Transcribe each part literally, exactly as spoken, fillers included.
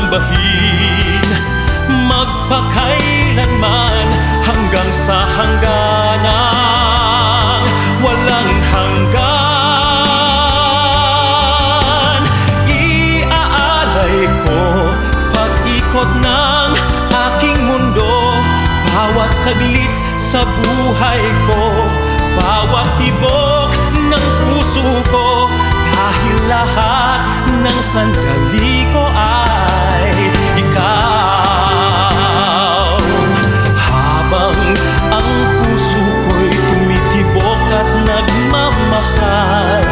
bahin, magpakailanman, hanggang sa hangganang walang hanggan. Iaalay ko pag-ikot ng aking mundo, bawat saglit sa buhay ko, bawat tibok ng puso ko, dahil lahat ng sandali ko ay ikaw. Habang ang puso ko'y tumitibok at nagmamahal,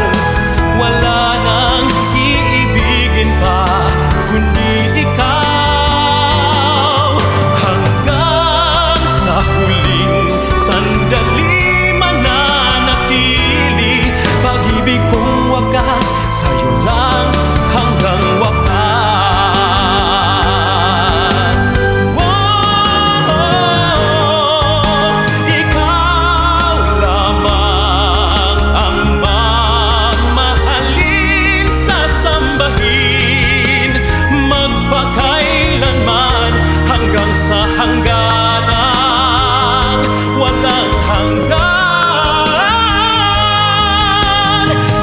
wala nang iibigin pa kundi ikaw. Hanggang sa huling sandali mananatili, pag-ibig kong wagas, sa'yo lang hanggang wakas. Wow, ikaw lamang ang mamahalin, sasambahin, magpakailanman, hanggang sa hangganan, walang hanggan.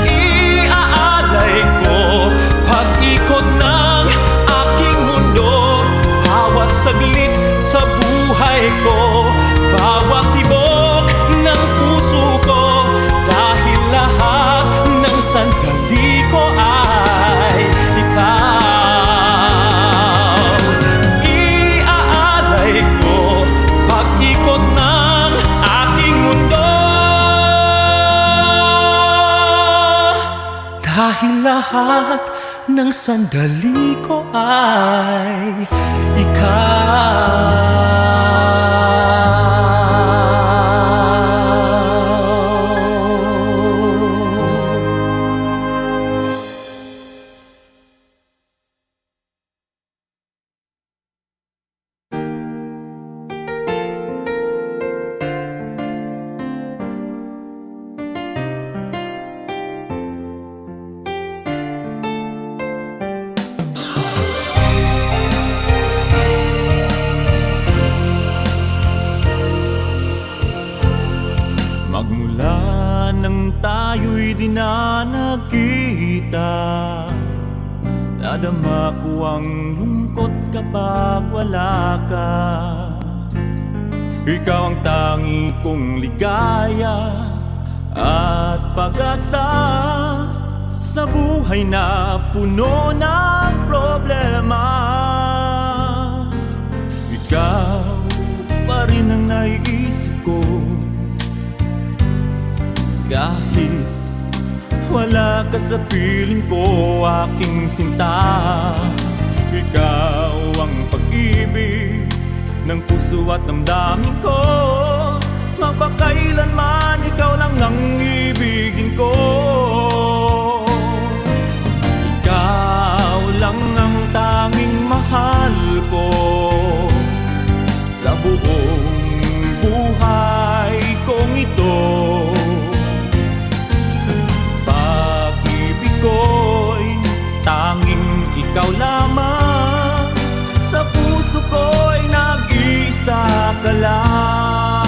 Iaalay ko pag-ikot ng aking mundo, bawat saglit sa buhay ko, bawat tibok ng puso ko, dahil lahat ng sandali ko ay ikaw. Iaalay ko pag-ikot ng aking mundo, dahil lahat ng sandali ko ay ikaw. Magmula nang tayo'y di na nagkita, nadama ko ang lungkot kapag wala ka. Ikaw ang tangi kong ligaya at pag-asa sa buhay na puno ng problema. Ikaw pa rin ang naiisip ko kahit wala ka sa piling ko, aking sinta. Ikaw ang pag-ibig ng puso at damdamin ko. Magpakailanman, ikaw lang ang ibigin ko. Ikaw lang ang tanging mahal ko sa buong buhay kong ito. Pag-ibig ko'y tanging ikaw lamang, sa puso ko'y nag-iisa ka lang.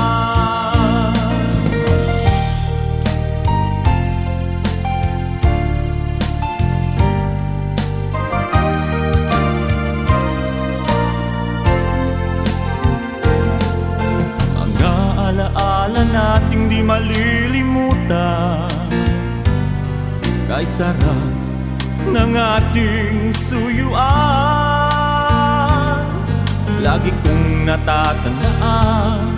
Mga alaala nating di malilimutan, kay sarap ng ating suyuan. Lagi kong natatandaan,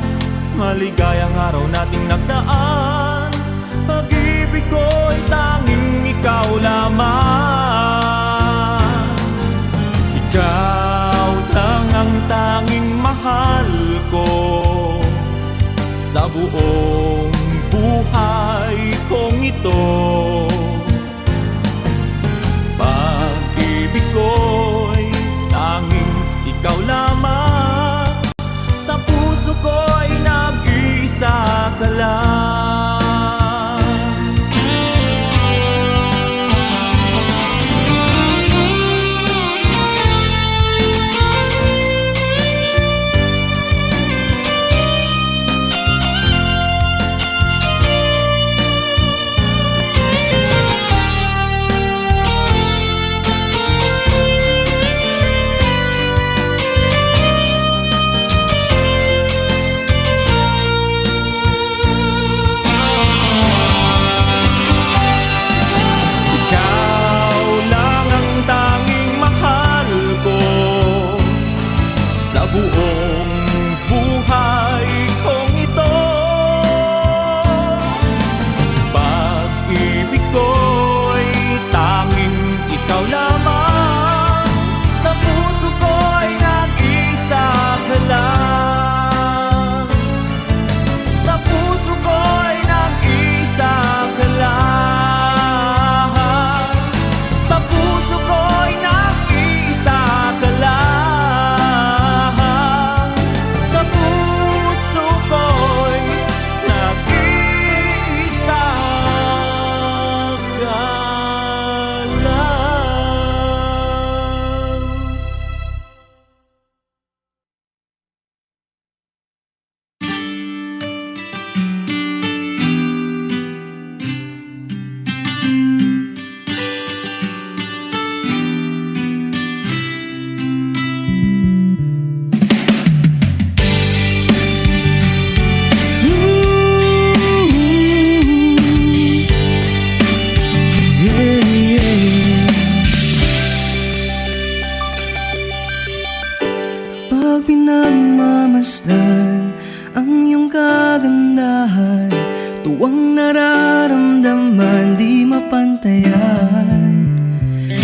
maligayang araw nating nagdaan. Pag-ibig ko'y tanging ikaw lamang. Ikaw lang ang tanging mahal ko sa buong buhay kong ito. Pag-ibig ko'y tanging ikaw lamang, sa puso ko'y nag-iisa ka lang. Pag pinagmamasdan ang iyong kagandahan, tuwang nararamdaman di mapantayan.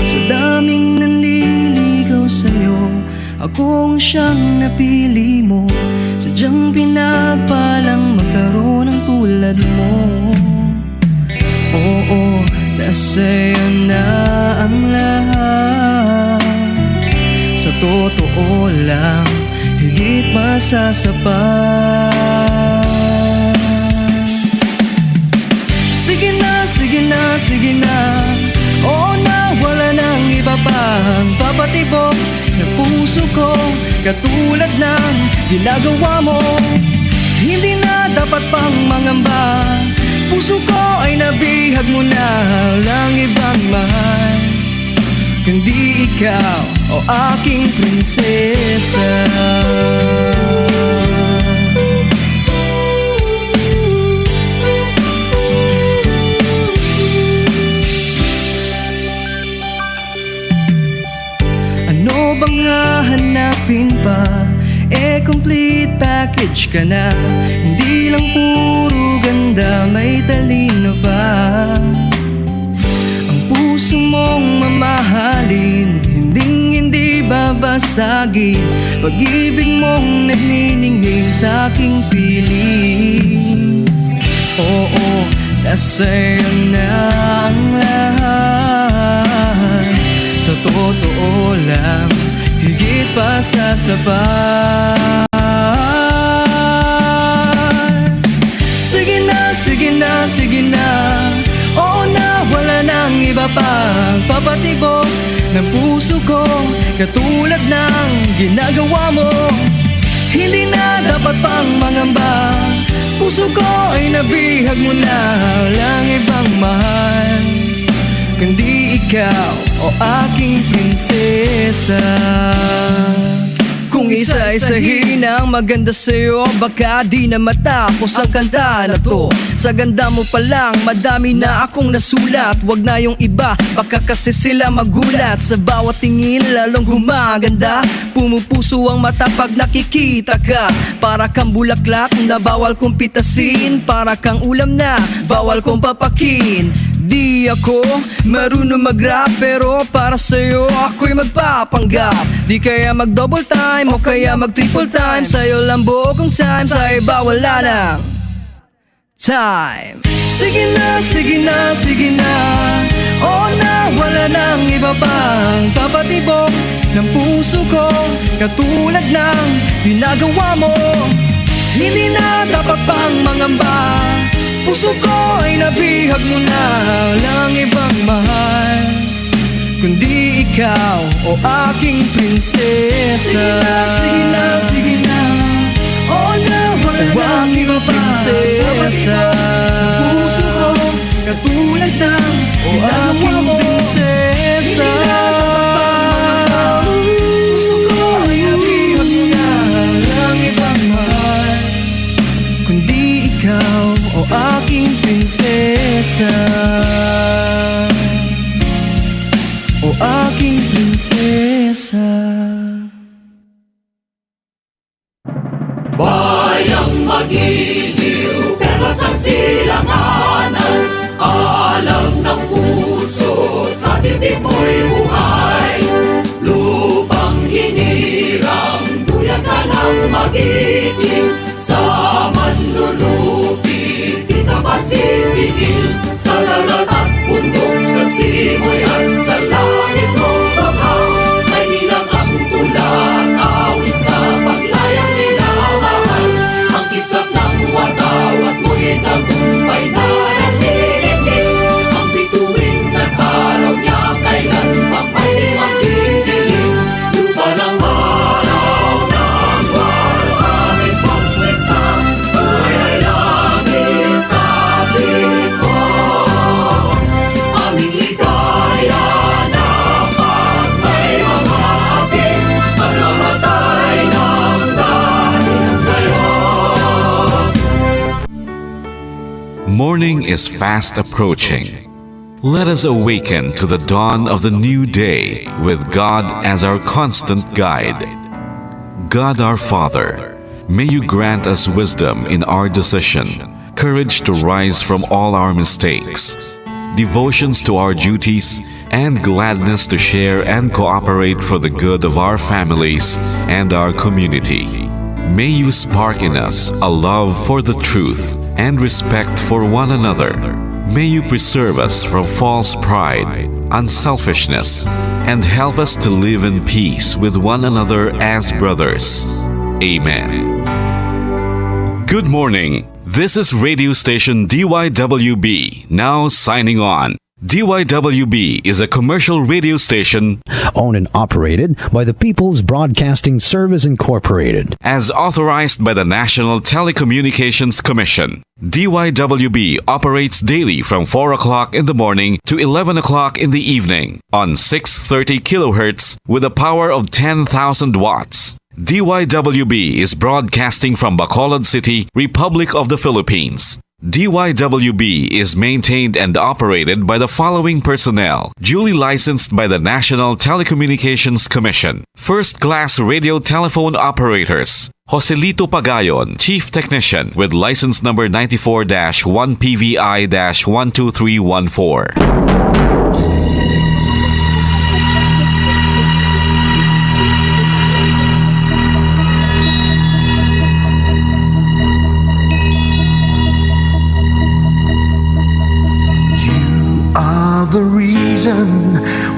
Sa daming nanliligaw sa'yo, ako ang siyang napili mo. Sadyang pinagpalang magkaroon ng tulad mo. Oo, nasa'yo na ang lahat. Sa totoo lang, higit masasapat. Sige na, sige na, sige na. Oo na, wala nang iba pang papatibok ng puso ko, katulad ng ginagawa mo. Hindi na dapat pang mangamba. Puso ko ay nabihag mo na, lang ibang mahal, kundi ikaw, o aking prinsesa. Ano bang hahanapin pa? Eh, complete package ka na. Hindi lang puro ganda, may talino pa. Ang puso mong mamahalin, hinding-hindi babasagin. Pag-ibig mong nagniningning sa aking piling. Oo, nasa'yo na ang lahat. Sa totoo lang, higit pa sa sapat. Sige na, sige na, sige na. Oo na, wala nang iba pang papatibok ng puso ko, katulad ng ginagawa mo. Hindi na dapat pang mangamba. Puso ko ay nabihag mo na, lang ibang mahal, kundi ikaw, o aking prinsesa. Kung isa-isahin ang maganda sa'yo, baka di na matapos ang kanta na to. Sa ganda mo pa lang, madami na akong nasulat. Wag na yung iba, baka kasi sila magulat. Sa bawat tingin, lalong gumaganda. Pumupuso ang mata pag nakikita ka. Para kang bulaklak na bawal kong pitasin. Para kang ulam na bawal kong papakin. Di ako marunong mag-rap, pero para sa'yo ako'y magpapanggap. Di kaya mag-double time o kaya mag-triple time. Sa'yo lang buo kong time, sa iba wala nang time. Sige na, sige na, sige na. Oo na, wala nang iba pang papatibok ng puso ko, katulad ng ginagawa mo. Hindi na dapat pang mangamba. Puso ko ay nabihag mo na, lang ibang mahal, kundi ikaw, o aking prinsesa. Sige na, sige na, sige na. Oo na, wala O na aking iba pa. Prinsesa. Ang puso ko, katulad ng O ginagawa aking mo. Prinsesa. Hindi na dapat pang mangamba. Puso ko ay nabihag mo na, lang ibang mahal, kundi ikaw, o aking prinsesa. O aking prinsesa. Bayang magiliw, pero sa silanganan, alam ng puso, sa dibdib mo'y buhay. Lupang hinirang, duyan ka ng magiting, sa manlulupi, di ka pasisingil. Sa dagat at bundok, sa simoy at sa langit mo baha, may ilang ang tula at awit sa paglayang minamahal. Ang kislap ng watawat mo'y tagumpay na nagdidikit. Ang bituin at araw niya kailan pa may magdidilim. Lupa ng araw ng araw, aming pagsinta, buhay ay langit sa ating likod. Aming ligaya na pag may mga hapit, pagkamatay ng dahil sa'yo. Morning is fast approaching. Let us awaken to the dawn of the new day with God as our constant guide. God our Father, may you grant us wisdom in our decision, courage to rise from all our mistakes, devotions to our duties, and gladness to share and cooperate for the good of our families and our community. May you spark in us a love for the truth and respect for one another. May you preserve us from false pride, unselfishness, and help us to live in peace with one another as brothers. Amen. Good morning. This is radio station D Y W B, now signing on. D Y W B is a commercial radio station owned and operated by the People's Broadcasting Service Incorporated, as authorized by the National Telecommunications Commission. D Y W B operates daily from four o'clock in the morning to eleven o'clock in the evening on six thirty kilohertz with a power of ten thousand watts. D Y W B is broadcasting from Bacolod City, Republic of the Philippines. D Y W B is maintained and operated by the following personnel, duly licensed by the National Telecommunications Commission. First class radio telephone operators, Joselito Pagayon, Chief Technician, with license number ninety-four dash one P V I dash one two three one four. You are the reason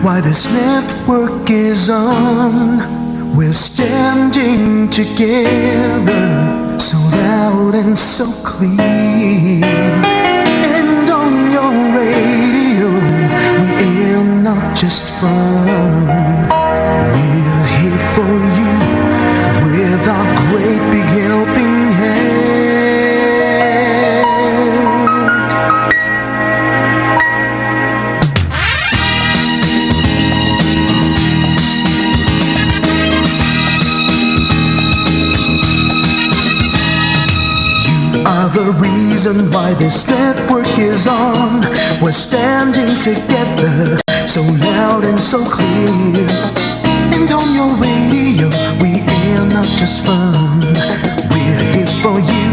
why this network is on. We're standing together, so loud and so clear. And on your radio, we air not just fun. We're here for you with our great big helping hand. You are the reason why this network is on. We're standing together, so loud and so clear. And on your radio, we air not just fun. We're here for you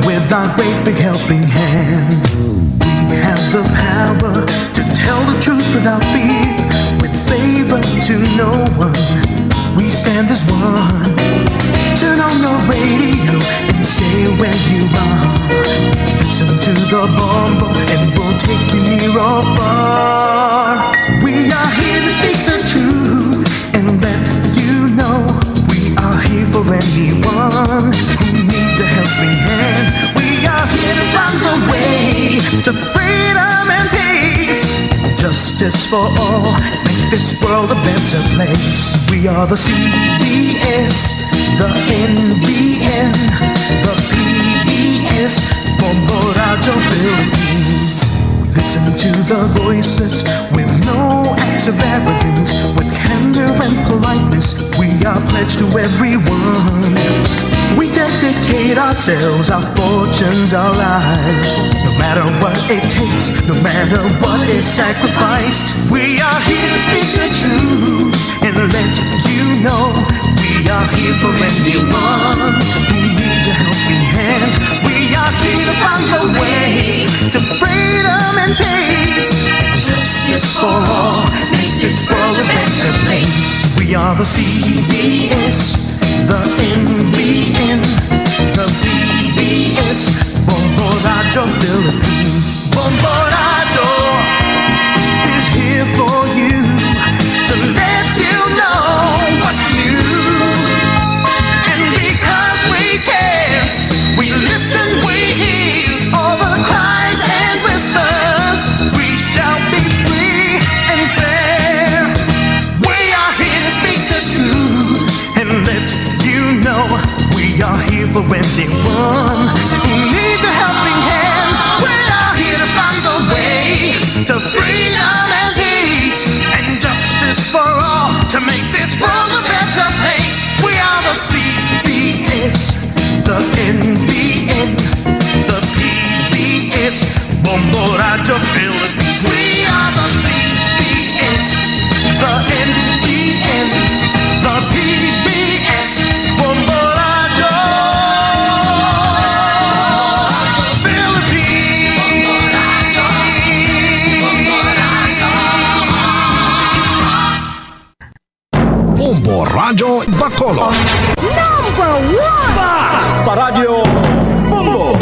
with our great big helping hand. We have the power to tell the truth without fear, with favor to no one. We stand as one. Turn on your radio and stay where you are. Listen to the bombo and we'll take you near or far. We are here to speak the truth and let you know we are here for anyone who needs a helping hand. We are here to find the way to freedom and peace. Justice for all, make this world a better place. We are the C B S, the N B N, the P B S, Bombo Radyo Philippines. We listen to the voices with no acts of arrogance, with candor and politeness. We are pledged to everyone. We dedicate ourselves, our fortunes, our lives. No matter what it takes, no matter what is sacrificed, we are here to speak the truth and let you know we are here for anyone who needs a helping hand. We are here to find the way to freedom and peace. Justice for all, make this world a better place. We are the C B S, the N B N, the P B S, Bombo Radyo Philippines. Bombo Radyo is here for you to let you know what's new. And because we care, we listen, we hear all the cries and whispers. We shall be free and fair. We are here to speak the truth and let you know we are here for anyone who needs a helping hand. We are here to find the way to freedom and peace and justice for all to make this world a better place. We are the C B S, the N B N, the P B S, Bombo Radyo Philippines. We are the C B S, the N B N, the P B S, Bombo Joy Bacolod. Number one! Basta Radyo Bombo!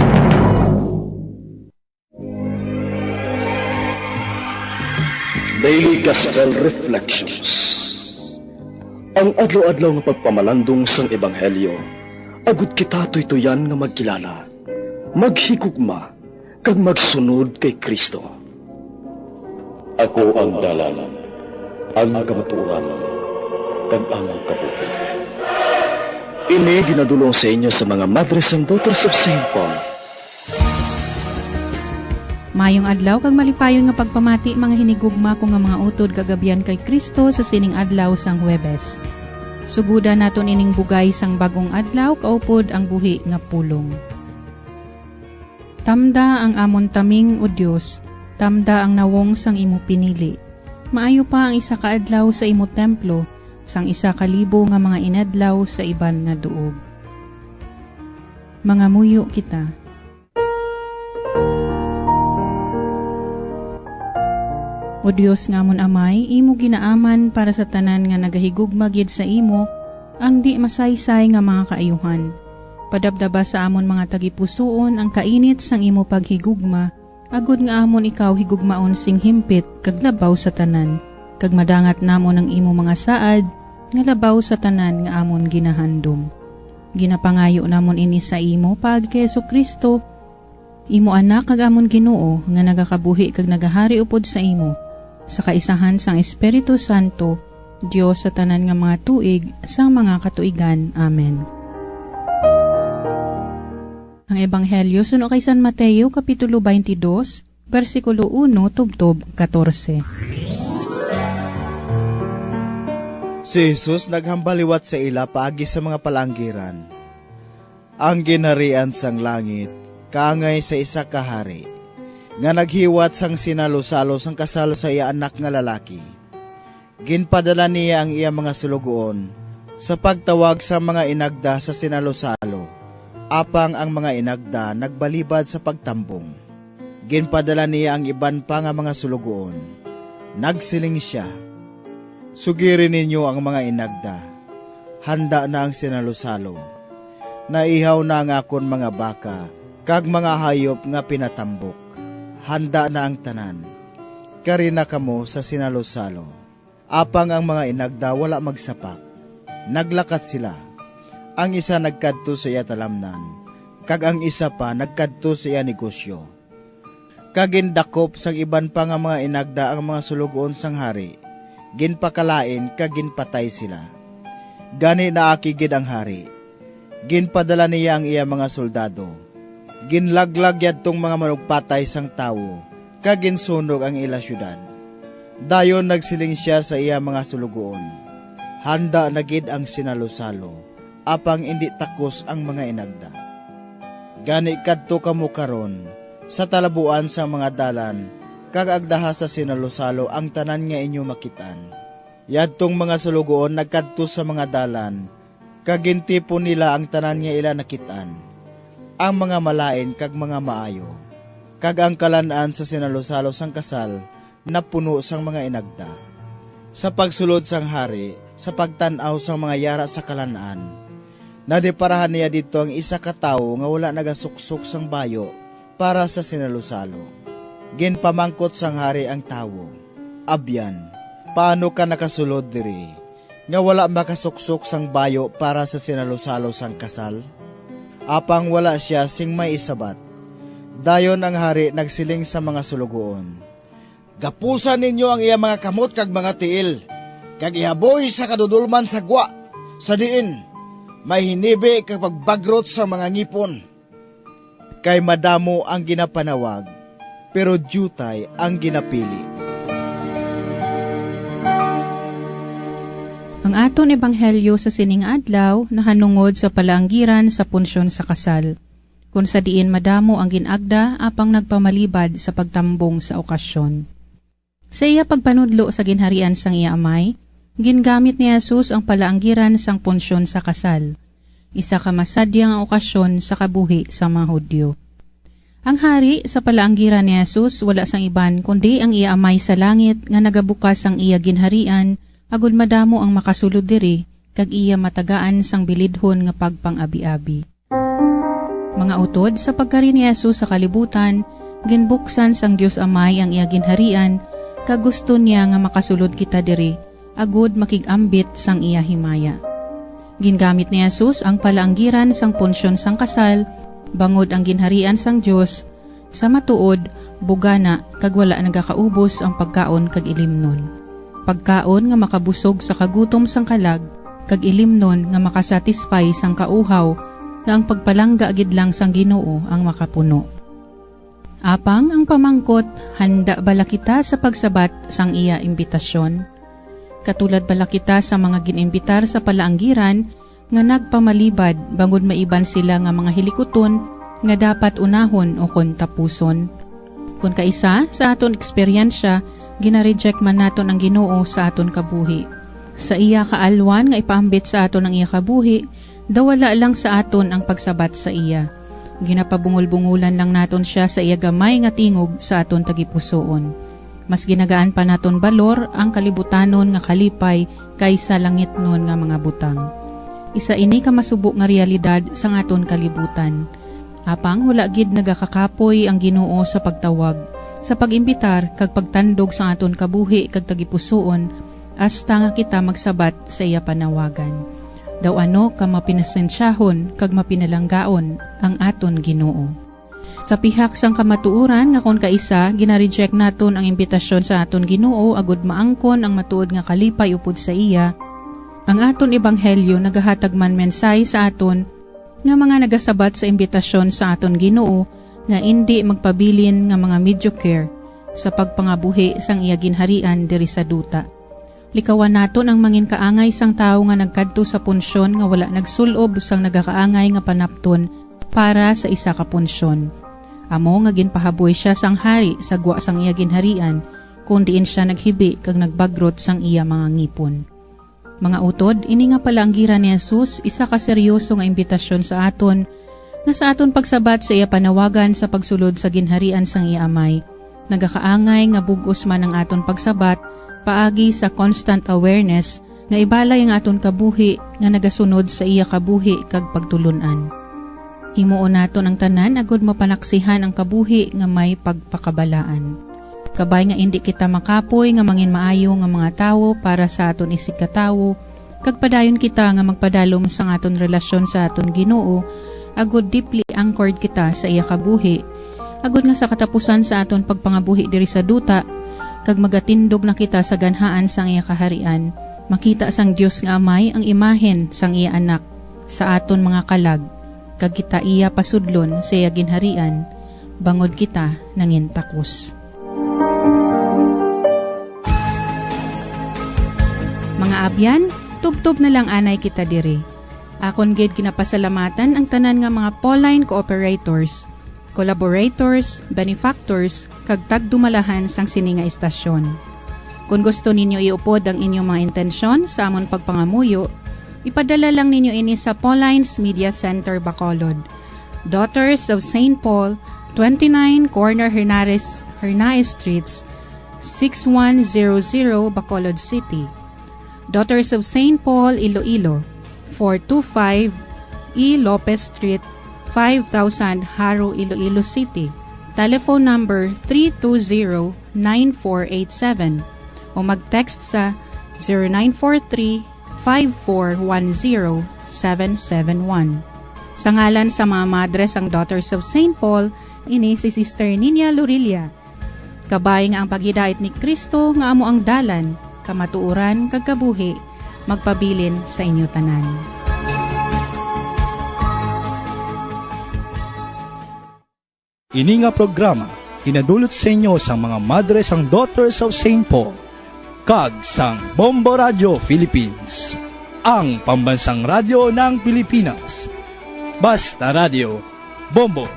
Daily Gospel Reflections. Ang adlaw-adlaw nga pagpamalandong sang Ebanghelyo, agud kita tuytuyan nga magkilala, maghigugma, kag magsunod kay Cristo. Ako ang dalan, ang kamatuoran, kag ang kabuhi. Ini ginadul-ong sa inyo sa mga Madres and Daughters of Saint Paul. Mayong adlaw kag malipayon nga pagpamati, mga hinigugma ko nga mga utod kag abyan kay Cristo, sa sining adlaw sang Huwebes. Sugoda naton ining bugay sang bag-ong adlaw, kaupod ang buhi nga pulong. Tamda ang amon taming, O Dios, tamda ang nawong sang imo pinili. Maayo pa ang isa ka adlaw sa imo templo, sang isa ka libo nga mga inadlaw sa iban nga duog. Mangamuyo kita. O Dios nga amon Amay, imo ginaaman para sa tanan nga nagahigugma gid sa imo ang di masaysay nga mga kaayuhan. Padabdaba sa amon mga tagipusoon ang kainit sang imo paghigugma, agod nga amon ikaw higugmaon sing himpit kag labaw sa tanan, kag madangat namon ang imo mga saad nga labaw sa tanan nga amon ginahandom. Ginapangayo namon ini sa imo paagi kay Jesu-Cristo, imo Anak kag amon Ginoo, nga nagakabuhi kag nagahari upod sa imo, sa kaisahan sang Espiritu Santo, Dios sa tanan nga mga tuig sang mga katuigan. Amen. Ang Ebanghelyo suno kay San Mateo, Kapitulo twenty-two, bersikulo uno tubtob katorse. Si Jesus naghambal liwat sa ila paagi sa mga palaanggiran. Ang ginharian sang langit kaangay sa isa ka hari nga naghiwat sang sinalosalo sang kasal sa iya anak nga lalaki. Ginpadala niya ang iya mga sulugoon sa pagtawag sang mga inagda sa sinalosalo, apang ang mga inagda nagbalibad sa pagtambong. Ginpadala niya ang iban pa nga mga sulugoon. Nagsiling sia, "Sugiri ninyo ang mga inagda. Handa na ang sinalosalo. Naihaw na ang akon mga baka kag mga hayop nga pinatambok. Handa na ang tanan. Kari na kamo sa sinalosalo." Apang ang mga inagda wala magsapak. Naglakat sila. Ang isa nagkadto sa iya talamnan, kag ang isa pa nagkadto sa iya negosyo. Kag gindakop sang iban pa nga mga inagda ang mga sulugoon sang hari, ginpakalain kag ginpatay sila. Gani naakig gid ang hari. Ginpadala niya ang iya mga soldado. Ginlaglag yadtong mga manugpatay sang tawo, kag ginsunog ang ila siyudad. Dayon nagsiling sia sa iya mga sulugoon, "Handa na gid ang sinalosalo, apang indi takos ang mga inagda. Gani kadto kamo karon sa talabuan sang mga dalan, kag agdaha sa sinalosalo ang tanan nga inyo makit-an." Yadtong mga sulugoon nagkadto sa mga dalan, kag gintipon nila ang tanan nga ila nakit-an, ang mga malain kag mga maayo, kag ang kalan-an sa sinalosalo sang kasal napuno sang mga inagda. Sa pagsulod sang hari, sa pagtan-aw sang mga yara sa kalan-an, nadiparahan niya didto ang isa ka tawo nga wala nagasuksok sang bayo para sa sinalosalo. Ginpamangkot sang hari ang tawo, "Abyan, paano ka nakasulod diri nga wala makasuksok sang bayo para sa sinalosalo sang kasal?" Apang wala sia sing may isabat. Dayon ang hari nagsiling sa mga sulugoon, "Gapusan ninyo ang iya mga kamot kag mga tiil, kag ihaboy sa kadudolman sa gwa, sa diin may hinibi kag pagbagrot sa mga ngipon. Kay madamo ang ginapanawag, pero diutay ang ginapili." Ang aton ebanghelyo sa sining adlaw nahanungod sa palaanggiran sa punsyon sa kasal, kon sa diin madamo ang gin-agda apang nagpamalibad sa pagtambong sa okasyon. Sa iya pagpanudlo sa ginharian sang iya Amay, gingamit ni Jesus ang palaanggiran sang punsyon sa kasal, isa ka masadyang okasyon sa kabuhi sang mga Hudio. Ang hari sa palaanggiran ni Jesus wala sang iban kundi ang iya Amay sa langit nga nagabukas sang iya ginharian agod madamo ang makasulod diri, kag iya matagaan sang bilidhon nga pagpang-abi-abi. Mga utod, sa pagkari ni Jesus sa kalibutan, ginbuksan sang Dios Amay ang iya ginharian, kag gusto niya nga makasulod kita diri, agud makig-ambit sang iya himaya. Gingamit ni Jesus ang palaanggiran sang punsyon sang kasal, bangod ang ginharian sang Dios sa matuod, bugana, kag wala nagakaubos ang pagkaon kag ilimnon. Pagkaon nga makabusog sa kagutom sang kalag, kag ilimnon nga makasatisfy sang kauhaw, nga ang pagpalangga gid lang sang Ginoo ang makapuno. Apang ang pamangkot, handa bala kita sa pagsabat sang iya imbitasyon? Katulad bala kita sa mga gin-imbitar sa palaanggiran nga nagpamalibad, bangod maiban sila nga mga hilikuton nga dapat unahon ukon tapuson? Kon kaisa, sa aton eksperyensya, gina-reject man naton ang Ginoo sa aton kabuhi. Sa iya kaalwan nga ipaambit sa aton ang iya kabuhi, daw wala lang sa aton ang pagsabat sa iya. Ginapabungol-bungolan lang naton sia sa iya gamay nga tingog sa aton tagipusoon. Mas ginagaan pa naton balor ang kalibutanon nga kalipay kaysa langitnon nga mga butang. Isa ini ka masubo nga realidad sang aton kalibutan. Apang wala gid nagakakapoy ang Ginoo sa pagtawag, sa pag-imbitar, kag pagtandog sang aton kabuhi kag tagipusoon, hasta nga kita magsabat sa iya panawagan. Daw ano ka mapinasensyahon kag mapinalanggaon ang aton Ginoo. Sa pihak sang kamatuoran nga kon kaisa gina-reject naton ang imbitasyon sa aton Ginoo agud maangkon ang matuod nga kalipay upod sa iya, ang aton ebanghelyo nagahatag man mensahe sa aton nga mga nagasabat sa imbitasyon sa aton Ginoo nga indi magpabilin nga mga mediocre sa pagpangabuhi sang iya ginharian diri sa duta. Likawan naton ang manginkaangay sang tawo nga nagkadto sa punsyon nga wala nagsul-ob sang nagakaangay nga panapton para sa isa ka punsyon. Amo nga ginpahaboy sia sang hari sa gwa sang iya ginharian, kon diin sia naghibi kag nagbagrot sang iya mga ngipon. Mga utod, ini nga palaanggiran ni Jesus isa ka seryoso nga imbitasyon sa aton, nga sa aton pagsabat sa iya panawagan sa pagsulod sa ginharian sang iya Amay, nagakaangay nga bug-os man ang aton pagsabat paagi sa constant awareness nga ibalay ang aton kabuhi nga nagasunod sa iya kabuhi kag pagtulon-an. Himuon naton ang tanan agud mapanaksihan ang kabuhi nga may pagpakabalaan. Kabay nga indi kita makapoy nga manginmaayo nga mga tawo para sa aton isigkatawo, kag padayon kita nga magpadalom sang aton relasyon sa aton Ginoo, agud deeply anchored kita sa iya kabuhi, agud nga sa katapusan sa aton pagpangabuhi diri sa duta, kag magatindog na kita sa ganhaan sang iya kaharian, makita sang Dios nga Amay ang imahen sang iya Anak sa aton mga kalag, kag kita iya pasudlon sa iya ginharian, bangod kita nangintakos. Mga abyan, tubtob na lang anay kita diri. Akon gid ginapasalamatan ang tanan nga mga Pauline cooperators, collaborators, benefactors, kag tagdumalahan sang sini nga istasyon. Kon gusto ninyo iupod ang inyong mga intensyon sa amon pagpangamuyo, ipadala lang ninyo ini sa Pauline's Media Center, Bacolod, Daughters of Saint Paul, twenty-nine Corner Hernares, Hernaez Streets, six one zero zero, Bacolod City. Daughters of Saint Paul, Iloilo, four two five E Lopez Street, five thousand, Jaro, Iloilo City. Telephone number three two zero, nine four eight seven, o mag-text sa zero nine four three, five four one zero, seven seven one. Sa ngalan sa mga madre sang Daughters of Saint Paul, ini si Sister Nina Lorilla. Kabay nga ang paghidait ni Cristo nga amo ang dalan, kamatuoran, kag kabuhi, magpabilin sa inyo tanan. Ini nga programa ginadulot sa inyo sang mga madre sang Daughters of Saint Paul kag sang Bombo Radio Philippines, ang pambansang radyo ng Pilipinas. Basta Radio, Bombo.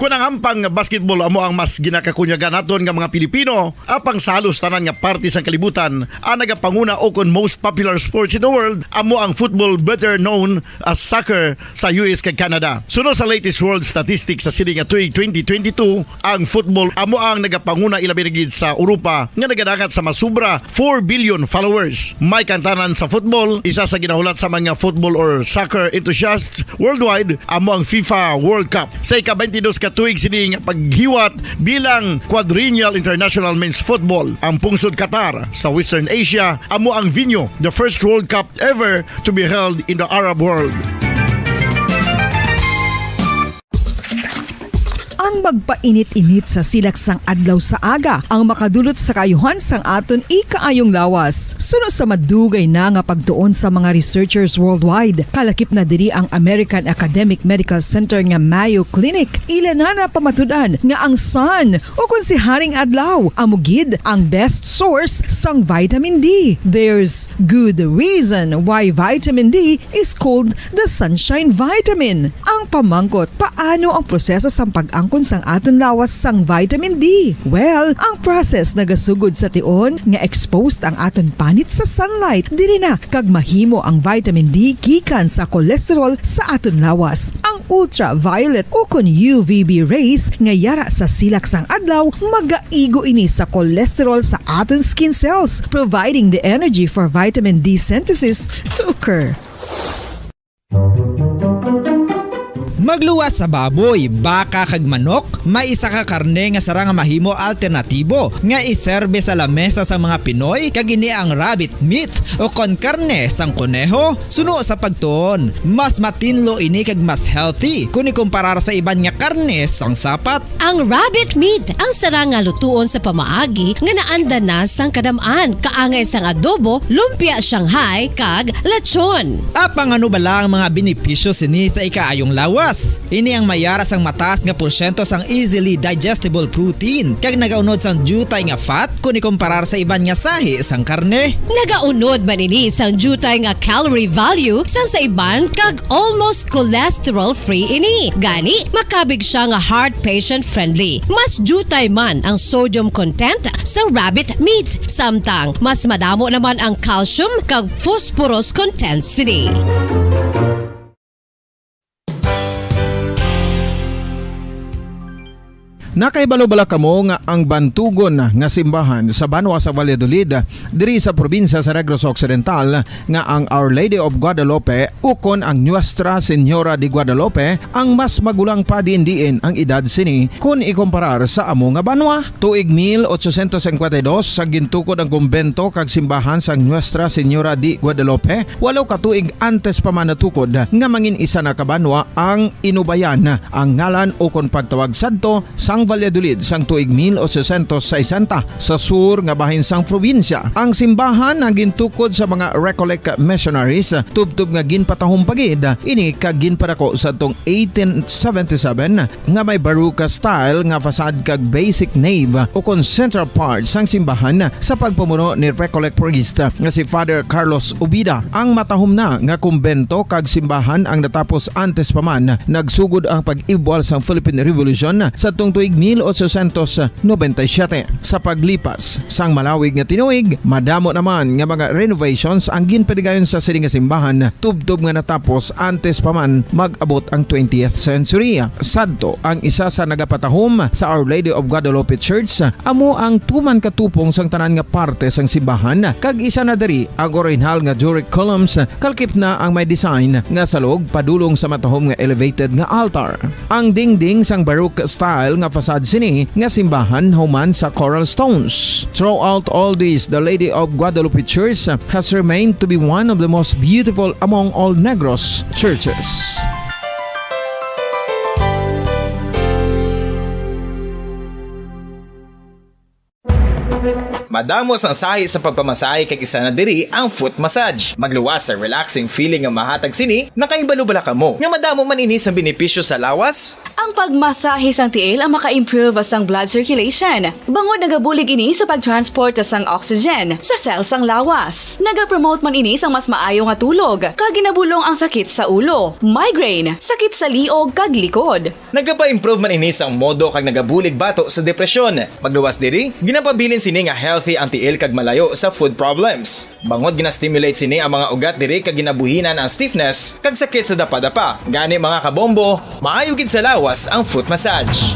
Kon ang hampang nga basketball amo ang mas ginakakunyagan naton nga mga Pilipino, apang sa halos tanan nga parte sang kalibutan, ang nagapanguna o kon most popular sports in the world amo ang football, better known as soccer, sa U S kag Canada. Suno sa latest world statistics sa sini nga tuig twenty twenty-two, ang football amo ang nagapanguna, ilabi na gid sa Europa, nga nagadangat sa masubra four billion followers. May kantanan sa football, isa sa ginahulat sa mga football or soccer enthusiasts worldwide amo ang FIFA World Cup. Sa ika-twenty-dos ka tuig sini nga paghiwat bilang Quadrennial International Men's Football, ang pungsod Qatar sa Western Asia amo ang venue, the first World Cup ever to be held in the Arab world. Ang magpainit-init sa silak sang adlaw sa aga ang makadulot sa kaayuhan sang aton ikaayong lawas. Suno sa madugay na nga pagtuon sa mga researchers worldwide, kalakip na diri ang American Academic Medical Center nga Mayo Clinic. Ila na napamatud-an nga ang sun, o kon si Haring Adlaw, amo gid ang best source sang vitamin D. There's good reason why vitamin D is called the sunshine vitamin. Ang pamangkot, paano ang proseso sang pag-angkon sang aton lawas sang vitamin D? Well, ang process nagasugod sa tion nga exposed ang aton panit sa sunlight. Diri na kag mahimo ang vitamin D gikan sa cholesterol sa aton lawas. Ang ultraviolet o kon U V B rays nga yara sa silak sang adlaw magaigo ini sa cholesterol sa aton skin cells, providing the energy for vitamin D synthesis to occur. Magluwas sa baboy, baka kag manok, may isa ka karne nga sarang nga mahimo alternatibo nga iserbe sa lamesa sang mga Pinoy, kag ini ang rabbit meat o kon karne sang koneho. Suno sa pagtuon, mas matinlo ini kag mas healthy kon ikumparar sa iban nga karne sang sapat. Ang rabbit meat ang sarang nga lutuon sa pamaagi nga naanda na sang kadam-an, kaangay sang adobo, lumpia Shanghai, kag lechon. Apang ano bala ang mga benepisyo sini sa ikaayong lawas? Ini ang may yara sang mataas nga porsyento sang easily digestible protein kag nagaunod sang diutay nga fat kon ikumparar sa iban nga sahi sang karne. Nagaunod man ini sang diutay nga calorie value sang sa iban kag almost cholesterol-free ini. Gani, makabig siya nga heart patient-friendly. Mas diutay man ang sodium content sa rabbit meat, samtang mas madamo naman ang calcium kag phosphorus content sini. Nakahibalo bala kamo nga ang bantugon nga simbahan sa banwa sa Valladolid, diri sa probinsya sa Negros Occidental, nga ang Our Lady of Guadalupe ukon ang Nuestra Señora de Guadalupe ang mas magulang pa diin-diin ang edad sini kon ikumparar sa amo nga banwa? Tuig mil ochocientos cincuenta y dos sa gintukod ang kumbento kag simbahan sang Nuestra Señora de Guadalupe, walo ka tuig antes pa man natukod nga mangin isa na ka banwa ang Inubayan, ang ngalan ukon pagtawag sadto sang Valladolid sang tuig mil ochocientos sesenta, sa sur nga bahin sang probinsya. Ang simbahan ang gintukod sa mga Recollect missionaries, tubtob nga ginpatahom pa gid ini kag ginpadako sadtong eighteen seventy-seven nga may Baroque style nga facade kag basic nave ukon central part sang simbahan sa pagpamuno ni Recollect priest nga si Father Carlos Ubida. Ang matahom na nga kumbento kag simbahan ang natapos antes pa man nagsugod ang pag-ibwal sang Philippine Revolution sadtong tuig mil ochocientos noventa y siete. Sa paglipas sang malawig nga tinuig, madamo naman nga mga renovations ang ginpatigayon sa sini nga simbahan, tubtob nga natapos antes pa man mag-abot ang twentieth century. Sadto, ang isa sa nagapatahom sa Our Lady of Guadalupe Church amo ang tuman ka tupong sang tanan nga parte sang simbahan, kag isa na diri ang orihinal nga Doric columns, kalakip na ang may design nga salog padulong sa matahom nga elevated nga altar. Ang dingding sang Baroque style nga facade sini nga simbahan human sa coral stones. Throughout all this, the Lady of Guadalupe Church has remained to be one of the most beautiful among all Negros churches. Madamo sang sahi sa pagpamasahe, kag isa na diri ang foot massage. Magluwas sa relaxing feeling nga mahatag sini. Nakahibalo bala kamo nga madamo man ini sang benepisyo sa lawas? Ang pagmasahe sang tiil ang maka-improve sang blood circulation, bangod nagabulig ini sa pag-transport sang oxygen sa cell sang lawas. Nagapromote man ini sang mas maayo nga tulog, kag ginabulong ang sakit sa ulo, migraine, sakit sa liog, kag likod. Nagapa-improve man ini sang modo kag nagabulig bato sa depresyon. Magluwas diri, ginapabilin sini nga healthy ang tiil kag malayo sa foot problems. Bangod gina-stimulate sini ang mga ugat diri kag ginabuhinan ang stiffness kag sakit sa dapadapa. Gani, mga kabombo, maayo gid sa lawas ang foot massage.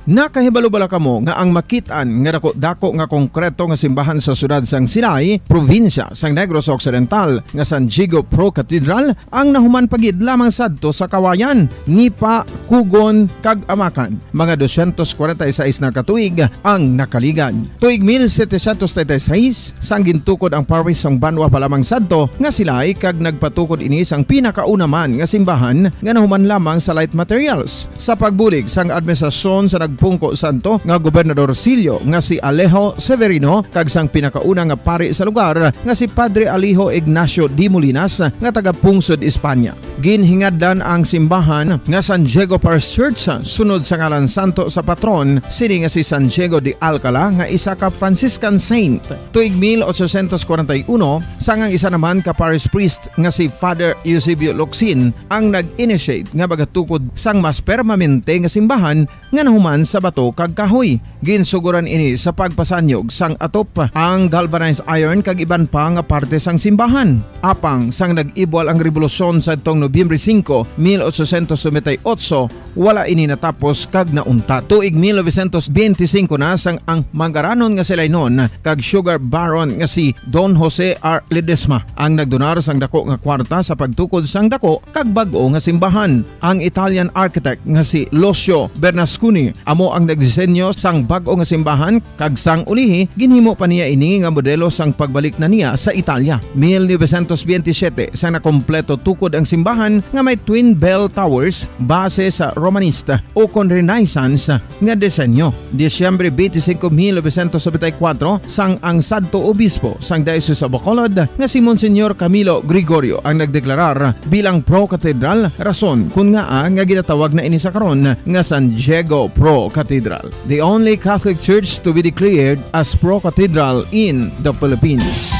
Nakahibalo bala kamo nga ang makit-an nga dako-dako nga konkreto nga simbahan sa siyudad sang Silay, probinsya sang Negros Occidental, nga San Diego Pro Cathedral, ang nahuman pa gid lamang sadto sa Kawayan, Nipa, Kugon, kag Amakan. Mga dosyentos kwarenta y seis na ka tuig ang nakaligad. Tuig mil setecientos treinta y seis, sang gintukod ang parish sang banwa pa lamang sadto nga Silay, kag nagpatukod ini sang pinakauna man nga simbahan nga nahuman lamang sa light materials. Sa pagbulig sang administrasyon sa nagpungko sadto nga gobernador silyo nga si Alejo Severino kag sang pinakauna nga pari sa lugar nga si Padre Alejo Ignacio de Molinas nga taga Pungsod, Espanya. Ginhingadlan ang simbahan nga San Diego Parish Church sunod sa ngalan santo sa patron sini nga si San Diego de Alcala, nga isa ka Franciscan saint. Tuig mil ochocientos kwarenta y uno, sang ang isa naman ka parish priest nga si Father Eusebio Locsin ang nag-initiate nga magatukod sang mas permanente nga simbahan nga nahuman sa bato kag kahoy. Ginsugoran ini sa pagpasanyog sang atop, ang galvanized iron kag iban pa nga parte sang simbahan. Apang sang nag-ibwal ang rebolusyon sadtong Nobyembre singko, mil ochocientos noventa y ocho, wala ini natapos kag nauntat. Tuig mil novecientos benti singko na, sang ang manggaranon nga si Lainon kag sugar baron nga si Don Jose R. Ledesma ang nagdonar sang dako nga kwarta sa pagtukod sang dako kag bag-o nga simbahan. Ang Italian architect nga si Lucio Bernasconi amo ang nagdisenyo sang bag-o nga simbahan, kag sang ulihi, ginhimo pa niya ini nga modelo sang pagbalik na niya sa Italia. Mil novecientos benti siyete, sang nakompleto tukod ang simbahan nga may twin bell towers base sa Romanista o kon Renaissance nga disenyo. Disyembre twenty-five, mil novecientos noventa y cuatro, sang ang sadto obispo sang Diocese of Bacolod nga si Monsignor Camilo Gregorio ang nagdeklarar bilang pro cathedral, rason kun ngaa nga ginatawag na ini sa karon nga San Diego Pro Cathedral, the only Catholic church to be declared as pro cathedral in the Philippines.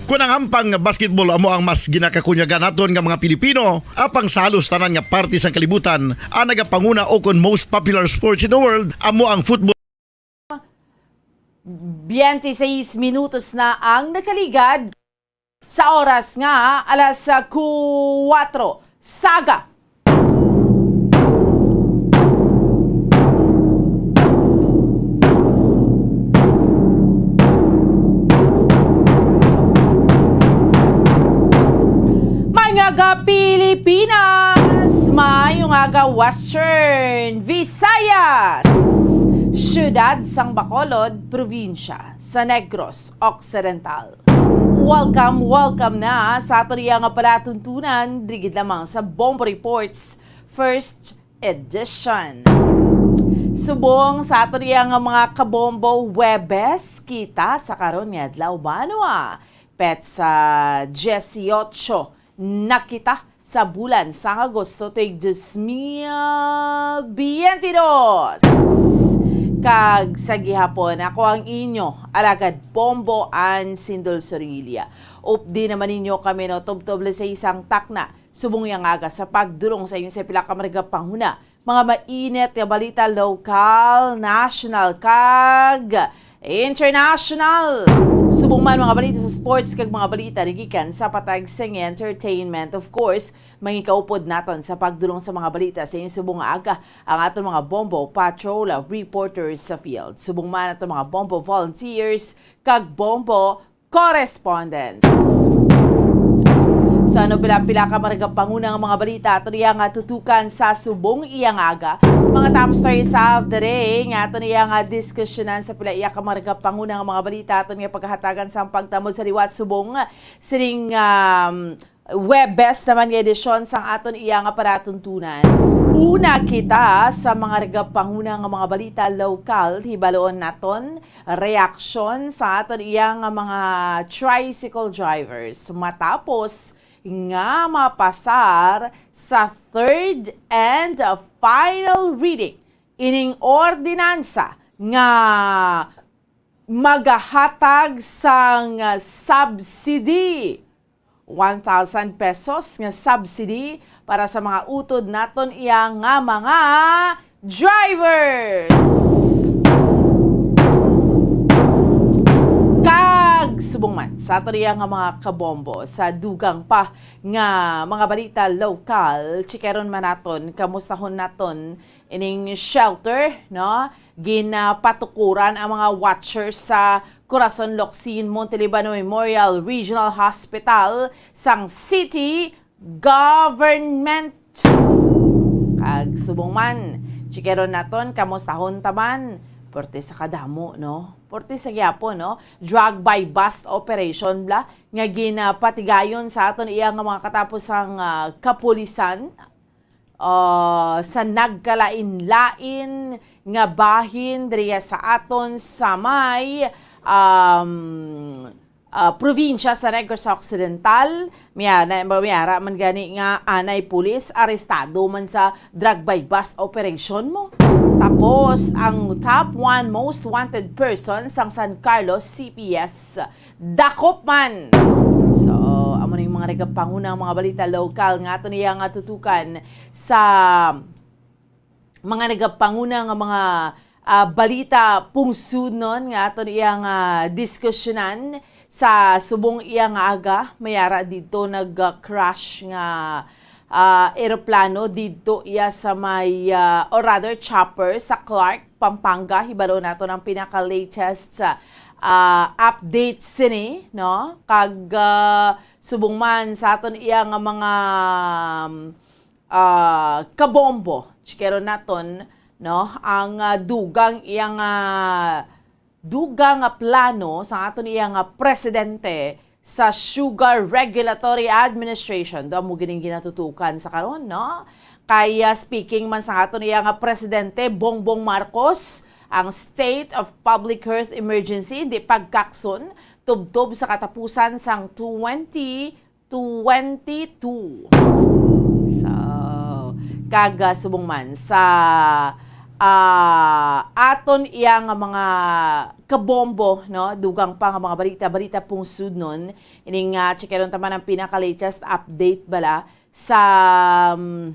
Kon ang ampang nga basketball amo ang mas ginakakunyagan naton nga mga Pilipino, apang sa halos tanan nga parte sang kalibutan, ang nagapanguna o kon most popular sports in the world amo ang football. Twenty-six minutos na ang nakaligad sa oras nga alas kuwatro sa aga. Maayong aga, Pilipinas! Maayong aga, Western Visayas! Siyudad sang Bacolod, probinsya sa Negros Occidental. Welcome, welcome na sa aton iya nga palatuntunan, diri gid lamang sa Bombo Reports First Edition. Subong sa aton iya nga mga kabombo, Huwebes kita sa karon nga adlaw, banwa, petsa dieciocho na kita sa bulan sang Agosto tuig dos mil biyente dos. Kag sa gihapon, ako ang inyo alagad Bombo Ann Sindol Sorilia. Updi naman ninyo kami, no, tubtob alas sais sang takna. Subong yang aga sa pagdulong sa inyo sa pila ka mga panguna, mga mainit nga balita, lokal, national, kag international. Subong man mga balita sa sports kag mga balita nagikan sa patag sang entertainment. Of course, mangikaupod naton sa pagdulong sa mga balita sa inyong subong nga aga ang aton mga Bombo Patrol reporters sa field. Subong man aton mga Bombo volunteers kag Bombo correspondent. Sa ano pila-pila ka mga pangunang mga balita ato niya nga tutukan sa subong iya nga aga. Mga top stories of the day nga ato niya nga diskusyonan sa pila iya ka mga pangunang mga balita ato niya paghatagan sa pagtamod sa liwat subong sining um, Webes naman nga edisyon sang aton iya nga palatuntunan. Una kita sa mga nagapanguna nga mga balita lokal, hibaloon naton reaksyon sa aton iya nga mga tricycle drivers matapos nga mapasar sa third and final reading ining ordinansa nga magahatag sang subsidy, one thousand pesos nga subsidy para sa mga utod naton iya nga mga drivers. Kag subong man sa aton iya nga mga kabombo, sa dugang pa nga mga balita lokal, chikeron man naton, kamustahon naton ining shelter, no? Ginapatukuran ang mga watchers sa Corazon Locsin Montelibano Memorial Regional Hospital sang city government. Kag subong man, chikeron naton, kamustahon ta man. Porte sa kadamo, no? Porte sa gyapon, no? Drug buy bust operation bla nga ginapatigayon sa aton iya nga mga katapusang ah, kapulisan ah, sa nagkalain-lain nga bahin diriya sa aton sa may um, ah, probinsya sa Negros Occidental. Miya, na, miyara man gani nga anay pulis arestado man sa drug buy bust operation mo. Tapos ang top one most wanted person sang San Carlos C P S dakop man. So, amo ning mga nagapangunang mga balita lokal nga ato niya nga tutukan sa mga nagapanguna nga mga ah, balita pungsudnon nga aton iya nga diskusyonan sa subong iya nga aga. Mayara dito nag-crash nga ah, eroplano dito iya sa may ah, or rather chopper sa Clark, Pampanga. Hibalo nato ang pinaka-latest ah, update sini, no? Kag ah, subong man sa aton iya nga mga ah, kabombo, chikeron naton, no, ang ah, dugang iya nga dugang nga plano sa aton iya nga presidente sa Sugar Regulatory Administration. Do mo gining ginatutukan sa karon, no? Kay ah, speaking man sa aton iya nga presidente Bongbong Marcos, ang State of Public Health Emergency hindi pagkakson tubtob sa katapusan sang twenty twenty-two. So, kag ah, subong man sa ah, aton iya nga mga kabombo, no, dugang pa nga mga balita-balita pungsudnon, ining ah, chikeron ta man ang pinaka-latest update bala sa um,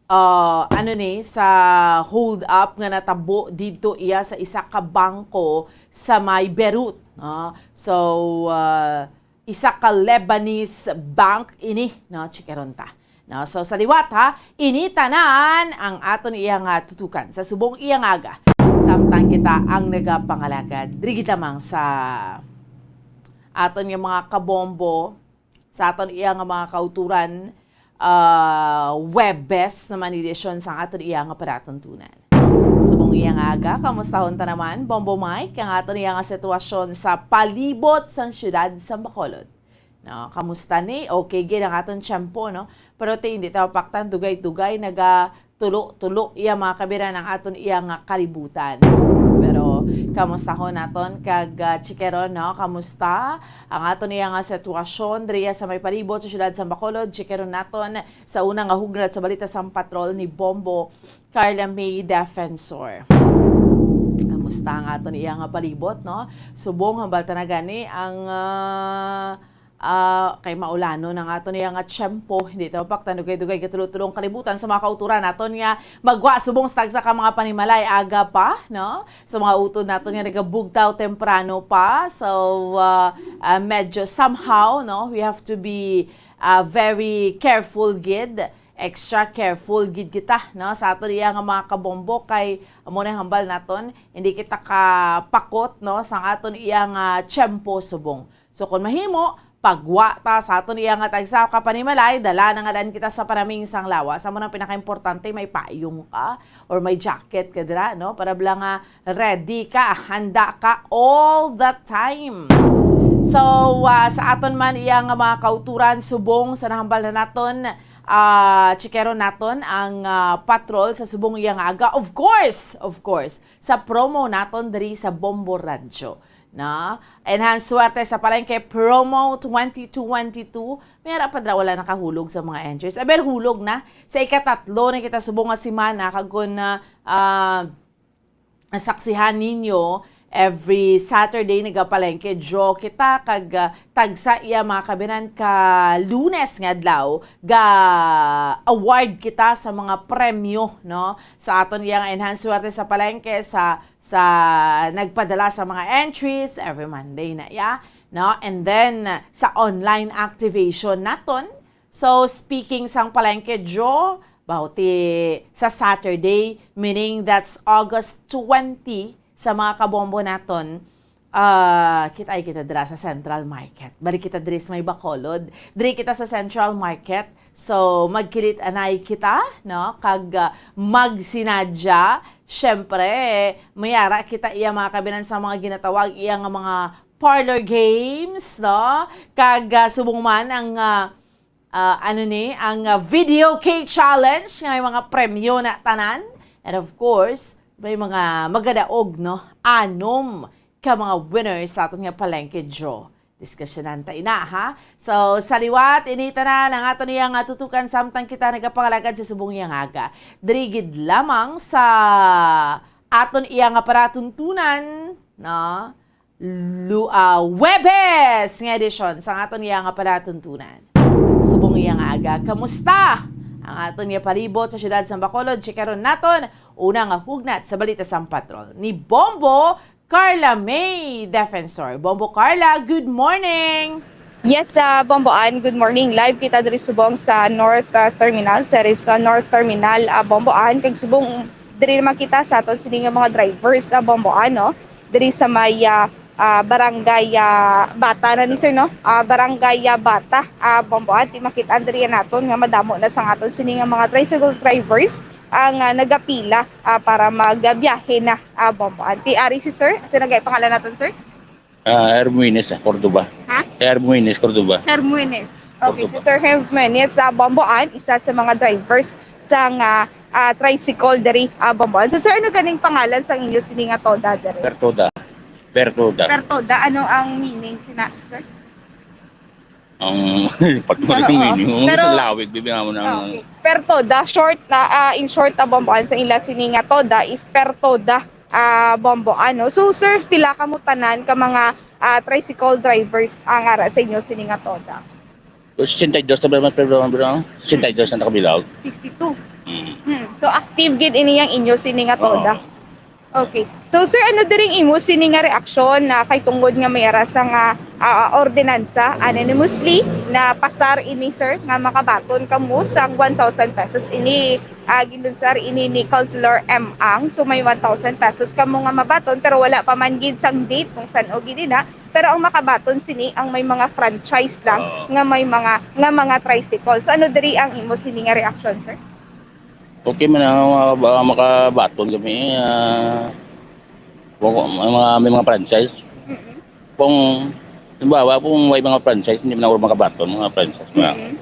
ah, ano ni, sa hold up nga natabo didto iya sa isa ka bangko sa may Beirut, no? So, ah, isa ka Lebanese bank ini, no? Chikeron ta. No? So, sa liwat, ha, ini tanan ang aton iya nga tutukan sa subong iya nga aga. Samtang kita ang nagapangalagad, diri gid lamang sa aton nga mga kabombo, sa aton iya nga mga kauturan, ah, Webes naman ni edisyon sang aton iya nga palatuntunan. Subong iya nga aga, kamustahon ta naman, Bombo Mike, ang aton iya nga sitwasyon sa palibot sang siyudad sa Bacolod. No, kamusta ni? Okay gid ang aton tiyempo, no? Pero ti, hindi ta mapaktan, dugay-dugay naga tulo-tulo iya mga kabiran ang aton iya nga kalibutan. Pero kamustahon naton kag ah, chikeron, no? Kamusta ang aton iya nga sitwasyon diriya sa may palibot sa siyudad sa Bacolod? Chikeron naton sa una nga hugnad sa balita sang patrol ni Bombo Carla May Defensor. Kamusta ang aton iya nga palibot, no? Subong hambal ta na gani ang ah, Ah, kay maulanon ang aton iya nga tiyempo. Hindi ta mapaktan, dugay-dugay gatulotulong kalibutan sa mga kauturan naton nga magwa subong sa tagsa ka mga panimalay aga pa, no? Sa mga utod naton nga nagabugtaw temprano pa. So, ah, ah, medyo somehow, no, we have to be ah, very careful gid, extra careful gid kita, no, sa aton iya nga mga kabombo kay amo na hambal naton, hindi kita kapakot, no, sa aton iya nga tiyempo subong. So kung mahimo, pagwa ta sa aton iya nga tagsa ka panimalay, dala na nga daan kita sa panaming sang lawas. Amo nang pinakaimportante, may payong ka or may jacket ka dira, no? Para bala nga ready ka, handa ka all the time. So, ah, sa aton man iya nga mga kauturan, subong sa nahambal na naton, ah, chikero naton ang, ah, patrol sa subong iya nga aga. Of course, of course, sa promo naton diri sa Bombo Radyo. Na? Enhance Swerte sa Palengke Promo twenty twenty-two. May ara pa dira wala nakahulog sa mga entries. Aber, hulog na. Sa ikatatlo na kita subong nga semana, kag kun, ah, ah, saksihan ninyo, every Saturday nagapalengke draw kita, kag, ah, tagsa iya mga kabinan ka Lunes nga adlaw, ga award kita sa mga premyo, no? Sa aton iya nga Enhance Swerte sa Palengke, sa, sa nagpadala sa mga entries, every Monday na iya, no? And then, sa online activation naton. So, speaking sang palengke draw, bauti sa Saturday, meaning that's August twenty, sa mga kabombo naton, ah, kita ay kita dira sa Central Market. Balik kita diri sa may Bacolod. Diri kita sa Central Market. So, magkilit anay kita, no? Kag, ah, magsinadya. Siyempre, mayara kita iya mga kabinan sa mga ginatawag iya nga mga parlor games, no? Kag, ah, subong man ang, ah, ah, ano ni, ang, ah, video cake challenge nga may mga premyo na tanan. And of course, may mga magadaog, no? Anom ka mga winners sa aton nga palengke draw. Diskusyonan ta ina, ha? So, sa liwat, ini tanan ang aton iya nga tutukan samtang kita nagapangalagad sa subong iya nga aga. Diri gid lamang sa aton iya nga palatuntunan, no? Lu-, ah, Huwebes nga edisyon sang aton iya nga palatuntunan. Subong iya nga aga, kamusta ang aton nga palibot sa siyudad sang Bacolod? Chikaron naton una nga hugnat sa balita sang patrol ni Bombo Carla May Defensor. Bombo Carla, good morning! Yes, ah, Bombo Ann, good morning. Live kita diri subong sa North, ah, Terminal, sa, sa North Terminal, ah, Bombo Ann. Kag subong diri naman kita sa aton sini nga mga drivers, ah, Bombo Ann, no? Diri sa may, ah, ah, Barangay, ah, Bata na ni, sir, no? Ah, Barangay, ah, Bata, ah, Bombo Ann, ti makit-an diri naton nga madamo na sang aton sini nga mga tricycle drivers ang, ah, nagapila, ah, para magbiyahe na, ah, Bombo Ann. Ti ari si sir, asa na gay pangalan naton, sir? Ah, Hermuines, ah, Cordoba. Ha? Hermuines, Cordoba. Hermuines. Okay, Cordoba. Si Sir Hermuines, ah, Bombo Ann, isa sa mga drivers sang, ah, ah, tricycle diri, ah, Bombo Ann. So, sir, ano ganing pangalan sang inyo sini nga toda diri? Pertoda. Pertoda. Pertoda, ano ang meaning sina, sir? Ang pagmali Pero, ng oo. Meaning, ang Pero, sa lawig, bibigyan mo ng okay. Pertoda, short na, ah, in short, ah, Bombo Ann, sa ila sini nga toda is pertoda, ah, Bombo Ann, no? So, sir, pila kamo tanan ka mga, ah, tricycle drivers ang ara sa inyo sini nga toda? Sesenta y dos na ba, pero, pero, sesenta y dos na nakabilog. Sixty-two. Mm. Hmm. So, active gid ini yang inyo sini nga toda? Oo. Okay. So, sir, ano diring imo sini nga reaksyon na kay tungod nga may ara sa nga, ah, ordinansa, anonymously na pasar ini, sir, nga makabaton kamo sang one thousand pesos? Ini, ah, gilunsar ini ni Councilor M Ang. So, may one thousand pesos kamo nga mabaton, pero wala pa man gid sang date kung san-o gid ina. Pero ang makabaton sini ang may mga franchise lang Oo. nga may mga, nga mga tricycle. So, ano diri ang imo sini nga reaksyon, sir? Okay man ang mga ba-, makabaton kami, ah, kung, kung may mga, may mga franchise. Mm-mm. Kung, halimbawa, kung may mga franchise, hindi man ako makabaton, mga franchise, mga Mm-mm.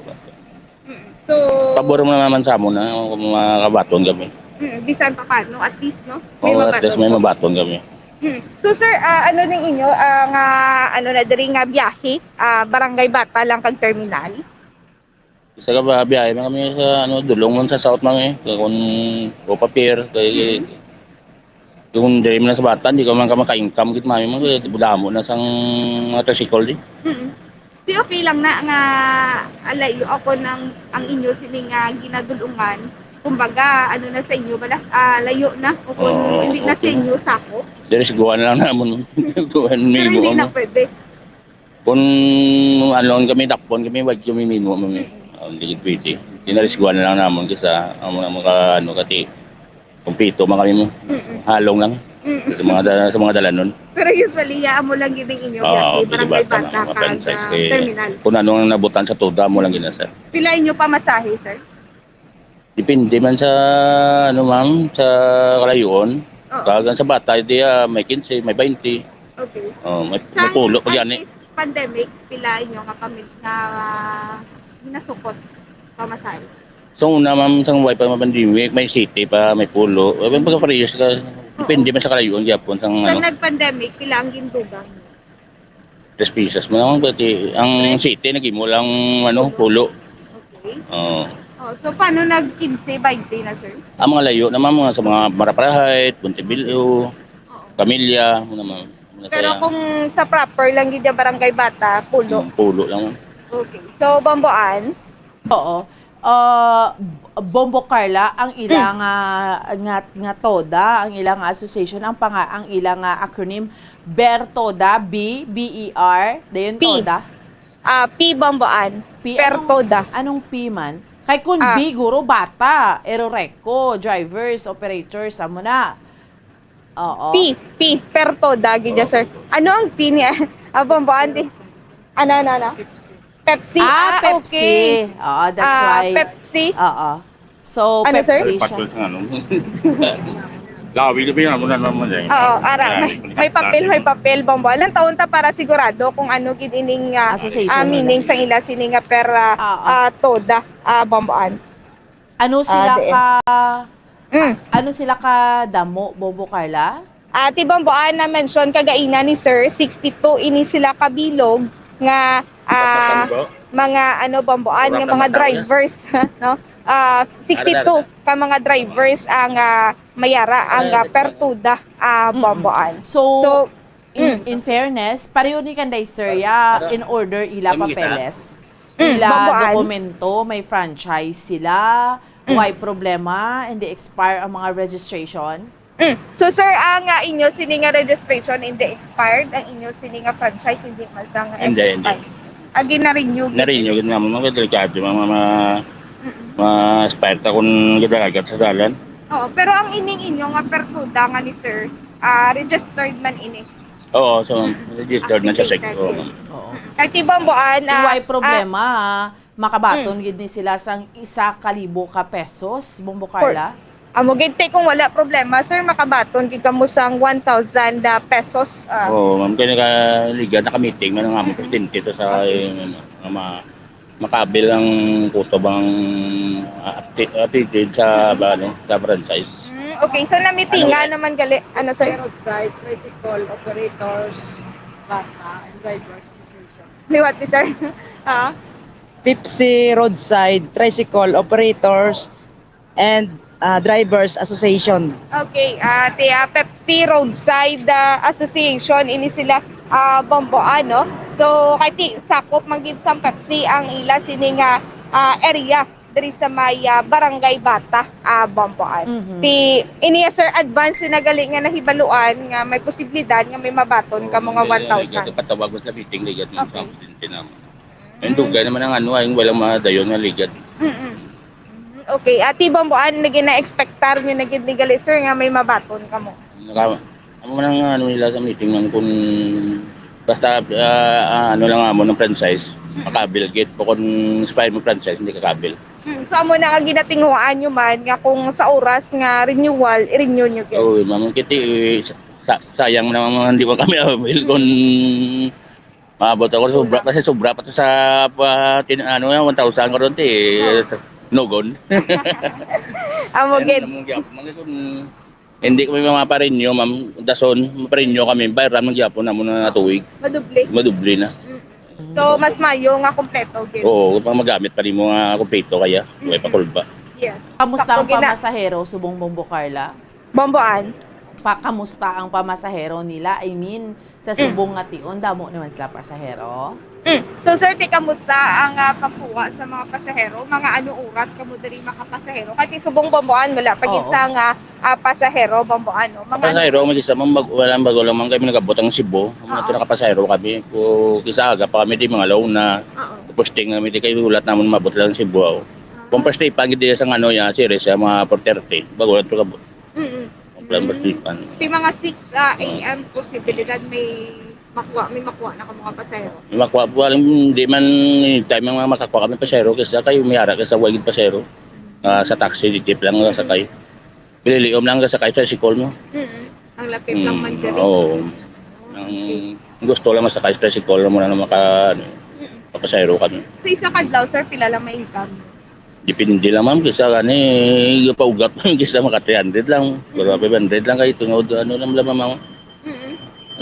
Mm-mm. So, pabor mo naman sa amon na kung makabaton kami. Mm, bisan pa paano, at least, no? May Oo, at least mabaton may ka. Mabaton kami. Mm. So, sir, ah, ano ning inyo, ah, nga, ano na diri nga biyahe, ah, Barangay Bata lang kag terminal? Sa ka ba, biyahe man kami sa, ano, Dulong man sa South man, eh. Kung o papier, kay, Mm-hmm. kung diri man sa Bata, di ka man ka maka-income gid, mami, man, kay damo na sang mga tricycle, di. Mm-hmm. Di okay lang na nga, ah, layo ako ng, ang inyo sini nga ginadulungan. Kumbaga, ano na sa inyo bala, ah, layo na, o kung Oo, hindi na sa okay na. Inyo sako. Diri sa guwan lang namon. Guwan, Pero may hindi na guwan. Pwede. Kung ano lang kami, dakpon kami, wag kami minum kami. Mm. Ah, hindi gid pwede. Tinarisguan na lang namon kaysa amo na mga, ano, kati, kumpleto man kami mo. Mm-mm. Halong lang. Mm. Sa mga da-, sa mga dalanon. Pero usually, ya, amo lang gid ang inyo Oo, biyahe, pwede Barangay bata, Bata, mga kag, franchise, ah, eh, terminal. Kung ano ang nabutan sa toda, amo lang gid na, sir. Pila inyo pamasahe, sir? Depende man sa, ano, ma'am, sa kalayuon. Oo. Kag ang sa bata, di, ah, may quince, may twenty. Okay. Oh, may, may Sang pulo pa gani. Antes pandemic, pila inyo nga pamil-, nga, ah, ginasukot pamasahe? Sa una, ma'am, sang way pa nga pandemic, may siyete pa, may pulo. Eh, pagka-parehas ka, depende man sa kalayuan gyapon sang, Sa ano. Nag-pandemic, pila ang gindugang? Tres pesos man ang, pati ang Tres? Siyete, nag-imo lang, ano, pulo. Okay. Oo. Oh, so, paano nag-quince, twenty na, sir? Ang mga layo naman, mga sa mga Maraparahait, Montebello, Oo. Pamilya, mo naman. Mga Pero kaya kung sa proper lang gid yung Barangay Bata, pulo. Hmm, pulo lang. Okay. So, Bamboan? Oo. Uh, Bombo Carla, ang ilang, Mm. ah, nga, nga TODA, ang ilang association, ang panga-, ang ilang, ah, acronym, BERTODA, B, B E R, dayon P. TODA. Ah, P, Bamboan. P, anong, Pertoda. Anong P man? Kay kung Ah. B, guro, bata, Eroreco, drivers, operators, amo na. Oo. P, P, Pertoda, gid ya, sir. Ano ang P niya? Ah, Bamboan, di. Ano, ano, ano? Pepsi. Ah, Ah, Pepsi. Okay. Oo, that's Ah, why. Pepsi. Oo. So, Ano, sir? Pepsi May siya. Papel sa ano. Lawi na ba yan? Amo na naman eh. Oo, ara. Ayan, May, may papel, may papel, Bamboan. Lang taon ta para sigurado kung ano gid ining, ah, Association ah, nila. Meaning sa ila sini nga per, ah, Oo. ah, toda, ah, Bamboan. Ano sila Ah, diin. ka, Mm. ano sila ka damo, Bombo Carla? Ah, ti Bamboan na mention kagaina ni Sir, sixty-two ini sila kabilog nga, ah, Ano ba? mga, ano, Bamboan nga Oras mga na matao na. drivers, no? Ah, sixty-two Ano na? ka mga drivers ang, ah, mayara ang, Ano ah, na? Pertuda, ah, Mm-mm. Bamboan. So, So, in, mm. in fairness, pareho ni kanday Sir, ya, Ano? in order ila Ano kita? papeles, Mm, ila Bamboan. dokumento, may franchise sila, Mm. way problema, hindi expire ang mga registration. Mm. So, sir, ang, ah, inyo sini nga registration hindi expired, ang inyo sini nga franchise hindi man sa nga Hindi, hindi. expired. Ah, gina-renew gid. Na-renew gid nga, mga delikado, mga, mga, Mm-mm. ma-expire ta kung gidalagat sa dalan. Oo, pero ang ining inyo nga pertuda nga ni sir, ah, registered man ini. Oo, so, Mm-mm. registered na siya sa Activated. Oo. Oo. Kay ti Bamboan, ah, Way ah, problema, ah. Makabaton Mm. gid ni sila sang isa ka libo ka pesos, Bombo Carla? Amo gid, te, kung wala problema, sir, makabaton gid kamo sang one thousand, ah, pesos, ah. Oo, ma'am, kay nakaligad, naka-meeting man ang among Mm. presidente to sa, Okay. eh, ano, nga ma-, makabil ang kutob ang, ah, ati-, attitude sa, Mm. ba, ano, sa franchise. Mm, okay, so namitingan Ano, eh? naman gali, ano, sir? Sa roadside, tricycle operators, bata, and drivers association. Liwat ni sir. Ah. Pepsi Roadside Tricycle Operators and, ah, Drivers Association. Okay, ah, ti, ah, Pepsi Roadside, ah, Association, ini sila, ah, Bomboan, no? So, kay ti, sakop man gid sang Pepsi ang ila sini nga, ah, area diri sa may, ah, Barangay Bata, ah, Bomboan. Mhm. Ti, ini, sir, advance na gali nga nahibaluan nga may posibilidad nga may mabaton Oo, kamo nga may, one thousand. Patawag sa meeting, ligad man sa Okay. presidente naman. Ang dugay naman ang ano, ay walang madayon nga ligad. Mm-mm. Mm, okay. Ati Bamboan, naging na-expectar nyo na gid ni gali, sir, nga may mabaton kamo? Naka-, amo man ang ano nila sa meeting man kung basta, ah, ah, ano lang amo ng franchise, Mm. makabil gid. Bukod expire mo franchise, hindi kakabil. Mm, so amo na nga ginatinguhaan nyo man nga kung sa oras nga renewal, i-renew nyo gid? Oo, ma'am. Kiti, eh, sa-, sayang naman mga hindi ko kami avail kung Maabot ako, sobra pa siya, sobra pa to sa, pa, tin-, ano, yan, one thousand karon, ti, Oo. sa Nugon. Amo Ayun, gid. Amo gyapon, man, kung hindi kami maparinyo, ma'am, dason, maparinyo kami, bayran man gyapon namo na tuig. Madubli. Madubli na. Mm. So, mas mayo nga kompleto gid. Oo, pang magamit pa rin mo nga kompleto kaya, may Mm-mm. pakulba. Yes. Kamusta Sakto ang gid na. pamasahero, subong Bombo Carla? Bomboan. Pa, kamusta ang pamasahero nila? I mean, sa Mm. subong nga tion, damo naman sila pasahero? Mm. So, sir, ti, kamusta ang, ah, pagkuha sa mga pasahero? Mga ano oras kamo diri makapasahero? Kay ti subong Bomboan, wala pa gid Oo. sa nga, ah, pasahero, Bomboan, no? Mga Pasahero, may isa, ma'am, bag-, wala, bago lang, ma'am, kami nagabot ang Cebu. Mga Oo. ito nakapasahero kami. Kung kisa aga pa kami, di mga alauna. Oo. Posting kami, di kayo ulat naman, mabot lang Cebu, oh. Ah. Kung first day pa, gid sa ano, ya, series, ya, mga four thirty, bago lang ito kabot. Mm-mm. Walang basipan. Ti mga six ah, A M posibilidad may makuha, may makuha na ka mga pasahero. Makuha po, alam, hindi man time ang mga makakuha kami pasero kasi kayo may ara ka sa wagid pasero. Ah, sa taxi, di jeep lang nga sakay. Pililiom lang nga sakay sa sikol mo. Mm. Ang lapit lang man diri. Oo. Ang gusto lang masakay sa sikol mo na maka ano, papasero kami. Sa isa ka adlaw, sir, pila lang may income? Depende lang, ma'am, kisa gani gapaugat kisa maka three hundred lang. Pero five hundred lang kay tungod ano lang lang, ma'am. Mm.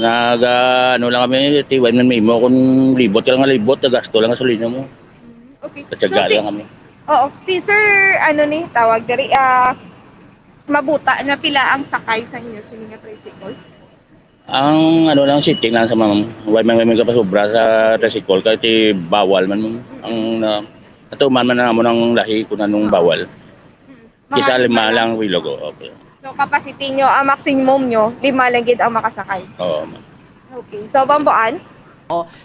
Naga ano lang kami, tiwan man mimo kung libot ka lang nga libot, gasto lang gasolina mo. Okay. Katsaga So, ti- lang kami. Oo. Ti, sir, ano ni tawag diri? Ah, mabuta na pila ang sakay sa inyo sini nga tricycle? Ang ano lang setting lang sa, ma'am, why man may kapasobra sa tricycle kay ti bawal man, ma'am. Ang na, ato man man amo nang lahi kung anong bawal. Mm. Kisa Mga lima lang bilog, oh, okay. So, capacity nyo, ang maximum nyo, lima lang gid ang makasakay. Oo, ma'am. Okay. So, Bamboan?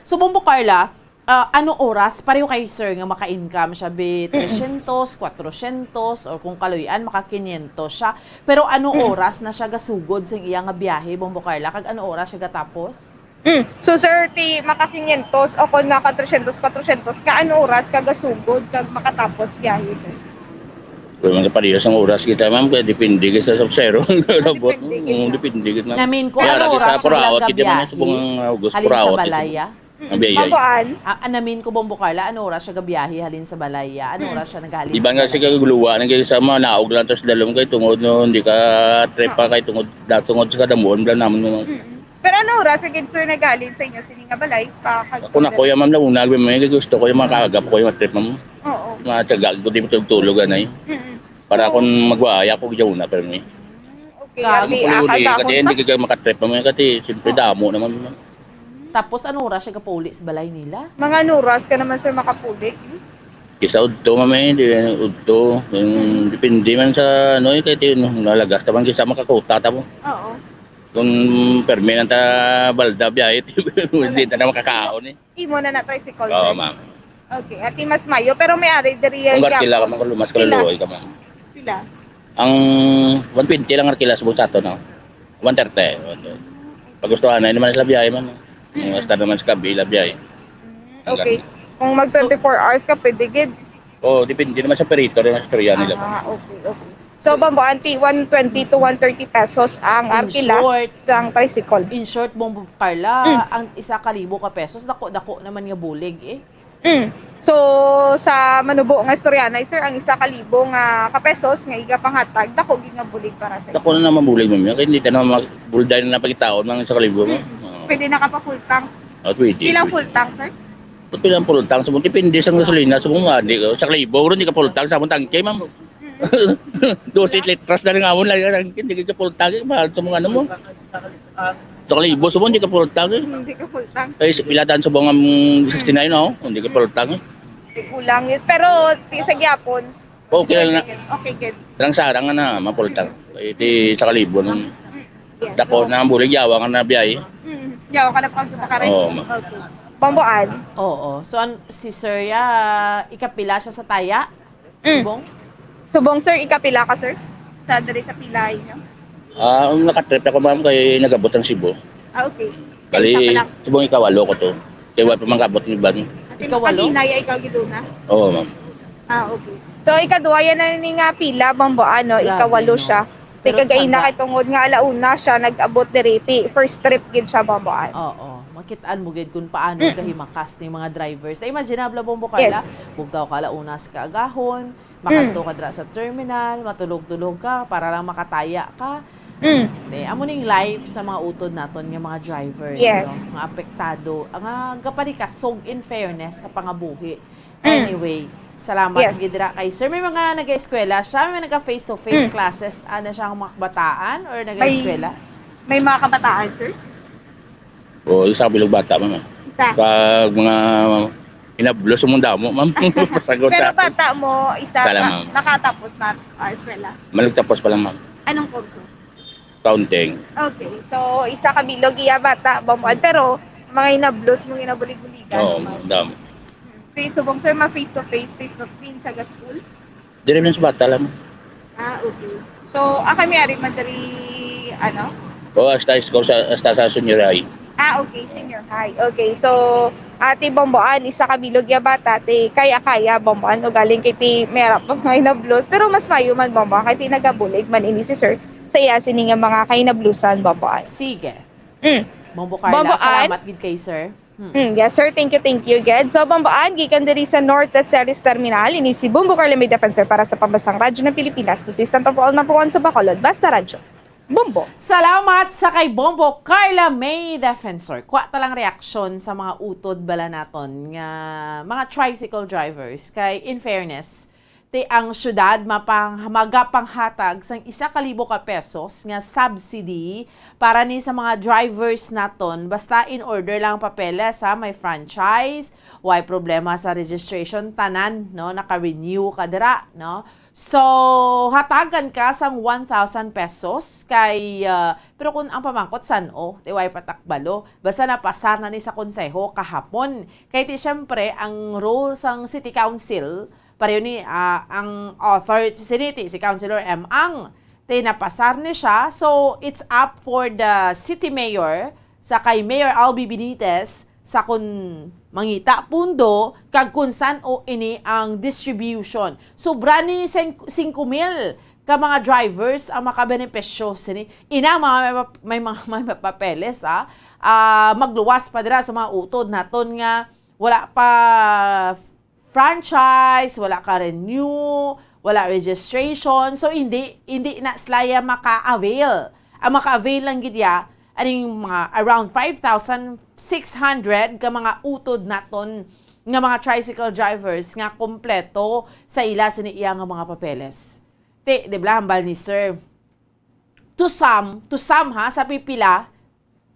So, Bombo Carla, ah, ano oras? Pareho kay sir nga maka-income siya, be tresyentos, kwatrosyentos, or kung kaluy-an, maka kinyentos siya. Pero ano oras na siya gasugod sa iya nga biyahe, Bombo Carla? Kag ano oras siya gatapos? Mm. So, sir, ti maka kinyentos o kung maka tresyentos, kwatrosyentos, ka ano oras ka gasugod kag makatapos biyahe, sir? Kung mga pareho sang oras kita, ma'am, kaya depende ka sa saksero. Labot, Depende mm, kita. depende ka, ma'am. Namin ko, Kaya ano lagi oras sa siya Puraot, lang kita man gabiyahe sa buong, uh, August, halin sa Puraot, kita. Balaya? Ang biyayay. Bamboan? Ah, ah, namin ko, Bombo Carla, ano oras siya gabiyahe halin sa Balaya? Ano oras siya naghalin Di ba sa nga Balaya? Sige, guluwa na kayo sa mga naog lang, tapos dalom kayo tungod no, hindi ka trepa kayo tungod, tungod sa kadamuon lang naman mo. Mm. Pero ano oras ka gid, sir, naghalin sa inyo sini nga balay? Pa, kag- Ako na ko yung ma'am, launag, may gusto ko yung makagap ko yung trip, ma'am. Oo. Mga tiyaga ko, di mo tulog-tulog, anay. Mm. Para So, kung magwaya ako, diyan na, pero may. Okay, Kag- abi, Kung ah, uli ka, kagahon di, pa. hindi ka makatrip, ma'am, kasi siyempre damo naman, ma'am. Tapos, ano oras siya gapauli sa balay nila? Mga ano oras ka naman, sir, makapuli? Kisa udto, ma'am, eh, di udto. Yung, depende man sa, ano, eh, kahit yun, nalagas, tabang kisa makakuta, tamo. Oo. Kung permi lang ta balda biyahe, hindi na na makakaon, eh. Imo na na tricycle, Oo, sir? Ma'am. Okay, ati mas mayo, pero may ari diri Kung ang arkila ka, Quiapo. ma'am, kung lumas ka, Pila? luluoy ka, ma'am. Pila? Ang one twenty lang arkila sa bulsa to, no? One thirty. Pag gusto ka na, naman sila biyahe, ma'am. Yung basta naman sa kabila biyahe. Mm, okay. Kung mag twenty-four hours ka, pwede gid. Oh, depende naman sa perito rin ang istorya nila. Ah, okay, okay. So, Bamboan, ti one twenty to one thirty pesos ang In arkila short, sang tricycle. In short, Bombo Carla, ang isa ka libo ka pesos, dako-dako naman nga bulig eh. Mm. So, sa manubo nga istoryanay, sir, ang isa ka libo nga ka pesos nga igapanghatag, dako gid nga bulig para sa Dako na naman bulig, ma'am. Kaya hindi tayo naman mag-, bulday na napagitaon ng sa kalibo, ma'am. Oo. Pwede na ka pa full tank. Oh, pwede. Pilang Pwede. Full tank, sir? Ba't pilang full tank? Sa depende sa gasolina, sa mga hindi. Sa kalibo, hindi ka full tank, sa mong tangke, ma'am. Dosis litros na rin nga mo lang, hindi ka full tank, eh, mahal sa mga ano mo. Sa kalibo, sa mo, hindi ka full tank, eh. Hindi ka full tank. Ay, sa pilatan sa mga, mm, sixty-nine, oh, hindi ka full tank, eh. Kulang, yes. Pero, ti sa gyapon, Okay lang na. Okay, good. Sarang-sarang na, ma-full tank. Eh, di sa kalibo, nun. Yes. Dako na ang bulig, yawa nga na biyahe. Mm, yawa ka na pagpunta ka rin. Oo, ma- Okay. Bamboan. Oo. So, an, si Sir ya, ikapila siya sa taya? Mm. Bong? Subong, sir, ikapila ka, sir? Sa diri sa pila inyo? Ah, ang nakatrip ako, ma'am, kay nagabot ang Cebu. Ah, okay. Bali, Isa pa lang. Cebu, ikawalo ko to. Kay wala pa man kabot ni Ban. Ate, Ikawalo? Makalina ya ikaw giduna? Oo, ma'am. Ah, okay. So, ikaduha yan na ni nga pila, Bamboan, no? Grabe, Ikawalo no? Siya. Pero Tigagaina tiyaga. Kay tungod nga alauna siya nag-abot diri, ti first trip gid siya, Bamboan. Oo. Makitaan mo gid kung paano Mm. kahimakas ni mga drivers. Na imagine na, Bombo Carla, Yes. bugtaw ka alauna sa kaagahon, makadto ka dira sa terminal, matulog-tulog ka para lang makataya ka. Mm. Te, amo ning life sa mga utod naton nga mga drivers, Yes. no? Nga apektado, nga gapalikasog in fairness sa pangabuhi. Mm. Anyway, salamat Yes. gid dira kay sir. May mga nag-eskwela siya, may nag face to face Mm. classes, ana siya ang mga kabataan or nag-eskwela? May mga kabataan, sir? O, isa bilog bata, ma'am. Isa. Pag mga inablos mo damo, ma'am. Pasagot Pero sa akin. Bata mo, isa Isa lang, na, ma'am. Nakatapos na, ah, eskwela. Malagtapos pa lang, ma'am. Anong kurso? Counting. Okay. So, isa ka bilog iya bata, Bamboan, pero mga inablos mo, ginabulig-buligan. Oo, Ma'am. Damo. Okay, subong, sir, ma face to face, face to face sa school? Diri lang sa bata lang. Ah, okay. So, ah, kami ari man diri Ano? O hasta high school, sa, hasta sa senior high. Ah, okay, senior high. Okay, so, Ate Bomboan, isa ka bilog ya bata, ti kaya-kaya, Bomboan, ugaling kay ti merap pa nga inablos. Pero mas mayo man, Bomboan, kay ti nagabulig man ini si sir sa iya sini nga mga kainablusan, Bomboan. Sige. Mm. Bombo Carla, Bomboan? Salamat gid kay sir. Hmm. Mm, yes, sir. Thank you, thank you, Ged. So, Bomboan, gikan diri sa North at Ceres Terminal, ini si Bombo Carla May Defensor para sa Pambansang Radyo ng Pilipinas, Pusistan Tapuan Mapuan sa Bacolod, Basta Radyo. Bombo. Salamat sa kay Bombo Carla May Defensor. Kuha ta lang reaksyon sa mga utod bala naton nga mga tricycle drivers. Kay in fairness, ti ang syudad mapang, magapanghatag sang isa ka libo ka pesos nga subsidy para ni sa mga drivers naton. Basta in order lang ang papeles, ha, may franchise, way problema sa registration, tanan, no, naka-renew ka dira, no. So, hatagan ka sang one thousand pesos kay, ah, pero kung ang pamangkot san-o, ti way patakbalo, basta napasar na ni sa konseho kahapon. Kay ti syempre, ang role sang city council, pareho ni, ah, ang author, si Siniti, si Councilor M. Ang, ti napasar ni siya. So, it's up for the city mayor, sa kay Mayor Albi Benitez, sa kun mangita pundo, kag kun san-o ini ang distribution. Sobra ni sing-, singko mil ka mga drivers ang makabenepisyo sini. Ina, mga may, may, mga may papeles, ah. Ah, magluwas pa dira sa mga utod naton nga wala pa franchise, wala ka renew, wala registration. So, hindi, hindi na sila ya maka-avail. Ang maka-avail lang gid ya, aning mga around five thousand six hundred ka mga utod naton nga mga tricycle drivers nga kompleto sa ila sini iya nga mga papeles. Ti, di ba, hambal ni sir? To some, to some ha, sa pipila,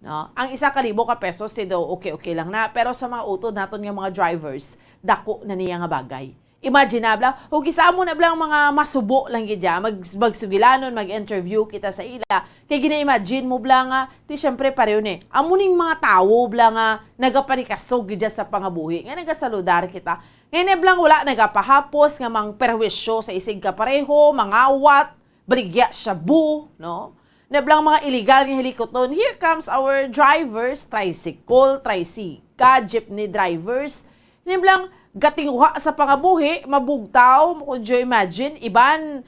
no? Ang isa ka libo ka pesos, ti daw okay-okay lang na. Pero sa mga utod naton nga mga drivers, dako na niya nga bagay. Imagine na, bla, kung isa mo na, bla, ang mga masubo lang gid ya, mag, magsugilanon, mag-interview kita sa ila. Kay gina-imagine mo, bla, nga, ti syempre pareho ni. Amo ning mga tawo, bla, nga nagapanikasog gid ya sa pangabuhi, nga nagasaludar kita. Ngayon, bla, wala nagapahapos nga mang perwisyo sa isig kapareho, mangawat, baligya, shabu, no? Nablang mga illegal nga hilikuton, here comes our drivers, tricycle, tricyca, jeepney drivers. Nablang gatinguha sa pangabuhi, mabugtaw, could you imagine? Iban,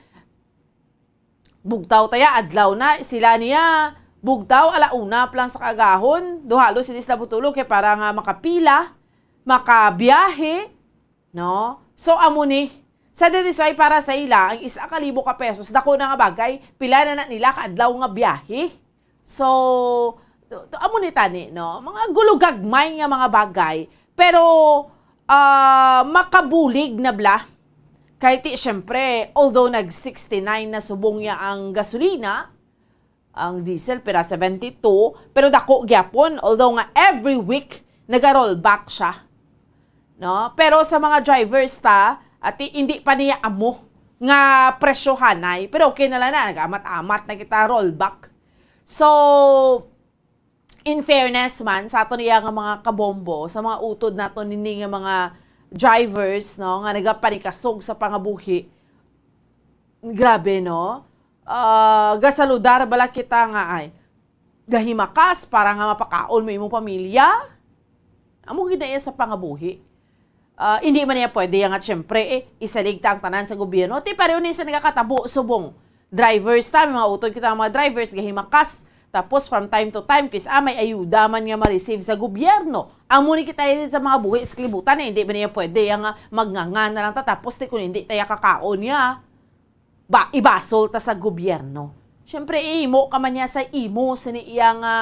bugtaw taya, adlaw na, sila niya, bugtaw, ala una pa lang sa kagahon, do halos hindi sila butulog kay para nga makapila, makabiyahe, no? So, amo ni, sa diri sa para sa ila, ang isa ka libo ka pesos, dako na nga bagay, pila na na nila ka adlaw nga biyahe. So, to, to, amo ni tani, no? Mga gulugagmay nga mga bagay, pero, ah, makabulig na bla. Kay ti, syempre, although nag sixty-nine na subong ya ang gasolina, ang diesel pira seventy-two, pero dako gyapon, although nga every week naga-rollback siya. No? Pero sa mga drivers ta, ati, hindi pa niya amo nga presyohanay. Pero okay na lang na, nag-amat-amat na kita rollback. So, in fairness man, sa ato niya nga mga kabombo, sa mga utod nato nini nga mga drivers, no, nga nagapanikasog sa pangabuhi, grabe, no? Ah, gasaludar bala kita nga ay gahimakas para nga mapakaon mo imong pamilya? Amo gid na iya sa pangabuhi. Ah, hindi man niya pwede nga, syempre, eh, isalig ta ang tanan sa gobyerno. Ti pareho ni sa nagakatabo subong drivers ta, may mga utod kita nga mga drivers, gahimakas. Tapos from time to time, kis-a may ayuda man nga ma-receive sa gobyerno. Amo ni kita sa mga buhi sa kalibutan, eh. Hindi man niya pwede nga magngangan na lang ta, tapos ti kung hindi taya kakaon niya, ba, ibasol ta sa gobyerno. Siyempre, imo ka man niya sa imo sini iya nga,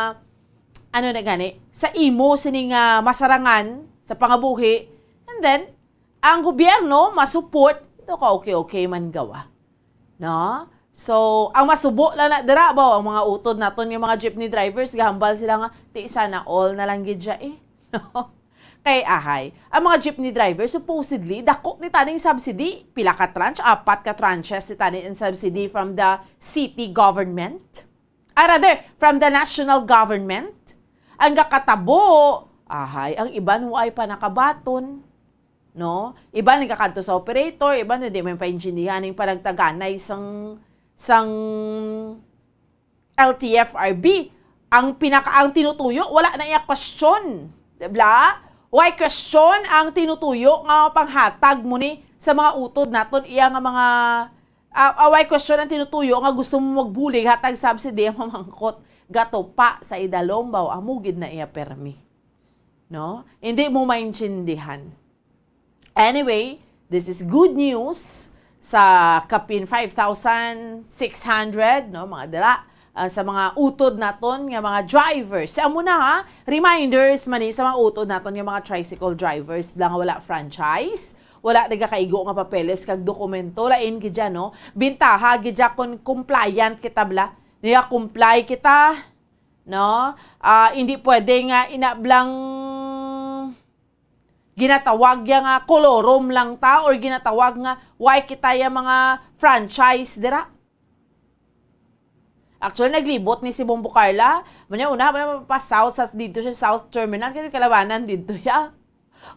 ano na gani, sa imo sini nga masarangan sa pangabuhi, and then, ang gobyerno masupport, ito ka okay-okay man gawa. No? So, ang masubo lang na dira ba, ang mga utod naton nga mga jeepney drivers, gahambal sila nga, ti sana all na lang gid siya eh. Kay ahay, ang mga jeepney driver, supposedly, dako ni taning subsidy. Pila ka tranche? Apat ka tranches ni taning subsidy from the city government. Ah, rather, from the national government. Ang gakatabo, ahay, ang iban waay pa nakabaton. No? Iban nagakadto sa operator, iban hindi may paintindihan ning panagtaganay sang, sang L T F R B. Ang pinaka, ang tinutuyo, wala na iya question. Di ba? Why question ang tinutuyo nga panghatag mo ni sa mga utod naton iya nga mga, ah, ah, why question ang tinutuyo nga gusto mo magbulig hatag subsidy ang mamangkot? Gato pa sa idalom ba, amo gid na iya permi. No? Hindi mo maintindihan. Anyway, this is good news sa kapin five thousand six hundred, no, mga dira, ah, sa mga utod naton nga mga drivers. Sa amo na, ha, reminders man ni sa mga utod naton nga mga tricycle drivers lang wala franchise, wala nagakaigo nga papeles kag dokumento, lain gid dyan, no? Bintaha gid dyan kung compliant kita, bla. Niya comply kita, no? Ah, hindi pwede nga inablang ginatawag ya nga kolorum lang ta or ginatawag nga why kita ya mga franchise dira. Actually, naglibot ni si Bombo Carla. Manya una, pa south, sa, dito siya, South Terminal, kasi kalabanan dito ya.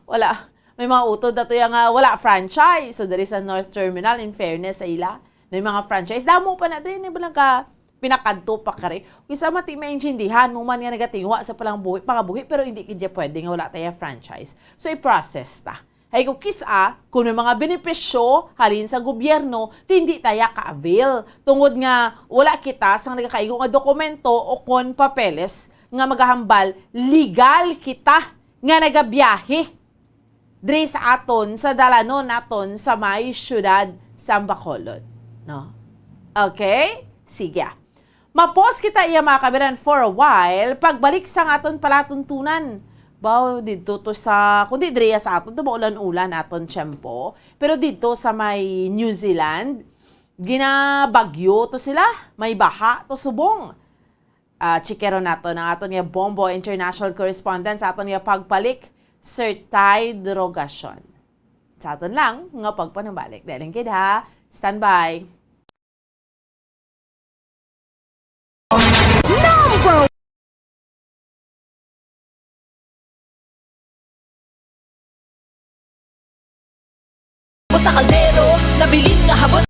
Wala. May mga utod na to ya nga wala franchise. So, diri sa North Terminal, in fairness sa ila, may mga franchise. Damo pa na din, iba lang ka pinakadto pa kari. Kung sa mati maintindihan mo man nga nagatingwa sa palang buhi, pangabuhi, pero hindi gid pwede nga wala tayo franchise. So, i-process ta. Hay kung kisa, kung may mga benepisyo halin sa gobyerno, ti hindi taya ka-avail. Tungod nga wala kita sang nagakaigo nga dokumento o kon papeles nga magahambal legal kita nga nagabiyahe diri sa aton, sa dalanon naton sa may siyudad sang Bacolod, no? Okay? Sige. Mapos kita iya, mga kabiran, for a while. Pagbalik sa aton palatuntunan, baw, didto to sa, kundi diri sa aton to, maulan-ulan aton tiyempo. Pero didto sa may New Zealand, ginabagyo to sila, may baha to subong. Ah, chikero naton ang aton nga Bombo International Correspondent sa aton nga pagbalik, Sir Ty Drogacion. Sa aton lang nga pagpanumbalik. Dahil gid ha, standby. Number Usa ka kaldero, nabilin nga habot.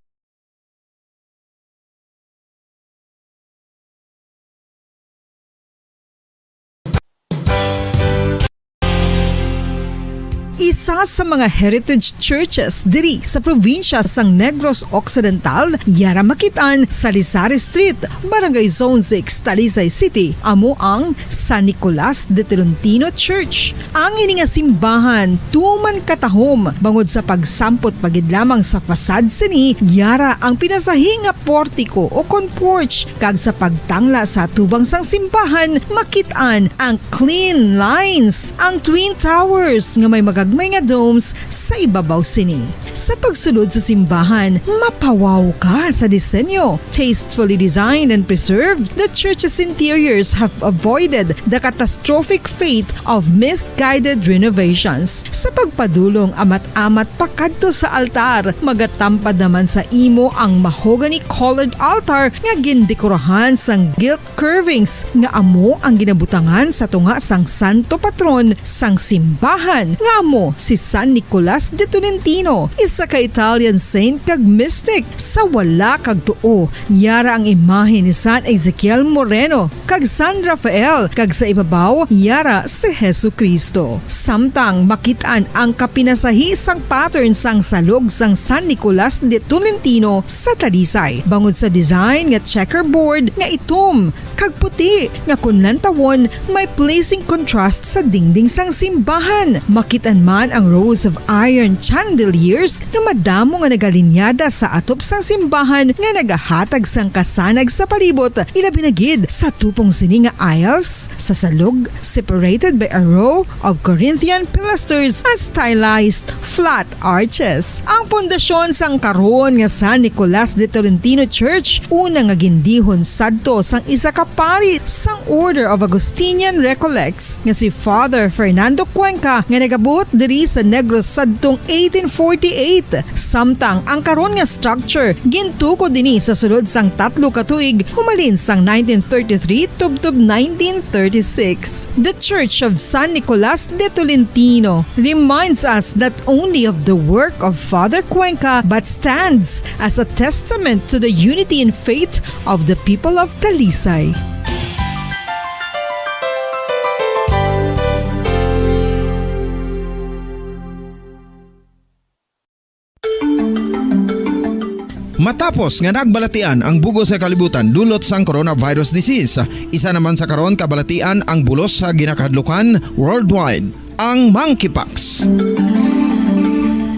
Isa sa mga heritage churches diri sa probinsya sang Negros Occidental, yara makit-an sa Lisari Street, Barangay Zone six, Talisay City, amo ang San Nicolas de Tolentino Church. Ang ini nga simbahan tuman katahom bangod sa pagsampot pa gid lamang sa facade sini, yara ang pinasahi nga portiko o kon porch, kag sa pagtangla sa atubang sang simbahan makit-an ang clean lines, ang twin towers nga may magagmay nga domes sa ibabaw sini. Sa pagsulod sa simbahan, mapawaw ka sa disenyo. Tastefully designed and preserved, the church's interiors have avoided the catastrophic fate of misguided renovations. Sa pagpadulong amat-amat pakadto sa altar, magatampad naman sa imo ang mahogany-colored altar nga gindekorahan sang gilt curvings nga amo ang ginabutangan sa tunga sang santo patron sang simbahan, nga amo si San Nicolas de Tolentino, isa ka Italian saint kag mystic. Sa wala kag tuo, yara ang imahe ni San Ezekiel Moreno kag San Rafael, kag sa ibabaw, yara si Jesu-Cristo. Samtang makit-an ang kapinasahi sang pattern sang salog sang San Nicolas de Tolentino sa Talisay, bangod sa design nga checkerboard nga itom kag puti nga kon lantawon may pleasing contrast sa dingding sang simbahan. Makit-an man ang rows of iron chandeliers nga madamo nga nagalinyada sa atop sang simbahan nga nagahatag sang kasanag sa palibot, ilabi na gid sa tupong sini nga aisles sa salog, separated by a row of Corinthian pilasters and stylized flat arches. Ang pundasyon sang karon nga San Nicolas de Tolentino Church, una nga gindihon sadto sang isa ka pari sang Order of Augustinian Recollects nga si Father Fernando Cuenca, nga nagabot diri sa Negros sadtong eighteen forty-eight, samtang ang karon nga structure gintukod ini sa sulod sang tatlo ka tuig, humalin sang nineteen thirty-three tubtob nineteen thirty-six. The Church of San Nicolas de Tolentino reminds us not only of the work of Father Cuenca but stands as a testament to the unity in faith of the people of Talisay. Matapos nga nagbalatian ang bug-os nga kalibutan dulot sang coronavirus disease, isa naman sa karon kabalatian ang bulos sa ginakahadlukan worldwide, ang monkeypox.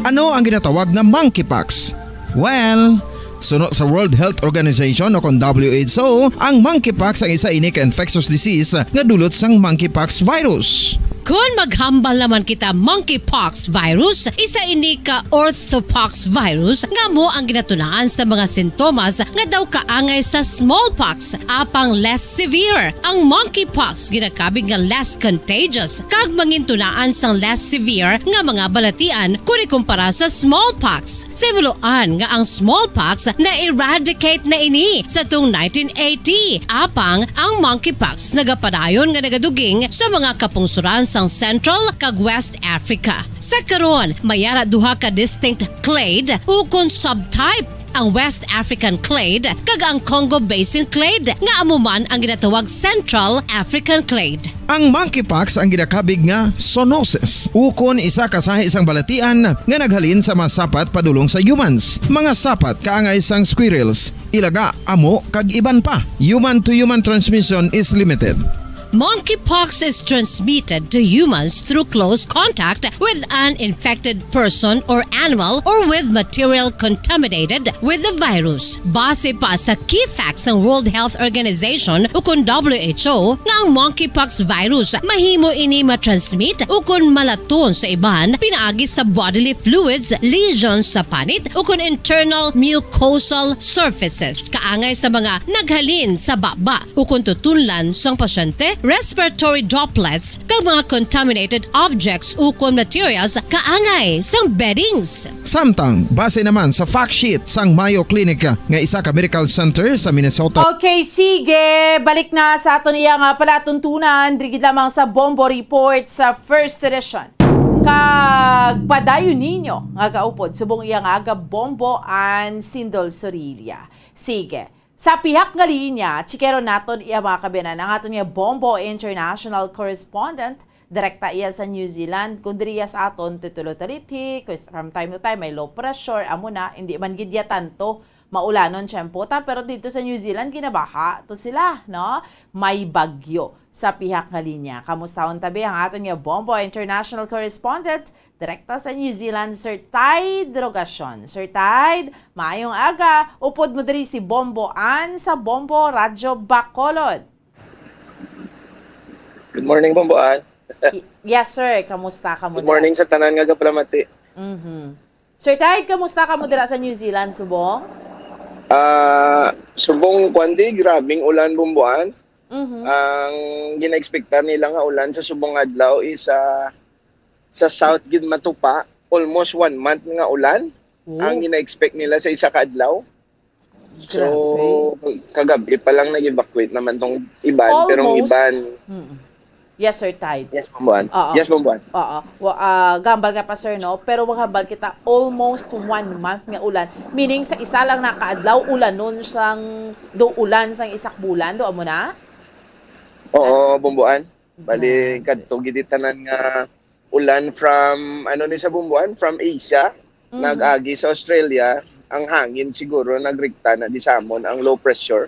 Ano ang ginatawag nga monkeypox? Well, suno sa World Health Organization o kon W H O, ang monkeypox ang isa ini ka infectious disease nga dulot sang monkeypox virus. Kon maghambal naman kita monkeypox virus, isa ini ka orthopox virus nga amo ang ginatunaan sa mga sintomas nga daw kaangay sa smallpox, apang less severe. Ang monkeypox ginakabig nga less contagious kag mangintunaan sang less severe nga mga balatian kon ikumpara sa smallpox. Sa himuloan nga ang smallpox na-eradicate na ini sa tung nineteen eighty, apang ang monkeypox nagapadayon nga nagaduging sa mga kapungsoran sang Central kag West Africa. Sa karon, may ara duha ka distinct clade ukon subtype, ang West African clade kag ang Congo Basin clade, nga amo man ang ginatawag Central African clade. Ang monkeypox ang ginakabig nga zoonosis, ukon isa ka sahi sang balatian nga naghalin sa mga sapat padulong sa humans. Mga sapat kaangay sang squirrels, ilaga, amo, kag iban pa. Human to human transmission is limited. Monkeypox is transmitted to humans through close contact with an infected person or animal or with material contaminated with the virus. Base pa sa key facts sang World Health Organization ukon W H O nga ang monkeypox virus mahimo ini matransmit ukon malaton sa iban pinaagi sa bodily fluids, lesions sa panit ukon internal mucosal surfaces kaangay sa mga naghalin sa baba ukon tutunlan sang pasyente, respiratory droplets, kag mga contaminated objects ukon materials kaangay sang beddings. Samtang, base naman sa fact sheet sang Mayo Clinic nga isa ka medical center sa Minnesota. Okay, sige. Balik na sa aton iya nga palatuntunan, diri gid lamang sa Bombo Report sa First Edition. Kag padayon ninyo nga kaupod subong iya nga aga Bombo and Sindol Sorilla. Sige. Sa pihak nga linya, chikeron naton iya mga kabiyanan ang aton nga Bombo International Correspondent. Direkta iya sa New Zealand. Kung diri iya sa aton, tutulo talithi, kus-, from time to time, may low pressure, amo na, hindi man gid ya tanto maulanon tiyempo ta, pero dito sa New Zealand, ginabaha to sila, no? May bagyo sa pihak nga linya. Kamustahon tabi ang aton nga Bombo International Correspondent, direkta sa New Zealand, Sir Tide Rogacion. Sir Tide, maayong aga. Upod mo diri si Bombo Ann sa Bombo Radyo Bacolod. Good morning, Bombo Ann. Y-, yes, sir. Kamusta? Kamusta? Good morning sa tanan nga gapalamati. Mhm. Sir Tide, kamusta kamo dira sa New Zealand, subong? Ah, subong, kwan di, grabing ulan, Bombo Ann. Mhm. Ang gina-expectar nila nga ulan sa subong adlaw is, ah, sa south gid matupa, almost one month nga ulan Oh. ang gina-expect nila sa isa ka adlaw. So, Grabe. kagab-i pa lang nag-evacuate naman tong iban, pero ang Almost. iban Mm. Yes, Sir Tide. Yes, Bombo Ann. Oo. Yes, Bombo Ann. Oo. Wa-, ah, gambal ka pa, sir, no? Pero maghambal kita, almost one month nga ulan. Meaning, sa isa lang na ka adlaw, ulanon sang, do ulan sang isa ka bulan, do amo na? Oo, Bombo Ann. Bali, Grabe. kadto gid tanan nga ulan from, ano ni sa, Bombo Ann? From Asia, Mhm. nag-agi sa Australia, ang hangin siguro nagrikta na di sa amon ang low pressure.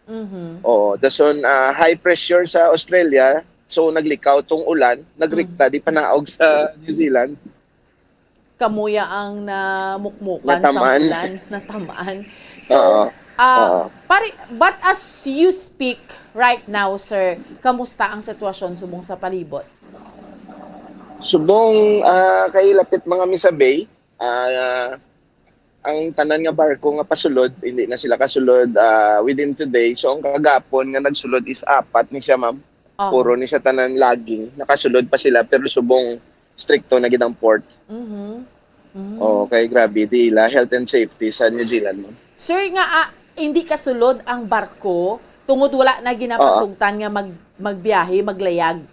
Mhm. Oo, dason, ah, high pressure sa Australia, so naglikaw tong ulan, nagrikta Mhm. di panaog sa New Zealand. Kamo ya ang namukmukan sa Natamaan. ulan, natamaan. So, Oo. ah, Oo. pare, but as you speak right now, sir, kamusta ang sitwasyon subong sa palibot? Subong, ah, kay lapit mga mi sa bay, ah, ang tanan nga barko nga pasulod, hindi na sila kasulod, ah, within today. So, ang kagapon nga nagsulod is apat ni siya, ma'am. Aha. Puro ni siya tanan logging. Nakasulod pa sila, pero subong stricto na gid ang port. Mhm. Mm. Oo, kay grabe, di ila health and safety sa New Zealand, ma'am. Sir, nga, ah, hindi kasulod ang barko tungod wala na ginapasugtan nga mag-, magbiyahe, maglayag.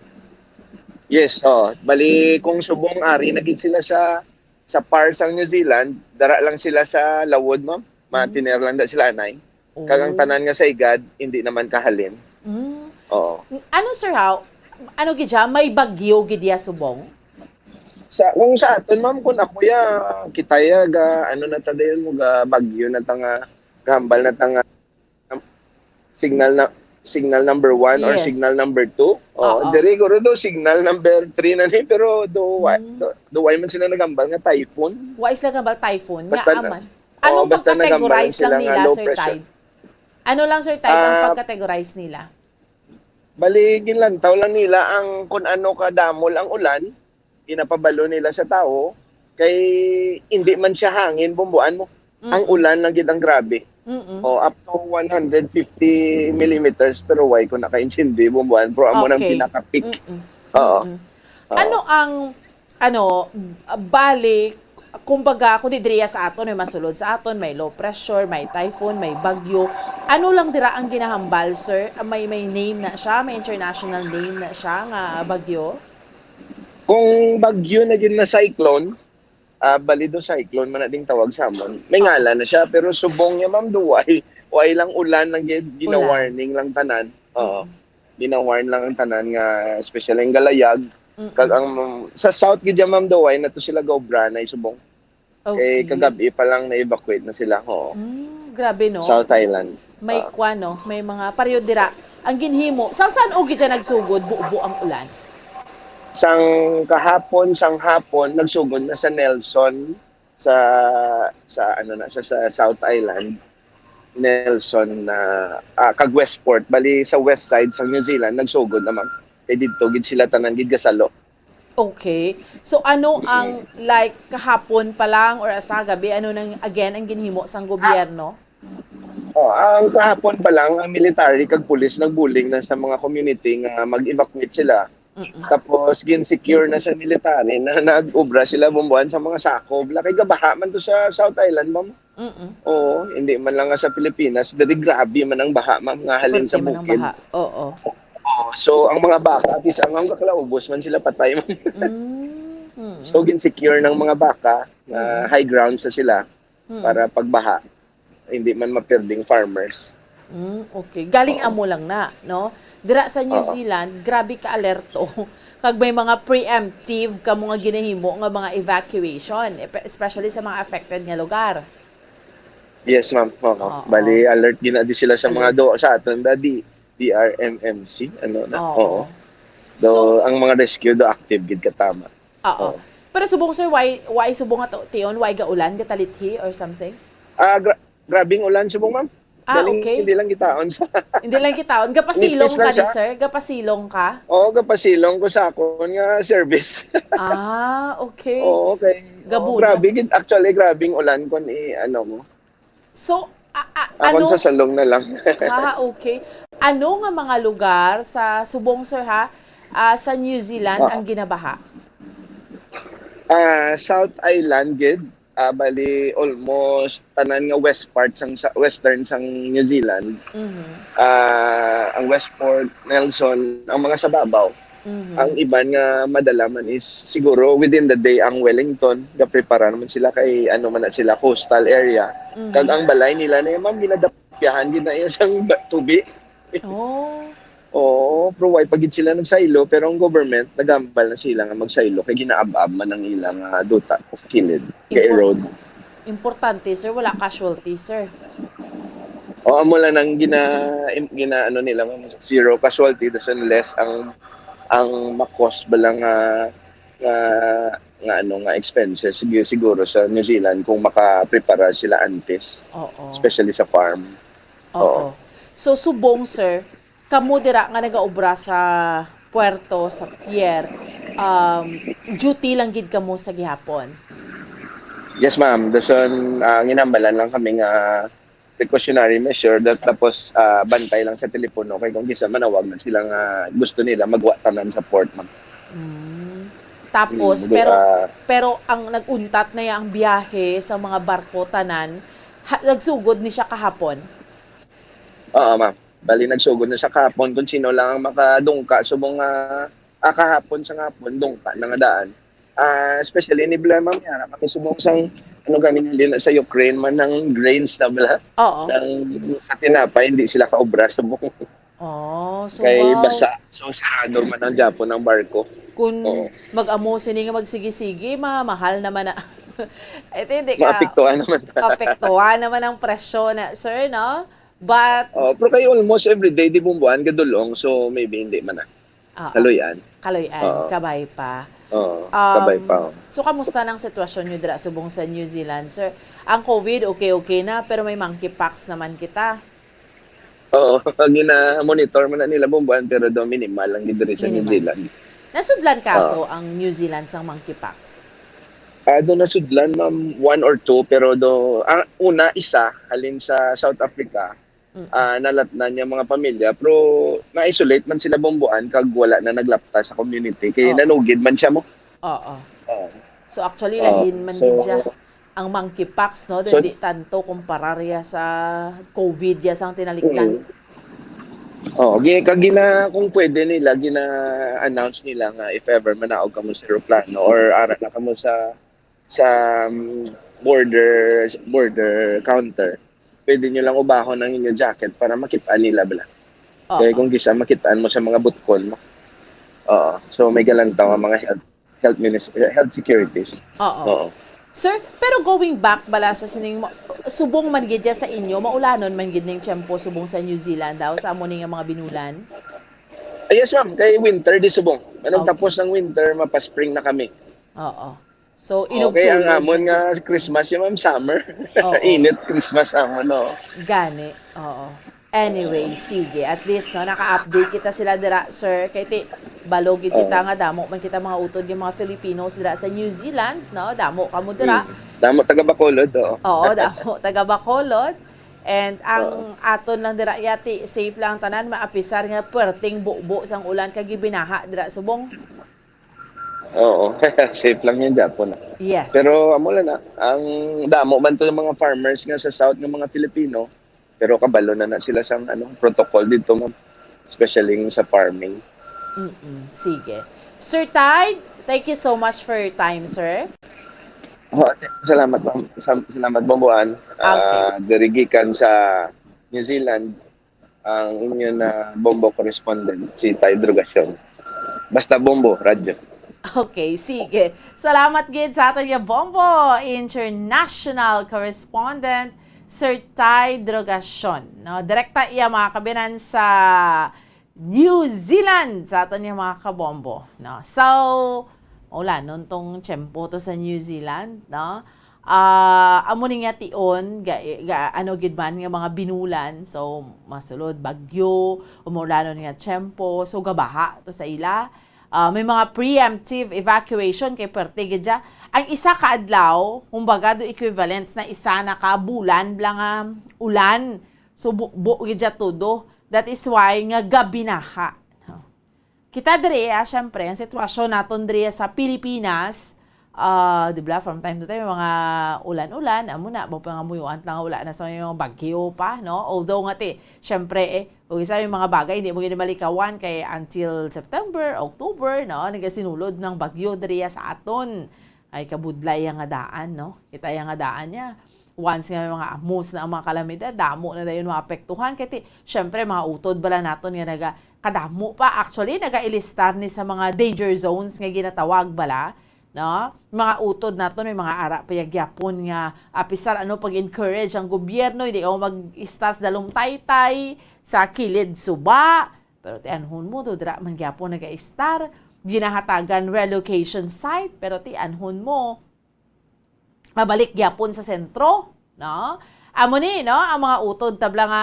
Yes, oo. Bali, kung subong ari na gid sila sa, sa par sang New Zealand, dara lang sila sa lawod, ma'am. Mm. Matiner lang da sila anay. Kag ang Oh. tanan nga sa igad, hindi naman kahalin. Mm. Oo. Ano, sir, ha? Ano gid siya? May bagyo gid ya subong? Sa, kung sa aton, ma'am, kung ako ya, kita ya ga, ano na ta dayon mo, ga bagyo na ta nga, gahambal na ta nga, um, signal na, signal number one or Yes. signal number two. Oo, Oo. diri guro do signal number three na ni, pero do wa-, Mm. do, do wa man sila nagambal nga typhoon. Wa sila gambal typhoon, nga Basta na, aman. oo, Anong basta nagambal pag-categorize lang sila nga nila, low Sir pressure. Tide? Ano lang, Sir Tide, ang Ah, pag-categorize nila? Bali, ginlantaw lang nila ang kun ano kadamol ang ulan, ginapabalo nila sa tawo, kay hindi man siya hangin, bumbuan mo. Ang Mm-mm. ulan lang gid ang grabe. Mm-mm. O, up to one hundred fifty millimeters, pero why ko nakaintindi, bumbuan, pero amo nang Okay. pinaka-peak. Mm-mm. Oo. Mm-mm. Oo. Ano ang, ano, bali, kumbaga, kung di diriya sa aton, may masulod sa aton, may low pressure, may typhoon, may bagyo. Ano lang dira ang ginahambal, sir? May, may name na siya? May international name na siya nga bagyo? Kung bagyo na gid na cyclone, ah, bali do cyclone man na ding tawag sa amon. May Oo. ngalan na siya, pero subong niya, ma'am, do why, why lang ulan lang gid, Ulan. gina-warning lang tanan. Oo. Mm. Gina-warn lang ang tanan nga, especially ang galayag. Mm-mm. Kag ang, sa south gid dyan, ma'am, do why na to sila gaobra na subong. Eh, Okay. kagabi pa lang na-evacuate na sila, oo. Mm, grabe, no? South Island. May Ah. kwan, no? May mga pareho dira. Ang ginhimo, sang san-o gid siya nagsugod, bubo ang ulan? Sang kahapon, sang hapon, nagsugod na sa Nelson, sa, sa ano na siya, sa South Island, Nelson na, ah, kag Westport. Bali, sa west side sa New Zealand, nagsugod na, ma'am. Kay didto gid sila tanan gid gasalo. Okay. So, ano ang, Mm. like, kahapon pa lang or sa gabi, ano nang, again, ang ginhimo sang gobyerno? Oh, ang kahapon pa lang, ang military kag pulis nagbuling na sa mga community nga mag-evacuate sila. Mm-mm. Tapos, gin-secure na sa military na nag-obra sila, bumbuan sa mga sako. Wala kay gabaha man to sa South Island, ma'am. Mm-mm. Oo, hindi man lang nga sa Pilipinas, diri grabe man ang baha, ma'am, nga halin Pwerte sa man ang bukid. baha. Oo. Oo, so ang mga baka, bisan nga kakalaubos man sila patay, ma'am. Mm, mm. So, gin-secure ng mga baka, na Mm. high ground sa sila Mm. para pagbaha. Hindi man mapirding farmers. Mm, okay. Galing Oo. amo lang na, no? Dira sa New Oo. Zealand, grabe ka alerto. Kag may mga preemptive kamo nga ginahimo nga mga evacuation, epe-, especially sa mga affected nga lugar. Yes, ma'am. Oo. Oo. Bali, alert gid na di sila sa mga Alert. do-, sa aton, da, di, D R M M C, ano na? Oo. Oo. Do, So ang mga rescue do active gid katama. Oo. Oo. Pero subong, sir, why, why subong nga to, tion, why gaulan, gatalithi or something? Ah, gra-, grabing ulan subong, ma'am. Ah, Galing, okay. hindi lang kitaon sa Hindi lang kitaon. Gapasilong Nipis lang ka di, siya. sir? Gapasilong ka? Oo, gapasilong ko sa akon nga service. Ah, okay. Oo, okay. Gabulan. Oo, grabe gid. Actually, grabing ulan kon i-, ano mo. So, a-, a-, Akon ano sa salong na lang. Ah, okay. Ano nga mga lugar sa subong, sir, ha? Ah, sa New Zealand Oo. ang ginabaha? Ah, South Island gid. Ah, bali, almost tanan nga west part sang, sa western sang New Zealand. Mhm. Ah, ang Westport, Nelson, ang mga sa babaw. Mhm. Ang iban nga madala man is siguro within the day ang Wellington, gaprepara naman sila kay ano man na sila, coastal area. Mhm. Kag ang balay nila na, ma'am, ginadapyahan gid na iya sang ba-, tubi. Oh. Oo, pero why pa gid sila nagsaylo, pero ang government nagambal na sila nga magsaylo kay ginaab-ab man ang ilang, ah, duta sa kilid, kay Impor-, road. Importante, sir, wala casualty, sir. O, amo lang ang gina-, im-, gina-, ano nila, ma'am, zero casualty, tas unless ang, ang makos ba lang nga, nga, nga, ano, nga expenses, sig-, siguro sa New Zealand kung makaprepara sila antes, Oo. especially sa farm. Oo. Oo. So, subong, sir, kamo dira nga nagaobra sa puerto, sa pier, um, duty lang gid kamo sa gihapon? Yes, ma'am. Dason, ah, ginambalan lang kami nga precautionary measure, that, tapos, ah, bantay lang sa telepono, kay kung kinsa manawag na sila nga gusto nila, magwa tanan sa port, ma'am. Mm. Tapos, Mm, pero, ah, pero ang nag-untat na ya ang biyahe sa mga barko tanan, ha, nagsugod ni siya kahapon? Oo, ma'am. Bali, nagsugod na sa kahapon kung sino lang ang makadungka subong nga, ah, kahapon sa hapon, dungka na nga daan. Ah, especially ni Bla, ma'am, yara kami subong sang, ano gani nga, di na sa Ukraine man ang grains na bala. Oo. Nang sa tinapay, hindi sila kaobra subong. Oh, so kay wow. Basa. So, sarado man ang Japon ang barko. Kung Oo. mag-amo sini nga magsigi-sigi, mamahal naman na. Ito hindi ka Maapektuhan naman. Apektuhan naman ang presyo na, sir, no? But Oh, pero kay almost everyday, di bumbuan, gadulong. So, maybe hindi man na. Oo. Kaloy-an. Kaloy-an, Oo. kabay pa. Oo, Um, kabay pa, oh. So, kamusta nang sitwasyon nyo dira subong sa New Zealand, sir? Ang COVID, okay-okay na, pero may monkeypox naman kita. Oo, gina-monitor man na nila bumbuan, pero do minimal lang gid diri sa New Minimal. Zealand. Nasudlan kaso Oo. ang New Zealand sang monkeypox? Ah, do nasudlan, ma'am, one or two, pero do, ang una, isa, halin sa South Africa, Mm. ah, nalatnan niya mga pamilya, pero na-isolate man sila bumbuan kag wala na naglapta sa community, kay Oo. nanugid man siya mo. Oo. Oo. So, actually, Oo. lahin man So, gid siya. Ang monkeypox, no? So, Di tanto kumparar ya sa COVID ya sang tinalikdan. Mm. Oo, gi-, kag gina-, kung pwede nila, gina-announce nila nga if ever manaog kamo sa eroplano or ara na kamo sa, sa, um, border, border counter, pwede nyo lang ubahon ang inyo jacket para makita nila bala. Oo. Kaya kung kisa makitaan mo sa mga butkon mo. Oo. So, may galantaw ang mga health, health minis-, health securities. Oo. Oo. Sir, pero going back bala sa sining ma-, subong man gid ya sa inyo, maulanon man gid ning tiyempo subong sa New Zealand daw, sa amo ni nga mga binulan? Ah, yes, ma'am. Kay winter di subong. Manong Okay. tapos ng winter, mapa-spring na kami. Oo. So, Okay, ang inugsulod amon man nga gid. Christmas, yung ma'am, summer. Oo. Init Christmas amon, no? Gani, oo. Anyway, Oo. sige. At least, no, naka-update kita sila dira, sir. Kay ti, balo gid kita Oo. nga damo man kita mga utod nga mga Filipinos dira sa New Zealand, no? Damo kamo dira. Mm. Damo taga Bacolod, oo. Oo, damo taga Bacolod. And ang Oo. aton lang dira, yati, safe lang tanan, maapisar nga puwerteng bubo sang ulan kag gibinaha dira subong. Oo. Safe lang yan, Japon, ah. Yes. Pero amo lang na, ang damo man to ng mga farmers nga sa South nga mga Filipino, pero kabalo na na sila sang, ano, protocol dito, ma'am. Especially yung sa farming. Mm-mm. Sige. Sir Tide, thank you so much for your time, sir. Oh, salamat, ma'am. Sam-, salamat, Bomboan. Okay. Ah, diri gikan sa New Zealand, ang inyo na Bombo correspondent, si Tay Drogacion. Basta Bombo, radyo. Okay, sige. Salamat gid sa aton nga Bombo International Correspondent, Sir Tay Drogacion. No? Direkta iya, mga kabinan, sa New Zealand, sa aton nga mga kabombo. No? So, maulanon tong tiyempo to sa New Zealand, no? Ah, amo ni nga tion, ga, ga, ano gid man nga mga binulan. So, masulod, bagyo, o maulanon nga tiyempo. So, gabaha to sa ila. Ah, may mga preemptive evacuation kay perte gid siya. Ang isa ka adlaw, kumbaga, do equivalents na isa na ka bulan bala nga ulan. So, bubo gid siya todo. That is why nga gabinaha. No? Kita diri, ah, syempre, ang sitwasyon naton diri sa Pilipinas, ah, di ba, from time to time, may mga ulan-ulan, amo na, mapangamuyuan lang, wala na sa mga bagyo pa, no? Although nga, ti, syempre, eh, kung isa yung mga bagay, hindi mo gini malikawan kay until September, October, no? Nagasinulod ng bagyo diri sa aton. Ay, kabudlay yang nga daan, no? Kita yang nga daan niya. Once nga may mga amos na ang mga kalamidad, damo na dayon maapektuhan. Kay ti, syempre, mga utod bala naton nga naga, kadamo pa. Actually, nagailistar ni sa mga danger zones nga ginatawag bala, no? Mga utod naton, may mga ara pa ya gyapon nga, apisar ano, pag-encourage ang gobyerno, hindi ka mag-istar sa dalom taytay, sa kilid suba. Pero ti anhon mo, do dira man gyapon nagaistar, ginahatagan relocation site, pero ti anhon mo, mabalik gyapon sa sentro, no? Amo ni, no, ang mga utod tabla nga,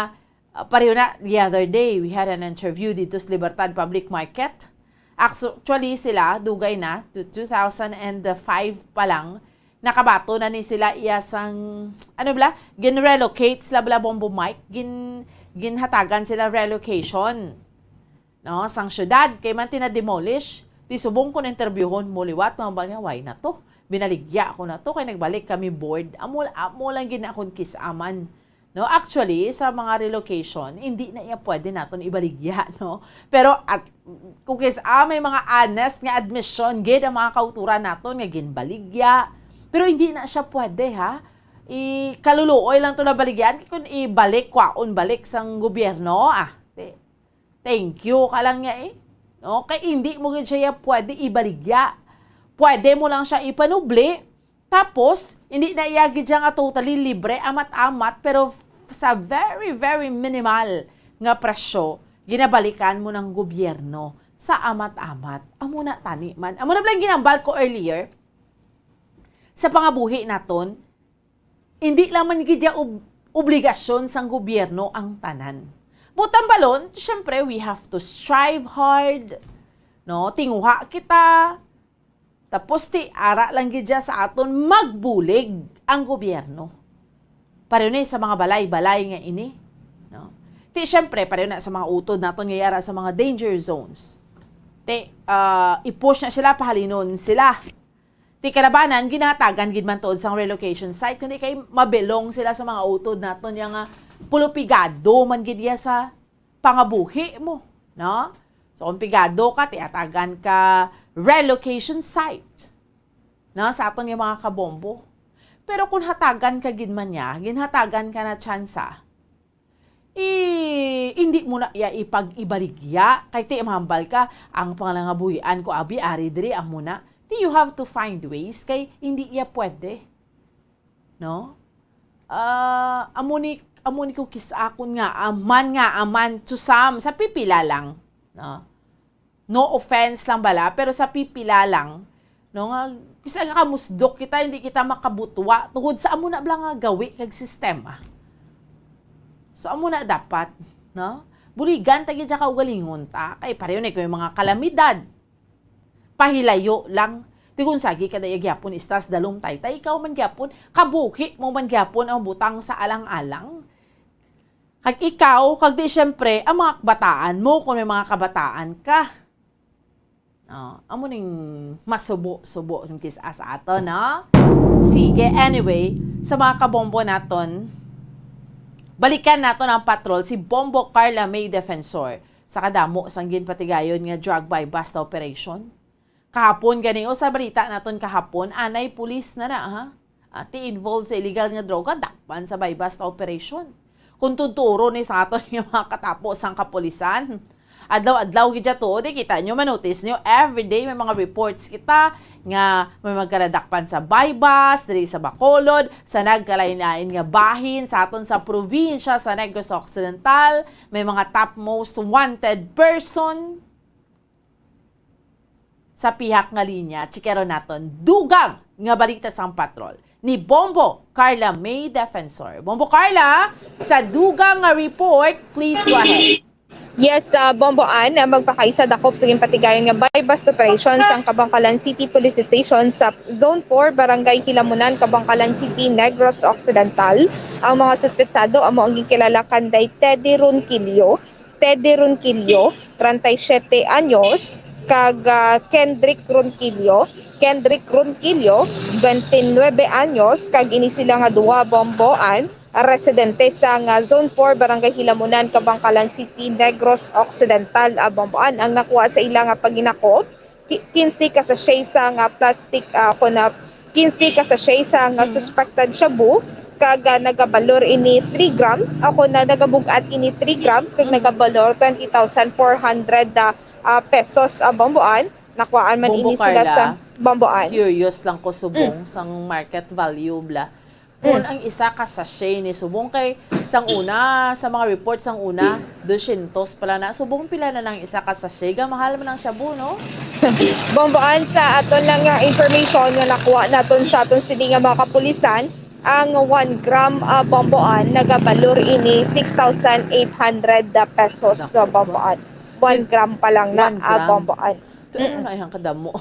ah, pareho na, the other day, we had an interview dito sa Libertad Public Market. Actually, sila, dugay na, to two thousand and five pa lang, nakabato na ni sila iya sang, ano bala, gin-relocate sila bala, Bombo Mike, gin-, ginhatagan sila relocation. No, sang syudad, kay man tina-demolish. Ti subong ko na-interviewhon mo liwat, mahambal nga, "Why na to? Binaligya ako na to, kay nagbalik kami bored." Amo, amo lang gid na akong kis-aman. No, actually, sa mga relocation, hindi na iya pwede naton ibaligya, no? Pero at, kung kis-, ah, may mga honest nga admission gid ang mga kauturan naton nga ginbaligya, pero hindi na siya pwede, ha? I-, kaluluoy lang to na baligyan, kay kung ibalik, kwaon balik sang gobyerno, ah, di, thank you ka lang niya, eh. No? Kay hindi mo gid siya pwede ibaligya. Pwede mo lang siya ipanubli, tapos, hindi na iya gid siya nga totally libre, amat-amat, pero f-, sa very, very minimal nga presyo, ginabalikan mo ng gobyerno sa amat-amat. Amo na tani man. Amo na pala yung ginambal ko earlier. Sa pangabuhi naton, hindi lang man gid ya ob-, obligasyon sang gobyerno ang tanan. But ang balon, syempre, we have to strive hard, no? Tinguha kita. Tapos ti, ara lang gid siya sa aton magbulig ang gobyerno. Pareho ni sa mga balay-balay nga ini, no? Ti, syempre, pareho na sa mga utod naton nga yara sa mga danger zones. Ti, ah, i-push na sila, pahalinon sila. Ti, kalabanan, ginahatagan gid man tuod sang relocation site, kundi kay mabilong sila sa mga utod naton nga pulupigado man gid iya sa pangabuhi mo, no? So, kung pigado ka, tihatagan ka relocation site, no? Sa aton nga mga kabombo. Pero kung hatagan ka gid man niya, ginhatagan ka na tsansa, i-, hindi mo na iya ipag-ibaligya. Kay ti mahambal ka, ang pangalangabuhian ko, abi, ari diri, amo na. Ti, you have to find ways, kay hindi iya pwede. No? Ah, amo ni, amo ni ko kis-, akon nga, ah, man nga, ah, man to some, sa pipila lang, no? No offense lang bala, pero sa pipila lang, no, nga, kis-, nga kamusdok kita, hindi kita makabutwa, tungod sa amo na bala nga gawi kag sistema. So, amo na dapat, no? Buligan ta gid siya kaugalingon ta, kay pareho na kay mga kalamidad. Pahilayo lang. Ti kung sagi ka na iya gyapon, stars dalom taytay, ikaw man gyapon, kabuhi mo man gyapon ang butang sa alang-alang. Kag ikaw, kag di siyempre, ang mga kabataan mo, kung may mga kabataan ka. Oh, amo ning masubo-subo yung kis-a sa ato, no? Sige, anyway, sa mga kabombo naton, balikan naton ang patrol si Bombo Carla May Defensor sa kadamo sang ginpatigayon nga drug buy-bust operation. Kahapon gani, o sa balita naton kahapon, anay pulis na na, ha? Ati involved sa illegal nga droga, dakpan sa buy-bust operation. Kung tunturo ni sa aton nga mga katapo sang kapulisan, adlaw-adlaw gid siya tuod, eh, kita nyo, manotis nyo, everyday may mga reports kita nga may magkaladakpan sa buy-bust, diri sa Bacolod, sa nagkalain-lain nga bahin, sa aton sa probinsya sa Negros Occidental, may mga top most wanted person. Sa pihak nga linya, tsikero naton dugang nga balita sang patrol ni Bombo Carla May Defensor. Bombo Carla, sa dugang nga report, please go ahead. Yes, ah, Bombo Ann, ah, magpakaisa dakop sa ginpatigayon nga buy-bust operation sang Kabangkalan City Police Station sa Zone four, Barangay Hilamunan, Kabangkalan City, Negros Occidental. Ang mga suspetsado amo ang ginkilala kanday Teddy Ronquillo, Teddy Ronquillo, treinta y siete anyos, kag, ah, Kendrick Ronquillo, Kendrick Ronquillo, twenty-nueve anyos, kag ini sila nga duha, Bombo Ann, residente sa nga Zone four, Barangay Hilamunan, Kabangkalan City, Negros Occidental, ah, Bombo Ann, ang nakuha sa ila nga paghinakop. Ki-, quince ka sachet sa nga plastic, ah, ako na, quince ka sachet sa nga Mm. suspected shabu, kag, ah, nagabalor ini three grams, ako na nagabug-at ini three grams, kag Mm. nagabalor twenty thousand four hundred, ah, ah, pesos, ah, Bombo Ann. Nakuhaan man Bombo ini sila Carla, sa Bombo Ann. Curious lang ko subong Mm. sang market value bla. Kun Mm. ang isa ka sachet ni subong kay sang una, sa mga report sang una, dosyentos pala na. Subong pila na lang isa ka sachet? Gamahal man ang shabu, no? Bombo Ann, sa aton lang nga information nga nakuha naton sa aton sini nga mga kapulisan, ang one gram, ah, Bombo Ann nagabalor ini six thousand eight hundred pesos sa Naku. Bombo Ann. One Yun, gram pa lang na, one ah, gram. Bombo Ann. Ito, ano Mm. na iyang kadamo?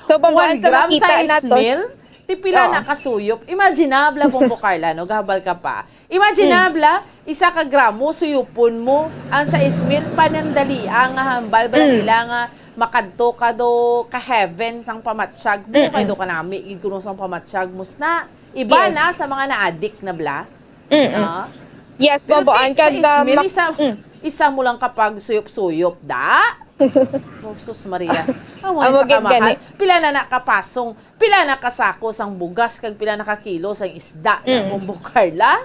So, Bombo Ann, sa makita naton. One gram sa ismil? Ti pila Oo. na kasuyop? Imagine na, bla, Bombo Carla, no? Gahambal ka pa. Imagine na, Mm. bla, isa ka gramo, suyupon mo ang sa ismil, panandali ang nga hambal, bala Mm. nila nga makadto ka do ka heaven sang pamatyag mo, Mm-mm. kay do kanami gid kuno sang pamatyag mo. Sna, iba Yes. na sa mga naadik na bala. Mm-mm. Ah? Yes, Pero Bombo ti-, Ann, sa kag, ah, Ismil, mak-, isa, mm. isa mo lang kapag suyop-suyop, da? Oh, sus Maria. Amo Amo sa gid kamahal. gani. Pila na nakapasong? Pila na kasako sang bugas kag pila na ka kilo sang isda na, Mm. Bombo Carla?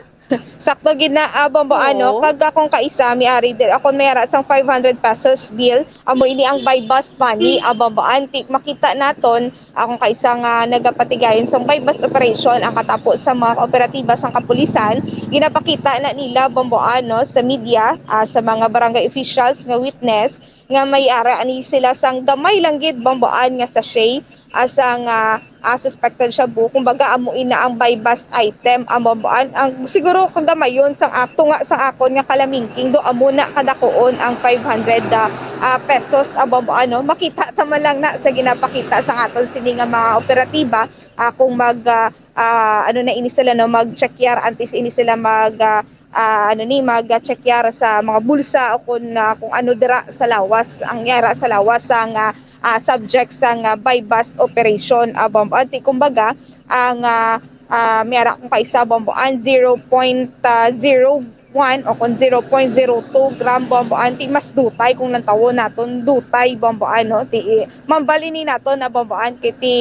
Sakto gid na, ah, Bombo, Oo. ano, kag akong kaisa, miari, di, akon mayara sang five hundred pesos bill, amo ini ang buy-bust money, ah, Bombo, Ann, ti makita naton, akong kaisa nga nagapatigayon sang buy-bust operation, ang katapo sa mga kooperatiba sang kapulisan, ginapakita na nila, Bombo, ano, sa media, ah, sa mga barangay officials nga witness, nga may ara ani sila sang gamay lang gid, Bombo, Ann, nga sachet, ah, sang, ah, ah, suspected shabu. Kumbaga, amo ina ang buy-bust item, ah, Bombo, Ann. Ang siguro kagamayon sang ak-, tunga sang akon nga kalamingking, do amo na kadakuon ang five hundred, ah, ah, pesos, ah, Bombo, Ann, no? Makita ta man lang na sa ginapakita sang aton sini nga mga operatiba, ah, kung mag, ah, ah, ano na ini sila, no, mag-check yar antes ini sila mag, ah, ah, ano ni, mag-check yar sa mga bulsa o kung, ah, kung ano dira sa lawas, ang yara sa lawas sang, ah, ah, subject sang, ah, buy-bust operation, ah, Bombo, Ann. Ti kumbaga, ang, ah, ah, may ara kong kaisa, Bombo, Ann, zero point zero one o kung zero point zero two gram, Bombo, Ann, ti mas dutay kung lantawon naton, dutay, Bombo, Ann, no? Ti, mambal ini naton na, Bombo, Ann, kay ti,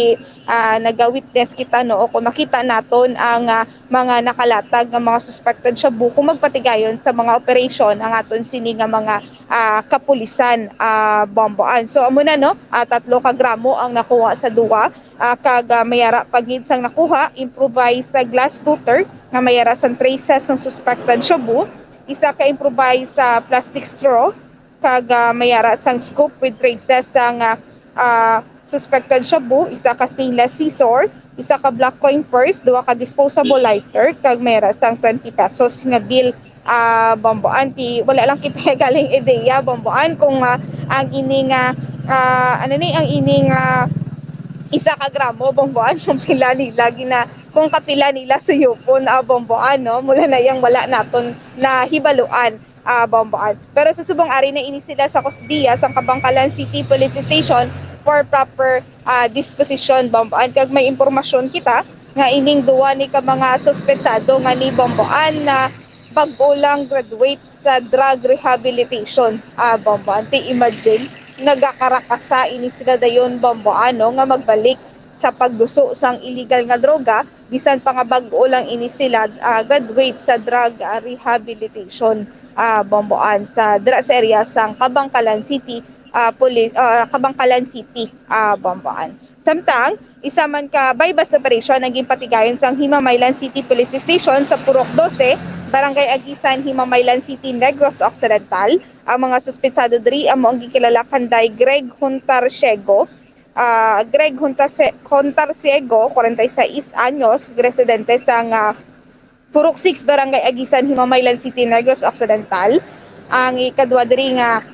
ah, naga-witness kita, no, o kung makita naton ang, ah, mga nakalatag nga mga suspected shabu kung magpatigayon sa mga operasyon ang aton sini nga mga, ah, kapulisan, ah, Bombo, Ann. So, amo na, no? Ah, tatlo ka gramo ang nakuha sa duwa, ah, kag, ah, may ara pa gid sang nakuha, improvised sa glass cutter nga may ara sang traces sang suspected shabu, isa ka improvised sa plastic straw, kag, ah, may ara sang scoop with traces sang, ah, ah, suspected shabu, isa ka stainless scissor, isa ka black coin purse, duha ka disposable lighter, kag may ara sang twenty pesos nga bill, ah, Bombo, Ann. Ti wala lang kita galing ideya, Bombo, Ann, kung, ah, ang ini nga, ah, ano ni, ang ini nga isa ka gramo, Bombo, Ann, kung pila nila gina-, kung kapila nila suyupon, ah, Bombo, Ann, no? Mula na yang wala naton nahibaluan, ah, Bombo, Ann. Pero sa subong ari na ini sila sa kustodiya sang Kabankalan City Police Station for proper, ah, disposition, Bombo, Ann. Kag may impormasyon kita nga ining duwa ni ka mga suspetsado nga ni, Bombo, Ann, na bag-o lang graduate sa drug rehabilitation, ah, Bombo, Ann. Ti imagine, nagakarakasa ini sila dayon, Bombo, Ann, no, nga magbalik sa pagduso sang illegal nga droga, bisan pa nga bag-o lang ini sila, ah, graduate sa drug, ah, rehabilitation, ah, Bombo, Ann, sa dira sa area sang Kabankalan City, ah, Poli-, ah, Kabankalan City, ah, Bombo, Ann. Samtang, isa man ka buy-bust operation ang ginpatigayon sang Himamaylan City Police Station sa Purok dose, Barangay Aguisan, Himamaylan City, Negros Occidental. Ang mga suspetsado diri amo ang ginkilala kanday Greg Huntarciego, ah, Greg Huntarce-, Huntarciego, kwarenta y seis anyos, residente sang, ah, Purok six, Barangay Aguisan, Himamaylan City, Negros Occidental. Ang ikadwa diri nga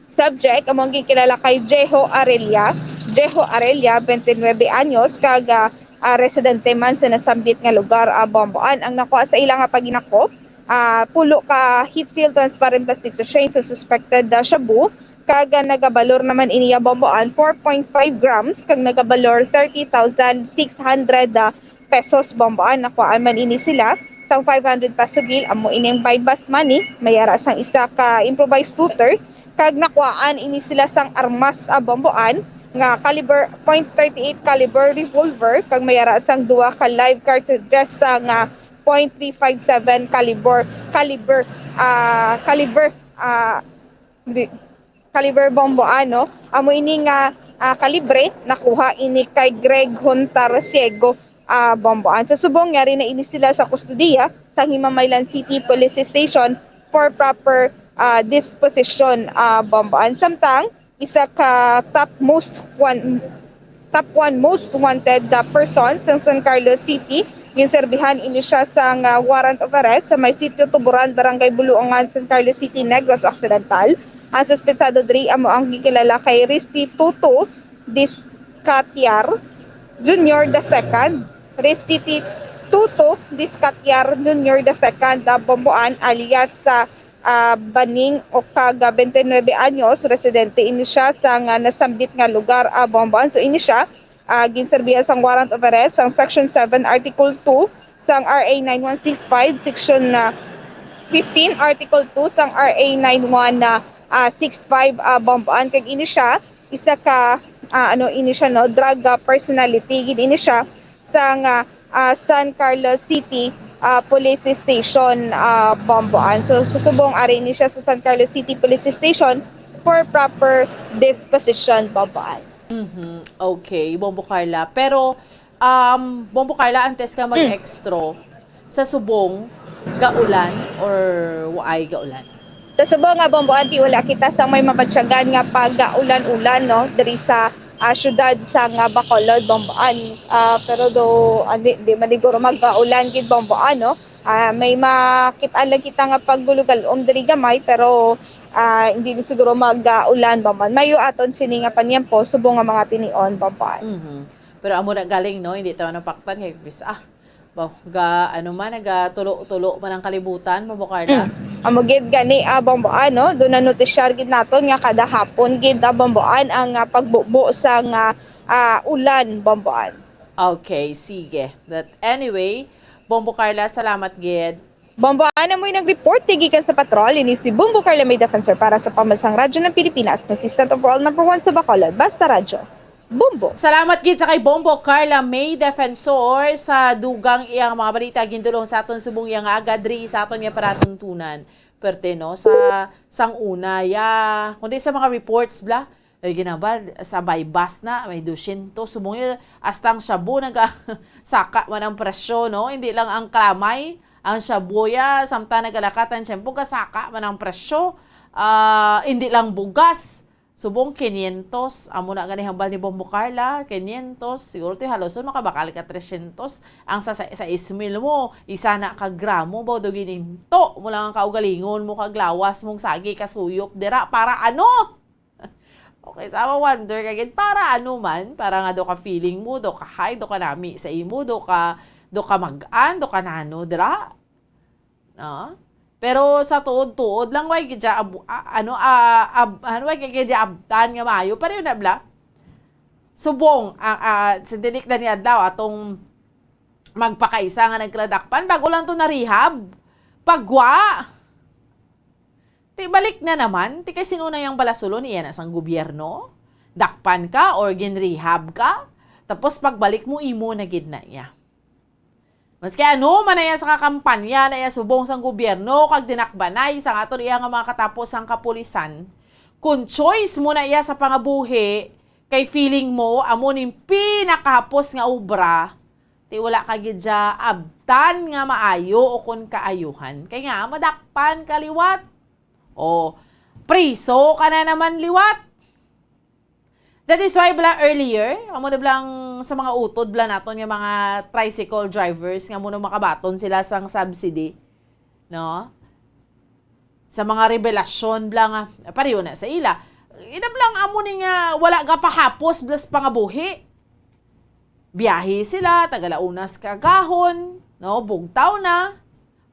subject amo ang ginkilala kay Jeho Arella. Jeho Arella, twenty-nine anyos, kag, ah, ah, residente man sa nasambit nga lugar, ah, Bombo, Ann. Ang nakuha sa ila nga paghinakop, ah, pulo ka heat seal transparent plastic sachet sa suspected, ah, shabu, kag, ah, nagabalor naman ini, ah, Bombo, Ann, four point five grams, kag nagabalor thirty thousand six hundred, ah, pesos, Bombo, Ann. Nakuhaan man ini sila sang five hundred peso bill, amo ining buy-bust money, may ara sang isa ka improvised scooter, kag nakuhaan ini sila sang armas, ah, Bombo, Ann, nga caliber point thirty-eight caliber revolver, kag may ara sang duha ka live cartridges sang, ah, point three five seven caliber, caliber, ah, caliber, ah, di-, caliber, Bombo, Ann, no? Amo ini nga, ah, kalibre nakuha ini kay Greg Huntarciego, ah, Bombo, Ann. Sa subong, yari na ini sila sa kustodiya sa Himamaylan City Police Station for proper, ah, disposition, ah, Bombo, Ann. Samtang, isa ka top most wan-, top one most wanted, ah, person sa San Carlos City. Ginserbihan ini siya sang, ah, warrant of arrest sa may Sitio Tuburan, Barangay Buluangan, San Carlos City, Negros Occidental. Ang suspetsado diri amo ang gikilala kay Restituto Discatiar Junior the second. Restituto Discatiar Junior the second, ah, Bombo, Ann, alias sa ah, Baning o kag, ah, twenty-nine anyos, residente ini siya sa nga nasambit nga lugar, ah, Bamban. So, ini siya, ah, ginserbihan sang warrant of arrest sang Section seven, Article two sang R A nine one six five, Section, ah, fifteen, Article two sang R A nine one, ah, ah, six five, ah, Bamban. Kag ini siya, isa ka, ah, ano, ini siya, no, drug, ah, personality. Gid ini siya sang, ah, ah, San Carlos City, ah, Police Station, ah, Bamban. So, sa subong, ari ni siya sa San Carlos City Police Station for proper disposition, Bamban. Mhm. Okay, Bombo Carla. Pero, um, Bombo Carla, antes ka mag-extra, sa subong, gaulan or waay gaulan? Sa subong nga, Bombo, anti wala kita sa may mabatyagan nga pag-ulan-ulan, no, diri sa, ah, syudad sa nga Bacolod, Bomboan. Ah, pero do, ah, di, di man siguro mag-ulan gid, Bomboan, no? Ah, may makita lang kita nga paggulog-alom diri gamay, pero, ah, hindi na siguro mag-ulan, Bomboan. Mayo aton sini nga panyempo, subong nga mga tinion, Bomboan. Mhm. Pero amo na galing, no? Hindi tayo napaktan kay bis-, ah, ba, ga, ano man, nagatulo-tulo man ang kalibutan, Bombo Carla. Mm. Amo gid gani, ah, Bomboan, no? Doon na notisyar gid naton nga kada hapon gid, ah, Bomboan, ang, ah, pagbubo sa nga, ah, ulan, Bomboan. Okay, sige. But anyway, Bombo Carla, salamat gid. Bomboan, amoy nag-report gikan sa patrol, ini si Bombo Carla May Defensor para sa Pambansang Radyo ng Pilipinas, consistent overall number one sa Bacolod. Basta Radyo. Bombo. Salamat gid sa kay Bombo Carla May Defensor sa dugang iyang mga balita gindulong sa aton subong iya nga aga diri sa aton nga palatuntunan. Perte, no, sa sang una ya, kundi sa mga reports bla, ay ginabal sa buy bust na may dosyentos subong ya, hasta ang shabu naga saka man ang presyo, no, hindi lang ang kalamay, ang shabu ya samtang nagalakat ang tiyempo gasaka man ang presyo. Ah, hindi lang bugas, subong quinientos, amo na gani hambal ni Bombo Carla, quinientos, siguro ti halos makabakal ka trescientos. Ang sa, sa, sa ismil mo, isa na ka gramo, ba, do gininto mo lang ang kaugalingon mo, kag lawas mong sagi, kasuyop, dira, para ano? Okay, sa wonder ka gid, para ano man, para nga do ka feeling mo, do ka high, do ka nami sa imo, do ka, do ka mag-an, do ka nano, dira? No? Pero sa tuod-tuod lang, way gid siya ab-, a-, ano, ah, ab-, ano, way gid siya abtan nga maayo. Pero yun na, bla. Subong, ang, ah, sa tinik na ni adlaw, atong magpakaisa nga nagkladakpan, bago lang to na-rehab. Pagwa! Ti balik na naman, ti kay sino na yang balasulon, iya na sang gobyerno? Dakpan ka or gin-rehab ka? Tapos pagbalik mo, imo na gid na iya. Maski ano man na iya sa kakampanya na iya subong sang gobyerno kag dinakbanay sang aton iya nga mga katapo sang kapulisan, kung choice mo na iya sa pangabuhi, kay feeling mo amo ning pinakahapos nga obra, ti wala ka gid siya abtan nga maayo o kon kaayuhan. Kay nga, madakpan ka liwat. O, priso ka na naman liwat. That is why bala earlier, amo na bala ang sa mga utod bala naton nga mga tricycle drivers nga amo na makabaton sila sang subsidy, no? Sa mga revelasyon bala nga, pareho na sa ila. Ina bala ang amo ni nga wala gapahapos bala sa pangabuhi. Biyahe sila, tagalaunas kagahon, no? Bugtaw na,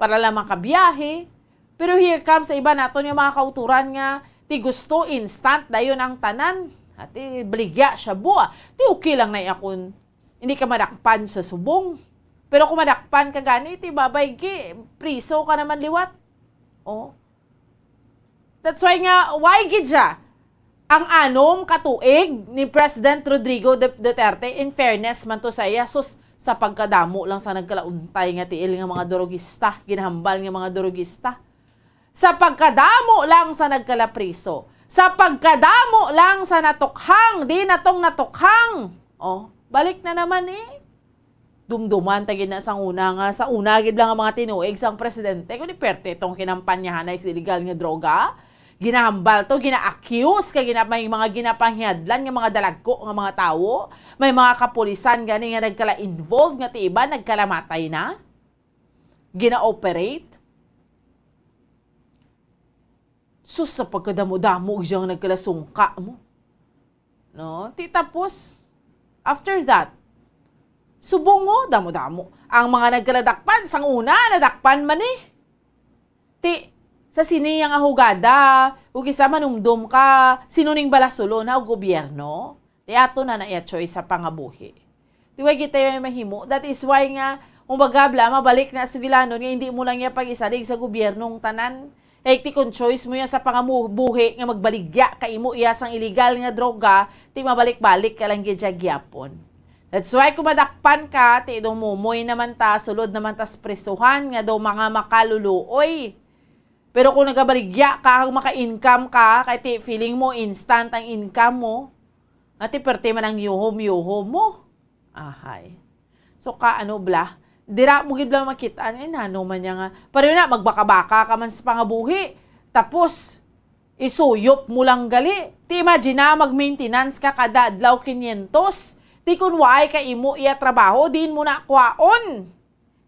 para lang makabiyahe. Pero here comes sa iba naton nga mga kauturan nga ti gusto instant dayon ang tanan. Ati, baligya siya, bua. Ti okay lang na iya kung hindi ka madakpan sa subong. Pero kung madakpan ka gani, ti babay gi, priso ka naman liwat. Oh. That's why nga, why gid siya? Ang anom ka tuig ni President Rodrigo Du-, Duterte, in fairness man to sa iya, sus, sa pagkadamo lang sa nagkalauntay nga tiil nga mga durugista, ginahambal nga mga durugista. Sa pagkadamo lang sa nagkalapriso, sa pagkadamo lang sa natukhang, di natong natukhang. Oh, balik na naman eh. Dumduman ta gid na sang una nga, sa una gid lang ang mga tinuig sang presidente, kundi perte tong kinampanyahan na sa illegal nga droga. Ginahambal to, gina-accuse, kay gina-, may mga ginapanghidlan nga mga dalagko nga mga tawo. May mga kapulisan gani nga nagkala-involved nga ti iban nagkalamatay na. Gina-operate. Sus, sa pagkadamo-damo siyang nagkalasungka mo. No? Ti tapos, after that, subong mo, damo-damo. Ang mga nagkaladakpan, sang una, nadakpan man eh. Ti, sa sini nga hugada, ug kisa manumdom ka, sino ning balasulon, ha, o gobyerno? Ti ato na na iya choice sa pangabuhi. Ti way kita yung mahimo. That is why nga, kumbaga, bla, mabalik na sa Villanon nga hindi mo lang iya pag-isalig sa gobyernong tanan. Like, ti kung choice mo yan sa pangabuhi nga magbaligya ka imo iya sang illegal nga droga, ti mabalik-balik ka lang gid siya gyapon. That's why kung madakpan ka, ti daw mumoy naman ta, sulod naman ta sa prisuhan nga daw mga makaluluoy. Pero kung nagabaligya ka, kag maka-income ka, kay ti feeling mo instant ang income mo, ati perte man ang yuhom-yuhom mo. Ahay. So ka ano bla, dira mo gid bla makit-an, eh, nano man niya nga. Pareho na, magbaka-baka ka man sa pangabuhi. Tapos, isuyop mo lang gali. Ti imagine na mag-maintenance ka kada adlaw quinientos. Ti kun waay ka imo iya trabaho, diin mo na kwaon.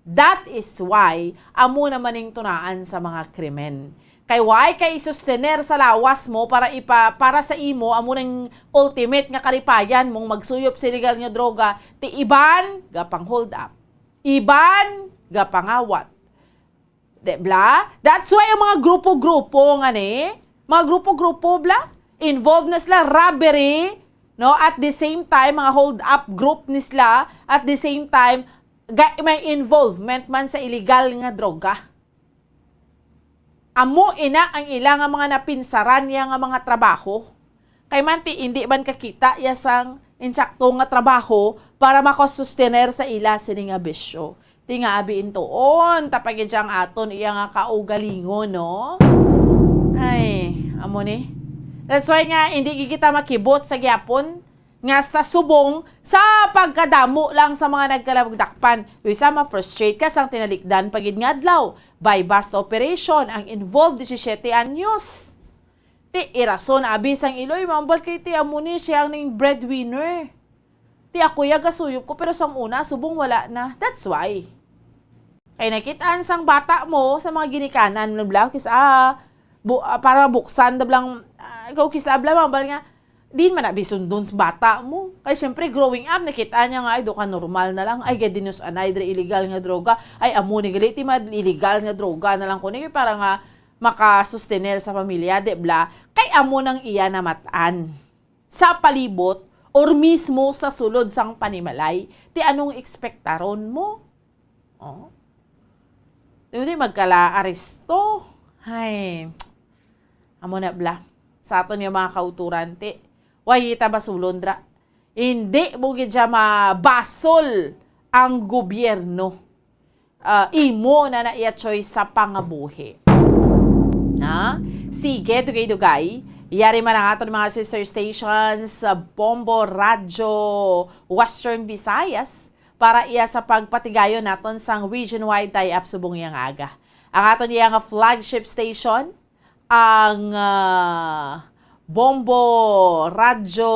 That is why amo naman ning tunaan sa mga krimen. Kay waay kay isustener sa lawas mo para ipa, para sa imo amo ning ultimate nga kalipayan mong magsuyop sa illegal nga droga, ti iban gapang hold up, iban gapangawat. Di bla? That's why ang mga grupo-grupo nga ni, mga grupo-grupo bla, involved na sila robbery, no? At the same time, mga hold up group ni sila, at the same time, ga, may involvement man sa illegal nga droga. Amo ina ang ila nga mga napinsaran niya nga mga trabaho. Kay man ti indi man kakita iya sang insakto nga trabaho para makasustener sa ila sini nga bisyo. Ti nga abi intuon, tapagid siya ang aton iya nga kaugalingon, no? Ay, amo ni. That's why nga hindi gid kita makibot sa gyapon nga sa subong sa pagkadamo lang sa mga nagkalabog dakpan. Uy, sa ma-frustrate ka sang tinalikdan pa gid nga adlaw. Buy-bust operation ang involved, disisiete anyos. Ti irason abi sang iloy, mambal kay ti amo ni siya ang ning breadwinner. Ti ako ya gasuyop ko, pero sang una, subong wala na. That's why. Kay nakitaan sang bata mo sa mga ginikanan, bla, kis-, ah, bu-, ah, para buksan, da blang, ah, ikaw kis-, ah, bla, mambal nga, din man na bisundon sa bata mo. Kay siyempre, growing up, nakita niya nga, ay, do ka normal na lang. Ay, gadinos anay, dre illegal nga droga. Ay, amo ni gali, ti mad illegal nga droga na lang ko ni, para nga makasustener sa pamilya, di bla? Kay amo nang iya namatan sa palibot or mismo sa sulod sang panimalay, ti anong ekspektaron mo? Oh. Di ba, di magkala aresto? Hay. Amo na bla. Sa aton nga mga kauturan, ti, way kita basulon dra. Hindi mo gid siya mabasol ang gobyerno. Ah, imo na na iya choice sa pangabuhi. Na? Sige, dugay-dugay. Yari man ang aton mga sister stations sa Bombo Radyo Western Visayas para iya sa pagpatigayon naton sang region-wide tie-up subong iya nga aga. Ang aton iya nga flagship station, ang, ah, Bombo Radyo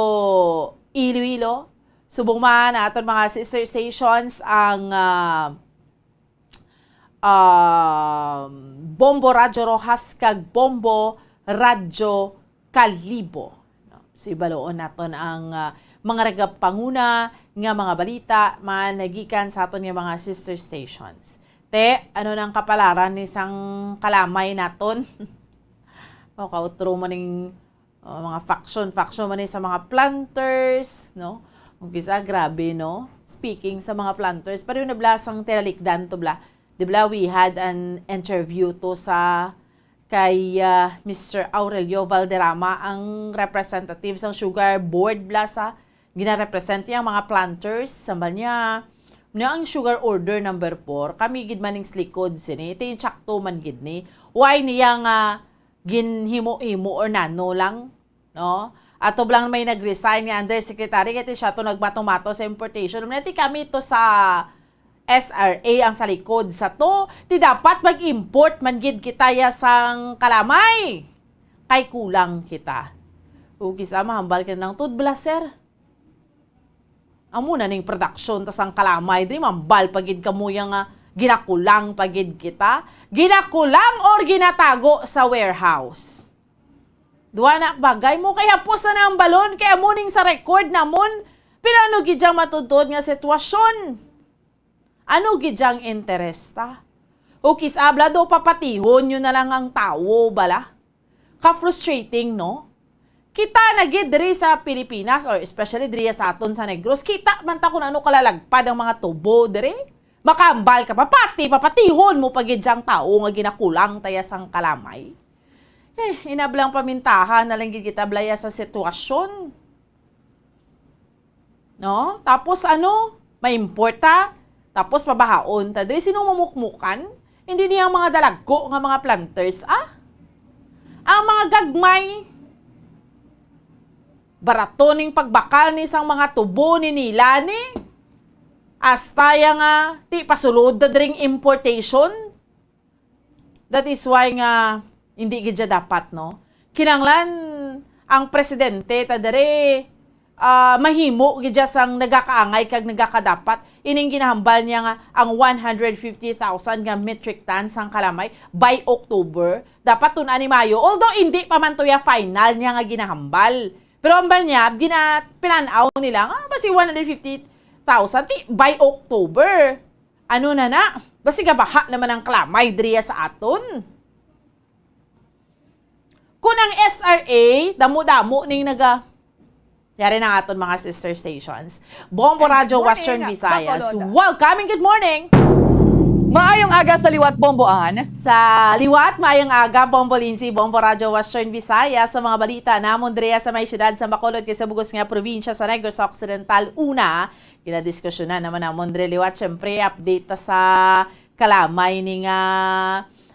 Iloilo. Subong man ang aton mga sister stations, ang, ah, um, Bombo Radyo Roxas kag Bombo Radyo Kalibo. No? So, ibaloon naton ang, ah, mga nagapanguna nga mga balita man nagikan sa aton nga mga sister stations. Te, ano nang kapalaran ni sang kalamay naton? O, kautro man ning, o, mga faction, faction man ni sa mga planters, no? Kung kisa, grabe, no? Speaking sa mga planters, pareho na bla sang tinalikdan to bla. Di bla, we had an interview to sa kay, ah, Mister Aurelio Valderrama, ang representative sang Sugar Board bla sa ginarepresent niya ang mga planters. Sambal niya, na ang sugar order number four, kami gid man ning sa likod sini, ti insakto man gid ni. Why niya nga ginhimo-himo or nano lang, no? Ato lang may nag-resign nga undersecretary, kaya ti siya to nagmato-mato sa importation. Ti kami to sa S R A ang sa likod sa to. Ti dapat mag-import man gid kita ya sang kalamay. Kay kulang kita. Ug kisa mahambal ka ng toothbrush, sir. Amo na ning production ta sang kalamay, diri mambal pa gid kamo ya nga ginakulang pa gid kita. Ginakulang or ginatago sa warehouse? Duwa na bagay mo kay hapos na ang balon kay amo ning sa record namon. Pero ano gid yang matudtod nga sitwasyon? Ano gid yang interesta? O kis-a bala do papatihon nyo na lang ang tawo bala. Ka-frustrating, no? Kita na gid diri sa Pilipinas, or especially diri sa aton sa Negros, kita man ta kung ano kalalagpad ang mga tubo diri. Makahambal ka pa, pati papatihon mo pa gid ang tawo nga ginakulang ta iya sang kalamay. Eh, inablang pamintahan na lang gid kita bala iya sa sitwasyon. No? Tapos ano, maimporta, tapos pabahaon ta diri. Sino mamukmukan? Hindi niya ang mga dalagko nga mga planters, ah? Ang mga gagmay, barato ning pagbakal ni sang mga tubo ni nila ni. Hasta ya nga, ti pasulod na dring importation. That is why nga hindi gid siya dapat, no? Kinahanglan ang presidente ta diri, ah, mahimo gid siya sang nagakaangay kag nagakadapat. Ining ginahambal niya nga ang one hundred fifty thousand nga metric tons sang kalamay by October. Dapat tun-an ni Mayo. Although hindi pa man to ya final niya nga ginahambal. Pero hambal niya, gina-, pinan-aw nila nga basi one hundred fifty thousand ti by October. Ano na na? Basi gabaha naman ang kalamay diriya sa aton. Kung ang S R A, damo-damo ning naga-, yari na aton mga sister stations. Bombo And Radyo good morning, Western Visayas. Bacolod. Welcome and good morning! Maayong aga sa liwat, Bombo Ann. Sa liwat, maayong aga, Bombo Lindsay, Bombo Radyo Western Visayas, sa mga balita namon diriya sa may siyudad sa Bacolod kag sa bugos nga probinsya sa Negros Occidental. Una, ginadiskusyonan naman namon diri liwat, syempre, update ta sa kalamay ni nga,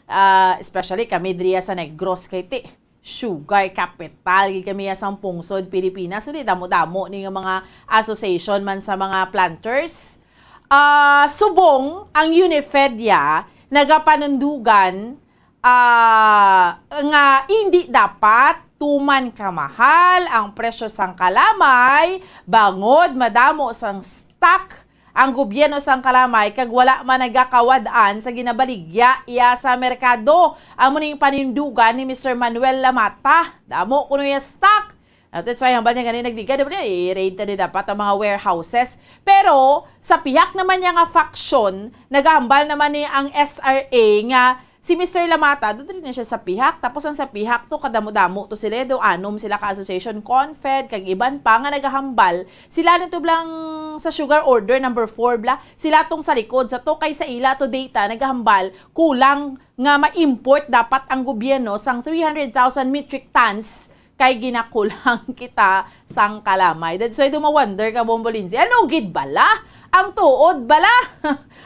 ah, especially kami diriya sa Negros, kay ti, sugar capital gid kami ya sang pungsod Pilipinas. So, di damo-damo ni nga mga association man sa mga planters. Ah, subong ang Unifedia nagapanundugan, ah, nga hindi dapat tuman kamahal ang presyo sang kalamay bangod madamo sang stock ang gobyerno sang kalamay kag wala man nagakawad-an sa ginabaligya iya sa merkado. Amo ning panindugan ni Mister Manuel Lamata. Damo kuno iya stock. At that's why hambal niya gani nagligad, dapat niya i-raid ta di dapat ang mga warehouses. Pero sa pihak naman niya nga faction, nagahambal naman ni ang S R A nga si Mister Lamata, do diri na siya sa pihak. Tapos ang sa pihak to, kadamo-damo to sila, do anom sila ka association, Confed, kag iban pa nga nagahambal. Sila nito lang sa sugar order number four bla. Sila tong sa likod sa to, kay sa ila to data nagahambal kulang nga ma-import dapat ang gobyerno sang three hundred thousand metric tons kay ginakulang kita sang kalamay. That's why dumawonder ka, Bombo Lindsay. Ano gid bala? Ang tuod bala?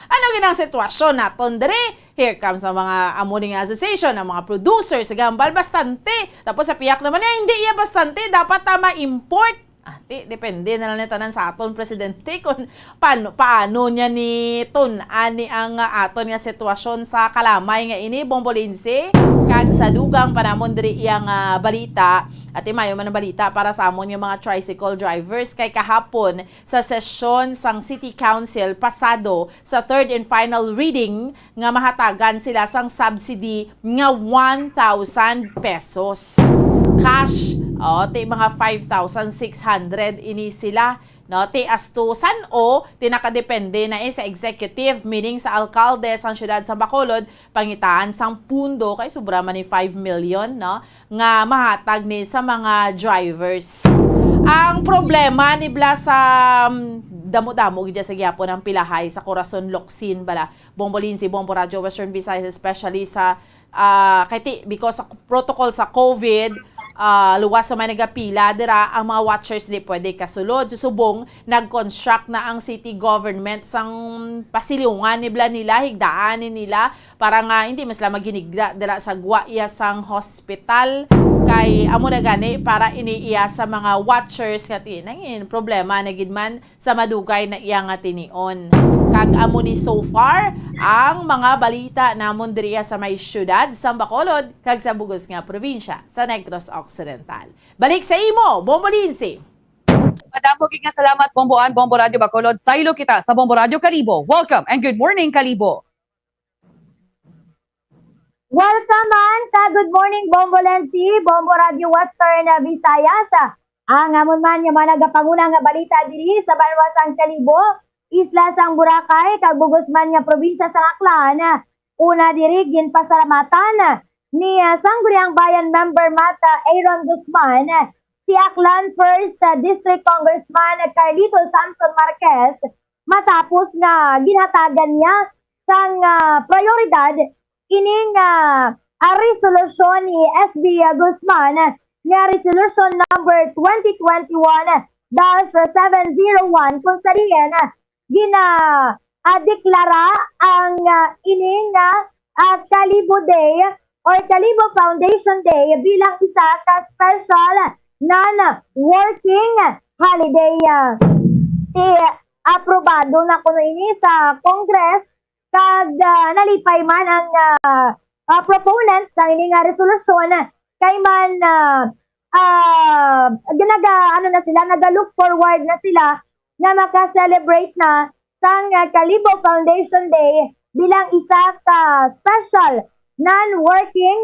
Ano gid ang sitwasyon naton diri? Here comes ang mga amo ni nga association, ang mga producers, gahambal bastante. Tapos sa pihak naman niya, hindi iya bastante, dapat ta ma-import. Ah, ti, depende na lang ni tanan sa aton presidente kung paano, paano niya ni tun-an ni ang, ah, aton nga sitwasyon sa kalamay nga ini, Bombo Lindsay. Kag sa dugang pa namon diri iya nga balita, at mayo man ang balita para sa amon nga mga tricycle drivers, kay kahapon sa sesyon sang City Council pasado sa third and final reading nga mahatagan sila sang subsidy nga one thousand pesos. Cash, o, ti mga five thousand six hundred ini sila, no? Ti asto san-o, ti nakadepende na, eh, sa executive, meaning sa alkalde sang siyudad sa Bacolod, pangitaan sang pundo, kay sobra man ni five million, no? Nga mahatag ni sa mga drivers. Ang problema ni bla sa, um, damo-damo gid sa gyapon ang pilahay sa Corazon Locsin bala, Bombo Lindsay, Bombo Radyo Western Visayas, especially sa, ah, kay ti, because sa protocol sa COVID, ah, luwas sa may nagapila dira, ang mga watchers di pwede kasulod. Subong nag-construct na ang city government sang pasilyungan ni bla nila, higdaan ni nila para nga hindi man sila maghinigra dira sa gwa iya sang hospital. Kay amo na gani para ini iya sa mga watchers nga ti-, nangin problema na gid man sa madugay na iya nga tinion. Kag amo ni so far ang mga balita namon diriya sa may siyudad sa Bacolod kag sa bugos nga probinsya sa Negros Occidental. Balik sa imo, Bombo Lindsay. Madamo gid nga salamat, Bombo Ann, Bombo Radyo Bacolod. Saylo kita sa Bombo Radyo Kalibo. Welcome and good morning, Kalibo. Welcome man ka Good Morning Bombo Lensi, Bombo Radyo Western, ah, Visayas. Ang amon man nga mga nagapanguna nga balita diri sa banwa sang Kalibo, isla sang Boracay, kag bugos man nga probinsya sang Aklan. Una diri, ginpasalamatan ni, ah, Sangguniang Bayan member Mata Aaron Guzman si Aklan First, ah, District Congressman Carlito Samson Marquez matapos nga ginhatagan niya sang, ah, prioridad ining, ah, ah, resolusyon ni S B Guzman nga Resolution Number twenty twenty-one dash seven zero one, kung sa diin gina, ah, deklara ang, ah, ini nga, ah, Kalibo Day or Kalibo Foundation Day bilang isa ka special non-working holiday. Ti-, aprobado na kuno ini sa Congress kag, ah, nalipay man ang, ah, ah, proponent sang ini nga resolusyon kay man, ah, ah, ginaga-, ano na sila, naga-look forward na sila nga maka-celebrate na sang, ah, Kalibo Foundation Day bilang isa ka special non-working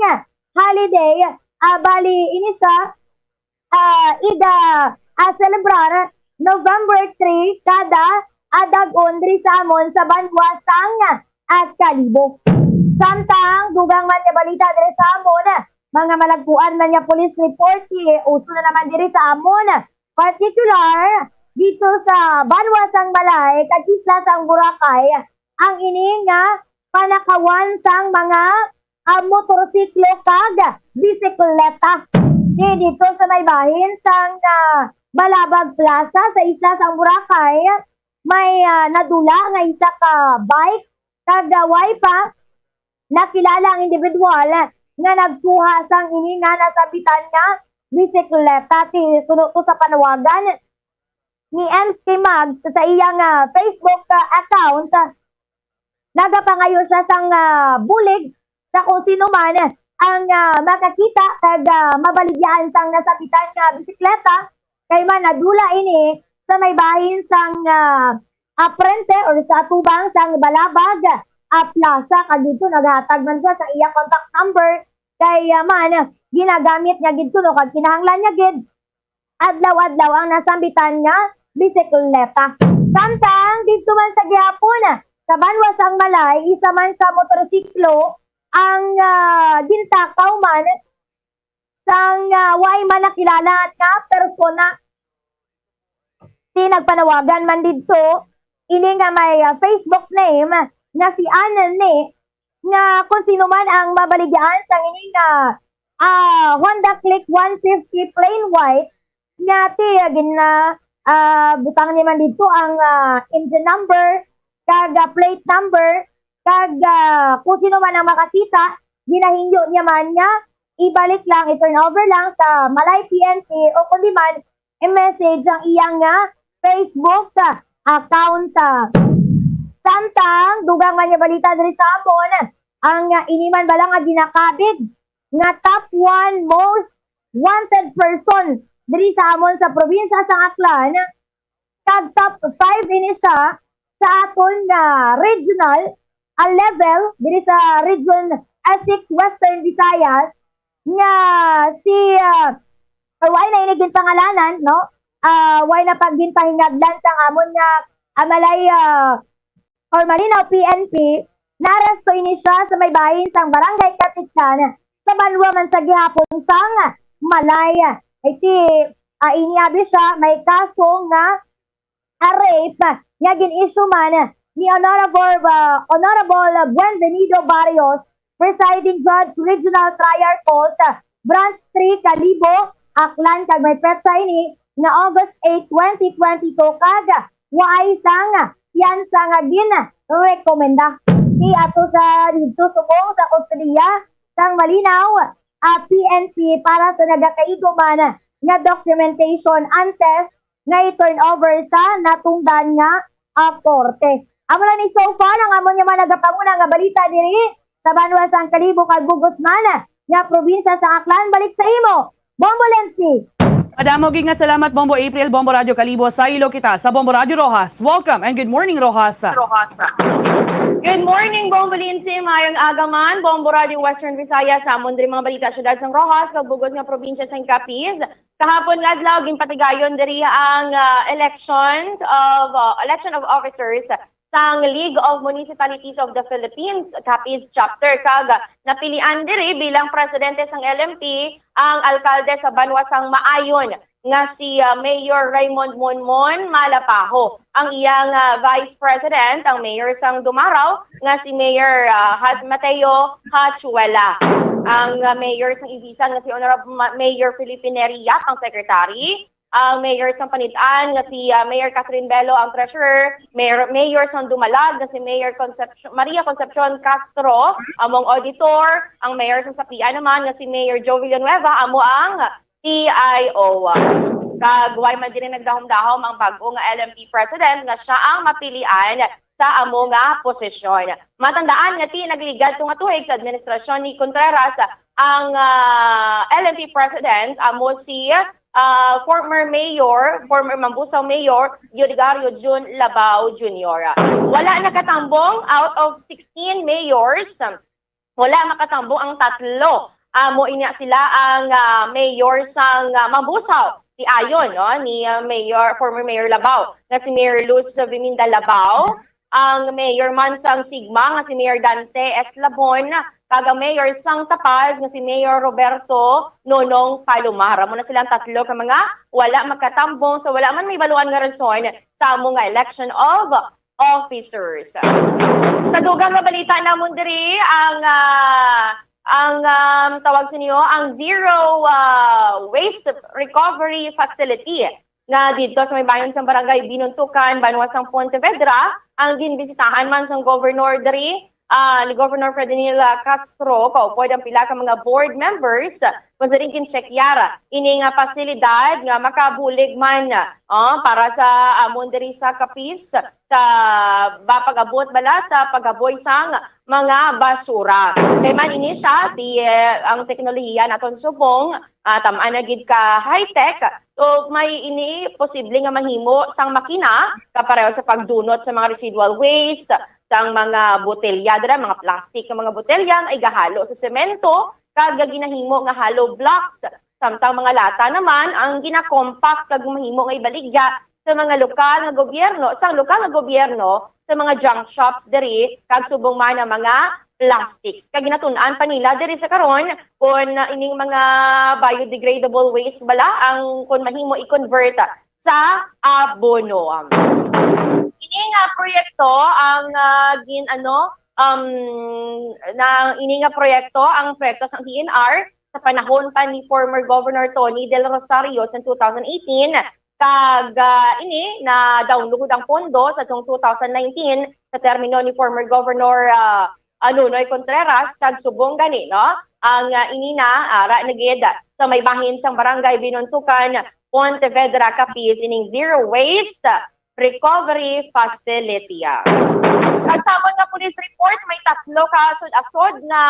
holiday. Ah, bali, ini siya, ah, ida, ah, celebrar November three kada, ah, dag-on diri sa amon sa banwa sang, ah, Kalibo. Samtang dugang man nga balita diri sa amon, mga malagpuan man nga police report, ti uso na naman diri sa amon. Partikular dito sa banwa sang Malay kag isla sang Boracay ang ini nga panakawan sang mga, ah, motorsiklo kag bisikleta. Di dito sa may bahin sang, ah, Balabag Plaza sa isla sang Boracay, may, ah, nadula nga isa ka bike kag, ah, way pa nakilala ang individual nga nagkuha sang ini nga nasambitan nga bisikleta. Ti suno to sa panawagan ni M C Mags sa iyang, ah, Facebook, ah, account. Nagapangayo siya sang, ah, bulig sa kung sino man ang, ah, makakita kag, ah, mabaligyaan sang nasambitan nga bisikleta, kay man nadula ini sa may bahin sang, ah, ah, frente or sa atubang sang Balabag, ah, Plaza, kag dito naghatag man siya sa iya contact number kay, ah, man ginagamit niya gid kuno kag kinahanglan niya gid adlaw-adlaw ang nasambitan nga bisikleta. Samtang didto man sa gihapon, sa banwa sang Malay, isa man ka motorsiklo ang, ah, gintakaw man sang, ah, way man nakilala nga persona. Ti nagpanawagan man didto ini nga may, ah, Facebook name nga si Anne ni nga kung sino man ang mabaligyaan sang ini nga, ah, Honda Click one fifty plain white nga ti, ah, gin, ah, ah, butang niya man didto ang, ah, engine number kag, ah, plate number kag, ah, kung sino man ang makakita, ginahingyo niya man nga ibalik lang, i-turn over lang sa Malay P N P o kundi man i-message ang iyang, ah, Facebook, ah, account, ah. Samtang, dugang man nga balita diri sa amon, ang, ah, ini man bala nga ginakabig nga top one most wanted person diri sa amon sa probinsya sang Aklan, kag top five ini siya sa aton nga regional, ah, level diri sa Region, ah, six Western Visayas, nga si, ah, or why na ini ginpangalanan, no? Ah, why na pag ginpahingadlan sang amon nga, ah, Malay, ah, or Malinaw P N P, naaresto ini siya sa may bahin sang Barangay Katiklan sa banwa man sa gihapon sang Malay. Iti, ah, ini abi siya may kaso nga, ah, rape nga gin-issue man ni Honorable, ah, Honorable Buenvenido Barrios, Presiding Judge, Regional Trial Court, Branch three, Kalibo, Aklan, kag may petsa ini nga August eight, twenty twenty-two, kag waay sang piyansa nga ginrekomenda. Ti ato siya didto subong sa kustodiya sang Malinaw, ah, P N P para sa nagakaigo man nga documentation antes nga i-turn over sa natungdan nga, ah, korte. Amo lang ni so far ang amon nga mga nagapanguna nga balita diri sa banwa sang Kalibo kag bug-os man nga probinsya sang Aklan. Balik sa imo, Bombo Lensi. Madamo gid nga salamat, Bombo April. Bombo Radyo Kalibo, saylo kita sa Bombo Radyo Roxas. Welcome and good morning, Roxas. Good morning, Bombo Lindsay. Mayong aga man, Bombo Radyo Western Visayas. Sa amon diri mga balita, siyudad sang Roxas, kag bug-os nga probinsya sang Capiz. Kahapon nga adlaw, ginpatigayon diri ang, ah, elections of, ah, election of officers sang League of Municipalities of the Philippines, Capiz Chapter, kag napilian diri bilang presidente sang L M P ang alkalde sa banwa sang Maayon nga si, ah, Mayor Raymond Monmon Malapaho. Ang iyang, ah, vice president, ang mayor sang Dumaraw nga si Mayor, ah, Hat-, Mateo Hachuela. Ang, ah, mayor sang Ibisan nga si Honorable Ma-, Mayor Felipe Neri Yap ang secretary. Ang mayor sang Panitan nga si, ah, Mayor Catherine Bello ang treasurer. Mayor, mayor sang Dumalag nga si Mayor Concepcion, Maria Concepcion Castro amo ang auditor. Ang mayor sang Sapian naman nga si Mayor Joe Villanueva amo ang T I O. Kag way man diri nagdahom-dahom ang bag-o nga L M P president nga sia ang mapilian sa amo nga posisyon. Matandaan nga ti nagligad to nga tuig sa administrasyon ni Contreras ang, ah, L M P president amo si, ah, former mayor, former Mambusao Mayor Eudigario Jun Labao Junior. Wala nakatambong out of sixteen mayors. Wala makatambong ang tatlo. Amo ini sila ang, ah, mayor sang, ah, Mambusao, ti ayon, no, ni, ah, Mayor, former Mayor Labao, nga si Mayor Luz Viminda Labao, ang mayor man sang Sigma, nga si Mayor Dante S. Labon, kag ang mayor sang Tapaz, nga si Mayor Roberto Nonong Palomar. Amo na silang tatlo ka mga wala makatambong sa wala man may baluan nga rason sa amo nga election of officers. Sa dugang nga balita namon diri, ang, ah, ang, um, tawag sa niyo, ang Zero, ah, Waste Recovery Facility nga didto sa may bahin sang Barangay Binuntukan, banwa sang Pontevedra, ang ginbisitahan man sang governor diri, ah, ni Governor Ferdinand Castro, kaupod ang pila ka mga board members, kung sa rin ginchekyar ini nga pasilidad nga makabulig man, ah, para sa amon diri sa Capiz, sa ba pag-abot bala sa paghaboy sang mga basura. Kay man ini siya, di, eh, ang teknolohiya naton subong, ah, tam-an na gid ka high-tech, so may ini posible nga mahimo sang makina kapareho sa pagdunot sa mga residual waste, sang mga botelya dira, mga plastic nga mga botelya nga igahalo sa semento kag ginahimo nga hollow blocks. Samtang mga lata naman ang gina-compact kag mahimo nga ibaligya sa mga lokal nga gobyerno, sang lokal nga gobyerno, sa mga junk shops diri, kag subong man ang mga plastics. Kag ginatun-an pa nila diri sa karon kung, ah, ining mga biodegradable waste bala ang kung mahimo i-convert sa abono. Ini nga proyekto ang, ah, gin-, ano, um, na, ini nga proyekto ang proyekto sa D N R sa panahon pa ni former Governor Tony Del Rosario sa two thousand eighteen, kag, ah, ini na-download ang pondo sa tong two thousand nineteen sa termino ni former Governor, ah, ah, Nonoy Contreras, kag subong gani, no? Ang, ah, ini na, ara na gid sa may bahin sang Barangay Binuntukan, Pontevedra, Capiz, ining zero waste recovery facility. Kag sa amon nga police report, may tatlo ka asod-asod nga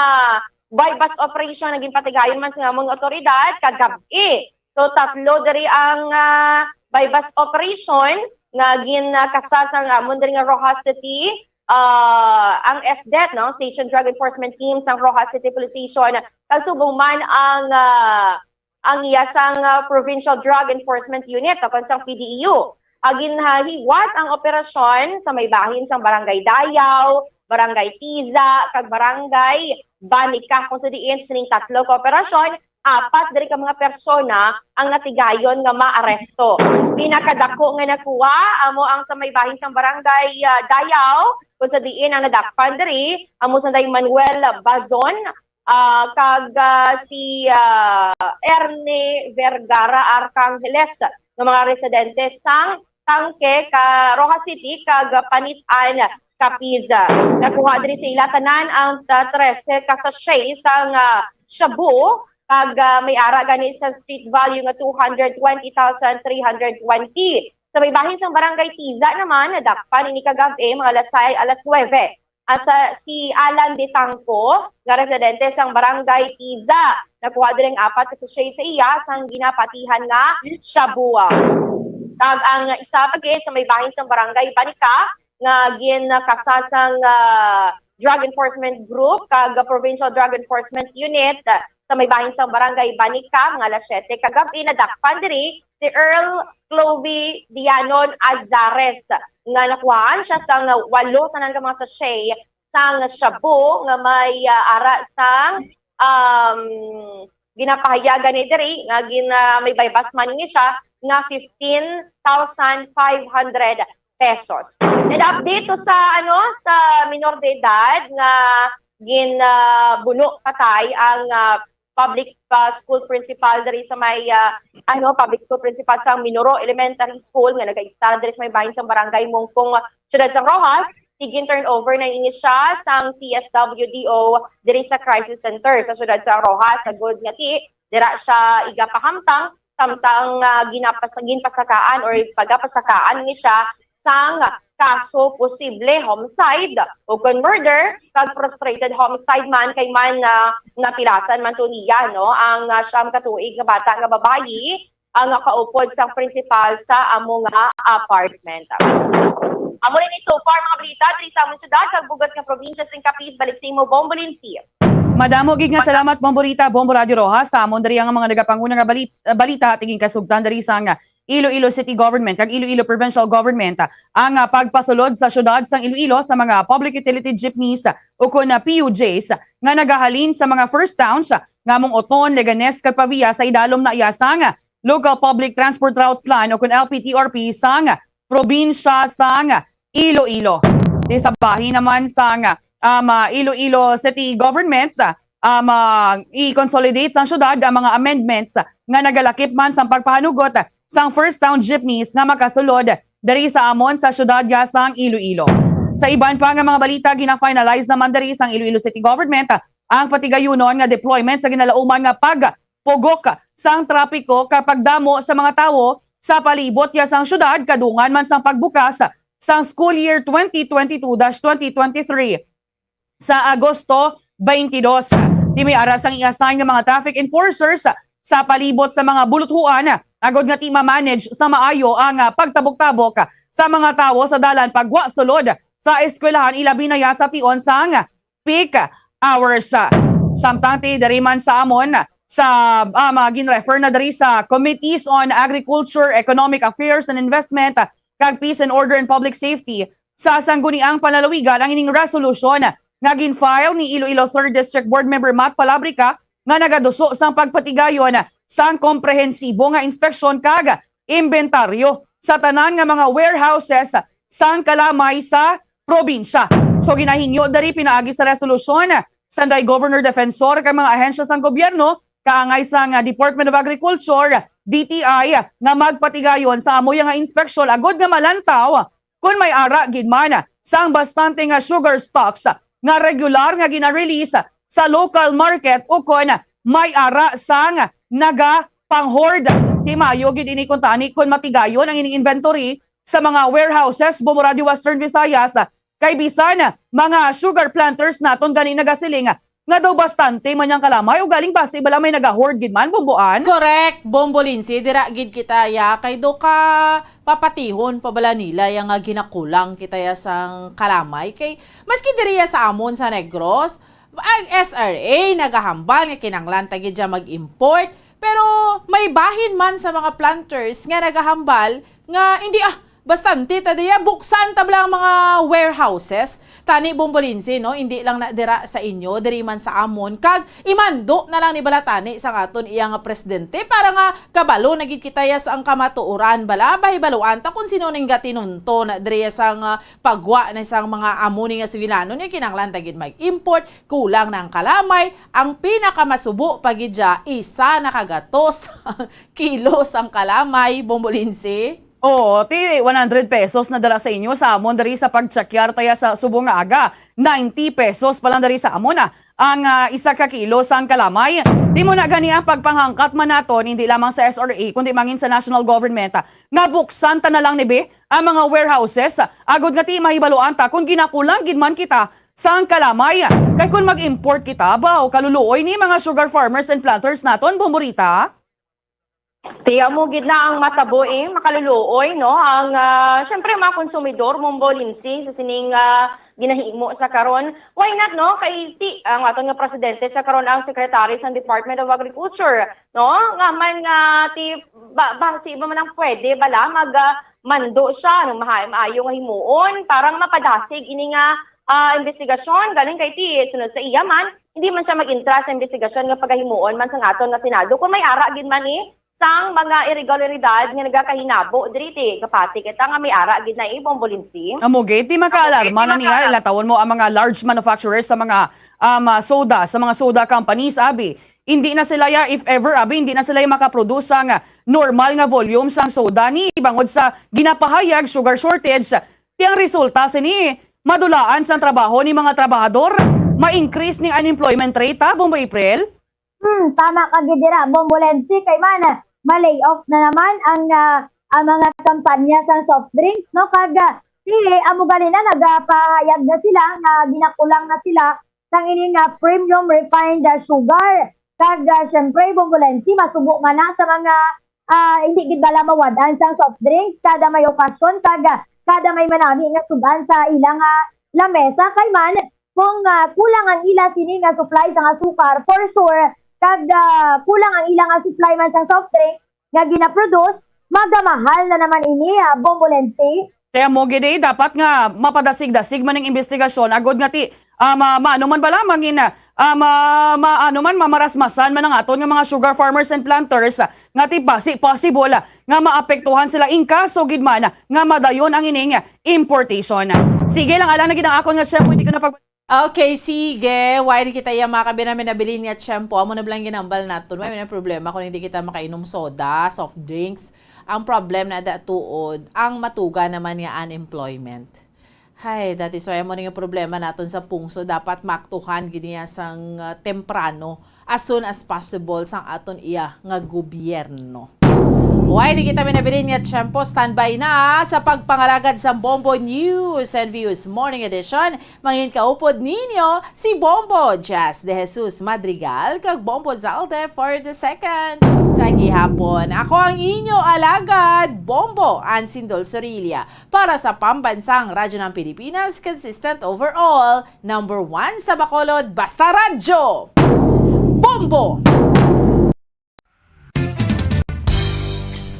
buy-bust operation nga ginpatigayon man sa amon nga otoridad kagab-i. So, tatlo diri ang, ah, buy-bust operation nga gin, ah, kasas ang amon diri nga Roxas City, ah, ang SDET, no, Station Drug Enforcement Team sang Roxas City Police Station, kag subong man ang, ah, ang iya sang, ah, Provincial Drug Enforcement Unit, o kon sang P D E U. Ah, ginhiwat ang operasyon sa may bahin sang Barangay Dayaw, Barangay Tiza, kag Barangay Banica, kung sa diin sining tatlo ka operasyon, apat diri ka mga persona ang natigayon nga maaresto. Pinakadako nga nakuha amo ang sa may bahin sang Barangay, ah, Dayaw, kung sa diin ang nadakpan diri amo sanday Manuel Bazon, ah, kag, ah, si, ah, Ernie Vergara Arcangeles nga mga residente sang Tangke ka Roxas City kag Panitan, Capiz. Nakuha diri sa ila tanan ang, ah, trese ka sachet sang, ah, shabu kag, ah, may ara gani sa street value nga two hundred twenty thousand three hundred twenty. Sa may bahin sang Barangay Tiza naman, nadakpan ini kagab-i mga alas sais, alas nuwebe. Asa si Alan De Tangco, nga residente sang Barangay Tiza. Nakuha diri ang apat ka sachet sa iya sang ginapatihan nga shabu. Kag ang isa pa gid sa may bahin sang Barangay Banica nga ginkasas sang, ah, Drug Enforcement Group kag Provincial Drug Enforcement Unit sa may bahin sang Barangay Banica, mga alas siyete kagab-i, nadakpan diri si Earl Clovy Dianon Azares. nga nakuhaan siya sang walo tanan ka mga sachet sang shabu nga may, ah, ara sang, um, ginapahayagan ni diri nga gin-, ah, may baybas man ni siya nga fifteen thousand five hundred pesos. And update to sa, ano, sa minor de edad nga gin, ah, buno patay ang, ah, public, ah, school principal diri sa may, ah, ano, public school principal sa Minuro Elementary School nga nagaistar diri sa may bahin sa Barangay Mungkong, siyudad sa Roxas. Tig-turnover na ini siya sang C S W D O diri sa Crisis Center sa siyudad sa Roxas. Sagod nga ti, dira siya igapahamtang samtang, ah, ginapas-, ginpasakaan or pagapasakaan ni siya sang kaso posible homicide o kon murder kag frustrated homicide man kay man, ah, napilasan man to niya, no, ang, ah, siyam ka tuig nga bata nga babayi ang kaupod sang principal sa amo nga apartment. Amo ni so far mga balita diri sa among syudad kag bugas nga probinsya sing Capiz. Balik sa imo, Bombo Lindsay. Madamo gid nga salamat, Bombo Rita, Bombo Radio Roxas, sa amon diri ang mga nagapanguna nga bali-, balita tiging kasugtan diri sang Iloilo City Government kag Iloilo Provincial Government ang, ah, pagpasulod sa syudad sang Iloilo sa mga public utility jeepneys o kon, ah, P U Js nga nagahalin sa mga first towns nga among Oton, Leganes kag Pavia sa idalom na iya sang Local Public Transport Route Plan o kon L P T R P sang probinsya sang Iloilo. Di sa bahin naman sang, um, ah, Iloilo City Government, um, ah, i-consolidate sang syudad ang mga amendments nga nagalakip man sang pagpahanugot sang first town jeepneys nga makasulod diri sa amon sa syudad ya sang Iloilo. Sa iban pa nga mga balita, gina-finalize naman diri sang Iloilo City Government ang patigayunon nga deployment sa ginalauman nga pagpugok sang trapiko kag pagdamo sa mga tawo sa palibot ya sang syudad, kadungan man sang pagbukas sang school year twenty twenty-two dash twenty twenty-three sa Agosto twenty-two. Ti may ara sang i-assign nga mga traffic enforcers sa palibot sa mga buluthuan, agod nga ti ma-manage sa maayo ang, ah, pagtabok-tabok sa mga tawo sa dalan pagwa sulod sa eskwelahan, ilabi na ya sa tion sang peak hours. Samtang ti diri man sa amon sa, ah, mga ginrefer na diri sa Committees on Agriculture, Economic Affairs and Investment, kag Peace and Order and Public Safety, sa sangguniang panlalawigan ang ining resolution nga gin-file ni Iloilo Third District Board Member Matt Palabrica nga nagaduso sang pagpatigayon sang komprehensibo nga inspeksyon kag imbentaryo sa tanan nga mga warehouses sang kalamay sa probinsya. So, ginahingyo diri pinaagi sa resolusyon sanday Governor, Defensor kag mga ahensya sang gobyerno kaangay sang Department of Agriculture, D T I, nga magpatigayon sa amo ya nga inspeksyon agod nga malantaw kon may ara gid man sang bastante nga sugar stocks nga regular nga gina-release sa local market o kon may ara sang nagapang-hoard. Ti maayo gid ini kuntani kon matigayon ang ining inventory sa mga warehouses, Bombo Radio Western Visayas, kay bisan mga sugar planters naton gani nagasiling nga daw bastante man yang kalamay, ugaling basi bala may naga-hoard gid man, Bombo Ann? Correct, Bombo Lindsay, dira gid kita ya kay do ka papatihon pa bala nila yang nga ginakulang kita ya sang kalamay, kay maski diri ya sa amon sa Negros, ang S R A nagahambal nga kinahanglan ta gid siya mag-import, pero may bahin man sa mga planters nga nagahambal nga hindi, ah, bastante ta diya, buksan ta bala ang mga warehouses. Tani, Bombo Lindsay, no, hindi lang na dira sa inyo, diri man sa amon, kag imando na lang ni bala tani sa aton iya nga presidente para nga kabalo na gid kita ya sa ang kamatuoran bala, bahibaluan ta kung sino ning gatinunton diri ya sa nga pagwa na sang mga amo ni nga sugilanon nga kinahanglan ta gid mag-import, kulang na ang kalamay, ang pinakamasubo pa gid siya, isa na kagatos kilo sang kalamay, Bombo Lindsay. Oo, ti one hundred pesos na dala sa inyo, sa amon diri sa pagtsakyar taya sa subong nga aga, ninety pesos pa lang diri sa amon na ang, ah, isa ka kilo sang kalamay. Di mo na gani ang pagpanghangkat man naton, hindi lamang sa S R A, kundi mangin sa national government, ah, nga buksan ta na lang ni be ang mga warehouses, ah, agod nga ti mahibaluan ta kung ginakulang gid man kita sang kalamay. Kay kung mag-import kita, baw, kaluluoy ni mga sugar farmers and planters naton, Bombo Rita. Ti amo gid na ang matabo, eh, makaluluoy, no? Ang, ah, syempre, mga konsumidor, Bombo Lindsay, sa sining, ah, ginahimo sa karon. Why not, no? Kay ti, ang aton nga presidente sa karon ang secretary sa Department of Agriculture, no? Nga man nga ti, ba, ba, si iba man ang pwede, bala, mag, ah, mando siya, ano, maha-, maayo nga himuon, para nga mapadasig ini nga, ah, investigasyon. Galing kay ti, sunod sa iya man, hindi man siya mag-intra sa investigasyon nga pagahimuon man sang aton nga Senado. Kung may ara gid man ni sang mga irregularidad nga nagakahinabo diri, ti kapati kita nga may ara gid na, eh, Bombolensi. Amo gid, ti makaalarma na niya, ilantawon mo ang mga large manufacturers sa mga, um, ah, soda, sa mga soda companies, abi. Hindi na sila ya, if ever, abi, hindi na sila ya makaproduce sang normal nga volume sang soda ni bangod sa ginapahayag sugar shortage. Ti ang resulta sini, madulaan sang trabaho ni mga trabahador, ma-increase ning unemployment rate, ha, Bombo April? Hmm, tama ka gid dira, Bombolensi, kay man, ma-lay off na naman ang, ah, ang mga kampanya sang soft drinks, no? Kag, ah, ti, amo gali na, nagapahayag na sila nga ginakulang na sila sang ini nga premium refined, ah, sugar. Kag, ah, syempre, Bombolensi, masubo man na sa mga, ah, hindi gid bala mawad-an sang soft drinks kada may okasyon, kag, ah, kada may manami nga sud-an sa ilang, ah, lamesa. Kay man, kung, ah, kulang ang ila sini nga supply sang asukar, for sure, kag, ah, kulang ang ila nga supply man sang soft drink nga ginaproduce, magamahal na naman ini, ah, Bombolensi. Kaya mo gid, eh, dapat nga mapadasig-dasig man ang investigasyon agod nga ti, ah, ma-, maano man bala, mangin, ah, ma-, maano man, mamarasmasan man ang aton nga mga sugar farmers and planters, ah, nga ti basi possible, ah, nga maapektuhan sila in kaso gid man nga madayon ang ining importation. Sige lang, ala na gid ang akon nga tiyempo, hindi ko na pag- Okay, sige. Why di kita iya makabinami nabilin nga tiyempo? Amo na bala ang ginambal naton. Why may na problema kung hindi kita makainom soda, soft drinks? Ang problem na da tuod, ang matuga naman nga unemployment. Hay, that is why amo ni nga problema naton sa pungso. Dapat maktuhan gid niya sang, ah, temprano, as soon as possible, sang aton iya nga gobyerno. Why di kita minabilin nga tiyempo? Standby na sa pagpangalagad sa Bombo News and Views Morning Edition. Mangin kaupod ninyo si Bombo Jazz De Jesus Madrigal kag Bombo Zalde for the second. Sa gihapon, ako ang inyo alagad, Bombo Ansindol Sorilla, para sa Pambansang Radyo ng Pilipinas, consistent overall, number one sa Bacolod, basta radyo! Bombo!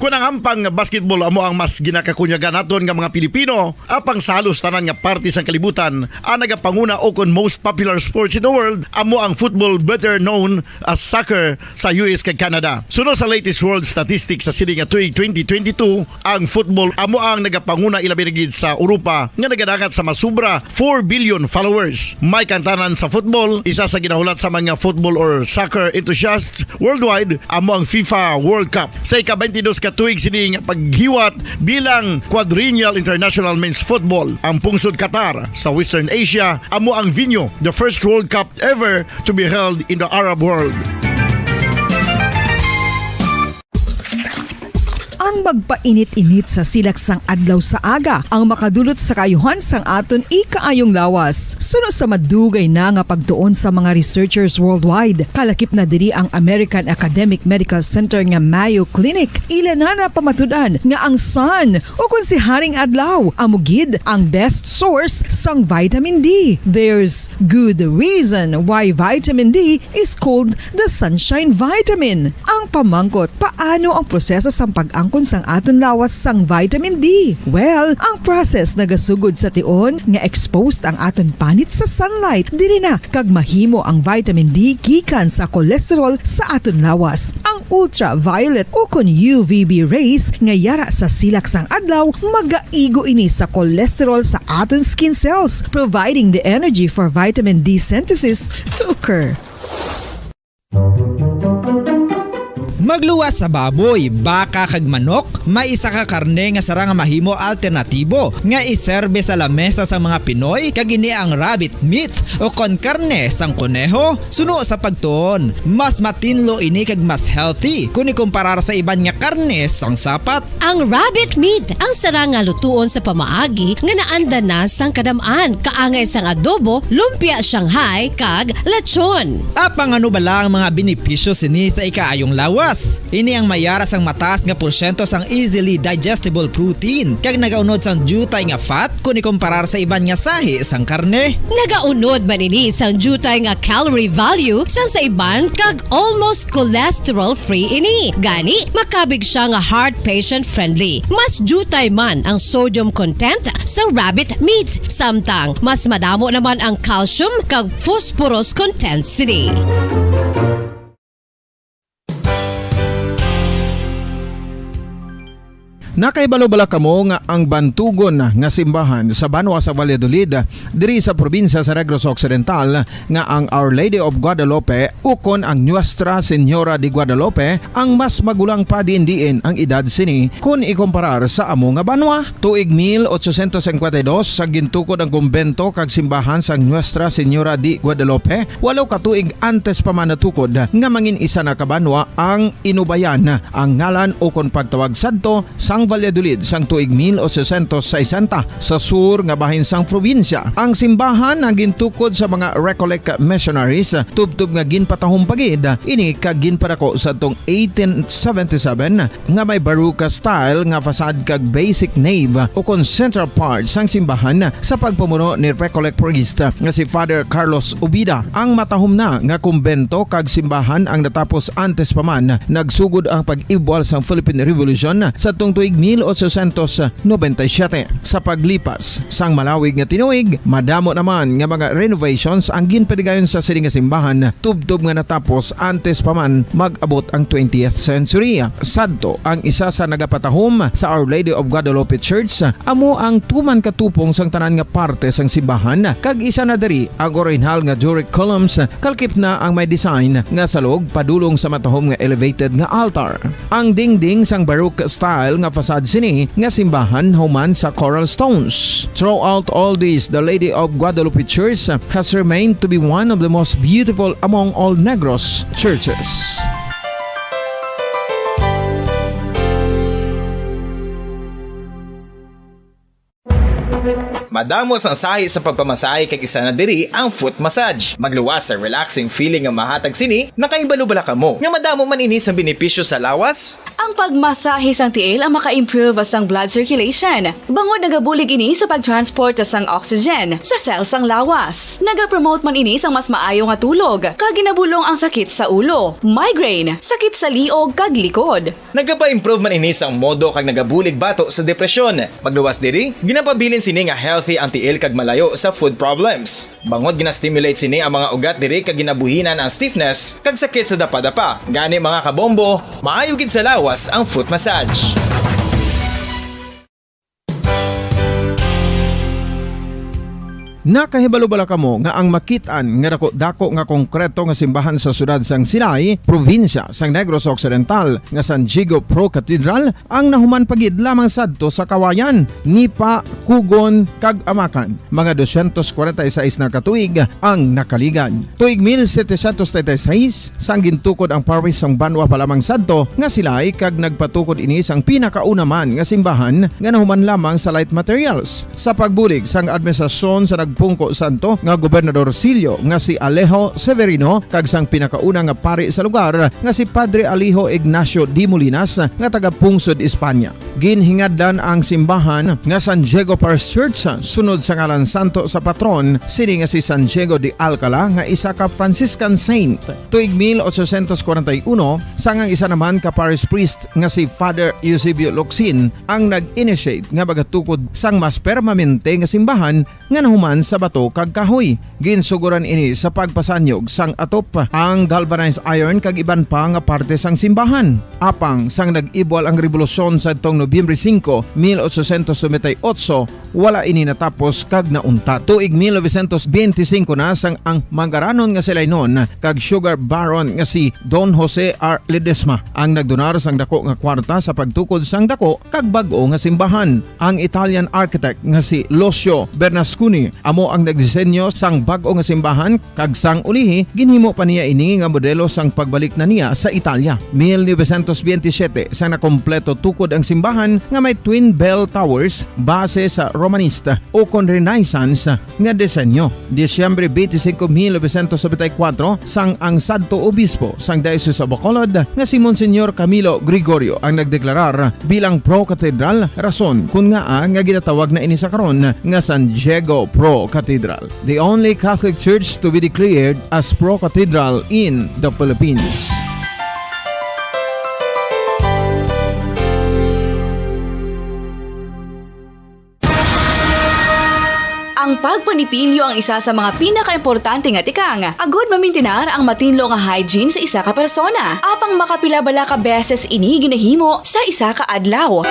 Kun ang hampang nga basketball amo ang mas ginakakunyagan naton nga mga Pilipino, apang sa halos tanan nga parte sang kalibutan, ang nagapanguna o kon most popular sports in the world amo ang football, better known as soccer, sa U S kag Canada. Suno sa latest world statistics sa sini nga tuig twenty twenty-two, ang football amo ang nagapanguna, ilabi na gid sa Europa, nga nagadangat sa masubra four billion followers. May kantanan sa football, isa sa ginahulat sa mga football or soccer enthusiasts worldwide amo ang FIFA World Cup. Sa ika-twenty-dos ka tuig sini nga paghiwat bilang Quadrennial International Men's Football, ang pungsod Qatar sa Western Asia amo ang venue, the first World Cup ever to be held in the Arab world. Ang magpainit-init sa silak sang adlaw sa aga ang makadulot sa kaayuhan sang aton ikaayong lawas. Suno sa madugay na nga pagtuon sa mga researchers worldwide, kalakip na diri ang American Academic Medical Center nga Mayo Clinic. Ila na napamatud-an nga ang sun, o kon si Haring Adlaw, amo gid ang best source sang vitamin D. There's good reason why vitamin D is called the sunshine vitamin. Ang pamangkot, paano ang proseso sang pag-angkon sang aton lawas sang vitamin D? Well, ang process nagasugod sa tion nga exposed ang aton panit sa sunlight, diri na kag mahimo ang vitamin D gikan sa cholesterol sa aton lawas. Ang ultraviolet o kon U V B rays nga yara sa silak sang adlaw magaigo ini sa cholesterol sa aton skin cells, providing the energy for vitamin D synthesis to occur. Magluwas sa baboy, baka kag manok, may isa ka karne nga sarang nga mahimo alternatibo nga iserbe sa lamesa sa mga Pinoy, kag ini ang rabbit meat o kon karne sang koneho. Suno sa pagtuon, mas matinlo ini kag mas healthy kon ikumparar sa iban nga karne sang sapat. Ang rabbit meat ang sarang nga lutuon sa pamaagi nga naanda na sang kadam-an, kaangay sang adobo, lumpia Shanghai, kag lechon. Apang ano bala ang mga benepisyo sini sa ikaayong lawas? Ini ang may ara sang mataas nga porsyento sang easily digestible protein, kag nagaunod sang diutay nga fat kon ikumparar sa iban nga sahi sang karne. Nagaunod man ini sang diutay nga calorie value sang sa iban, kag almost cholesterol-free ini. Gani, makabig siya nga heart patient friendly. Mas diutay man ang sodium content sa rabbit meat, samtang mas madamo naman ang calcium kag phosphorus content sini. Nakahibalo bala kamo nga ang bantugon nga simbahan sa banwa sa Valladolid, diri sa probinsya sa Negros Occidental, nga ang Our Lady of Guadalupe ukon ang Nuestra Señora de Guadalupe ang mas magulang pa diin-diin ang edad sini kon ikumparar sa amo nga banwa? Tuig mil ochocientos cincuenta y dos sa gintukod ang kumbento kag simbahan sang Nuestra Señora de Guadalupe, walo ka tuig antes pa man natukod nga mangin isa na ka banwa ang Inubayan, ang ngalan ukon pagtawag sadto sang Valladolid sang tuig mil ochocientos sesenta sa sur nga bahin sang probinsya. Ang simbahan ang gintukod sa mga Recollect missionaries, tubtob nga ginpatahom pa gid ini kag ginpadako sadtong eighteen seventy-seven nga may Baroque style nga facade kag basic nave ukon central part sang simbahan sa pagpamuno ni Recollect priest nga si Father Carlos Ubida. Ang matahom na nga kumbento kag simbahan ang natapos antes pa man nagsugod ang pag-ibwal sang Philippine Revolution sadtong tuig mil ochocientos noventa y siete. Sa paglipas sang malawig nga tinuig, madamo naman nga mga renovations ang ginpatigayon sa sini nga simbahan, tubtob nga natapos antes pa man mag-abot ang twentieth century. Sadto, ang isa sa nagapatahom sa Our Lady of Guadalupe Church amo ang tuman ka tupong sang tanan nga parte sang simbahan, kag isa na diri ang orihinal nga Doric columns, kalkip na ang may design nga salog padulong sa matahom nga elevated nga altar. Ang dingding sang Baroque style nga facade sini nga simbahan human sa coral stones. Throughout all this, the Lady of Guadalupe Church has remained to be one of the most beautiful among all Negros churches. Madamo sang sahi sa pagpamasahe, kag isa na diri ang foot massage. Magluwas sa relaxing feeling nga mahatag sini. Nakahibalo bala kamo nga madamo man ini sang benepisyo sa lawas? Ang pagmasahe sang tiil ang maka-improve sang blood circulation, bangod nagabulig ini sa pag-transport sang oxygen sa cell sang lawas. Nagapromote man ini sang mas maayo nga tulog, kag ginabulong ang sakit sa ulo, migraine, sakit sa liog, kag likod. Nagapa-improve man ini sang modo kag nagabulig bato sa depresyon. Magluwas diri, ginapabilin sini nga healthy ang tiil kag malayo sa foot problems. Bangod gina-stimulate sini ang mga ugat diri kag ginabuhinan ang stiffness kag sakit sa dapadapa. Gani, mga kabombo, maayo gid sa lawas ang foot massage. Nakahibalo bala kamo nga ang makit-an nga dako-dako nga konkreto nga simbahan sa siyudad sang Silay, probinsya sang Negros Occidental, nga San Diego Pro Cathedral, ang nahuman pa gid lamang sadto sa Kawayan, Nipa, Cogon, kag Amacan? Mga dosyentos kwarenta y seis na ka tuig ang nakaligad. Tuig mil setecientos treinta y seis, sang gintukod ang parish sang banwa pa lamang sadto nga Silay, kag nagpatukod ini sang pinakauna man nga simbahan nga nahuman lamang sa light materials. Sa pagbulig sang administrasyon sa nagpungko sadto nga gobernador silyo nga si Alejo Severino kag sang pinakauna nga pari sa lugar nga si Padre Alejo Ignacio de Molinas nga taga Pungsod, Espanya. Ginhingadlan ang simbahan nga San Diego Parish Church sunod sa ngalan santo sa patron sini nga si San Diego de Alcala nga isa ka Franciscan saint. Tuig mil ochocientos kwarenta y uno, sang ang isa naman ka parish priest nga si Father Eusebio Locsin ang nag-initiate nga magatukod sang mas permanente nga simbahan nga nahuman sa bato kag kahoy. Ginsugoran ini sa pagpasanyog sang atop, ang galvanized iron kag iban pa nga parte sang simbahan. Apang sang nag-ibwal ang rebolusyon sadtong Nobyembre singko, mil ochocientos noventa y ocho, wala ini natapos kag nauntat. Tuig mil novecientos benti singko na sang ang manggaranon nga si Lainon kag sugar baron nga si Don Jose R. Ledesma ang nagdonar sang dako nga kwarta sa pagtukod sang dako kag bag-o nga simbahan. Ang Italian architect nga si Lucio Bernasconi amo ang nagdisenyo sang bag-o nga simbahan, kag sang ulihi, ginhimo pa niya ini nga modelo sang pagbalik na niya sa Italia. Mil novecientos benti siyete, sang nakompleto tukod ang simbahan nga may twin bell towers base sa Romanista ukon Renaissance nga disenyo. Disyembre twenty-five, mil novecientos noventa y cuatro, sang ang sadto obispo sang Diocese of Bacolod nga si Monsignor Camilo Gregorio ang nagdeklarar bilang Pro Cathedral, rason kon ngaa nga ginatawag na ini sa karon nga San Diego Pro Cathedral, the only Catholic church to be declared as Pro Cathedral in the Philippines. Ang pagpanipilyo ang isa sa mga pinakaimportante nga tikang, agod mamintinar ang matinlo nga hygiene sa isa ka persona. Apang makapila bala ka beses ini ginahimo sa isa ka adlaw?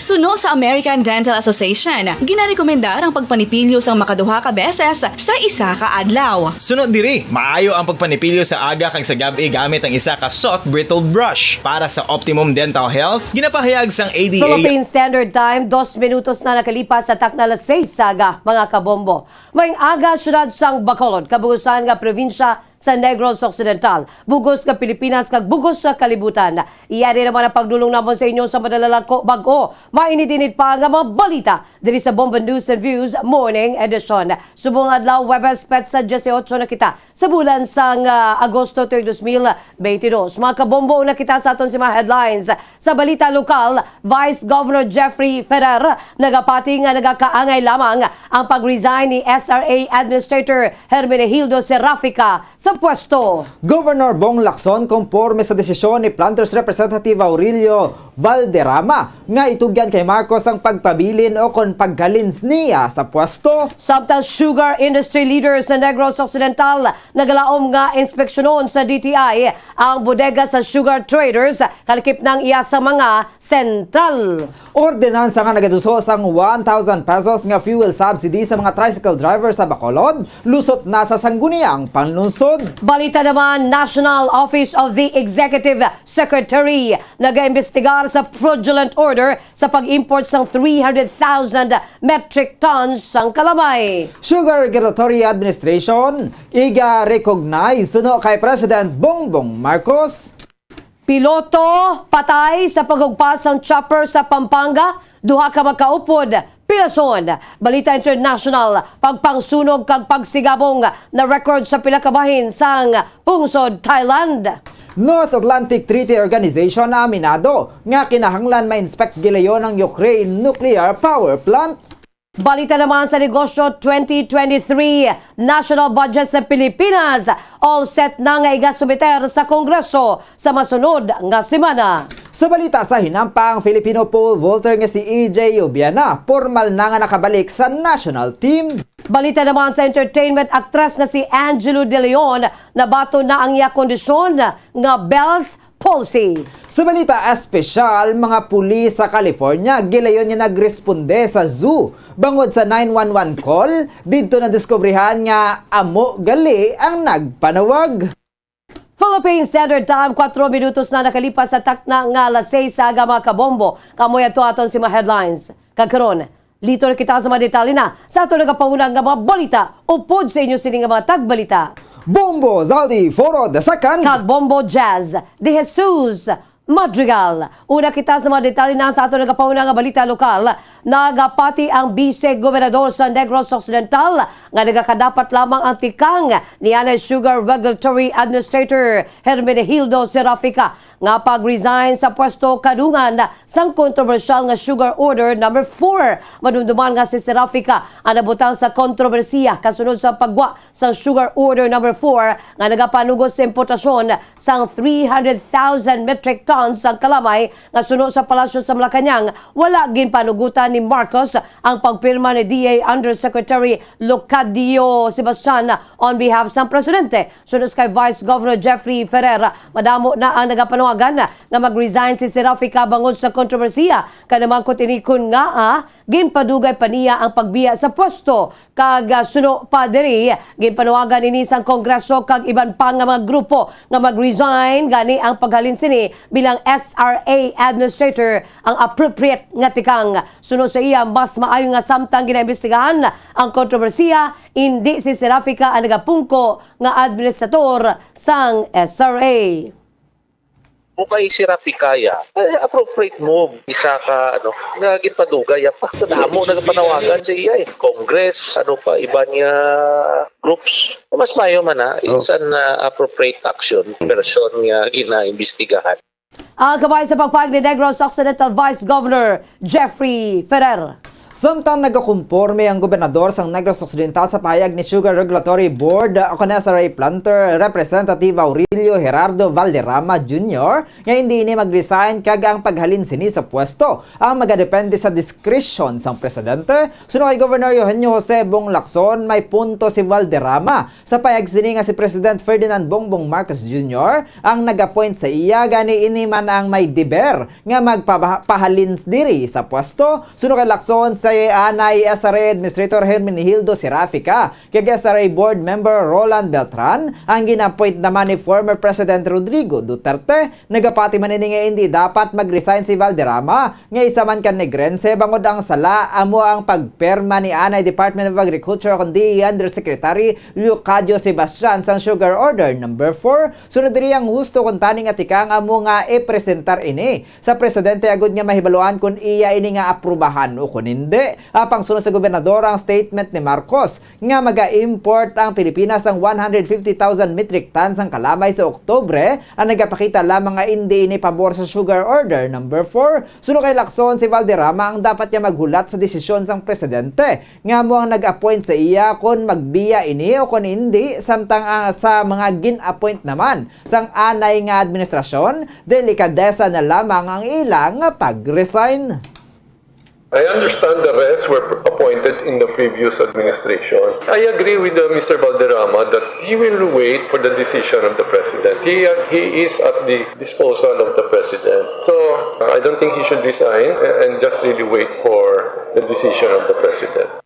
Suno sa American Dental Association, ginarekomendar ang pagpanipilyo sang makaduha ka beses sa isa ka adlaw. Suno diri, maayo ang pagpanipilyo sa aga kag sa gab-i gamit ang isa ka soft bristled brush. Para sa optimum dental health, ginapahayag sang A D A. Philippine Standard Time, dos minutos na nakalipas sa takna alas seis sa aga, mga kabombo. Maayong aga, siyudad sang Bacolod, kabugusan nga probinsya sa Negros Occidental, bug-os nga Pilipinas, kag bug-os sa kalibutan. Iya rin naman ang pagdulong namon sa inyo sa madalalag ko bag-o, mainit-init pa nga mga balita diri sa Bombo News and Views Morning Edition. Subong adlaw, Huwebes, petsa dieciocho na kita sa bulan sang, ah, Agosto tuig dos mil beintidos. Mga kabombo, una kita sa aton sa mga headlines. Sa balita lokal, Vice Governor Jeffrey Ferrer nagapati nga nagakaangay lamang ang pag-resign ni S R A Administrator Hermenegildo Serafica sa pwesto. Governor Bong Lacson konporme sa desisyon ni Planters Representative Aurelio Valderrama nga itugyan kay Marcos ang pagpabilin o kon paghalin niya sa pwesto. Samtang sugar industry leaders sa Negros Occidental nagalaom nga inspeksyonon sa D T I ang bodega sa sugar traders, kalakip na ang iya sa mga sentral. Ordinansa nga nagaduso sang one thousand pesos nga fuel subsidy sa mga tricycle driver sa Bacolod, lusot na sa Sangguniang Panlungsod. Balita naman, National Office of the Executive Secretary nagaimbestigar sa fraudulent order sa pag-import sang three hundred thousand metric tons sang kalamay. Sugar Regulatory Administration, iga-recognize suno kay President Bongbong Marcos. Piloto patay sa paghugpas sang chopper sa Pampanga, duha ka makaupod pilason. Balita international, pagpangsunog kag pagsigabong na record sa pila ka bahin sang pungsod Thailand. North Atlantic Treaty Organization aminado nga kinahanglan ma-inspect gilayon ang Ukraine nuclear power plant. Balita naman sa negosyo, twenty twenty-three national budget sa Pilipinas, all set na nga igasumiter sa Kongreso sa masunod nga semana. Sa balita sa hinampang, Filipino pole vaulter nga si E J Ubiana, pormal na nga nakabalik sa national team. Balita naman sa entertainment, aktres nga si Angelo De Leon, nabaton na ang iya kondisyon nga Bell's palsy. Sa balita espesyal, mga pulis sa California gilayon nga nagresponde sa zoo bangod sa nine one one call didto nadiskubrihan nga amo gali ang nagpanawag. Philippine Standard Time, kuwatro minutos na nakalipas sa takna nga alas seis sa aga, mga kabombo. Kamoy ato aton si mga headlines. Kag karon, lito na kita sa mga detalye na sa aton nagapauna nga mga balita. Upod sa inyo sini nga mga tagbalita, Bombo Zaldi Foro the second kag Bombo Jazz de Jesus Madrigal. Una kita sa mga detalye na sa aton nagapauna nga balita lokal. Nagapati ang Vice Gobernador sa Negros Occidental nga nagakadapat lamang ang tikang ni anay Sugar Regulatory Administrator Hermenegildo Serafica nga pag-resign sa pwesto kadungan sang kontrobersyal nga Sugar Order number four. Madumduman nga si Serafica ang nabutang sa kontrobersiya kasunod sa paggwa sang Sugar Order number four nga nagapanugos sa importasyon sang three hundred thousand metric tons sang kalamay nga suno sa Palasyo sa Malacañang. Wala ginpanugutan ni Marcos ang pagpirma ni D A Undersecretary Leocadio Sebastian on behalf sang presidente. Suno kay Vice Governor Jeffrey Ferrer, madamo na ang nagapanawagan nga mag-resign si Serafica bangod sa kontrobersiya, kay namangkot ini kon ngaa ginpadugay pa niya ang pagbiya sa pwesto. Kag, ah, suno pa diri, ginpanawagan ini sang Kongreso kag iban pa nga mga grupo nga mag-resign gani ang paghalin sini bilang S R A administrator ang appropriate nga tikang. Suno sa iya, mas maayo nga samtang ginaimbestigahan ang kontrobersiya, indi si Serafica ang nagapungko nga administrator sang S R A. Kung kay Serafica, eh, appropriate move, isa ka, ano, nga ginpadugay pa. Sa damo nagapanawagan sa iya, eh. Congress, ano pa, iban nga groups. Mas maayo man, ha? Oh. It's an, uh, appropriate action, version nga ginaimbestigahan. Ang kabay sa pagpahayag ni Negros Occidental Vice Governor Jeffrey Ferrer. Samtang nagakumporme ang gobernador sang Negros Occidental sa pahayag ni Sugar Regulatory Board o kon S R A planter Representative Aurelio Gerardo Valderrama Junior nga hindi ini mag-resign kag ang paghalin sini sa pwesto ang magadepende sa diskresyon sang presidente, suno kay Governor Eugenio Jose Bong Lacson, may punto si Valderrama. Sa pahayag sini nga si President Ferdinand Bongbong Marcos Junior ang nag-appoint sa iya, gani ini man ang may deber nga magpahalin diri sa pwesto. Suno kay Lacson, si anay S R A Administrator Hermenegildo Serafica kag S R A Board Member Roland Beltran ang gin-appoint naman ni former President Rodrigo Duterte. Nagapati man ini nga indi dapat mag-resign si Valderrama, nga isa man ka Negrense, bangod ang sala amo ang pagperma ni anay Department of Agriculture kundi Undersecretary Leocadio Sebastian sang Sugar Order Number four. Sunod diri ang husto kuntani nga tikang amo nga ipresentar ini sa presidente agud nga mahibaluan kon iya ini nga aprubahan o kon hindi. Apang suno sa gobernador ang statement ni Marcos nga maga-import ang Pilipinas sang one hundred fifty thousand metric tons sang kalamay sa Oktubre, ang nagapakita lamang nga indi ini pabor sa Sugar Order Number four. Suno kay Lacson, si Valderrama ang dapat nga maghulat sa desisyon sang presidente nga amo ang nag-appoint sa iya kon magbiya ini o kon indi, samtang ang sa mga gin-appoint naman sang anay nga administrasyon, delikadesa na lamang ang ila nga pag-resign. I understand the rest were appointed in the previous administration. I agree with uh, Mister Valderrama that he will wait for the decision of the president. He, uh, he is at the disposal of the president. So uh, I don't think he should resign and just really wait for the decision of the president.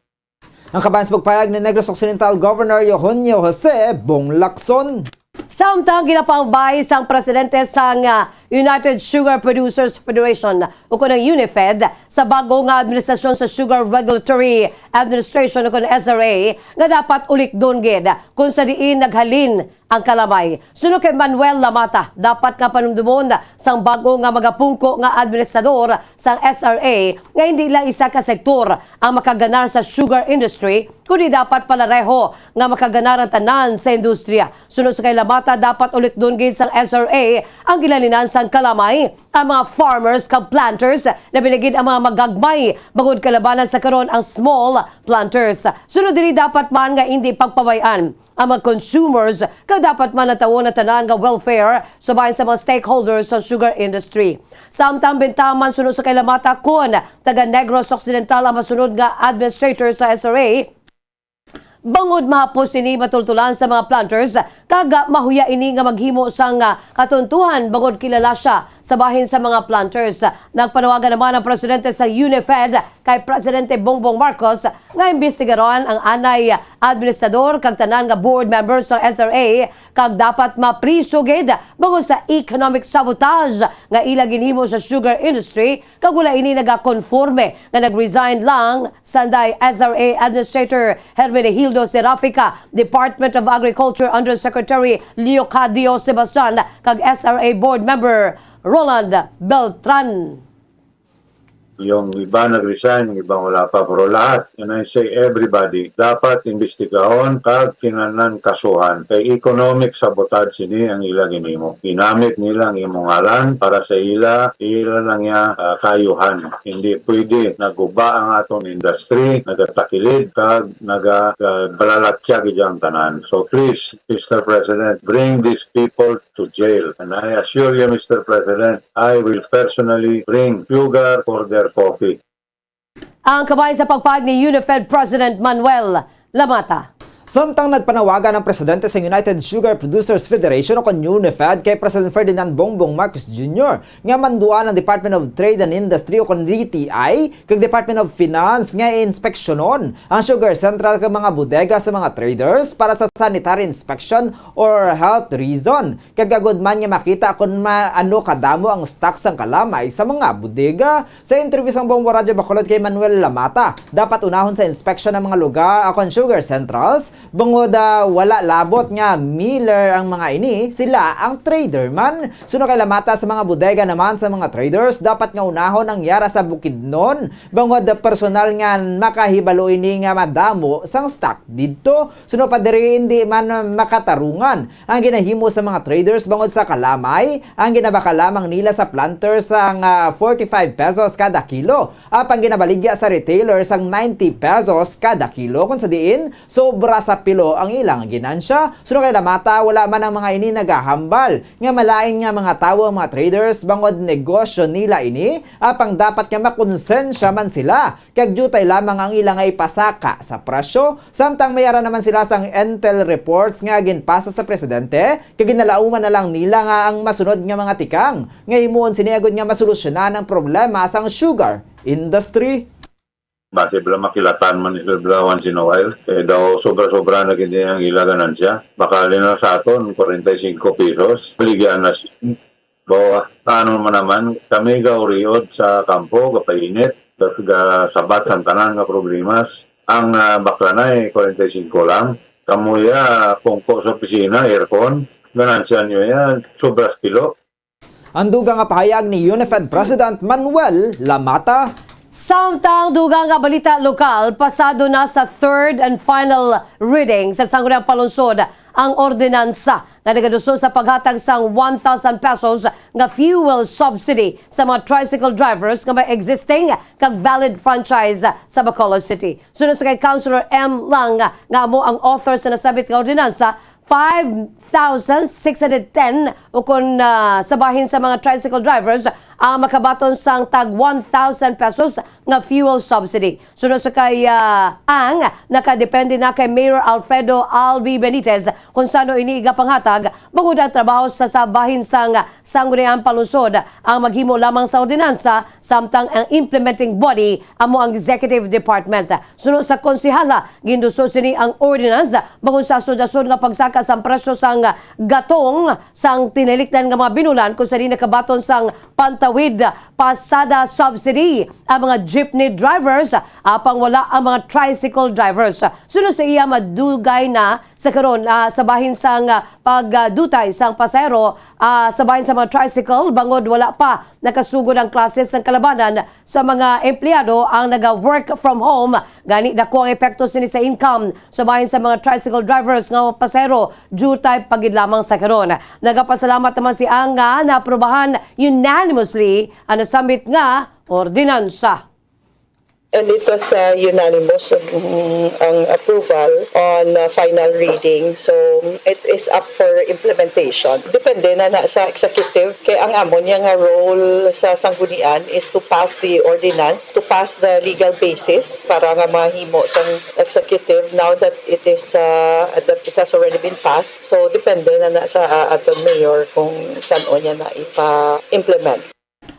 Ang kabahin sa pagpayag ni Negros Occidental Governor Eugenio Jose Bong Lacson. Samtang ginapambay sang presidente sang ah, United Sugar Producers Federation ukon ang UNIFED sa bago nga administrasyon sa Sugar Regulatory Administration ukon S R A nga dapat ulikdon gid kung sa diin naghalin ang kalamay. Suno kay Manuel Lamata, dapat nga panumdumon sang bago nga magapungko nga administrador sang S R A nga hindi lang isa ka sektor ang makaganar sa sugar industry, kundi dapat palareho nga makaganar ang tanan sa industriya. Suno sa kay Lamata, dapat ulikdon gid sang S R A ang ginhalinan sang kalamay, ang mga farmers kag planters, labi na gid ang mga magagmay bangod kalabanan sa karon ang small planters. Sunod diri, dapat man nga hindi pagpabay-an ang mga consumers kag dapat man natawon ang tanan nga welfare sa bahin sa mga stakeholders sa sugar industry. Samtang bentaha man, suno sa kay Lamata, kon taga Negros Occidental ang masunod nga administrator sa S R A, bangod mahapos sini matultulan sa mga planters kag mahuya ini nga maghimo sang katuntuhan bangod kilala sia sa bahin sa mga planters. Nagpanawagan naman ang presidente sa UNIFED kay Presidente Bongbong Marcos nga imbestigaran ang anay administrador kag tanan nga board members sa S R A kag dapat mapriso gid bangod sa economic sabotage nga ila ginhimo sa sugar industry kag wala ini nagakonforme nga nag-resign lang sanday S R A Administrator Hermenegildo Serafica, Department of Agriculture Undersecretary Leocadio Sebastian kag S R A Board Member Roland Beltran. Yung iba nag-resign, yung iba wala pa, pero lahat, and I say everybody, dapat imbestigahon kag kinahanglan kasuhan kay economic sabotage sini ang ila ginhimo. Ginamit nila ang imong ngalan para sa ila, ila lang niya ah, kayuhan. Hindi pwede naguba ang aton industry, nagatakilid kag nagabalalatya gid ang tanan. So please, Mister President, bring these people to jail. And I assure you, Mister President, I will personally bring sugar for their coffee. Ang kabahin sa pagpahayag ni UNIFED President Manuel Lamata. Samtang nagpanawagan ang presidente sa United Sugar Producers Federation o kon UNIFED kay President Ferdinand Bongbong Marcos Junior nga manduan ang Department of Trade and Industry o kon D T I kag Department of Finance nga inspeksyonon ang sugar central kag mga bodega sa mga traders para sa sanitary inspection or health reason. Kag agud man nga makita kon ma-, ano kadamo ang stock sang kalamay sa mga bodega. Sa interview sang Bombo Radyo Bacolod kay Manuel Lamata, dapat unahon sa inspection ang mga lugar o kon sugar centrals Bangod, ah, wala labot nga miller ang mga ini, sila ang trader man. Suno kay Lamata, sa mga bodega naman sa mga traders, dapat nga unahon ang yara sa Bukidnon. Bangod, ah, personal nga makahibalo ini nga madamo sang stock didto. Suno pa diri, hindi man makatarungan ang ginahimo sa mga traders bangod sa kalamay ang ginabakal lamang nila sa planter sang, ah, forty-five pesos kada kilo, apang ginabaligya sa retailer sang ninety pesos kada kilo, kung sa diin sobra sa pilo ang ilang ginansya. Suno kay Lamata, wala man ang mga ini nagahambal nga malain nga mga tawo ang mga traders bangod negosyo nila ini, apang dapat nga makonsensya man sila kag diutay lamang ang ila nga ipasaka sa presyo, samtang may ara naman sila sang intel reports nga ginpasa sa presidente, kag ginalauman na lang nila nga ang masunod nga mga tikang nga himuon sini agud nga masolusyonan ang problema sang sugar industry. Base bala makilatan man ni sila bala once in a while. Kay daw sobra-sobra na gid ang ila ganansya. Baka halin na sa aton, forty-five pesos. Baligyan na s-, bawa, ano man naman, kami gauriod sa kampo, gapainit, ga-, gasabat sang tanan nga problemas. Ang, ah, baklanay, forty-five lang. Kamuya, pungko sa opisina, aircon. Ganansya niyo yan, sobra sa pilo. Ang dugang nga pahayag ni UNIFED President Manuel Lamata. Samtang dugang nga balita lokal, pasado na sa third and final reading sa Sangguniang Panlungsod ang ordinansa nga nagaduso sa paghatag sang one thousand pesos nga fuel subsidy sa mga tricycle drivers nga may existing kag valid franchise sa Bacolod City. Suno sa kay Councilor M. Lang, nga amo ang author sa nasabit nga ordinansa, five thousand six hundred ten, o kon, ah, sa bahin sa mga tricycle drivers, ang makabaton sang tag one thousand pesos nga fuel subsidy. Suno sa kay, ah, Ang, nakadepende na kay Mayor Alfredo Albi Benitez kung sano ini igapanghatag, bangod ang trabaho sa, sa bahin sang Sangguniang Panlungsod ang maghimo lamang sa ordinansa, samtang ang implementing body amo ang executive department. Suno sa konsehala, ginduso sini ang ordinance bangod sa asod-asod nga pagsaka sang presyo sang gatong sang tinalikdan nga mga binulan, kung sa di nakabaton sang pantawid pasada subsidy ang mga jeepney drivers, apang wala ang mga tricycle drivers. Suno sa iya, madugay na sa karon, ah, sa bahin sang, ah, pagdutay sang pasahero, ah, sa bahin sa mga tricycle, bangod wala pa nakasugod ang klase sang kalabanan sa mga empleyado ang naga-work from home. Gani, dako ang epekto sini sa income sa bahin sa mga tricycle drivers nga mga pasahero, diutay pa gid lamang sa karon. Nagapasalamat naman si Ang nga naaprubahan unanimously ang nasambit nga ordinansa. And it was, uh, unanimous, mm, ang approval on, uh, final reading. So, it is up for implementation. Depende na, na sa executive. Kay ang amo niya nga role sa sanggunian is to pass the ordinance, to pass the legal basis para nga mahimo sang executive. Now that it is, uh, that it has already been passed, so depende na, na sa, uh, aton mayor kung san-o niya na ipa-implement.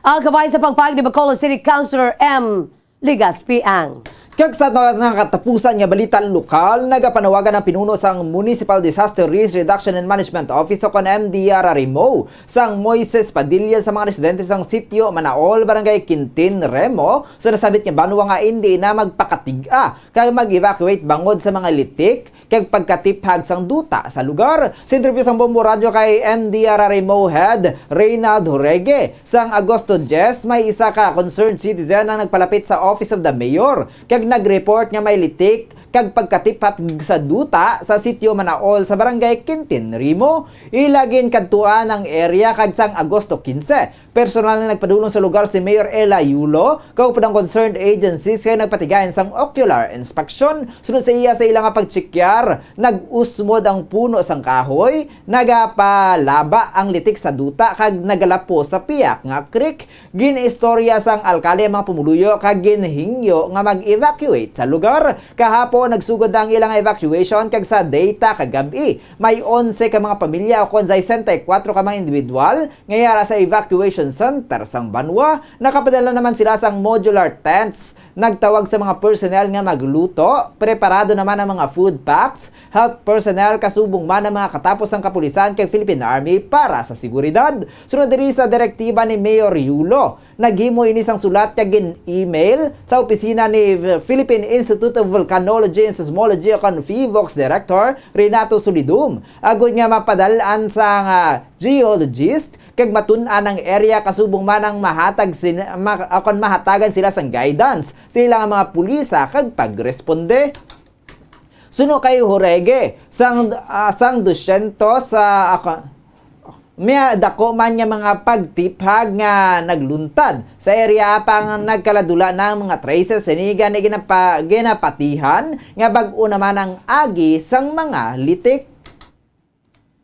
Ang kabay sa pagpahayag ni Bacolod City Councilor M. Ligaspi Ang. Kag sa na-, nakatapusan nga balita lokal, nagapanawagan ang pinuno sang Municipal Disaster Risk Reduction and Management Office o kon M D R R M O sang Moises Padilla sa mga residente sang Sitio Manaol, Barangay Quintin, Remo, sa nasabit nga banwa nga indi na magpakatig-a kag mag-evacuate bangod sa mga litik kag pagkatiphag sang duta sa lugar. Sa interview sang Bombo Radyo kay M D R R M O Head Reynald Jorge, sang Agosto diyes, may isa ka concerned citizen ang nagpalapit sa Office of the Mayor kag nag-report nga may litik kag pagkatiphag sa duta sa Sitio Manaol sa Barangay Quintin, Remo. Ila ginkadtuan ang area kag sang Agosto kinse, personal na nagpadulong sa lugar si Mayor Ella Yulo, kaupod ang concerned agencies kay nagpatigayon sang ocular inspection. Sunod sa iya, sa ila nga pagtsekyar, nag-usmod ang puno sang kahoy, nagapalaba ang litik sa duta, kag nagalapo sa piyak nga creek. Gin-istorya sang alkalde ang mga pumuluyo kag ginhingyo nga mag-evacuate sa lugar. Kahapon, nagsugod na ang ilang evacuation, kag sa data kagab-i, may onse ka mga pamilya, o kon sesenta y kuatro ka mga individual, nga yara sa evacuation center sang banwa. Nakapadala naman sila sang modular tents Nagtawag sa mga personnel nga magluto, preparado naman ang mga food packs, health personnel, kasubong man ang mga katapos sang kapulisan kag Philippine Army para sa seguridad. Sunod diri sa direktiba ni Mayor Yulo, naghimo ini sang sulat kag gin-email sa opisina ni Philippine Institute of Volcanology and Seismology o kon PHIVOLCS Director Renato Solidum, agud nga mapadal-an sang, ah, geologist kag matun-an ang area, kasubong man ang mahatag sin-, ma-, kon mahatagan sila sang guidance sa ila nga mga pulisa kag pagresponde. Suno kay Jorge, sang, ah, sang dosyentos, ah, ako, may dako man nga mga pagtiphag nga nagluntad sa area, apang nagkaladula na ang mga traces sini, gani ginapa-, ginapatihan nga bag-o naman ang agi sang mga litik.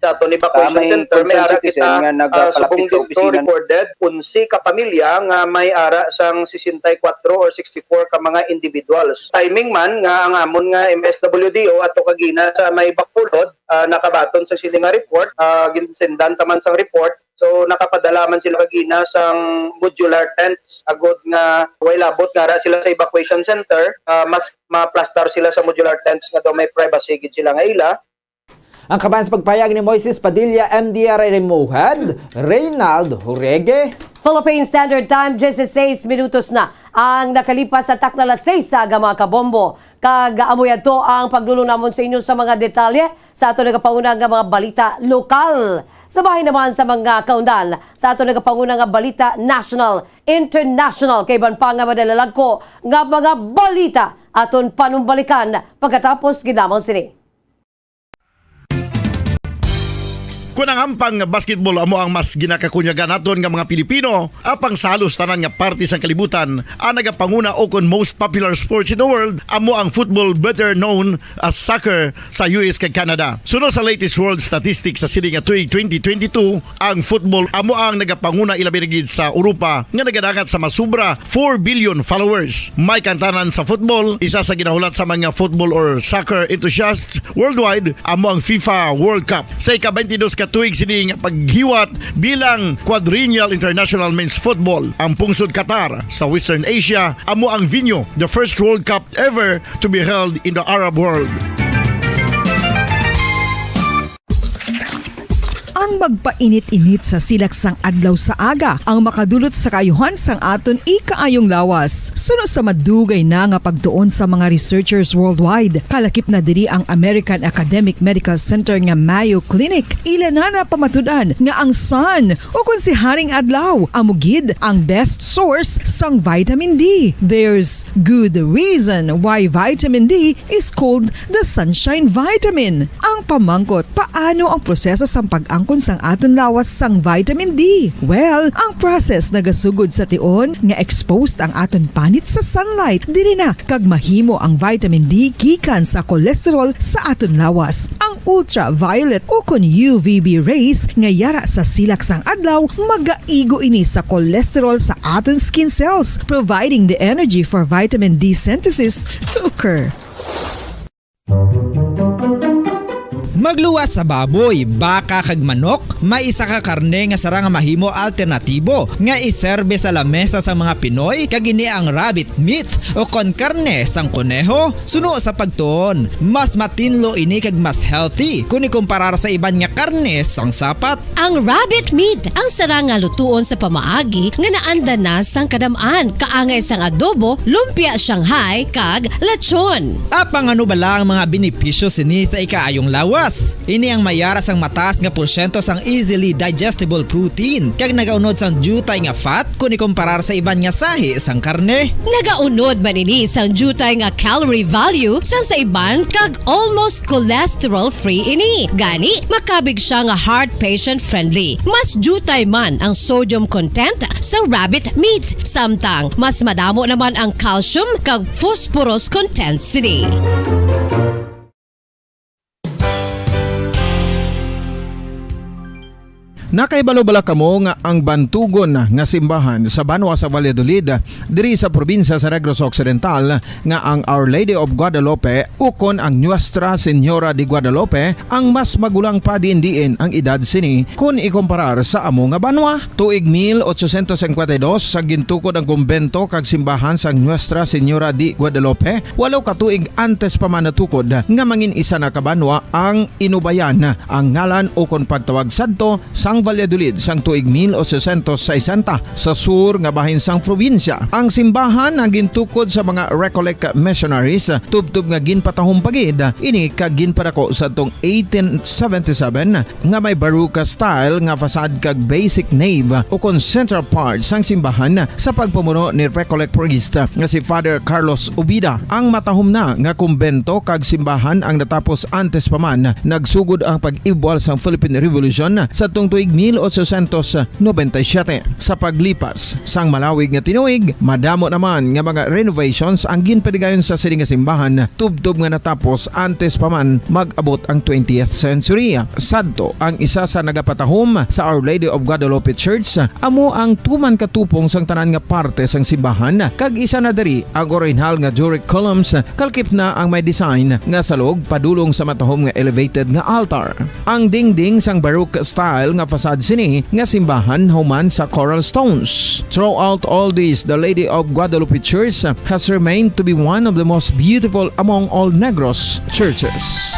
Sa aton evacuation Tama yung center, may concerned ara citizen kita, nga ah, nagpalapit subong sa dito opisina. Recorded, onse ka pamilya nga may ara sang sesenta y kuatro or sixty-four ka mga individuals. Timing man nga ang amon nga M S W D O ato kagina sa may Bacolod, ah, nakabaton sa sini nga report, ah, ginsendan ta man sang report. So, nakapadala man sila kagina sang modular tents, agod nga way labot nga ara sila sa evacuation center, ah, mas maplastar sila sa modular tents nga daw may privacy gid sila nga ila. Ang kaban sa pagpayag ni Moises Padilla, M D R R M O Head, Reynald Jorge. Philippine Standard Time, diyesiseis minutos na ang nakalipas sa takna alas seis sa aga, mga kabombo. Kag amo yadto ang paglulong namon sa inyo sa mga detalye sa ato nagapanguna nga mga balita lokal. Sa bahin naman sa mga kaundan sa ato nagapanguna nga balita national, international, kay iban pa nga madalalagko nga mga balita aton panumbalikan pagkatapos gid lamang sini. Kon ang hampang nga basketball amo ang mas ginakakunyagan naton nga mga Pilipino, apang sa halos tanan nga parte sang kalibutan, ang nagapanguna o kon most popular sports in the world amo ang football, better known as soccer, sa U S kag Canada. Suno sa latest world statistics sa sini nga tuig twenty twenty-two, ang football amo ang nagapanguna, ilabi na gid sa Europa, nga nagadangat sa mas sobra four billion followers. May kantanan sa football, isa sa ginahulat sa mga football or soccer enthusiasts worldwide, amo ang FIFA World Cup. Sa ika-twenty-dos ka tuig sini nga paghiwat bilang Quadrennial International Men's Football, ang pungsod Qatar sa Western Asia amo ang venue, the first World Cup ever to be held in the Arab world. Ang magpainit-init sa silak sang adlaw sa aga ang makadulot sa kaayuhan sang aton ikaayong lawas. Suno sa madugay na nga pagtuon sa mga researchers worldwide, kalakip na diri ang American Academic Medical Center nga Mayo Clinic. Ila na napamatud-an nga ang sun, o kon si Haring Adlaw, amo gid ang best source sang vitamin D. There's good reason why vitamin D is called the sunshine vitamin. Ang pamangkot, paano ang proseso sang pag-angkon sang aton lawas sang vitamin D? Well, ang process nagasugod sa tion nga exposed ang aton panit sa sunlight. Diri na kag mahimo ang vitamin D gikan sa cholesterol sa aton lawas. Ang ultraviolet o kon U V B rays nga yara sa silak sang adlaw, magaigo ini sa cholesterol sa aton skin cells, providing the energy for vitamin D synthesis to occur. Magluwas sa baboy, baka, kag manok, may isa ka karne nga sarang nga mahimo alternatibo nga iserbe sa lamesa sa mga Pinoy, kag ini ang rabbit meat o kon karne sang koneho. Suno sa pagtuon, mas matinlo ini kag mas healthy kon ikumparar sa iban nga karne sang sapat. Ang rabbit meat ang sarang nga lutuon sa pamaagi nga naanda na sang kadam-an, kaangay sang adobo, lumpia Shanghai, kag lechon. Apang ano bala ang mga benepisyo sini sa ikaayong lawas? Ini ang mayara sang mataas nga porsyento sang easily digestible protein, kag nagaunod sang diutay nga fat kon ikumparar sa iban nga sahi sang karne. Nagaunod man ini sang diutay nga calorie value sang sa iban kag almost cholesterol-free ini. Gani, makabig sia nga heart patient-friendly. Mas diutay man ang sodium content sa rabbit meat, samtang mas madamo naman ang calcium kag phosphorus content sini. Nakahibalo bala kamo nga ang bantugon nga simbahan sa banwa sa Valladolid, diri sa probinsya sa Negros Occidental, nga ang Our Lady of Guadalupe ukon ang Nuestra Señora de Guadalupe ang mas magulang pa diin-diin ang edad sini kun ikumparar sa amo nga banwa? Tuig mil ochocientos cincuenta y dos sa gintukod ang kumbento kag simbahan sang Nuestra Señora de Guadalupe, walo ka tuig antes pa man natukod nga mangin isa na ka banwa ang Inubayan ang ngalan ukon pagtawag sadto sang Valladolid sang tuig mil ochocientos sesenta sa sur nga bahin sang probinsya. Ang simbahan ang gintukod sa mga Recollect missionaries, tubtob nga ginpatahom pa gid ini kag ginpadako sadtong eighteen seventy-seven, nga may Baroque style nga facade kag basic nave ukon central part sang simbahan sa pagpamuno ni Recollect priest nga si Father Carlos Ubida. Ang matahom na nga kumbento kag simbahan ang natapos antes pa man nagsugod ang pag-ibwal sang Philippine Revolution sadtong tuig mil ochocientos noventa y siete. Sa paglipas sang malawig nga tinuig, madamo naman nga mga renovations ang ginpadigayon sa sini nga simbahan, tubtob nga natapos antes pa man mag-abot ang twentieth century. Sadto, ang isa sa nagapatahom sa Our Lady of Guadalupe Church amo ang tuman ka tupong sang tanan nga parte sang simbahan, kag isa na diri ang orihinal nga Doric columns, kalkip na ang may design nga salog padulong sa matahom nga elevated nga altar. Ang dingding sang Baroque style nga facade sini nga simbahan human sa coral stones. Throughout all this, the Lady of Guadalupe Church has remained to be one of the most beautiful among all Negros churches.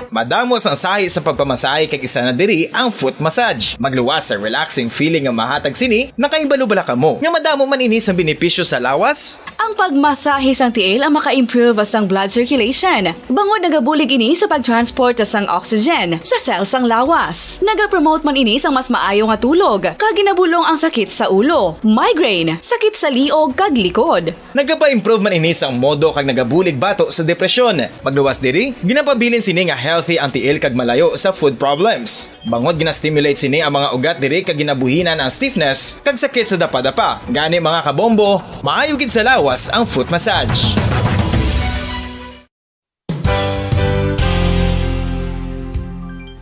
Madamo sang sahi sa pagpamasahe kag isa na diri ang foot massage. Magluwas sa relaxing feeling nga mahatag sini, nakahibalo bala kamo nga madamo man ini sang benepisyo sa lawas? Ang pagmasahe sang tiil ang maka-improve sang blood circulation, bangod nagabulig ini sa pag-transport sang oxygen sa cell sang lawas. Nagapromote man ini sang mas maayo nga tulog, kag ginabulong ang sakit sa ulo, migraine, sakit sa liog kag likod. Nagapa-improve man ini sang modo kag nagabulig bato sa depresyon. Magluwas diri, ginapabilin sini nga healthy ang tiil kag malayo sa foot problems. Bangod gina-stimulate sini ang mga ugat diri kag ginabuhinan ang stiffness kag sakit sa dapadapa. Gani, mga kabombo, maayo gid sa lawas ang foot massage.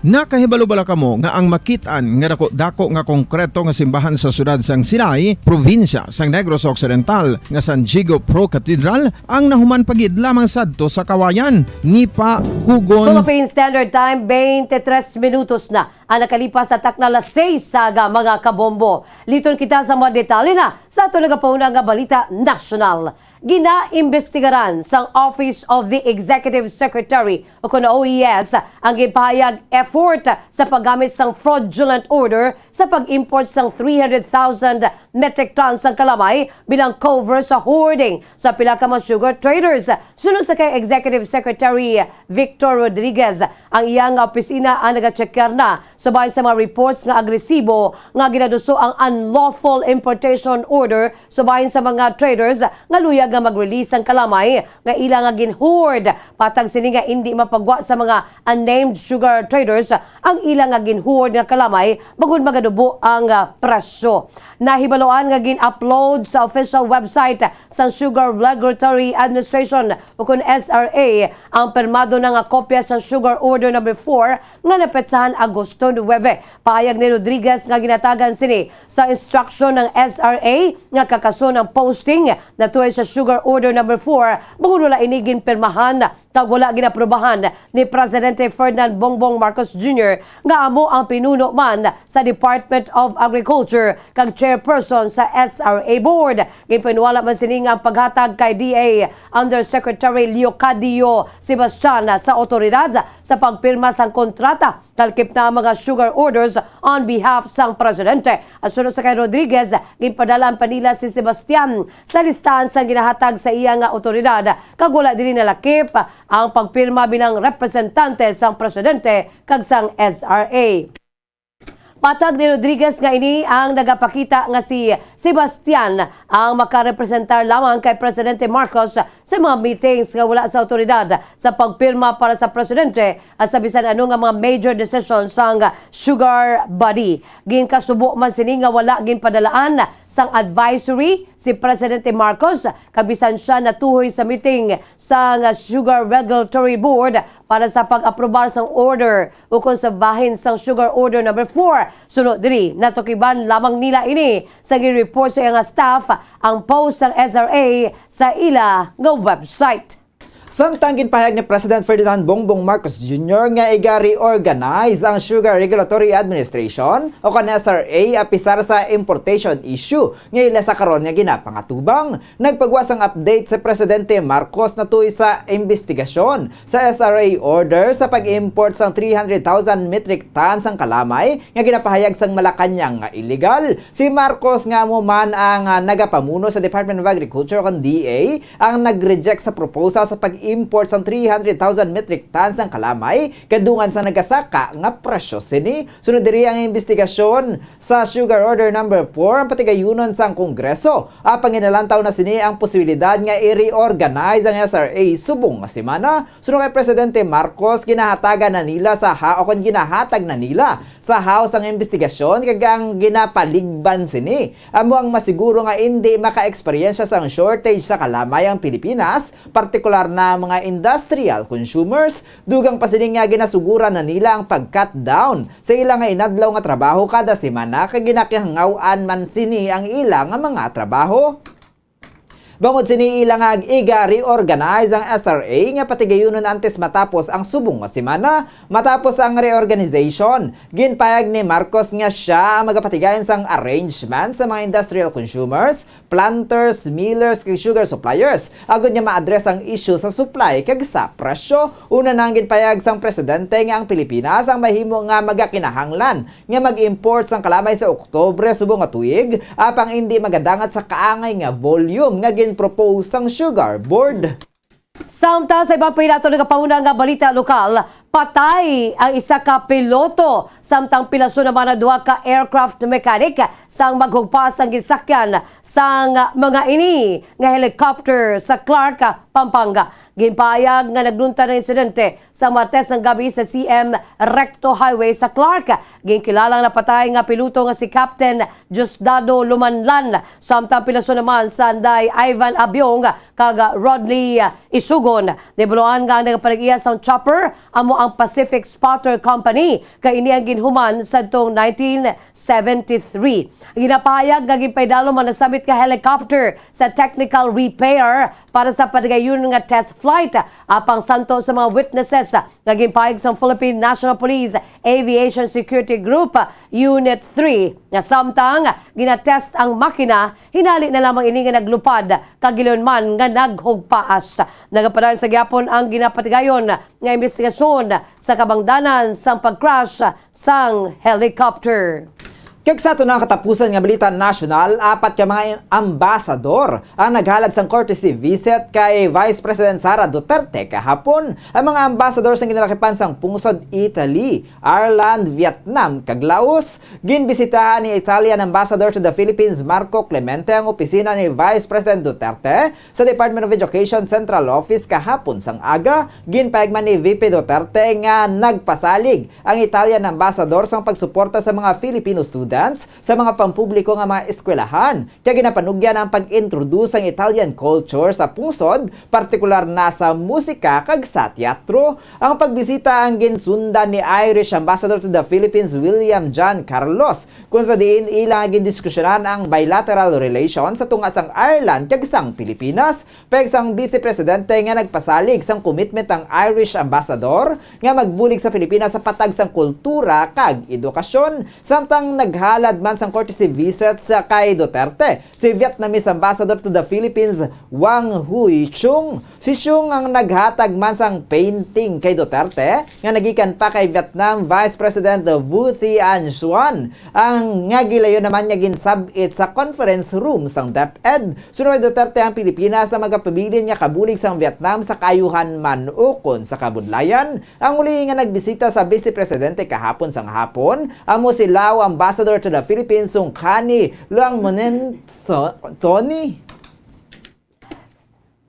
Nakahibalo bala kamo nga ang makit-an nga dako-dako nga konkreto nga simbahan sa siyudad sang Silay, probinsya sang Negros Occidental, nga San Diego Pro Cathedral, ang nahuman pa gid lamang sadto sa Kawayan? Ni pa kugon. Philippine Standard Time, twenty-three minutos na ang nakalipas sa takna alas seis sa aga, mga kabombo. Liton kita sa mga detalye na sa aton nagapahuna nga balita nasyonal. Ginaimbestigaran sang Office of the Executive Secretary, o kon O E S, ang ginpahayag effort sa paggamit sang fraudulent order sa pag-import sang three hundred thousand metric tons sang kalamay bilang cover sa hoarding sa pila ka mga sugar traders. Suno sa kay Executive Secretary Victor Rodriguez, ang iyang opisina ang nagachekyar na subay sa mga reports nga agresibo nga ginaduso ang unlawful importation order subay sa mga traders nga luyag nga mag-release sang kalamay nga ila nga gin-hoard. Patag sini nga indi mapagwa sa mga unnamed sugar traders ang ila nga gin-hoard nga kalamay bangod magadubo ang, ah, presyo. Nahibaluan nga gin-upload sa official website sang Sugar Regulatory Administration, o kon S R A, ang pirmado na nga kopya sang Sugar Order Number four nga napetsahan Agosto nuebe. Pahayag ni Rodriguez nga ginatagan sini sa instruction ng S R A nga kakason ang posting natuoy sa Sugar Order Number four, bangod wala ini ginpirmahan kag wala ginaprobahan ni Presidente Ferdinand Bongbong Marcos Junior, nga amo ang pinuno man sa Department of Agriculture kag chairperson sa S R A Board. Ginpahinwala man sini nga ang paghatag kay D A Undersecretary Leocadio Sebastian sa awtoridad sa pagpirma sang kontrata kalkip na ang mga sugar orders on behalf sang presidente. At suno sa kay Rodriguez, ginpadala-an pa nila si Sebastian sa listahan sang ginahatag sa iya nga awtoridad, kag wala diri nalakip ang pagpirma bilang representante sang presidente kag sang S R A. Patag ni Rodriguez nga ini ang nagapakita nga si Sebastian ang makarepresentar lamang kay Presidente Marcos sa mga meetings nga wala sa awtoridad sa pagpirma para sa presidente at sa bisan ano nga mga major decision sang sugar body. Ginkasubo man sini nga wala ginpadalaan sang advisory si Presidente Marcos, kag bisan sia natuhoy sa meeting sang Sugar Regulatory Board para sa pag-aprobar sang order ukon sa bahin sang Sugar Order Number Four. Suno diri, natukiban lamang nila ini sa gin-report sa iyang staff ang post sang S R A sa ila nga website. Samtang ginpahayag ni President Ferdinand Bongbong Marcos Junior nga iga-reorganize ang Sugar Regulatory Administration o kon S R A apisar sa importation issue nga ila sa karon nga ginapangatubang, nagpagwa sang update si Presidente Marcos natuy sa imbestigasyon sa S R A order sa pag-import sang three hundred thousand metric tons sang kalamay nga ginapahayag sang Malacañang nga illegal. Si Marcos nga amo man ang, ah, nagapamuno sa Department of Agriculture kon D A, ang nag-reject sa proposal sa pag-import sang three hundred thousand metric tons sang kalamay kadungan sa nagasaka nga presyo sini. Sunod diri ang imbestigasyon sa Sugar Order Number Four ang patigayunon sang Kongreso. Apang ginalantaw na sini ang posibilidad nga i-reorganize ang S R A subong nga semana. Suno kay Presidente Marcos, ginahatagan na nila sa ha-, o kon ginahatag na nila sa House ang imbestigasyon, kag ang ginapaligban sini amo ang masiguro nga indi maka-eksperyensya sang shortage sa kalamay ang Pilipinas, partikular na mga industrial consumers, dugang pa sini nga ginasuguran na nila ang pag-cut down sa ila nga inadlaw nga trabaho kada semana, kag ginakihangaw-an man sini ang ila nga mga trabaho. Bangod sini, ila nga ig-reorganize ang S R A nga patigayunon antes matapos ang subong nga semana. Matapos ang reorganization, ginpayag ni Marcos nga sia ang magapatigayon sang arrangement sa mga industrial consumers, planters, millers, kag sugar suppliers, agod nga ma-address ang issue sa supply kag sa presyo. Una na ang ginpayag sang presidente nga ang Pilipinas ang mahimo nga magakinahanglan nga mag-import sang kalamay sa Oktubre subong nga tuig, apang indi magadangat sa kaangay nga volume nga gin-propose sang Sugar Board. Samtang sa ibang pinato nagapahuna nga balita lokal, patay ang isa ka piloto, samtang pilason naman ang duha ka aircraft mechanic sang maghugpas ang gisakyan sang mga ini nga helicopter sa Clark, Pampanga. Ginpahayag nga naglunta ang insidente sa Martes nga gabi sa C M Recto Highway sa Clark. Ginkilala ang napatay nga piloto nga si Captain Diosdado Lumanlan, samtang pilason naman sanday Ivan Abiong kag Rodney Isugon. Nahibaluan nga ang nagapanag-iya sang chopper amo ang Pacific Spotter Company, kay ini ang ginhuman sadtong nineteen seventy-three. Ginapahayag nga ginpaidalom ang nasambit nga helicopter sa technical repair para sa padayon nga test flight, apang santo sa mga witnesses nga ginpahayag sang Philippine National Police Aviation Security Group Unit three, nga samtang ginatest ang makina, hinali na lamang ini nga naglupad kag gilayon man nga naghugpaas. Nagapadayon sa gihapon ang ginapatigayon nga imbestigasyon sa kabangdanan sang pag-crash sang helicopter. Kag sa aton nga katapusan nga balita nasyonal, apat ka mga ambasador ang naghalad sang courtesy visit kay Vice President Sara Duterte kahapon. Ang mga ambasador sang ginalakipan sang pungsod Italy, Ireland, Vietnam, kag Laos. Ginbisitahan ni Italian Ambassador to the Philippines, Marco Clemente, ang opisina ni Vice President Duterte sa Department of Education Central Office kahapon sang aga. Ginpayagman ni V P Duterte nga nagpasalig ang Italian ambassador sang pagsuporta sa mga Filipino students sa mga pampubliko nga mga eskwelahan, kag ginapanugyan ang pag-introduce sang Italian culture sa pungsod, partikular na sa musika kag sa teatro. Ang pagbisita ang ginsundan ni Irish Ambassador to the Philippines, William John Carlos, kung sa diin ila nga gindiskusyonan ang bilateral relations sa tunga sang Ireland kag sang Pilipinas. Peg sang Vice Presidente nga nagpasalig sang commitment ang Irish Ambassador nga magbulig sa Pilipinas sa patag sang kultura kag edukasyon, samtang naghalad man sang courtesy visit sa kay Duterte si Vietnamese Ambassador to the Philippines, Wang Huy Chung. Si Chung ang naghatag man sang painting kay Duterte nga nagikan pa kay Vietnam Vice President Vu Thi Anh Xuan, ang nga gilayon naman nga ginsab-it sa conference room sang DepEd. Suno kay Duterte, ang Pilipinas ang magapabilin nga kabulig sang Vietnam sa kaayuhan man ukon sa kabudlayan. Ang uli nga nagbisita sa Vice Presidente kahapon sang hapon amo si Lao Ambassador to the Philippines, sungkani lang manen Tho-, Tony.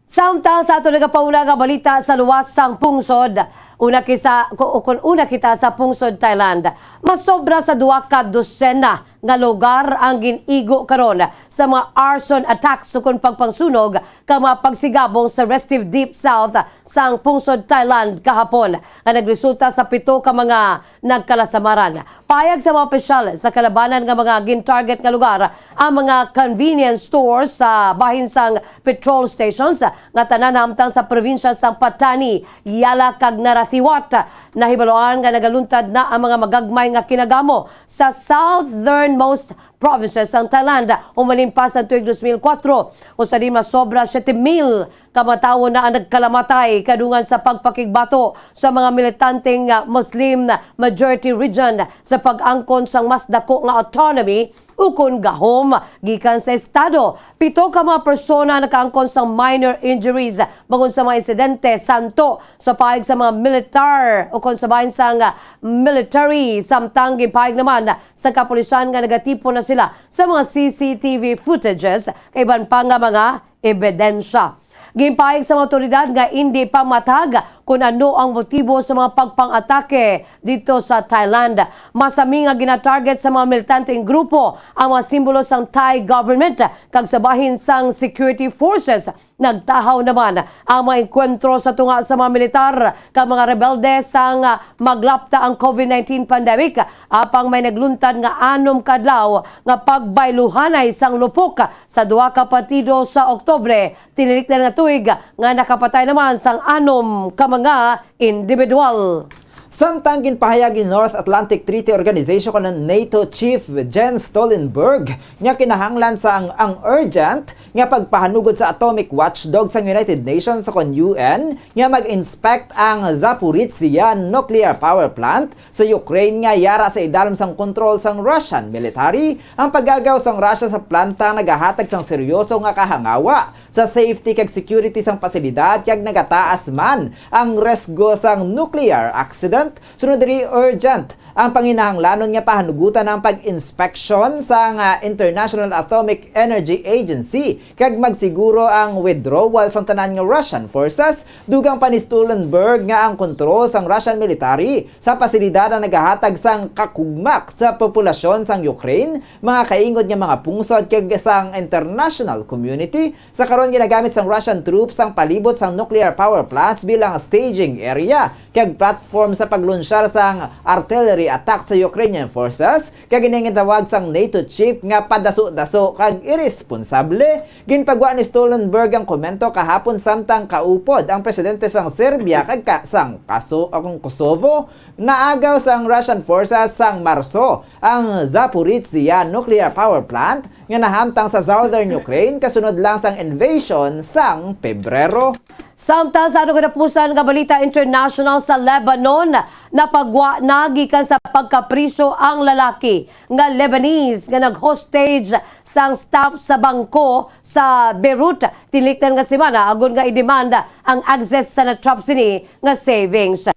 Samtang sa ato nagapauna nga balita sa luwas sang pungsod, una kisa, ku-, kun una kita sa pungsod Thailand, masobra sa duha ka dosena nga lugar ang gin-igo karon sa mga arson attacks ukon pagpangsunog kag mga pagsigabong sa Resteve Deep South sang pungsod Thailand kahapon, nga nagresulta sa pito ka mga nagkalasamaran. Pahayag sa mga opisyal sa kalabanan nga mga gin-target nga lugar ang mga convenience stores sa bahin sang petrol stations nga tanan hamtang sa probinsya sang Patani, Yala kag Narathiwat. Nahibaluan nga nagaluntad na ang mga magagmay nga kinagamo sa southernmost provinces sang Thailand humalin pa sa tuig dos mil kuwatro, kung sa diin masobra siyete mil ka mga tawo na ang nagkalamatay kadungan sa pagpakigbato sa mga militanteng, ah, Muslim majority region sa pag-angkon sang mas dako nga autonomy ukon gahom gikan sa estado. Pito ka mga persona nakaangkon sang minor injuries bangod sa mga insidente, santo sa pahayag sa mga militar ukon sa bahin sang, ah, military, samtang ginpahayag naman sa kapulisan nga nagatipon na sila sa mga C C T V footages kag iban pa nga mga ebidensya. Ginpahayag sa mga awtoridad nga indi pa matag kon ano ang motibo sa mga pagpang-atake didto sa Thailand. Masami nga ginatarget sa mga militanteng grupo ang mga simbolo sang Thai government kag sa bahin sang security forces. Nagtahaw naman ang mga engkwentro sa tunga sa mga militar kag mga rebelde sang, ah, maglapta ang COVID nineteen pandemic, apang may nagluntad nga anom ka adlaw nga pagbayluhanay sang lupok sa duha ka partido sa Oktubre, tinilikdan nga tuig, nga nakapatay naman sang anom ka mga individual. Samtang ginpahayag ni North Atlantic Treaty Organization o NATO Chief Jens Stoltenberg nga kinahanglan sang ang urgent nga pagpahanugod sa atomic watchdog sang United Nations o kon U N nga mag-inspect ang Zaporizhzhia nuclear power plant sa Ukraine nga yara sa idalom sang kontrol sang Russian military, ang pag-agaw sang Russia sa planta nagahatag sang seryoso nga kahangawa sa safety kag security sang pasilidad kag nagataas man ang risgo sang nuclear accident. Sunod diri, urgent ang panginahanglanon nga pahanugutan ang pag-inspeksyon sang, ah, International Atomic Energy Agency kag magsiguro ang withdrawal sang tanan nga Russian forces. Dugang pa ni Stoltenberg nga ang kontrol sang Russian military sa pasilidad ang nagahatag sang kakugmak sa populasyon sang Ukraine, mga kaingod nga mga pungsod kag sang international community. Sa karon, ginagamit sang Russian troops ang palibot sang nuclear power plants bilang staging area kag platform sa paglunsyar sang artillery attack sa Ukrainian forces, kag ini ang gitawag sang NATO chief nga padaso-daso kag iresponsable. Ginpagwa ni Stoltenberg ang komento kahapon samtang kaupod ang presidente sang Serbia kag ka-, sang kaso, o kung Kosovo. Naagaw sang Russian forces sang Marso ang Zaporizhzhia nuclear power plant nga nahamtang sa southern Ukraine kasunod lang sang invasion sang Pebrero. Samtang sa aton katapusan nga balita international, sa Lebanon, napagwa na gikan sa pagkapriso ang lalaki nga Lebanese nga nag-hostage sang staff sa bangko sa Beirut tinikdan nga semana, agod nga i-demand ang access sa natrap sini nga savings.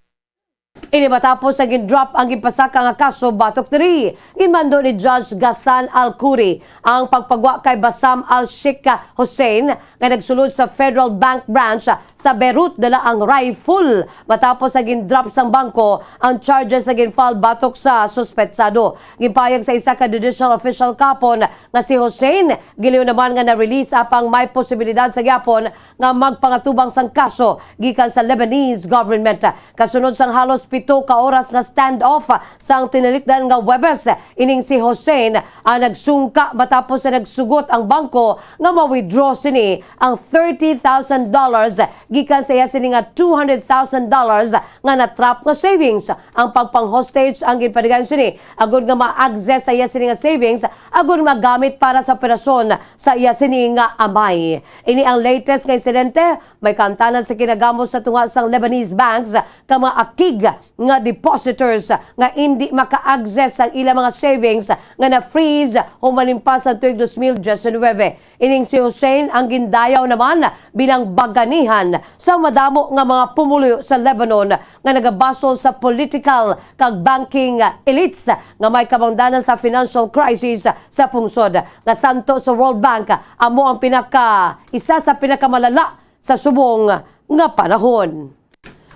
Ini matapos nga gin-drop ang ginpasaka nga kaso batok diri. Ginmando ni Judge Ghassan Al-Khoury ang pagpagwa kay Bassam Al-Sheikh Hussein, nga nagsulod sa Federal Bank Branch sa Beirut dala ang rifle, matapos nga gin-drop sang bangko ang charges nga gin-file batok sa suspetsado. Ginpahayag sa isa ka judicial official kahapon nga si Hussein giliw naman nga na-release, apang may posibilidad sa gihapon nga magpangatubang sang kaso gikan sa Lebanese government. Kasunod sang halos pito ka oras nga standoff sang tinilikdan nga Huwebes, ining si Hussein ang nagsungka matapos nga nagsugot ang bangko nga ma-withdraw sini ang thirty thousand dollars gikan sa iya sini nga two hundred thousand dollars nga natrap nga savings. Ang pagpang-hostage ang ginpadayon sini agod nga ma-access sa iya sini nga savings agod magamit para sa operasyon sa iya sini nga amay. Ini ang latest nga insidente. May kaantanan sa kinagamo sa tunga sang Lebanese banks kag mga akig nga depositors nga indi maka-access sang ila mga savings nga na-freeze human pa sa tuig dos mil diecinuebe. Ining si Hussein ang gindayaw naman bilang baganihan sa madamo nga mga pumuluyo sa Lebanon nga nagabasol sa political kag banking elites nga may kabangdanan sa financial crisis sa pungsod, nga santo sa World Bank amo ang pinaka isa sa pinakamalala sa subong nga panahon.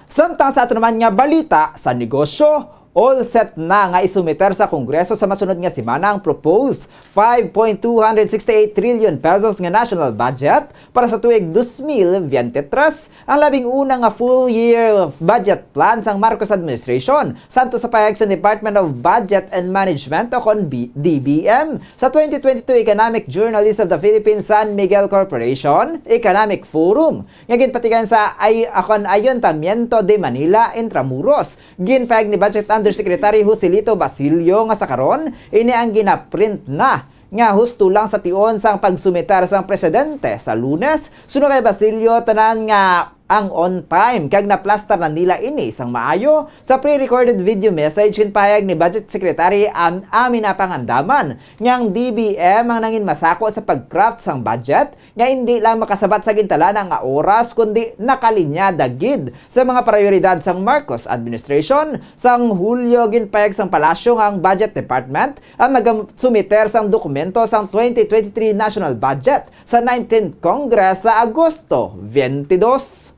Samtang sa ato naman nga balita sa negosyo, all set na nga isumiter sa Kongreso sa masunod nga semana ang proposed five point two hundred sixty-eight trillion pesos nga national budget para sa tuig dos mil veintitrés, ang labing una nga full year budget plan sang Marcos administration, santo sa pahayag sa Department of Budget and Management o kon B-, D B M, sa twenty twenty-two Economic Journalist of the Philippines San Miguel Corporation Economic Forum nga ginpatigayon sa ay-, akon Ayuntamiento de Manila, Intramuros. Ginpahayag ni Budget Undersecretary Joselito Basilio nga sa karon, ini ang ginaprint na nga husto lang sa tion sang pagsumiter sang presidente sa Lunes. Suno kay Basilio, tanan nga ang on time kag naplastar na nila ini sang maayo. Sa pre-recorded video message, ginpahayag ni Budget Secretary Am-, Amina Pangandaman nga ang D B M ang nangin masako sa pag-craft sang budget nga indi lang makasabat sa gintalana nga oras, kundi nakalinyada gid sa mga prayoridad sang Marcos administration. Sang Hulyo, ginpahayag sang palasyo nga ang Budget Department ang magasumiter sang dokumento sang twenty twenty-three National Budget sa nineteenth Congress sa Agosto twenty-two.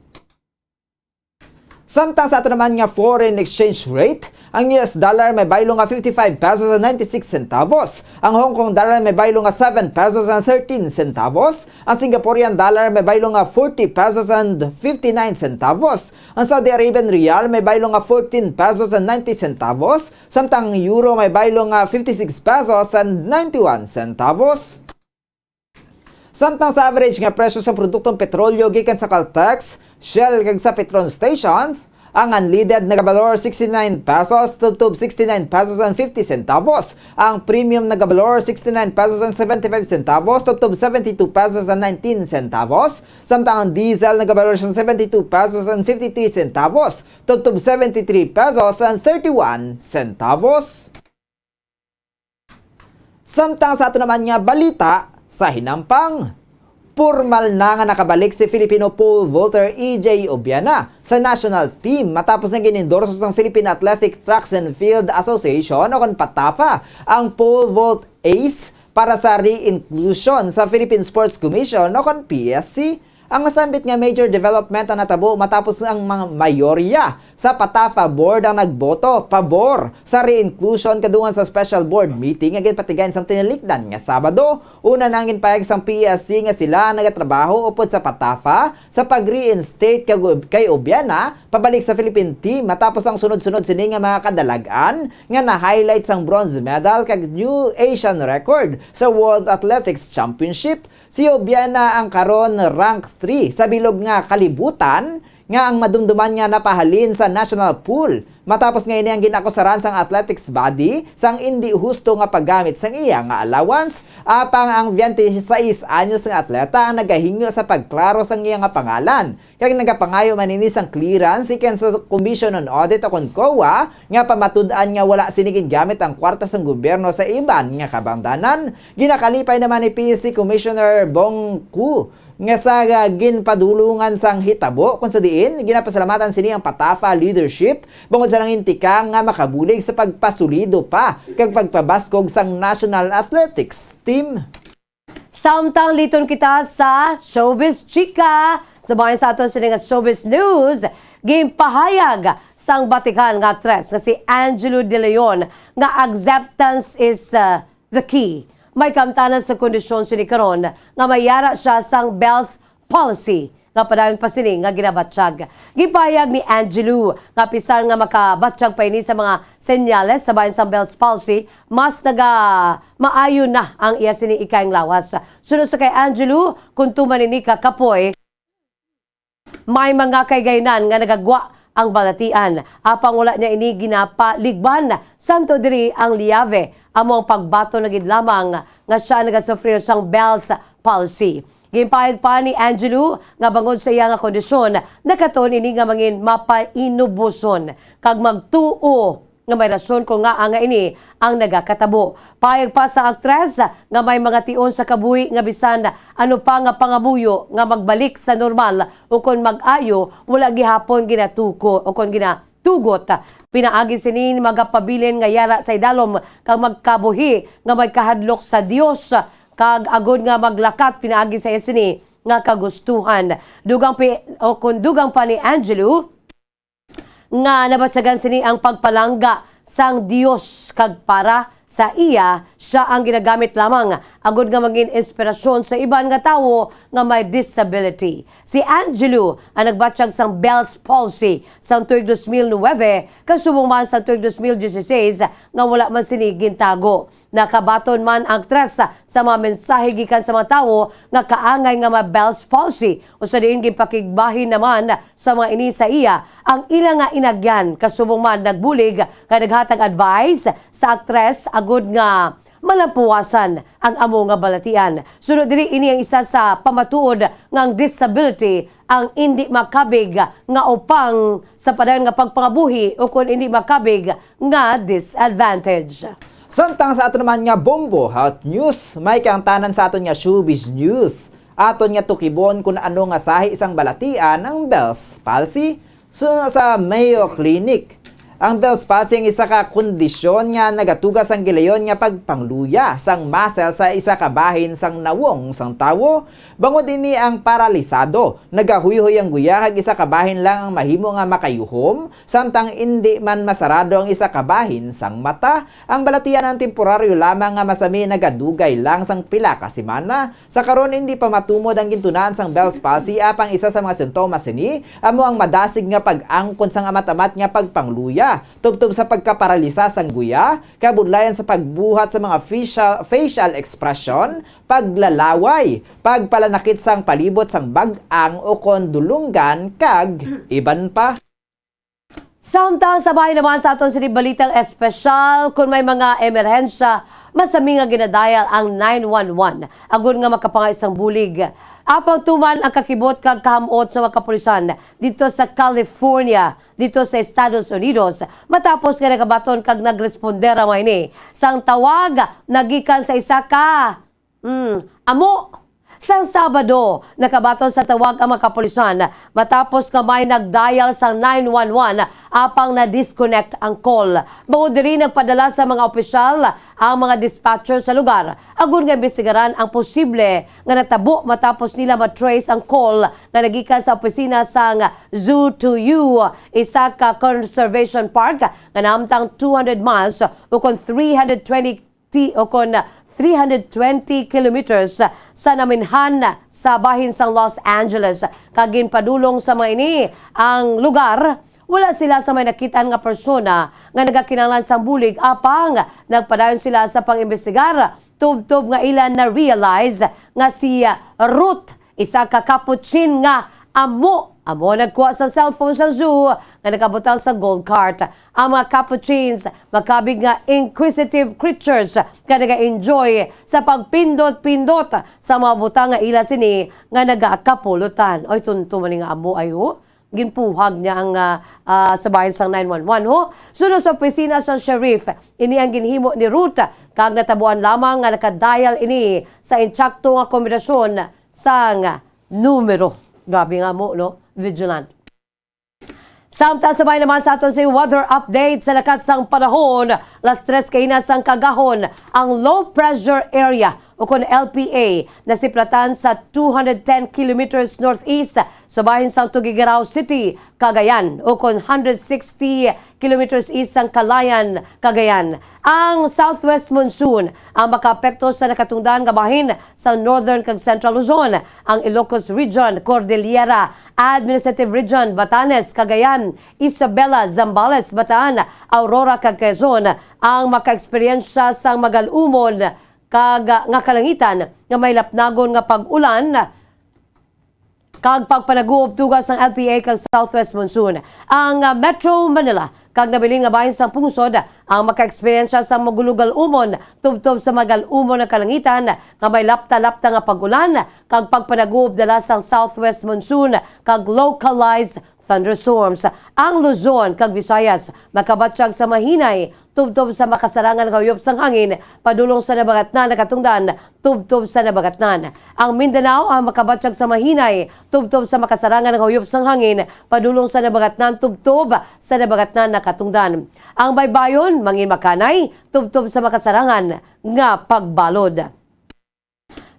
Samtang sa ato naman nga foreign exchange rate, ang U S dollar may baylo nga fifty-five pesos and ninety-six centavos, ang Hong Kong dollar may baylo nga seven pesos and thirteen centavos, ang Singaporean dollar may baylo nga forty pesos and fifty-nine centavos, ang Saudi Arabian riyal may baylo nga fourteen pesos and ninety centavos, samtang ang euro may baylo nga fifty-six pesos and ninety-one centavos. Samtang sa average nga presyo sa produktong petrolyo gikan sa Caltex, Shell, kag sa Petron stations, ang unleaded nagabalor sixty-nine pesos tubtob sixty-nine pesos and fifty centavos, ang premium nagabalor sixty-nine pesos and seventy-five centavos tubtob seventy-two pesos and nineteen centavos, samtang ang diesel nagabalor sang seventy-two pesos and fifty-three centavos tubtob seventy-three pesos and thirty-one centavos. Samtang sa ato naman nga balita sa hinampang, pormal na nga nakabalik si Filipino pole vaulter E J Obiana sa national team matapos nga gin-endorso sang Philippine Athletic Tracks and Field Association o kon PATAFA ang pole vault ace para sa re-inclusion sa Philippine Sports Commission o kon P S C. Ang nasambit nga major development ang natabo matapos ang mga mayorya sa PATAFA board ang nagboto pabor sa re-inclusion kadungan sa special board meeting nga ginpatigayon sang tinalikdan nga Sabado. Una na ang ginpahayag sang P S C nga sila ang nagatrabaho upod sa PATAFA sa pag-reinstate kag-, kay Obiana pabalik sa Philippine team matapos ang sunod-sunod sini nga mga kadalag-an nga na-highlight sang bronze medal kag new Asian record sa World Athletics Championship. Si Obiana ang karon rank three sa bilog nga kalibutan nga ang madumduman nga napahalin sa national pool, matapos nga ini ang ginakusaran sang athletics body sang indi husto nga paggamit sang iya nga allowance. Apang ang twenty-six anyos nga atleta ang nagahingyo sa pagklaro sang iya nga pangalan. Kag nagapangayo man ini sang clearance gikan sa Commission on Audit o kon COA nga pamatud-an nga wala sini gingamit ang kwarta sang gobyerno sa iban nga kabangdanan. Ginakalipay naman ni P S C Commissioner Bong Ku nga sa ginpadulungan sang hitabo, kung sa diin ginapasalamatan sini ang PATAFA leadership bangod sa nangintikang nga makabulig sa pagpasulido pa kag pagpabaskog sang National Athletics Team. Samtang liton kita sa showbiz chika, sa bahin sa aton sini nga showbiz news, ginpahayag sang batikan nga aktres nga si Angelo De Leon nga acceptance is, uh, the key. May kamtanan sa kondisyon sini karon nga may yara siya sang Bell's palsy nga padayon pa sini nga ginabatyag. Gipahayag ni Angelo nga bisan nga makabatyag pa ini sa mga senyales sa bahin sang Bell's palsy, mas naga maayo na ang iya sini ikayang lawas. Suno sa kay Angelo, kon tuman ini ka kapoy, may mga kaygaynan nga nagagwa ang balatian. Apang wala niya ini ginapaligban, santo diri ang liyave amo ang pagbaton na gid lamang nga siya nagasufrir sang Bell's palsy. Ginpahayag pa ni Angelo nga bangod sa iya nga kondisyon, nakatuon ini nga mangin mapainuboson kag magtuo nga may rason kung ngaa nga ini ang nagakatabo. Pahayag pa sa aktres nga may mga tion sa kabuhi nga bisan ano pa nga pangamuyo nga magbalik sa normal ukon mag-ayo, wala gihapon ginatuko ukon ginatugot. Pinaagi sini magapabilin nga yara sa idalom kag magkabuhi nga may kahadlok sa Dios, kag agod nga maglakat pinaagi sa iya sini nga kagustuhan. Dugang pi-, o kun dugang pa ni Angelo, nga nabatyagan sini ang pagpalangga sang Dios kag para sa iya, siya ang ginagamit lamang agud nga mangin inspirasyon sa iban nga tawo nga may disability. Si Angelo ang nagbatyag sang Bell's palsy sang tuig dos mil nuebe, kasubong man sa tuig dos mil dieciséis nga wala man sini gintago. Nakabaton man ang aktres sa mga mensahe gikan sa mga tawo nga kaangay nga may Bell's palsy, usa diin ginpakigbahin naman sa mga ini sa iya ang ila nga inagyan, kasubong man nagbulig kag naghatag advice sa aktres agud nga malampuwasan ang amo nga balatian. Sunod diri, ini ang isa sa pamatuod nga ang disability ang indi makabig nga upang sa padayon nga pagpangabuhi ukon indi makabig nga disadvantage. Samtang sa ato naman nga Bombo Hot News, may kaangtanan sa aton nga showbiz news. Aton nga tukibon kun ano nga sahi sang balatian ang Bell's palsy. Suno sa Mayo Clinic, ang Bell's palsy ang isa ka kondisyon nga nagatuga sang gilayon nga pagpangluya sang muscle sa isa ka bahin sang nawong sang tawo. Bangod ini ang paralisado, nagahuyhoy ang guya kag isa ka bahin lang ang mahimo nga makayuhom, samtang indi man masarado ang isa ka bahin sang mata. Ang balatian ang temporaryo lamang nga masami nagadugay lang sang pila ka semana. Sa karon, indi pa matumod ang gintunaan sang Bell's palsy, apang isa sa mga sintomas sini amo ang madasig nga pag-angkon sang amat-amat nga pagpangluya, tubtob sa pagkaparalisa sang guya, kabudlayan sa pagbuhat sa mga facial, facial expression, paglalaway, pagpalanakit sang palibot sang bag-ang ukon dulunggan, kag iban pa. Samtang sa bahin naman sa aton sini balitang espesyal, kung may mga emerhensya, masami nga ginadial ang nine one one agud nga makapangayo sang bulig. Apang tuman ang kakibot kag kahamot sa mga kapulisan dito sa California, dito sa Estados Unidos, matapos nga nagabaton kag nagresponder ang mga ini sang tawag nagikan sa isa ka Mm, amo. Sang Sabado, nakabaton sa tawag ang mga kapulisan matapos nga may nag-dial sa nine one one apang na-disconnect ang call. Bangod diri, nagpadala sa mga opisyal ang mga dispatcher sa lugar agud nga imbestigaran ang posible nga natabo matapos nila ma-trace ang call nga nagikan sa opisina sang Zoo to You, isa ka conservation park nga nahamtang two hundred miles ukon three hundred twenty ti-, o kon three hundred twenty kilometers sa naminhan sa bahin sang Los Angeles, kag ginpadulong sa mga ini ang lugar. Wala sila sa may nakitaan nga persona nga nagakinahanglan sang bulig, apang nagpadayon sila sa pag-imbestigar, tubtob nga ila na-realize nga si Ruth, isa ka Capuchin nga amo, amo nagkuha sa cellphone sa zoo nga nakabutang sa gold cart. Ang mga Capuchins makabig nga inquisitive creatures nga naga-enjoy sa pagpindot-pindot sa mga butang nga ila sini nga nagakapulotan. Oy, tunto man ni nga amo, ay, ho. Ginpuhag niya ang, ah, ah, sa bahin sang nine one one, ho. Sunod sa opisina sa sheriff, ini ang ginhimo ni Ruth, kag natabuan lamang nga nakadial ini sa insakto nga kombinasyon sang numero. Grabe nga mo, no? Vigilant. Samtang sa bahin naman sa aton si weather update sa lakat sang panahon, las tres kaina sang kagahon, ang low pressure area o kon L P A nasiplatan sa two hundred ten kilometers northeast sa bahin sang Tuguegarao City, Cagayan, o kon hundred sixty kilometers east sang Calayan, Cagayan. Ang southwest monsoon ang makaapekto sa nakatungdan nga bahin sa northern kag central Luzon, ang Ilocos Region, Cordillera, Administrative Region, Batanes, Cagayan, Isabela, Zambales, Bataan, Aurora, kag Quezon ang makaeksperyensya sang magal-umon kag nga kalangitan nga may lapnagon nga pag-ulan, kag pagpanaguob tuga sang L P A kag southwest monsoon ang, ah, Metro Manila, kag nabilin nga bahin sang pungsod ang makaeksperyensya sang magulugal umon tubtob sa magal-umon nga kalangitan nga may lapta-lapta nga pag-ulan kag pagpanaguob dala sang southwest monsoon kag localized thunderstorms. Ang Luzon kag Visayas makabatyag sa mahinay tubtob sa makasarangan nga huyop sang hangin padulong sa nabagatnan nga katungdan tubtob sa nabagatnan. Ang Mindanao ang makabatyag sa mahinay tubtob sa makasarangan nga huyop sang hangin padulong sa nabagatnan tubtob sa nabagatnan nga katungdan. Ang Baybayon mangin makanay tubtob sa makasarangan nga pagbalod.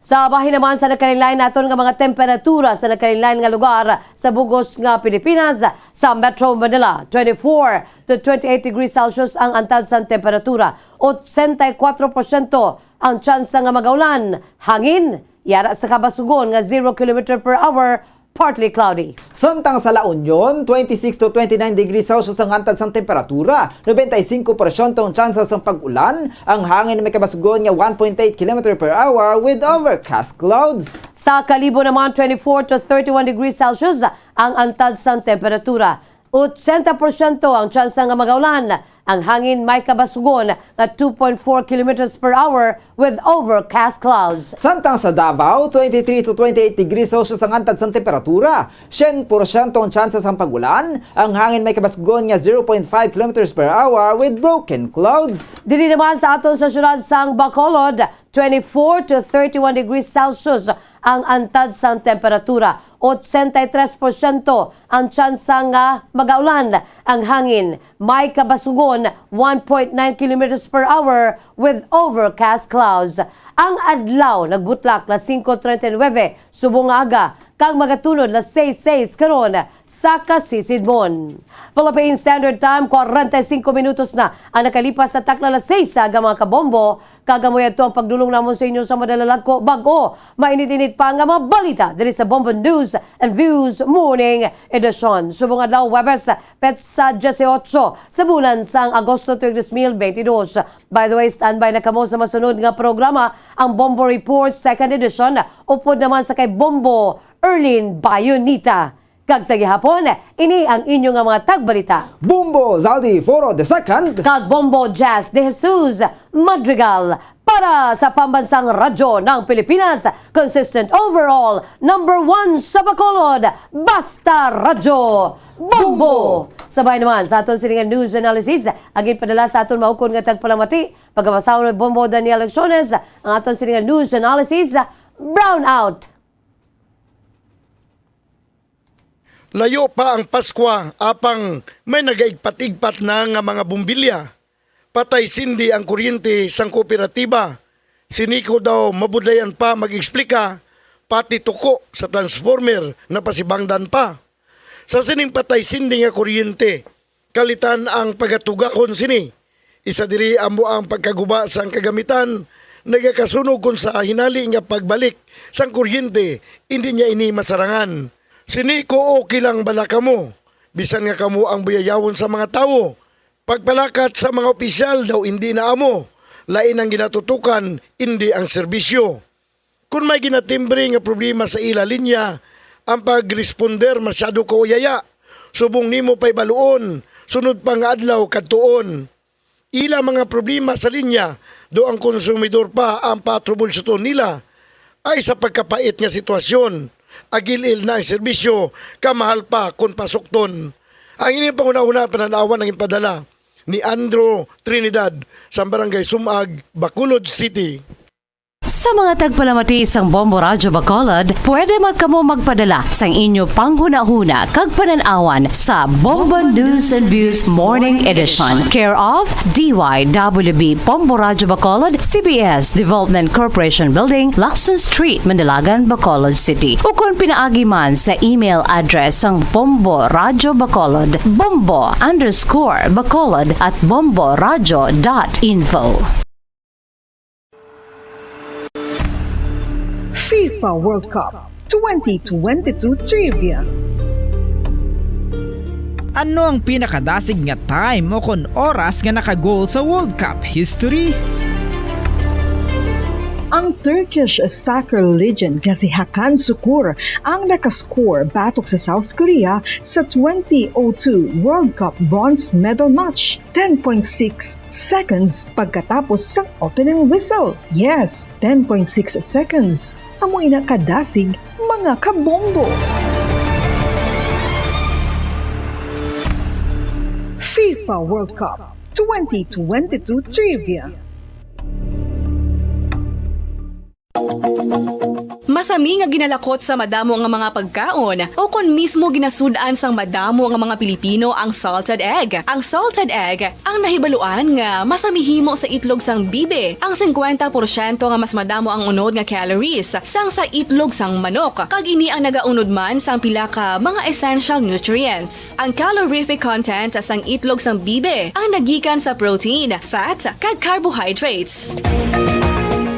Sa bahin naman sa nagkalainlain naton nga mga temperatura sa nagkalainlain nga lugar sa bug-os nga Pilipinas, sa Metro Manila, twenty-four to twenty-eight degrees Celsius ang antad sang temperatura, ochenta y kuatro porsyento ang tsansa nga magaulan, hangin yara sa kabasugon nga zero kilometer per hour, partly cloudy. Samtang sa La Union, twenty-six to twenty-nine degrees Celsius ang antad sang temperatura, noventa y cinco porsyento ang tsansa sang pag-ulan, ang hangin may kabasugon nga one point eight kilometer per hour with overcast clouds. Sa Kalibo naman, twenty-four to thirty-one degrees Celsius ang antad sang temperatura, ochenta porsyento ang tsansa nga magaulan, ang hangin may kabasugon nga two point four kilometers per hour with overcast clouds. Samtang sa Davao, twenty-three to twenty-eight degrees Celsius ang antad sang temperatura, syen porsyento ang tsansa sang pag-ulan, ang hangin may kabasugon nga zero point five kilometers per hour with broken clouds. Diri naman sa aton sa siyudad sang Bacolod, twenty-four to thirty-one degrees Celsius ang antad sang temperatura, ochenta y tres porsyento ang tsansa nga magaulan, ang hangin may kabasugon one point nine kilometers per hour with overcast clouds. Ang adlaw nagbutlak las singko treinta y nuebe subong nga aga kag magatunod las seis seis karon sa kasisidmon. Philippine Standard Time, kwarenta y singko minutos na ang nakalipas sa takna las seis sa aga, mga kabombo, kag amo yadto ang pagdulong namon sa inyo sa madalalagko bag-o mainit-init pa nga mga balita diri sa Bombo News and Views Morning Edition. Subong adlaw, Huwebes, petsa dieciocho sa bulan sang Agosto tuig dos mil benti dos. By the way, standby na kamo sa masunod nga programa, ang Bombo Report Second Edition, upod naman sa kay Bombo Erlin Bayonita. Kag sa gihapon, ini ang inyo nga mga tagbalita, Bombo Zaldi Foro the second kag Bombo Jazz de Jesus Madrigal, para sa Pambansang Radyo ng Pilipinas, consistent overall, number one sa Bacolod, Basta Radyo Bombo! Bombo! Sabay naman sa aton sini nga news analysis, ang ginpadala sa aton maukon nga tagpalamati, pagkabasahon ni Bombo Daniel Lecciones, ang aton sini nga news analysis, Brownout. Layo pa ang Paskwa, apang may nagaigpat-igpat na nga mga bombilya. Patay sindi ang kuryente sang kooperatiba. Si Nico daw mabudlayan pa mag-eksplika, pati tuko sa transformer napasibangdan pa. Sa sining patay sindi nga kuryente, kalitan ang pagatugakon sini. Isa diri amo ang pagkaguba sang kagamitan, nagakasunog kon sa hinali nga pagbalik sang kuryente, indi niya ini masarangan. Si Nico, okay lang bala kamo? Bisan nga kamo ang buyayawon sa mga tawo. Pagpalakat sa mga opisyal daw indi na amo, lain ang ginatutukan, indi ang serbisyo. Kon may ginatimbre nga problema sa ila linya, ang pagresponder masyado kauyaya. Subong nimo pay baluon, sunod pa nga adlaw kadtuon. Ila mga problema sa linya, do ang konsumidor pa ang patroubleshooton nila. Ay sa pagkapait nga sitwasyon, agil-il na ang serbisyo, kamahal pa kon pasukton. Ang ining panghunahuna panan-awan ang ipadala ni Andrew Trinidad sa Barangay Sumag, Bacolod City. Sa mga tagpalamati sang Bombo Radyo Bacolod, pwede man kamo magpadala sang inyo panghunahuna kag panan-awan sa Bombo News and Views Morning Edition, care of D Y W B Bombo Radyo Bacolod, C B S Development Corporation Building, Lacson Street, Manalagan, Bacolod City. Ukon pinaagi man sa email address sang Bombo Radyo Bacolod, bombo underscore bacolod at bomboradyo dot info. FIFA World Cup twenty twenty-two Trivia. Ano ang pinakadasig nga time o kon oras nga naka-goal sa World Cup history? Ang Turkish soccer legend nga si Hakan Sukur ang nakascore batok sa South Korea sa twenty oh two World Cup bronze medal match, ten point six seconds pagkatapos sang opening whistle. Yes, ten point six seconds. Amo ina kadasig, mga kabombo. FIFA World Cup twenty twenty-two Trivia. Masami nga ginalakot sa madamo nga mga pagkaon, o kon mismo ginasud-an sang madamo nga mga Pilipino ang salted egg. Ang salted egg ang nahibaluan nga masami himo sa itlog sang bibi, ang singkwenta porsyento nga mas madamo ang unod nga calories sang sa itlog sang manok, kag ini ang nagaunod man sang pila ka mga essential nutrients. Ang calorific content sang itlog sang bibi ang nagikan sa protein, fat, kag carbohydrates.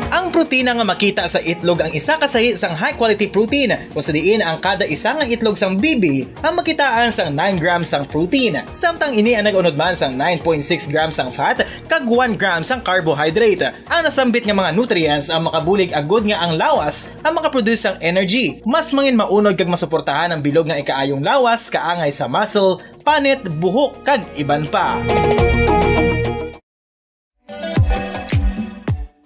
Ang protina nga makita sa itlog ang isa ka sahi sang high-quality protein, kung sa diin ang kada isa nga itlog sang bibi ang makitaan sang nine grams sang protein, samtang ini ang nag-unod man sang nine point six grams sang fat kag one gram sang carbohydrate. Ang nasambit nga mga nutrients ang makabulig agud nga ang lawas ang makaproduce sang energy. Mas mangin maunod kag masuportahan ang bilog nga ikaayong lawas, kaangay sa muscle, panit, buhok, kag iban pa.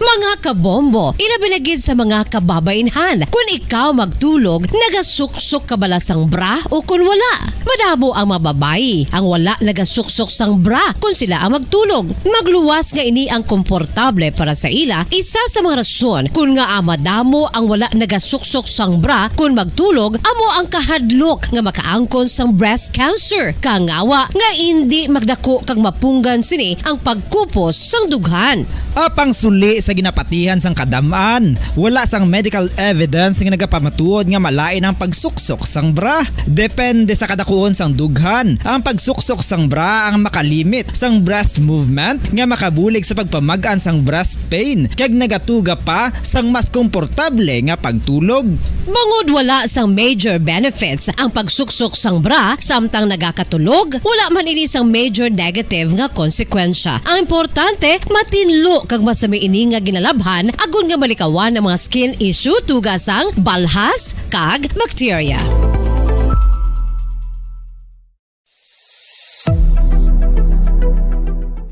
Mga kabombo, ilabi na gid sa mga kababainhan. Kun ikaw magtulog, nagasuksok ka bala sang bra o kun wala? Madamo ang mga babayi ang wala nagasuksok sang bra kun sila ang magtulog. Magluwas nga ini ang komportable para sa ila. Isa sa mga rason kun ngaa madamo ang wala nagasuksok sang bra kun magtulog amo ang kahadlok nga makaangkon sang breast cancer. Kangawa nga indi magdako kag mapunggan sini ang pagkupos sang dughan. Apang suli sa ginapatihan sang kadam-an, wala sang medical evidence nga nagapamatuod nga malain ang pagsuksok sang bra. Depende sa kadakuon sang dughan, ang pagsuksok sang bra ang makalimit sang breast movement nga makabulig sa pagpamag-an sang breast pain, kag nagatuga pa sang mas komportable nga pagtulog. Bangod wala sang major benefits ang pagsuksok sang bra samtang nagakatulog, wala man ini sang major negative nga konsekwensya. Ang importante, matinlo kag masami ini nga ginalabhan agod nga malikawan ang mga skin issue, tuga sang balhas kag bakterya.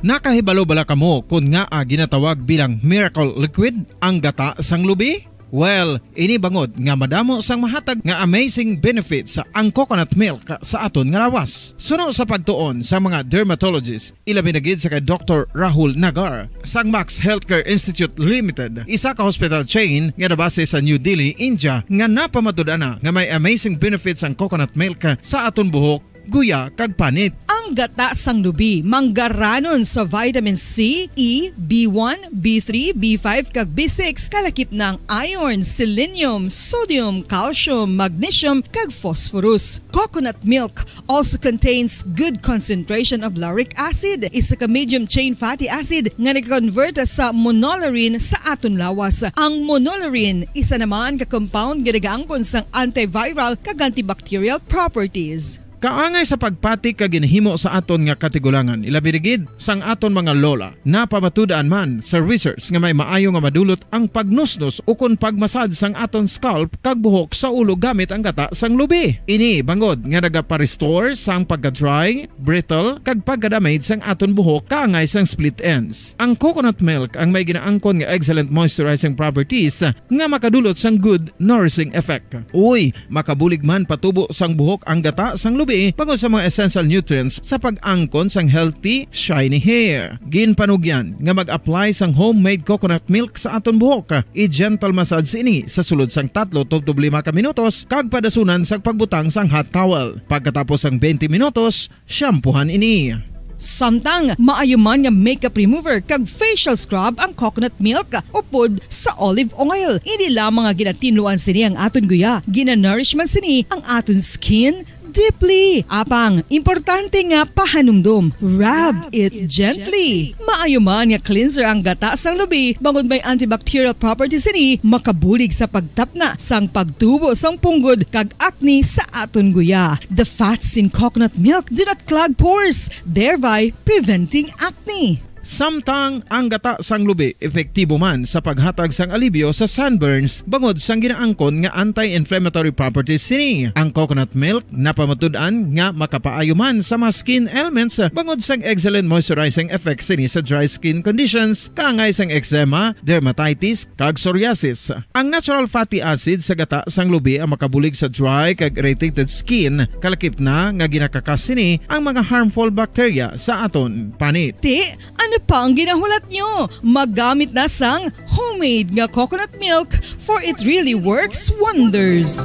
Nakahibalo bala kamo kon ngaa ginatawag bilang miracle liquid ang gata sang lubi? Well, ini bangod nga madamo sang mahatag nga amazing benefits ang coconut milk sa aton nga lawas. Suno sa pagtuon sa mga dermatologist, ilabi na gid sa kay Doktor Rahul Nagar sang Max Healthcare Institute Limited, isa ka hospital chain nga nabase sa New Delhi, India, nga napamatud-an na nga may amazing benefits ang coconut milk sa aton buhok, guya, kag panit. Ang gata sang lubi manggaranon sa vitamin C, E, B one, B three, B five, kag B six, kalakip na ang iron, selenium, sodium, calcium, magnesium, kag phosphorus. Coconut milk also contains good concentration of lauric acid, isa ka medium chain fatty acid nga nag-convert sa monolaurin sa aton lawas. Ang monolaurin, isa naman ka compound nga nagaangkon sang antiviral kag antibacterial properties. Kaangay sa pagpati kag ginhimo sa aton nga katigulangan, ilabi na gid sang aton mga lola. Napamatud-an man sa research nga may maayo nga madulot ang pagnusnos ukon pagmasad sang aton scalp kag buhok sa ulo gamit ang gata sang lubi. Ini bangod nga nagapa-restore sang pagka-dry, brittle, kag pagka-damage sang aton buhok kaangay sang split ends. Ang coconut milk ang may ginaangkon nga excellent moisturizing properties nga makadulot sang good nourishing effect. Uy, makabulig man patubo sang buhok ang gata sang lubi bangod sa mga essential nutrients sa pag-angkon sang healthy, shiny hair. Ginpanugyan nga mag-apply sang homemade coconut milk sa aton buhok. I-gentle massage ini sa sulod sang tatlo tubtob lima ka minutos kag padasunan sang pagbutang sang hot towel. Pagkatapos sang twenty minutos, shampoohan ini. Samtang maayo man nga makeup remover kag facial scrub ang coconut milk upod sa olive oil. Hindi lamang nga ginatinluan sini ang aton guya, ginanourish man sini ang aton skin deeply. Apang, importante nga pahanumdom, rub it gently. Maayo man nga cleanser ang gata sang lubi, bangod may antibacterial properties sini, makabulig sa pagtapna sang pagtubo sang punggod kag acne sa aton guya. The fats in coconut milk do not clog pores, thereby preventing acne. Samtang ang gata sang lubi epektibo man sa paghatag sang alibyo sa sunburns bangod sang ginaangkon nga anti-inflammatory properties sini. Ang coconut milk napamatud-an nga makapaayo man sa mga skin ailments bangod sang excellent moisturizing effect sini sa dry skin conditions kaangay sang eczema, dermatitis, kag psoriasis. Ang natural fatty acid sa gata sang lubi ang makabulig sa dry kag irritated skin, kalakip na nga ginakakas sini ang mga harmful bacteria sa aton panit. Ti, ano pa ang ginahulat nyo? Magamit na sang homemade nga coconut milk, for it really works wonders.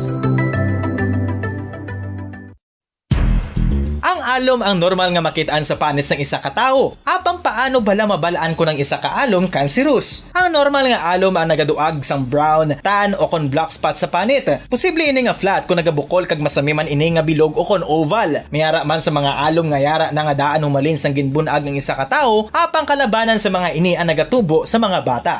Ang alom ang normal nga makit-an sa panit sang isa ka tawo. Apang paano bala mabal-an kon ang isa ka alom cancerous? Ang normal nga alom ang nagaduag sang brown, tan, o kon black spot sa panit. Posible ini nga flat kon nagabukol kag masami man ini nga bilog o kon oval. May ara man sa mga alom nga yara na nga daan humalin sang ginbun-ag ang isa ka tawo, apang kalabanan sa mga ini ang nagatubo sa mga bata.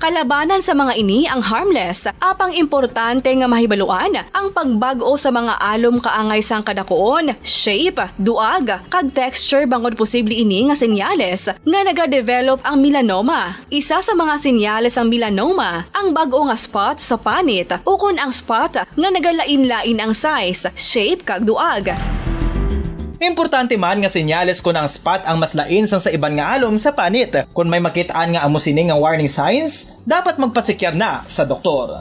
Kalabanan sa mga ini ang harmless, apang importante nga mahibaluan ang pagbag-o sa mga alom kaangay sang kadakuon, shape, duag, kag texture bangod posible ini nga senyales nga nagadevelop ang melanoma. Isa sa mga senyales sang melanoma ang bag-o nga spot sa panit ukon ang spot nga nagalain-lain ang size, shape, kag duag. Importante man nga senyales kon ang spot ang mas lain sang sa iban nga alom sa panit. Kon may makit-an nga amo sini nga warning signs, dapat magpasikyar na sa doktor.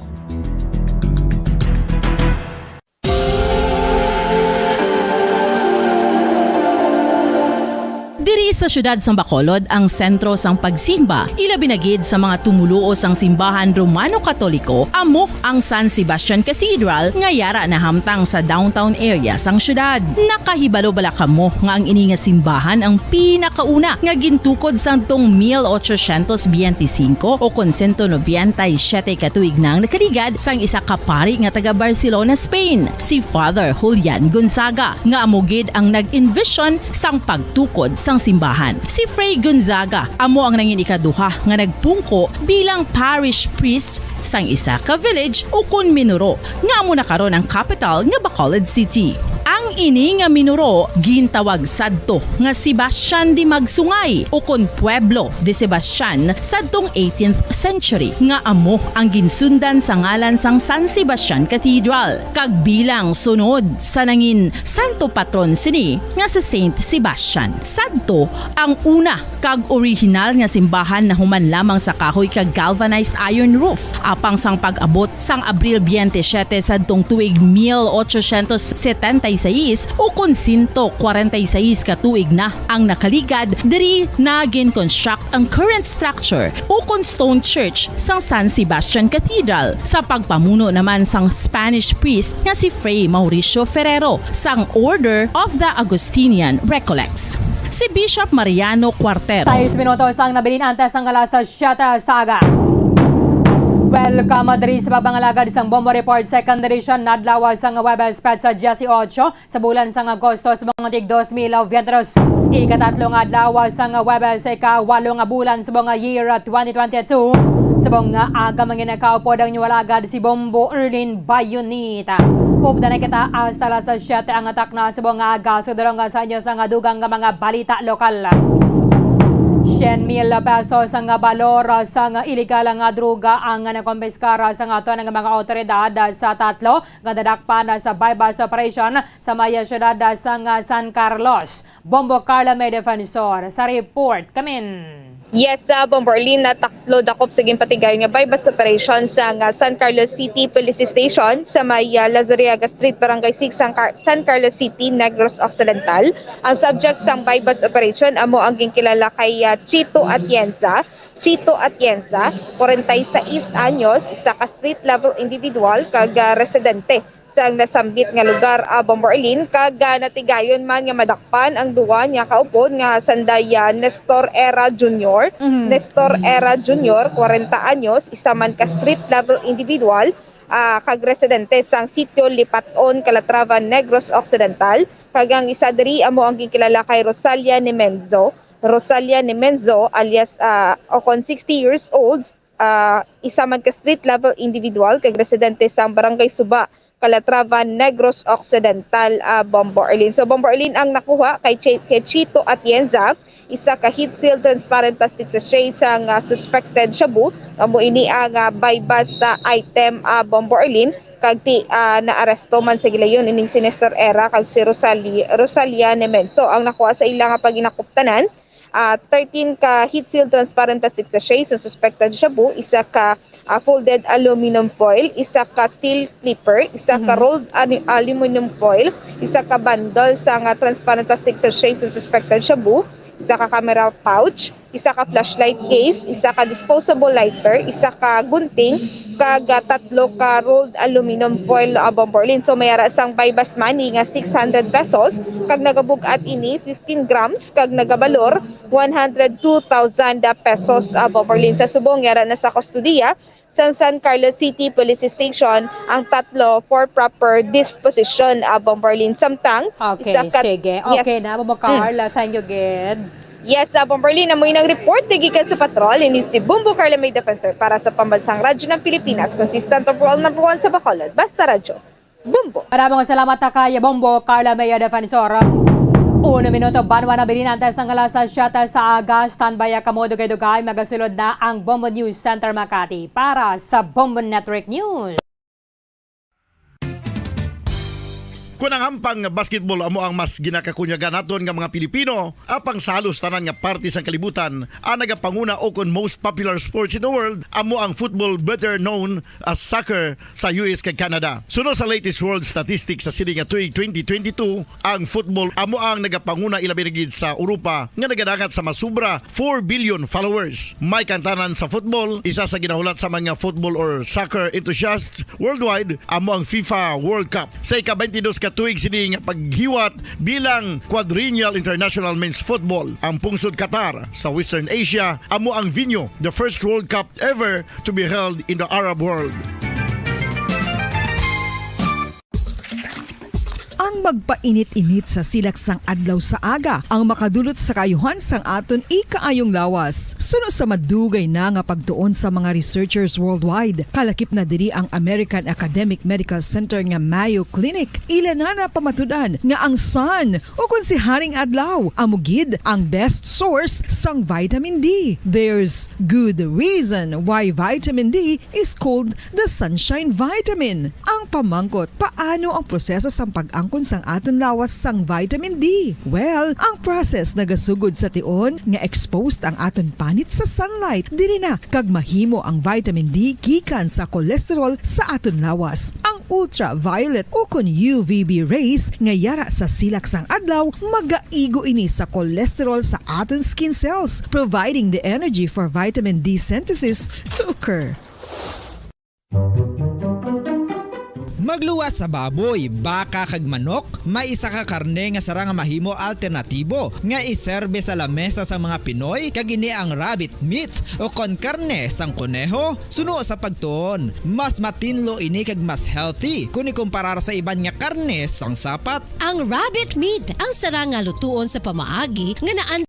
Diri sa siyudad sang Bacolod ang sentro sang pagsimba, ilabi na gid sa mga tumoluo sang simbahan Romano-Katoliko, amo ang San Sebastian Cathedral nga yara nahamtang sa downtown area sang siyudad. Nakahibalo bala kamo nga ang ini nga simbahan ang pinakauna nga gintukod sadtong mil ochocientos biyente singko o kon sento nobenta y siyete ka tuig na ang nakaligad sang isa ka pari nga taga Barcelona, Spain, si Father Julian Gonzaga, nga amo gid ang nag-envision sang pagtukod sang simbahan. Si Fray Gonzaga amo ang nangin ikaduha nga nagpungko bilang parish priest sang isa ka village ukon minuro nga amo na karon ang kapital nga Bacolod City. Ang ini nga minuro gintawag sadto nga Sebastian de Magsungay ukon Pueblo de Sebastian sadtong eighteenth century, nga amo ang ginsundan sa ngalan sang San Sebastian Cathedral, kag bilang sunod sa nangin santo patron sini nga si Saint Sebastian. Sadto ang una kag orihinal nga simbahan nahuman lamang sa kahoy kag galvanized iron roof. Apang sang pag-abot sang Abril biyente siyete sadtong tuig mil ochocientos setenta y seis, ukon sento kwarenta y seis ka tuig na ang nakaligad, diri na gin-construct ang current structure ukon stone church sang San Sebastian Cathedral, sa pagpamuno naman sang Spanish priest nga si Fray Mauricio Ferrero sang Order of the Augustinian Recollects. Si Bishop Mariano Cuartero. Sais minutos ang nabilin antes sang alas siyete sa aga. Welcome diri sa pagpangalagad sang Bombo Report Second Edition, adlaw sang Huwebes, petsa diyesyoto sa bulan sang Agosto sa mga tig dos mil veintitrés. Ikatatlo nga adlaw sang Huwebes, ika-walo nga bulan sa mga year twenty twenty-two. Sa mga aga, manginakaupod ang inyong alagad si Bombo Erlin Bayonita. Updan na kita hasta alas siyete ang takna sa mga aga. Sudurong sa inyo sa nga dugang nga mga balita lokal. Syen mil pesos ang balor sa nga iligal nga droga ang nakompiskar sa nga aton nga mga awtoridad sa tatlo nga nadakpan sa buy-bust operation sa may siyudad sang San Carlos. Bombo Carla May Defensor sa report. Kamin. Yes, sa Bombo Erlin, na tatlo dakop sa ginpatigayon nga buy-bust operation sang San Carlos City Police Station sa may, ah, Lazariaga Street, Barangay six, San, Car- San Carlos City, Negros Occidental. Ang subject sang buy-bust operation amo ang ginkilala kay, ah, Chito Atienza. Chito Atienza, kwarenta y seis anyos, isa ka street level individual kag, ah, residente sang nasambit nga lugar, ah, Bombo Erlin, kag, ah, natigayon man nga madakpan ang duwa niya kaupod nga sanday, ah, Nestor Era Junior. Mhm. Nestor Era Junior, kwarenta anyos, isa man ka street level individual, ah, kag residente sang sitio Lipaton, Calatrava, Negros Occidental, kag ang isa diri amo ang ginkilala kay Rosalia Nemenzo. Rosalia Nemenzo, alias, ah, o kon sixty years old, ah, isa man ka street level individual kag residente sang Barangay Suba, Calatrava, Negros Occidental, ah, Bombo Arlene. So, Bombo Arlene, ang nakuha kay Chi-, kay Chito Atienza, isa ka heat-sealed transparent plastic sachet sang, ah, suspected shabu. Amo ini ang, ah, buy-bust, ah, item, ah, Bombo Arlene. Kag ti, ah, naaresto man sa gilayon ining si Nestor Era kag si Rosali-, Rosalia Nemenso ang nakuha sa ila nga paginakuptanan. Ah, thirteen ka heat-sealed transparent plastic sachet sa suspected shabu, isa ka, ah, folded aluminum foil, isa ka steel clipper, isa ka Mhm. rolled ani-, aluminum foil, isa ka bundle sa nga transparent plastic sachet sa suspected shabu, isa ka camera pouch, isa ka flashlight case, isa ka disposable lighter, isa ka gunting, kag, ah, tatlo ka rolled aluminum foil, ah, Bombo Arlene. So, may ara sang buy-bust money nga six hundred pesos, kag nagabug-at ini fifteen grams, kag nagabalor one hundred two thousand pesos, ah, Bombo Arlene. Sa subong, yara na sa kustodiya sang San Carlos City Police Station ang tatlo for proper disposition, ah, Bombo Arlene. Samtang, Okay, isa ka sige. Yes. Okay na, Bombo Mm. Carla. Thank you, gid. Yes, ah, Bombo Arlene, amo nang report na gikan sa patrol. Ini si Bombo Carla May Defensor para sa Pambansang Radyo ng Pilipinas, consistent overall number one sa Bacolod. Basta Radyo. Bombo. Maraming salamat ta kay Bombo Carla Maya Defensor. Uno minuto, banwa na bininantes ang alas siyete sa aga. Standby kamo, dugay-dugay, magasulod na ang Bombo News Center Makati para sa Bombo Network News. Kon ang hampang nga basketball amo ang mas ginakakunyagan naton nga mga Pilipino, apang sa halos tanan nga parte sang kalibutan, ang nagapanguna ukon most popular sports in the world amo ang football, better known as soccer, sa U S kag Canada. Suno sa latest world statistics sa sini nga tuig twenty twenty-two, ang football amo ang nagapanguna ilabi na gid sa Europa nga nagadangat sa masubra four billion followers. May kantanan sa football, isa sa ginahulat sa mga football or soccer enthusiasts worldwide amo ang FIFA World Cup. Sa ika-twenty-dos ka tuig sini nga paghiwat bilang Quadrennial International Men's Football, ang pungsod Qatar sa Western Asia amo ang venue the first World Cup ever to be held in the Arab world. Ang magpainit-init sa silak sang adlaw sa aga ang makadulot sa kaayuhan sang aton ikaayong lawas. Suno sa madugay na nga pagtuon sa mga researchers worldwide, kalakip na diri ang American Academic Medical Center nga Mayo Clinic. Ila na napamatud-an nga ang sun, ukon si Haring Adlaw, amo gid ang best source sang vitamin D. There's good reason why vitamin D is called the sunshine vitamin. Ang pamangkot, paano ang proseso sang pag-angkon sang aton lawas sang vitamin D? Well, ang process nagasugod sa tion nga exposed ang aton panit sa sunlight. Diri na kag mahimo ang vitamin D gikan sa cholesterol sa aton lawas. Ang ultraviolet ukon U V B rays nga yara sa silak sang adlaw magaigo ini sa cholesterol sa aton skin cells, providing the energy for vitamin D synthesis to occur. Magluwas sa baboy, baka, kag manok, may isa ka karne nga sarang nga mahimo alternatibo nga iserbe sa lamesa sang mga Pinoy, kag ini ang rabbit meat, ukon karne sang koneho. Suno sa pagtuon, mas matinlo ini kag mas healthy kon ikumparar sa iban nga karne sang sapat. Ang rabbit meat ang sarang nga lutuon sa pamaagi nga naan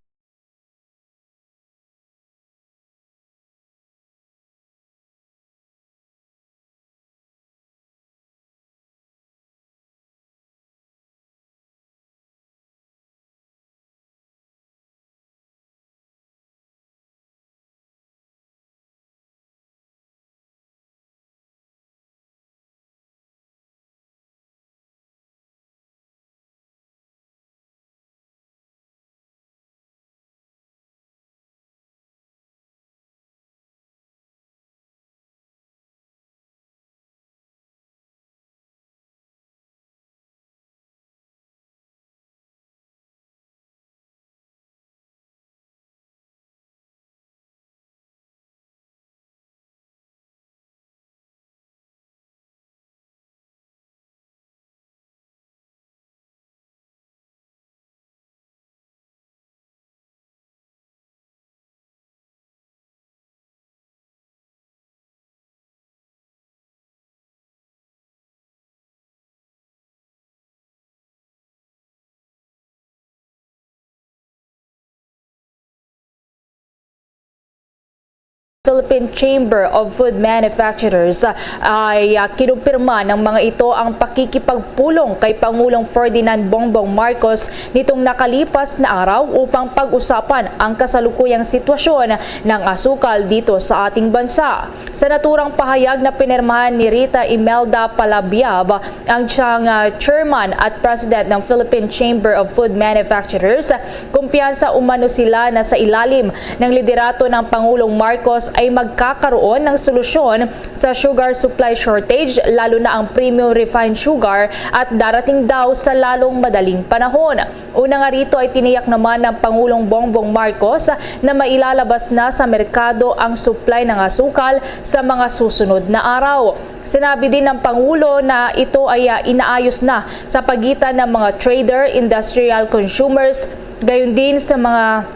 Philippine Chamber of Food Manufacturers ay, ah, kinumpirma ng mga ito ang pakikipagpulong kay Pangulong Ferdinand Bongbong Marcos nitong nakalipas na araw upang pag-usapan ang kasalukuyang sitwasyon ng asukal dito sa ating bansa. Sa naturang pahayag na pinirmahan ni Rita Imelda Palabiab, ang siyang, ah, chairman at president ng Philippine Chamber of Food Manufacturers, kumpiyansa umano sila na sa ilalim ng liderato ng Pangulong Marcos ay magkakaroon ng solusyon sa sugar supply shortage, lalo na ang premium refined sugar, at darating daw sa lalong madaling panahon. Una nga rito ay tiniyak naman ng Pangulong Bongbong Marcos na mailalabas na sa merkado ang supply ng asukal sa mga susunod na araw. Sinabi din ng Pangulo na ito ay, ah, inaayos na sa pagitan ng mga trader, industrial consumers, gayon din sa mga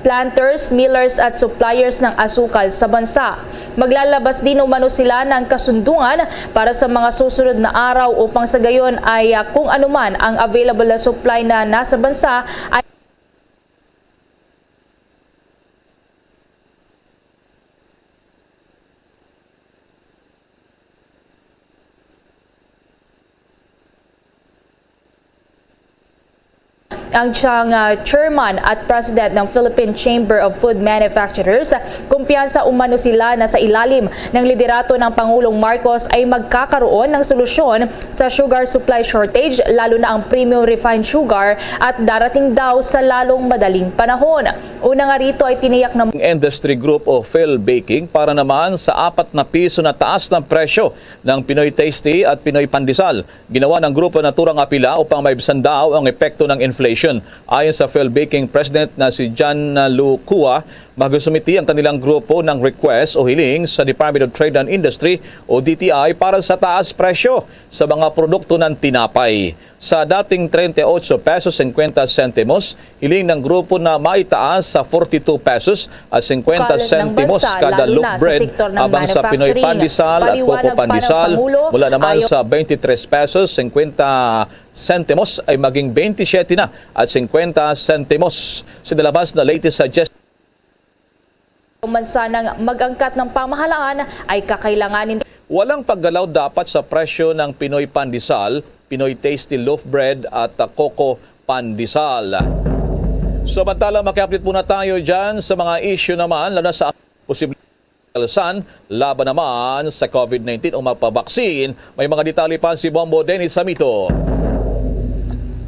planters, millers at suppliers ng asukal sa bansa. Maglalabas din umano sila ng kasunduan para sa mga susunod na araw upang sa gayon ay, ah, kung anuman ang available na supply na nasa bansa ay Ang siyang, ah, chairman at president ng Philippine Chamber of Food Manufacturers, kumpiyansa umano sila na sa ilalim ng liderato ng Pangulong Marcos ay magkakaroon ng solusyon sa sugar supply shortage, lalo na ang premium refined sugar, at darating daw sa lalong madaling panahon. Una nga rito ay tiniyak na Industry Group o Phil Baking para naman sa apat na piso na taas ng presyo ng Pinoy Tasty at Pinoy Pandesal. Ginawa ng grupo na turang apila upang maibsan daw ang epekto ng inflation. Ayon sa Phil Baking President na si John Lucua, magsumiti ang kanilang grupo ng request o hiling sa Department of Trade and Industry o D T I para sa taas presyo sa mga produkto ng tinapay. Sa dating treinta y ocho pesos cincuenta centimos, hiling ng grupo na maitaas sa forty-two pesos at cincuenta Kalat ng sentimos bansa, kada lalo loaf na sa bread, sektor ng abang sa Pinoy manufacturing. Pandesal at Paliwanag Coco pa ng Pandesal, Pangulo, mula naman ayaw sa twenty-three pesos cincuenta centimos ay maging twenty-seven na at cincuenta centimos. Sinalabas na latest suggestion. Man sanang mag-angkat ng pamahalaan ay kakailanganin. Walang paggalaw dapat sa presyo ng Pinoy Pandesal, Pinoy Tasty Loaf Bread at, ah, Coco Pandesal. Samantala, maki-update muna tayo dyan sa mga issue naman, lalo na sa posibleng kalsan laban naman sa COVID nineteen o mapabaksin. May mga detalye pa si Bombo Dennis Samito.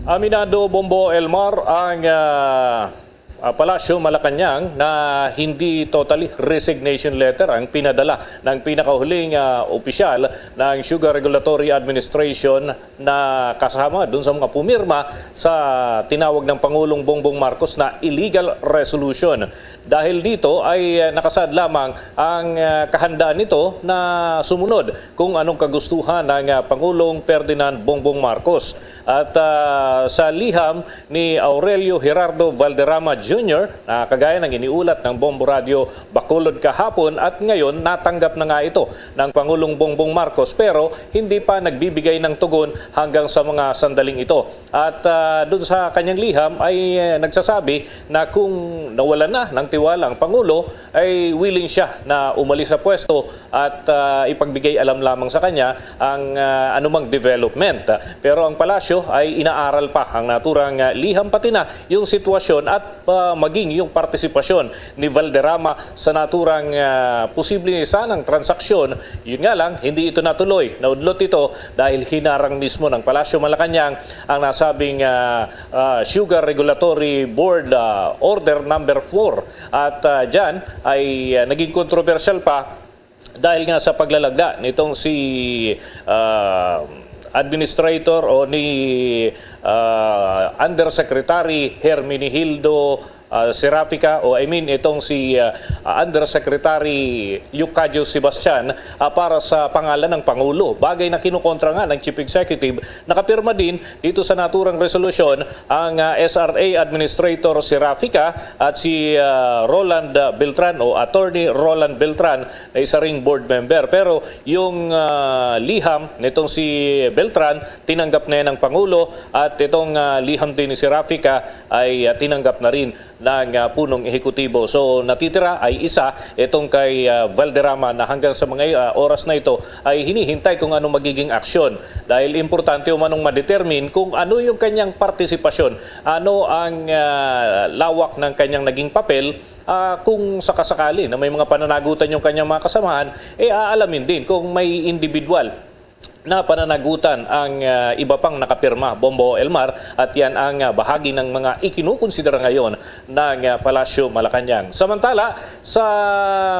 Aminado, Bombo Elmar, ang, ah, ah, Palasyo Malacañang na hindi totally resignation letter ang pinadala ng pinakahuling, ah, opisyal ng Sugar Regulatory Administration na kasama dun sa mga pumirma sa tinawag ng Pangulong Bongbong Marcos na illegal resolution. Dahil dito ay, ah, nakasaad lamang ang, ah, kahandaan nito na sumunod kung anong kagustuhan ng, ah, Pangulong Ferdinand Bongbong Marcos. At, ah, sa liham ni Aurelio Gerardo Valderrama Junior, na kagaya ng iniulat ng Bombo Radio Bacolod kahapon at ngayon, natanggap na nga ito ng Pangulong Bongbong Marcos, pero hindi pa nagbibigay ng tugon hanggang sa mga sandaling ito. At, ah, dun sa kanyang liham ay, eh, nagsasabi na kung nawala na ng tiwala ang Pangulo, ay willing siya na umalis sa pwesto at, ah, ipagbigay alam lamang sa kanya ang, ah, anumang development. Pero ang palasyo ay inaaral pa ang naturang, ah, liham, pati na yung sitwasyon at, ah, maging yung partisipasyon ni Valderrama sa naturang, ah, posible sanang transaksyon. Yun nga lang, hindi ito natuloy. Naudlot ito dahil hinarang mismo ng Palasyo Malacañang ang nasabing, ah, ah, Sugar Regulatory Board, ah, Order Number Four. At, ah, dyan ay, ah, naging kontrobersyal pa dahil nga sa paglalagda nitong si, ah, Administrator o ni, ah, Undersecretary Herminihildo, ah, Serafica, o I mean, itong si, ah, Undersecretary Leocadio Sebastian, ah, para sa pangalan ng Pangulo. Bagay na kinukontra nga ng Chief Executive, nakapirma din dito sa naturang resolusyon ang, ah, S R A Administrator Serafica at si, ah, Roland, ah, Beltran o Attorney Roland Beltran na isa ring board member. Pero yung, ah, liham nitong si Beltran, tinanggap na yan ng Pangulo at itong, ah, liham din ni Serafica ay, ah, tinanggap na rin ng ah, punong ehekutibo. So natitira ay isa, itong kay ah, Valderrama, na hanggang sa mga ah, oras na ito ay hinihintay kung ano magiging aksyon, dahil importante umanong ma-determine kung ano yung kanyang partisipasyon, ano ang ah, lawak ng kanyang naging papel, ah, kung sakasakali na may mga pananagutan yung kanyang mga kasamahan, eh aalamin din kung may individual na pananagutan ang ah, iba pang nakapirma, Bombo Elmar, at yan ang ah, bahagi ng mga ikinukonsidera ngayon ng ah, Palasyo Malacañang. Samantala, sa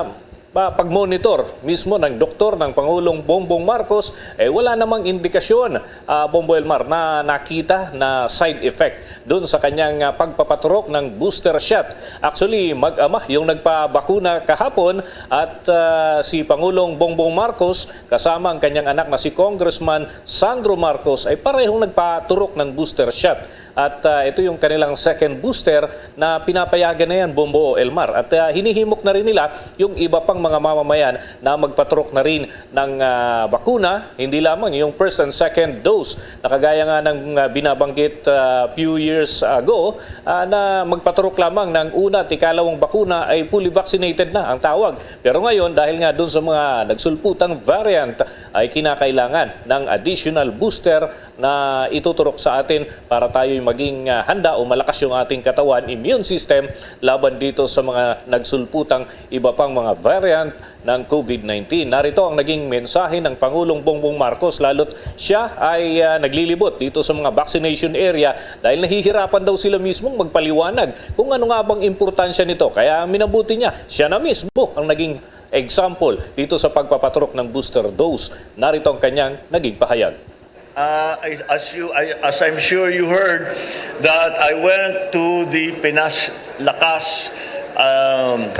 ah, pagmonitor mismo ng doktor ng Pangulong Bongbong Marcos, eh, wala namang indikasyon, ah, Bombo Elmar, na nakita na side effect doon sa kanyang ah, pagpapaturok ng booster shot. Actually, mag-ama yung nagpabakuna kahapon, at ah, si Pangulong Bongbong Marcos kasama ang kanyang anak na si Congressman Sandro Marcos ay parehong nagpaturok ng booster shot. At ah, ito yung kanilang second booster na pinapayagan na yan, Bombo, Elmar. At ah, hinihimok na rin nila yung iba pang mga mamamayan na magpaturok na rin ng ah, bakuna, hindi lamang yung first and second dose, na kagaya nga ng ah, binabanggit ah, few years ago, ah, na magpaturok lamang ng una at ikalawang bakuna ay fully vaccinated na ang tawag. Pero ngayon, dahil nga dun sa mga nagsulputang variant, ay kinakailangan ng additional booster na ituturok sa atin para tayo'y maging ah, handa o malakas yung ating katawan, immune system, laban dito sa mga nagsulputang iba pang mga variant ng COVID nineteen. Narito ang naging mensahe ng Pangulong Bongbong Marcos, lalo't siya ay ah, naglilibot dito sa mga vaccination area dahil nahihirapan daw sila mismong magpaliwanag kung ano nga bang importansya nito. Kaya minabuti niya, siya na mismo ang naging example dito sa pagpapaturok ng booster dose. Narito ang kanyang naging pahayag. Uh, I, as you, I, as I'm sure you heard, that I went to the Pinas Lakas um,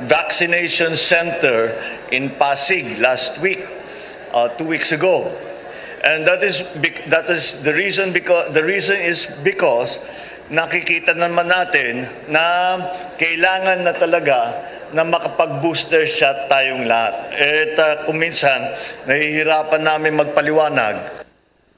Vaccination Center in Pasig last week, uh, two weeks ago. And that is bec- that is the reason, because the reason is because nakikita naman natin na kailangan na talaga na makapag-booster shot tayong lahat. At uh, kung minsan, nahihirapan namin magpaliwanag.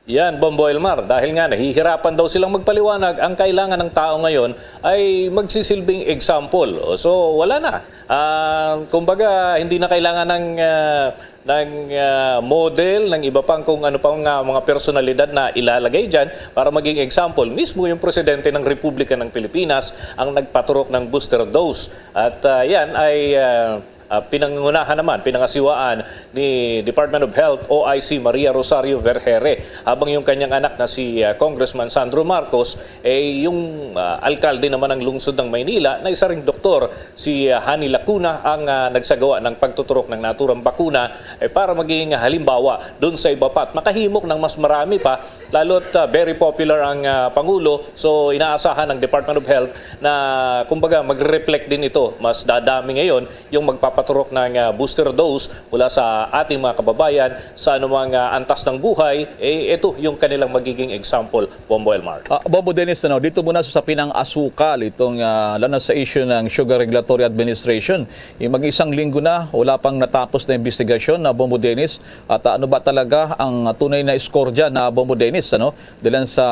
Yan, Bombo Elmar, dahil nga nahihirapan daw silang magpaliwanag, ang kailangan ng tao ngayon ay magsisilbing example. So, wala na. Ah, kumbaga, hindi na kailangan ng ah, ng ah, model, ng iba pang kung ano pang ah, mga personalidad na ilalagay dyan para maging example. Mismo yung presidente ng Republika ng Pilipinas ang nagpaturok ng booster dose. At ah, yan ay ah, ah, pinangunahan naman, pinangasiwaan ni Department of Health O I C Maria Rosario Vergeire, habang yung kanyang anak na si ah, Congressman Sandro Marcos, eh, yung ah, alkalde naman ng lungsod ng Maynila na isa ring doktor, si ah, Hani Lacuna, ang ah, nagsagawa ng pagtuturok ng naturang bakuna, eh, para maging halimbawa dun sa iba pa at makahimok ng mas marami pa, lalo't ah, very popular ang ah, Pangulo. So inaasahan ng Department of Health na, kumbaga, magre-reflect din ito. Mas dadami ngayon yung magpapaturok ng ah, booster dose mula sa ating mga kababayan sa anumang ah, antas ng buhay. Eh, ito yung kanilang magiging example, Bombo Elmar. Ah, Bombo Dennis, ano, dito muna sa pinang asukal itong ah, lalo na sa issue ng Sugar Regulatory Administration. Yung mag-isang linggo na, wala pang natapos na investigasyon na, Bombo Dennis. At ah, ano ba talaga ang tunay na score dyan na, Bombo Dennis, ano? Dilan sa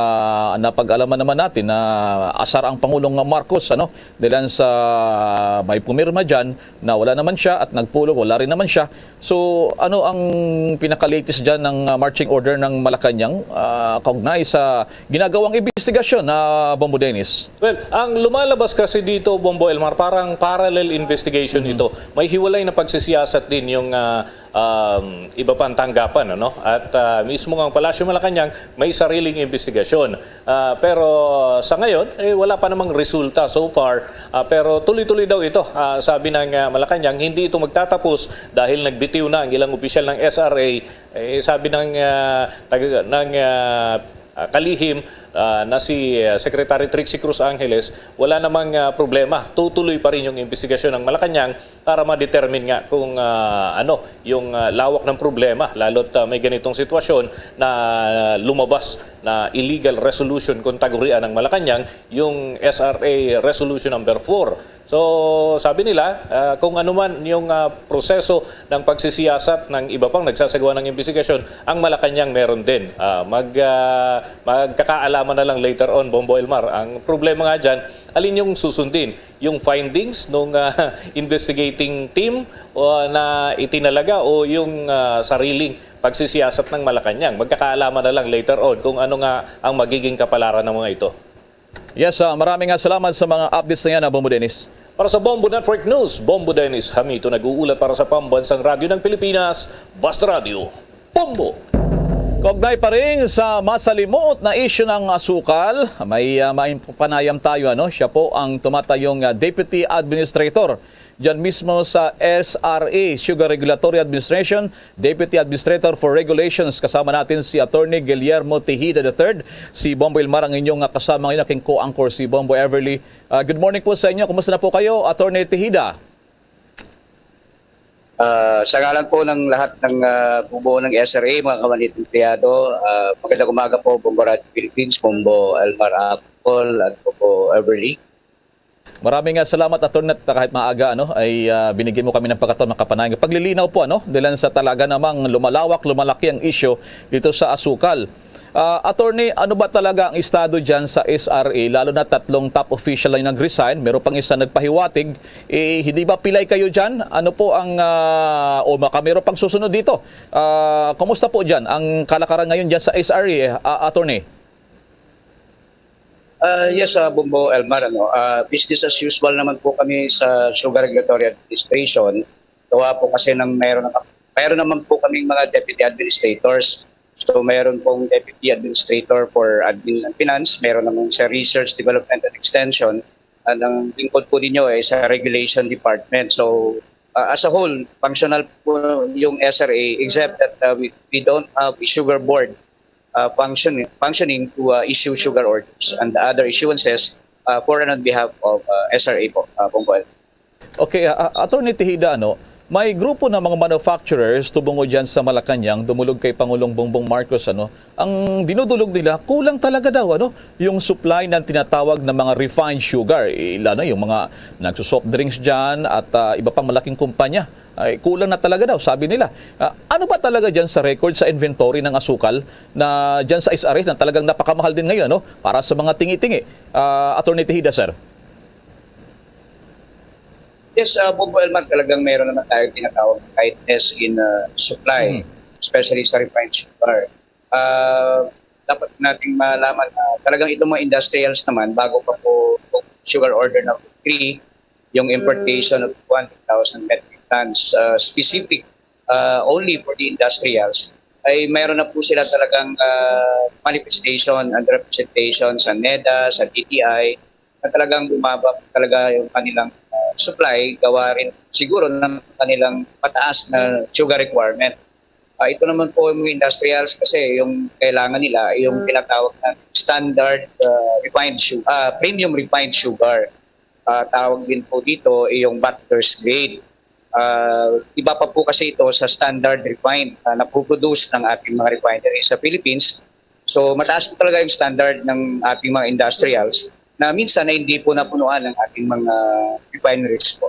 napag-alaman naman natin na asar ang Pangulong Marcos, ano? Dilan sa may pumirma dyan na wala naman siya at nagpulong, wala rin naman siya. So, ano ang pinaka-latest dyan ng ah, marching order ng Malacañang ah, kaugnay sa ginagawang investigasyon na, Bombo Dennis? Well, ang lumalabas kasi dito, Bombo Elmar, parang parallel investigation ito. May hiwalay na pagsisiyasat din yung ah, um, iba pang tanggapan, ano? At ah, mismo nga ang Palasyo Malacañang may sariling investigasyon. Ah, pero sa ngayon, eh, wala pa namang resulta so far. Ah, pero tuloy-tuloy daw ito. Ah, sabi ng ah, Malacañang, hindi ito magtatapos dahil nagbitiw na ang ilang opisyal ng S R A. Eh, sabi ng ah, tag- ng ah, ah, kalihim ah, na si ah, Secretary Trixie Cruz Angeles, wala namang ah, problema. Tutuloy pa rin yung investigasyon ng Malacañang para ma-determine nga kung ah, ano yung ah, lawak ng problema, lalo't ah, may ganitong sitwasyon na lumabas na illegal resolution kung tagurian ng Malacañang, yung S R A Resolution Number four. So, sabi nila, ah, kung ano man yung, ah, proseso ng pagsisiyasat ng iba pang nagsasagawa ng imbestigasyon, ang Malacañang meron din. Ah, mag, ah, magkakaalaman na lang later on, Bombo Elmar. Ang problema nga dyan, alin yung susundin? Yung findings nung, ah, investigating team o na itinalaga o yung, ah, sariling pagsisiyasat ng Malacañang? Magkakaalaman na lang later on kung ano nga ang magiging kapalaran ng mga ito. Yes, ah, maraming nga salamat sa mga updates na yan, ah, Bombo Dennis. Para sa Bombo Network News, Bombo Dennis Hamito nag-uulat para sa Pambansang Radyo ng Pilipinas, Basta Radyo, Bombo! Kaugnay pa rin sa masalimuot na isyu ng asukal, may, ah, may panayam tayo, ano? Siya po ang tumatayong, ah, Deputy Administrator dyan mismo sa S R A, Sugar Regulatory Administration, Deputy Administrator for Regulations. Kasama natin si Attorney Guillermo Tejeda the third. Si Bombo Ilmar ang inyong, ah, kasama ngayon, aking co-anchor si Bombo Everly. Ah, good morning po sa inyo. Kumusta na po kayo, Attorney Tejeda? Ah, sa ngalan po ng lahat ng, ah, bumuo ng S R A, mga kamanit empleyado, ah, magandang umaga po, Bombo Radio Philippines, Bombo Elmar Apple, at Bombo Everly. Maraming, ah, salamat, Attorney, at kahit maaga, ano, ay, ah, binigyan mo kami ng pagkataon makapanayam. Paglilinaw po, ano, dahilan sa talaga namang lumalawak, lumalaki ang isyu dito sa asukal. Ah, Attorney, ano ba talaga ang estado dyan sa S R A? Lalo na tatlong top official na yung nag-resign, meron pang isa nagpahiwatig. Eh, hindi ba pilay kayo dyan? Ano po ang, ah, o baka meron pang susunod dito? Ah, kumusta po dyan ang kalakaran ngayon dyan sa S R A, ah, Attorney? Ah, yes, ah, Bombo Elmar, ano, ah, business as usual naman po kami sa Sugar Regulatory Administration. Gawa po kasi ng mayroon na, mayroon naman po kaming mga deputy administrators. So, mayroon pong deputy administrator for admin and finance, mayroon naman sa research, development, and extension. At ang lingkod po ninyo ay sa regulation department. So, ah, as a whole, functional po yung S R A, except that, ah, we, we don't have a sugar board, ah, function-, functioning to, ah, issue sugar orders and other issuances, ah, for and on behalf of, ah, S R A po, ah, Bombo Elmar. Okay, ah, ah, Attorney Tejeda, ano, may grupo ng mga manufacturers tubungod dyan sa Malacañang, dumulog kay Pangulong Bongbong Marcos, ano, ang dinudulog nila, kulang talaga daw, ano, yung supply ng tinatawag na mga refined sugar. Ila na yung mga nagsusoft drinks dyan at, ah, iba pang malaking kumpanya. Ay, kulang na talaga daw, sabi nila. Ah, ano ba talaga dyan sa record, sa inventory ng asukal na dyan sa S R A na talagang napakamahal din ngayon, ano, para sa mga tingi-tingi? Ah, Attorney Tejeda, sir. Yes, ah, Bombo Elmar, talagang mayroon naman tayong tinatawag na tightness in, ah, supply, Mm. especially sa refined sugar. Ah, dapat nating malaman na talagang itong mga industrials naman, bago pa po itong sugar order number three, yung importation of one thousand metric tons, ah, specific, ah, only for the industrials, ay mayroon na po sila talagang, ah, manifestation and representation sa NEDA, sa D T I, na talagang bumaba talaga yung kanilang, ah, supply, gawa rin siguro ng kanilang mataas na sugar requirement. Ah, ito naman po yung mga industrials kasi yung kailangan nila ay yung tinatawag na standard, ah, refined su-, ah, premium refined sugar. Ah, tawag din po dito ay yung butler's grade. Ah, iba pa po kasi ito sa standard refined na napoproduce ng ating mga refinery sa Philippines. So, mataas po talaga yung standard ng ating mga industrials na minsan ay hindi po napunuan ng ating mga refineries po.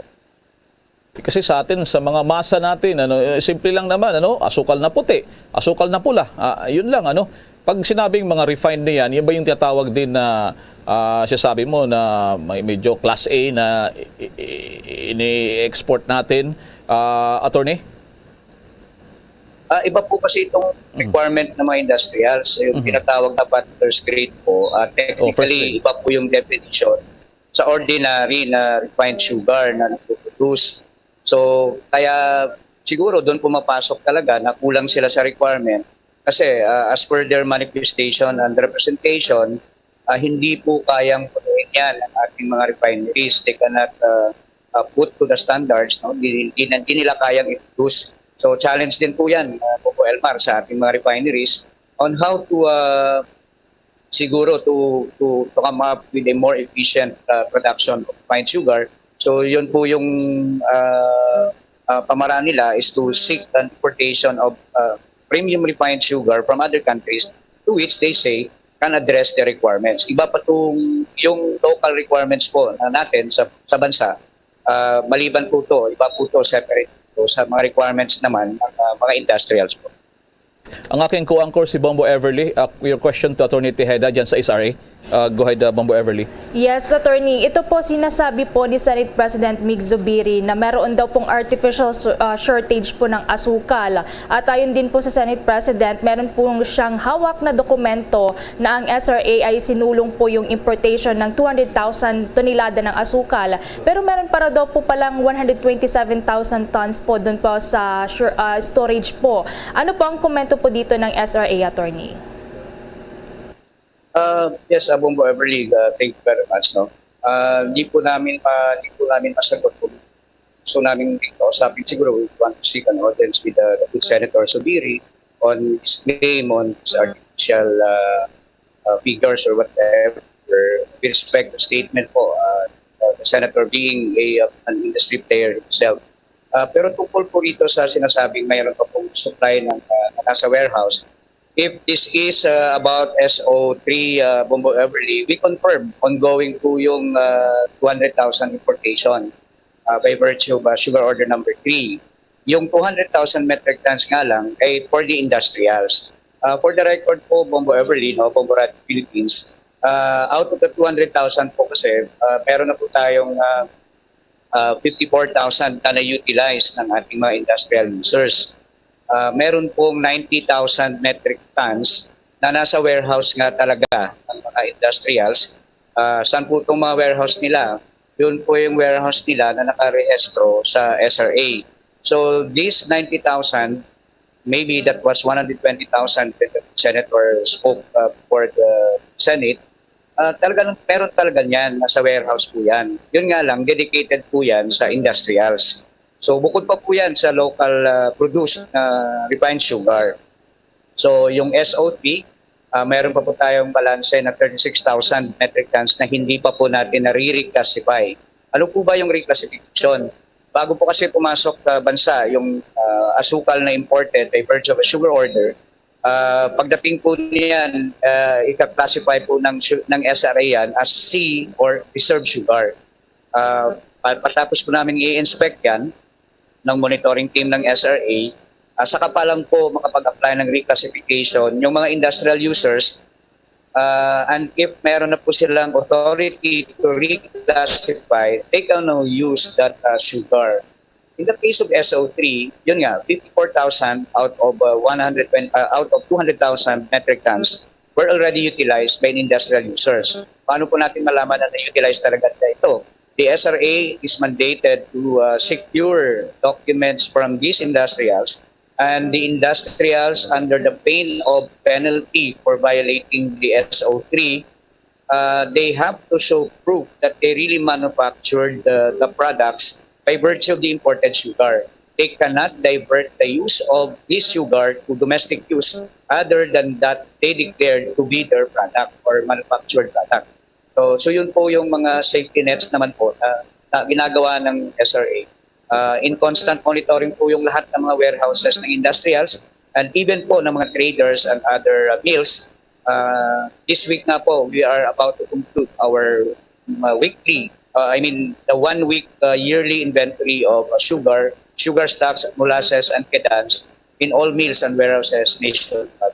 Kasi sa atin, sa mga masa natin, ano, eh, simple lang naman, ano, asukal na puti, asukal na pula. Ah, yun lang, ano. Pag sinabing mga refined na yan, yan ba yung tinatawag din na, ah, sinasabi mo na may medyo class A na i-, i-, ini-export natin, ah, attorney? Ah, iba po kasi itong Mm. requirement ng mga industrials, yung Mhm. tinatawag na butler's grade po. Ah, Oh, first technically, grade. iba po yung definition sa ordinary na refined sugar na nagpo-produce. So, kaya siguro doon pumapasok talaga na kulang sila sa requirement kasi, ah, as per their manifestation and representation, ah, hindi po kayang punuin yan ng ating mga refineries. They cannot, ah, ah, put to the standards, no? Di, di, di nila kayang i-produce. So, challenge din po yan, ah, Bombo Elmar, sa ating mga refineries on how to, ah, siguro to, to, to come up with a more efficient, ah, production of refined sugar. So, yun po yung, ah, ah, pamaraan nila is to seek an importation of, ah, premium refined sugar from other countries to which they say can address the requirements. Iba pa tong yung local requirements po na natin sa, sa bansa Ah, maliban po to, iba po to, separate po sa mga requirements naman ng, ah, mga industrials po. Ang aking co-anchor si Bombo Everly. Uh, your question to Attorney Tejeda dyan sa S R A. Uh, go ahead, uh, Bombo Everly. Yes, attorney. Ito po sinasabi po ni Senate President Mig Zubiri na meron daw pong artificial su- ah, shortage po ng asukal. At ayon din po sa Senate President, meron pong siyang hawak na dokumento na ang S R A ay sinulong po yung importation ng two hundred thousand tonelada ng asukal. Pero meron para daw po palang one hundred twenty-seven thousand tons po doon po sa sure- ah, storage po. Ano po ang komento po dito ng S R A, attorney? Uh, yes, uh, Bombo Everly, uh, thank you very much. No? Uh, di po namin ma, di po namin masagot kung gusto namin kausapin. Siguro we want to seek an audience with, uh, with Senator Subiri on his claim on his artificial uh, uh, figures or whatever. With respect to statement po, uh, uh, the Senator being a, uh, an industry player himself. Uh, pero tungkol po rito sa sinasabing mayroon pa pong supply ng uh, nasa warehouse, if this is uh, about S O three, uh, Bombo Everly, we confirm ongoing po yung uh, two hundred thousand importation uh, by virtue of uh, sugar order number three. Yung two hundred thousand metric tons nga lang ay for the industrials. Uh, for the record po, Bombo Everly, no, Bombo Radio Philippines, uh, out of the two hundred thousand po kasi, uh, meron na po tayong uh, uh, fifty-four thousand na na-utilize ng ating mga industrial users. Uh, meron pong ninety thousand metric tons na nasa warehouse nga talaga ng mga industrials. Uh, saan po itong mga warehouse nila? Yun po yung warehouse nila na nakarehistro sa S R A. So, this ninety thousand, maybe that was one hundred twenty thousand when the senator spoke uh, for the Senate, uh, talagang meron talaga niyan, nasa warehouse po yan. Yun nga lang, dedicated po yan sa industrials. So, bukod pa po yan sa local uh, produced na refined sugar. So, yung S O T, uh, meron pa po tayong balanse na thirty-six thousand metric tons na hindi pa po natin nare-reclassify. Ano po ba yung reclassification? Bago po kasi pumasok sa bansa yung uh, asukal na imported by virtue of a sugar order, uh, pagdating po niyan, uh, ika-classify po ng, ng S R A yan as C or reserve sugar. Uh, patapos po namin i-inspect yan ng monitoring team ng S R A, uh, saka pa lang po makapag-apply ng reclassification yung mga industrial users uh, and if meron na po silang authority to reclassify, they can now use that uh, sugar. In the case of S O three, yun nga, fifty-four thousand out of uh, one hundred, uh, out of two hundred thousand metric tons were already utilized by industrial users. Paano po natin malaman na na-utilize talaga nila ito? The S R A is mandated to uh, secure documents from these industrials and the industrials under the pain of penalty for violating the S O three, uh, they have to show proof that they really manufactured the, the products by virtue of the imported sugar. They cannot divert the use of this sugar to domestic use other than that they declared to be their product or manufactured product. So, so yun po yung mga safety nets naman po na, na ginagawa ng S R A. Uh, in constant monitoring po yung lahat ng mga warehouses ng industrials and even po ng mga traders and other uh, mills. Uh, this week nga po, we are about to conclude our uh, weekly, uh, I mean, the one week uh, yearly inventory of uh, sugar, sugar stocks, molasses, and kedans in all mills and warehouses nationwide.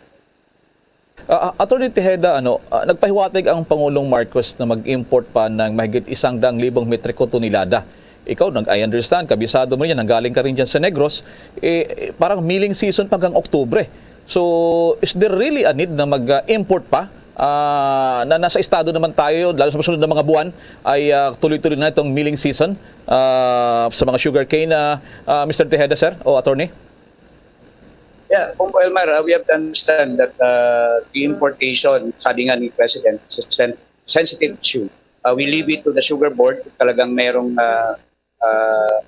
Uh, Attorney Tejeda, ano, uh, nagpahiwatig ang Pangulong Marcos na mag-import pa ng mahigit isang daang libong metriko tonelada. Ikaw, nag I understand, kabisado mo yan, nanggaling ka rin dyan sa Negros, eh, parang milling season pa hanggang Oktubre. So, is there really a need na mag-import pa? Uh, na nasa estado naman tayo, lalo sa masunod na mga buwan, ay uh, tuloy-tuloy na itong milling season uh, sa mga sugarcane, uh, uh, Mister Tejeda, sir, o attorney? Yeah, Bombo Elmar, uh, we have to understand that uh, the importation, sabi nga ni President, is a sen- sensitive issue. Uh, we leave it to the sugar board kung talagang merong uh, uh,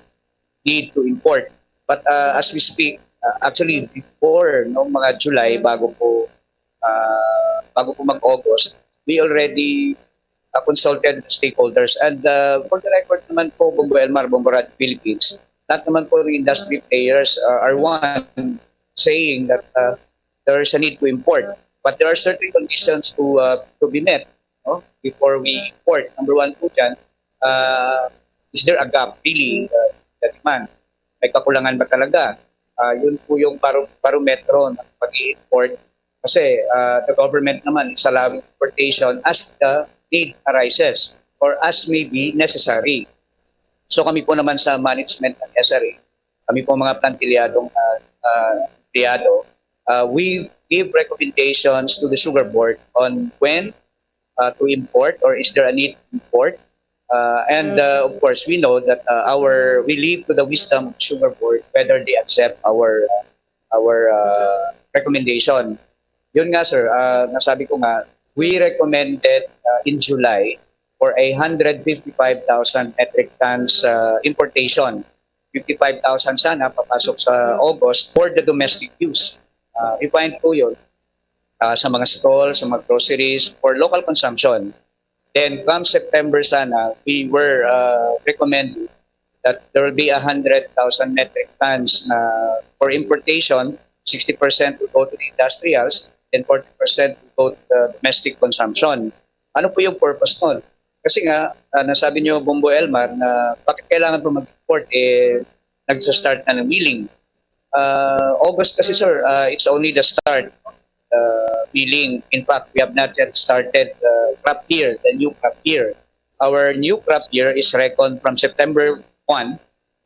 need to import. But uh, as we speak, uh, actually before no mga July bago po uh, bago po mag-August, we already uh, consulted with stakeholders. And uh, for the record naman po, Bombo Elmar, Bombo Radio Philippines, lahat naman po ng industry players uh, are one saying that uh, there is a need to import. But there are certain conditions to uh, to be met no? Before we import. Number one po dyan, uh, is there a gap really in the, the demand? May kakulangan ba talaga? Ah, yun po yung baro-, barometro ng pag-i-import. Kasi ah, the government naman is allowing importation as the need arises or as may be necessary. So kami po naman sa management ng S R A, kami po mga plantilyadong ah, ah, empleyado, ah, we give recommendations to the sugar board on when uh, to import, or is there a need to import? Uh, and uh, of course, we know that uh, our we leave to the wisdom of sugar board whether they accept our uh, our uh, recommendation. Yun nga, sir, uh, nasabi ko nga, we recommended uh, in July for a hundred fifty-five thousand metric tons uh, importation. Fifty-five thousand sana papasok sa August for the domestic use. Uh, i-find po yun uh, sa mga stall, sa mga groceries, for local consumption. Then come September sana, we were uh, recommending that there will be a hundred thousand metric tons na for importation, sixty percent will go to the industrials, and forty percent will go to the domestic consumption. Ano po yung purpose nun? Kasi nga, uh, nasabi niyo, Bombo Elmar, na bakit kailangan pa mag-import, eh, nagsa-start na ng milling. Uh, August kasi, sir, uh, it's only the start. Uh, milling. In fact, we have not yet started uh, crop year, the new crop year. Our new crop year is reckoned from September one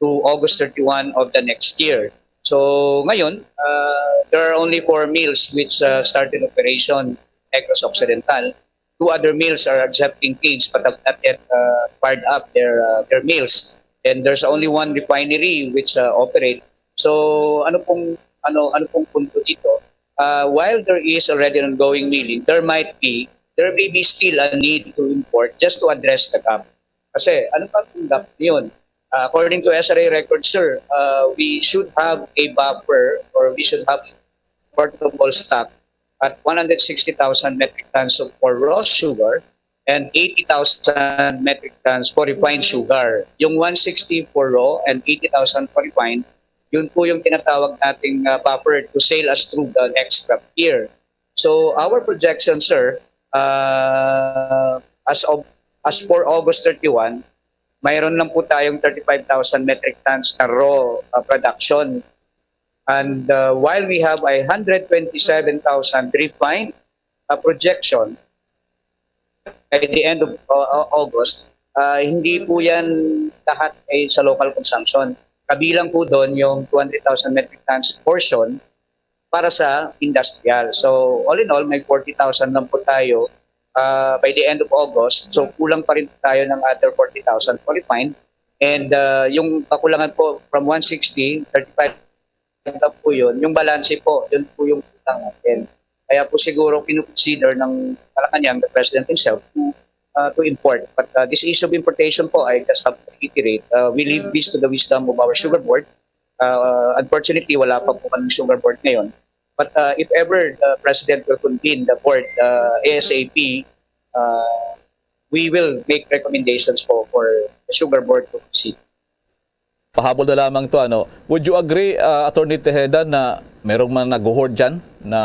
to August thirty-one of the next year. So ngayon, uh, there are only four mills which uh, started operation Negros Occidental. Two other mills are accepting feeds but have not yet uh, fired up their uh, their mills. And there's only one refinery which uh, operate. So ano pong ano ano pong punto dito? Uh, while there is already an ongoing milling, there might be there may be still a need to import just to address the gap. Kasi ano pa pong gap yun? Uh, according to S R A records, sir, uh, we should have a buffer or we should have portable stock at one hundred sixty thousand metric tons of for raw sugar and eighty thousand metric tons for refined sugar. Yung one sixty for raw and eighty thousand for refined, yun po yung tinatawag nating uh, buffer to sail us through the next crop year. So our projection, sir, uh, as of as for August thirty-one, mayroon lang po tayong thirty-five thousand metric tons na raw uh, production. And uh, while we have a one hundred twenty-seven thousand refined uh, projection by the end of uh, August, uh, hindi po yan lahat ay sa local consumption. Kabilang po doon yung two hundred thousand metric tons portion para sa industrial. So all in all, may forty thousand lang po tayo uh, by the end of August. So kulang pa rin tayo ng other forty thousand for refined. And uh, yung kakulangan po from one sixty, thirty-five lang po yun. Yung balanse po, yun po yung utang natin. Kaya po siguro kinukonsider ng Malacanang, the president himself, to, uh, to import. But uh, this issue of importation po, I just have to reiterate, uh, we leave this to the wisdom of our sugar board. Uh, unfortunately, wala pa po kaming sugar board ngayon. But uh, if ever the president will convene the board uh, ASAP, uh, we will make recommendations po for the sugar board to proceed. Pahabol na lamang to, ano. Would you agree, uh, Attorney Tejeda, na merong mga nag-hoard dyan na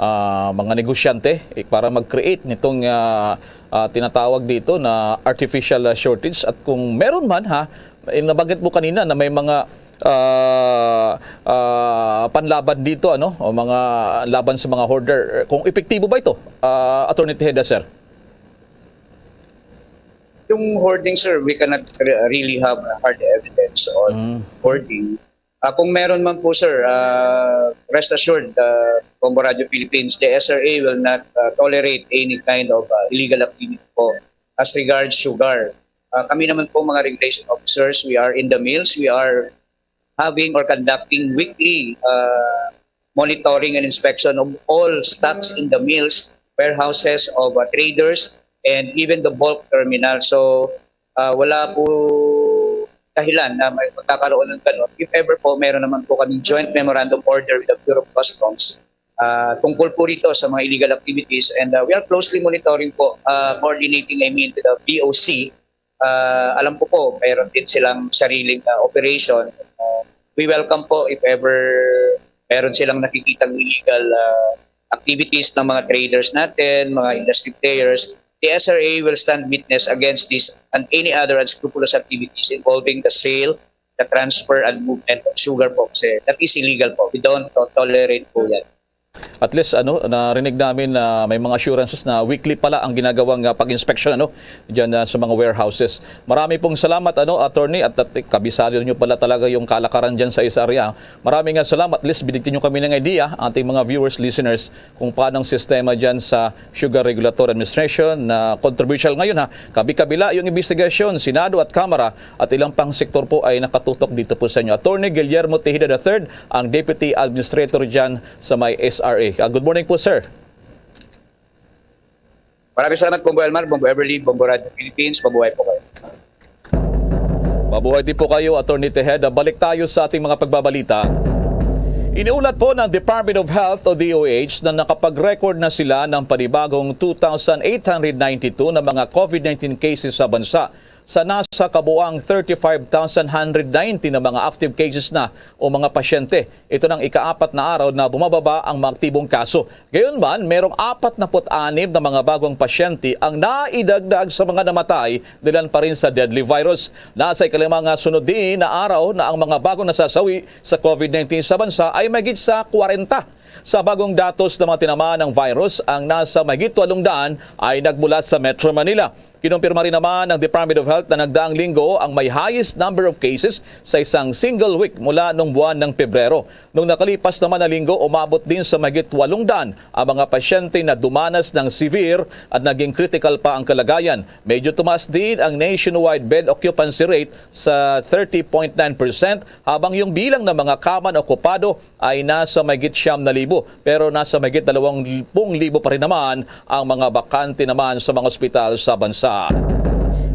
uh, mga negosyante eh, para mag-create nitong uh, uh, tinatawag dito na artificial uh, shortage? At kung meron man, ha, eh, nabanggit mo kanina na may mga uh, uh, panlaban dito, ano, o mga laban sa mga hoarder. Kung epektibo ba ito, uh, Attorney Tejeda, sir? Yung hoarding, sir, we cannot re- really have a hard evidence on Mm. hoarding. Ah, kung meron man po, sir, ah, rest assured, uh, Bombo Radio Philippines, the S R A will not uh, tolerate any kind of uh, illegal activity po as regards sugar. Uh, kami naman po, mga regulation officers, we are in the mills, we are having or conducting weekly uh, monitoring and inspection of all stocks in the mills, warehouses of uh, traders, and even the bulk terminal. So, uh, wala po dahilan na may magkakaroon ng ganun. If ever po, meron naman po kaming joint memorandum order with the Bureau of Customs uh, tungkol po rito sa mga illegal activities. And uh, we are closely monitoring po, uh, coordinating, I mean, with the B O C. Uh, alam ko po, mayroon din silang sariling uh, operation. Uh, we welcome po if ever meron silang nakikitang illegal uh, activities ng mga traders natin, mga industry players. the S R A will stand witness against this and any other unscrupulous activities involving the sale, the transfer, and movement of sugar po, kasi that is illegal po. We don't to- tolerate po yan. At least, ano, narinig namin na may mga assurances na weekly pala ang ginagawang ah, pag-inspection, ano, diyan ah, sa mga warehouses. Marami pong salamat, ano, attorney, at, at kabisado niyo pala talaga yung kalakaran diyan sa S R A. Maraming nga salamat. At least binigyan niyo kami ng idea, ating mga viewers, listeners, kung paano ang sistema diyan sa Sugar Regulatory Administration na controversial ngayon, ha. Kabi-kabila yung investigasyon, Senado at Kamara at ilang pang sektor po ay nakatutok dito po sa inyo. Attorney Guillermo Tejeda the third, ang Deputy Administrator diyan sa may S R A. Ah, good morning po, sir. Maraming salamat, Bombo Elmar, Bombo Everly, Bombo Radyo Philippines. Mabuhay po kayo. Mabuhay din po kayo, Attorney Tejeda. Balik tayo sa ating mga pagbabalita. Iniulat po ng Department of Health o D O H na nakapag-record na sila ng panibagong two thousand eight hundred ninety-two na mga COVID nineteen cases sa bansa, sa nasa kabuang thirty-five thousand one hundred ninety na mga active cases na o mga pasyente. Ito nang ikaapat na araw na bumababa ang mga aktibong kaso. Gayunman, merong apat na put anim na mga bagong pasyente ang naidagdag sa mga namatay dahilan pa rin sa deadly virus. Nasa ikalima nga sunod din na araw na ang mga bagong nasasawi sa COVID nineteen sa bansa ay mahigit sa kwarenta. Sa bagong datos ng mga tinamaan ng virus, ang nasa mahigit walong daan ay nagmula sa Metro Manila. Kinumpirma rin naman ng Department of Health na nagdaang linggo ang may highest number of cases sa isang single week mula nung buwan ng Pebrero. Nung nakalipas naman na linggo, umabot din sa mahigit walong daan ang mga pasyente na dumanas ng severe at naging critical pa ang kalagayan. Medyo tumaas din ang nationwide bed occupancy rate sa thirty point nine percent, habang yung bilang ng mga kama na okupado ay nasa mahigit siyam na libo, pero nasa mahigit dalawang pung libo pa rin naman ang mga bakante naman sa mga ospital sa bansa.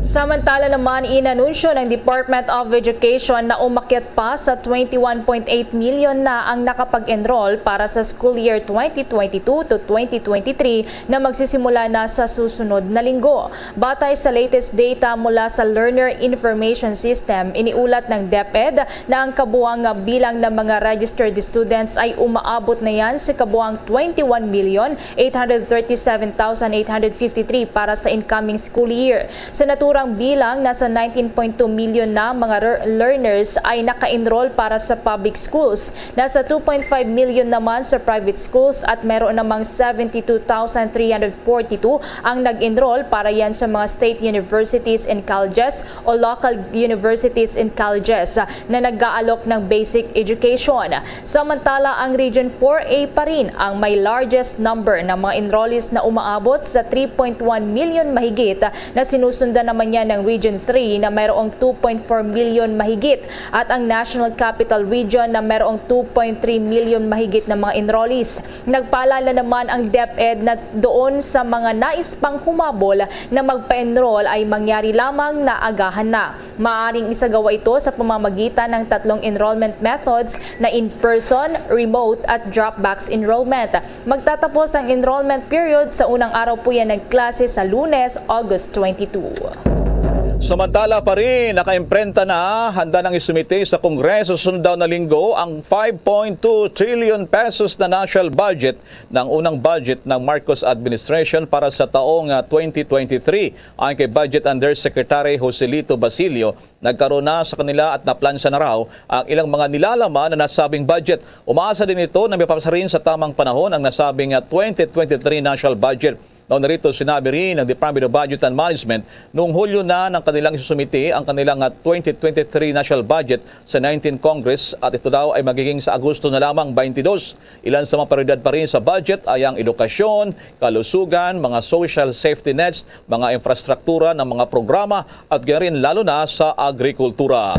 Samantala naman, inanunsyo ng Department of Education na umakyat pa sa twenty-one point eight million na ang nakapag-enroll para sa school year twenty twenty-two to twenty twenty-three na magsisimula na sa susunod na linggo. Batay sa latest data mula sa Learner Information System, iniulat ng DepEd na ang kabuang nga bilang ng mga registered students ay umaabot na yan sa kabuang twenty-one million eight hundred thirty-seven thousand eight hundred fifty-three para sa incoming school year. Sa naturang bilang, nasa nineteen point two million na mga re- learners ay naka-enroll para sa public schools. Nasa two point five million naman sa private schools at meron namang seventy-two thousand three hundred forty-two ang nag-enroll para yan sa mga state universities and colleges o local universities and colleges na nag-aalok ng basic education. Samantala, ang Region four A pa rin ang may largest number ng mga enrollees na umaabot sa three point one million mahigit, na sinusundan naman niya ng Region three na mayroong two point four million mahigit at ang National Capital Region na mayroong two point three million mahigit na mga enrollees. Nagpaalala naman ang DepEd na doon sa mga nais pang humabol na magpa-enroll ay mangyari lamang na agahan na. Maaring isagawa ito sa pamamagitan ng tatlong enrollment methods na in-person, remote, at drop-box enrollment. Magtatapos ang enrollment period sa unang araw po yan ng klase sa Lunes, August twenty-two. Samantala pa rin, nakaimprenta na, handa nang isumite sa Kongreso sa sunod na linggo ang five point two trillion pesos na national budget ng unang budget ng Marcos administration para sa taong ah, twenty twenty-three. Ayon kay Budget Undersecretary Joselito Basilio, nagkaroon na sa kanila at naplansya na raw ang ilang mga nilalaman na nasabing budget. Umaasa din ito na mapapasa rin sa tamang panahon ang nasabing ah, twenty twenty-three national budget. Nauna rito, sinabi rin ng Department of Budget and Management noong Hulyo na ng kanilang isusumite ang kanilang ah, twenty twenty-three national budget sa nineteenth Congress, at ito daw ay magiging sa Agosto na lamang twenty-two. Ilan sa mga prioridad pa rin sa budget ay ang edukasyon, kalusugan, mga social safety nets, mga infrastruktura ng mga programa, at gayon rin lalo na sa agrikultura.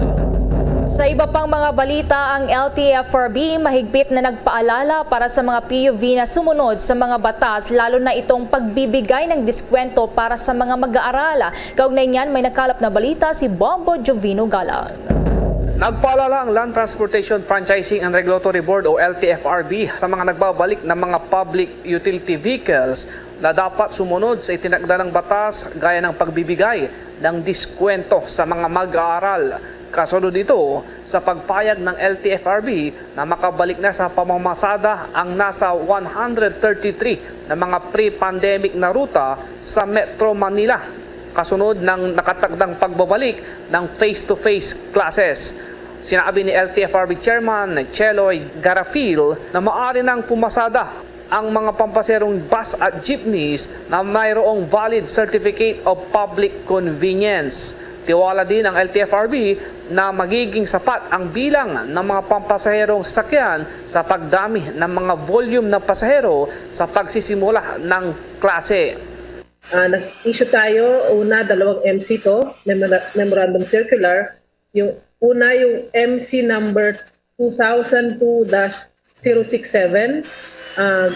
Sa iba pang mga balita, ang L T F R B mahigpit na nagpaalala para sa mga P U V na sumunod sa mga batas, lalo na itong pagbibigay ng diskwento para sa mga mag-aaral. Kaugnay niyan, may nakalap na balita si Bombo Jovino Galang. Nagpaalala ang Land Transportation Franchising and Regulatory Board o L T F R B sa mga nagbabalik na mga public utility vehicles na dapat sumunod sa itinakda ng batas, gaya ng pagbibigay ng diskwento sa mga mag-aaral. Kasunod nito sa pagpayag ng L T F R B na makabalik na sa pamamasada ang nasa one hundred thirty-three na mga pre-pandemic na ruta sa Metro Manila, kasunod ng nakatakdang pagbabalik ng face-to-face classes. Sinabi ni L T F R B Chairman Cheloy Garafil na maaari nang pumasada ang mga pampaserong bus at jeepneys na mayroong valid Certificate of Public Convenience. Tiwala din ang L T F R B na magiging sapat ang bilang ng mga pampasaherong sakyan sa pagdami ng mga volume ng pasahero sa pagsisimula ng klase. Ah, nag-issue tayo, una, dalawang M C to, memora-, memorandum circular. Yung una, yung M C number two thousand two dash zero six seven, uh,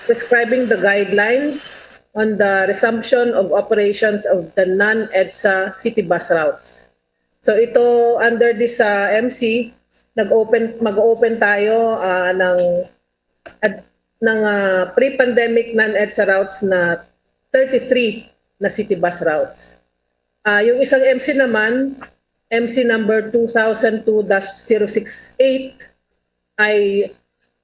prescribing the guidelines on the resumption of operations of the non-EDSA city bus routes. So ito, under this, uh, M C, nag-open, mag-open tayo, uh, ng, ad-, ng, uh, pre-pandemic non-EDSA routes na thirty-three na city bus routes. Uh, yung isang M C naman, M C number two thousand two dash zero six eight, ay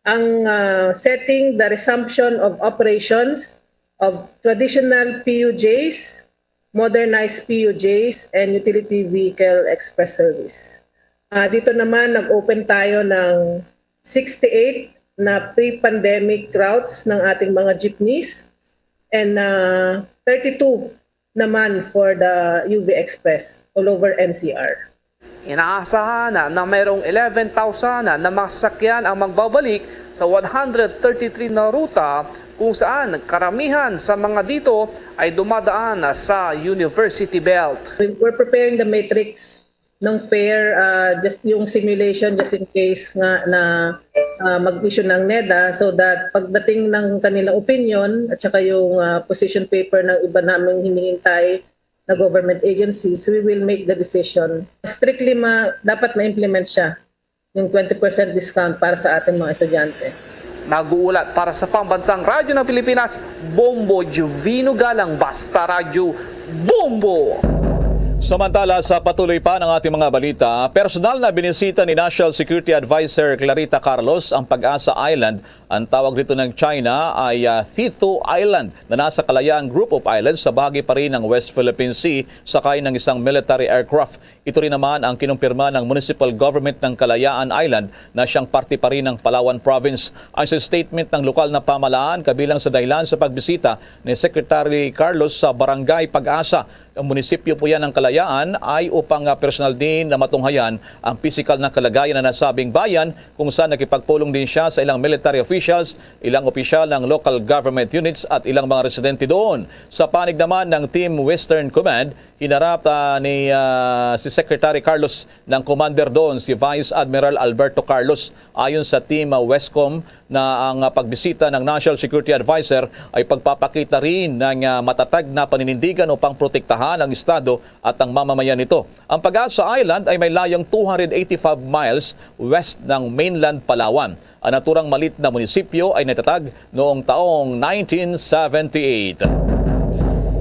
ang, ah, setting the resumption of operations of traditional P U Js, modernized P U Js, and utility vehicle express service. Ah, dito naman, nag-open tayo ng sixty-eight na pre-pandemic routes ng ating mga jeepneys and, ah, thirty-two naman for the U V Express all over N C R. Inaasahan na, na mayroong eleven thousand na masasakyan ang magbabalik sa one hundred thirty-three na ruta, kung saan karamihan sa mga dito ay dumadaan sa University Belt. We're preparing the matrix ng fare, ah, just yung simulation, just in case nga na, ah, mag-issue ng NEDA, so that pagdating ng kanilang opinion at saka yung, ah, position paper ng iba naming hinihintay na government agencies, we will make the decision. Strictly ma-, dapat ma-implement siya, yung twenty percent discount para sa ating mga estudyante. Nag-uulat para sa Pambansang Radyo ng Pilipinas, Bombo Jovino Galang, Basta Radyo, Bombo! Samantala, sa patuloy pa ng ating mga balita, personal na binisita ni National Security Advisor Clarita Carlos ang Pag-asa Island. Ang tawag dito ng China ay, ah, Thitu Island, na nasa kalayaan group of islands sa bahagi pa rin ng West Philippine Sea, sakay ng isang military aircraft. Ito rin naman ang kinumpirma ng municipal government ng Kalayaan Island na siyang parte pa rin ng Palawan Province. Ayon sa statement ng lokal na pamahalaan, kabilang sa dahilan sa pagbisita ni Secretary Carlos sa Barangay Pag-asa, ang munisipyo po yan ng Kalayaan, ay upang, ah, personal din na matunghayan ang pisikal na kalagayan ng nasabing bayan, kung saan nakipagpulong din siya sa ilang military officials, ilang opisyal ng local government units at ilang mga residente doon. Sa panig naman ng Team Western Command, hinarap, ah, ni, ah, si Secretary Carlos ng commander doon, si Vice Admiral Alberto Carlos. Ayon sa Team, ah, Westcom, na ang, ah, pagbisita ng National Security Advisor ay pagpapakita rin ng, ah, matatag na paninindigan upang protektahan ang estado at ang mamamayan nito. Ang Pag-asa Island ay may layong two hundred eighty-five miles west ng mainland Palawan. Ang naturang maliit na munisipyo ay natatag noong taong nineteen seventy-eight.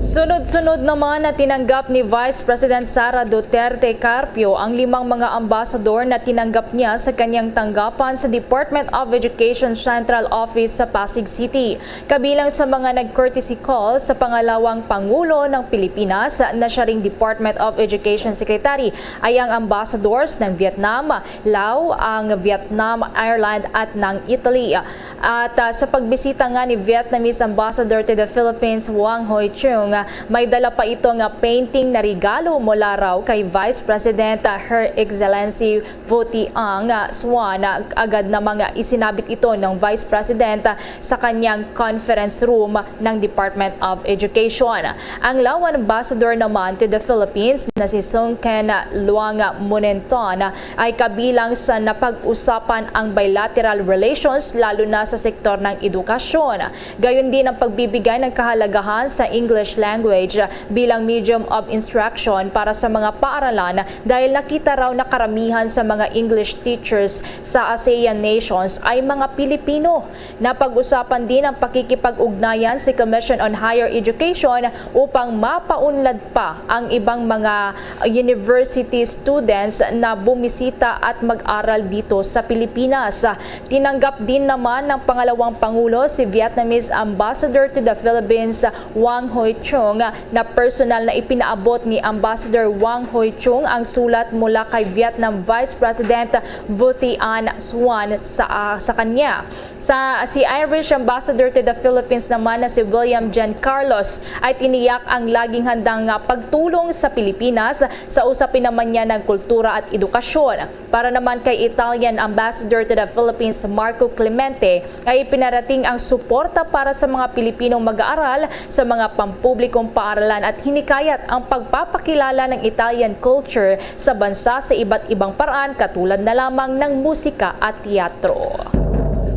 Sunod-sunod naman na tinanggap ni Vice President Sara Duterte Carpio ang limang mga ambasador na tinanggap niya sa kanyang tanggapan sa Department of Education Central Office sa Pasig City. Kabilang sa mga nag-courtesy call sa pangalawang Pangulo ng Pilipinas na siya ring Department of Education Secretary ay ang ambassadors ng Vietnam, Laos, ang Vietnam, Ireland at ng Italy. At, ah, sa pagbisita nga ni Vietnamese Ambassador to the Philippines, Wang Hoi Chung, ah, may dala pa ito nga painting na regalo mula raw kay Vice President, ah, Her Excellency Vo Ti Ang, ah, Swan. Ah, agad namang isinabit ito ng Vice President, ah, sa kanyang conference room ng Department of Education. Ang Laos Ambassador naman to the Philippines na si Sung Ken Luang Monenton ay kabilang sa napag-usapan ang bilateral relations, lalo na sa sektor ng edukasyon. Gayon din ang pagbibigay ng kahalagahan sa English language bilang medium of instruction para sa mga paaralan dahil nakita raw na karamihan sa mga English teachers sa ASEAN nations ay mga Pilipino. Napag-usapan din ang pakikipag-ugnayan sa Commission on Higher Education upang mapaunlad pa ang ibang mga university students na bumisita at mag-aral dito sa Pilipinas. Tinanggap din naman ng pangalawang pangulo si Vietnamese Ambassador to the Philippines, Wang Hoi Chung, na personal na ipinaabot ni Ambassador Wang Hoi Chung ang sulat mula kay Vietnam Vice President Vu Thi An Xuan sa, sa kanya. Sa, si Irish Ambassador to the Philippines naman na si William John Carlos ay tiniyak ang laging handang, ah, pagtulong sa Pilipinas sa usapin naman niya ng kultura at edukasyon. Para naman kay Italian Ambassador to the Philippines, Marco Clemente, ay ipinarating ang suporta para sa mga Pilipinong mag-aaral sa mga pampublikong paaralan at hinikayat ang pagpapakilala ng Italian culture sa bansa sa iba't ibang paraan, katulad na lamang ng musika at teatro.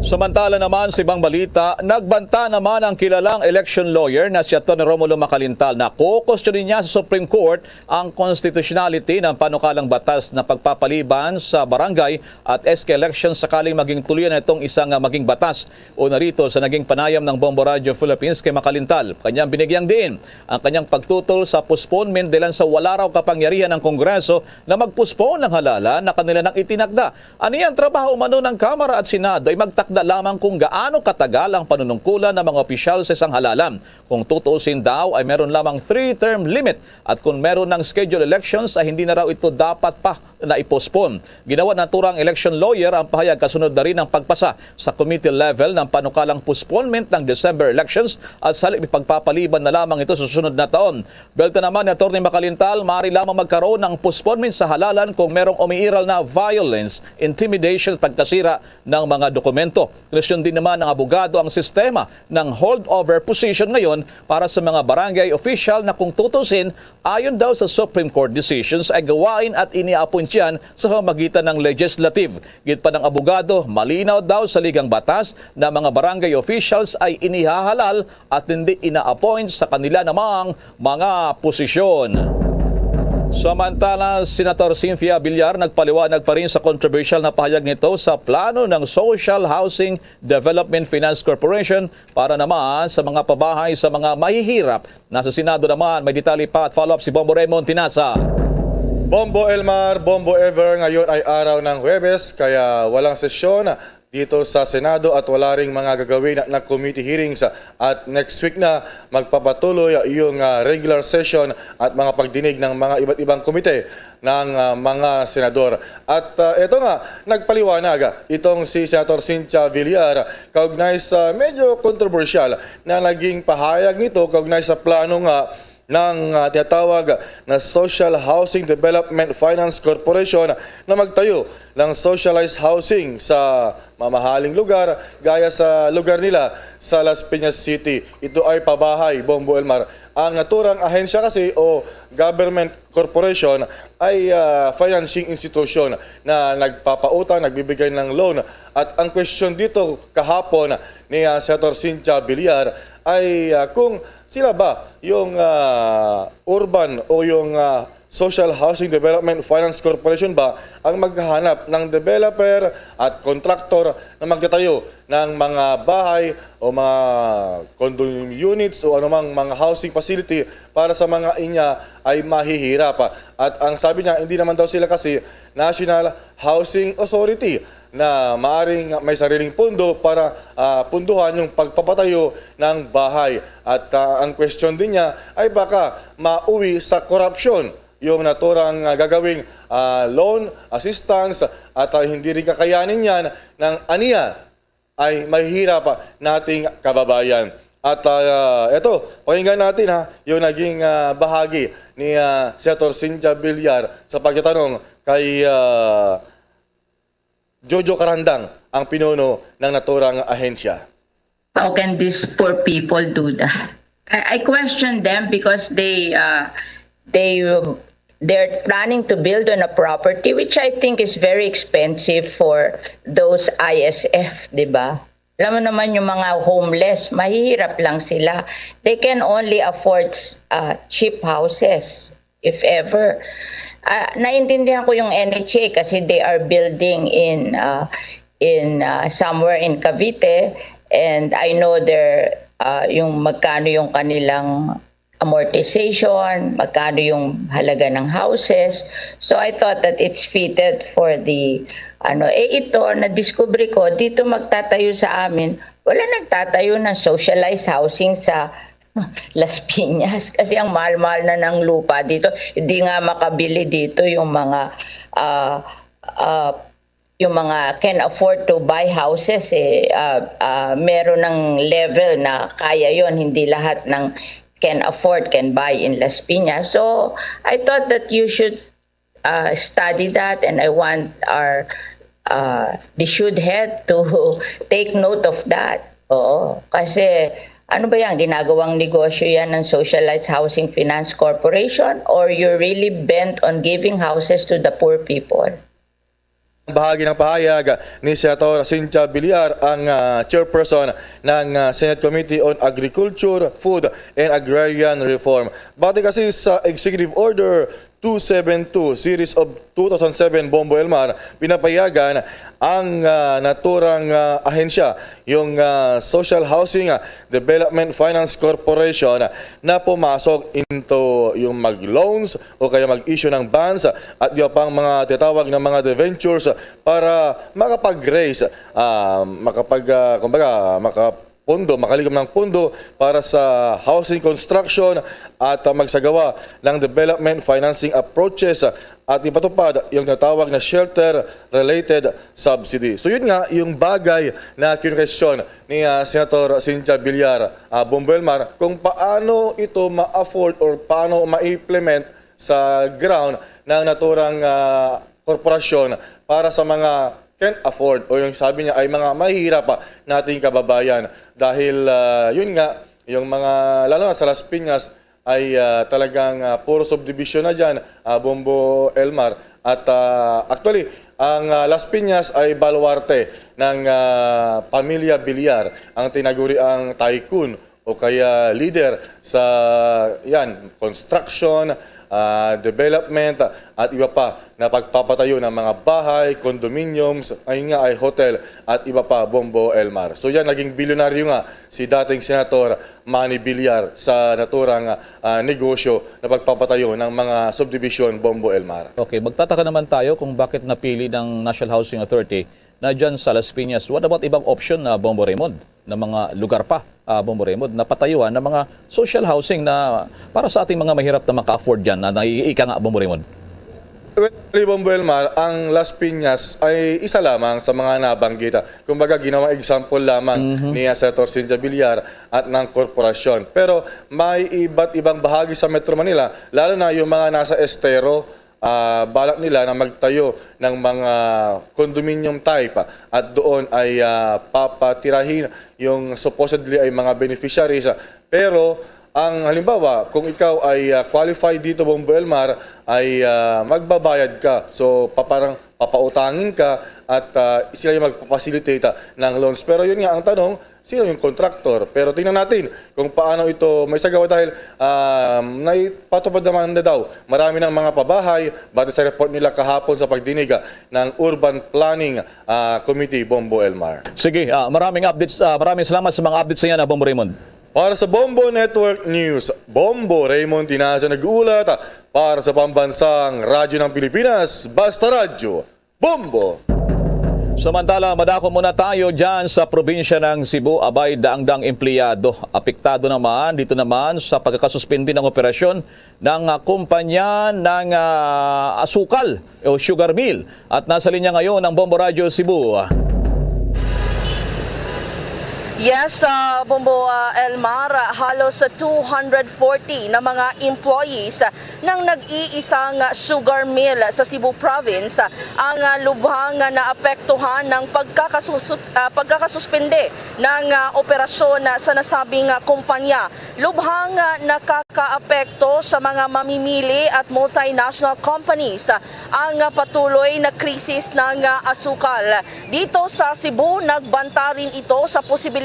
Samantala naman, sa ibang balita, nagbanta naman ang kilalang election lawyer na si Attorney Romulo Macalintal na kukwestiyonin niya sa Supreme Court ang constitutionality ng panukalang batas na pagpapaliban sa barangay at S K election sakaling maging tuluyan na itong isang, ah, maging batas. Una rito, sa naging panayam ng Bombo Radio Philippines kay Macalintal, kanyang binigyang diin ang kanyang pagtutol sa postponement dahilan sa wala raw kapangyarihan ng Kongreso na mag-postpone ng halalan na kanila nang itinakda. Ania, ang trabaho umano ng Kamara at Senado ay magtakda lamang kung gaano katagal ang panunungkulan ng mga opisyal sa isang halalan. Kung tutuusin daw, ay meron lamang three-term limit, at kung meron ng schedule elections ay hindi na raw ito dapat pa na i-postpone. Ginawa ng naturang election lawyer ang pahayag kasunod na rin ng pagpasa sa committee level ng panukalang postponement ng December elections at sa halip ipagpapaliban na lamang ito sa susunod na taon. Belta naman ni Attorney Macalintal, maaari lamang magkaroon ng postponement sa halalan kung merong umiiral na violence, intimidation at pagkasira ng mga dokumento. Kinuwestiyon din naman ng abogado ang sistema ng holdover position ngayon para sa mga barangay official na kung tutusin, ayon daw sa Supreme Court decisions, ay gawain at iniaappoint yan sa pamagitan ng legislative. Gid pa ng abogado, malinaw daw sa ligang batas na mga barangay officials ay inihahalal at hindi ina-appoint sa kanila namang mga posisyon. Samantala, Senator Cynthia Villar nagpaliwanag pa rin sa kontrobersyal na pahayag nito sa plano ng Social Housing Development Finance Corporation para naman sa mga pabahay sa mga mahihirap. Nasa Senado naman, may detalye pa at follow-up si Bombo Raymond Tinasa. Bombo Elmar, Bombo Ever, ngayon ay araw ng Huwebes, kaya walang sesyon dito sa Senado at wala ring mga gagawin na, na committee hearings, at next week na magpapatuloy yung, ah, regular session at mga pagdinig ng mga iba't ibang komite ng, ah, mga senador. At, ah, eto nga, nagpaliwanag, ah, itong si Senator Cynthia Villar kaugnay sa medyo kontrobersyal na naging pahayag nito kaugnay sa plano nga ng, ah, tinatawag na Social Housing Development Finance Corporation na magtayo ng socialized housing sa mamahaling lugar gaya sa lugar nila sa Las Piñas City. Ito ay pabahay, Bombo Elmar. Ang naturang ahensya kasi o government corporation ay, ah, financing institution na nagpapautang, nagbibigay ng loan. At ang question dito kahapon ni, ah, Senator Cynthia Villar ay, ah, kung sila ba yung, ah, urban o yung, ah, Social Housing Development Finance Corporation ba ang maghahanap ng developer at contractor na magtatayo ng mga bahay o mga condominium units o anumang mga housing facility para sa mga inya ay mahihirap. At ang sabi niya, hindi naman daw sila kasi National Housing Authority na maaring may sariling pondo para, ah, punduhan yung pagpapatayo ng bahay. At, ah, ang question din niya ay baka mauwi sa korupsyon yung naturang, ah, gagawing, ah, loan, assistance, at, ah, hindi rin kakayanin yan ng aniya ay mahihirap nating kababayan. At, ah, eto, pakinggan natin, ha, yung naging, ah, bahagi ni, ah, Senator Cynthia Villar sa pagtatanong kay, ah, Jojo Carandang, ang pinuno ng naturang ahensya. How can these poor people do that? I, I question them because they, uh, they, they're planning to build on a property which I think is very expensive for those I S F, di ba? Alam mo naman, yung mga homeless, mahihirap lang sila. They can only afford uh, cheap houses, if ever. Ah, naintindihan ko yung N H A kasi they are building in uh, in uh, somewhere in Cavite, and I know their uh, yung magkano yung kanilang amortization, magkano yung halaga ng houses. So I thought that it's fitted for the ano, eh, ito, na-discover ko, dito magtatayo sa amin, wala nagtatayo ng socialized housing sa Las Piñas kasi ang mahal-mahal na ng lupa dito. Hindi nga makabili dito yung mga ah, ah, yung mga can afford to buy houses, eh, ah, ah, meron ng level na kaya yon. Hindi lahat ng can afford can buy in Las Piñas. So I thought that you should uh, study that, and I want our uh, the should head to take note of that. Oo, kasi ano ba yan? Ginagawang negosyo yan ng Socialized Housing Finance Corporation, or you're really bent on giving houses to the poor people? Bahagi ng pahayag ni Senator Cynthia Villar, ang ah, chairperson ng ah, Senate Committee on Agriculture, Food, and Agrarian Reform. Bati kasi sa Executive Order two seven two Series of two thousand seven, Bombo Elmar, pinapayagan ang ah, naturang ah, ahensya, yung ah, Social Housing ah, Development Finance Corporation, na pumasok into yung mag-loans o kaya mag-issue ng bonds at iba pang mga tinatawag ng mga debentures para makapag-raise, ah, makapag, ah, kumbaga, makapondo, makalikom ng pondo para sa housing construction at ah, magsagawa ng development financing approaches at ipatupad yung natawag na shelter-related subsidy. So yun nga yung bagay na kinwestiyon ni ah, Senator Cynthia Villar, ah, Bombo Elmar, kung paano ito ma-afford or paano ma-implement sa ground ng naturang ah, korporasyon para sa mga can't afford o yung sabi niya ay mga mahihirap pa nating kababayan. Dahil ah, yun nga, yung mga, lalo na sa Las Piñas, ay ah, talagang ah, puro subdivision na dyan, ah, Bombo Elmar. At ah, actually, ang ah, Las Piñas ay baluarte ng ah, pamilya Villar, ang tinaguriang tycoon o kaya leader sa yan, construction, ah, development, at iba pa na pagpapatayo ng mga bahay, condominiums, ay nga ay hotel, at iba pa, Bombo Elmar. So yan, naging bilyonaryo nga si dating Senator Manny Villar sa naturang ah, negosyo na pagpapatayo ng mga subdivision, Bombo Elmar. Okay, magtataka naman tayo kung bakit napili ng National Housing Authority na dyan sa Las Piñas. What about ibang option na, Bombo Raymond, na mga lugar pa, ah, Bombo Raymond, na patayuan ng mga social housing na para sa ating mga mahirap na maka-afford dyan, na naiika nga, Bombo Raymond? Well, actually, Bombo Elmar, ang Las Piñas ay isa lamang sa mga nabanggit. Kumbaga, ginawang example lamang ni ah, Senator Cynthia Villar at ng korporasyon. Pero may iba't ibang bahagi sa Metro Manila, lalo na yung mga nasa estero, ah, balak nila na magtayo ng mga condominium type, ah, at doon ay ah, papatirahin yung supposedly ay mga beneficiaries. Ah, pero ang halimbawa, kung ikaw ay ah, qualified dito, Bombo Elmar, ay ah, magbabayad ka. So pa- parang papautangin ka at ah, sila yung magpa-facilitate ah, ng loans. Pero yun nga ang tanong, sino yung contractor? Pero tingnan natin kung paano ito may sagawa dahil ah, naipatupad naman na daw marami ng mga pabahay base sa report nila kahapon sa pagdinig ah, ng Urban Planning ah, Committee, Bombo Elmar. Sige, ah, maraming updates, ah, maraming salamat sa mga updates niya na, Bombo Raymond. Para sa Bombo Network News, Bombo Raymond Tinaza nag-uulat para sa Pambansang Radyo ng Pilipinas, Basta Radyo, Bombo! Samantala, madako muna tayo dyan sa probinsya ng Cebu. Abay, daang-daang empleyado apektado naman dito naman sa pagkakasuspindi ng operasyon ng ah, kumpanya ng ah, asukal o sugar mill. At nasa linya ngayon ang Bombo Radyo Cebu. Yes, ah, Bombo, ah, Elmar, ah, halos two hundred forty na mga employees, ah, ng nag-iisang sugar mill sa Cebu Province, ah, ang, ah, lubhang, ah, naapektuhan ng pagkakasus-, ah, pagkakasuspende ng, ah, operasyon, ah, sa nasabing, ah, kumpanya. Lubhang, ah, nakakaapekto sa mga mamimili at multinational companies, ah, ang, ah, patuloy na krisis ng, ah, asukal. Dito sa Cebu, nagbanta rin ito sa posibilidad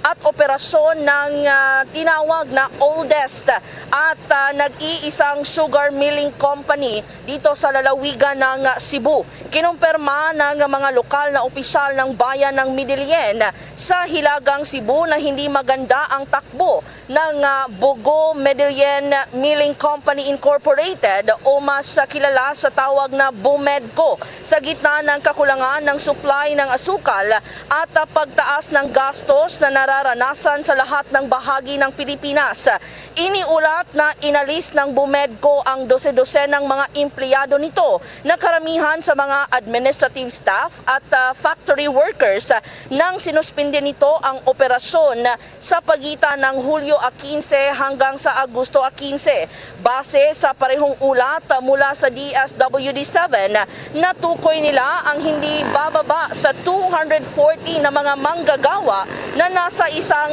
at operasyon ng, ah, tinawag na oldest at, ah, nag-iisang sugar milling company dito sa lalawigan ng, ah, Cebu. Kinumpirma ng mga lokal na opisyal ng bayan ng Medellin sa Hilagang Cebu na hindi maganda ang takbo ng, ah, Bogo Medellin Milling Company Incorporated o mas, ah, kilala sa tawag na BUMEDCO, sa gitna ng kakulangan ng supply ng asukal at, ah, pagtaas ng gastos na nararanasan sa lahat ng bahagi ng Pilipinas. Iniulat na inalis ng BUMEDCO ang dose-dosenang mga empleyado nito na karamihan sa mga administrative staff at, ah, factory workers, ah, nang sinuspindi nito ang operasyon sa pagitan ng Hulyo a quince hanggang sa Agosto a quince. Base sa parehong ulat mula sa D S W D seven, natukoy nila ang hindi bababa sa two hundred forty na mga manggagawa na nasa isang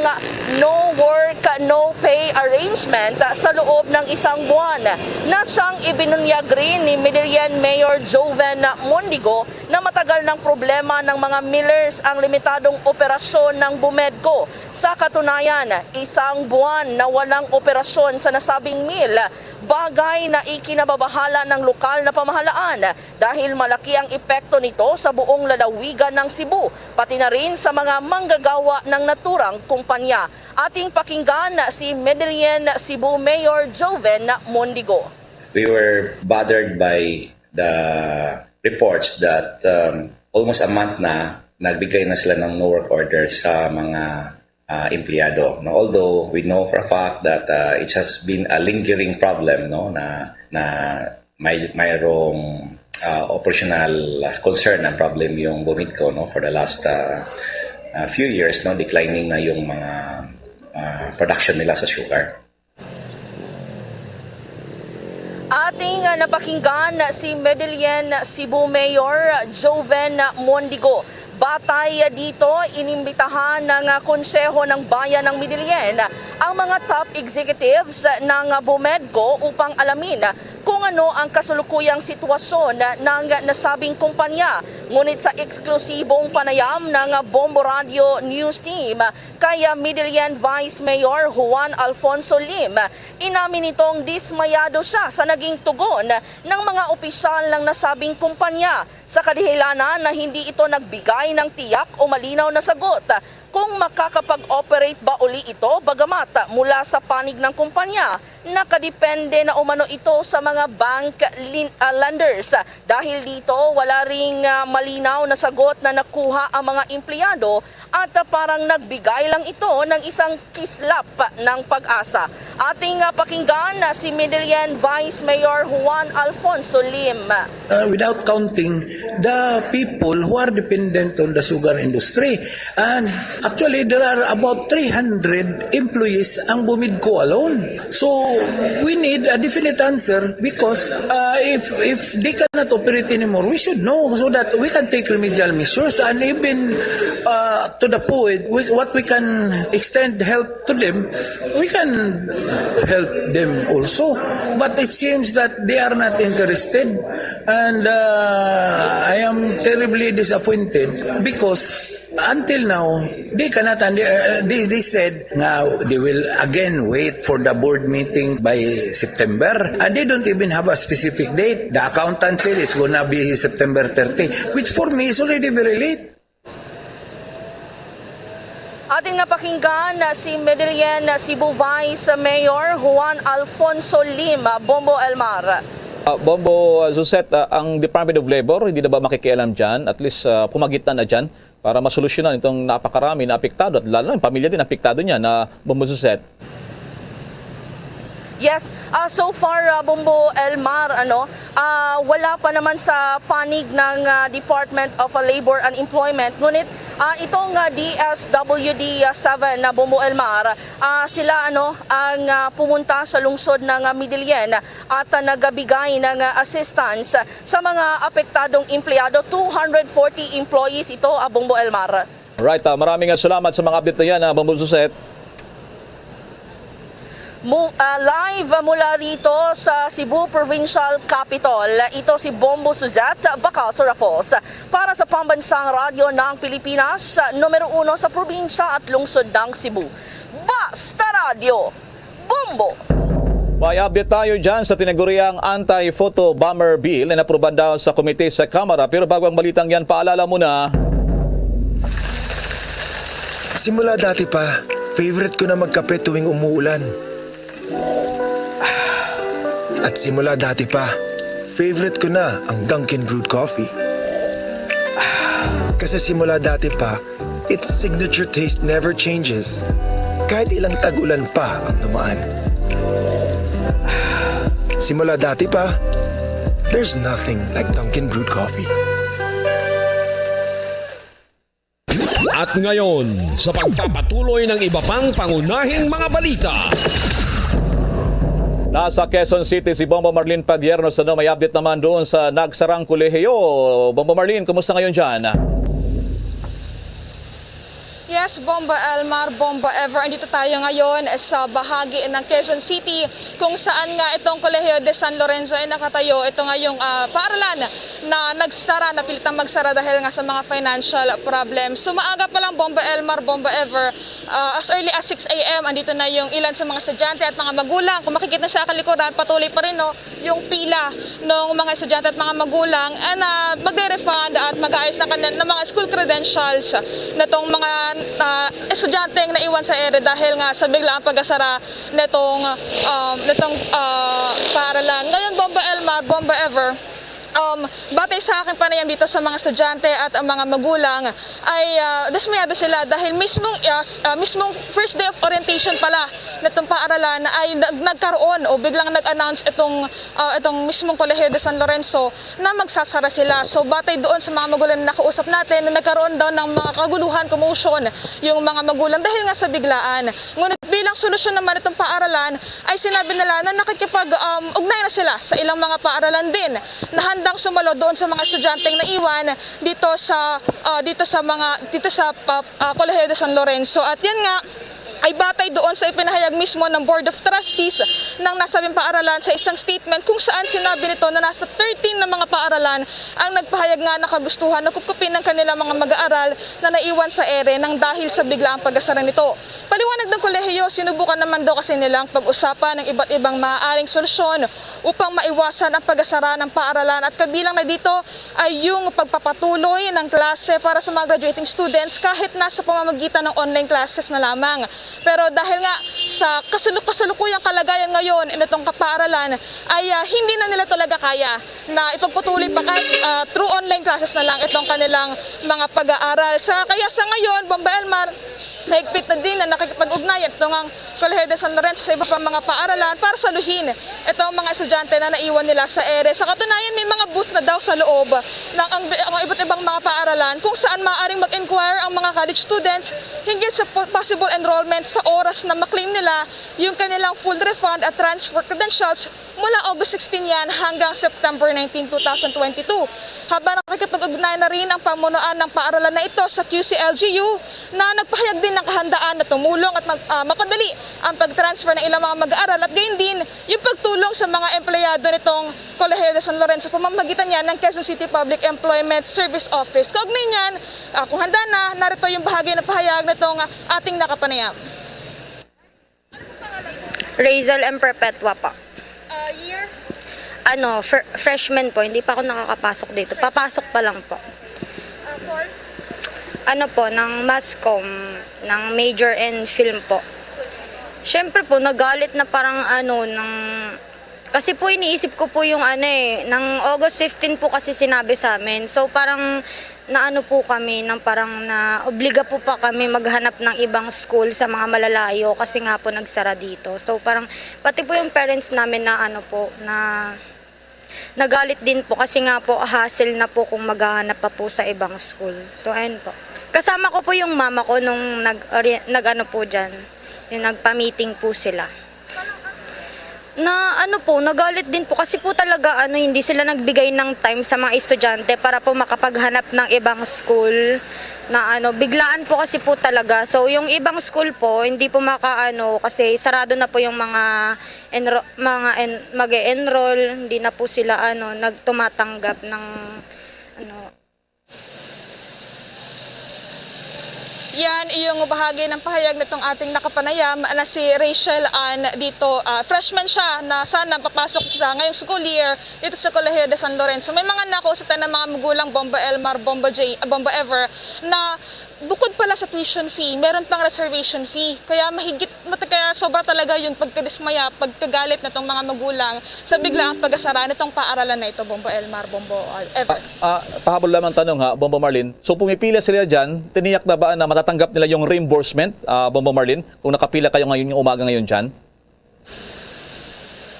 no work, no pay arrangement sa loob ng isang buwan, na siyang ibinunyag rin ni Medellin Mayor Joven Mondigo na matagal ng problema ng mga millers ang limitadong operasyon ng BUMEDCO. Sa katunayan, isang buwan na walang operasyon sa nasabing mill, bagay na ikinababahala ng lokal na pamahalaan dahil malaki ang epekto nito sa buong lalawigan ng Cebu, pati na rin sa mga manggagawa ng naturang kumpanya. Ating pakinggan si Medellin Cebu Mayor Joven Mondigo. We were bothered by the reports that, um, almost a month na nagbigay na sila ng no work order sa mga, ah, empleyado, no? Although we know for a fact that, ah, it has been a lingering problem, no, na, na may, mayroong, ah, operational concern and problem yung BUMEDCO, no, for the last, ah, ah, few years, no, declining na yung mga, ah, production nila sa sugar. Ating, ah, napakinggan si Medellin Cebu Mayor Joven Mondigo. Batay dito, inimbitahan ng, ah, Konseho ng Bayan ng Medellin ang mga top executives ng BUMEDCO upang alamin kung ano ang kasulukuyang sitwasyon ng nasabing kumpanya. Ngunit sa eksklusibong panayam ng Bombo Radio News Team, kay Medellin Vice Mayor Juan Alfonso Lim, inamin nitong dismayado siya sa naging tugon ng mga opisyal ng nasabing kumpanya, sa kadihilanan na hindi ito nagbigay ng tiyak o malinaw na sagot kung makakapag-operate ba uli ito, bagamat mula sa panig ng kumpanya, nakadepende na umano ito sa mga bank lin-, ah, lenders. Dahil dito, wala ring, ah, malinaw na sagot na nakuha ang mga empleyado at, ah, parang nagbigay lang ito ng isang kislap ng pag-asa. Ating, ah, pakinggan na si Medellin Vice Mayor Juan Alfonso Lim. Uh, without counting the people who are dependent on the sugar industry. And actually, there are about three hundred employees ang BUMEDCO alone. So, we need a definite answer because, uh, if, if they cannot operate anymore, we should know so that we can take remedial measures and even, uh, to the point, we, what we can extend help to them, we can help them also. But it seems that they are not interested, and, uh, I am terribly disappointed because until now, they cannot, and, uh, they, they said nga they will again wait for the board meeting by September, and they don't even have a specific date. The accountant said it's gonna be September thirty, which for me is already very late. Ating napakinggan na si Medellin Cebu Vice Mayor Juan Alfonso Lim, Bombo Elmar. Ah, Bombo, ah, Suzette, ah, ang Department of Labor, hindi na ba makikialam dyan? At least, ah, pumagitna na dyan para masolusyonan itong napakarami na apektado at lalo na yung pamilya din apektado niya na, Bombo Suzette. Yes, ah, so far, ah, Bombo Elmar, ano, ah, wala pa naman sa panig ng, ah, Department of, ah, Labor and Employment. Ngunit Ah, itong, ah, D S W D seven na Bombo Elmar, ah, sila, ano, ang, ah, pumunta sa lungsod ng, ah, Medellin at, ah, nagbigay ng, ah, assistance sa mga apektadong empleyado. Two hundred forty employees ito, ah, Bombo Elmar. Right, ah, maraming, ah, salamat sa mga update na yan, ah, Bombo Suset. Mu-, ah, live mula rito sa Cebu Provincial Capitol, ito si Bombo Suzette Bacalso Raffles para sa Pambansang Radyo ng Pilipinas, numero uno sa probinsya at lungsod ng Cebu. Basta Radyo, Bombo! May update tayo dyan sa tinaguriang Anti-Photo Bomber Bill na naprubahan daw sa komite sa Kamara. Pero bago ang balitang yan, paalala muna. Simula dati pa, favorite ko na magkape tuwing umuulan. At simula dati pa, favorite ko na ang Dunkin' Brewed Coffee. Kasi simula dati pa, its signature taste never changes. Kahit ilang tag-ulan pa ang dumaan. Simula dati pa, there's nothing like Dunkin' Brewed Coffee. At ngayon, sa pagpapatuloy ng iba pang pangunahing mga balita. Nasa Quezon City si Bombo Marlene Padierno. Sa may update naman doon sa nagsarang kolehiyo. Bombo Marlene, kumusta ngayon dyan? Yes, Bombo Elmar, Bombo Ever. Andito tayo ngayon sa bahagi ng Quezon City kung saan nga itong Colegio de San Lorenzo ay nakatayo. Ito nga yung, ah, paaralan na nagsara, napilitang magsara dahil nga sa mga financial problems. So, maaga pa lang, Bombo Elmar, Bombo Ever, ah, as early as six a m, andito na yung ilan sa mga estudyante at mga magulang. Kung makikita sa aking likuran, patuloy pa rin, no, yung pila ng mga estudyante at mga magulang, ah, na magre-refund at mag-aayos ng kanilang, ng mga school credentials nitong mga, ah, estudyanteng naiwan sa ere dahil nga sa biglaang pagkasara nitong, um, nitong, ah, paaralan. Ngayon, Bombo Elmar, Bombo Ever, um, batay sa aking panayam dito sa mga estudyante at ang mga magulang ay, ah, dismayado sila dahil mismong, ah, s-, ah, mismong first day of orientation pala nitong paaralan ay nag-, nagkaroon o biglang nag-announce itong, ah, itong mismong Colegio de San Lorenzo na magsasara sila. So, batay doon sa mga magulang na nakausap natin na nagkaroon daw ng mga kaguluhan, commotion, yung mga magulang dahil nga sa biglaan. Ngunit bilang solusyon naman itong paaralan, ay sinabi nila na nakikipag, um, ugnay na sila sa ilang mga paaralan din na handang sumalo doon sa mga estudyanteng naiwan dito sa, ah, dito sa mga, dito sa, ah, ah, Colegio de San Lorenzo. At yan nga ay batay doon sa ipinahayag mismo ng Board of Trustees ng nasabing paaralan sa isang statement kung saan sinabi nito na nasa thirteen na mga paaralan ang nagpahayag nga nakagustuhan na kupkupin ng kanilang mga mag-aaral na naiwan sa ere nang dahil sa biglaang pagkasara nito. Paliwanag ng kolehiyo, sinubukan naman daw kasi nilang pag-usapan ang iba't ibang maaaring solusyon upang maiwasan ang pagkasara ng paaralan at kabilang na dito ay yung pagpapatuloy ng klase para sa mga graduating students kahit na sa pamamagitan ng online classes na lamang. Pero dahil nga sa kasalu-, kasalukuyang kalagayan ngayon nitong kapaaralan ay, ah, hindi na nila talaga kaya na ipagpatuloy pa kahit, ah, through online classes na lang itong kanilang mga pag-aaral. Sa, kaya sa ngayon, Bombo Elmar, mahigpit na din na nakikipag-ugnayan itong ang Colegio de San Lorenzo sa iba pang mga paaralan para saluhin itong mga estudyante na naiwan nila sa ere. Sa katunayan, may mga booth na daw sa loob ng ang, ang iba't ibang mga paaralan kung saan maaaring mag-inquire ang mga college students hinggil sa po-, possible enrollment sa oras na maklaim nila yung kanilang full refund at transfer credentials mula August sixteen yan hanggang September nineteen, two thousand twenty-two. Habang nakikipag-ugnayan na rin ang pamunuan ng paaralan na ito sa Q C L G U na nagpahayag din ng kahandaan na tumulong at mag-, ah, mapadali ang pag-transfer ng ilang mga mag-aaral at gayon din yung pagtulong sa mga empleyado nitong Colegio de San Lorenzo sa pamamagitan niya ng Quezon City Public Employment Service Office. Kaugnay niyan, ah, kung handa na, narito yung bahagi ng pahayag nitong, ah, ating nakapanayam. Razel M. Perpetua po. Ah, year? Ano, fr-, freshman po. Hindi pa ako nakakapasok dito. Papasok pa lang po. Ah, course? Ano po, ng mass comm, ng major in film po. Siyempre po, nagalit na parang ano, ng, kasi po iniisip ko po yung ano eh, ng August fifteen po kasi sinabi sa amin. So parang naano po kami, ng parang naobliga po pa kami maghanap ng ibang school sa mga malalayo kasi nga po nagsara dito. So parang pati po yung parents namin na ano po, na nagalit din po kasi nga po hassle na po kung maghahanap pa po sa ibang school. So ayun po. Kasama ko po yung mama ko nung nag-, nag-ano po dyan, yung nagpa-meeting po sila. Na ano po, nagalit din po kasi po talaga ano, hindi sila nagbigay ng time sa mga estudyante para po makapaghanap ng ibang school na ano, biglaan po kasi po talaga. So yung ibang school po, hindi po makaano kasi sarado na po yung mga enro-, mga en-, mag-e-enroll, hindi na po sila ano, nagtumatanggap ng ano. Yan iyong bahagi ng pahayag nitong ating nakapanayam na si Rachel Ann dito. Ah, freshman siya na sana papasok sa ngayong school year dito sa Colegio de San Lorenzo. May mga nakausap tayo ng mga magulang, Bombo Elmar, Bombo J, ah, Bombo Ever, na bukod pala sa tuition fee, meron pang reservation fee. Kaya mahigit, mat-, kaya sobra talaga yung pagkadismaya, pagkagalit na tong mga magulang sa biglaang pag-asara nitong paaralan na ito, Bombo Elmar, Bombo Ever. Ah, pahabol lamang tanong ha, Bombo Marlene. So pumipila sila dyan, tiniyak na ba na matatanggap nila yung reimbursement, ah, Bombo Marlene, kung nakapila kayo ngayon yung umaga ngayon dyan?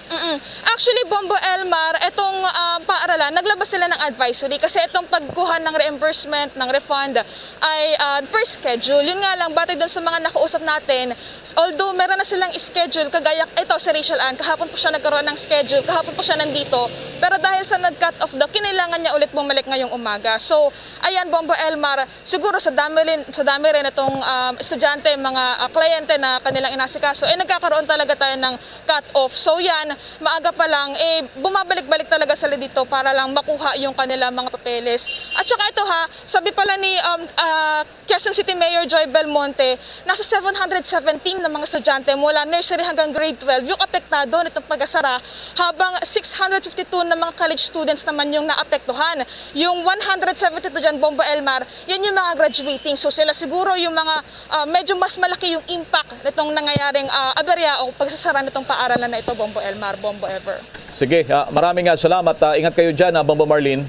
Mm-mm. Actually, Bombo Elmar, itong ah, paaralan, naglabas sila ng advisory kasi itong pagkuha ng reimbursement, ng refund, ay ah, per schedule. Yun nga lang, batay doon sa mga nakausap natin, although meron na silang schedule, kagaya ito si Rachel Ann, kahapon po siya nagkaroon ng schedule, kahapon po siya nandito, pero dahil sa nag-cut off daw, kinailangan niya ulit bumalik ngayong umaga. So, ayan, Bombo Elmar, siguro sa dami rin, sa dami rin itong um, estudyante, mga ah, kliyente na kanilang inasikaso, eh nagkakaroon talaga tayo ng cut off. So yan, maaga pa lang, eh bumabalik-balik talaga sila dito para lang makuha yung kanilang mga papeles. At saka ito ha, sabi pala ni um, ah, Quezon City Mayor Joy Belmonte, nasa seven hundred seventeen na mga estudyante mula nursery hanggang grade twelve yung apektado nitong pag-asara, habang six hundred fifty-two na mga college students naman yung naapektuhan. Yung one hundred seventy-two dyan, Bombo Elmar, yan yung mga graduating. So sila siguro yung mga ah, medyo mas malaki yung impact nitong nangyayaring ah, aberya o pagsasara nitong paaralan na ito, Bombo Elmar, Bombo Ever. Sige, ah, maraming ah, salamat. Ah, ingat kayo dyan, ah, Bombo Marlene.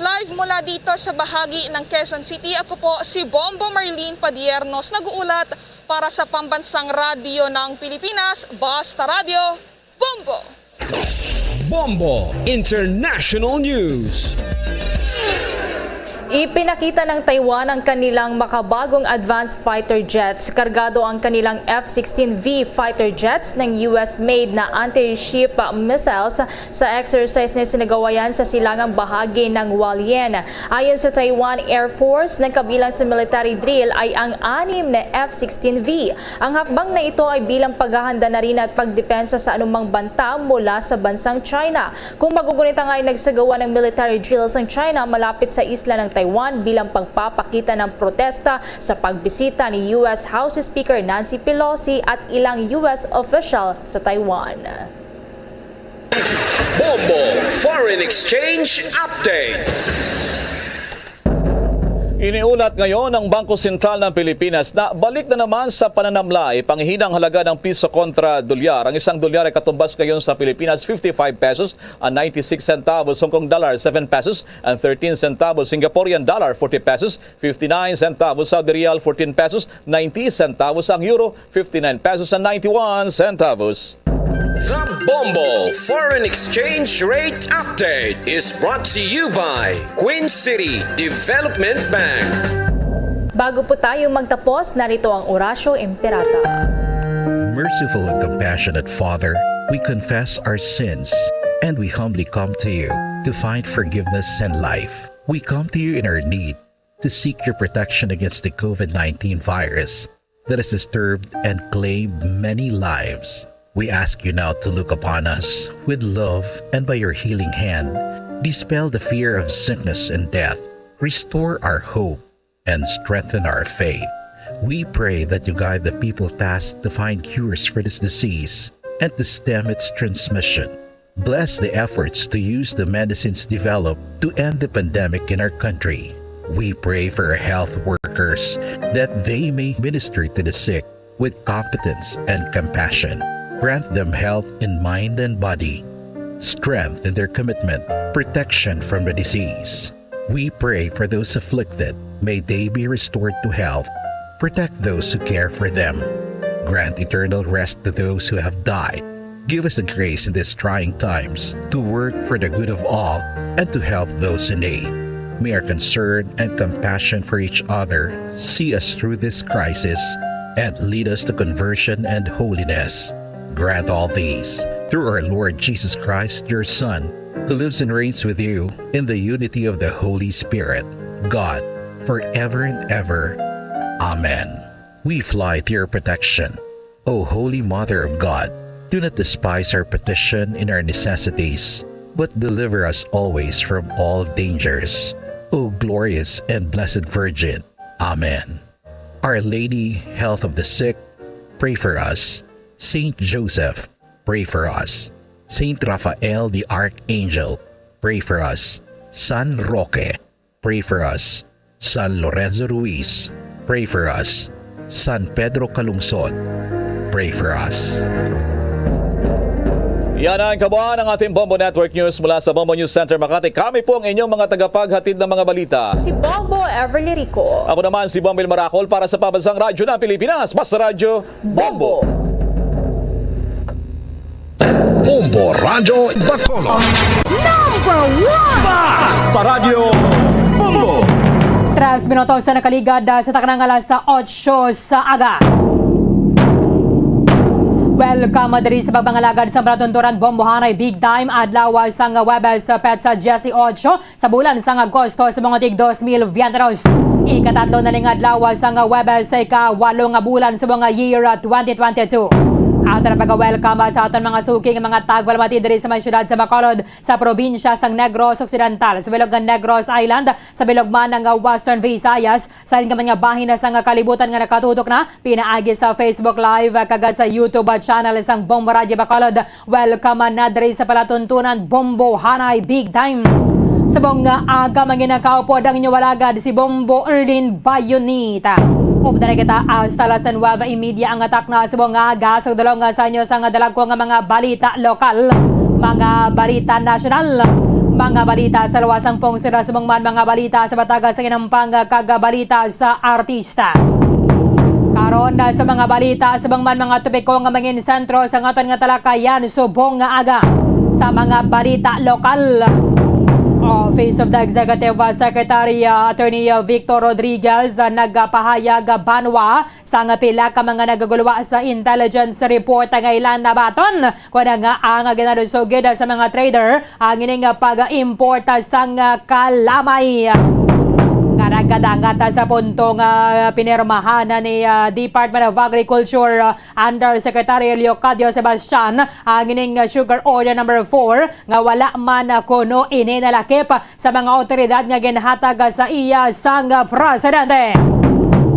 Live mula dito sa bahagi ng Quezon City, ako po si Bombo Marlene Padiernos, nag-uulat para sa Pambansang Radyo ng Pilipinas, Basta Radyo, Bombo! Bombo International News. Ipinakita ng Taiwan ang kanilang makabagong advanced fighter jets. Kargado ang kanilang F sixteen V fighter jets ng U S-made na anti-ship missiles sa exercise na sinagawa yan sa silangang bahagi ng Hualien. Ayon sa Taiwan Air Force, nagkabilang sa military drill ay ang anim na F sixteen V. Ang hakbang na ito ay bilang paghahanda na rin at pagdepensa sa anumang banta mula sa bansang China. Kung magugunit ang ay nagsagawa ng military drills ang China malapit sa isla ng Taiwan bilang pagpapakita ng protesta sa pagbisita ni U S House Speaker Nancy Pelosi at ilang U S official sa Taiwan. Bombo Foreign Exchange Update. Iniulat ngayon ng Bangko Sentral ng Pilipinas na balik na naman sa pananamlay panghinang halaga ng piso kontra dolyar. Ang isang dolyar ay katumbas ngayon sa Pilipinas fifty-five pesos and ninety-six centavos, Hong Kong dollar seven pesos and thirteen centavos, Singaporean dollar forty pesos fifty-nine centavos, Saudi Riyal fourteen pesos ninety centavos, ang Euro fifty-nine pesos and ninety-one centavos. The Bombo Foreign Exchange Rate Update is brought to you by Queen City Development Bank. Bago po tayo magtapos, narito ang Orasyo Imperata. Merciful and compassionate Father, we confess our sins and we humbly come to you to find forgiveness and life. We come to you in our need to seek your protection against the COVID nineteen virus that has disturbed and claimed many lives. We ask you now to look upon us with love and by your healing hand, dispel the fear of sickness and death, restore our hope, and strengthen our faith. We pray that you guide the people tasked to find cures for this disease and to stem its transmission. Bless the efforts to use the medicines developed to end the pandemic in our country. We pray for our health workers that they may minister to the sick with competence and compassion. Grant them health in mind and body, strength in their commitment, protection from the disease. We pray for those afflicted. May they be restored to health. Protect those who care for them. Grant eternal rest to those who have died. Give us the grace in these trying times to work for the good of all and to help those in need. May our concern and compassion for each other see us through this crisis and lead us to conversion and holiness. Grant all these through our Lord Jesus Christ, your Son, who lives and reigns with you in the unity of the Holy Spirit, God, forever and ever. Amen. We fly to your protection, O Holy Mother of God. Do not despise our petition in our necessities, but deliver us always from all dangers, O glorious and blessed Virgin. Amen. Our Lady, Health of the Sick, pray for us. Saint Joseph, pray for us. Saint Raphael the Archangel, pray for us. San Roque, pray for us. San Lorenzo Ruiz, pray for us. San Pedro Calungsod, pray for us. Yan ang kabuuan ng ating Bombo Network News mula sa Bombo News Center Makati. Kami po ang inyong mga tagapaghatid ng mga balita. Si Bombo Everly Rico. Ako naman si Bombo Maracol para sa Pambansang Radyo ng Pilipinas, Basta Radyo Bombo. Bombo Radyo Bacolod. Number one! Basta Radyo Bombo. Tres minutos sa nakaligad, ah, sa taknang alas otso sa aga. Welcome diri sa pagpangalagad sa palatuntunan Bombohanay Big Time, adlaw sang Huwebes, petsa dieciocho sa bulan sang Agosto sa mga tig dos mil veintidos. Ikatatlo na ning adlaw sang Huwebes sa ikawalo nga bulan sa mga year twenty twenty-two. Ato na pag-welcome sa aton mga suking mga tagbalamati diri sa may siyudad sa Bacolod, sa probinsya sang Negros Occidental, sa bilog nga Negros Island, sa bilog man nga Western Visayas, sa rin ka man nga bahin na sa nga kalibutan nga nakatutok na pinaagi sa Facebook Live kag sa YouTube channel sang Bombo Radyo Bacolod. Welcome na diri sa palatuntunan Bombo Hanay Big Time. Subong nga aga manginakaupod ang inyo walagad si Bombo Erlin Bayonita. Updan na kita hasta las nueve y media ang atak na subong nga aga sa dulong sa inyo sa nga dalagko nga mga balita lokal, mga balita nasyonal, mga balita sa luwas sang pungsod, subong man mga balita sa bataga sa ginampang kag balita sa artista. Karon, ah, sa mga balita, sa bang man mga topiko nga mangin sentro sa aton nga talakayan, subong nga aga sa mga balita lokal. Office of the Executive, ah, Secretary, ah, Attorney, ah, Victor Rodriguez, ah, nagapahayag, ah, banwa sa nga pila ka mga nagagulwa sa intelligence report nga ilan nabaton. Kuno nga ang ginadusog gid sa mga trader ang ining pag-import sang kalamay nga nagadangat sa punto nga pinirmahan ni, ah, Department of Agriculture, ah, Undersecretary Leocadio Sebastian ang ining Sugar Order number four nga wala man kuno ini nalakip sa mga awtoridad nga ginhatag sa iya sang presidente.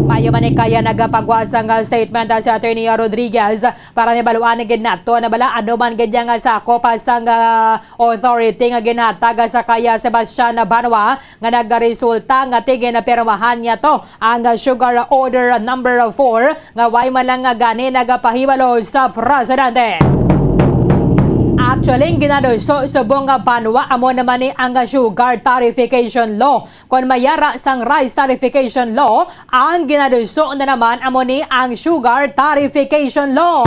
Mayo man ni kaya nagapagwa sang statement si Attorney Rodriguez para mabaluan gid nato na bala ano man gid nga sakop sang authority nga ginhatag sa kaya Sebastian Banwa nga nagaresulta nga tingin pirmahan niya to ang Sugar Order number four nga way man lang nga gani nagapahibalo sa presidente. Actually, ang ginaduso subong nga banwa amo naman ni ang Sugar Tarification Law. Kon mayara sang Rice Tarification Law, ang ginaduso na naman amo ni ang Sugar Tarification Law.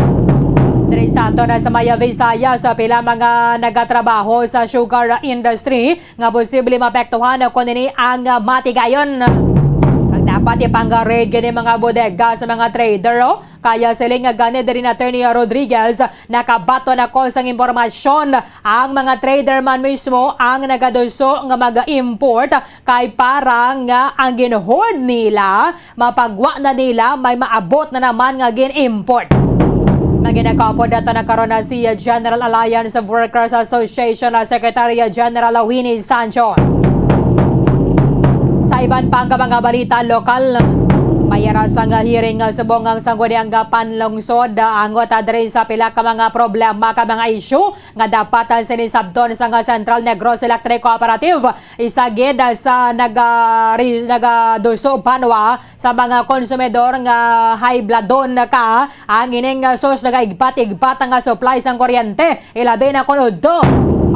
Diri sa aton sa Maya Visayas, sa pila mga nagatrabaho sa sugar industry nga posible maapektuhan kon ini ang matigayon. Ang dapat ipang-raid gini mga bodega sa mga trader, oh. Kaya siling nga gani diri ni Attorney Rodriguez, nakabaton ako sang impormasyon, ang mga trader man mismo ang nagaduso nga mag-import kay para nga ang gin-hoard nila mapagwa na nila, may maabot na naman nga gin-import. Maginakaupod nato na karon na si General Alliance of Workers Association na Secretary General Winnie Sancho. Sa iban pa nga mga balita lokal, mayara sang hearing nga subong ang Sangguniang Panlungsod, angot diri sa pila ka mga problema ka mga issue nga dapat ang sinisabton sang Central Negros Electric Cooperative. Isa gid sa naga-, ri-, nagaduso banwa sa mga konsumidor nga high bloodon ka ang ining, ah, sus nagaigpat-igpat nga supply sang kuryente, ilabi na kon udto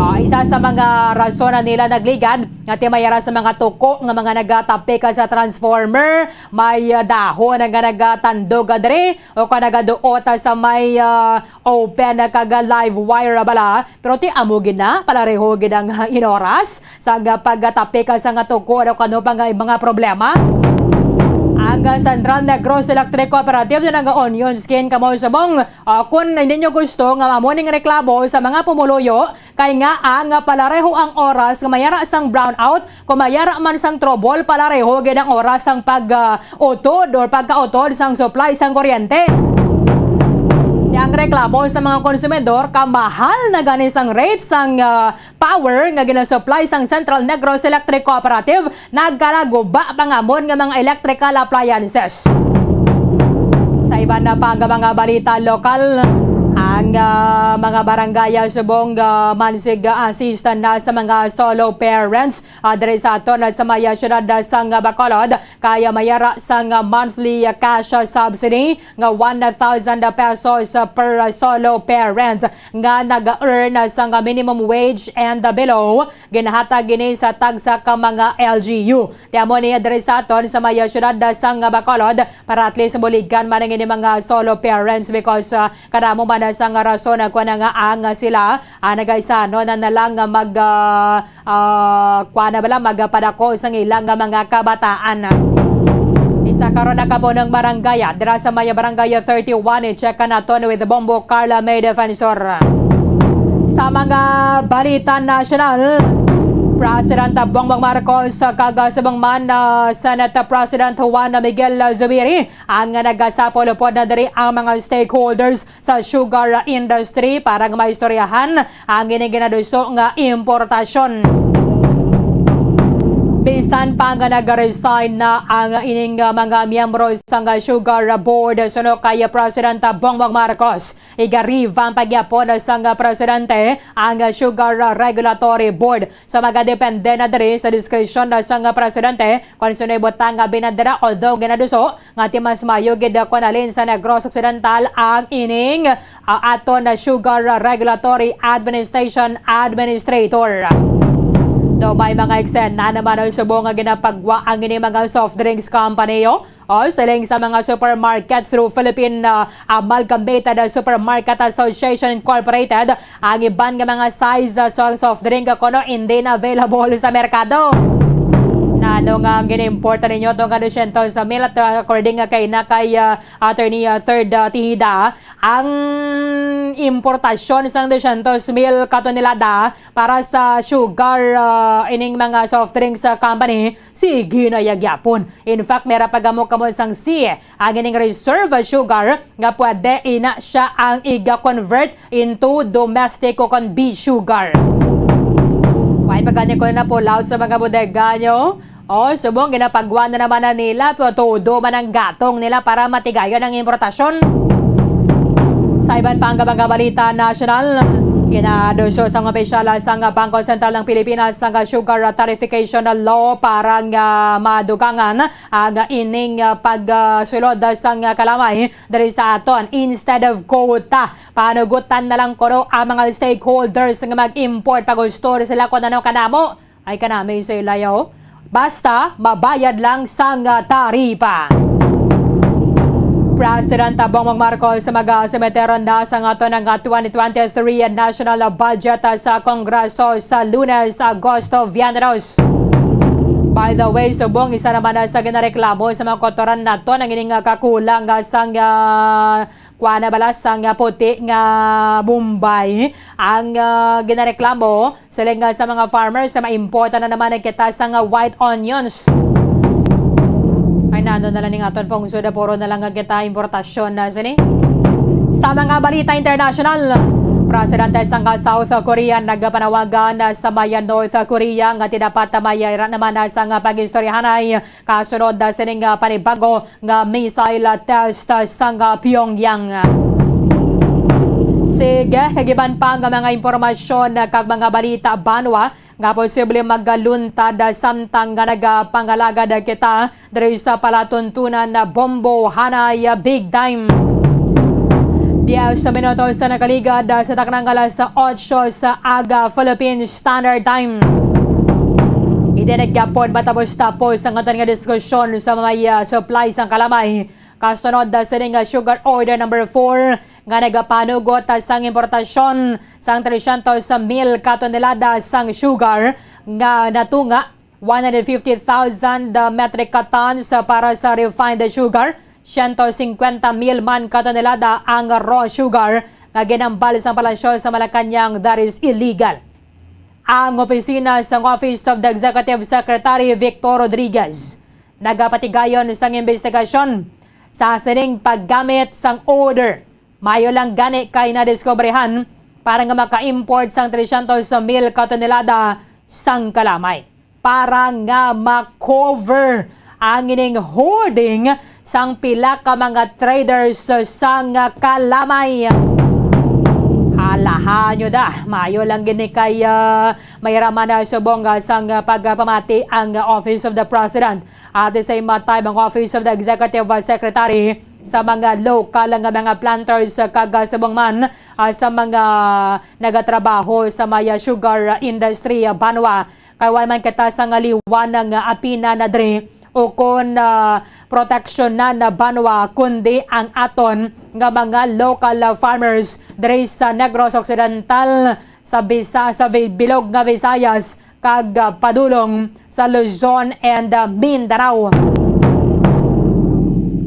Ah, isa sa mga rason na nila nagligad nga ti may ara sa mga tuko nga mga nagatapik sa transformer, may, ah, dahon nga nagatandog diri o ka nagaduot sa may, ah, open kag live wire bala. Pero ti amo gid na, palareho gid ang, ah, inoras sa nga paggatapik sa nga tuko o kano pa nga mga problema. Ang, ah, Central Negros Electric Cooperative na nga onion skin kamo subong, ah, kung hindi nyo gusto nga amo ning reklamo sa mga pumuluyo, kay nga ang, ah, palareho ang oras nga mayara sang brownout, kung mayara man sang trouble, palareho gid ang oras sang pag, ah, utod or pagkautod sang supply sang kuryente. Ang reklamo sa mga konsumidor, kamahal na gani sang rate sang, ah, power nga ginasupply sang Central Negros Electric Cooperative, nagkalaguba pangamon nga mga electrical appliances. Sa iban na pa nga mga balita lokal, ang, ah, mga barangay, ah, subong, ah, mansig, ah, assistant na sa mga solo parents, ah, diri sa aton, ah, sa may, ah, siyudad, ah, sang, ah, Bacolod, kaya mayara sang, ah, monthly, ah, cash, ah, subsidy nga one thousand pesos, ah, per, ah, solo parent nga nag-earn, ah, sang, ah, minimum wage and, ah, below. Ginahatag ini sa tagsa ka mga L G U. Ti amo ni diri sa aton sa may, ah, siyudad, ah, sang, ah, Bacolod, para at least buligan man ang ini mga solo parents because, ah, kadamo man, ah, sang rason, ah, kuwan na nga ang, ah, sila, ah, nagaisanon na, na lang nga mag, ah, ah, kuwan na bala, magpadako sang ilang nga mga kabataan. Isa karon na kapunong barangay, ah, dira sa may barangay thirty-one, i-check ka naton with Bombo Carla May Defensor. Sa mga balita nasyonal, President Bongbong Marcos kag subong man, ah, Senate President Juan Miguel Zubiri ang nagasapol upod na diri ang mga stakeholders sa sugar industry para nga maistoryahan ang ining ginaduso nga importasyon. Bisan pa nga nag-resign na ang ining, ah, mga miyembro sang Sugar Board, suno kay President Bongbong Marcos, iga-revamp pa gyapon sang presidente ang Sugar Regulatory Board. So, magadepende na diri sa diskresyon sang presidente kon sino ibutang nga binadera, although ginaduso nga ti mas maayo gid kon halin sa Negros Occidental ang ining, ah, aton na Sugar Regulatory Administration Administrator. Daw may mga eksena naman ang subong nga ginapagwa ang ini mga soft drinks company, oh. O, siling sa mga supermarket through Philippine, ah, Amalgamated Supermarket Association Incorporated, ang iban nga mga size, ah, sang soft drink kuno hindi na available sa merkado. Nano nga gin-import ninyo to nga dosyentos mil at, ah, according nga kay na kay, ah, Attorney, ah, Third, ah, Tihida, ang importasyon sang dosyentos mil ka tonelada para sa sugar, ah, ining mga soft drinks, ah, company, sige na ya gyapon. In fact, mera pa gamo kamo sang si ang ining reserve sugar nga pwede ina siya ang iga-convert into domestic o kon B sugar. Why pa gani ko na pull out sa mga bodega nyo? Oh, subong ginapagwa na naman na nila, pero todo man ang gatong nila para matigayon ang importasyon. Sa iban pa nga mga balita nasyonal, ginaduso sang opisyal sang Bangko Sentral ng Pilipinas ang sugar tarification law para nga madugangan ang ining pagsulod sang kalamay diri sa aton. Instead of quota, panugutan na lang kuno ang mga stakeholders nga mag-import pag-gusto sila kung ano kanamo. Ay, kanami sa ilayaw. Basta, mabayad lang sang taripa. President Bongbong Marcos magasimeter na sang aton nga twenty twenty-three national budget sa Kongreso sa Lunes, Agosto veinte. By the way, subong isa naman na sa ginareklamo sa mga kautoran naton ang ining kakulang sang, ah, kuan na bala sang puti nga bombay ang, ah, ginareklamo. Siling, ah, sa mga farmers, sa maimporta na naman ang kita sang white onions. Ay, nano na lang ning aton pungsod, puro na lang nga kita importasyon na sini. Sa mga balita international, presidente sang South Korea nagapanawagan sa may North Korea nga ti dapat mayara naman sang pag-istoryahanay kasunod sining, ah, panibago nga missile test sang Pyongyang. Sige, kag iban pa nga mga impormasyon kag mga balita banwa nga posible magaluntad samtang nga nagapangalagad kita diri sa palatuntunan na Bombo Hanay Big Time. Diyes sa minutos sa nakaligad, ah, sa taknang alas otso sa aga, Philippine Standard Time. Hindi na gyapon matapos-tapos ang aton nga diskusyon sa may, ah, supply sang kalamay. Kasunod, ah, sini nga Sugar Order number four nga nagapanugot, ah, sang importasyon sang tresyentos mil ka tonelada sang sugar nga natunga, one hundred fifty thousand metric tons para sa refined sugar, siyento singkwenta mil man ka tonelada ang raw sugar nga ginambal sang Palasyo sa Malacañang that is illegal. Ang opisina sang Office of the Executive Secretary Victor Rodriguez nagapatigayon sang imbestigasyon sa sining paggamit sang order. Mayo lang gani kay nadiskobrehan para nga maka-import sang tresyentos mil ka tonelada sang kalamay para nga ma-cover ang ining hoarding sang pila ka mga traders sang kalamay. Alaha nyo da, mayo lang gini kay, ah, may raman na subong, ah, sang, ah, pagpamati ang, ah, Office of the President. At the same, ah, time, ang Office of the Executive, ah, Secretary sa mga lokal nga mga planters, ah, kag, ah, subong man, ah, sa mga nagatrabaho sa may, ah, sugar, ah, industry, ah, banwa. Kay wala man kita sang liwanag nga apina na diri o kon, ah, proteksyonan na banwa, kundi ang aton nga mga local, ah, farmers diri sa Negros Occidental, sa Bisa-, sa Bi-, bilog nga Visayas, kag, ah, padulong sa Luzon and, ah, Mindanao.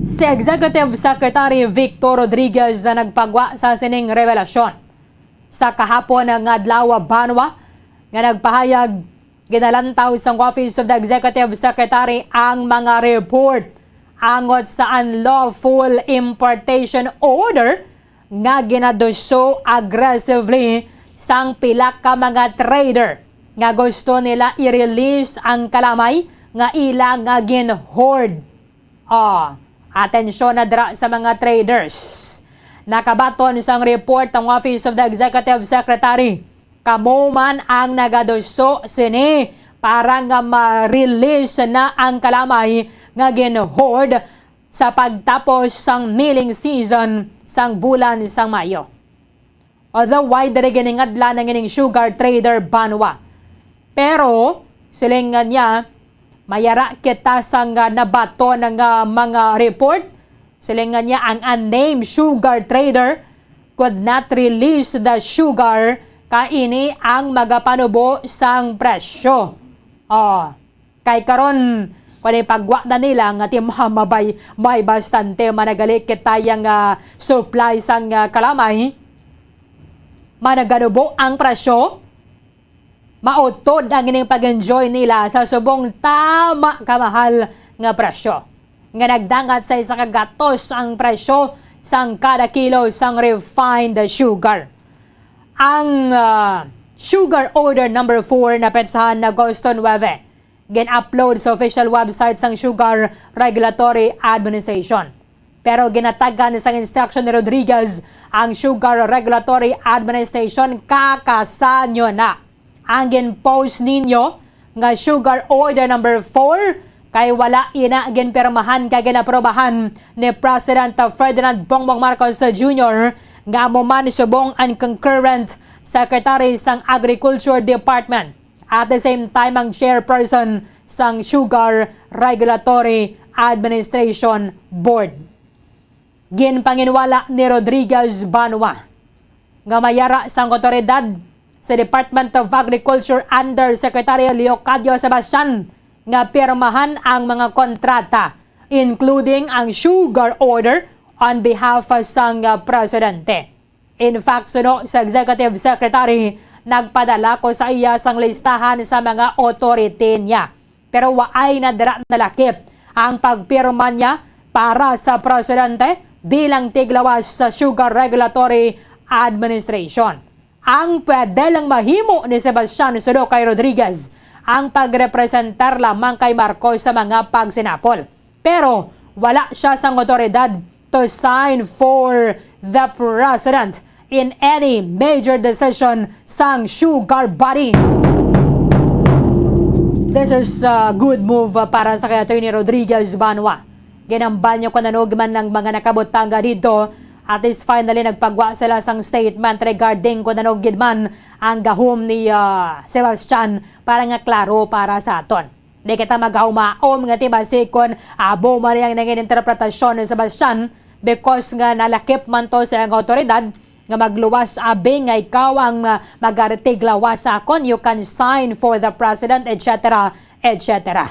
Si Executive Secretary Victor Rodriguez ang nagpagwa sa sining revelasyon. Sa kahapon nga adlaw, banwa, nga nagpahayag, ginalantaw sang Office of the Executive Secretary ang mga report angot sa unlawful importation order nga ginaduso aggressively sang pila ka mga trader nga gusto nila i-release ang kalamay nga ila nga gin-hoard. Oh, atensyon na dira sa mga traders. Nakabaton sang report ang Office of the Executive Secretary, kamo man ang nagaduso sini para nga ma-release na ang kalamay nga gin-hoard sa pagtapos sang milling season sang bulan sang Mayo. Although wide diri giningadlan ang ining sugar trader banwa. Pero, siling nga niya, mayara kita sang, ah, nabaton nga mga report. Siling nga niya, ang unnamed sugar trader could not release the sugar, kay ini ang magapanubo sang presyo. Oh, kay karon, kung ipagwa na nila nga ti-, ma-, mabay-, may bastante managali kita yang, ah, supply sang, ah, kalamay, managanubo ang presyo, mautod ang ining pag-enjoy nila sa subong tama kamahal nga presyo, nga nagdangat sa isa ka gatos ang presyo sang kada kilo sang refined sugar. Ang, ah, Sugar Order number four na petsahan na Agosto nuebe, gin-upload sa official website sang Sugar Regulatory Administration. Pero ginatagan sang instruction ni Rodriguez ang Sugar Regulatory Administration, kakasan nyo na ang gin-post ninyo nga Sugar Order number four, kay wala ina ginpirmahan kag ginaprobahan ni President Ferdinand Bongbong Marcos Junior, nga amo man subong ang concurrent secretary sang Agriculture Department. At the same time, ang chairperson sang Sugar Regulatory Administration Board. Ginpanginwala ni Rodriguez Banwa nga mayara sang awtoridad sa Department of Agriculture Undersecretary Leocadio Sebastian nga pirmahan ang mga kontrata, including ang sugar order on behalf sang, ah, presidente. In fact, suno sa Executive Secretary, nagpadala ko sa iya sang listahan sa mga authority niya. Pero waay na dira nalakip ang pagpirma niya para sa presidente bilang tiglawas sa Sugar Regulatory Administration. Ang pwede lang mahimo ni Sebastian suno kay Rodriguez ang pagrepresentar lamang kay Marcos sa mga pagsinapol. Pero wala siya sang otoridad to sign for the president in any major decision sang sugar body. This is a good move para sa kay Attorney Rodriguez Banwa. Ginambal niya kung ano man ang mga nakabutang dito At least finally nagpagwa sila sang statement regarding kung ano gid man ang gahom ni, ah, Sebastian para nga klaro para sa aton. Di kita magaumaom nga ti basi kon abo man ang nangin interpretasyon ni Sebastian, because nga nalakip man to sa iyang awtoridad nga magluwas abi nga ikaw ang, ah, magaritig lawas sa akon, you can sign for the president, et cetera, et cetera.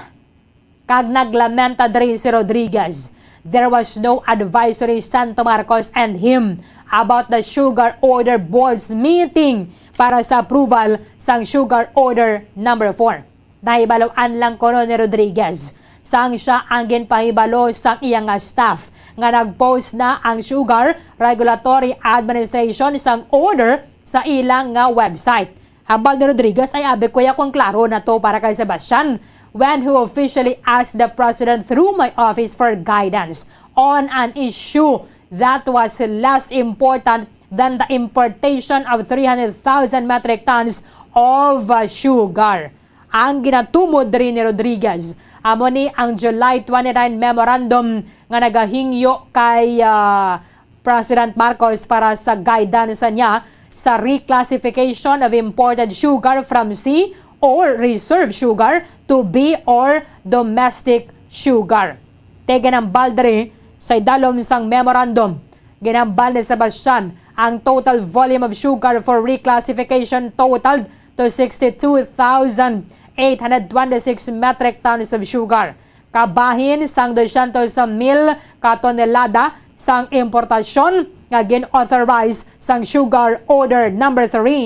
Kag naglamenta diri si Rodriguez, "There was no advisory sent to Marcos and him about the Sugar Order Board's meeting para sa approval sang Sugar Order number four." Nahibaluan lang kuno ni Rodriguez, sang siya ang ginpahibalo sang iya nga staff, nga nag-post na ang Sugar Regulatory Administration sang order sa ilang nga website. Hambal ni Rodriguez, "Ay, abi ko ya kung klaro na to para kay Sebastian, when he officially asked the president through my office for guidance on an issue that was less important than the importation of three hundred thousand metric tons of, uh, sugar." Ang ginatumod diri ni Rodriguez amo ni ang July twenty-nine memorandum nga nagahingyo kay, ah, President Marcos para sa guidance niya sa reclassification of imported sugar from C or reserve sugar to B or domestic sugar. Ti ginhambal diri sa idalom sang memorandum, ginhambal ni Sebastian ang total volume of sugar for reclassification totaled to sixty-two thousand eight hundred twenty-six metric tons of sugar, kabahin sang dosyentos mil ka tonelada sang importasyon nga gin-authorize sang Sugar Order Number Three.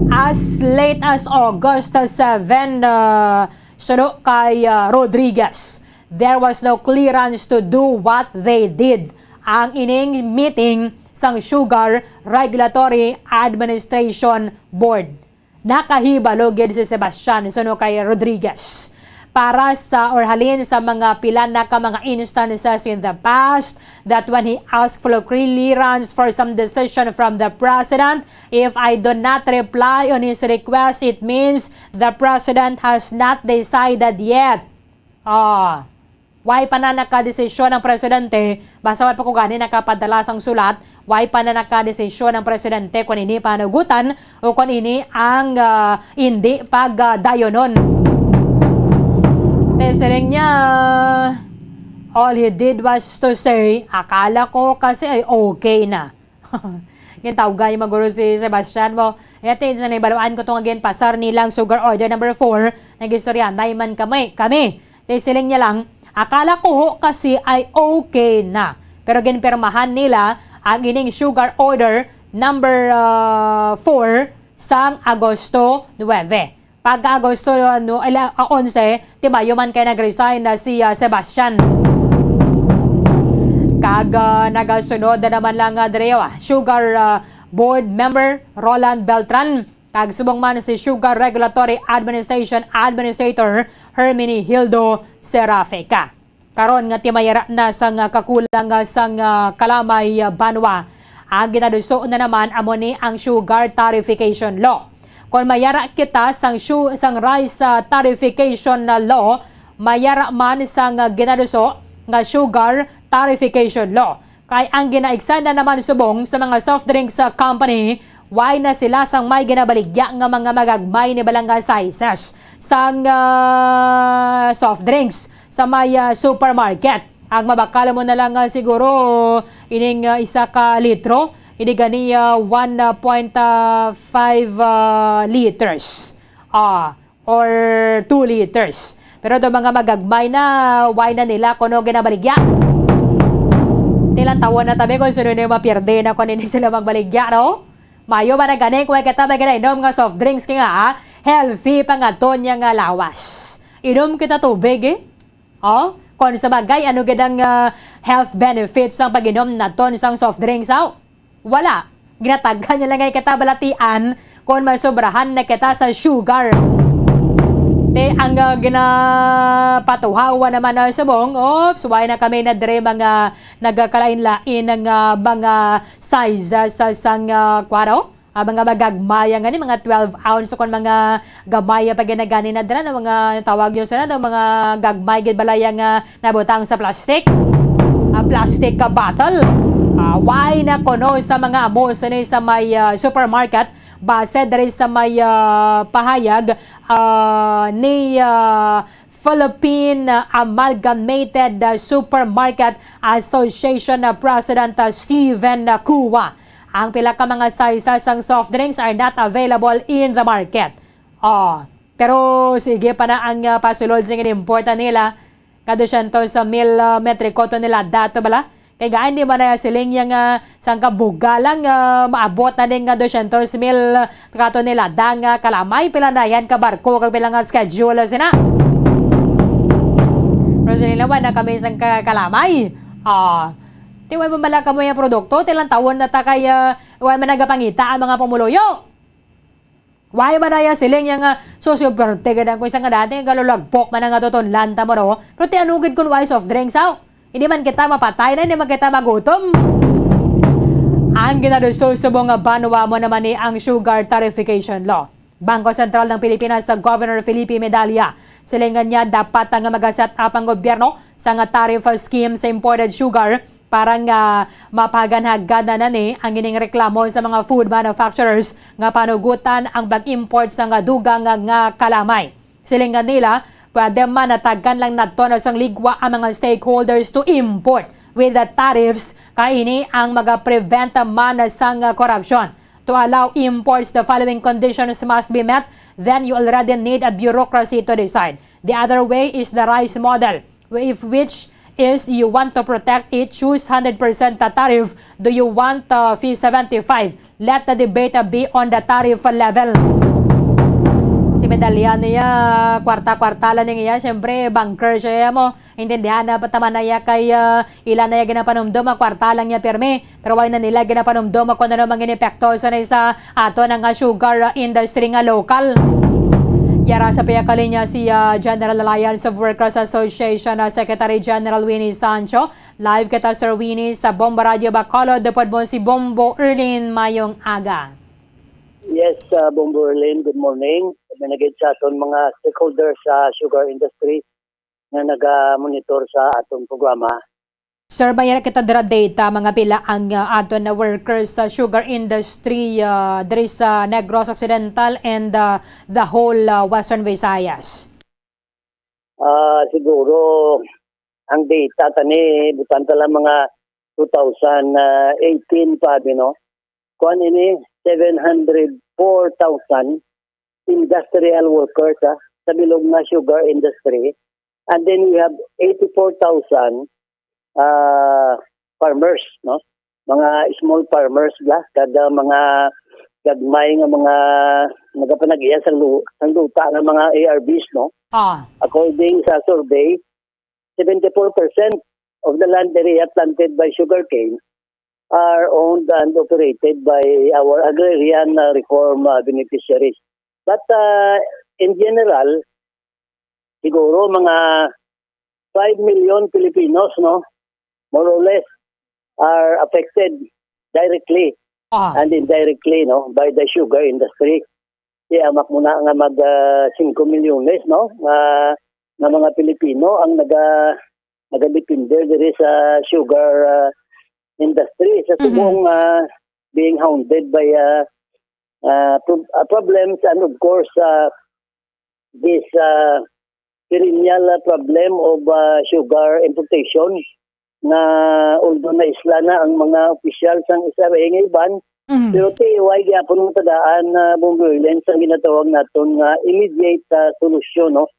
As late as August seven, uh, suno kay, uh, Rodriguez, there was no clearance to do what they did. Ang ining meeting sang Sugar Regulatory Administration Board. Nakahibalo gid si Sebastian suno kay Rodriguez. Para sa, or halin sa mga pila na ka mga instances in the past, that when he asked for clearance for some decision from the president, if I do not reply on his request, it means the president has not decided yet. Ah, way pa na nakadesisyon ang presidente, basta way pa ko gani nakapadala sang sulat, way pa na nakadesisyon ang presidente kung ini panugutan o kung ini ang, ah, hindi pagdayonon. Te siling niya, all he did was to say, "Akala ko kasi ay okay na." Gintawgan niya man guro si Sebastian mo. Ito, sa nahibaluan ko to nga ginpasar nilang Sugar Order Number Four, nagistoryanay man kami, kami. Ti siling niya lang, "Akala ko ho kasi ay okay na." Pero ginpirmahan nila ang ining Sugar Order Number, ah, Four sang Agosto nuebe. Pagka Agosto, ano, ala, ah, onse, ti maayo man kay nag-resign na si, ah, Sebastian. Kag, ah, nagasunod na naman lang, ah, diri, ah, Sugar, ah, Board Member Roland Beltran, kag subong man si Sugar Regulatory Administration Administrator Herminihildo Serafica. Karon nga timayara na sang, ah, kakulang, ah, sang, ah, kalamay, ah, banwa, ang ginaduso na naman amo ni ang Sugar Tarification Law. Kon mayara kita sang shu-, sang rice, ah, tarification na law, mayara man sang, ah, ginaduso nga Sugar Tarification Law. Kay ang ginaigsa na naman subong sa mga soft drinks, ah, company, way na sila sang may ginabaligya nga mga magagmay ni bala nga sizes sang, ah, soft drinks sa may, ah, supermarket. Ang mabakal mo na lang, ah, siguro ining, ah, isa ka litro, ini gani, ah, one point five, ah, liters. Ah, or two liters. Pero do mga magagmay na, way na nila kuno ginabaligya. Ti lantawon na tabi kung sino na yung mapierde na kung hindi sila magbaligya, no? Mayo ba na gani kung kita may ginainom nga soft drinks kay nga, ah, healthy pa nga to niya nga lawas. Inom kita tubig, eh. Oh, kung sa bagay, ano gid ang, ah, health benefits sang pag-inom naton sang soft drinks, aw? Wala. Ginataghan niya lang nga kita balatian kung masobrahan na kita sa sugar. Ti ang, ah, ginapatuhawa naman na subong, oops, way na kami na dire mga nagakalain-lain nga mga sizes sa sang, ah, kwaro. Ah, mga magagmay ang gani, mga twelve ounce, kon mga gamay pa gid na gani na dira, no, mga tawag nyo sila, no, mga gagmay gid balaya nga nabutang sa plastic. ah, plastic, ah, bottle. Ah, why na kuno sa mga amo sini sa may, ah, supermarket? Base diri sa may, ah, pahayag, ah, ni, ah, Philippine, ah, Amalgamated, ah, Supermarket Association, ah, President, ah, Steven, ah, Cua, ang pila ka mga size sang soft drinks are not available in the market. Oh, pero sige pa na ang, ah, pasulod sing inimporta nila. Ka dosyentos mil, ah, metriko tonelada to bala. Kay gaan di man na siling yang, ah, sangka buga lang, ah, maabot na ning, ah, dosyentos mil ka tonelada nga kalamay. Pila na yan ka barko, kag pila nga schedule sina. Pero sila naman na kami sangka kalamay. Ah, ti way mo bala kamo yung produkto, tilang taon na ta kay, ah, way man nagapangita ang mga pumuluyo. Why man aya siling yang, ah, so, so, pero tigadan ko isang nga dati, galulagpok man ang atutunlan ta mo, no? Pero ti ano gid kun why soft drinks, aw? Hindi man kita mapatay na, hindi man kita magutom. Ang ginaduso subong nga banwa mo naman ni ang sugar tarification law. Bangko Sentral ng Pilipinas sa Governor Felipe Medalla. Silingan niya, dapat nga mag-set up ang gobyerno sa nga tariff scheme sa imported sugar para nga mapaganhagan na ni ang ining reklamo sa mga food manufacturers nga panugutan ang pag-import sa nga dugang nga, nga kalamay. Silingan nila, pwede man natagan lang nato na sang ligwa ang mga stakeholders to import with the tariffs, kay ini ang maga-prevent man sang korupsyon. To allow imports, the following conditions must be met, then you already need a bureaucracy to decide. The other way is the rice model, if which is you want to protect it, choose hundred percent ta-, tariff. Do you want, uh, fee seventy-five? Let the debate, uh, be on the tariff level. Si Medalla niya, kwarta-kwarta lang niya. Siyempre, banker siya mo. Intindihan na pa taman na iya kay, uh, ila na iya ginapanumdom, ang kwarta lang niya pirmi. Pero wala na nila ginapanumdom kung ano mang inepekto sa, sa ato na nga sugar industry nga lokal. Yara sa piyakalinya si, ah, General Alliance of Workers Association, ah, Secretary General Winnie Sancho. Live kita, Sir Winnie, sa Bombo Radio Bacolod. Pwede mo si Bombo Erlin, mayong aga. Yes, ah, Bombo Erlin, good morning. Kami na gid sa aton mga stakeholders sa sugar industry nga naga-monitor sa aton programa. Sir, may kita dira data, mga pila ang, ah, aton na workers sa sugar industry, ah, diri sa Negros Occidental and, ah, the whole, ah, Western Visayas? Ah, siguro, ang data tani, butang ta lang mga two thousand eighteen pa, di, no? Kuan ini, seven hundred four thousand industrial workers, ah, sa bilog nga sugar industry. And then we have eighty-four thousand, ah, farmers, no? Mga small farmers bla, kada mga gagmay nga mga nagapanag-iya sang lu-, sang luta nga mga A R Bs, no? Ah. According sa survey, seventy-four percent of the land area planted by sugarcane are owned and operated by our agrarian, uh, reform, uh, beneficiaries. But, uh, in general, siguro mga five million Filipinos, no, more or less, are affected directly Ah. and indirectly, no, by the sugar industry. Kaya amak mo na nga mag, ah, singko milyones, no, nga, nga mga Pilipino ang naga-, nagadepende diri sa sugar, ah, industry, sa Mhm. subong, ah, being hounded by, ah, ah, prob-, ah, problems and, of course, ah, this, ah, perennial, ah, problem of, ah, sugar importation nga, although naisla na ang mga opisyal sang S R A nga iban, Mhm. pero ti way gyapon ang tagaan na, Bombo Erlin, sa ginatawag naton nga immediate, ah, solusyon, no,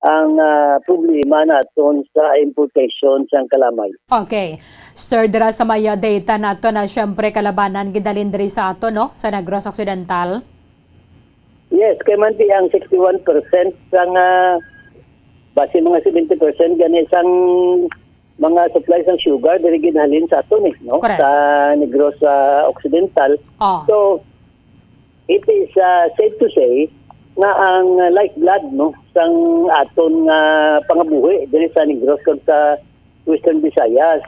ang, ah, problema naton sa importation sang kalamay. Okay. Sir, dira sa may, ah, data nato na siyempre kalabanan gidalin diri sa ato, no, sa Negros Occidental. Yes, kay man ti ang sixty-one percent sang, ah, basi mga seventy percent gani sang mga supply sang sugar diri ginhalin sa aton, eh, no? Correct. Sa Negros, ah, Occidental. Ah. So, it is, ah, safe to say nga ang lifeblood, no, sang aton nga pangabuhi diri sa Negros kag sa Western Visayas,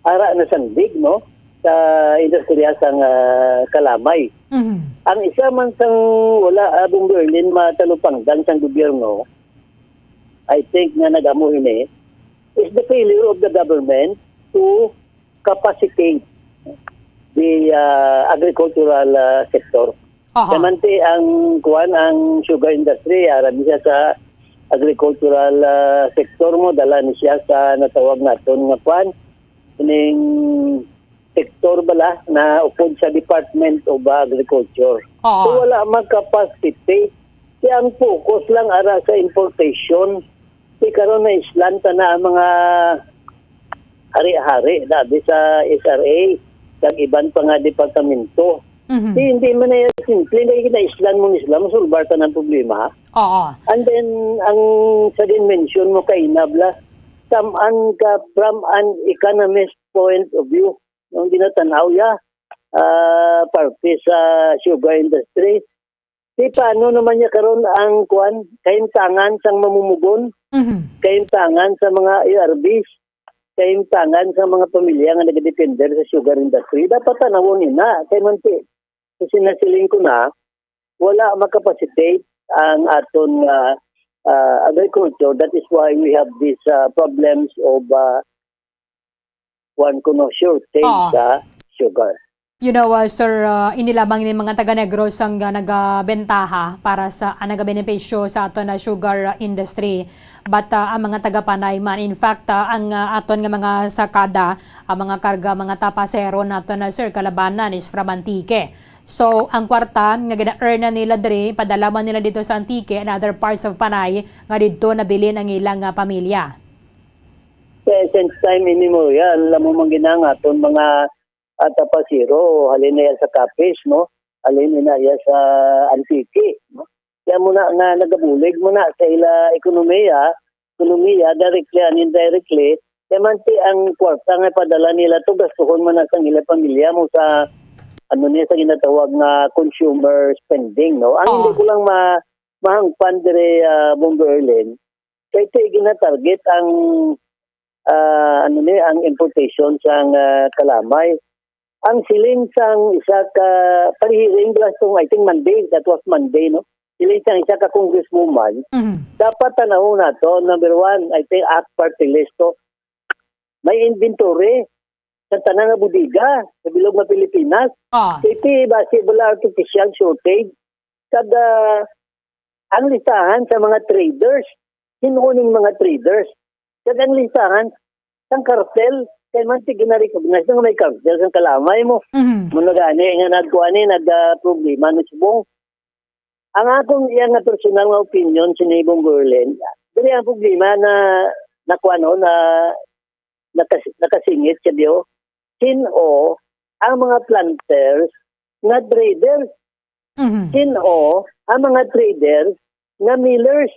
ara nasandig, no, sa industriya sang, ah, kalamay. Mhm. Ang isa man sang wala, ah, Bombo Erlin, matalupangdan sang gobyerno, I think nga nagamo ini, is the failure of the government to capacitate the, ah, agricultural, ah, sector. Aha. Kaya man ti ang, kuwan, ang sugar industry, ara ni siya sa agricultural, ah, sector mo, dala ni siya sa natawag naton nga, kuwan, ning sektor bala na upod sa Department of Agriculture. Oo. So, wala mag-capacitate. Kaya ang focus lang ara sa importation. Di karon na-islan ta na ang mga hari-hari, labi sa S R A, kag iban pa nga departamento. Mhm. Di, hindi man na yan simple, na na-islan mo ni sila, masulbar ta ng problema. Oo. And then, ang sa din mention mo kaina, bala, from an, ka, from an economist point of view, yung ginatanaw ya, ah, parte sa sugar industry, di paano naman niya karon ang, kuwan, kahimtangan sang mamumugon, Mhm. kahimtangan sa mga A R Vs, kahimtangan sa mga pamilya nga nagadepender sa sugar industry? Dapat tanawon ina, kay man ti, kasi nasiling ko na, wala makapacitate ang aton nga, ah, agriculture. That is why we have these, ah, problems of, ah, kuwan kuno, shortage Oo. sa sugar. You know, uh, sir, uh, ini lamang ni mga taga Negros ang, uh, nagabentaha para sa, ah, nagabenepisyo sa aton na sugar, uh, industry. But, uh, ang mga taga Panay man, in fact, uh, ang, uh, aton nga mga sakada, ang mga karga, mga tapasero naton na, sir, kalabanan is from Antique. So, ang kwarta nga gina-earn na nila diri, padala man nila dito sa Antique and other parts of Panay nga didto nabilin ang ilang, uh, pamilya. Kaya since time immemorial, alam mo man gina nga aton mga, ah, tapasero, halin na iya sa Capiz, no? Halin na iya sa Antique, no? Kaya mo na nga nagabulig mo na sa ila ekonomiya, ekonomiya, directly and indirectly, kaya man ti ang kwarta nga padala nila to, gastuhon man na sang ila pamilya mo sa, ano niya, sa ginatawag nga consumer spending, no? Ang hindi Oo. ko lang ma-, mahangpan dire, ah, Bombo Erlin, kay ti ginatarget ang, ah, ano ni, ang importation sang, ah, kalamay. Ang siling sang isa ka parihiring last tong, I think, Monday, that was Monday, no? Siling sang isa ka congresswoman, Mhm. dapat tanawon nato, number one, I think, Act Party List to. May inventory sa tanan nga bodega sa bilog nga Pilipinas. Ah. Kay ti basi bala artificial shortage. Kag, ah, ang listahan sa mga traders, sino ning mga traders? Kag ang listahan sang cartel, kay man ti gina-recognize nga may cartel sang kalamay mo. Mhm. Mo na gani nga nagkuha ni, nag, ah, problema ni subong. Ang akong iya nga personal nga opinion, sini Bong Berlin, diri ang problema na, na kuwan, no, na nakas-, nakasingit sa biyo. Sin-o ang mga planters nga traders? Mhm. Sin-o ang mga traders nga millers?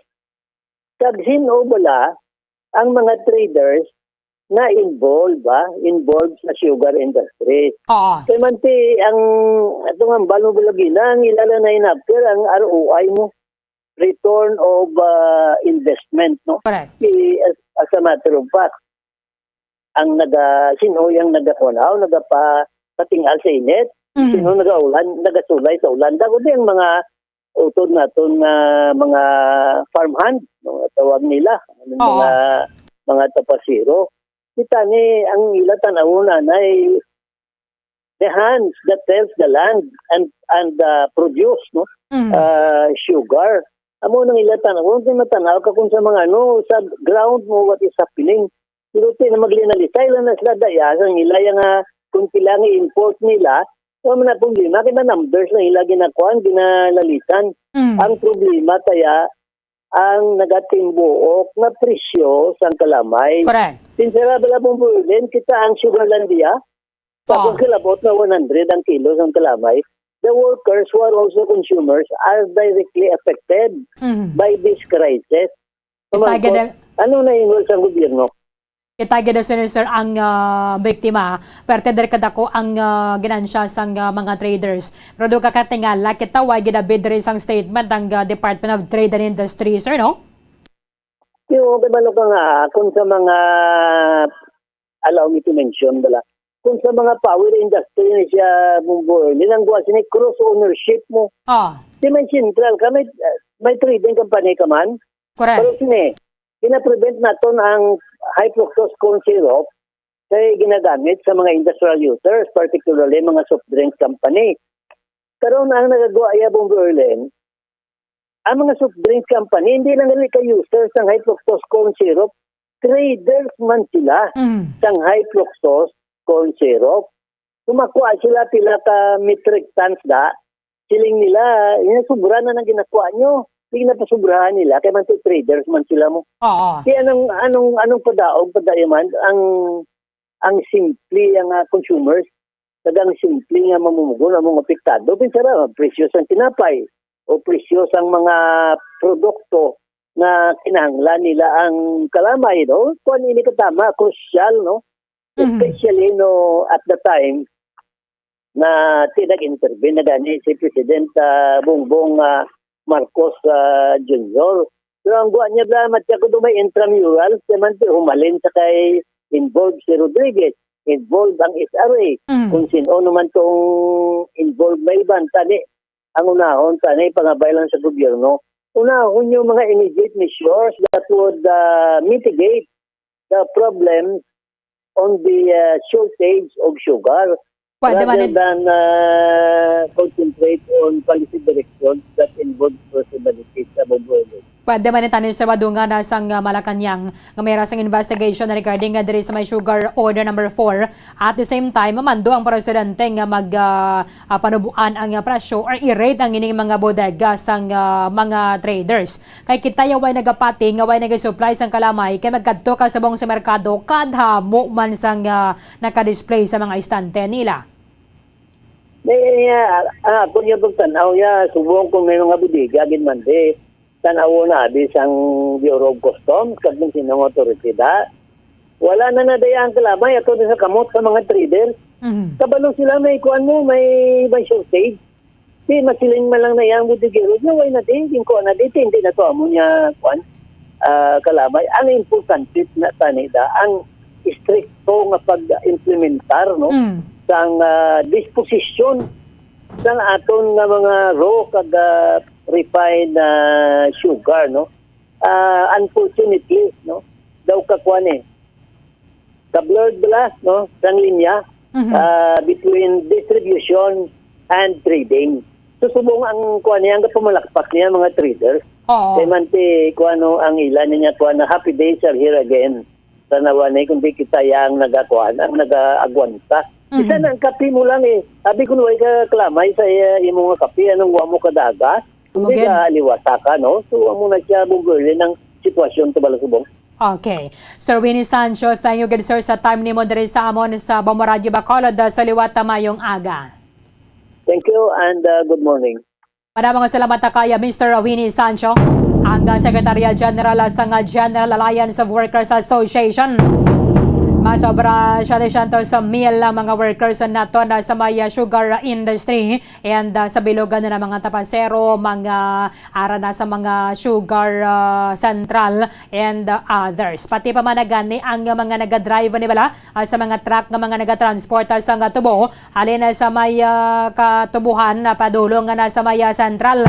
Kag sin-o bala ang mga traders nga involved, ba? Involved sa sugar industry? Oo. Kay man ti ang, atong hambal mo bala gina, ang ila lang na inapir ang R O I mo, return of, ah, investment, no? Correct. Di, as, as a matter of fact, ang naga-, sino yang nagakunaw, nagapapatingal sa init? Mhm. Sino nagaulan, nagasulay sa ulan? Daw di ang mga utod naton nga mga farmhand, no, tawag nila, ano, Oo. mga, mga tapasero. Kita ni ang ila tan-awon anay the hands that tills the land and, and, uh, produce, no? Mm. Uh, sugar. Amo nang ila tan-awon, kung matan-aw ka kung sa mga, ano, sa ground mo, what is happening. Pero ti na maglinalisay lang na sila daya, sa ila yang, ah, kung pila nga import nila, wala man na problema, kay na numbers na ila ginakuan, ginalalisan. Mm. Ang problema taya, ang nagatimbuok nga presyo sang kalamay. Correct. Sinsera bala pong burden, kita ang Sugarlandia, tapos Oo. kalabot na one hundred ang kilo sang kalamay, the workers who are also consumers are directly affected Mhm. by this crisis. Kita Pamangkot, gid ang ano na inwal sa gobyerno? Kita gid, sir, sir, ang, ah, biktima. Perte diri kadako ang, ah, ginansya sang, ah, mga traders. Pero do ka katingala, kita wa gid abi diri sang statement ang, ah, Department of Trade and Industry, sir, no? Yung, kay balo ka nga, kung sa mga, allow me to mention, bala, kung sa mga power industry ni siya, Bumbo, linangguan sini cross ownership mo. Ah. Di may central ka, may, may trading company ka man. Correct. Pero sini, gina-prevent naton ang high fructose corn syrup kay ginagamit sa mga industrial users, particularly mga soft drinks company. Karon ang nagagwa iya, Bong Berlin, ang mga soft drinks company, hindi lang gali ka users sang high fructose corn syrup, traders man sila Mm. sang high fructose corn syrup. Kumakuha sila pila ka metric tons da, siling nila, "Yan, sobra na nang ginakuha nyo." Di na pasubrahan nila, kay man traders man sila mo. Oo. Kaya anong, anong, anong padaog, padayaman, ang, ang simple nga consumers, kag ang simple nga mamumugon among apektado, pinsara, presyo sang tinapay o presyo sang mga produkto nga kinahanglan nila ang kalamay, no? Kuan ini katama, crucial, no? Mhm. Especially, no, at the time na ti nag-intervene na gani si President, ah, Bongbong, ah, Marcos, ah, Junior. Pero ang gwa niya, bla, matya ko do may intramurals, naman ti humalin sa kay involved si Rodriguez, involved ang S R A, Mm. kung sino naman tong involved may iban, tani, ang unahon, tani, pangabay lang sa gobyerno. Unahon yung mga immediate measures that would, ah, mitigate the problem on the, ah, shortage of sugar Pwede man rather in- than, ah, concentrate on policy directions that involve personalities sa Bongbong. Pwede man ni Tanay Sabado nga nasa nga Malacañang nga may rasang investigation regarding nga diri sa may sugar order number four. At the same time, mamando ang presidente nga mag, ah, ah, panubuan ang, ah, presyo or i-raid ang ining mga bodega sang, ah, mga traders. Kay kita ya way nagapati nga way nagasupply sang kalamay kay magkadto ka subong sa merkado kadamo man sang, ah, naka-display sa mga istante nila. May, ah, ah, ako niya pagtanaw niya, subong kung may mga bodega, gid man di, tanaw na abi sang Bureau of Customs, kag kung sino nga authority da. Wala na na daya ang kalamay, ato na sa kamot sa mga trader. Mhm. Kabalo sila may kuan mo, may, may shortage. Di, masiling man lang na yang budigero, nga way na di, ginkuha na di, hindi na to amo niya, kuan, ah, kalamay. Ang importante na tani da, ang istrikto nga pag-implementar, no, Mm. sang, ah, disposisyon sang aton nga mga raw kag, ah, refined, ah, sugar, no. Ah, unfortunately, no, daw ka kuan eh, ka-blurred bala, no, sang linya, Mhm. ah, between distribution and trading. So, subong ang kuan niya, ang pamalakpak niya, mga traders. Oo. Kay man ti, kuan, no, ang ila niya, kuan, na happy days are here again. Tanawa ni, kundi kita yang nagakuan, ang nagaagwanta. Mhm. Isa na ang kape mo lang eh. Abi ko, way ka kalamay sa, eh, imo nga kape, anong wa mo kadaga? Kundi Mugid. Ka aliwata ka, no? So, amo na siya, Bong Berlin, ang sitwasyon sa Balasubong. Okay. Sir Winnie Sancho, thank you, good sir, sa time nimo diri sa amon sa Bombo Radyo Bacolod, ah, sa liwat, ah, mayong aga. Thank you and, uh, good morning. Madamo nga salamat ta kay Mister Winnie Sancho, ang, uh, Secretariat General, uh, sang, uh, General Alliance of Workers Association. Mas sobra siyete siyento mil ang mga workers naton, uh, sa may, uh, sugar industry and, uh, sa bilog na mga tapasero, mga ara na sa mga sugar, uh, central and, uh, others. Pati pa man na gani ang mga nagadrive ni bala, ah, sa mga truck nga mga nagatransport, ah, sa nga tubo, halin na sa may, ah, katubuhan, ah, padulong nga na sa may, ah, sentral.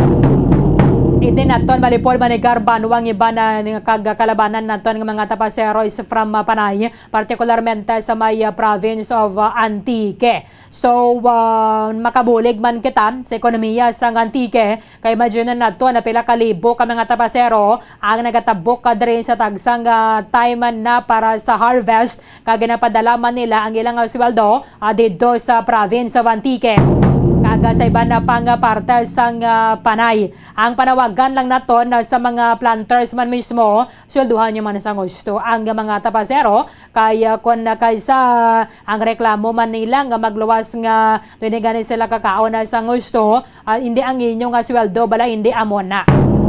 Indi naton malipol manigar banwang iban na nga kag kalabanan naton nga mga tapasero is from, ah, Panay, partikularmente sa may, ah, province of, ah, Antique. So, ah, makabulig man kita sa ekonomiya sa Antique, kay imagine nato na pila ka libo ka mga tapasero ang nagatabok ka diri sa tagsang, ah, time na para sa harvest, kag ginapadala man nila ang ilang, ah, sweldo, ah, didto sa province of Antique, kag, ah, sa iban na pang, ah, parte sang, ah, Panay. Ang panawagan lang naton, ah, sa mga planters man mismo, swelduhan nyo man sa gusto ang mga tapasero, kay, ah, kun, ah, kaysa ang reklamo man nila nga magluwas nga dili gani sila kakaon na sa gusto, ah, hindi ang inyo nga sweldo, bala hindi amo na.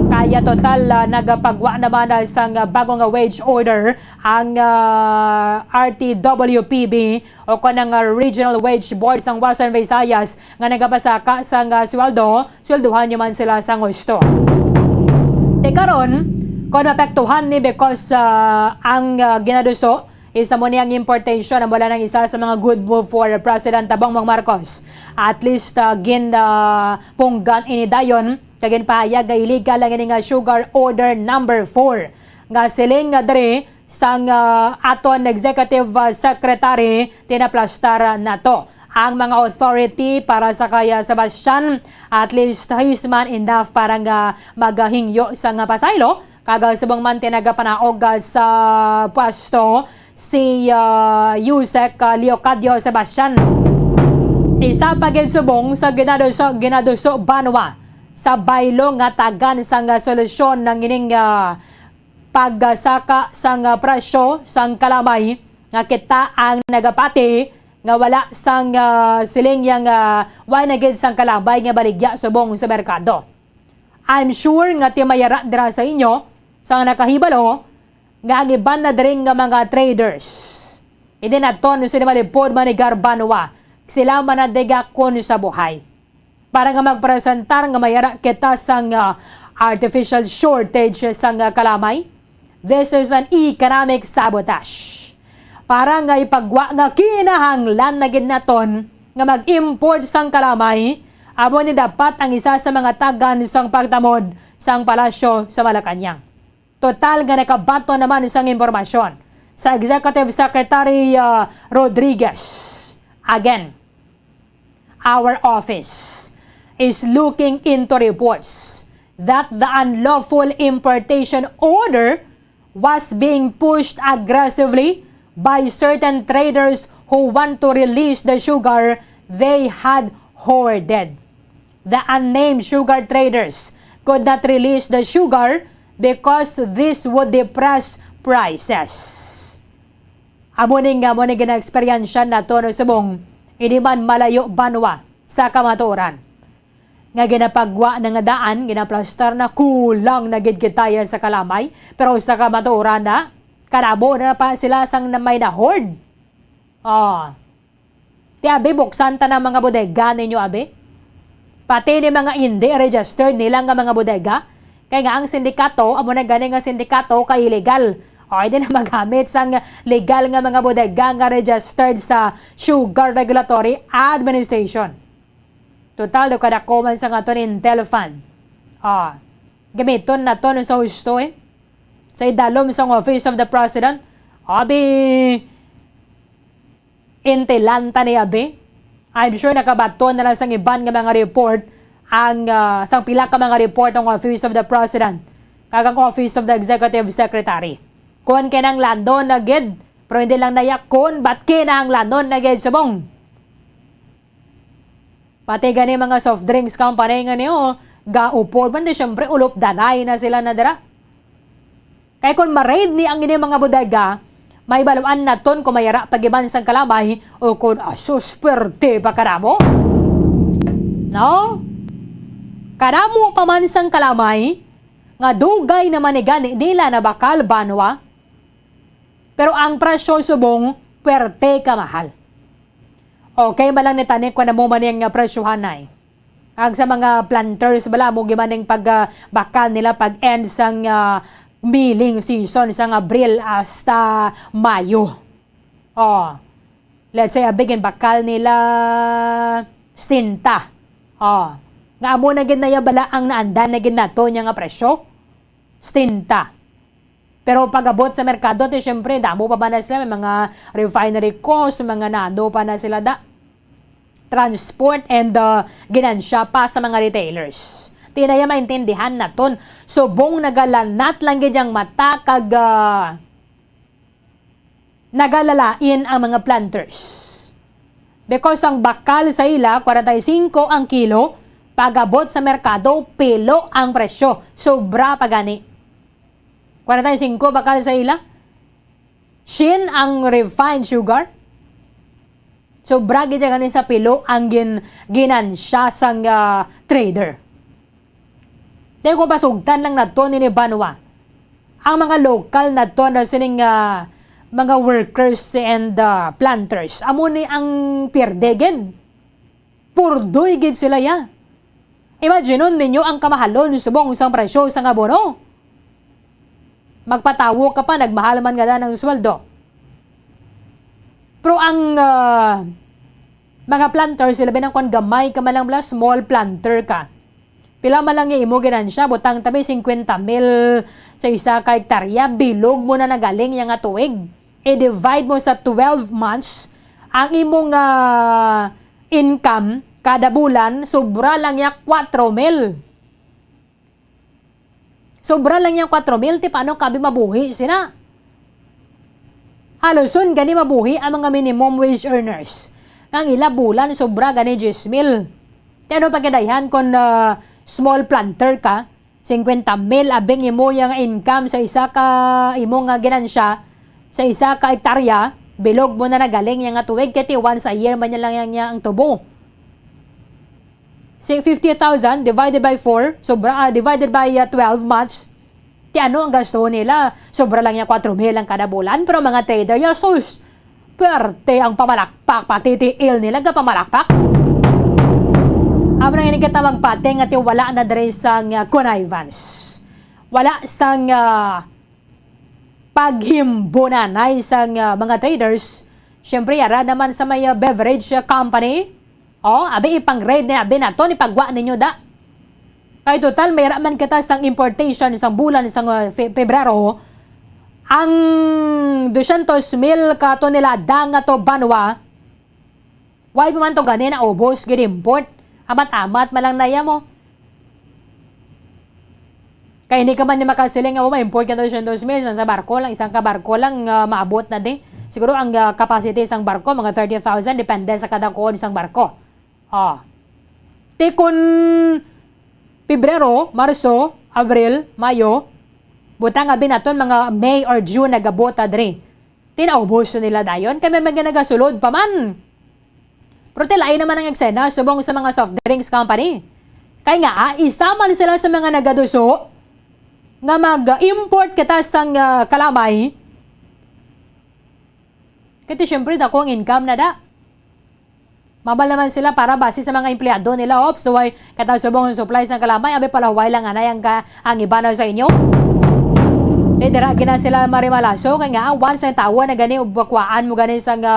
Kaya total, ah, nagapagwa naman, ah, sang, ah, bago nga wage order ang, ah, R T W P B o kon ang, ah, Regional Wage Board sang Western Visayas nga nagapasaka sang, ah, sweldo, swelduhan nyo man sila sa gusto. Te karon, kon maapektuhan ni because, ah, ang, ah, ginaduso, isa mo ni ang importation, ang wala nang isa sa mga good move for President Bongbong Marcos. At least, ah, gin, ah, punggan ini dayon, kag ginpahayag nga illegal lang ini nga sugar order number four. Nga siling nga diri, sang, ah, aton executive, ah, secretary, tinaplastar nato ang mga authority para sa kay Sebastian. At least, he's man enough para nga maghingyo sang pasaylo. Kag, ah, subong man tinagapanaog, ah, sa pwesto si, ah, Usec, ah, Leocadio Sebastian. Isa pa gid subong sa ginaduso, ginaduso banwa sa baylo nga tagan sang, ah, solusyon ng ining, ah, pagsaka sang, ah, presyo sang kalamay nga kita ang nagapati nga wala sang, ah, siling yang, ah, wala na gid sang kalamay nga baligya subong sa merkado. I'm sure nga timayara dira sa inyo sang nakahibalo nga ang iban na diri nga mga traders, hindi naton sila malipod manigar banwa, sila manadagakon sa buhay. Para nga magpresentar nga mayara kita sang, ah, artificial shortage sang, ah, kalamay, this is an economic sabotage. Para nga ipagwa nga kinahanglan na gid naton nga mag-import sang kalamay, amo ni dapat ang isa sa mga tagan sang pagtamod sang palasyo sa Malacañang. Total nga nakabaton naman sang impormasyon sa Executive Secretary, ah, Rodriguez. Again, our office is looking into reports that the unlawful importation order was being pushed aggressively by certain traders who want to release the sugar they had hoarded. The unnamed sugar traders could not release the sugar because this would depress prices. Amo ni nga, amo ni gina-eksperyensya nato, no, subong, hindi man malayo banwa sa kamatuoran. Nga ginapagwa na nga daan, ginaplastar na, kulang na gid kitaya sa kalamay, pero sa kamatuoran na, karabo na pa sila sang na may na-hoard. Oh. Ti abi, buksan ta na mga bodega ninyo, abi. Pati ni mga indi registered nila nga mga bodega. Kay nga ang sindikato, amo na gani nga sindikato kay illegal. O, hindi na magamit sang legal nga mga bodega nga registered sa Sugar Regulatory Administration. Total, do kadako man sa nga to ni Intel Fund. Ah, gamiton naton sa husto, eh. Sa idalom sang Office of the President, abi, intilan ta ni abi. I'm sure nakabaton na lang sang iban nga mga report ang, ah, sang pila ka mga report ang Office of the President kag ang Office of the Executive Secretary. Kon kinahanglanon na gid, pero hindi lang naya kon, but kinahanglanon na gid subong. Pati gani mga soft drinks company nga niyo, gaupod man di, syempre, ulop danay na sila na dira. Kay kung ma-raid ni ang ini mga bodega, may baluan naton kung mayara pagiban sang kalamay o kung asus, perte pa kadamo. No? Kadamo pa man sang kalamay, nga dugay naman ni gani nila na bakal banwa, pero ang presyo subong perte ka mahal. Okay, malang ni tani kung amo man ang, ah, presyohanay. Ang sa mga planters bala, mo gimaning pag, ah, bakal nila pag end sang, ah, milling season sang Abril hasta Mayo. Oh. Let's say, abig in bakal nila stinta. Oh. Nga amo na gid na ya bala ang naandan na gid nato niya nga presyo. Stinta. Pero pag-abot sa merkado, ti, syempre, damo pa ba na sila? May mga refinery cost, mga nano pa na sila da. Transport and, uh, ginansya pa sa mga retailers. Ti, naya maintindihan naton. Subong nagalanat lang gid ang mata kag, uh, nagalalain ang mga planters. Because ang bakal sa ila, kwarenta y singko ang kilo, pag-abot sa merkado, pilo ang presyo. Sobra pa gani. Kwarenta y singko bakal sa ila. Shin ang refined sugar. Sobra gid siya gani sa pilo ang gin-, ginansya sang, ah, trader. Kaya kung pasugtan lang nato nini banwa, ang mga lokal nato na sining, ah, mga workers and, ah, planters, amo ni ang pierde gid. Purdoy gid sila ya. Imagine ninyo ang kamahalon subong sang presyo sang abono. Magpatawo ka pa, nagmahal man nga na ang sweldo. Pero ang, ah, mga planter, sila binang kwan, gamay ka man lang, bala, small planter ka. Pila man lang yung imo ginansya, butang tabi singkwenta mil sa isa ka hektarya, bilog mo na nagaling yang nga tuig. I-divide mo sa twelve months, ang imong ah, income kada bulan, sobra lang ya kwatro mil. Sobra lang yang kwatro mil, ti paano ka abi mabuhi sina? Haluson gani mabuhi ang mga minimum wage earners. Nga ang ila bulan sobra gani diyes mil. Ti ano pa kadayhan kon ah, small planter ka, singkwenta mil abing imo yang income sa isa ka imo nga ginansya sa isa ka hektarya, bilog mo na nagaling yang nga tuig, kay ti once a year man niya lang yang, yang tubo. Si fifty thousand divided by four, sobra, ah, divided by ah, twelve months, ti ano ang gasto nila? Sobra lang ya kwatro mil ang kada bulan, pero mga trader, ya sus, pwerte ang pamalakpak, patitiil nila ga pamalakpak. Amo na ini kita magpati nga ti wala na diri sang ah, connivance. Wala sang ah, paghimbunanay sang ah, mga traders. Siyempre, yara naman sa may ah, beverage ah, company. Oh, abi ipang-raid na abi naton, ipagwa ninyo da. Kay total, may ra man kita sang importation sang bulan sang ah, Fe-, Pebrero, ang dosyentos mil ka tonelada nga to banwa, why pa man to gani naubos, gid import? Amat-amat man lang naya mo. Kay hindi ka man ni makasiling nga, "Oh, ma-import ka to sa dos mil, sa, sa barko lang, isang ka barko lang, ah, maabot na di." Siguro ang ah, capacity sang barko, mga thirty thousand, depende sa kadakuon sang barko. Oh. Ti kun Pebrero, Marso, Abril, Mayo, butang abi naton mga May or June nagabota diri. Ti naubos nila dayon, kay may mga nagasulod pa man. Pero ti lain naman ang eksena subong sa mga soft drinks company. Kay nga, ah, isa man sila sa mga nagaduso nga mag-import kita sang ah, kalamay. Kay ti, syempre, dako ang income na da. Mabal naman sila para basi sa mga empleyado nila, ops, way kataw subong ang supply sang kalamay, abi palahuway lang anay ang, ka, ang iba na sa inyo. Kay dira gina sila marimalaso, kay nga, once ang tawo na gani, ubakwaan mo gani sa nga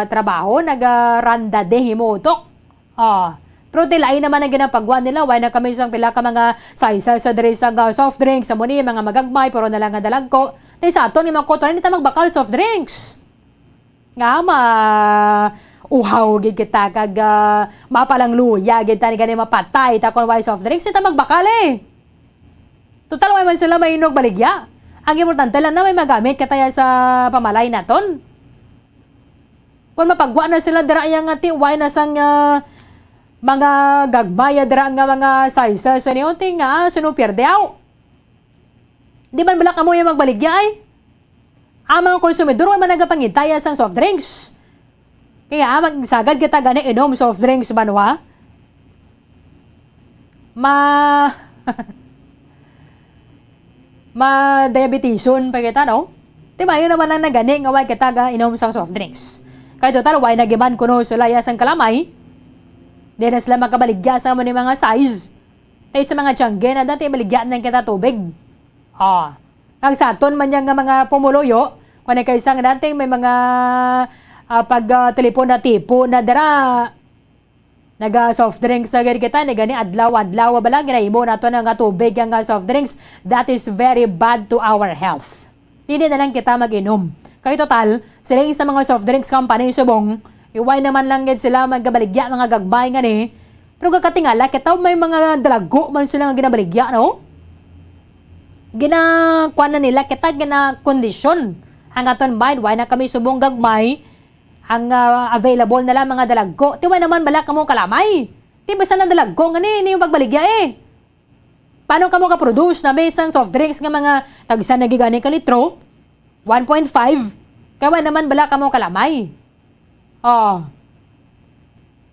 trabaho, nagaranda di himo utok. Ah, pero ti lain naman ang ginapagwa nila, way na kami sang pila ka mga sizes sa diri sa nga soft drinks, sa muni, mga magagmay, pero na lang nga dalagko. Ti sa aton, ni mga kutoran, ni ta magbakal soft drinks. Nga ma-, uhaw gid kita kag ah, mapalangluya gid ta ni gani mapatay ta kon way soft drinks, kita magbakal eh. Total, way man sila mainog baligya. Ang importante lang na may magamit kataya sa pamalay naton. Kung mapagwa na sila dira iya nga ti, way na sang ah, mga gagmaya dira nga mga sizes sa niyo, ti nga, ah, sino pierde aw? Di man bala kamo yung magbaligya ay? Ang mga konsumidor, way man nagapangitaya sang soft drinks. Kaya, ah, magsagad kita gani inom soft drinks, banwa? Ma-, ma-diabetison pa kita, no? Ti maayo naman lang na gani nga way kita ga inom sang soft drinks. Kay total, way na giman kuno sila ya sang kalamay. Di na sila makabaligya sa amo ni mga size. Tay sa mga tiyangge na dati, baligyan lang kita tubig. Ah. Kag sa aton man yan nga mga pumuluyo, kung ano kaisa nga dati, may mga ah, pag ah, telepon na tipo na dara, naga soft drinks na gid kita, ni gani adlaw-adlaw, bala, ginahimo nato na nga tubig ang ah, soft drinks. That is very bad to our health. Dili na lang kita mag-inom. Kay total, sila sa mga soft drinks company subong, iway naman lang gid sila magabaligya mga gagmay nga ni. Pero gakatingala kita, may mga dalago man sila nga ginabaligya, no? Ginakuan na nila kita, ginakondisyon ang aton mind. Why na kami subong gagmay ang ah, available na lang mga dalagko? Ti why naman bala kamo kalamay? Ti basta na dalagko nga ni, ni yung pagbaligya eh. Paano kamo ka-produce na may isang soft drinks nga mga tagsa na gigani ka litro? One point five? Kaya why naman bala kamo kalamay? Oh.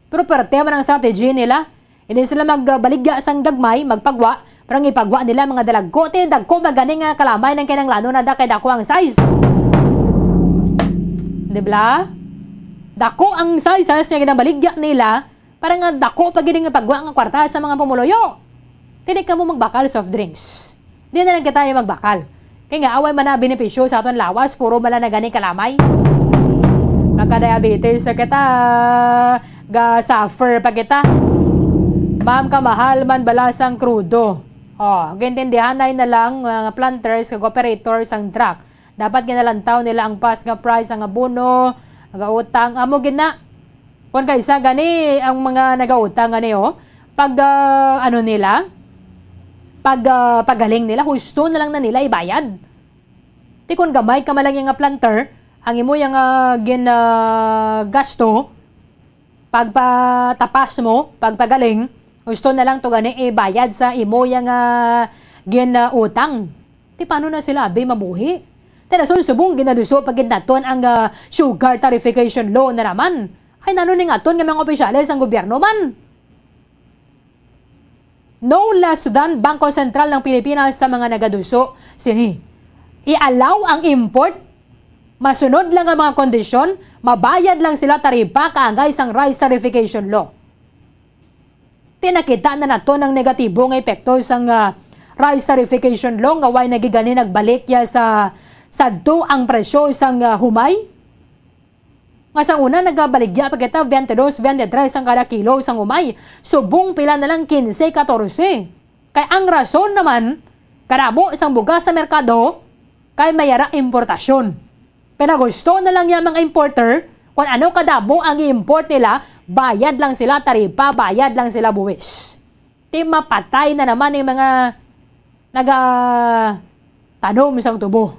Pero perte man ang strategy nila. Hindi sila magbaligya sang gagmay, magpagwa. Pero ang ipagwa nila, mga dalagko. Ti, dagko magani nga kalamay nang kinahanglanon na da kay dako ang size. Di bala? Dako ang size, size nga ginabaligya nila. Para nga dako pa gid nga pagwa nga kwarta sa mga pumuluyo. Ti di kamo magbakal soft drinks. Di na lang kita yung magbakal. Kay nga, away man na benepisyo sa aton lawas, puro bala na gani kalamay. Magka-diabetes sa kita, ga-suffer pa kita. Ma'am, kamahal man bala sang krudo. Oh, gintindihanay na lang, mga planters kag operators sang truck. Dapat ginalantaw nila ang past nga price sang abono, nagautang, amo gid na. Kung kaisa gani ang mga nagautang gani, oh, pag, ah, ano nila, pag, ah, pagaling nila, husto na lang na nila ibayad. Ti kung gamay ka man lang nga planter, ang imo yang, ah, gin, ah, gasto, pagpatapas mo, pagpagaling, husto na lang to gani ibayad sa imo yang, ah, gin, ah, utang. Ti paano na sila abi mabuhi? Ti rason subong ginaduso pa gid naton ang, ah, sugar tarification law na naman. Ay nano ning aton nga mga opisyales ang gobyerno man? No less than Bangko Sentral ng Pilipinas sa mga nagaduso sini. I-allow ang import, masunod lang ang mga kondisyon, mabayad lang sila taripa kaangay sang rice tarification law. Ti nakita na naton ang negatibo nga epekto sang, ah, rice tarification law nga way na gid gani nagbalik ya sa sadto ang presyo sang, ah, humay. Nga sang una nagabaligya pa kita twenty-two, twenty-three sang kada kilo sang humay, subong pila na lang quince, catorce. Kay ang rason naman, kadamo sang bugas sa merkado kay may ara importasyon. Pinagusto na lang niya mga importer kung ano kadamo ang i-import nila, bayad lang sila taripa, bayad lang sila buwis. Ti mapatay na naman yung mga nagatanom sang tubo.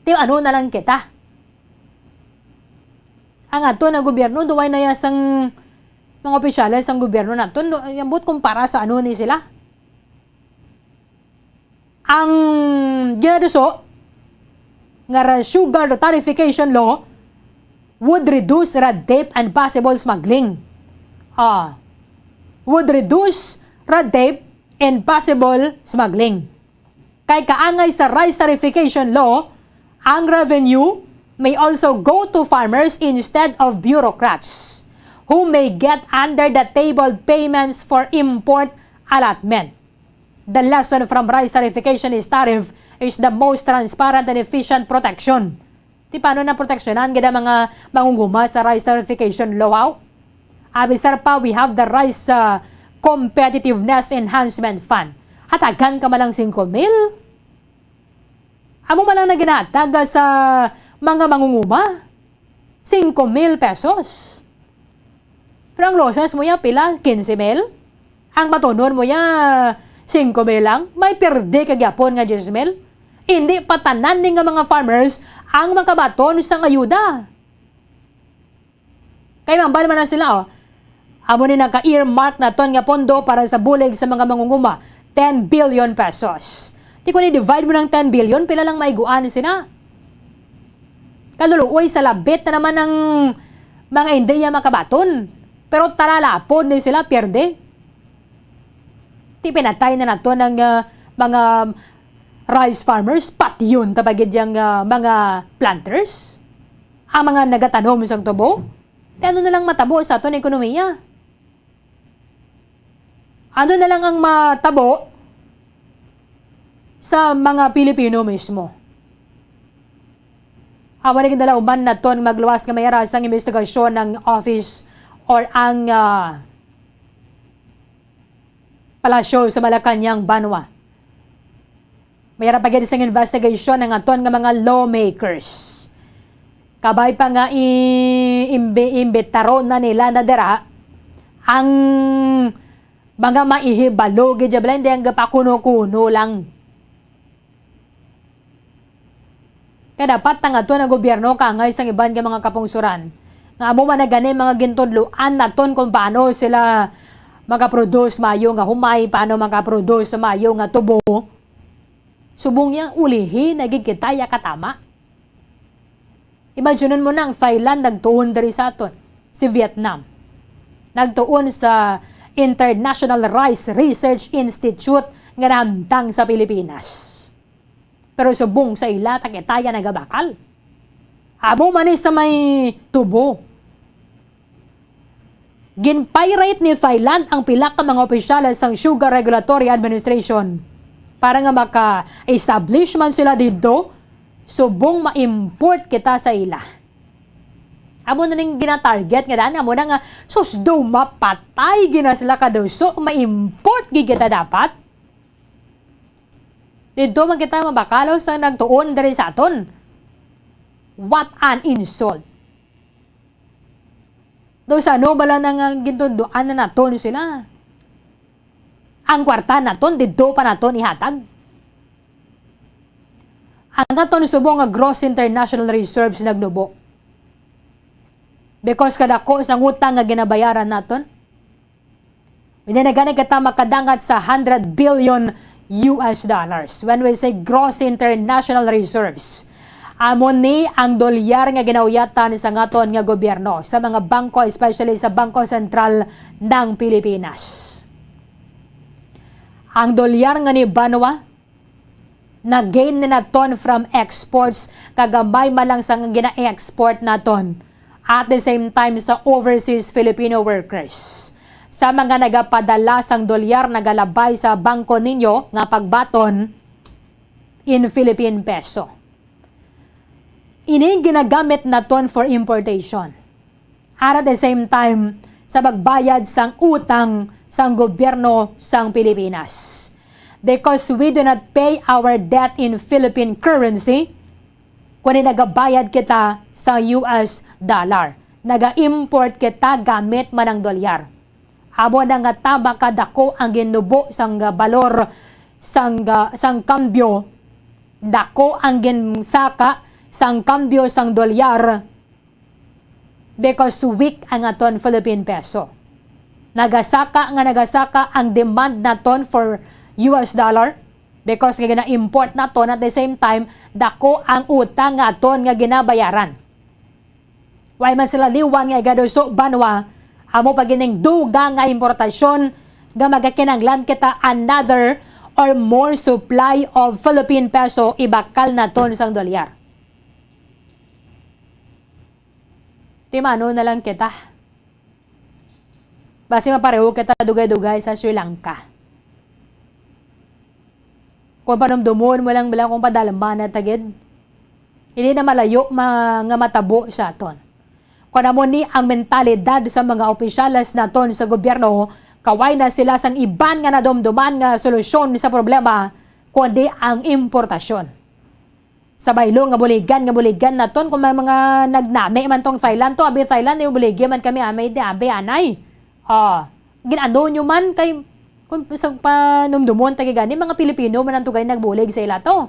Ti ano na lang kita? Ang ato na gobyerno, duway na ya sang mga opisyales sang gobyerno naton, do-, ambot kumpara sa ano ni sila. Ang ginaduso nga ra-, sugar tarification law would reduce red tape and possible smuggling. Ah, would reduce red tape and possible smuggling. Kay kaangay sa rice tarification law, ang revenue may also go to farmers instead of bureaucrats who may get under the table payments for import allotment. The lesson from rice tarification is tariff is the most transparent and efficient protection. Ti paano na proteksyonan gid ang mga mangunguma sa rice tarification law? Abi sar pa, we have the rice, ah, Competitiveness Enhancement Fund. Hatagan ka man lang singko mil. Amo man lang na ginatag sa mga mangunguma, singko mil pesos. Pero ang losses mo ya pila? Quince mil? Ang matunon mo ya singko mil lang? May perde ka gyapon nga diyes mil? Hindi pa tanan ni nga mga farmers ang makabaton sang ayuda. Kay mambal man lang sila, oh. Amo ni nagka-earmark naton nga pondo para sa bulig sa mga mangunguma, ten billion pesos. Ti kung i-divide mo ng ten billion, pila lang maiguan sina? Kaluluoy sa labit na naman ang mga Indiya makabaton. Pero talalapod ni sila, pierde. Ti pinatay na nato ng, ah, mga rice farmers, pati yun tabagid yang, ah, mga planters, ang mga nagatanom sang tubo. Ti ano na lang matabo sa aton ekonomiya? Ano na lang ang matabo sa mga Pilipino mismo? Awan na gindala uman naton magluwas nga may ara sang investigasyon ng office or ang, ah, palasyo sa Malacañang, Banwa. May ara pa gid sang investigation ang aton nga mga lawmakers. Kabay pa nga i-, imbi-, imbitaron na nila na dira ang mga maihibalo gid dya, bala, hindi ang gapakuno-kuno lang. Kaya dapat tangaton ang gobyerno kaangay sang iban nga mga kapungsuran. Nga amo man na gani mga gintudloan naton kung paano sila makaproduce maayo nga humay, paano makaproduce maayo nga tubo. Subong niya, ulihi na gid kita ya katama. Imagine mo na ang Thailand nagtuon diri sa aton, si Vietnam. Nagtuon sa International Rice Research Institute nga nahamtang sa Pilipinas. Pero subong sa ila, ta kita ya nagabakal. Amo man ni sa may tubo. Gin-pirate ni Thailand ang pila ka mga opisyales sang Sugar Regulatory Administration para nga maka-establish man sila didto, subong ma-import kita sa ila. Amo na ning gina-target nga daan, amo na nga, sus, daw mapatay gina sila kaduso, ma-import gid kita dapat. Didto man kita mabakalaw sa nagtuon diri sa aton. What an insult. Daw sa ano bala na nga gintundoan na naton sila? Ang kwarta naton, didto pa naton ihatag? Ang aton subong nga gross international reserves nagnubo. Because kadako sang utang nga ginabayaran naton. Hindi na gani kita makadangat sa hundred billion U S dollars. When we say gross international reserves, amo ni ang dolyar nga ginauyatan sa ngaton nga gobyerno, sa mga bangko, especially sa Bangko Sentral ng Pilipinas. Ang dolyar nga ni banwa, na-gain ni naton from exports, kagamay man lang sa gina-export naton. At the same time, sa overseas Filipino workers, sa mga nagapadala sang dolyar, nagalabay sa bangko ninyo nga pagbaton in Philippine peso. Ini ginagamit naton for importation. At at the same time, sa pagbayad sang utang sang gobyerno sang Pilipinas. Because we do not pay our debt in Philippine currency, kundi nagabayad kita sa U S dollar. Naga-import kita gamit man ang dolyar. Amo na nga tama kadako ang ginubo sang balor sang, sang kambyo, dako ang ginsaka sang kambyo sang dolyar, because weak ang aton Philippine peso. Nagasaka nga nagasaka ang demand naton for U S dollar, because nga gina-import naton, at the same time, dako ang utang nga aton nga ginabayaran. Way man sila liwan nga igaduso banwa, amo pa gining dugang nga importasyon nga magakinahanglan kita another or more supply of Philippine peso, ibakal naton sang dolyar. Timano na lang kita. Basi mapareho kita dugay-dugay sa Sri Lanka. Kung panumdumon mo lang, bilang kung padalma na ta gid, hindi na malayo ma-, nga matabo sa aton. Kung amo ni ang mentalidad sa mga opisyales naton sa gobyerno, kaway na sila sang iban nga nadumduman nga solusyon sa problema, kundi ang importasyon. Sa baylo nga buligan, nga buligan naton, kung may mga nagnami man tong Thailand to, abi Thailand, eh, buligi man kami, amay, di, abi, anay. Oh, gin-ano nyo man kay, kung sa panumdumon ta gani, mga Pilipino man ang tugay nagbulig sa ila to.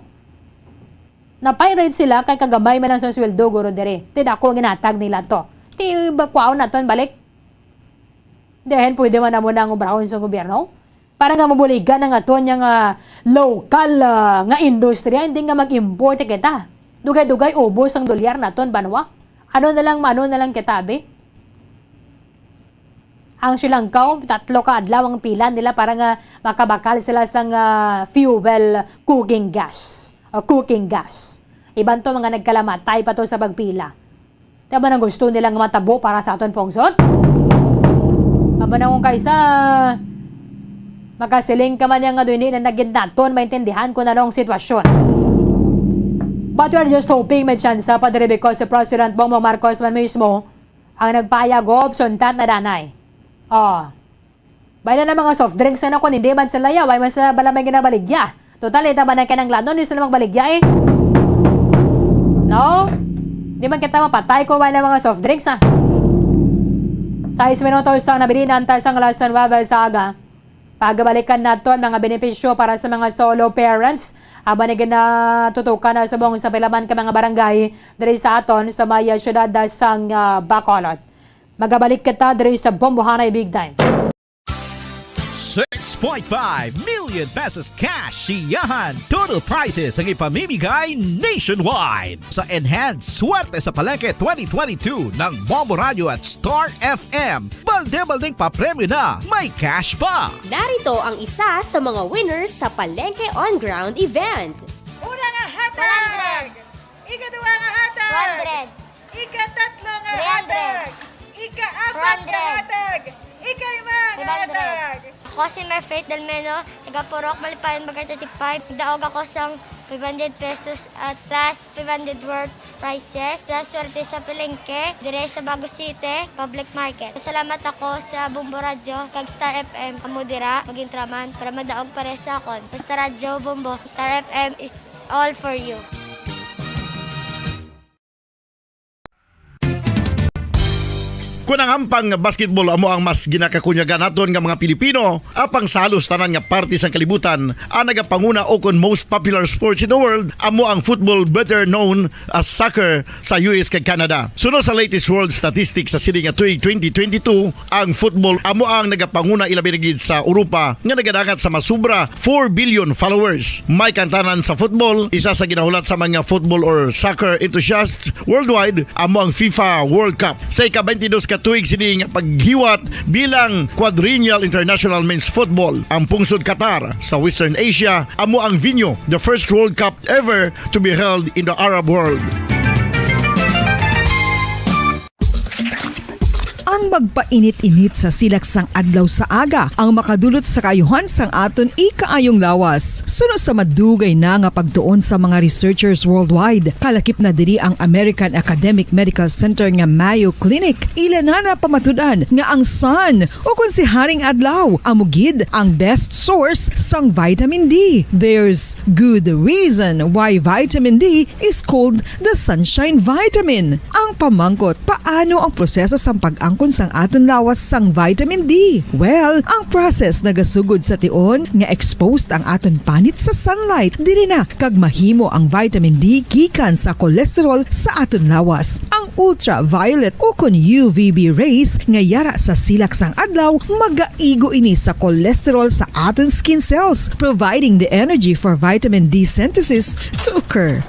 Na-pirate sila kay kagamay man ang sa sweldo, guro, diri. Ti dako ginatag nila to. Ti bakwaon naton balik. Dihan pwede man namo nang obrahon sa gobyerno. Para nga mabuligan ang aton nga, ah, local, ah, nga industriya, hindi nga mag-import kita. Dugay-dugay ubos ang dolyar naton banwa. Ano na lang, ano na lang kita, be? Ang Sri Lanka, tatlo ka adlaw ang pila nila para nga makabakal sila sang, ah, fuel cooking gas o cooking gas. Iban to, mga nagkalamatay pa to sa pagpila. Di ba nang gusto nila nga matabo para sa aton pungsod? Aba na kung kaysa makasiling ka man niya nga doon na nagid naton maintindihan kung ano ang sitwasyon. But we are just hoping may tsansa pa diri because si President Bongbong Marcos man mismo ang nagpahayag og suntat na danay. Oh. Bay na na mga soft drinks na kung hindi man sila ya, way man sa bala may ginabaligya. Total, ita ba na kinanglanon, di sila magbaligya eh. No? Di man kita mapatay kung way na mga soft drinks ah. Sais minutos ang nabilinan ta sang alas nuebe sa aga. Pagabalikan nato ang mga benepisyo para sa mga solo parents. Aba ni ginatutukan na subong sa pilaman ka mga barangay diri sa aton sa may, ah, siyudad, ah, sang, ah, Bacolod. Magabalik kita diri sa Bombohanay Big Time. Six point five million pesos cash siyahan. Total prizes ang ipamimigay nationwide. Sa Enhanced Swerte sa Palengke twenty twenty-two ng Bombo Radio at Star F M, balde-baldeng papremyo na, may cash pa. Narito ang isa sa mga winners sa Palengke On Ground event. Una nga hatag! One hundred. Ikaduha nga hatag! Two hundred. Ikatatlo nga hatag! Three hundred. Ikaapat nga hatag! Ikalima nga hatag! Ako si Merfaith Delmeno, taga Purok, Malipayon, Barangay thirty-five. Nagdaog ako sang Five hundred pesos at plus five hundred worth prices. Sa swerte sa palengke, dire sa Bago City Public Market. Salamat ako sa Bombo Radyo kag Star F M. Amo dira, mag-intraman para madaog pares sa akon. Basta Radyo Bombo, Star F M, it's all for you. Kon ang hampang nga basketball amo ang mas ginakakunyagan naton nga mga Pilipino, apang sa halos tanan nga parte sang kalibutan, ang nagapanguna o kon most popular sports in the world amo ang football, better known as soccer, sa U S kag Canada. Suno sa latest world statistics sa sini nga tuig twenty twenty-two, ang football amo ang nagapanguna, ilabi na gid sa Europa, nga nagadangat sa masubra four billion followers. May kantanan sa football, isa sa ginahulat sa mga football or soccer enthusiasts worldwide amo ang FIFA World Cup. Sa ika-twenty-dos ka tuig sini nga paghiwat bilang Quadrennial International Men's Football, ang pungsod Qatar sa Western Asia amo ang venue the first World Cup ever to be held in the Arab world. Ang magpainit-init sa silak sang adlaw sa aga ang makadulot sa kaayuhan sang aton ikaayong lawas. Suno sa madugay na nga pagtuon sa mga researchers worldwide, kalakip na diri ang American Academic Medical Center nga Mayo Clinic. Ila na napamatud-an nga ang sun, o kon si Haring Adlaw, amo gid ang best source sang vitamin D. There's good reason why vitamin D is called the sunshine vitamin. Ang pamangkot, paano ang proseso sang pag-angkon sang aton lawas sang vitamin D? Well, ang process nagasugod sa tion nga exposed ang aton panit sa sunlight. Diri na kag mahimo ang vitamin D gikan sa cholesterol sa aton lawas. Ang ultraviolet o kon U V B rays nga yara sa silak sang adlaw magaigo ini sa cholesterol sa aton skin cells, providing the energy for vitamin D synthesis to occur.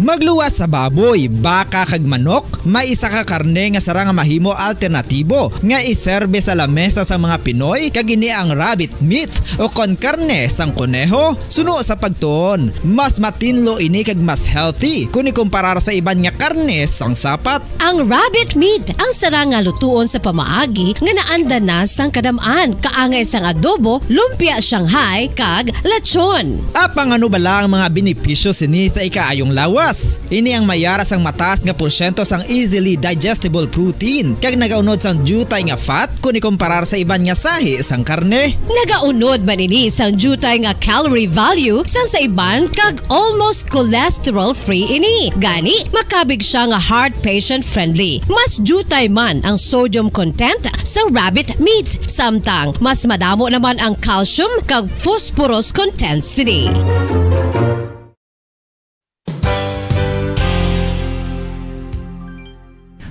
Magluwas sa baboy, baka kag manok, may isa ka karne nga sarang nga mahimo alternatibo nga iserbe sa lamesa sang mga Pinoy, kag ini ang rabbit meat o kon karne sang koneho. Suno sa pagtuon, mas matinlo ini kag mas healthy kon ikumparar sa iban nga karne sang sapat. Ang rabbit meat ang sarang nga lutuon sa pamaagi nga naanda na sang kadam-an, kaangay sang adobo, lumpia Shanghai, kag lechon. Apang ano bala ang mga benepisyo sini sa ikaayong lawas? Ini ang mayara sang mataas nga porsyento sang easily digestible protein, kag nagaunod sang diutay nga fat kon ikumparar sa iban nga sahi sang karne. Nagaunod man ini sang diutay nga calorie value sang sa iban, kag almost cholesterol-free ini. Gani, makabig siya nga heart patient-friendly. Mas diutay man ang sodium content sa rabbit meat, samtang mas madamo naman ang calcium kag phosphorus content sini.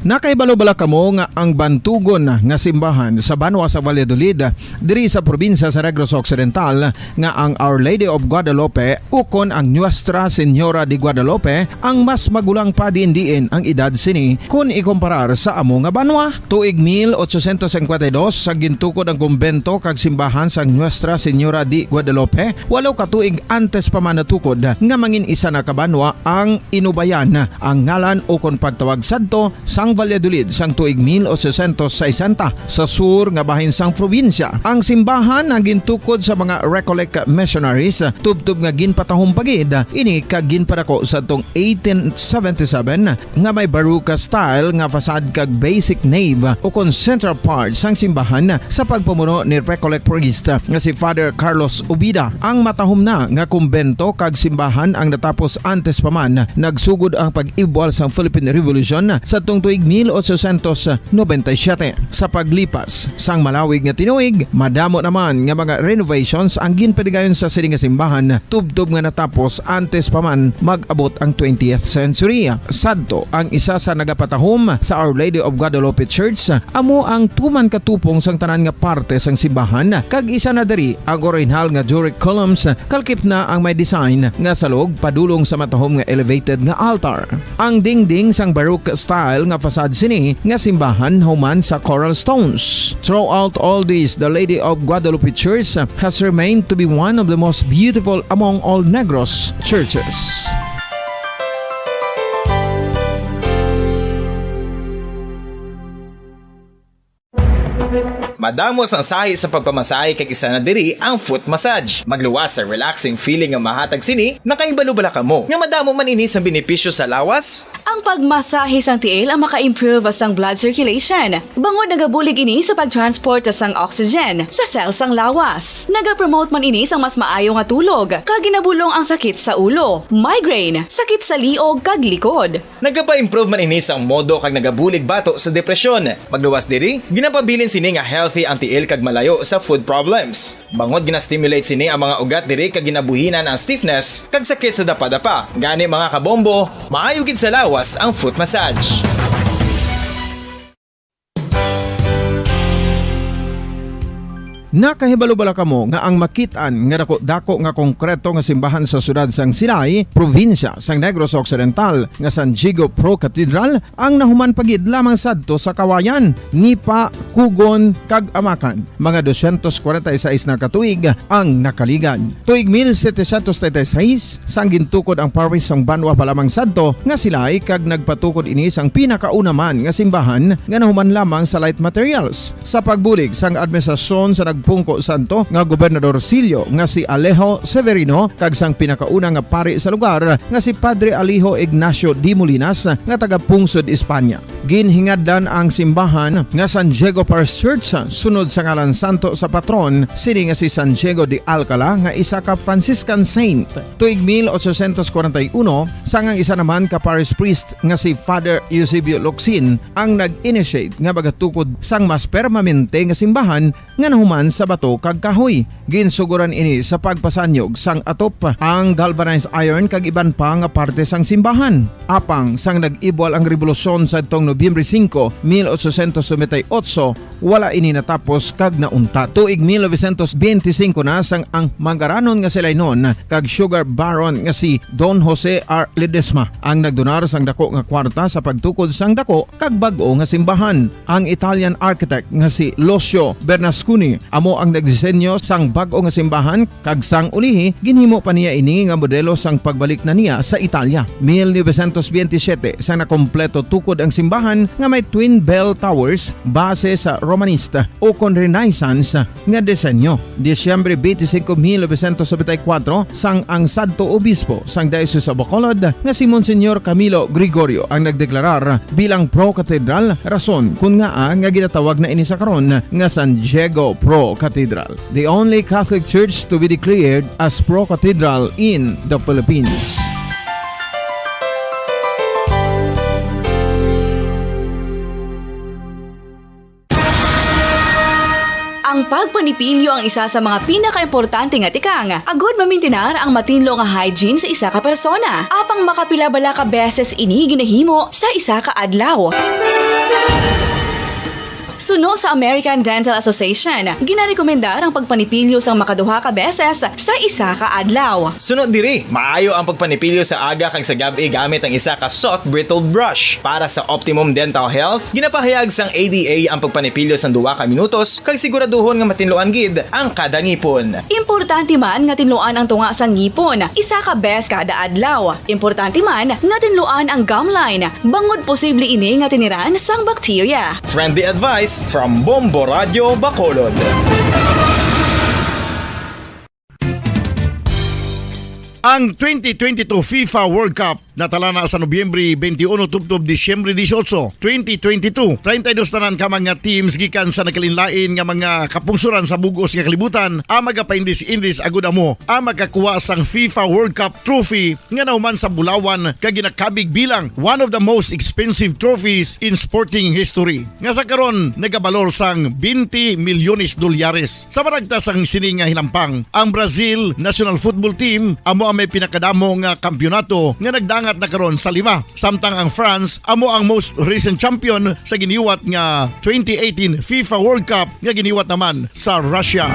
Nakahibalo bala kamo nga ang bantugon nga simbahan sa banwa sa Valladolid, diri sa probinsya sa Negros Occidental, nga ang Our Lady of Guadalupe ukon ang Nuestra Señora de Guadalupe ang mas magulang pa diin-diin ang edad sini kon ikumparar sa amo nga banwa? Tuig mil ochocientos cincuenta y dos, sa gintukod ang kumbento kag simbahan sang Nuestra Señora de Guadalupe, walo ka tuig antes pa man natukod nga mangin isa na ka banwa ang Inubayan, ang ngalan ukon pagtawag sadto sang Valladolid sang tuig mil ochocientos sesenta sa sur nga bahin sang probinsya. Ang simbahan ang gintukod sa mga Recollect missionaries, tubtob nga ginpatahom pa gid ini kag ginpadako sadtong eighteen seventy-seven, nga may Baroque style nga facade kag basic nave ukon central part sang simbahan sa pagpamuno ni Recollect priest nga si Father Carlos Ubida. Ang matahom na nga kumbento kag simbahan ang natapos antes pa man nagsugod ang pag-ibwal sang Philippine Revolution sadtong tuig mil ochocientos noventa y siete. Sa paglipas sang malawig nga tinuig, madamo naman nga mga renovations ang ginpadigayon sa sini nga simbahan, tubtob nga natapos antes pa man mag-abot ang twentieth century. Sadto, ang isa sa nagapatahom sa Our Lady of Guadalupe Church amo ang tuman ka tupong sang tanan nga parte sang simbahan, kag isa na diri ang orihinal nga Doric columns, kalakip na ang may design nga salog padulong sa matahom nga elevated nga altar. Ang dingding sang Baroque style nga facade sini nga simbahan human sa coral stones. Throughout all this, the Lady of Guadalupe Church has remained to be one of the most beautiful among all Negros churches. Madamo sang sahi sa pagpamasahe, kag isa na diri ang foot massage. Magluwas sa relaxing feeling nga mahatag sini. Nakahibalo bala kamo nga madamo man ini sang benepisyo sa lawas? Ang pagmasahe sang tiil ang maka-improve sang blood circulation, bangod nagabulig ini sa pag-transport sang oxygen sa cell sang lawas. Nagapromote man ini sang mas maayo nga tulog, kag ginabulong ang sakit sa ulo, migraine, sakit sa liog, kag likod. Nagapa-improve man ini sang modo kag nagabulig bato sa depresyon. Magluwas diri, ginapabilin sini nga healthy ang tiil kag malayo sa foot problems. Bangod gina-stimulate sini ang mga ugat diri kag ginabuhinan ang stiffness kag sakit sa dapadapa. Gani, mga kabombo, maayo gid sa lawas ang foot massage. Nakahibalo bala kamo nga ang makit-an nga dako-dako nga konkreto nga simbahan sa siyudad sang Silay, probinsya sang Negros Occidental, nga San Diego Pro Cathedral, ang nahuman pa gid lamang sadto sa Kawayan, Nipakugon, kag Amakan? Mga dosyentos kwarenta y seis na ka tuig ang nakaligad. Tuig mil setecientos treinta y seis, sang gintukod ang parish sang banwa pa lamang sadto nga Silay, kag nagpatukod ini sang pinakauna man nga simbahan nga nahuman lamang sa light materials. Sa pagbulig sang administrasyon sa nagpungko sadto nga gobernador silyo nga si Alejo Severino kag sang pinakauna nga pari sa lugar nga si Padre Alejo Ignacio de Molinas nga taga-pungsod Espanya. Ginhingadlan ang simbahan nga San Diego Parish Church sunod sa ngalan santo sa patron sini nga si San Diego de Alcala, nga isa ka Franciscan saint. Tuig mil ochocientos kwarenta y uno, sang ang isa naman ka parish priest nga si Father Eusebio Locsin ang nag-initiate nga magatukod sang mas permanente nga simbahan nga nahuman sa bato kag kahoy. Ginsugoran ini sa pagpasanyog sang atop, ang galvanized iron kag iban pa nga parte sang simbahan. Apang sang nag-ibwal ang rebolusyon sadtong Nobyembre singko, mil ochocientos noventa y ocho, wala ini natapos kag nauntat. Tuig mil novecientos benti singko na, sang ang manggaranon nga si Lainon kag sugar baron nga si Don Jose R. Ledesma ang nagdonar sang dako nga kwarta sa pagtukod sang dako kag bag-o nga simbahan. Ang Italian architect nga si Lucio Bernasconi amo ang nagdisenyo sang bag-o nga simbahan, kag sang ulihi, ginhimo pa niya ini nga modelo sang pagbalik na niya sa Italia. Mil novecientos benti siyete, sang nakompleto tukod ang simbahan nga may twin bell towers, base sa Romanista ukon Renaissance nga disenyo. Disyembre twenty-five, mil novecientos noventa y cuatro, sang ang sadto obispo sang Diocese of Bacolod nga si Monsignor Camilo Gregorio ang nagdeklarar bilang pro-cathedral, rason kon ngaa nga ginatawag na ini sa karon nga San Diego Pro Cathedral, the only Catholic Church to be declared as pro-cathedral in the Philippines. Ang pagpanipilyo ang isa sa mga pinakaimportante nga tikang agud mamintinar ang matinlo nga hygiene sa isa ka persona. Apang makapila bala ka beses ini ginahimo sa isa ka adlaw? Suno sa American Dental Association, ginarekomendar ang pagpanipilyo sang makaduha ka beses sa isa ka adlaw. Suno diri, maayo ang pagpanipilyo sa aga kag sa gab-i gamit ang isa ka soft bristled brush. Para sa optimum dental health, ginapahayag sang A D A ang pagpanipilyo sang duha ka minutos kag siguraduhon nga matinluan gid ang kada ngipon. Importante man nga tinluan ang tunga sang ngipon isa ka bes kada adlaw. Importante man nga tinluan ang gum line, bangod posible ini nga tiniran sang bakterya. Friendly advice from Bombo Radio Bacolod. Ang twenty twenty-two FIFA World Cup natala na sa Nobyembre twenty-one tubtob Disyembre dieciocho, twenty twenty-two. Treinta y dos tanan ka mga teams gikan sa nagkalainlain nga mga kapungsoran sa bug-os nga kalibutan ang magapaindis-indis agud amo ang makakuha sang FIFA World Cup trophy nga nahuman sa bulawan kag ginakabig bilang one of the most expensive trophies in sporting history, nga sa karon nagabalor sang twenty milyones dolyares. Sa maragta sang sini nga hinampang, ang Brazil national football team amo ang may pinakadamo nga kampiyonato nga nagdangat na karon sa lima, samtang ang France amo ang most recent champion sa giniwat nga twenty eighteen FIFA World Cup nga giniwat naman sa Russia.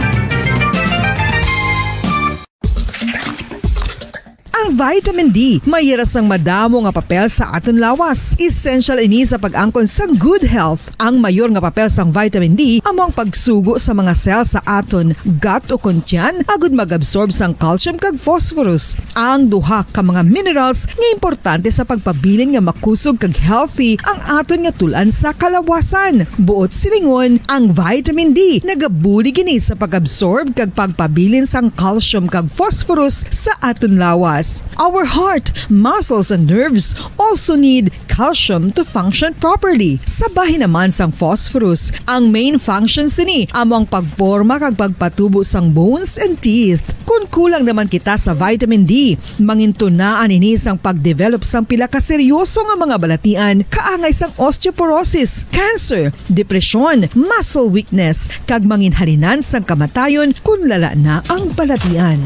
Ang Vitamin D may hira sang madamo nga papel sa aton lawas. Essential ini sa pag-angkon sang good health. Ang mayor nga papel sang vitamin D amo ang pagsugo sa mga cell sa aton gut o kon tiyan agud mag-absorb sang calcium kag phosphorus, ang duha ka mga minerals nga importante sa pagpabilin nga makusog kag healthy ang aton nga tul-an sa kalawasan. Buot silingon, ang vitamin D nagabulig ini sa pag-absorb kag pagpabilin sang calcium kag phosphorus sa aton lawas. Our heart, muscles, and nerves also need calcium to function properly. Sa bahin naman sang phosphorus, ang main function sini amo ang pagporma kag pagpatubo sang bones and teeth. Kon kulang naman kita sa vitamin D, mangintunaan ini sang pagdevelop sang pila ka seryoso nga mga balatian kaangay sang osteoporosis, cancer, depresyon, muscle weakness, kag manginhalinan sang kamatayon kon lala na ang balatian.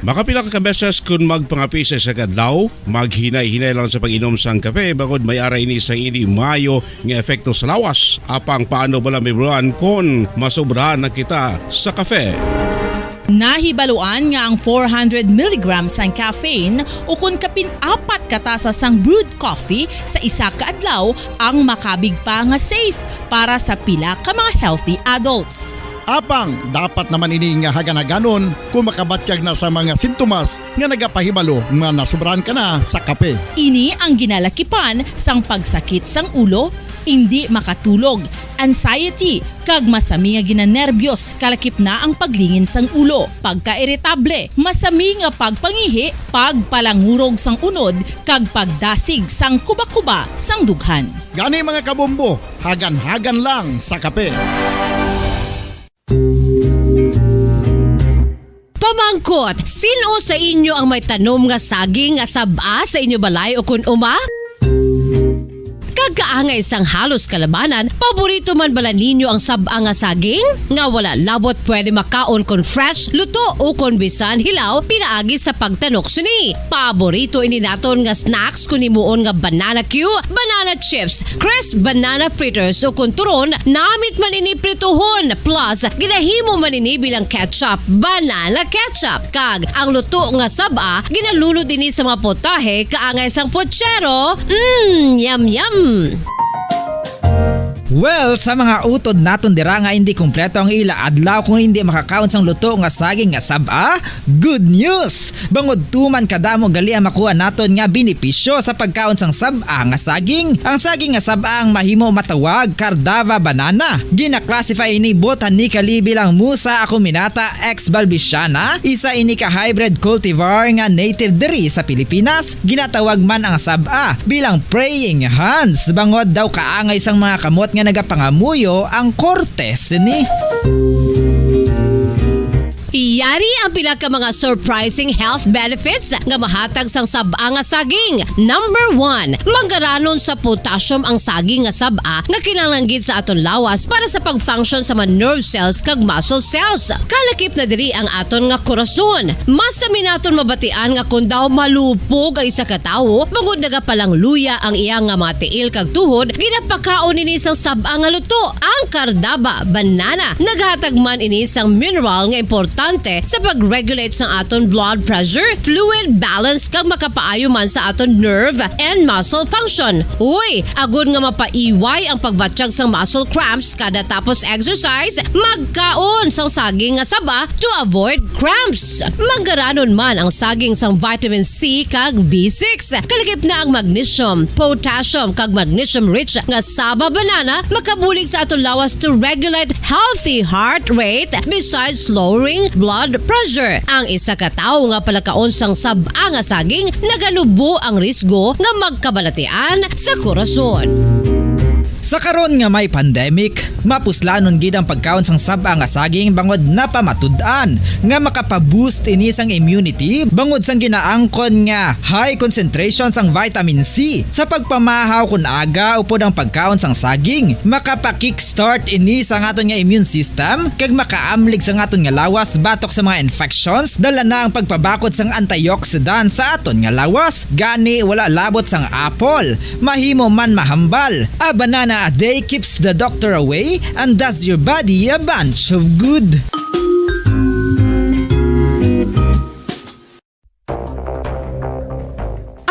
Makapila ka beses kon magpangape sa isa ka adlaw, maghinay-hinay lang sa pag-inom sang kape, bangod may ara ini sang indi maayo nga epekto sa lawas. Apang paano bala, Miss Ron, kon masobrahan na kita sa kape? Nahibaluan nga ang four hundred milligrams sang caffeine, ukon kapin apat ka tasa sang brewed coffee sa isa ka adlaw, ang makabig pa nga safe para sa pila ka mga healthy adults. Apang dapat naman ini nga hagan-haganon kung makabatyag na sa mga sintomas nga nagapahibalo nga nasobrahan ka na sa kape. Ini ang ginalakipan sang pagsakit sang ulo, indi makatulog, anxiety, kag masami nga ginanerbiyos, kalakip na ang paglingin sang ulo, pagkairitable, masami nga pagpangihi, pagpalangurog sang unod, kag pagdasig sang kuba-kuba sang dughan. Gani, mga kabombo, hagan-hagan lang sa kape. Pamangkot, sin-o sa inyo ang may tanom nga saging nga sab-a sa inyo balay ukon uma? Kag kaangay sang halos kalabanan, paborito man bala ninyo ang sab-a nga saging? Nga wala labot pwede makaon kon fresh, luto, ukon bisan hilaw pinaagi sa pagtanok sini. Paborito ini naton nga snacks kon himuon nga banana cue, banana chips, crisp banana fritters, ukon turon, namit man ini prituhon, plus ginahimo man ini bilang ketchup, banana ketchup. Kag ang luto nga sab-a, ginalunod ini sa mga potahe kaangay sang puchero. Mm, yum, yum! Well, sa mga utod naton dira nga indi kompleto ang ila adlaw kung indi makakaon sang luto nga saging nga sab-a, good news! Bangod tuman kadamo gali ang makuha naton nga benepisyo sa pagkaon sang sab-a nga saging. Ang saging nga sab-a ang mahimo matawag Cardava banana. Gina-classify ini botanically bilang Musa acuminata ex balbisiana, isa ini ka hybrid cultivar nga native diri sa Pilipinas. Ginatawag man ang sab-a bilang praying hands, bangod daw kaangay sang mga kamot nga nagapangamuyo ang korte sini. Yari ang pila ka mga surprising health benefits nga mahatag sang sab-a nga saging. Number one, manggaranon sa potassium ang saging nga sab-a nga kinahanglan gid sa aton lawas para sa pag-function sa mga nerve cells kag muscle cells. Kalakip na diri ang aton nga korason. Masami naton mabatian nga kon daw malupog ang isa ka tawo, bangod nagapalangluya ang iya nga mga tiil kag tuhod, ginapakaon ini sang sab-a nga luto, ang Cardava banana. Naghatag man ini sang mineral nga importante sa pag-regulate sang aton blood pressure, fluid balance, kag makapaayo man sa aton nerve and muscle function. Uy, agod nga mapaiway ang pagbatyag sang muscle cramps kada tapos exercise, magkaon sang saging nga saba to avoid cramps. Manggaranon man ang saging sang vitamin C kag B six. Kalakip na ang magnesium, potassium, kag magnesium-rich nga saba banana makabulig sa aton lawas to regulate healthy heart rate besides lowering blood pressure. Ang isa ka tawo nga palakaon sang sab-a nga saging naganubo ang risgo nga magkabalatian sa korason. Sa karon nga may pandemic, mapuslanon gid ang pagkaon sang sab-a nga saging bangod napamatud-an nga makapa-boost ini sang immunity bangod sang ginaangkon nga high concentration sang vitamin C. Sa pagpamahaw kon aga upod ang pagkaon sang saging, makapa-kickstart ini sa aton nga immune system kag makaamlig sa aton nga lawas batok sa mga infections. Dala na ang pagpabakod sang antioxidant sa aton nga lawas. Gani, wala labot sang apple, mahimo man mahambal. A banana a day keeps the doctor away and does your body a bunch of good.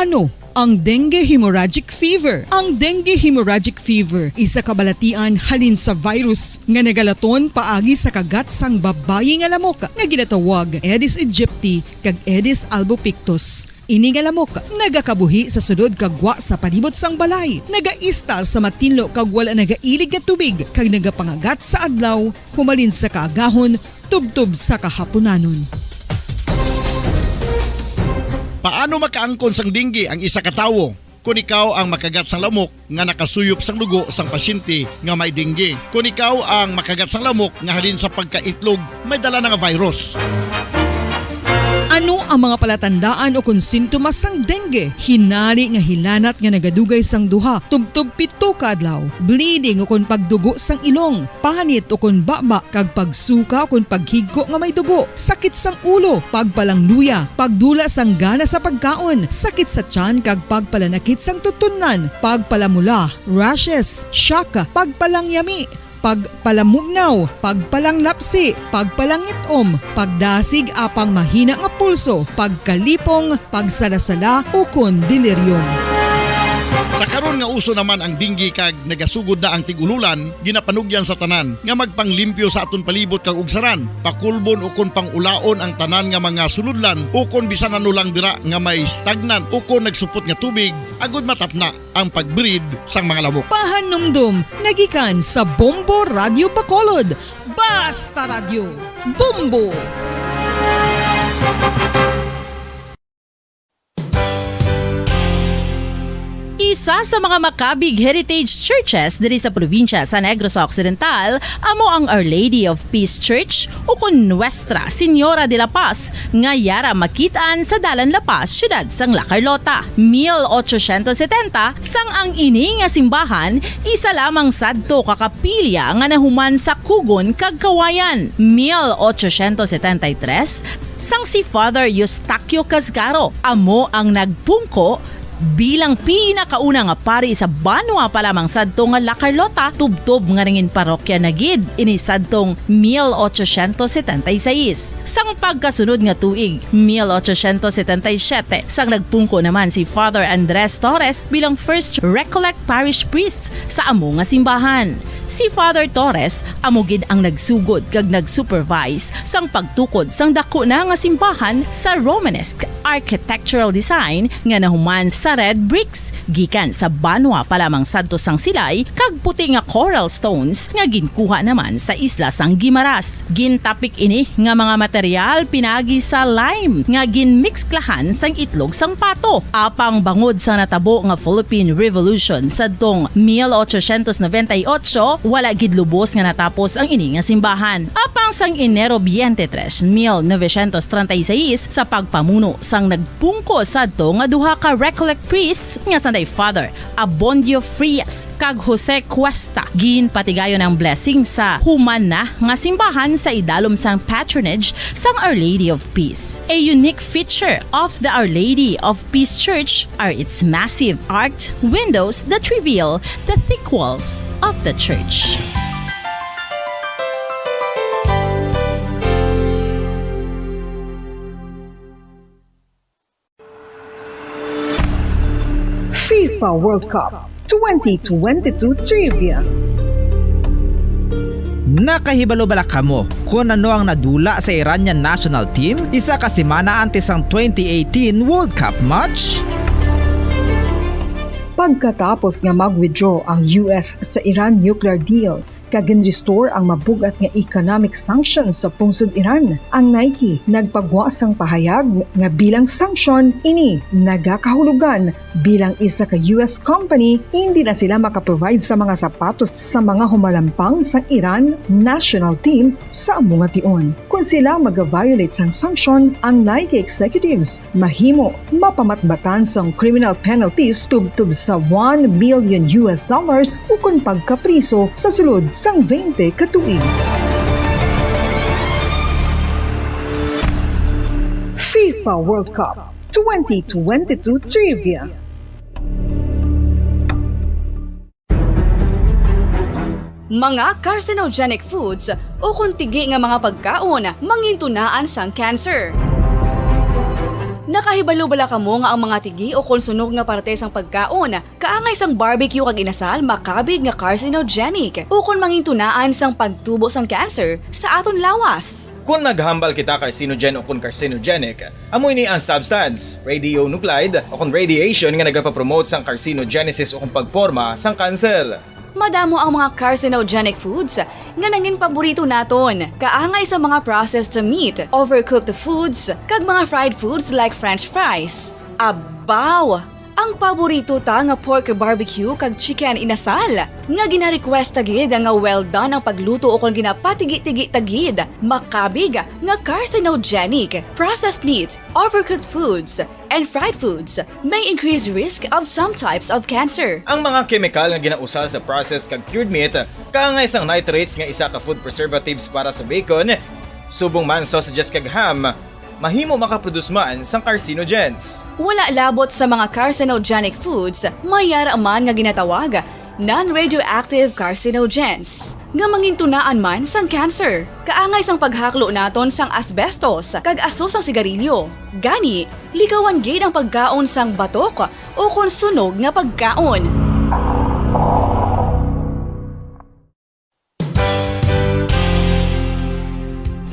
Ano ang dengue hemorrhagic fever? Ang dengue hemorrhagic fever isa ka balatian halin sa virus nga nagalaton paagi sa kagat sang babayi nga lamok nga ginatawag Aedes aegypti kag Aedes albopictus. Ini nga lamok nagakabuhi sa sulod kag gwa sa palibot sang balay, nagaistar sa matinlo kag wala nagailig nga tubig, kag nagapangagat sa adlaw humalin sa kaagahon tubtob sa kahapunanon. Paano makaangkon sang dengue ang isa ka tawo? Kon ikaw ang makagat sang lamok nga nakasuyop sang dugo sang pasyente nga may dengue. Kon ikaw ang makagat sang lamok nga halin sa pagkaitlog may dala na nga virus. Ano ang mga palatandaan ukon sintomas sang dengue? Hinari nga hilanat nga nagadugay sang duha tubtob pito ka adlaw, bleeding ukon pagdugo sang ilong, panit ukon baba kag pagsuka ukon paghigko nga may dugo, sakit sang ulo, pagpalangluya, pagdula sang gana sa pagkaon, sakit sa tiyan kag pagpalanakit sang tutunlan, pagpalamula, rashes, shock, pagpalangyami, pagpalamugnaw, pagpalanglapsi, pagpalangit-om, pagdasig apang mahina nga pulso, pagkalipong, pagsalasala, ukon delirium. Sa karon nga uso naman ang dengue kag nagasugod na ang tig-ululan, ginapanugyan sa tanan nga magpanglimpyo sa aton palibot kag ugsaran, pakulbon ukon pang-ulaon ang tanan nga mga sulodlan ukon bisan ano lang dira nga may stagnant ukon nagsupot nga tubig agud matapna ang pag-breed sang mga lamok. Pahanumdom nga gikan sa Bombo Radyo Bacolod. Basta Radyo, Bombo! Isa sa mga Macabig Heritage Churches diri sa probinsya sa Negros Occidental amo ang Our Lady of Peace Church, ukon Nuestra Señora de la Paz, nga yara makit-an sa Dalan La Paz, siyudad sang La Carlota. Mil ochocientos setenta, sang ang ini nga simbahan isa lamang sadto ka kapilya nga nahuman sa kugon kag kawayan. Mil ochocientos setenta y tres, sang si Father Eustaquio Casgaro amo ang nagpungko bilang pinakauna nga pari sa banwa pa lamang sadto nga La Carlota, tubtob nga nangin parokya na gid ini sadtong mil ochocientos setenta y seis. Sang pagkasunod nga tuig, mil ochocientos setenta y siete, sang nagpungko naman si Father Andres Torres bilang First Recollect Parish Priest sa amo nga simbahan. Si Father Torres amo gid ang nagsugod kag nag-supervise sang pagtukod sang daku na nga simbahan sa Romanesque architectural design nga nahuman sa red bricks gikan sa banwa pa lamang sadto sang silay kag puti nga coral stones nga ginkuha naman sa isla sang Guimaras. Gintapik ini nga mga material pinaagi sa lime nga ginmikslahan sang itlog sang pato. Apang bangod sa natabo nga Philippine Revolution sadtong mil ochocientos noventa y ocho, wala gid lubos nga natapos ang ini nga simbahan. Apang sang Enero twenty-three, mil novecientos treinta y seis, sa pagpamuno sang nagpungko sadto nga duha ka Recollect priests nga sanday Father Abondio Frias kag Jose Cuesta, ginpatigayon ang blessing sa human na nga simbahan sa idalom sang patronage sang Our Lady of Peace. A unique feature of the Our Lady of Peace Church are its massive arched windows that reveal the thick walls of the church. FIFA World Cup twenty twenty-two Trivia. Nakahibalo bala kamo kon ano ang nadula sa Iranian national team isa ka semana antes sang twenty eighteen World Cup match? Pagkatapos nga mag-withdraw ang U S sa Iran nuclear deal, kag gin-restore ang mabug-at nga economic sanctions sa pungsod Iran. Ang Nike nagpagwa sang pahayag nga bilang sanction ini nagakahulugan bilang isa ka U S company, hindi na sila maka-provide sa mga sapatos sa mga humalampang sang Iran national team sa amo nga tion. Kon sila maga-violate sang sanction, ang Nike executives mahimo mapamatbatan sang criminal penalties tubtob sa one million U S dollars ukon pagkapriso sa sulod sang twenty ka tuig. FIFA World Cup twenty twenty-two Trivia. Mga carcinogenic foods ukon tigi nga mga pagkaon mangintunaan sang cancer. Nakahibalo bala kamo nga ang mga tigi o kon sunog nga parte sang pagkaon kaangay sang barbecue kag inasal makabig nga carcinogenic o kon mangintunaan sang pagtubo sang cancer sa aton lawas? Kon naghambal kita carcinogen o kon carcinogenic, amo ini ang substance, radionuclide o kon radiation nga nagapapromote sang carcinogenesis o kon pagporma sang kanser. Madamo ang mga carcinogenic foods nga nangin paborito naton, kaangay sa mga processed meat, overcooked foods, kag mga fried foods like French fries. Abaw! Ang paborito ta nga pork barbecue kag chicken inasal, nga gina-request ta gid nga well done ang pagluto o kon ginapatigi-tigi ta gid, makabig nga carcinogenic. Processed meat, overcooked foods, and fried foods may increase risk of some types of cancer. Ang mga kemikal nga ginausal sa processed kag cured meat, kaangay sang nitrates nga isa ka food preservatives para sa bacon, subong man sausages kag ham, mahimo makaproduce man sang carcinogens. Wala labot sa mga carcinogenic foods, may yara man nga ginatawag non-radioactive carcinogens, nga mangintunaan man sang cancer, kaangay sang paghaklo naton sang asbestos kag aso sang sigarilyo. Gani, likawan gid ang pagkaon sang batok o kon sunog nga pagkaon.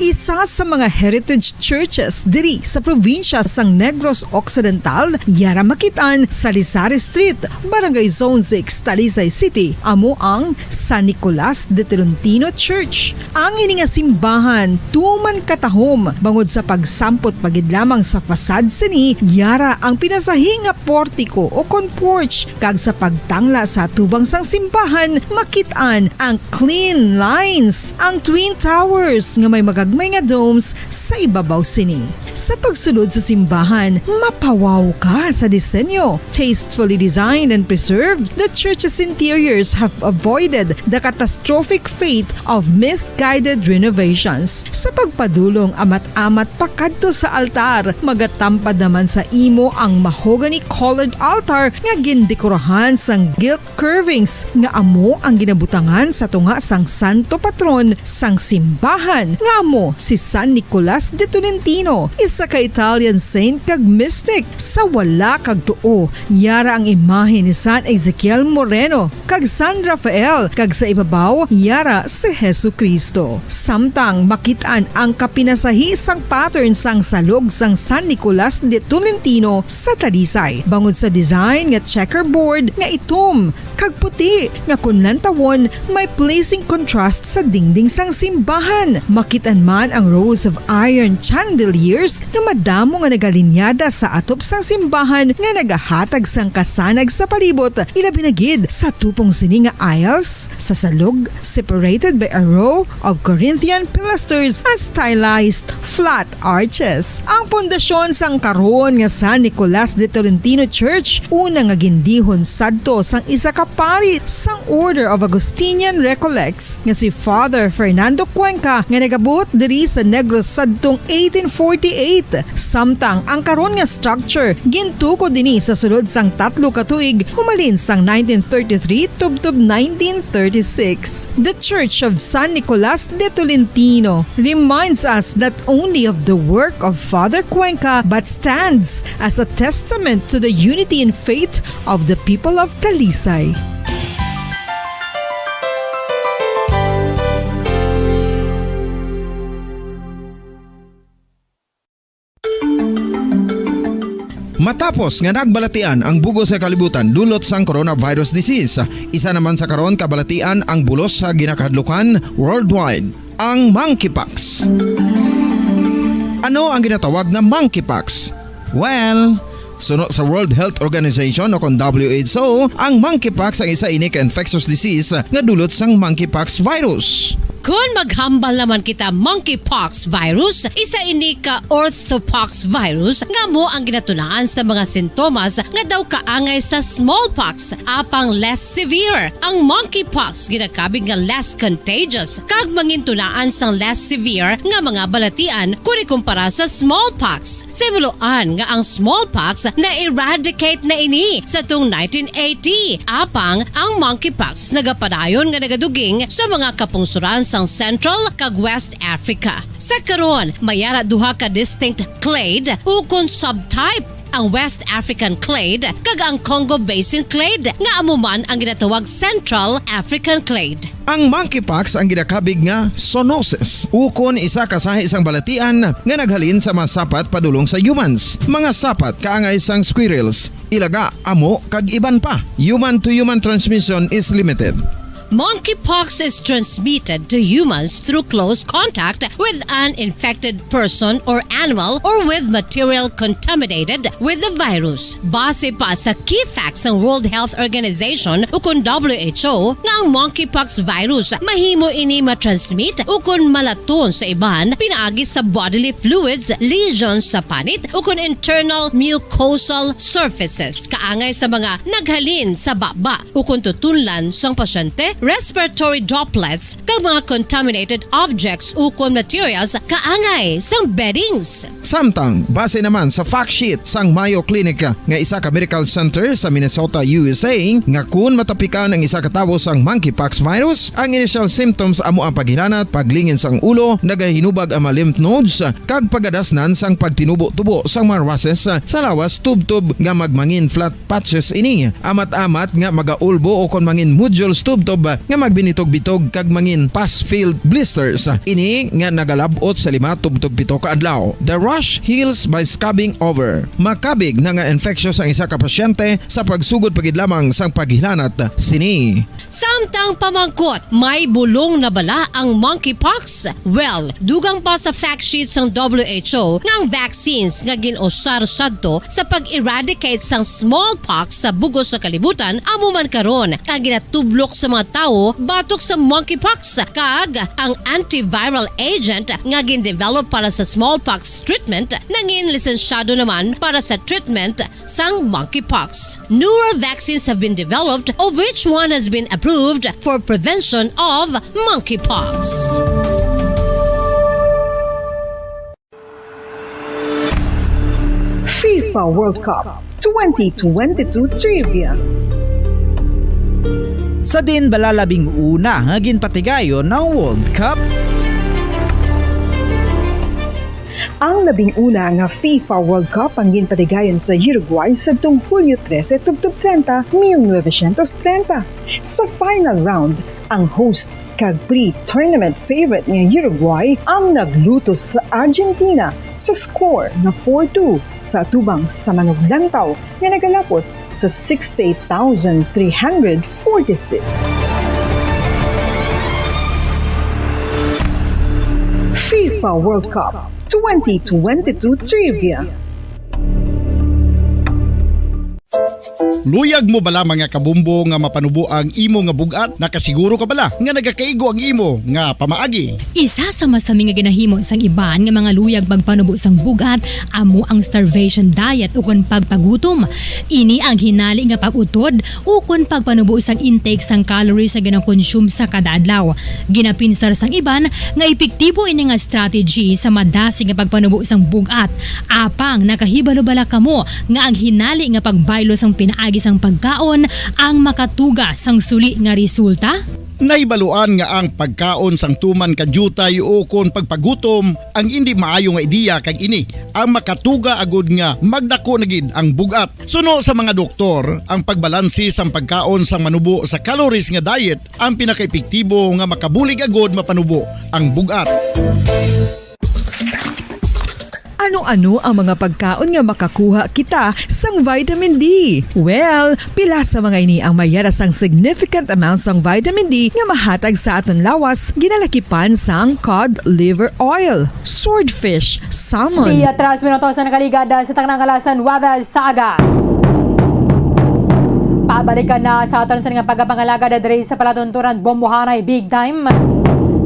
Isa sa mga heritage churches diri sa probinsya sang Negros Occidental, yara makit-an sa Lisari Street, Barangay Zone six, Talisay City, amo ang San Nicolas de Tolentino Church. Ang ini nga simbahan tuman katahom bangod sa pagsampot pa gid lamang sa facade sini, yara ang pinasahi nga portiko o kon porch, kag sa pagtangla sa atubang sang simbahan makit-an ang clean lines, ang twin towers nga may magagmay nga domes sa ibabaw sini. Sa pagsulod sa simbahan, mapawaw ka sa disenyo. Tastefully designed and preserved, the church's interiors have avoided the catastrophic fate of misguided renovations. Sa pagpadulong amat-amat pakadto sa altar, magatampad naman sa imo ang mahogany-colored altar nga gindekorahan sang gilt curvings nga amo ang ginabutangan sa tunga sang santo patron sang simbahan, nga amo si San Nicolas de Tolentino, isa ka Italian saint kag mystic. Sa wala kag tuo, yara ang imahe ni San Ezekiel Moreno kag San Rafael, kag sa ibabaw, yara si Jesu-Cristo. Samtang makit-an ang kapinasahi sang pattern sang salog sang San Nicolas de Tolentino sa Talisay, bangod sa design nga checkerboard nga itom kag puti, nga kon lantawon, may pleasing contrast sa dingding sang simbahan. Makit-an man ang rows of iron chandeliers nga madamo nga nagalinyada sa atop sang simbahan nga nagahatag sang kasanag sa palibot, ilabi na gid sa tupong sini nga aisles sa salog, separated by a row of Corinthian pilasters and stylized flat arches. Ang pundasyon sang karon nga San Nicolas de Tolentino Church, una nga gindihon sadto sang isa ka pari sang Order of Augustinian Recollects nga si Father Fernando Cuenca, nga nagabuot diri sa Negros sadtong eighteen forty-eight. Samtang ang karon nga structure gintukod ini sa sulod sang tatlo ka tuig, humalin sang nineteen thirty-three tubtob nineteen thirty-six. The Church of San Nicolas de Tolentino reminds us not only of the work of Father Cuenca, but stands as a testament to the unity in faith of the people of Talisay. Matapos nga nagbalatian ang bug-os nga kalibutan dulot sang coronavirus disease, isa naman sa karon kabalatian ang bulos sa ginakahadlukan worldwide, ang monkeypox. Ano ang ginatawag nga monkeypox? Well, suno sa World Health Organization o kon W H O, ang monkeypox ang isa ini ka infectious disease nga dulot sang monkeypox virus. Kon maghambal naman kita, monkeypox virus, isa ini ka orthopox virus nga amo ang ginatunaan sa mga sintomas nga daw kaangay sa smallpox, apang less severe. Ang monkeypox ginakabig nga less contagious kag mangintunaan sang less severe nga mga balatian kon ikumpara sa smallpox. Sa himuloan nga ang smallpox na-eradicate na ini sa tung nineteen eighty, apang ang monkeypox nagapadayon nga nagaduging sa mga kapungsoran sang Central kag West Africa. Sa karon, may ara duha ka distinct clade ukon subtype, ang West African clade kag ang Congo Basin clade, nga amo man ang ginatawag Central African clade. Ang monkeypox ang ginakabig nga zoonosis, ukon isa ka sahi sang balatian nga naghalin sa mga sapat padulong sa humans, mga sapat kaangay sang squirrels, ilaga, amo, kag iban pa. Human-to-human transmission is limited. Monkeypox is transmitted to humans through close contact with an infected person or animal or with material contaminated with the virus. Base pa sa key facts sang World Health Organization ukon W H O, nga ang monkeypox virus mahimo ini matransmit ukon malaton sa iban pinaagi sa bodily fluids, lesions sa panit, ukon internal mucosal surfaces, kaangay sa mga naghalin sa baba ukon tutunlan sang pasyente, respiratory droplets, kag mga contaminated objects ukon materials kaangay sang beddings. Samtang, base naman sa fact sheet sang Mayo Clinic nga isa ka medical center sa Minnesota, U S A, nga kun matapikan ang isa ka tawo sang monkeypox virus, ang initial symptoms amo ang paghilanat, paglingin sang ulo, nagahinubag ang mga lymph nodes, kag pagadasnan sang pagtinubo-tubo sang mga rashes sa lawas tubtob nga magmangin flat patches ini. Amat-amat nga magaulbo o kon mangin nodules tubtob nga magbinitog-bitog kag mangin pus-filled blisters. Ini nga nagalab-ot sa lima tubtob pito ka adlaw. The rash heals by scabbing over. Makabig na nga infectious ang isa ka pasyente sa pagsugod pa gid lamang sang paghilanat sini. Samtang pamangkot, may bulong na bala ang monkeypox? Well, dugang pa sa fact sheet sang W H O nga ang vaccines nga gin-usar sadto sa pag-eradicate sang smallpox sa bug-os sa kalibutan amo man karon ang ginatublok sa mga tawo batok sa monkeypox, kag ang antiviral agent nga gin-develop para sa smallpox treatment nangin lisensyado naman para sa treatment sang monkeypox. Newer vaccines have been developed, of which one has been approved for prevention of monkeypox. FIFA World Cup twenty twenty-two Trivia. Sa diin bala labing una nga ginpatigayon ang World Cup? Ang labing una nga FIFA World Cup ang ginpatigayon sa Uruguay sadtong Hulyo trese tubtob trenta, mil novecientos trenta. Sa final round, ang host kag pre-tournament favorite nga Uruguay ang naglutos sa Argentina sa score nga four two sa atubang sa manuglantaw nga nagalapot sa sixty-eight thousand three hundred forty-six. FIFA World Cup twenty twenty-two Trivia. Luyag mo bala, mga kabombo, nga mapanubo ang imo nga bug-at? Nakasiguro ka bala nga nagakaigo ang imo nga pamaagi? Isa sa masami nga ginahimo sang iban nga mga luyag magpanubo sang bug-at amo ang starvation diet ukon pagpagutom. Ini ang hinali nga pag-utod ukon pagpanubo sang intake sang calories nga ginakonsume sa kada adlaw. Ginapinsar sang iban nga epektibo ini nga strategy sa madasig nga pagpanubo sang bug-at. Apang nakahibalo bala kamo nga ang hinali nga pagbaylo sang pinaagi sang pagkaon ang makatuga sang suli nga resulta? Nahibaluan nga ang pagkaon sang tuman ka diutay ukon pagpagutom ang indi maayo nga ideya, kag ini ang makatuga agud nga magdako na gid ang bug-at. Suno sa mga doktor, ang pagbalanse sang pagkaon sang manubo sa calories nga diet ang pinakaepektibo nga makabulig agud mapanubo ang bug-at. Ano-ano ang mga pagkaon nga makakuha kita sang vitamin D? Well, pila sa mga ini ang may yara sang significant amount sang vitamin D nga mahatag sa aton lawas, ginalakipan sang cod liver oil, swordfish, salmon. Di atras minutos sa nakaligad sa tanang kalasan, weather sa aga. Pabalikan na sa aton sa nga pagpangalagad diri sa palatunturan, bombohanay big time.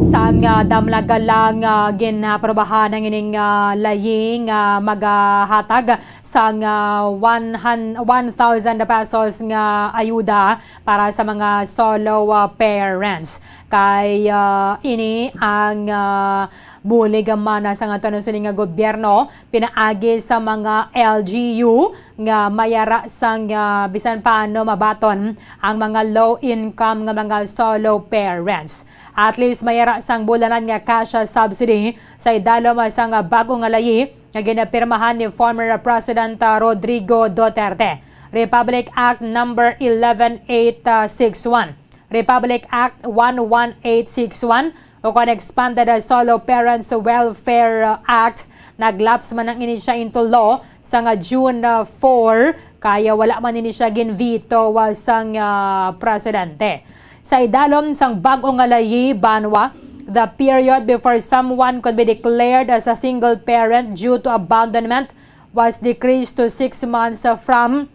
Sang, ah, damlag lang, ah, ginaprobahan ang ining, ah, laying, ah, magahatag sang, ah, one hun-, one thousand pesos nga ayuda para sa mga solo, ah, parents. Kay, ah, ini ang, ah, bulig man sa aton sini nga gobyerno pinaagi sa mga L G U nga mayara sang, ah, bisan paano mabaton ang mga low income nga mga solo parents. At least mayara sang bulanan nga cash subsidy sa idalom sang bag-o nga layi nga ginapirmahan ni former President, ah, Rodrigo Duterte, Republic Act number eleven eight six one, Republic Act one one eight six one, o kon Expanded, ah, Solo Parents Welfare, ah, Act. Naglaps man ang ini siya into law sang, ah, June, ah, four, kaya wala man ini siya ginveto, ah, sang, ah, presidente. Sa idalom sang bag-o nga layi, banwa, the period before someone could be declared as a single parent due to abandonment was decreased to six months, uh, from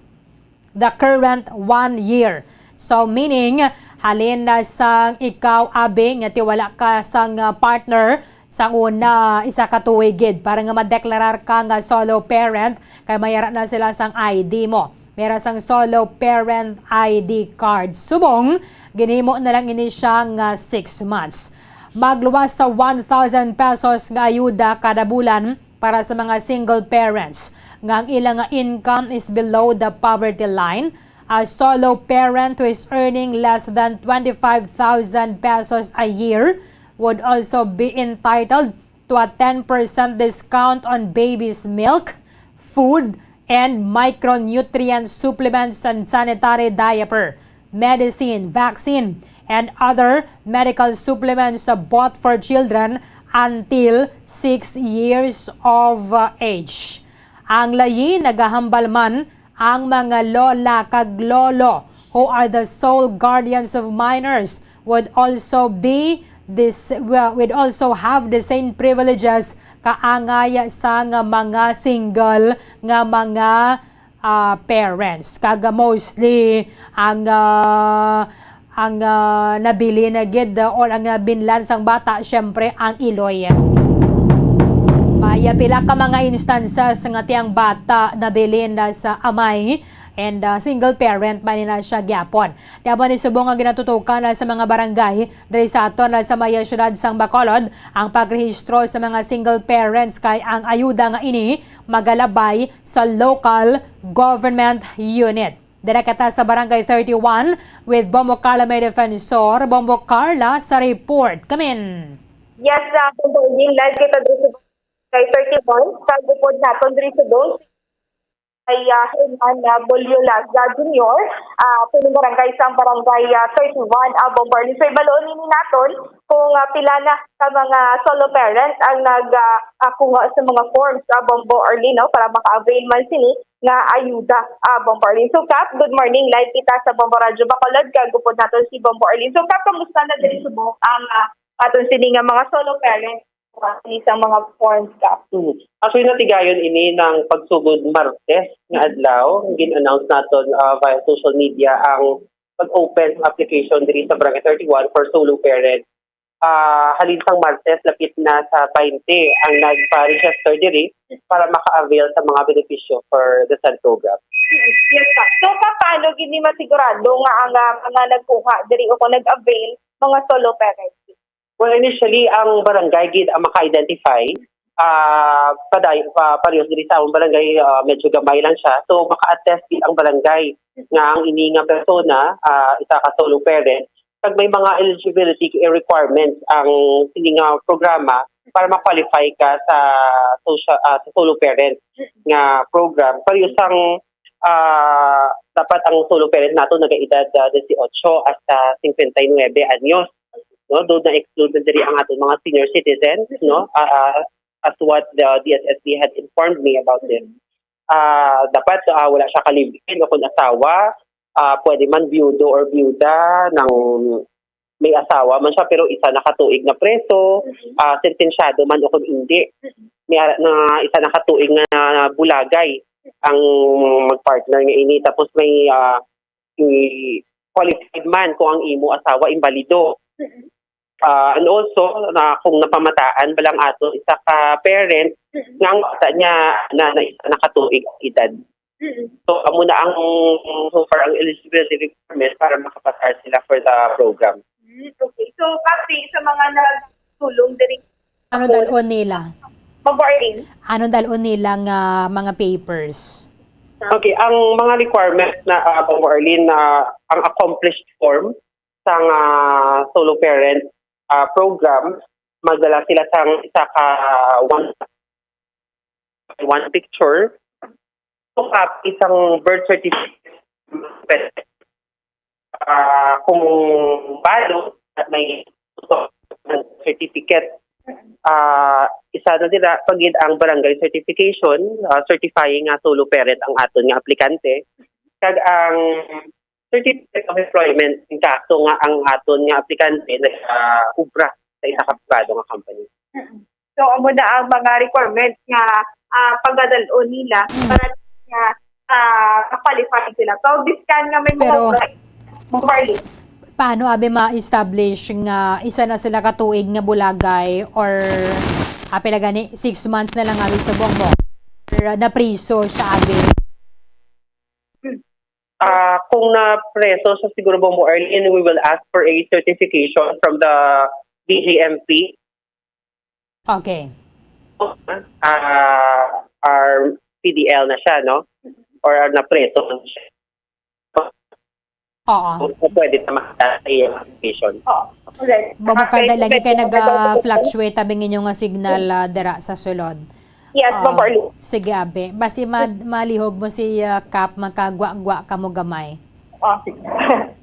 the current one year. So, meaning, halin na sang ikaw, abi, nga ti wala ka sang, uh, partner, sang una, isa ka tuig gid para nga madeklarar ka nga solo parent, kay mayara na sila sang I D mo. Mayara sang solo parent I D card. Subong, ginhimo na lang ini siya nga six months. Magluwas sa one thousand pesos nga ayuda kada bulan para sa mga single parents nga ang ila nga income is below the poverty line. A solo parent who is earning less than twenty-five thousand pesos a year would also be entitled to a ten percent discount on baby's milk, food, and micronutrient supplements and sanitary diaper, medicine, vaccine, and other medical supplements bought for children until six years of, uh, age. Ang layi nagahambal man ang mga lola kag lolo, who are the sole guardians of minors, would also be this, well, would also have the same privileges kaangay sang mga single nga mga, ah, parents. Kag mostly ang, ah, ang, ah, nabilin na gid, ah, or ang nabinlan sang bata, syempre, ang iloy. May, ah, pila ka mga instances nga ti ang bata nabilin na sa amay and, ah, single parent man na siya gyapon. Ti amo ni subong nga ginatutukan na sa mga barangay diri sa aton na sa may siyudad sang Bacolod ang pagrehistro sa mga single parents, kay ang ayuda nga ini magalabay sa local government unit. Dira kita sa Barangay thirty-one with Bombo Carla May Defensor. Bombo Carla sa report. Kamin. Yes, uh, Bombo Arlene, live kita dito sa Barangay thirty-one. Sa gupod naton diri sa Dong, kay, uh, Herman, uh, Bolio Lazga Junior, uh, punong barangay sang Barangay, uh, thirty-one, uh, Bombo Arlene. So, ibaloon ini naton kung, uh, pila na ka mga solo parents ang nag, uh, uh, kuha sa mga forms, uh, Bombo Arlene, no, para maka-avail man sini nga ayuda, ah, Bombo Arlene. So, Kap, good morning. Live kita sa Bombo Radyo Bacolod, kag upod naton si Bombo Arlene. So, Kap, kamusta na diri subong ang, ah, aton sini nga mga solo parents, ah, sini sa mga forms, Kap? Hmm. Actually, natigayon ini ng pagsugod Martes nga adlaw. Gin-announce naton, ah, via social media ang pag-open ng application diri sa Barangay thirty-one for solo parents. Ah, halin sang Martes, lapit na sa twenty ang nagpa-register diri para maka-avail sa mga benepisyo for the said program. Yes, sir. So, pa-, paano gid ni masigurado nga ang, ah, mga nagkuha diri o kung nag-avail, mga solo parents? Well, initially, ang barangay gid ang maka-identify. Ah, paday-, pa-, parehas diri sa among barangay, ah, medyo gamay lang siya. So, maka-attest gid ang barangay nga ang ini nga persona, ah, isa ka solo parent, kag may mga eligibility requirements ang sini nga programa para ma-qualify ka sa social, ah, sa solo parent nga program. Pareho sang, ah, dapat ang solo parent nato nagaedad, ah, dieciocho hasta cincuenta y nueve anyos, no? Though na-exclude na diri ang aton mga senior citizens, no? Ah, ah, as what the D S S D had informed me about this. Ah, dapat, ah, wala siya ka-live-in o kung asawa, ah, pwede man biyudo or biyuda nang may asawa man siya pero isa na ka tuig na preso, ah, sentensyado man o kung hindi. May ara-, na isa na ka tuig na bulagay ang mag-partner nga ini. Tapos may, ah, i-, qualified man kung ang imo asawa imbalido. Ah, and also, na kung napamataan ba lang ato isa ka parent nga ang bata niya na, na isa na ka tuig ang edad. So, amo na ang, so far, ang eligibility requirement para makapasar sila for the program. Mm, okay. So, Kap, sa mga nagtulong diri, Ano dalon nila? Ma'am Arlene? Ano dalon nila nga mga papers? Okay, ang mga requirements na, ah, Ma'am Arlene, na ang accomplished form sang, ah, solo parent, ah, program, magdala sila sang isa ka one, one picture, two copies sang birth certificate, ah, kung balo, at may certificate, ah, isa na dira pagid ang barangay certification, ah, certifying nga solo parent ang aton nga aplikante, kag ang certificate of employment in kaso nga ang aton nga aplikante nag-ubra sa isa ka pribado nga company. So, amo na ang mga requirements nga, ah, pagadal-on nila para nga, ah, ma-qualify sila. So, biskan nga may mga Pero, Ma'am Arlene. Paano abi ma-establish nga isa na sila ka tuig nga bulagay or apil gani six months na lang abi subong mo? Or napriso siya abi? Ah, kung napreso siya siguro, Ma'am Arlene, we will ask for a certification from the D G M P. Okay. Ah, our P D L na siya, no? Or napreso na siya. Oo. Kung pwede na makita sa iyang application. Oo. Correct. Babukada Okay, lagi okay. Kay nag-fluctuate abi ninyo nga signal ah, dira sa sulod. Yes, Ma'am Ah, Arlene. Sige, abi. Basi ma- malihog mo si ah, Kap, makagwa-gwa ka mo gamay. Oh, sige.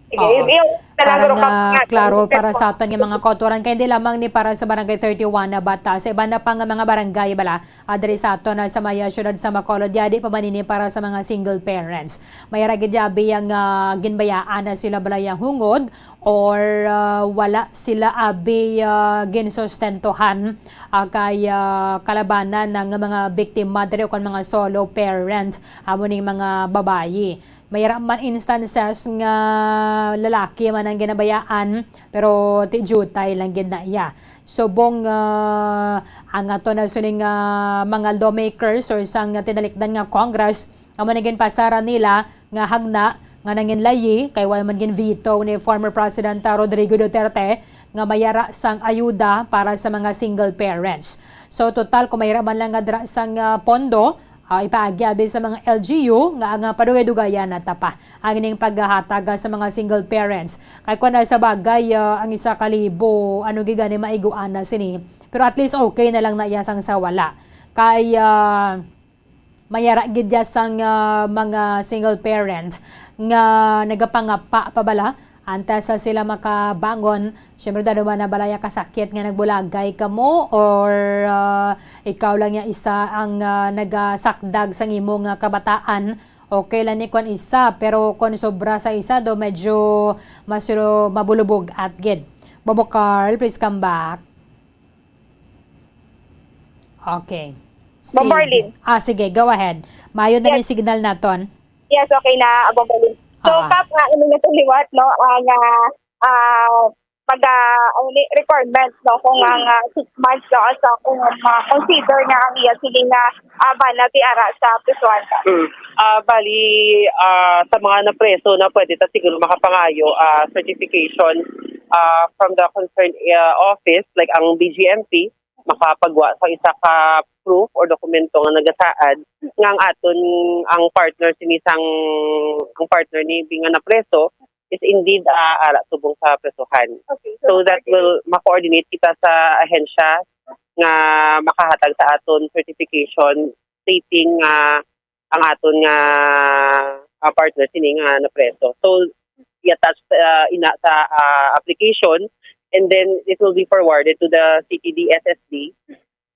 Sige, Oo. yung, yung Para talaga nga ka- klaro para sa aton nga mga kautoran, kay hindi lamang ni para sa Barangay thirty-one na bata, sa iban na pa nga mga barangay bala, ah, diri sa aton ah, sa may ah, siyudad sa Bacolod, yadi pa man ini para sa mga single parents. May ra gid abi ang ah, ginbayaan na sila bala yang hungod or ah, wala sila abi ah, ginsustentohan ah, kay ah, kalabanan ng mga biktima diri o kon mga solo parents, amo ning mga babayi. May ra man instances nga lalaki man ang ginabayaan, pero ti jutay lang gid na iya. Subong ah, ang ato na suning nga mga lawmakers or sang tinalikdan nga Congress, amo na ginpasara nila nga hagna nga nanginlayi kay wala man gin-veto ni former President ah, Rodrigo Duterte nga mayara sang ayuda para sa mga single parents. So total, kung mayara man lang nga dira sang ah, pondo, ah, ipaagi abi sa mga L G U nga ang ah, padugay-dugayan na ta pa ang ining paghatag ah, sa mga single parents. Kay kung sa bagay, ah, ang isa ka libo, ano gid gani maiguan na sini. Pero at least okay na lang na iya sang sa wala. Kay ah, mayara gid ya sang ah, mga single parent nga nagapangapa pa bala antes sa sila makabangon. Siyempre, dado ba na balaya kasakit nga nagbulagay kamo or ah, ikaw lang ya isa ang ah, nagasakdag sang imo nga kabataan? Okay lang ni kwan isa, pero kung sobra sa isa do, medyo masuro mabulubog at gid. Bobo Carl, please come back. Okay. Ma'am Marlene. Ah, sige, go ahead. Mayo na Yes. Yung signal naton. Yes, okay na, Ma'am Marlene. So, Ah. Kap, nga, ano na sa liwat, no? Ang ah, ah, pag ah, ano ni, requirements, no? Kung ang ah, six months, no? Sa kung ah, consider nga ang iya, sige nga, ah, bana ti ara sa prisuhan ka. Mm. Ah, bali, ah, sa mga napreso na pwede ta siguro makapangayo ah, certification ah, from the concerned ah, office, like ang B G M P, makapagwa sa isa ka proof or dokumento nga nagasaad nga ang aton, ang partner sini sang, ang partner ni bi nga napreso is indeed ah, ara subong sa presohan. Okay, So that will ma-coordinate kita sa ahensya nga makahatag sa aton certification stating nga ang aton nga ah, partner sini nga napreso. So i-attach ah, ina sa ah, application, and then it will be forwarded to the C P D S S D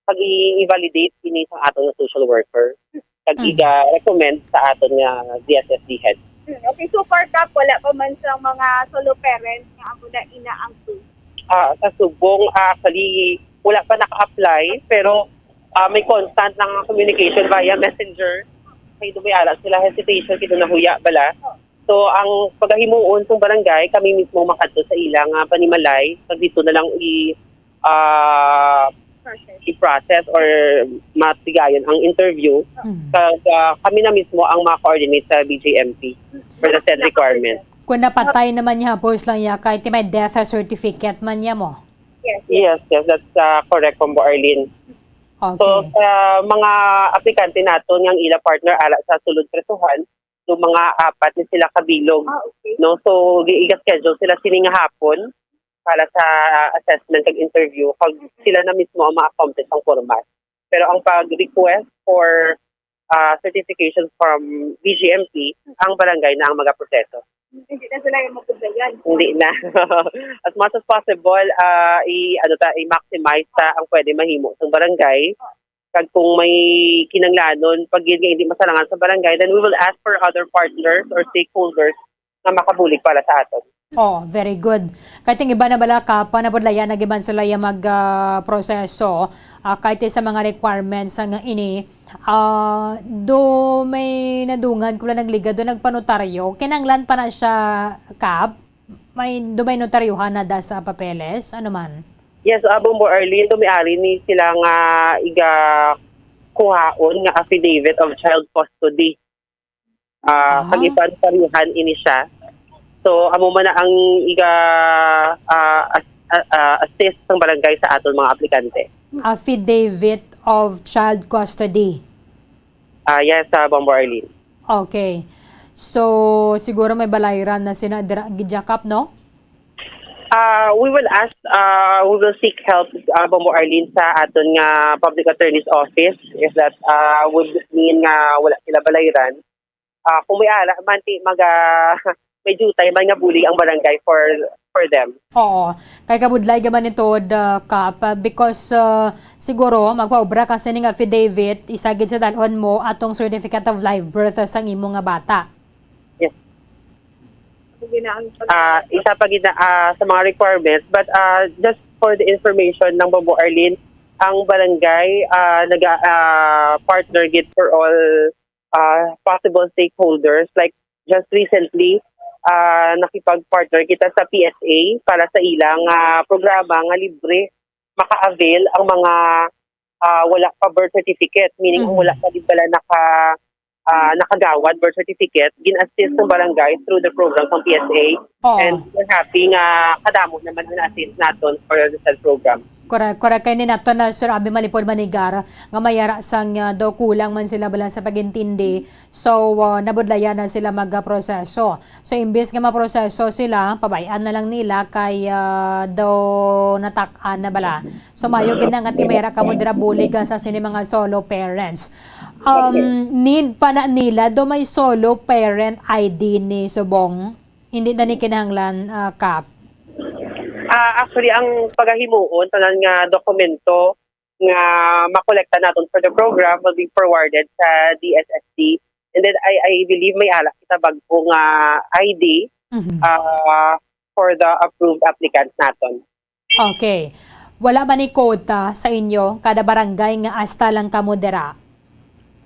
pag i-validate ini sa aton nga social worker, pag Mm. iga-recommend sa aton nga D S S D head. Hmm, okay, so far, Kap, wala pa man sa mga solo parents nga amo na ina ang proof. Ah, sa subong, ah, actually, wala pa naka-apply, pero ah, may constant lang ang communication via messenger. Kay do may ara sila hesitation, kay do nahuya bala. So, ang pagahimuon sa barangay, kami mismo makadto sa ila nga panimalay, pag dito na lang i ah, Perfect. i-process or matigayon ang interview. Mm. Kag ah, kami na mismo ang ma-coordinate sa B J M P for the said requirement. Kung napatay naman niya, hapos lang niya, kahit may death certificate man niya mo. Yes, yes, that's uh, correct, Bombo Arlene. So, Okay. sa mga aplikante naton nga ang ila partner ala sa sulod presohan, so mga apat ni sila kabilog, no? So, gi- iga-schedule sila sini nga hapon para sa assessment ug interview, kag sila na mismo ang ma-accomplish ang format. Pero ang pag-request for uh, certification from B G M P, ang barangay na ang magaproseso. Hindi na sila yung mapudlayan. Hindi na. As much as possible, ah, i ano ta, i-maximize ta ang pwede mahimo sa barangay. Kag kung may kinanglanon, pag yun nga hindi masalangan sa barangay, then we will ask for other partners or stakeholders na makabulig para sa aton. Oh, very good. Kay ting iba na bala ka pa nabudlayan na giban sila yung mag ah, proseso, ah, kahit sa mga requirements nga ini, ah, do may nadungan ko lang nagligad do nagpanotaryo. Kinanglan pa na siya, Kap? May do may notaryohan na da sa papeles? Ano man? Yes, uh, Bombo Arlene, tumiari ni sila nga iga kuhaon nga affidavit of child custody. Ah, Ah. Kag ipanotaryohan ini siya. So, amo man na ang iga ah, as- ah, ah, assist sang barangay sa aton mga aplikante. Affidavit of child custody. Ah, yes, sa Bombo Arlene. Okay. So, siguro may balayran na sina dira gid, Kap, no? Uh, we will ask, uh, we will seek help, uh, Bombo Arlene, sa aton nga public attorney's office if that uh, would mean nga wala sila balayran. Uh, kung may ara man, ti maga may jutay man nga bulig ang barangay for for them. Oo. Kay kabudlay gaman ito, the Kap, uh, because uh, siguro magpaobra ka sining affidavit, isa gid sa dalhon mo atong certificate of live birth sang imo nga bata. Yes. Hindi na ang Ah, isa pa gid na, ah, sa mga requirements, but ah, just for the information ng Bombo Arlene, ang barangay ah, naga ah, partner gid for all ah, possible stakeholders. Like just recently, ah, nakipag-partner kita sa P S A para sa ilang ah, programa nga libre maka-avail ang mga ah, wala pa birth certificate, meaning ang Mhm. wala pa gid bala naka ah, nakagawad birth certificate, gin-assist ng barangay through the program ng P S A. Oo. And we're happy nga kadamo naman ang na-assist naton for the said program. Correct, correct. Kay ni nato na Sir Abi Malipod Manigar nga mayara sang uh, daw kulang man sila bala sa pagintindi. So, uh, nabudlayan na sila magproseso. So, imbis nga maproseso sila, pabayaan na lang nila kay uh, daw natak-an na bala. So, mayo gid na nga ti mayara kamo dira bulig uh, sa sini mga solo parents. Um, need pa na nila do may solo parent I D ni subong? Hindi na ni kinahanglan, uh, Kap? Ah, actually, ang pagahimuon, tanan nga dokumento nga makolekta naton for the program will be forwarded sa D S S D. And then I, I believe may ala kita bagko nga I D Mhm. ah, for the approved applicants naton. Okay. Wala ba ni quota sa inyo kada barangay nga hasta lang kamo dira?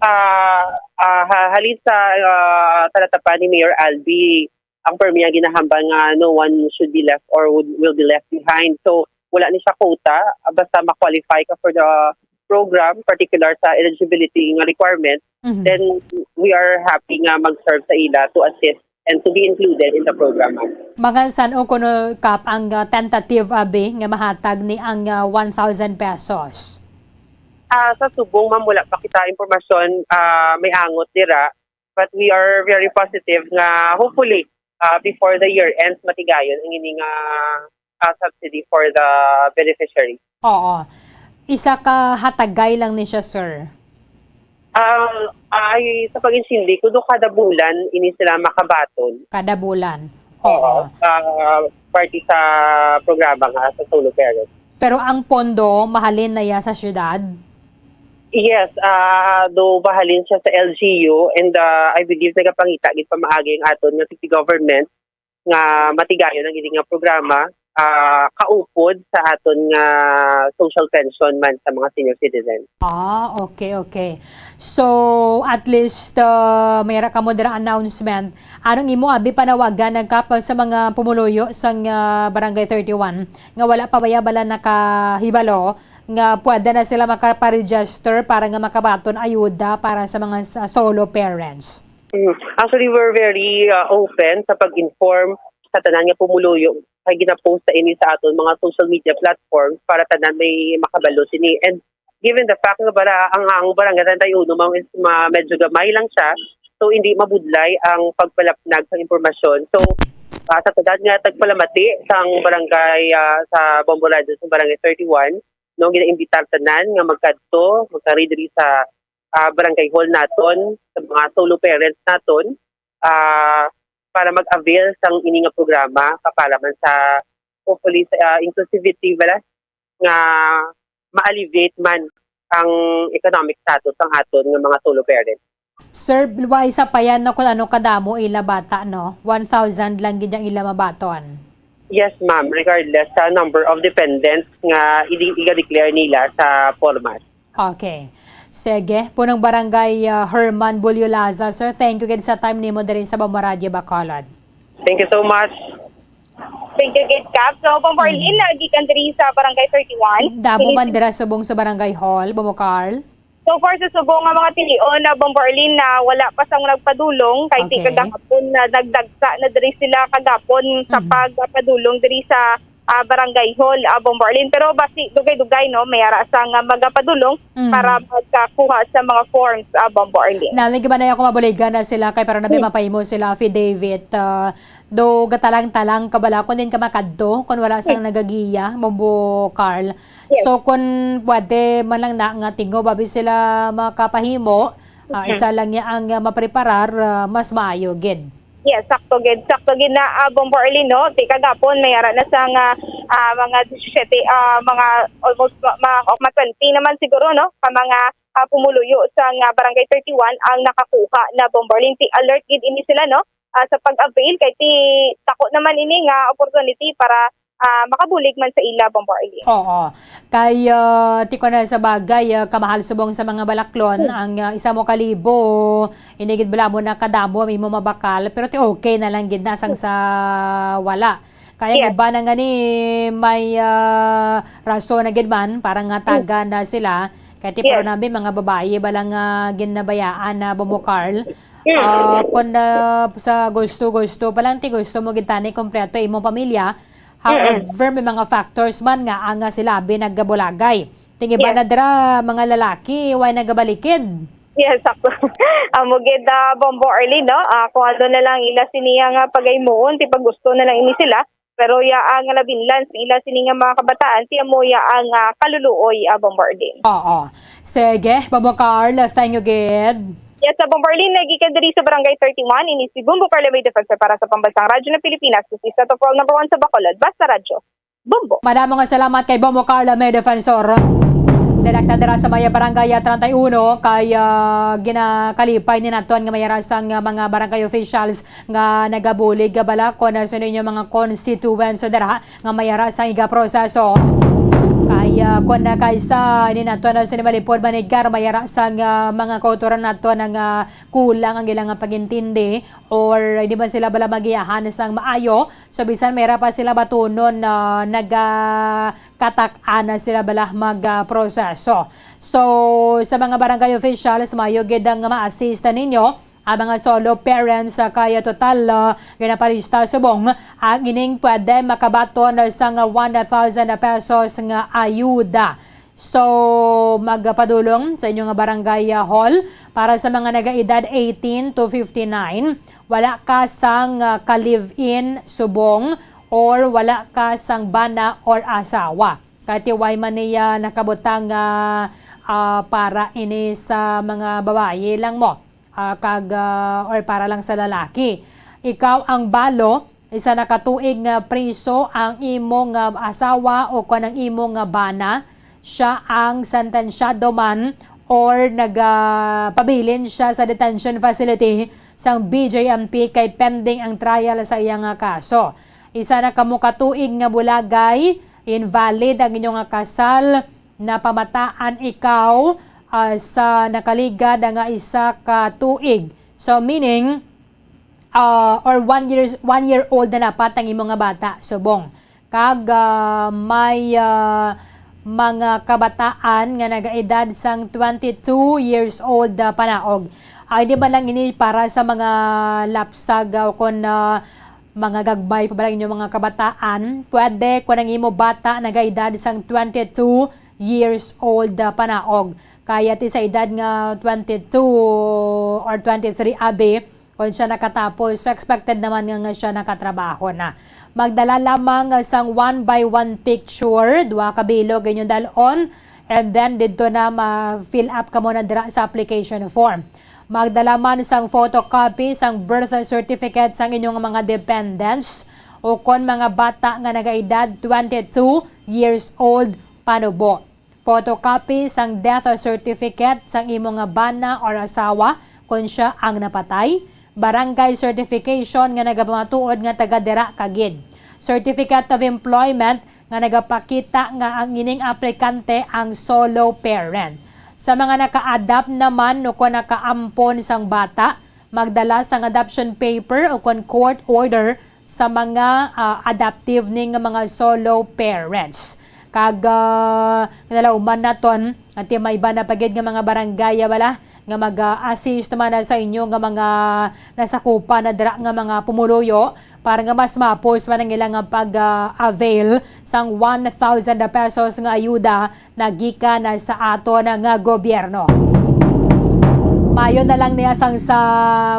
Ah, ah, ha- halin sa ah, talatapan ni Mayor Albi, ang permi ang ginahambal nga no one should be left or would, will be left behind. So, wala ni siya quota, ah, basta ma-qualify ka for the program, particular sa eligibility nga requirement, Mhm. then we are happy nga mag-serve sa ila to assist and to be included in the program. Mga san-o kuno, Kap, ang uh, tentative abi nga mahatag ni ang uh, one thousand pesos? Ah, sa subong, ma'am, wala pa kita impormasyon ah, may angot dira, but we are very positive nga hopefully ah, before the year ends, matigayon ang ini nga ah, subsidy for the beneficiary. Oo. Isa ka hatagay lang ni siya, sir. Um, ay, sa pag-intindi ko, do kada bulan ini sila makabaton. Kada bulan. Oo. Ah, parte sa programa nga sa solo parent. Pero ang pondo, mahalin na ya sa syudad? Yes, ah, do mahalin siya sa L G U and ah, I believe nagapangita gid pamaagi ang aton nga city government nga matigayon ang ini nga programa ah, kaupod sa aton nga social pension man sa mga senior citizen. Ah, okay, okay. So, at least uh, may ra kamo dira announcement. Anong imo abi panawagan nagkapal sa mga pumuluyo sang uh, Barangay thirty-one nga wala pa baya bala nakahibalo nga pwede na sila makaparegister para nga makabaton ayuda para sa mga s- solo parents? Mm. Actually, we're very, uh, open sa pag-inform sa tanan nga pumuluyo kay gina-post na ini sa aton mga social media platforms para tanan may makabalo sini. And given the fact nga bara ang, ang Barangay treinta y uno, ma-, ma-, medyo gamay lang siya, so hindi mabudlay ang pagpalapnag sa impormasyon. So, ah, sa tanan nga tagpalamati sang barangay, ah, sa Bombo Radyo, sa Barangay thirty-one, no, ginaimbitar tanan nga magkadto, magkari diri sa, ah, barangay hall naton, sa mga solo parents naton, ah, para mag-avail sang ini nga programa, ka para man sa, hopefully, sa, ah, inclusivity, wala, nga ma-alleviate man ang economic status sang aton nga mga solo parents. Sir, way sapayan, no, kung ano kadamo ila bata, no? One thousand lang gid ang ila mabaton. Yes, ma'am. Regardless sa number of dependents nga i-, iga-declare nila sa format. Okay. Sige. Punong Barangay, uh, Herman Bulyolaza, sir, thank you gid sa time nimo diri sa Bombo Radyo Bacolod. Thank you so much. Thank you gid, Kap. So, Bombo Arlene, mm, na gikan diri sa Barangay thirty-one. Damo man dira subong sa Barangay Hall, Bombo Carl? So far, sa subong nga mga tilion na, Bombo Arlene, na wala pa sang nagpadulong, kay ti, okay, kagahapon na nagdagsa na diri sila kagahapon sa, mm, pagpadulong diri sa, ah, Barangay Hall, ah, Bombo Arlene. Pero basi dugay-dugay, no, may ara sang, ah, magapadulong, mm, para magkakuha sa mga forms, ah, Bombo Arlene. Nami, gibanay ako mabuligan na sila kay para nabi, mm, mapahimo sila affidavit, ah, do gatalang-talang ka bala kung din ka makadto, kung wala sang, mm, nagagiya, Bombo Carl. Yes. So, kung pwede man lang na nga tingob, abi sila makapahimo, ah, mm, isa lang niya ang, ah, mapreparar, ah, mas maayo gid. Yes, sakto gid. Sakto gid na, ah, Bombo Arlene, no? Ti kagapon, may ara na sang, ah, ah, mga disisiyete, ah, mga almost ma-, ma-, o, mga twenty naman siguro, no? Ka mga, ah, pumuluyo sang, ah, Barangay thirty-one ang nakakuha na, Bombo Arlene. Ti alert gid ini sila, no? Ah, sa pag-avail, kay ti tako naman ini nga opportunity para, ah, makabulig man sa ila, Bombo Arlene. Oo. Kay, ah, ti ko na sa bagay, ah, kamahal subong sa mga balaklon, hmm, ang, ah, isa mo kalibo, inigid bala mo na kadamo ang imo mabakal, pero ti okay na lang gid na sang, hmm, sa wala. Kaya ang, yes, iba na nga ni may, ah, rason na gid man para nga, hmm, tagan na sila. Kay ti, yes, pero nabi mga babayi ba lang nga ginabayaan na, Bombo Carl? Mm. Ah, kung, ah, sa gusto-gusto pa lang, ti gusto mo gid tani kompleto imong pamilya. Mm. However, may mga factors man nga ang, ah, sila abi nagabulagay. Ting iba, yes, na dira, mga lalaki, way nagabalikid. Yes, sakto. Amo gid, ah, Bombo Arlene, no? Ah, kung ano na lang ila siniya nga pagaymuon, ti pag gusto na lang ini sila. Pero ya ang nabinlan sa ila sini nga mga kabataan, ti amo ya ang, ah, kaluluoy, ah, Bombo Arlene. Oo. Sige, Bombo Carl, thank you gid. Yes, sa Bombo Arlene, nagikan diri sa Barangay thirty-one, ini si Bombo Carla May Defensor para sa Pambansang Radyo ng Pilipinas, sa Top World number one sa Bacolod, Basta Radyo, Bombo. Madamo nga salamat kay Bombo Carla May Defensor. Direkta dira sa may Barangay treinta y uno, kay, ah, ginakalipay ni naton nga may arasang, ah, mga barangay officials nga nagabulig nga bala kon sino inyo mga constituents dira nga may ara sang igaproseso. Kay, ah, kon na kaysa ini nato na sini malipod manigar, may ara sang, ah, mga kautoran nato na nga kulang ang ilang pag-intindi or hindi man sila bala magiyahan sang maayo. So, bisan may ra pa sila batunon na nagakatak-an na sila bala mag, ah, proseso. So, sa mga barangay officials, mayo gid ang ma-assist ninyo ang mga solo parents, ah, kaya total, ah, ginapalista subong ang ining pwede makabaton sang one thousand pesos nga ayuda. So, magpadulong sa inyo nga barangay, ah, hall para sa mga nagaedad eighteen to fifty-nine, wala ka sang, ah, ka-live-in subong or wala ka sang bana or asawa. Kay ti way man niya nakabutang nga, ah, para ini sa mga babayi lang mo, ah, kag, ah, or para lang sa lalaki. Ikaw ang balo, isa na ka tuig nga priso ang imo nga asawa o kon ang imo nga bana, siya ang sentensyado man or nagapabilin siya sa detention facility sang B J M P kay pending ang trial sa iya nga kaso. Isa na kamo ka tuig nga bulagay, invalid ang inyo nga kasal, napamataan ikaw, ah, sa nakaligad nga isa ka tuig. So, meaning, ah, or one years, one year old na dapat ang imo nga bata, subong. Kag, ah, may, ah, mga kabataan nga nagaedad sang twenty-two years old, ah, panaog. Ay, di ba lang ini para sa mga lapsag, ah, o kon, ah, mga gagmay pa ba lang inyo mga kabataan? Pwede kon ang imo bata nagaedad sang twenty-two years old, ah, panaog. Kaya ti sa edad nga twenty-two or twenty-three, abi, kung siya nakatapos, so expected naman nga, nga siya nakatrabaho na. Magdala lamang sang one by one picture, duha ka bilog inyong dalon, and then didto na ma-fill up kamo na dira sa application form. Magdala man sang photocopy sang birth certificate sang inyong mga dependents o kon mga bata nga nagaedad twenty-two years old panubo. Photocopy sang death certificate sang imo nga bana or asawa kon siya ang napatay. Barangay certification nga nagapamatuod nga taga dira ka gid. Certificate of employment nga nagapakita nga ang ining aplikante ang solo parent. Sa mga naka-adopt naman o kon nakaampon sang bata, magdala sang adoption paper o kon court order sa mga, ah, adoptive ni nga mga solo parents. Kag, ah, kinalauman naton, nga ti may iba na pa gid nga mga barangay, ah, wala, nga mag, ah, assist man na sa inyo nga mga nasakupan na dira nga mga pumuluyo para nga mas mapos man ang ilang pag, ah, avail sang one thousand pesos nga ayuda na gikan na sa aton nga gobyerno. Mayo na lang niya sang sa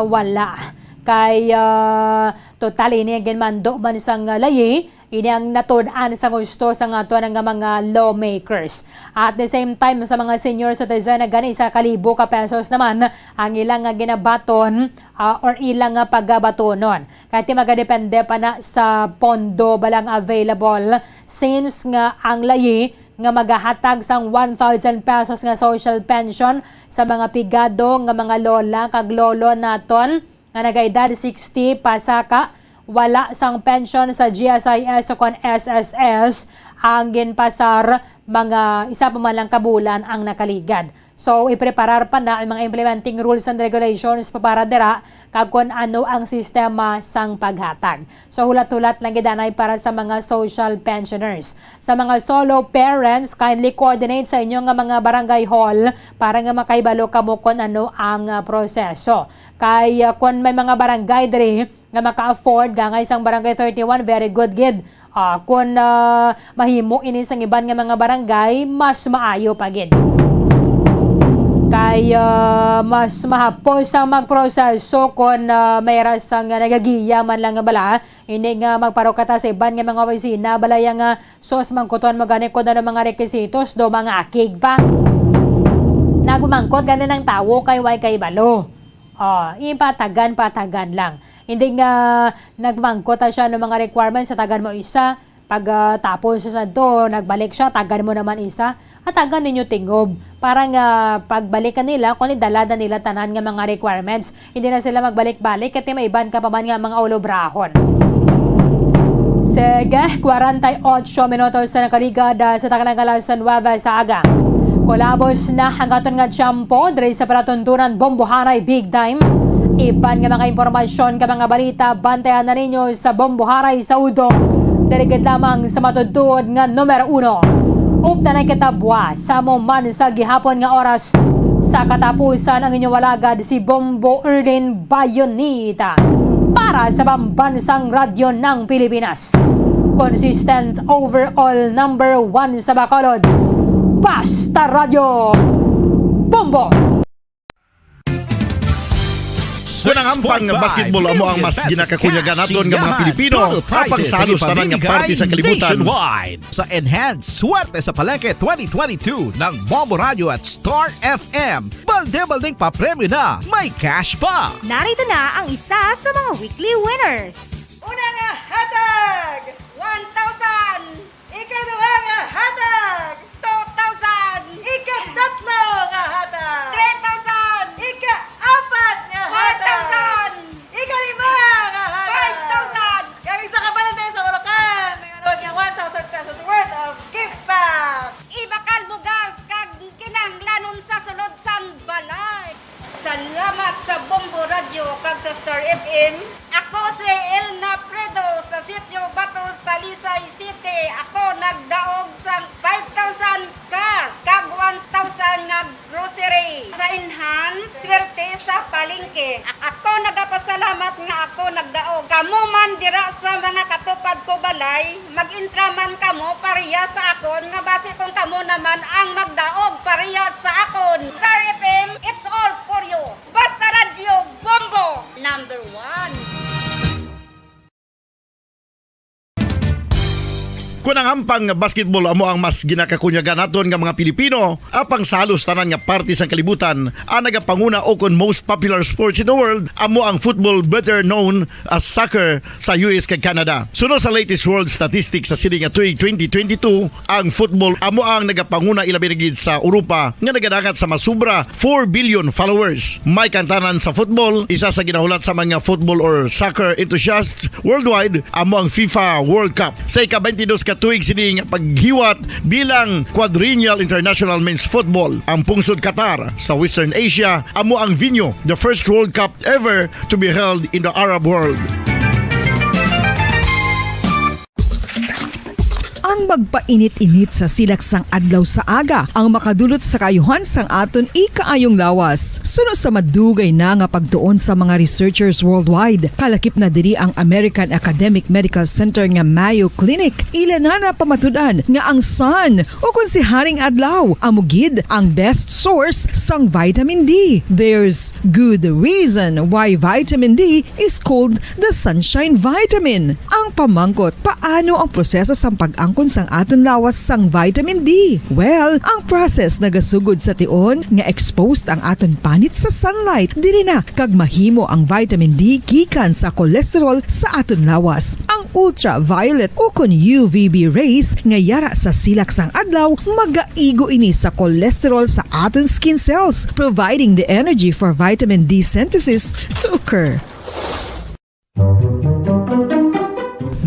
wala. Kay, ah, total ini ang ginmando man sang layi, ini ang natun-an sang husto sang aton nga mga lawmakers. At the same time, sa mga senior citizen na gani sa kalibo ka pesos naman ang ilang nga ginabaton, ah, or ilang nga pagabatonon. Kay ti magadepende pa na sa pondo ba lang available, since nga ang layi nga magahatag sang one thousand pesos nga social pension sa mga pigado nga mga lola kag lolo naton nga nagaedad sixty pasaka, wala sang pension sa G S I S o kon S S S ang ginpasar, mga isa pa man lang ka bulan ang nakaligad. So, ipreparar pa na ang mga implementing rules and regulations pa para dira kag kon ano ang sistema sang paghatag. So, hulat-hulat lang gid anay para sa mga social pensioners. Sa mga solo parents, kindly coordinate sa inyo nga mga barangay hall para nga makahibalo kamo kon ano ang, ah, proseso. Kay, ah, kon may mga barangay diri nga maka-afford, gangay sang Barangay thirty-one, very good gid. Ah, kon, ah, mahimo ini sang iban nga mga barangay, mas maayo pa gid. Kay, ah, mas mahapos ang magproseso kon, ah, may ra sang nagagiya man lang nga bala, ini nga magparokata sa iban nga mga opisina, balaya nga sos mangkuton mo gani kon ano mga requisitos do mga akig pa. Nagmangkot gani ng tawo kay way kay balo. Oh, ipatagan, patagan lang. Hindi nga nagmangkot na siya ng mga requirements, sa tagan mo isa, pag, ah, tapos sa sadto, nagbalik siya, tagan mo naman isa. At tagan ninyo tingob. Para nga pagbalik ka nila, kung idala na nila tanan nga mga requirements. Hindi na sila magbalik-balik, kasi may iban ka pa man nga mga ulobrahon. Sige, kwarenta y ocho minutos sa nakaligad, ah, sa takalang alas nuwebe sa aga. Kulabos na ang aton nga tiyempo diri sa palatuntunan Bombohanay Big Time. Iban nga mga impormasyon ka mga balita, bantayan na ninyo sa Bombohanay sa udto. Diri gid lamang sa matudtuod nga numero uno. Updanay kita buwas sa amo man sa gihapon nga oras. Sa katapusan ang inyong walagad si Bombo Erlin Bayonita para sa Pambansang Radyo ng Pilipinas. Consistent overall number one sa Bacolod. Basta Radyo. Bombo! Kung ang ampang nga basketball amo ang mas ginakakunyagan naton nga mga Pilipino, apan sa halos tanan nga parte sa kalibutan. Sa Enhance Swerte sa Palengke twenty twenty-two ng Bombo Radio at Star F M, balde-baldeng papremyo na, may cash pa! Narito na ang isa sa mga weekly winners. Una nga hatag, one thousand. Ikaduha nga hatag, two thousand. Ikatatlo nga hatag, three thousand. Ikaapat nga hatag, four thousand. Ikalima nga hatag, five thousand. Kag isa ka balde sa Orocan, naghatag nga one thousand pesos worth of gift pack. Ibakal bugas kag kinahanglanon sa sulod sang balay. Salamat sa Bombo Radio kag sa Star F M. Ako si Elna Predo sa Sitio Bato, Talisay City. Ako nagdaog sang five thousand Nay, mag-intra man kamo pareha sa akon, nga basi kung kamo naman ang magdaog pareha sa akon. Star F M, it's all for you. Basta Radyo Bombo, number one. Kon ang hampang nga basketball amo ang mas ginakakunyagan naton nga mga Pilipino, apang sa halos tanan nga parte sang kalibutan, ang nagapanguna o kon most popular sports in the world amo ang football, better known as soccer, sa U S kag Canada. Suno sa latest world statistics sa sini nga tuig twenty twenty-two, ang football amo ang nagapanguna, ilabi na gid sa Europa, nga nagadangat sa masubra four billion followers. May kantanan sa football, isa sa ginahulat sa mga football or soccer enthusiasts worldwide amo ang FIFA World Cup. Sa ika-twenty-dos ka tuig sini nga paghiwat bilang quadrennial international men's football, ang pungsod Qatar sa Western Asia amo ang venue, the first World Cup ever to be held in the Arab world. Ang magpainit-init sa silak sang adlaw sa aga ang makadulot sa kaayuhan sang aton ikaayong lawas. Suno sa madugay na nga pagtuon sa mga researchers worldwide, kalakip na diri ang American Academic Medical Center nga Mayo Clinic. Ila na napamatud-an nga ang sun, o kon si Haring Adlaw, amo gid ang best source sang vitamin D. There's good reason why vitamin D is called the sunshine vitamin. Ang pamangkot, paano ang proseso sang pag-angkon sang aton lawas sang vitamin D? Well, ang process nagasugod sa tion nga exposed ang aton panit sa sunlight diri na kag mahimo ang vitamin D gikan sa cholesterol sa aton lawas. Ang ultraviolet o kon U V B rays nga yara sa silak sang adlaw magaigo ini sa cholesterol sa aton skin cells, providing the energy for vitamin D synthesis to occur.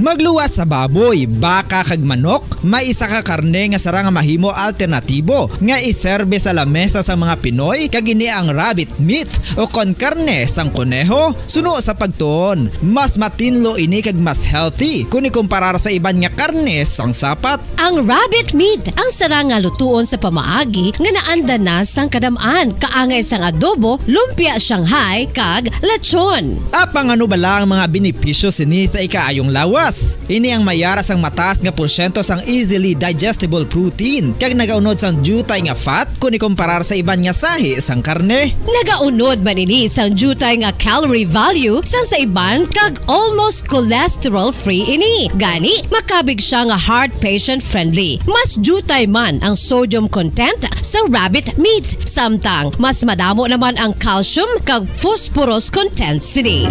Magluwas sa baboy, baka kag manok, may isa ka karne nga sarang nga mahimo alternatibo nga iserbe sa lamesa sang mga Pinoy, kag ini ang rabbit meat o kon karne sang koneho. Suno sa pagtuon, mas matinlo ini kag mas healthy kon ikumparar sa iban nga karne sang sapat. Ang rabbit meat ang sarang nga lutuon sa pamaagi nga naanda na sang kadam-an, kaangay sang adobo, lumpia Shanghai, kag lechon. Apang ano bala ang mga benepisyo sini sa ikaayong lawas? Ini ang may yara sang mataas nga porsyento sang easily digestible protein kag nagaunod sang diutay nga fat kon ikumparar sa iban nga sahi sang karne. Nagaunod man ini sang diutay nga calorie value sang sa iban kag almost cholesterol-free ini. Gani, makabig siya nga heart patient-friendly. Mas diutay man ang sodium content sa rabbit meat, samtang mas madamo naman ang calcium kag phosphorus content sini.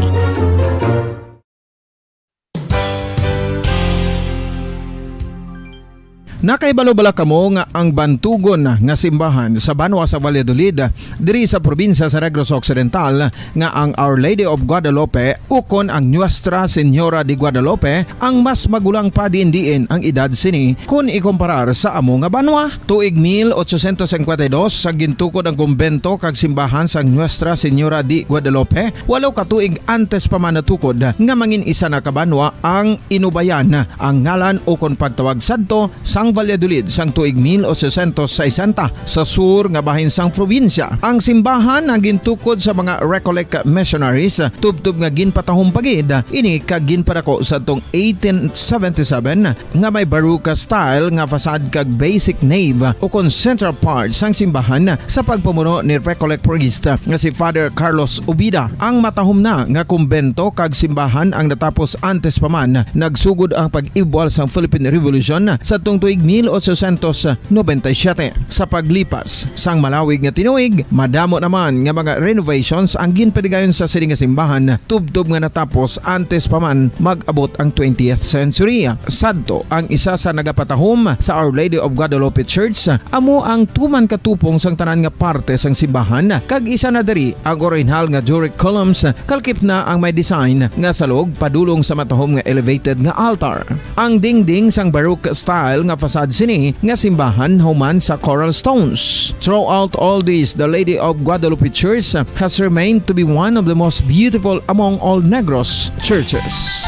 Nakahibalo bala kamo nga ang bantugon nga simbahan sa banwa sa Valladolid, diri sa probinsya sa Negros Occidental, nga ang Our Lady of Guadalupe ukon ang Nuestra Señora de Guadalupe ang mas magulang pa diin-diin ang edad sini kon ikumparar sa amo nga banwa? Tuig mil ochocientos cincuenta y dos sa gintukod ang kumbento kag simbahan sang Nuestra Señora de Guadalupe, walo ka tuig antes pa man natukod nga mangin isa na ka banwa ang Inubayan ang ngalan ukon pagtawag sadto sang Valladolid sang tuig mil ochocientos sesenta sa sur nga bahin sang probinsya. Ang simbahan ang gintukod sa mga Recollect missionaries, tubtob nga ginpatahom pa gid ini kag ginpadako sadtong eighteen seventy-seven, nga may Baroque style nga facade kag basic nave ukon central part sang simbahan sa pagpamuno ni Recollect priest nga si Father Carlos Ubida. Ang matahom na nga kumbento kag simbahan ang natapos antes pa man nagsugod ang pag-ibwal sang Philippine Revolution sadtong tuig mil ochocientos noventa y siete. Sa paglipas sang malawig nga tinuig, madamo naman nga mga renovations ang ginpaligayon sa sini nga simbahan, tubtob nga natapos antes pa man mag-abot ang twentieth century. Sadto, ang isa sa nagapatahom sa Our Lady of Guadalupe Church amo ang tuman ka tupong sang tanan nga parte sang simbahan, kag isa na diri ang orihinal nga Doric columns, kalakip na ang may design nga salog padulong sa matahom nga elevated nga altar. Ang dingding sang Baroque style nga facade sini nga simbahan human sa coral stones. Throughout all this, the Lady of Guadalupe Church has remained to be one of the most beautiful among all Negros churches.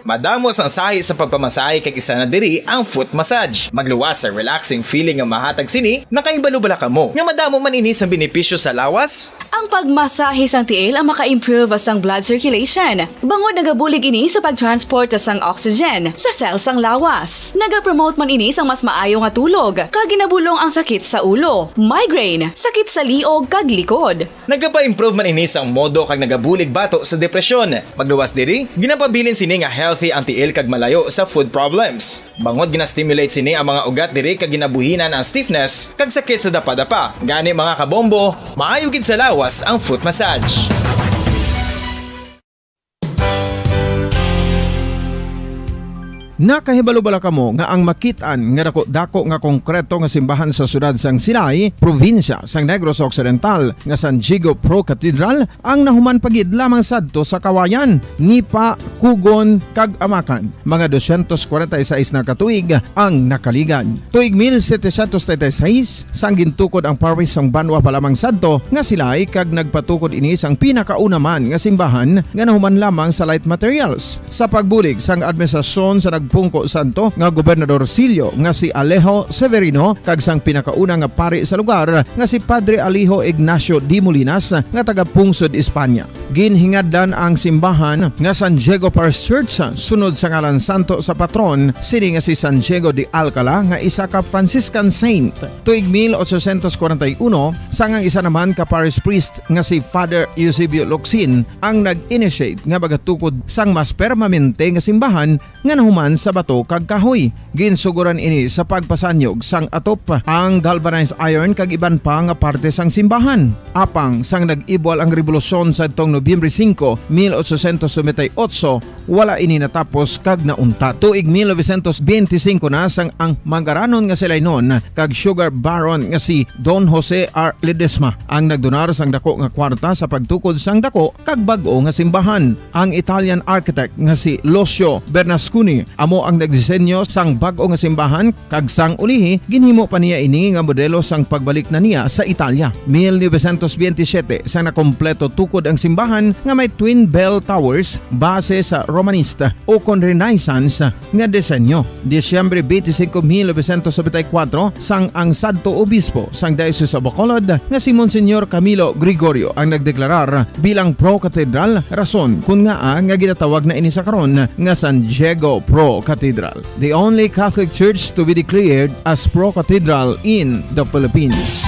Madamo sang sahi sa pagpamasahe, kag isa na diri ang foot massage. Magluwas sa relaxing feeling nga mahatag sini. Nakahibalo bala kamo nga madamo man ini sang benepisyo sa lawas? Ang pagmasahe sang tiil ang maka-improve sang blood circulation, bangod nagabulig ini sa pag-transport sang oxygen sa cell sang lawas. Nagapromote man ini sang mas maayo nga tulog, kag ginabulong ang sakit sa ulo, migraine, sakit sa liog, kag likod. Nagapa-improve man ini sang modo kag nagabulig bato sa depresyon. Magluwas diri, ginapabilin sini nga healthy ang tiil kag malayo sa foot problems. Bangod gina-stimulate sini ang mga ugat diri kag ginabuhinan ang stiffness kag sakit sa dapadapa. Gani, mga kabombo, maayo gid sa lawas ang foot massage. Nakahibalo bala kamo nga ang makit-an nga dako-dako nga konkreto nga simbahan sa siyudad sang Silay, probinsya sang Negros Occidental, nga San Diego Pro Cathedral, ang nahuman pa gid lamang sadto sa Kawayan, Nipa, Cogon, kag Amacan? Mga dosyentos kwarenta y seis na ka tuig ang nakaligad. Tuig mil setecientos treinta y seis, sang gintukod ang parish sang banwa pa lamang sadto nga Silay, kag nagpatukod ini sang pinakauna man nga simbahan nga nahuman lamang sa light materials. Sa pagbulig sang administrasyon sa nagpungko sadto nga gobernador silyo nga si Alejo Severino kag sang pinakauna nga pari sa lugar nga si Padre Alejo Ignacio de Molinas nga taga-pungsod Espanya. Ginhingadlan ang simbahan nga San Diego Parish Church sunod sa ngalan santo sa patron sini nga si San Diego de Alcala, nga isa ka Franciscan saint. Tuig mil ochocientos kwarenta y uno, sang ang isa naman ka parish priest nga si Father Eusebio Locsin ang nag-initiate nga magatukod sang mas permanente nga simbahan nga nahuman sa bato kag kahoy. Ginsugoran ini sa pagpasanyog sang atop, ang galvanized iron kag iban pa nga parte sang simbahan. Apang sang nag-ibwal ang rebolusyon sadtong Nobyembre singko, mil ochocientos noventa y ocho, wala ini natapos kag nauntat. Tuig mil novecientos benti singko na, sang ang manggaranon nga Silaynon kag sugar baron nga si Don Jose R. Ledesma ang nagdonar sang dako nga kwarta sa pagtukod sang dako kag bag-o nga simbahan. Ang Italian architect nga si Lucio Bernasconi amo ang nagdisenyo sang bag-o nga simbahan, kag sang ulihi, ginhimo pa niya ini nga modelo sang pagbalik na niya sa Italia. Mil novecientos benti siyete, sang nakompleto tukod ang simbahan nga may twin bell towers base sa Romanesque o kon Renaissance nga disenyo. Disyembre benti singko, mil novecientos nobenta y kuwatro, sang ang sadto obispo sang Diocese of Bacolod nga si Monsignor Camilo Gregorio ang nagdeklarar bilang pro-cathedral, rason kon ngaa nga ginatawag na ini sa karon nga San Diego Pro Cathedral, the only Catholic church to be declared as pro-cathedral in the Philippines.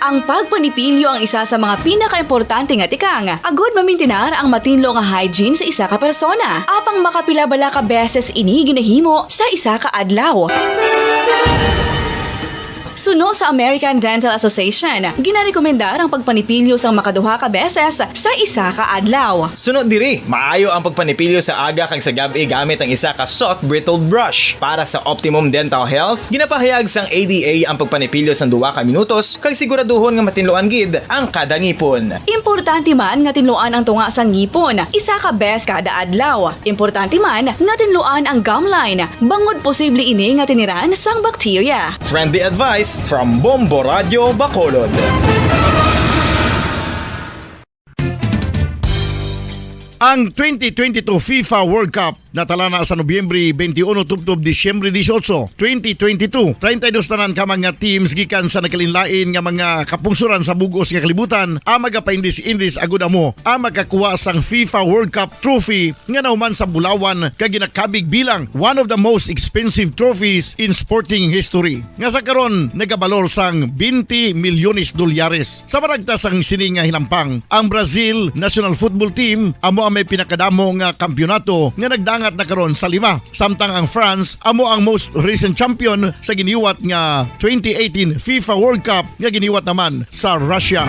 Ang pagpanipilyo ang isa sa mga pinakaimportante nga tikang agud mamintinar ang matinlo nga hygiene sa isa ka persona. Apang makapila bala ka beses ini ginahimo sa isa ka adlaw? Suno sa American Dental Association, ginarekomendar ang pagpanipilyo sang makaduha ka beses sa isa ka adlaw. Suno diri, maayo ang pagpanipilyo sa aga kag sa gab-i gamit ang isa ka soft bristled brush. Para sa optimum dental health, ginapahayag sang A D A ang pagpanipilyo sang duha ka minutos kag siguraduhon nga matinluan gid ang kada ngipon. Importante man nga tinluan ang tunga sang ngipon isa ka bes kada adlaw. Importante man nga tinluan ang gum line, bangod posible ini nga tiniran sang bakterya. Friendly advice from Bombo Radio Bacolod. Ang twenty twenty-two FIFA World Cup natala na sa Nobyembre twenty-one tubtob Disyembre dieciocho, twenty twenty-two. Treinta y dos tanan ka mga teams gikan sa nagkalainlain nga mga kapungsoran sa bug-os nga kalibutan ang magapaindis-indis agud amo ang makakuha sang FIFA World Cup trophy nga nahuman sa bulawan kag ginakabig bilang one of the most expensive trophies in sporting history, nga sa karon nagabalor sang twenty milyones dolyares. Sa maragtas sang sini nga hinampang, ang Brazil national football team amo ang may pinakadamo nga kampiyonato nga nagdangat na karon sa lima, samtang ang France amo ang most recent champion sa giniwat nga twenty eighteen FIFA World Cup nga giniwat naman sa Russia.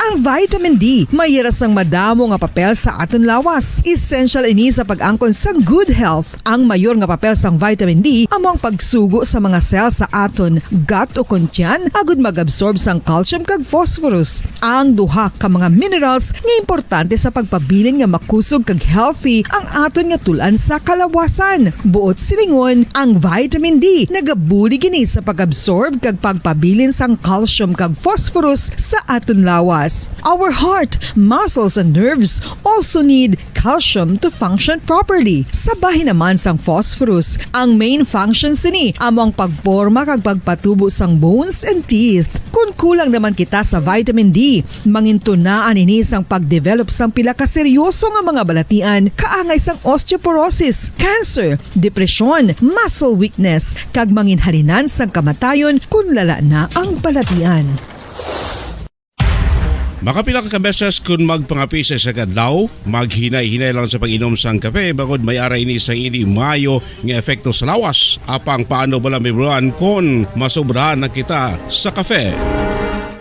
Ang Vitamin D may yara sang madamo nga papel sa aton lawas. Essential ini sa pag-angkon sang good health. Ang mayor nga papel sang vitamin D amo ang pagsugo sa mga cell sa aton gut o kon tiyan agud mag-absorb sang calcium kag phosphorus, ang duha ka mga minerals nga importante sa pagpabilin nga makusog kag healthy ang aton nga tul-an sa kalawasan. Buot silingon, ang vitamin D nagabulig ini sa pag-absorb kag pagpabilin sang calcium kag phosphorus sa aton lawas. Our heart, muscles, and nerves also need calcium to function properly. Sa bahin naman sang phosphorus, ang main function sini amo ang pagporma kag pagpatubo sang bones and teeth. Kon kulang naman kita sa vitamin D, mangintunaan ini sang pagdevelop sang pila ka seryoso nga mga balatian kaangay sang osteoporosis, cancer, depresyon, muscle weakness, kag manginhalinan sang kamatayon kon lala na ang balatian. Makapila ka beses kon magpangape sa isa ka adlaw, maghinay-hinay lang sa pag-inom sang kape, bangod may ara ini sang indi maayo nga epekto sa lawas. Apang paano bala, Ma'am Ron, kon masobrahan na kita sa kape?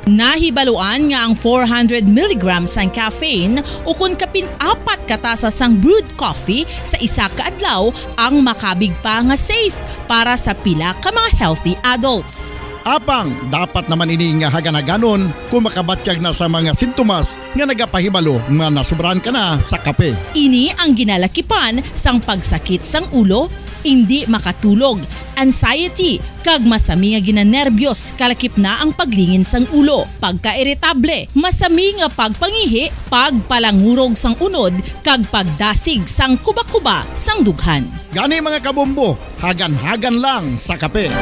Nahibaluan nga ang four hundred milligrams sang caffeine, o kon kapin apat ka tasa sang brewed coffee sa isa ka adlaw, ang makabig pa nga safe para sa pila ka mga healthy adults. Apang dapat naman ini nga hagan-haganon kung makabatyag na sa mga sintomas nga nagapahibalo nga nasobrahan ka na sa kape. Ini ang ginalakipan sang pagsakit sang ulo, indi makatulog, anxiety, kag masami nga ginanerbiyos, kalakip na ang paglingin sang ulo, pagkairitable, masami nga pagpangihi, pagpalangurog sang unod, kag pagdasig sang kuba-kuba sang dughan. Gani, mga kabombo, hagan-hagan lang sa kape.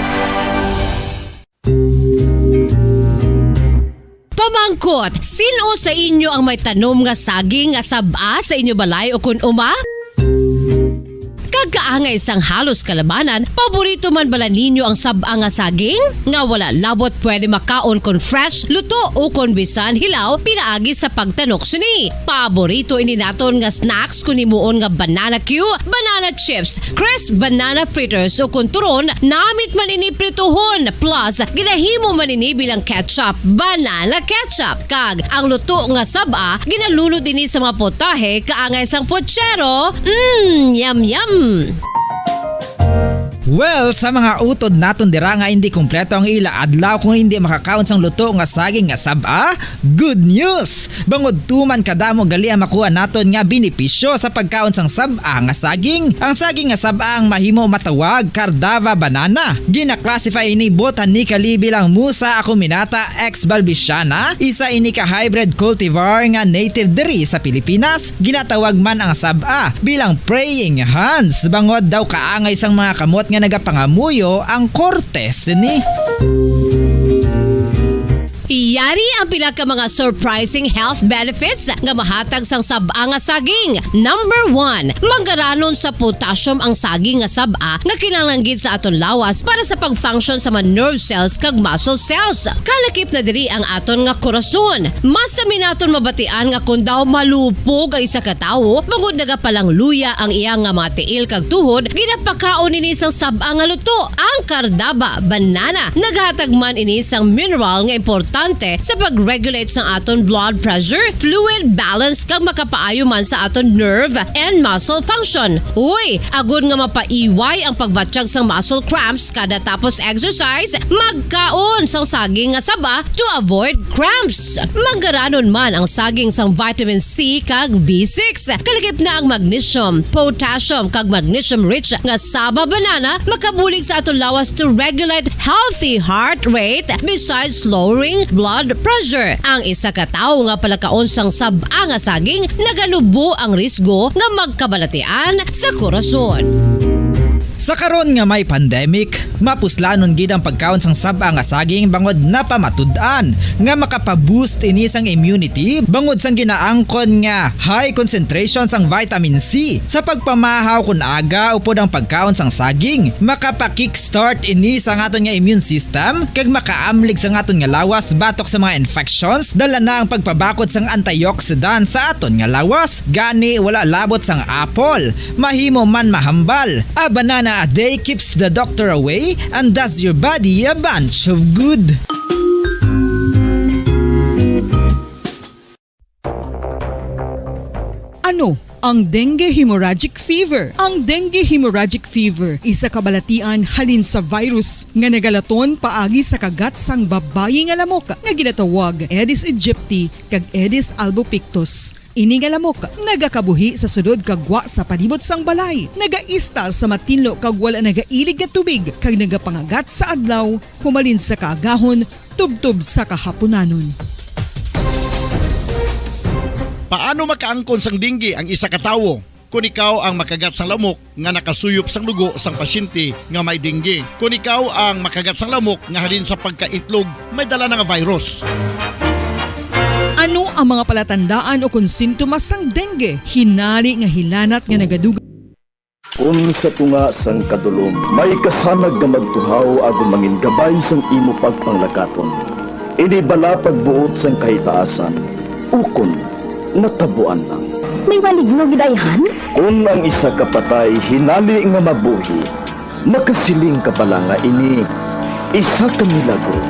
Pamangkot, sin-o sa inyo ang may tanom nga saging nga sab-a sa inyo balay ukon uma? Kag kaangay sang halos kalabanan, paborito man bala ninyo ang sab-a nga saging? Nga wala labot pwede makaon kon fresh, luto, ukon bisan hilaw pinaagi sa pagtanok sini. Paborito ini naton nga snacks kon himuon nga banana cue, banana chips, crisp banana fritters, ukon turon, namit man ini prituhon, plus ginahimo man ini bilang ketchup, banana ketchup. Kag ang luto nga sab-a, ginalunod ini sa mga potahe kaangay sang pochero. Mm, yum, yum! Well, sa mga utod naton dira nga indi kompleto ang ila adlaw kung indi makakaon sang luto nga saging nga sab-a, good news! Bangod tuman kadamo gali ang makuha naton nga benepisyo sa pagkaon sang sab-a nga saging. Ang saging nga sab-a ang mahimo matawag Cardava banana. Gina-classify ini botanically bilang Musa acuminata ex balbisiana. Isa ini ka hybrid cultivar nga native diri sa Pilipinas. Ginatawag man ang sab-a bilang praying hands, bangod daw kaangay sang mga kamot nga nagapangamuyo ang korte sini. Yari ang pila ka mga surprising health benefits nga mahatag sang sab-a nga saging. Number one, manggaranon sa potassium ang saging nga sab-a nga kinahanglan gid sa aton lawas para sa pag-function sa mga nerve cells kag muscle cells. Kalakip na diri ang aton nga korason. Masami naton mabatian nga kon daw malupog ang isa ka tawo, bangod nagapalangluya ang iya nga mga tiil kag tuhod, ginapakaon ini sang sab-a nga luto, ang Cardava banana. Naghatag man ini sang mineral nga importante sa pag-regulate sang aton blood pressure, fluid balance, kag makapaayo man sa aton nerve and muscle function. Uy, agod nga mapaiway ang pagbatyag sang muscle cramps kada tapos exercise, magkaon sang saging nga saba to avoid cramps. Manggaranon man ang saging sang vitamin C kag B six. Kalakip na ang magnesium, potassium, kag magnesium-rich nga saba banana makabulig sa aton lawas to regulate healthy heart rate besides lowering blood pressure. Ang isa ka tawo nga palakaon sang sab-a nga saging naganubo ang risgo nga magkabalatian sa korason. Sa karon nga may pandemic, mapuslanon gid ang pagkaon sang sab-a nga saging bangod napamatud-an nga makapa-boost ini sang immunity bangod sang ginaangkon nga high concentration sang vitamin C. Sa pagpamahaw kon aga upod ang pagkaon sang saging, makapa-kickstart ini sa aton nga immune system kag makaamlig sa aton nga lawas batok sa mga infections, dala na ang pagpabakod sang antioxidant sa aton nga lawas. Gani, wala labot sang apple, mahimo man mahambal. A banana a day keeps the doctor away and does your body a bunch of good. Ano ang dengue hemorrhagic fever? Ang dengue hemorrhagic fever isa ka balatian halin sa virus nga nagalaton paagi sa kagat sang babayi nga lamok nga ginatawag Aedes aegypti kag Aedes albopictus. Ini nga lamok nagakabuhi sa sulod kag gwa sa palibot sang balay, nagaistar sa matinlo kag wala nagailig nga tubig, kag nagapangagat sa adlaw humalin sa kaagahon tubtob sa kahapunanon. Paano makaangkon sang dengue ang isa ka tawo? Kon ikaw ang makagat sang lamok nga nakasuyop sang dugo sang pasyente nga may dengue, kon ikaw ang makagat sang lamok nga halin sa pagkaitlog may dala na nga virus. Ano ang mga palatandaan o kon sintomas sang dengue? Hinali nga hilanat nga nagadugay. Kon sa tunga sang kadulom may kasanag nga magtuhaw agod mangin gabay sang imo pagpanglakaton, ini bala pagbuot sang kahitaasan, ukon natabuan lang. May maligno gid ayhan? Kon ang isa ka patay hinali nga mabuhi, makasiling ka bala nga ini isa ka milagro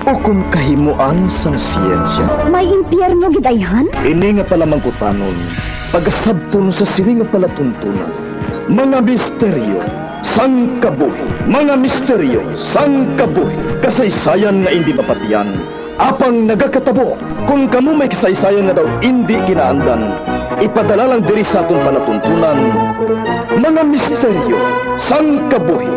ukon kahimoan sang siyensya? May impyerno gid ayhan? Ini nga palamangkutanon pagasabton sa sini nga palatuntunan, mga misteryo sang kabuhi, mga misteryo sang kabuhi, kasaysayan nga indi mapatiyan, apang nagakatabo. Kon kamo may kasaysayan nga daw indi kinaandan, ipadala lang diri sa aton palatuntunan, mga misteryo sang kabuhi.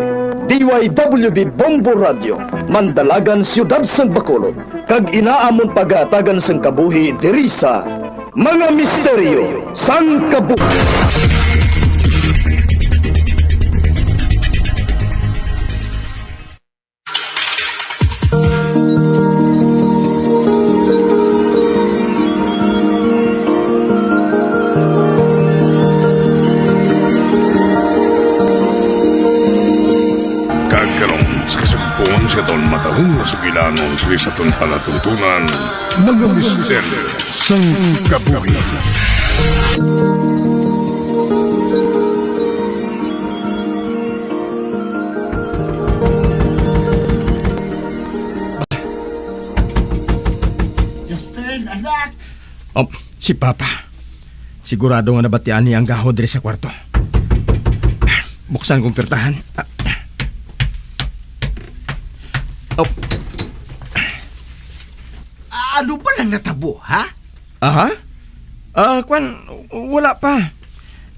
D Y W B Bombo Radio, Mandalagan, Siyudad sang Bacolod, kag ina amon pagahatagan sang kabuhi diri sa Mga Misteryo sang Kabuhi. Kag karon, sa kasugpon sa aton matalom nga sugilanon sa aton palatuntunan, mga misteryo sang kabuhi. Justin, anak! Oh, si Papa. Sigurado nga nabatian niya ang gahod diri sa kwarto. Buksan kong pirtahan. Oh. Ano ba lang natabo, ha? Aha? Ah, kwan, wala pa.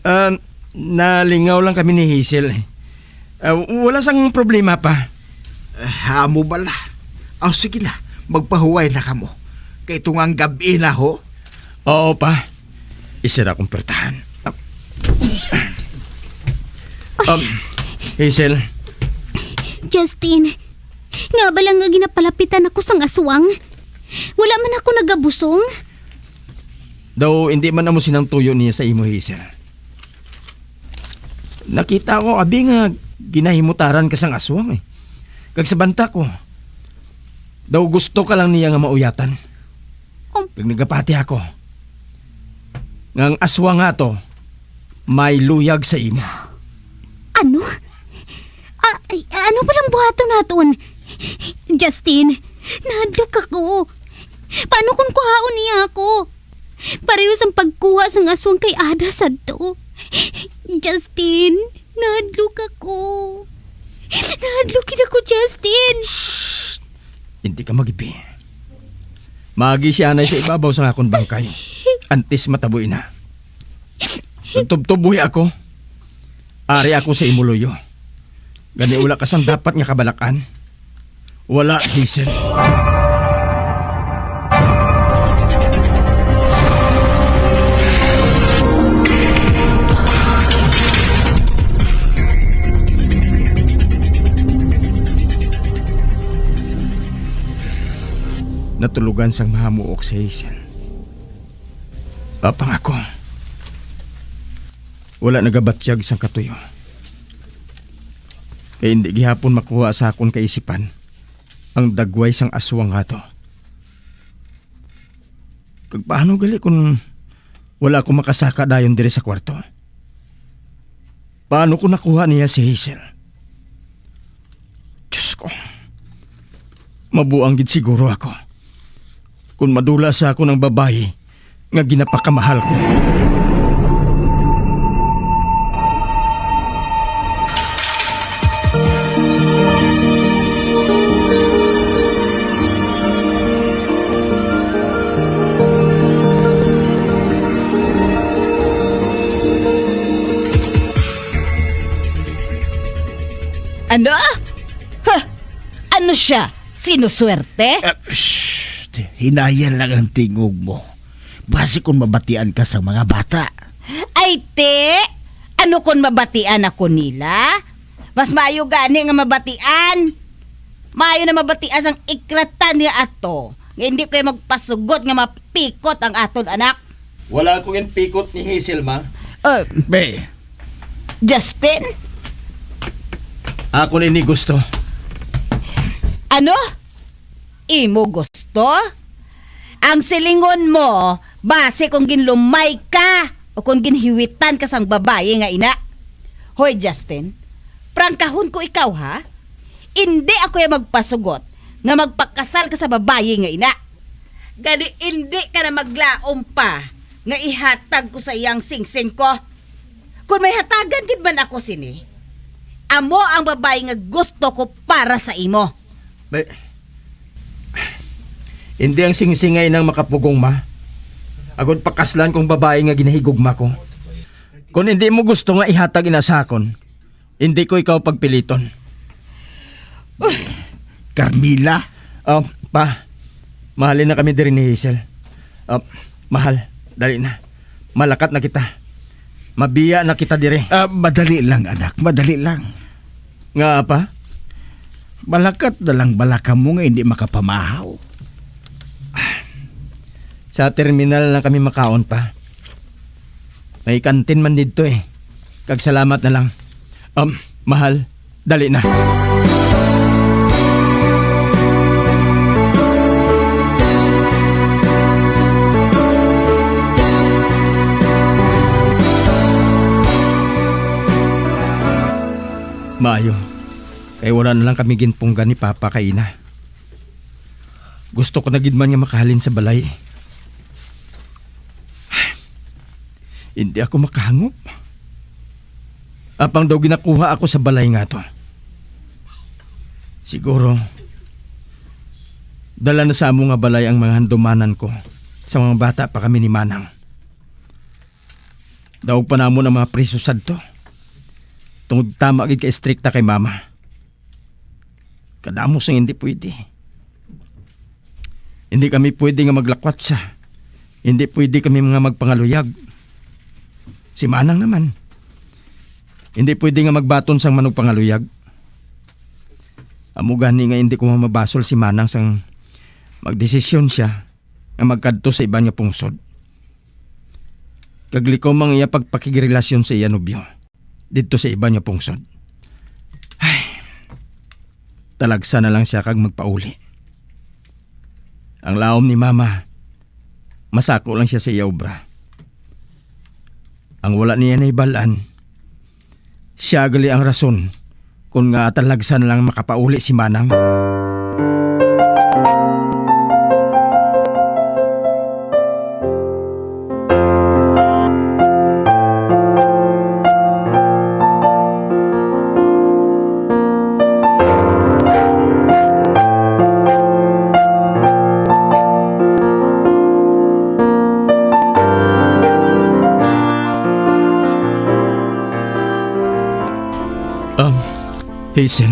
Ah, nalingaw lang kami ni Hazel. Ah, wala sang problema pa. Ah, amo bala. Aw, sige na, magpahuway na kamo. Kay tungang gab-i na, ho. Oo, pa. Isira akong pirtahan. Um, Hazel. Justin, nga ba lang nga ginapalapitan ako sang aswang? Wala man ako nagabusong. Daw, hindi man amo sinang tuyo niya sa imo, Hazel. Nakita ko, abi, nga ginahimutaran ka sang aswang, eh. Kag sa banta ko, daw gusto ka lang niya nga mauyatan. Um. Kag nagapati ako nga ang aswang nga to may luyag sa imo. Ano? A-, ay, ano palang buhaton naton? Justin, nahadlok ako. Paano kung kuhaon niya ako? Pareho sang pagkuha sang aswang kay Ada sadto. Justin, nahadlok ako. Nahadlok gid ako, Justin. Shh! Hindi ka magibi. Maagi si anay sa ibabaw sang akon bangkay antes matabo ina. Tubtob buhi ako. Ari ako sa imo luyo. Gani wala ka sang dapat nga kabalak-an. Wala, Hazel. Natulogan sang mahamuok si Hazel. Apang ako, wala nagabatyag sang katuyo. Kay hindi gihapon makuha sa akon kaisipan ang dagway sang aswang nga to. Kag paano gali kun wala ako makasaka dayon diri sa kwarto? Paano ko nakuha niya si Hazel? Diyos ko, mabuang gid siguro ako kun madula sa akon ang babayi nga ginapakamahal ko. Ano? Ha? Ano siya? Sinuswerte? Ah, shh! Hinaya lang ang tingog mo. Basi kung mabatian ka sa mga bata. Ay, te! Ano kung mabatian ako nila? Mas maayo gani nga mabatian. Maayo na mabatian sang ikratan niya ato. Nga hindi ko magpasugot nga mapikot ang aton anak. Wala akong ginpikot ni Hazel, ma. Uh, Be, Justin? Ako ni ini gusto. Ano? Imo gusto? Ang silingon mo, basi kung ginlumay ka o kung ginhiwitan ka sang babayi nga ina. Hoy, Justin, prangkahon ko ikaw, ha? Indi ako ya magpasugot nga magpakasal ka sa babayi nga ina. Gani, indi ka na maglaom pa nga ihatag ko sa iyang singsing ko. Kung may hatagan gid man ako sini, amo ang babayi nga gusto ko para sa imo. May, hindi ang singsing nga inang makapugong, ma. Agod pakaslan kong babayi nga ginahigugma ko. Kung hindi mo gusto nga ihatag ina sa akon, hindi ko ikaw pagpiliton. Carmela? Oh, pa. Mahalin na kami diri ni Hazel. Oh, mahal, dali na. Malakat na kita. Mabiya na kita diri. Ah, madali lang, anak. Madali lang. Nga, pa? Malakat na lang bala kamo nga hindi makapamahaw. Sa terminal lang kami makaon, pa. May kantin man didto, eh. Kag salamat na lang. Um, mahal, dali na. Maayo, kay wala na lang kami ginpunggan ni Papa kay Ina. Gusto ko na gid man nga makahalin sa balay. Hindi ako makahangop. Apang daw ginakuha ako sa balay nga to. Siguro, dala na sa amo nga balay ang mga handumanan ko sa mga bata pa kami ni Manang. Daog pa namon ang mga priso sadto. Tungod tama gid ka estrikta kay Mama. Kadamo sang hindi pwede. Hindi kami pwede nga maglakwatsa. Hindi pwede kami nga magpangaluyag. Si Manang naman, hindi pwede nga magbaton sang manugpangaluyag. Amo gani nga hindi ko mamabasol si Manang sang magdesisyon sia nga magkadto sa iban nga pungsod. Kag likom ang iya pagpakigrelasyon sa iya nobyo didto sa iban nga pungsod. Ay, talagsa na lang sia kag magpauli. Ang laom ni Mama, masako lang sia sa iya obra. Ang wala niya nahibal-an, sia gali ang rason kon ngaa talagsa na lang makapauli si Manang. Um, Hazel,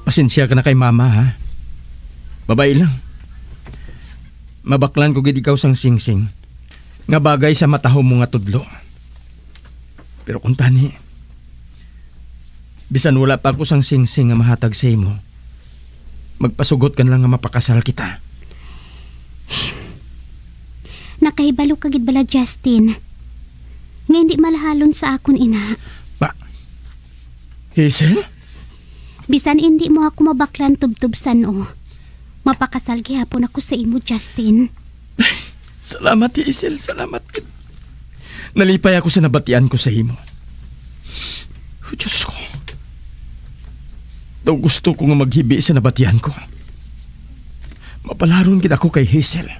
pasensya ka na kay Mama, ha? Babayi lang. Mabaklan ko gid ikaw sang singsing nga bagay sa matahom mo nga tudlo. Pero kung tani, bisan wala pa ako sang singsing nga mahatag sa imo, magpasugot ka na lang nga mapakasal kita. Nakahibalo ka gid bala, Justin, nga hindi malahalon sa akon ina? Ba, Hazel? Bisan hindi mo ako mabaklan tubtob san-o, mapakasal gihapon ako sa imo, Justin. Salamat, Hazel. Salamat. Nalipay ako sa nabatian ko sa imo. Oh, Diyos ko. Daw gusto ko nga maghibi sa nabatian ko. Mapalaron gid ako kay Hazel.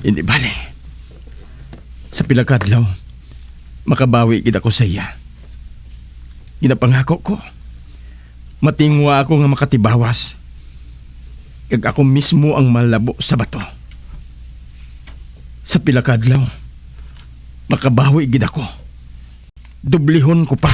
Hindi bale. Sa pila ka adlaw, makabawi gid ako sa iya. Ginapangako ko, matingwa ako nga makatibawas, kag ako mismo ang malabo sa bato. Sa pila ka adlaw, makabawi gid ako. Dublihon ko pa.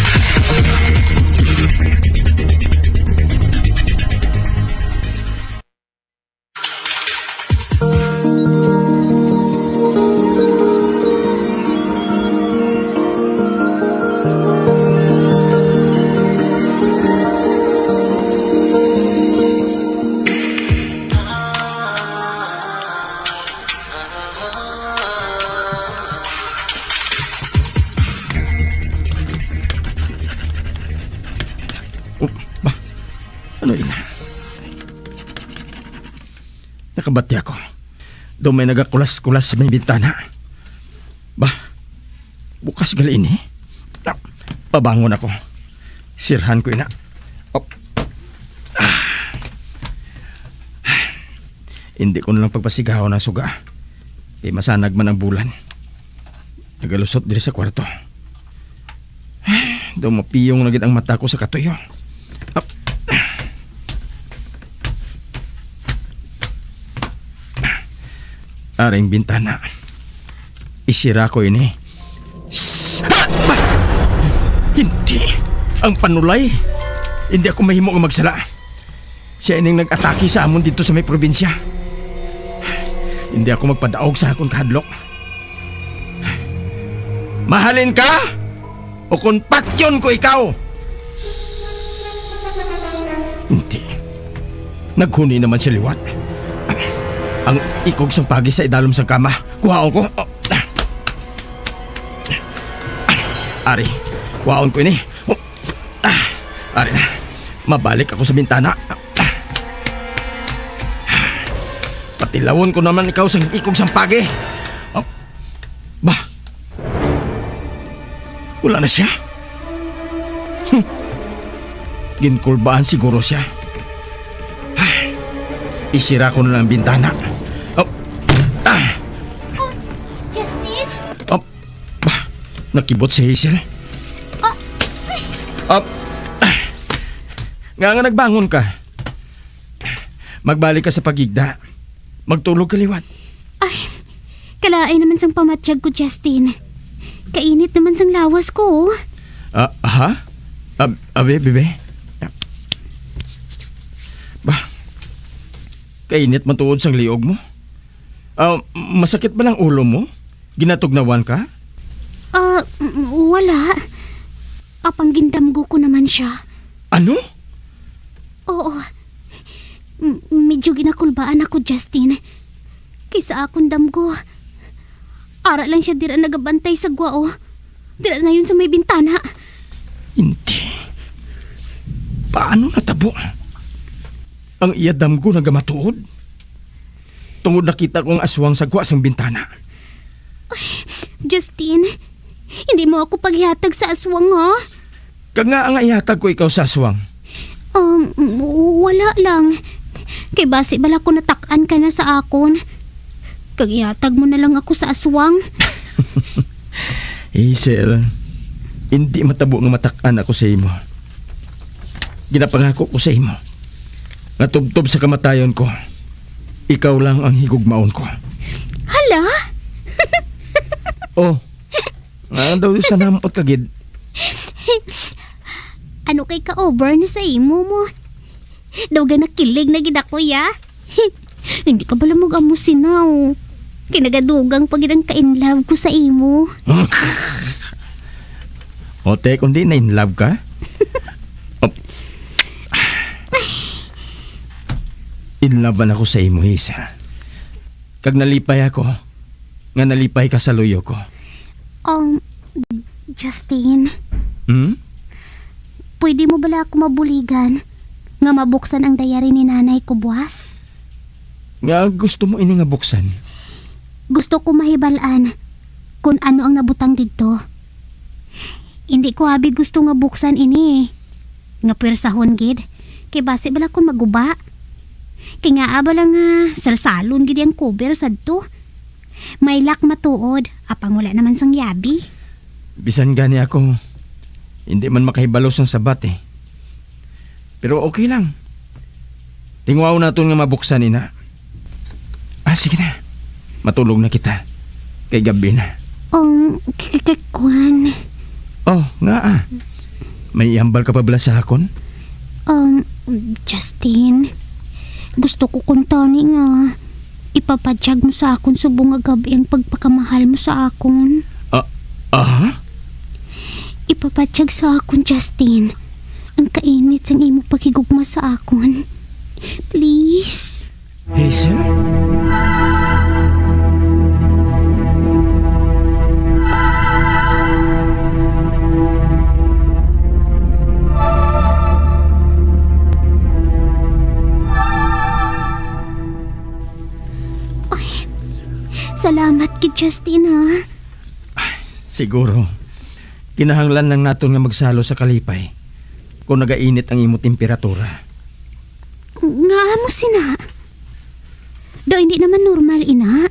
Oh, ba? Ano ina? Nakabati ako. Daw may nagakulas-kulas sa may bintana. Ba? Bukas gali ini? Ah, pabangon ako. Sirhan ko ina. Oh. Ah. Hindi ko na lang pagpasigahon ang suga. Kay masanag man ang bulan. Nagalusot diri sa kwarto. Daw mapiyong na gid ang mata ko sa katuyo. Ap-, aring bintana. Isira ko ini. Sss! Ah! Ba! Hindi. Ang panulay. Hindi ako mahimo nga magsala. Siya ining nag-atake sa amon didto sa may probinsya. Hindi ako magpadaog sa akon kahadlok. Mahalin ka o kon patyon ko ikaw? Hindi. Naghuni naman siya liwat. Ang ikog sang pagi sa idalom sang kama. Kuhaon ko. Ari, kuhaon ko ini. Ah, ari na. Mabalik ako sa bintana. Patilawon ko naman ikaw sang ikog sang pagi. Oh. Ba? Wala na siya. Hmm. Ginkulbaan siguro siya. Ay, isira ko na lang ang bintana. Oh. Ah. Oh, Justin? Oh. Ba, nakibot si Hazel. Ah. Up. Nga nga nagbangon ka. Magbalik ka sa paghigda. Magtulog ka liwat. Ay, kalaay naman sang pamatyag ko, Justin. Kainit naman sang lawas ko. Ah, ha? Ab-, abi, bebe. Ba, kainit man tuod sang liog mo. Ah, masakit ba lang ulo mo? Ginatugnawan ka? Ah, m-, wala. Apang gindamgo ko naman siya. Ano? Oo. M-, medyo ginakulbaan ako, Justin. Kay sa akon damgo, ara lang siya dira nagabantay sa gwao. Dira na yun sa may bintana. Hindi. Paano natabo? Ang iya damgo nagamatuod? Tungod nakita ko ang aswang sa gwa sang bintana. Justin, hindi mo ako paghihatag sa aswang, ha? Kag nga nga ihatag ko ikaw sa aswang? Um, wala lang. Kay basi bala ko natak-an ka na sa akon. Kag ihatag mo na lang ako sa aswang. Hazel, hindi matabo nga matak-an ako sa imo. Ginapangako ko sa imo nga tubtob sa kamatayon ko, ikaw lang ang higugmaon ko. Hala? Oh, nga daw sa namot ka gid. Ano kay ka-over na sa imo mo? Daw ga nakilig na gid ako, ya. Hindi ka bala mag-amo sinaw. Kinagadugang pa gid ang ka-in love ko sa imo. O, te, kung di na in love ka? Op. In love man ako sa imo, Hazel. Kag nalipay ako nga nalipay ka sa luyo ko. Um, Justin, Hmm? Pwede mo bala ako mabuligan nga mabuksan ang diary ni nanay ko buwas? Nga gusto mo ini nga buksan? Gusto ko mahibal-an kung ano ang nabutang didto. Hindi ko abi gusto nga buksan ini, eh. Nga pwersahon gid. Kay basi bala kung maguba. Kay ngaa bala nga salsalon gid ang cover sadto. May lock matuod, apang wala naman sang yabi. Bisan gani ako, hindi man makahibalo sang sabat, eh. Pero okay lang. Tinguhaw naton nga mabuksan ina. Ah, sige na. Matulog na kita. Kay gabi na. Um, k-, k-, k-, kwan. Oh, nga ah. May ihambal ka pa bala sa akon? Um, Justin, gusto ko kuntani nga ipapadyag mo sa akon subong nga gab-i ang pagpakamahal mo sa akon. Ah, ah? Ipapadyag sa akon, Justin, ang kainit sang imo paghigugma sa akon. Please. Hazel? Ay, salamat gid, Justin, ha? Siguro, kinahanglan lang naton nga magsalo sa kalipay kung nagainit ang imo temperatura. Nga amo sina? Daw hindi naman normal, ina.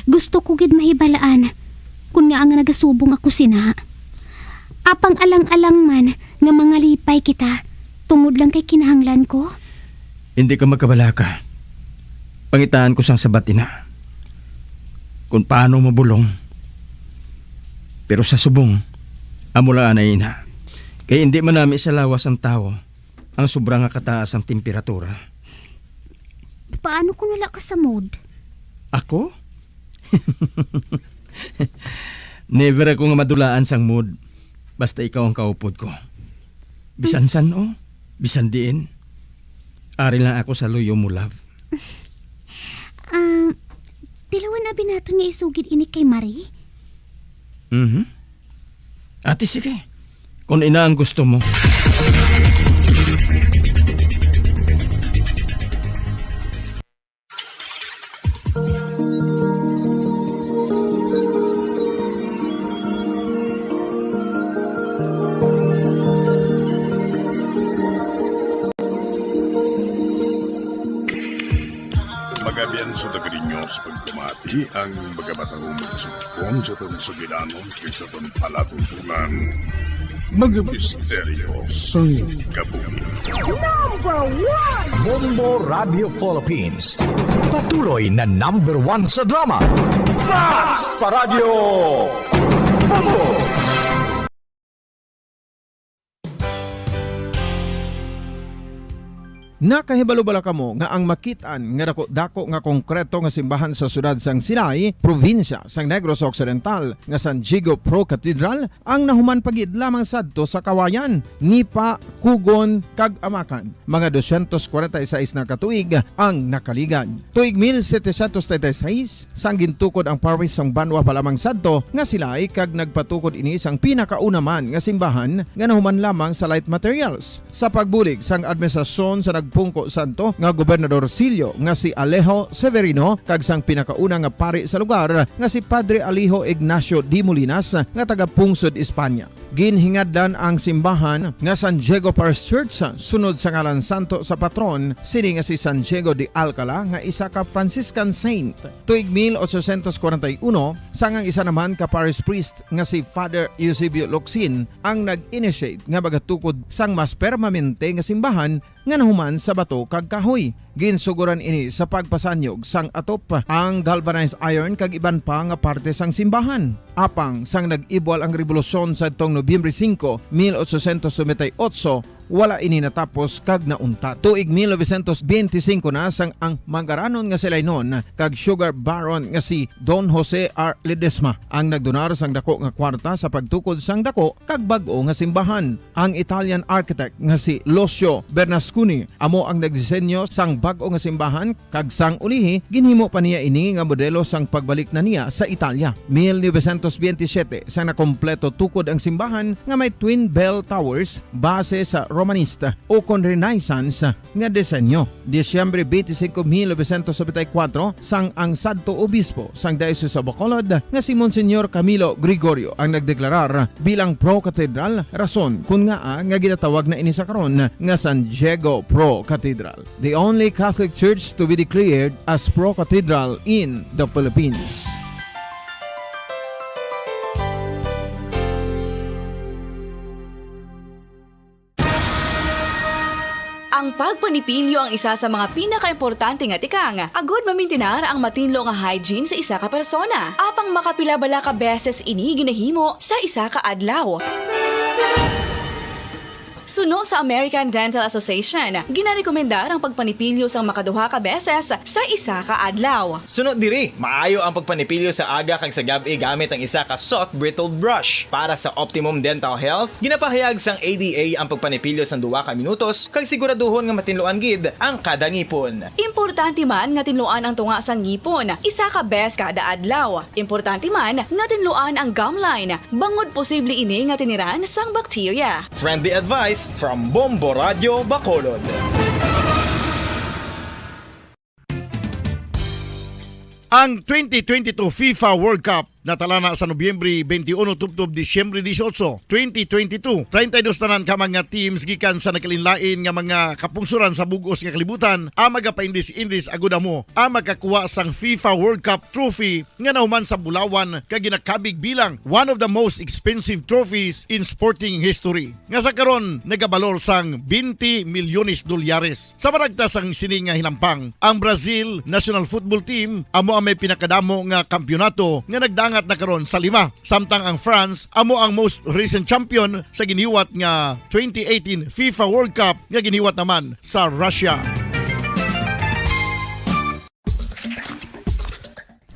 Gusto ko gid mahibalaan kung ngaa nga nagasubong ako sina. Apang alang-alang man nga mangalipay kita tungod lang kay kinahanglan ko. Hindi ka magkabalaka. Pangitaan ko sang sabat, ina, kung paano mabulong. Pero sa subong, amo lang anay, ina. Kay hindi man nami sa lawas ang tawo ang sobra nga kataas ang temperatura. Paano kung wala ka sa mood? Ako? Never ako nga madulaan sang mood. Basta ikaw ang kaupod ko. Bisan san-o, bisan diin. Ari lang ako sa luyo mo, love. Ah, tilawan abi naton nga isugid ini kay Marie? Mhm. Ate, sige. Kung ina ang gusto mo. Magabiyan sa Dagrinyo sa pagpamati ang mga batang umagsumpong sa aton sugilanon kay sa aton palatuntunan. Mga misteryo sang kabuhi. Number one! Bombo Radio Philippines. Patuloy na number one sa drama. Mas pa Radyo Bombo! Nakahibalo bala kamo nga ang makit-an nga dako-dako nga konkreto nga simbahan sa siyudad sang Silay, probinsya sang Negros Occidental, nga San Diego Pro Cathedral, ang nahuman pa gid lamang sadto sa Kawayan, Nipa, Cugon, kag Amacan? Mga dosyentos kwarenta y seis na ka tuig ang nakaligad. Tuig mil setecientos treinta y seis, sang gintukod ang parish sang banwa pa lamang sadto nga Silay, kag nagpatukod ini sang pinakauna man nga simbahan nga nahuman lamang sa light materials. Sa pagbulig sang administrasyon sa nagpungko sadto nga Gobernador Sillo nga si Alejo Severino kag sang pinakauna nga pari sa lugar nga si Padre Alejo Ignacio de Molinas nga taga-pungsod Espanya. Ginhingadlan ang simbahan nga San Diego Parish Church sunod sa ngalan santo sa patron sini nga si San Diego de Alcala nga isa ka Franciscan saint. Tuig mil ochocientos kwarenta y uno, sang ang isa naman ka parish priest nga si Father Eusebio Locsin ang nag-initiate nga magatukod sang mas permanente nga simbahan nga nahuman sa bato kag kahoy. Ginsugoran ini sa pagpasanyog sang atop, ang galvanized iron kag iban pa nga parte sang simbahan. Apang sang nag-ibwal ang rebolusyon sadtong Nobyembre singko, mil ochocientos noventa y ocho, wala ini natapos kag nauntat. Tuig mil novecientos benti singko na sang ang mangaranon nga Silaynon kag sugar baron nga si Don Jose R. Ledesma ang nagdonar sang dako nga kwarta sa pagtukod sang dako kag bag-o nga simbahan. Ang Italian architect nga si Lucio Bernasconi amo ang nagdisenyo sang bag-o nga simbahan, kag sang ulihi ginhimo pa niya ini nga modelo sang pagbalik na niya sa Italia. Mil novecientos benti siyete, sang nakompleto tukod ang simbahan nga may twin bell towers, base sa Romanista ukon Renaissance nga disenyo. Disyembre benti singko, mil novecientos nobenta y kuwatro, sang ang sadto obispo sang Diocese of Bacolod nga si Monsignor Camilo Gregorio ang nagdeklarar bilang pro-cathedral, rason kon ngaa nga ginatawag na ini sa karon nga San Diego Pro Cathedral, the only Catholic church to be declared as pro-cathedral in the Philippines. Ang pagpanipilyo ang isa sa mga pinakaimportante nga tikang agud mamintinar ang matinlo nga hygiene sa isa ka persona. Apang Makapila bala ka beses ini ginahimo sa isa ka adlaw? Suno sa American Dental Association, ginarekomendar ang pagpanipilyo sang makaduha ka beses sa isa ka adlaw. Suno diri, maayo ang pagpanipilyo sa aga kag sa gab-i gamit ang isa ka soft bristled brush. Para sa optimum dental health, ginapahayag sang A D A ang pagpanipilyo sang duha ka minutos kag siguraduhon nga matinluan gid ang kada ngipon. Importante man nga tinluan ang tunga sang ngipon isa ka bes kada adlaw. Importante man nga tinluan ang gum line, bangod posible ini nga tiniran sang bakterya. Friendly advice from Bombo Radio Bacolod. Ang twenty twenty-two FIFA World Cup natalana sa Nobyembre twenty-one tubtob Disyembre dieciocho, twenty twenty-two. Treinta y dos tanan ka mga teams gikan sa nagkalainlain nga mga kapungsoran sa bug-os nga kalibutan ang magapaindis-indis agud amo ang makakuha sang FIFA World Cup trophy nga nahuman sa bulawan kag ginakabig bilang one of the most expensive trophies in sporting history, nga sa karon nagabalor sang twenty milyones dolyares. Sa baragta sang sini nga hinampang, ang Brazil national football team amo ang may pinakadamo nga kampiyonato nga nagdangat na karon sa lima, samtang ang France amo ang most recent champion sa giniwat nga twenty eighteen FIFA World Cup nga giniwat naman sa Russia.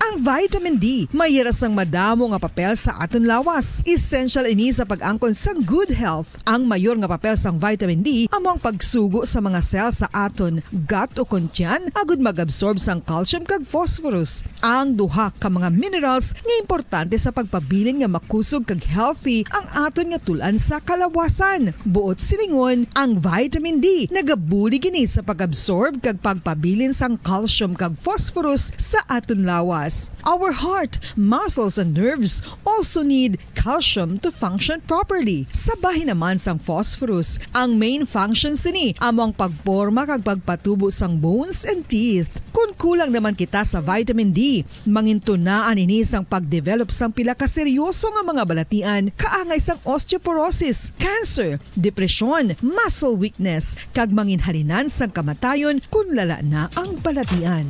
Ang vitamin D may hira sang madamo nga papel sa aton lawas. Essential ini sa pag-angkon sang good health. Ang mayor nga papel sang vitamin D amo ang pagsugo sa mga cell sa aton gut ukon tiyan agud mag-absorb sang calcium kag phosphorus, ang duha ka mga minerals nga importante sa pagpabilin nga makusog kag healthy ang aton nga tul-an sa kalawasan. Buot silingon, ang vitamin D nagabulig ini sa pag-absorb kag pagpabilin sang calcium kag phosphorus sa aton lawas. Our heart, muscles, and nerves also need calcium to function properly. Sa bahin naman sang phosphorus, ang main function sini amo ang pagporma kag pagpatubo sang bones and teeth. Kon kulang naman kita sa vitamin D, mangintunaan ini sang pag-develop sang pila ka seryoso nga mga balatian, kaangay sang osteoporosis, cancer, depresyon, muscle weakness, kag manginhalinan sang kamatayon kon lala na ang balatian.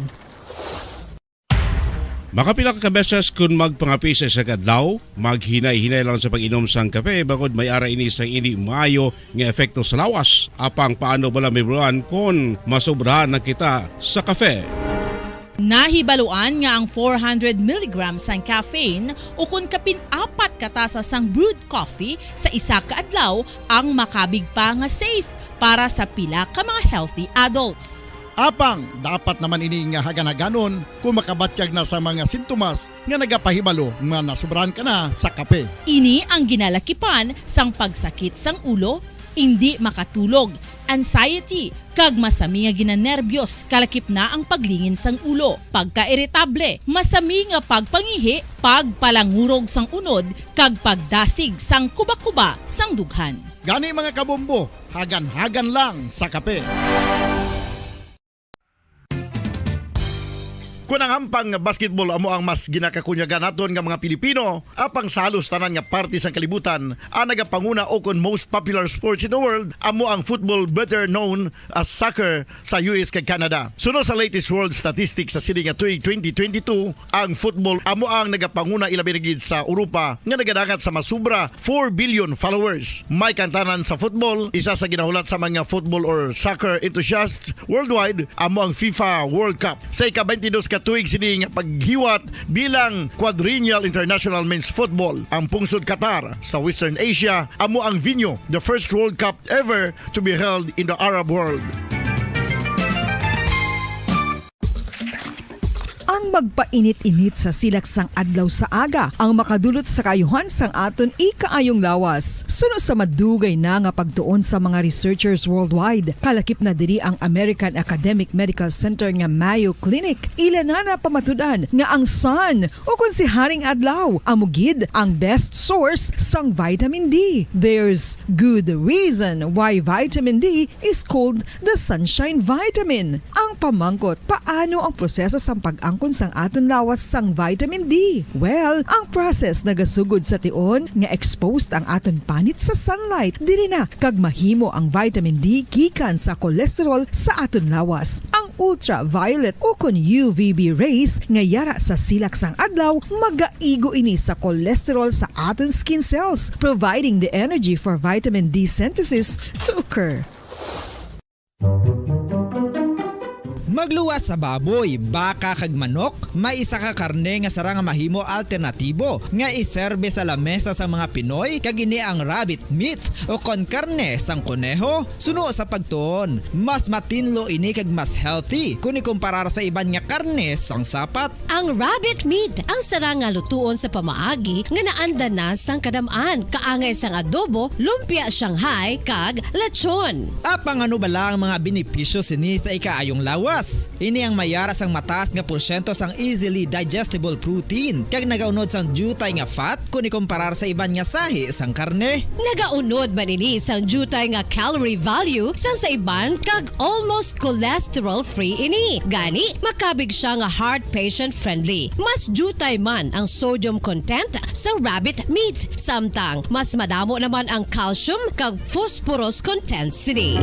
Makapila ka beses kon magpangape sa isa ka adlaw, maghinay-hinay lang sa pag-inom sang kape, bangod may ara ini sang indi maayo nga epekto sa lawas. Apang paano bala mahibaluan kon masobrahan na kita sa kape? Nahibaluan nga ang four hundred milligrams sang caffeine, ukon kapin apat ka tasa sang brewed coffee sa isa ka adlaw, ang makabig pa nga safe para sa pila ka mga healthy adults. Apang dapat naman ini nga hagan-haganon kon makabatyag na sa mga sintomas nga nagapahibalo nga nasobrahan ka na sa kape. Ini ang ginalakipan sang pagsakit sang ulo, indi makatulog, anxiety, kag masami nga ginanerbiyos, kalakip na ang paglingin sang ulo, pagkairitable, masami nga pagpangihi, pagpalangurog sang unod, kag pagdasig sang kubakuba sang dughan. Gani, mga kabombo, hagan-hagan lang sa kape. Kon ang hampang nga basketball amo ang mas ginakakunyagan naton nga mga Pilipino, apang sa halos tanan nga parte sang kalibutan, ang nagapanguna ukon most popular sports in the world amo ang football, better known as soccer, sa U S kag Canada. Suno sa latest world statistics sa sini nga tuig twenty twenty-two, ang football amo ang nagapanguna, ilabi na gid sa Europa nga nagadangat sa masobra four billion followers. May kaangtanan sa football, isa sa ginahulat sa mga football or soccer enthusiasts worldwide amo ang FIFA World Cup. Sa ika-twenty-dos ka tuig sini nga paghiwat bilang Quadrennial International Men's Football, ang pungsod Qatar sa Western Asia amo ang venue, the first World Cup ever to be held in the Arab world. Ang magpainit-init sa silak sang adlaw sa aga ang makadulot sa kaayuhan sang aton ikaayong lawas. Suno sa madugay na nga pagtuon sa mga researchers worldwide, kalakip na diri ang American Academic Medical Center nga Mayo Clinic, ila na napamatud-an nga ang sun, ukon si Haring Adlaw, amo gid ang best source sang vitamin D. There's good reason why vitamin D is called the sunshine vitamin. Ang pamangkot, paano ang proseso sang pag-angkon sang aton lawas sang vitamin D? Well, ang process nagasugod sa tion nga exposed ang aton panit sa sunlight. Diri na kag mahimo ang vitamin D gikan sa cholesterol sa aton lawas. Ang ultraviolet ukon U V B rays nga yara sa silak sang adlaw, magaigo ini sa cholesterol sa aton skin cells, providing the energy for vitamin D synthesis to occur. Magluwas sa baboy, baka, kag manok, may isa ka karne nga sarang nga mahimo alternatibo nga iserbe sa lamesa sang mga Pinoy, kag ini ang rabbit meat, ukon karne sang koneho. Suno sa pagtuon, mas matinlo ini kag mas healthy kon ikumparar sa iban nga karne sang sapat. Ang rabbit meat ang sarang nga lutuon sa pamaagi nga naanda na sang kadam-an, kaangay sang adobo, lumpia Shanghai, kag lechon. Apang ano bala ang mga benepisyo sini sa ikaayong lawas? Ini ang mayara sang mataas nga porsyento sang easily digestible protein, kag nagaunod sang diutay nga fat kon ikumparar sa iban nga sahi sang karne. Nagaunod man ini sang diutay nga calorie value sang sa iban, kag almost cholesterol-free ini. Gani, makabig sia nga heart patient-friendly. Mas diutay man ang sodium content sa rabbit meat, samtang mas madamo naman ang calcium kag phosphorus content sini.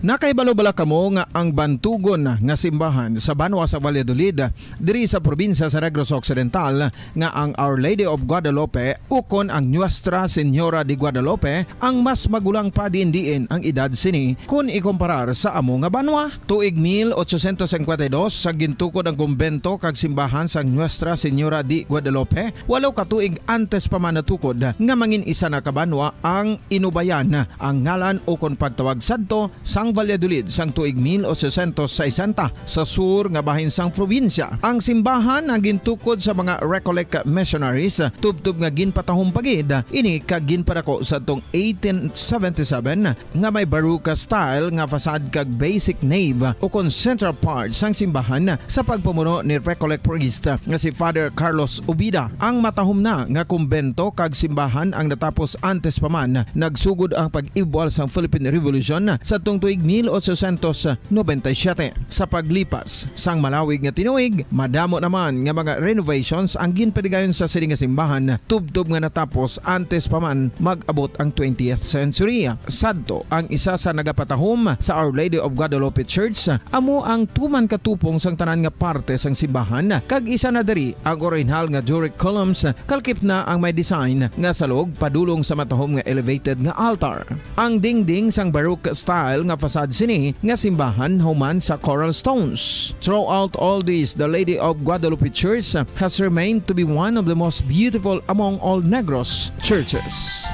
Nakahibalo bala kamo nga ang bantugon nga simbahan sa banwa sa Valladolid, diri sa probinsya sa Negros Occidental, nga ang Our Lady of Guadalupe ukon ang Nuestra Señora de Guadalupe ang mas magulang pa diin-diin ang edad sini kon ikumparar sa amo nga banwa? Tuig mil ochocientos cincuenta y dos sa gintukod ang kumbento kag simbahan sang Nuestra Señora de Guadalupe, walo ka tuig antes pa man natukod nga mangin isa na ka banwa ang Inubayan, ang ngalan ukon pagtawag sadto sang Valladolid sang tuig mil ochocientos sesenta sa sur nga bahin sang probinsya. Ang simbahan ang gintukod sa mga Recollect missionaries, tubtob nga ginpatahom pa gid ini kag ginpadako sadtong eighteen seventy-seven, nga may Baroque style nga facade kag basic nave ukon central part sang simbahan sa pagpamuno ni Recollect priest nga si Father Carlos Ubida. Ang matahom na nga kumbento kag simbahan ang natapos antes pa man nagsugod ang pag-ibwal sang Philippine Revolution sadtong tuig mil ochocientos noventa y siete. Sa paglipas sang malawig nga tinuig, madamo naman nga mga renovations ang ginpatigayon sa sini nga simbahan, tubtob nga natapos antes pa man mag-abot ang twentieth century. Sadto, ang isa sa nagapatahom sa Our Lady of Guadalupe Church amo ang tuman ka tupong sang tanan nga parte sang simbahan, kag isa na diri ang orihinal nga Doric columns, kalkip na ang may design nga salog padulong sa matahom nga elevated nga altar. Ang dingding sang Baroque style nga facade sini nga simbahan human sa coral stones. Throughout all this, the Lady of Guadalupe Church has remained to be one of the most beautiful among all Negros churches.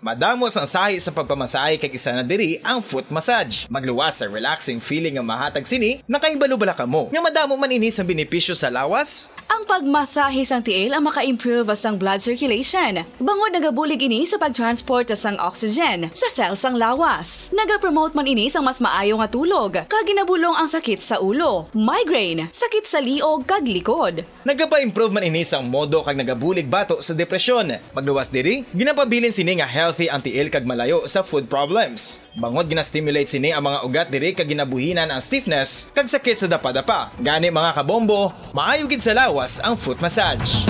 Madamo sang sahi sa pagpamasahe, kag isa na diri ang foot massage. Magluwas sa relaxing feeling nga mahatag sini. Nakahibalo bala kamo nga madamo man ini sang benepisyo sa lawas? Ang pagmasahe sang tiil ang maka-improve sang blood circulation, bangod nagabulig ini sa pag-transport sang oxygen sa cell sang lawas. Nagapromote man ini sang mas maayo nga tulog, kag ginabulong ang sakit sa ulo, migraine, sakit sa liog, kag likod. Nagapa-improve man ini sang modo kag nagabulig bato sa depresyon. Magluwas diri, ginapabilin sini nga healthy ang tiil kag malayo sa foot problems. Bangod gina-stimulate sini ang mga ugat diri kag ginabuhinan ang stiffness kag sakit sa dapadapa. Gani, mga kabombo, maayo gid sa lawas ang foot massage.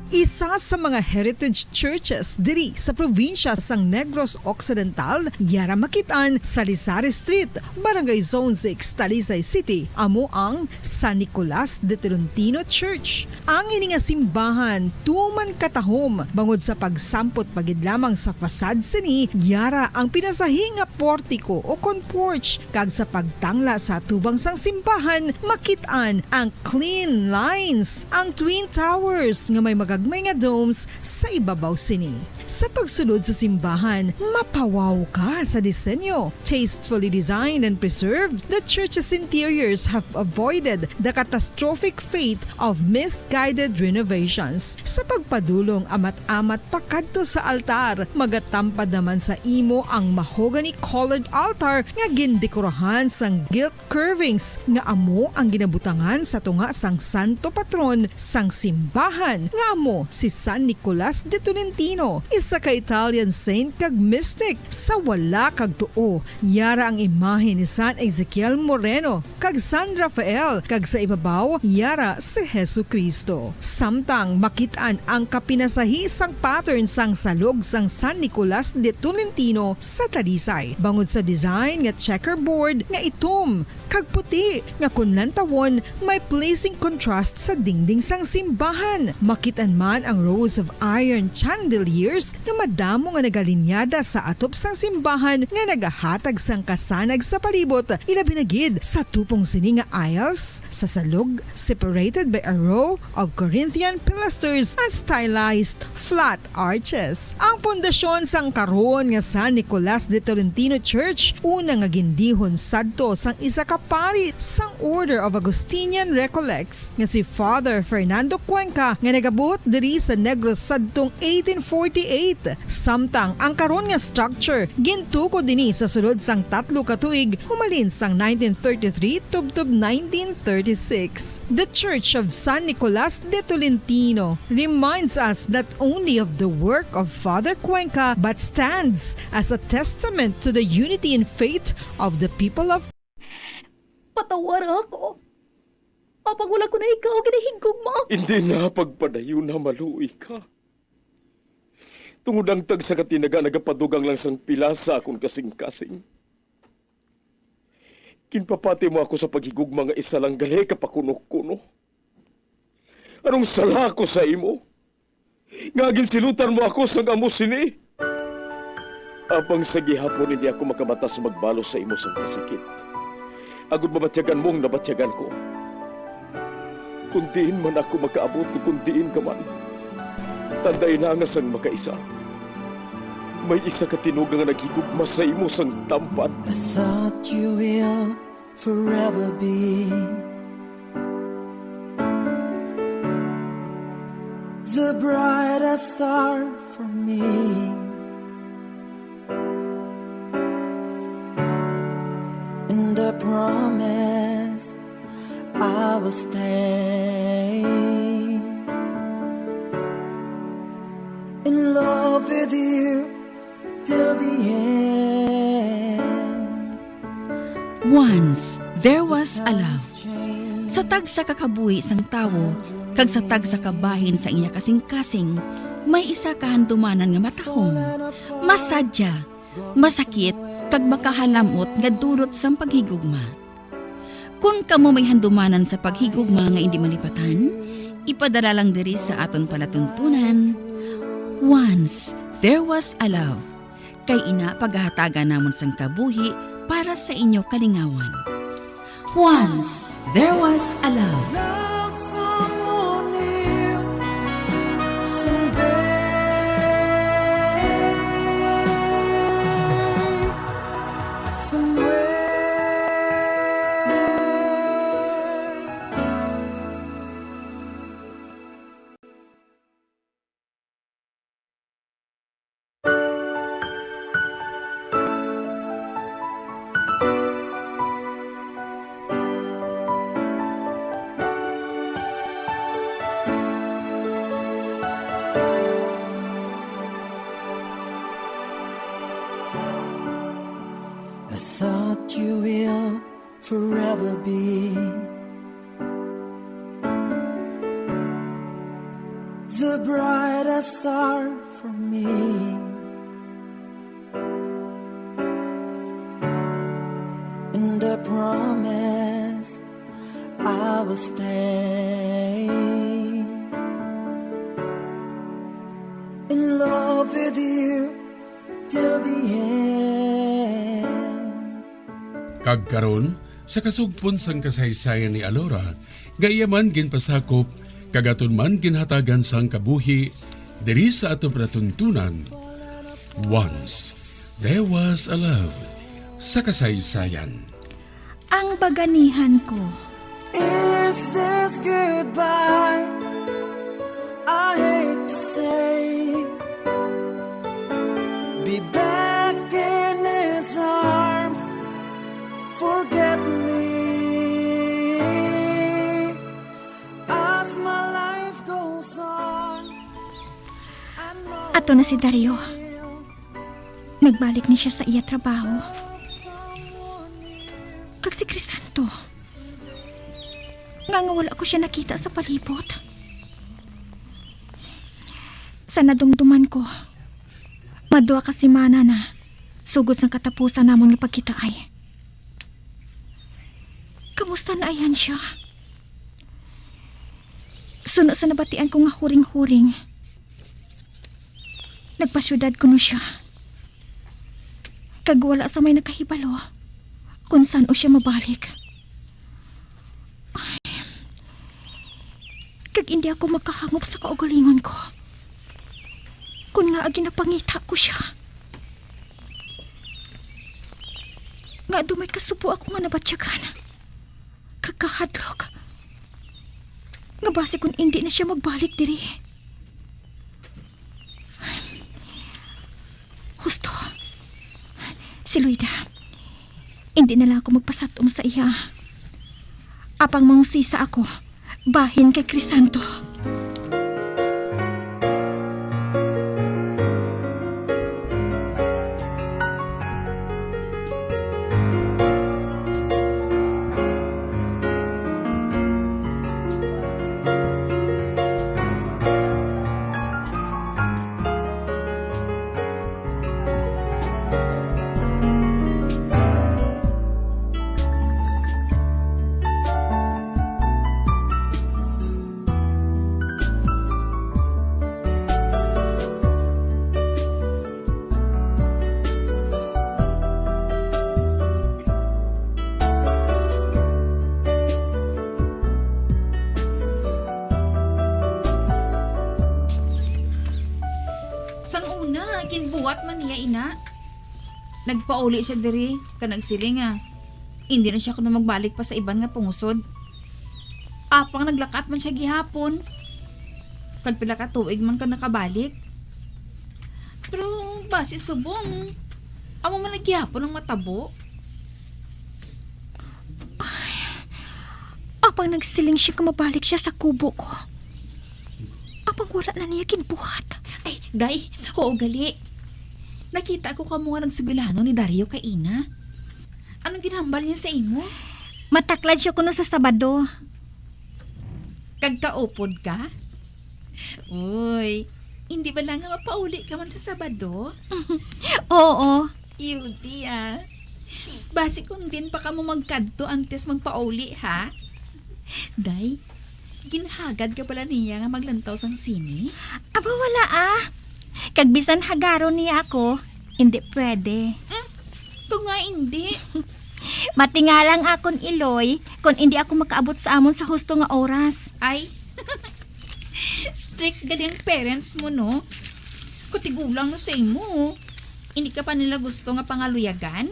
Isa sa mga heritage churches diri sa probinsya sang Negros Occidental, yara makit-an sa Rizal Street, Barangay Zone six, Talisay City, amo ang San Nicolas de Tolentino Church. Ang ini nga simbahan tuman katahom bangod sa pagsampot pa gid lamang sa facade sini, yara ang pinasahi nga portico ukon porch, kag sa pagtangla sa atubang sang simbahan, makit-an ang clean lines, ang twin towers nga may magagmay nga domes sa ibabaw sini. Sa pagsulod sa simbahan, mapawaw ka sa disenyo. Tastefully designed and preserved, the church's interiors have avoided the catastrophic fate of misguided renovations. Sa pagpadulong amat-amat pakadto sa altar, magatampad naman sa imo ang mahogany-colored altar nga gindekorahan sang gilt curvings nga amo ang ginabutangan sa tunga sang santo patron sang simbahan, nga amo Si San Nicolas de Tolentino, isa ka Italian saint kag mystic. Sa wala kag tuo, yara ang imahe ni San Ezekiel Moreno kag San Rafael, kag sa ibabaw, yara si Jesu-Cristo. Samtang makit-an ang kapinasahi sang pattern sang salog sang San Nicolas de Tolentino sa Talisay, bangod sa design nga checkerboard nga itom kag puti, nga kon lantawon, may pleasing contrast sa dingding sang simbahan. Makit-an man ang rows of iron chandeliers nga madamo nga nagalinyada sa atop sang simbahan nga nagahatag sang kasanag sa palibot, ilabi na gid sa tupong sini nga aisles sa salog, separated by a row of Corinthian pilasters and stylized flat arches. Ang pundasyon sang karon nga San Nicolas de Tolentino Church, una nga gindihon sadto sang isa ka pari sang Order of Augustinian Recollects nga si Father Fernando Cuenca, nga nagabot diri sa Negros sadtong eighteen forty-eight. Samtang ang karon nga structure gintukod dinhi sa sulod sang tatlo ka tuig, humalin sang nineteen thirty-three tubtob nineteen thirty-six. The Church of San Nicolas de Tolentino reminds us not only of the work of Father Cuenca, but stands as a testament to the unity in faith of the people of Patawara ako. Apang wala ko na ikaw ginahigugma. Hindi na pagpadayon na maluoy ka. Tungod ang tagsa ka tinaga nagapadugang lang sang pila sa akon kasing-kasing. Ginpapati mo ako sa paghigugma nga isa lang gali ka pakuno-kuno. Anong sala ako sa imo? Nga ginsilutan mo ako sang amo sini? Apang sa gihapon hindi ako makabatas magbalos sa imo sang kasakit, agod mabatyagan mo ang nabatyagan ko. Kon diin man ako makaabot o kon diin ka man, tandai na nga sang makaisa, may isa ka tinuga nga naghigugma sa imo sang tampad. I thought you will forever be the brightest star for me, and I promise I will stay in love with you till the end. Once there was a love. Sa tagsa ka kabuhi sang tawo kag sa tagsa ka bahin sa iya kasing-kasing, may isa ka handumanan nga matahom, masadya, masakit, kag makahalamot nga dulot sang paghigugma. Kon kamo may handumanan sa paghigugma nga indi malipatan, ipadala lang diri sa aton palatuntunan, Once There Was a Love, kay ina pagahatagan namon sang kabuhi para sa inyo kalingawan. Once There Was a Love. Love someone new someday. Somewhere. I thought you will forever be the brightest star for me. And I promise I will stay in love with you till the end. Kag karon, sa kasugpon sang kasaysayan ni Alora, nga iya man ginpasakop, kag aton man ginhatagan sang kabuhi, diri sa aton palatuntunan, Once There Was a Love, sa kasaysayan. Ang baganihan ko. Is this goodbye? I hate to say. Be back in his arms. Forget me as my life goes on. Ato na si Dario. Nagbalik ni siya sa iya trabaho. Kag si Crisanto, nga, nga wala ko siya nakita sa palibot. Sa nadumduman ko, maduha ka semana na sugod sang katapusan namon nga pagkitaay. Kamusta na ayan siya? Suno sa nabatian ko nga huring-huring, nagpasyudad kuno siya. Kag wala sa may nakahibalo kon san-o siya mabalik. Ay. Kag indi ako makahangop sa kaugalingon ko kon ngaa ginapangita ko siya. Nga daw may kasubo ako nga nabatyagan kag kahadlok nga basi kon indi na siya magbalik diri. Husto. Si Loida, indi na lang ako magpasatom sa iya. Apang mangusisa ako bahin kay Crisanto. Sang una, ginbuhat man niya ina. Nagpauli siya diri, kag nagsiling nga indi na siya kuno magbalik pa sa iban nga pungsod. Apang naglakat man siya gihapon, kag pila ka tuig man ka nakabalik. Pero basi subong, amo man na gihapon ang matabo. Ay, apang nagsiling siya nga mabalik siya sa kubo ko. Apang wala na niya ginbuhat. Ay, day, oo gali. Nakita ko kamo nga nagsugilanon ni Dario kay ina. Anong ginhambal niya sa imo? Mataklad siya kuno sa Sabado. Kag kaupod ka? Uy, hindi ba lang nga mapauli ka man sa Sabado? Oo. Yudi, ah. Basi kung din pa kamo magkadto antes magpauli, ha? Day, ginhagad ka pala niya nga maglantaw sang sine? Aba, wala, ah. Kag bisan hagaron niya ako, hindi pwede. Mm, kung nga hindi. Matingala ang akon iloy kung hindi ako makaabot sa amon sa husto nga oras. Ay, strict gali ang parents mo, no? Katigulang na sa imo. Hindi ka pa nila gusto nga pangaluyagan?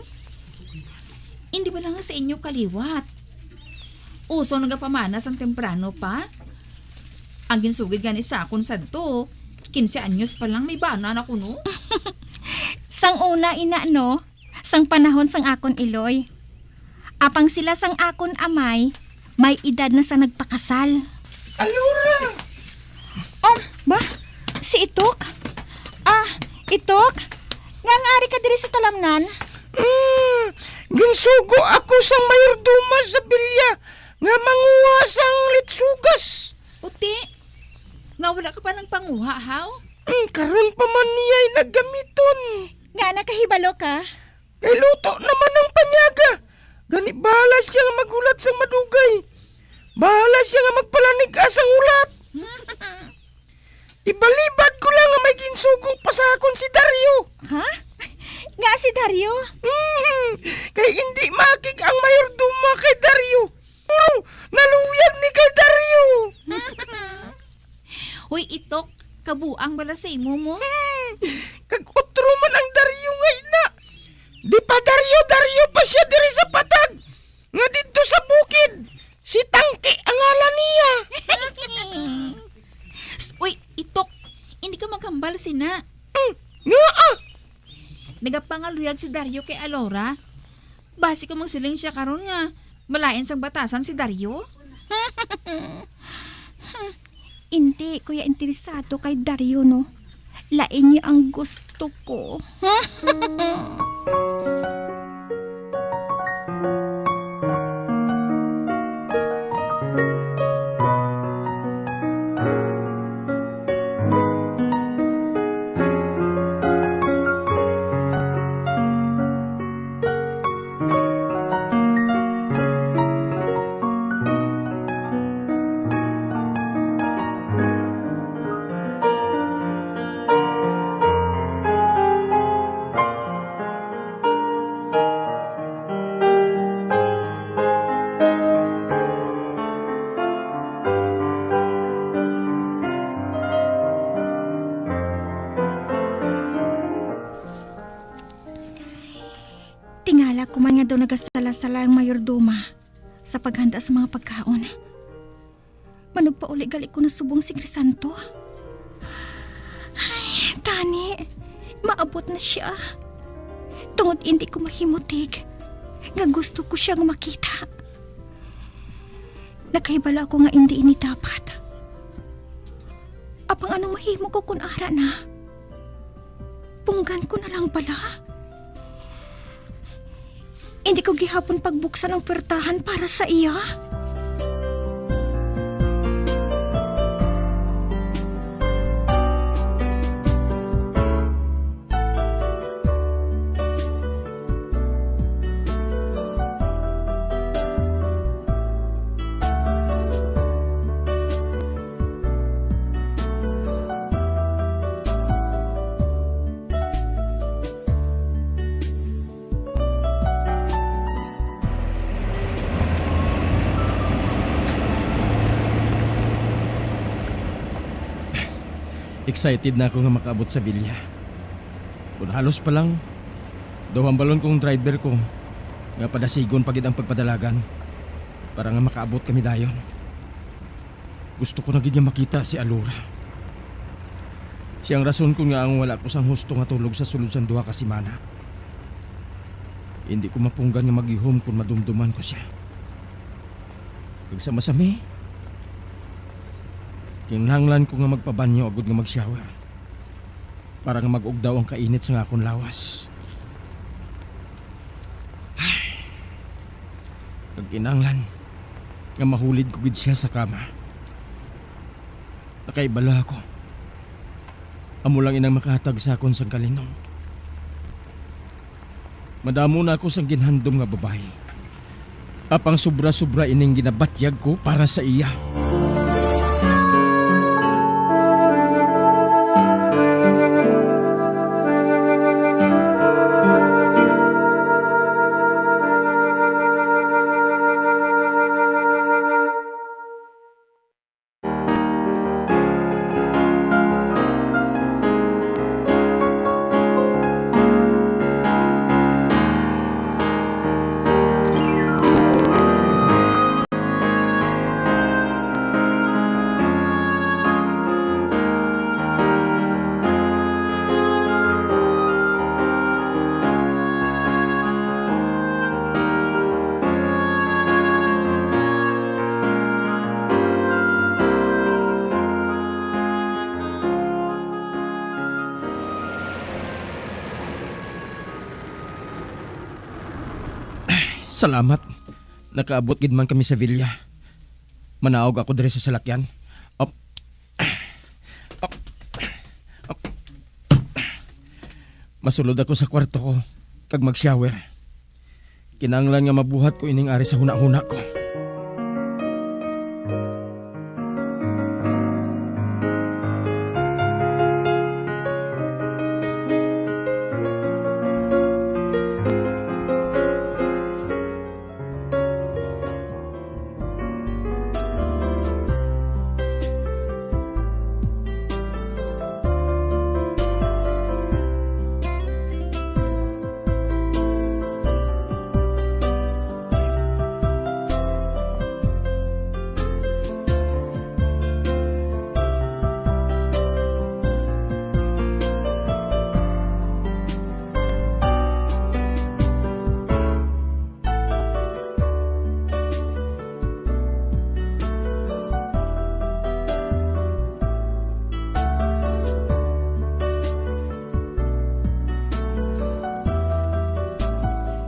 Hindi ba lang nga sa inyo kaliwat? Uso nagapamana sang temprano pa? Ang ginsugid gani sa akon sadto, quince anyos pa lang may bana na kuno. Sang una, ina, no? Sang panahon sang akon iloy. Apang sila sang akon amay, may edad na sa nagpakasal. Alora! Oh, ba? Si Itok? Ah, Itok? Ngaa ari ka diri sa talamnan? Hmm, ginsugo ako sang mayordoma sa bilya nga manguha sang litsugas. Uti, nga wala ka pa nang panguha, haw? Hmm, karon pa man niya'y naggamiton. Nga nakahibalo ka? Kay luto naman ang panyaga. Gani bahala siya nga maghulat sang madugay. Bahala siya nga magpalanig-a sang hulat. Ibalibad ko lang nga may ginsugo pa sa akon si Dario. Ha? Nga si Dario? Mhm. Kay indi makig ang mayordoma kay Dario. Puro naluyag ni kay Dario. Hoy, Itok, kabuang bala sa imo mo? Hmm, kag utro man ang Dario nga ina. Di pa Dario, Dario pa siya diri sa patag. Nga didto sa bukid, si Tangke ang ngalan niya. Uy, Itok, hindi ka maghambal sina. Hmm, nga ah. Nagapangaluyag si Dario kay Alora. Basi ko magsiling siya karon nga malain sang batasan si Dario? Hindi ko ya interesado kay Dario, no? Lain niya ang gusto ko. Tingala ko man nga daw nagasala-sala ang mayordoma sa paghanda sa mga pagkaon. Manugpauli gali ko na subong si Crisanto. Ay, tani, maabot na sia. Tungod indi ko mahimutig nga gusto ko siya nga makita. Nakahibalo ako nga indi ini dapat. Apang anong mahimo ko kun ara na? Punggan ko na lang bala? Hindi ko gihapon pagbuksan ang puwertahan para sa iya. Excited na ako nga makaabot sa Villa. Kun halos pa lang, daw hambalon kong driver ko nga padasigon pa gid ang pagpadalagan para nga makaabot kami dayon. Gusto ko na gid nga makita si Alora. Siya ang rason kon ngaa wala ko sang husto nga tulog sa sulod sang duha ka semana. Hindi ko mapunggan nga magihom kon madumduman ko sia. Kag sa masami, kinahanglan ko nga magpabanyo agud nga mag-shower para nga mag-ugdaw ang kainit sa akon lawas. Ay, kag kinahanglan nga mahulid ko gid sia sa kama. Nakaibalo ako, amo lang inang makahatag sa akon sang kalinom. Madamo na ako sang ginhandom nga babayi. Apang sobra-sobra ining ginabatyag ko para sa iya. Salamat. Nakaabot gid man kami sa Villa. Manaog ako diri sa salakyan. Op. Op. Op. Masulod ako sa kwarto ko kag mag-shower. Kinahanglan nga mabuhat ko ining ari sa hunahuna ko.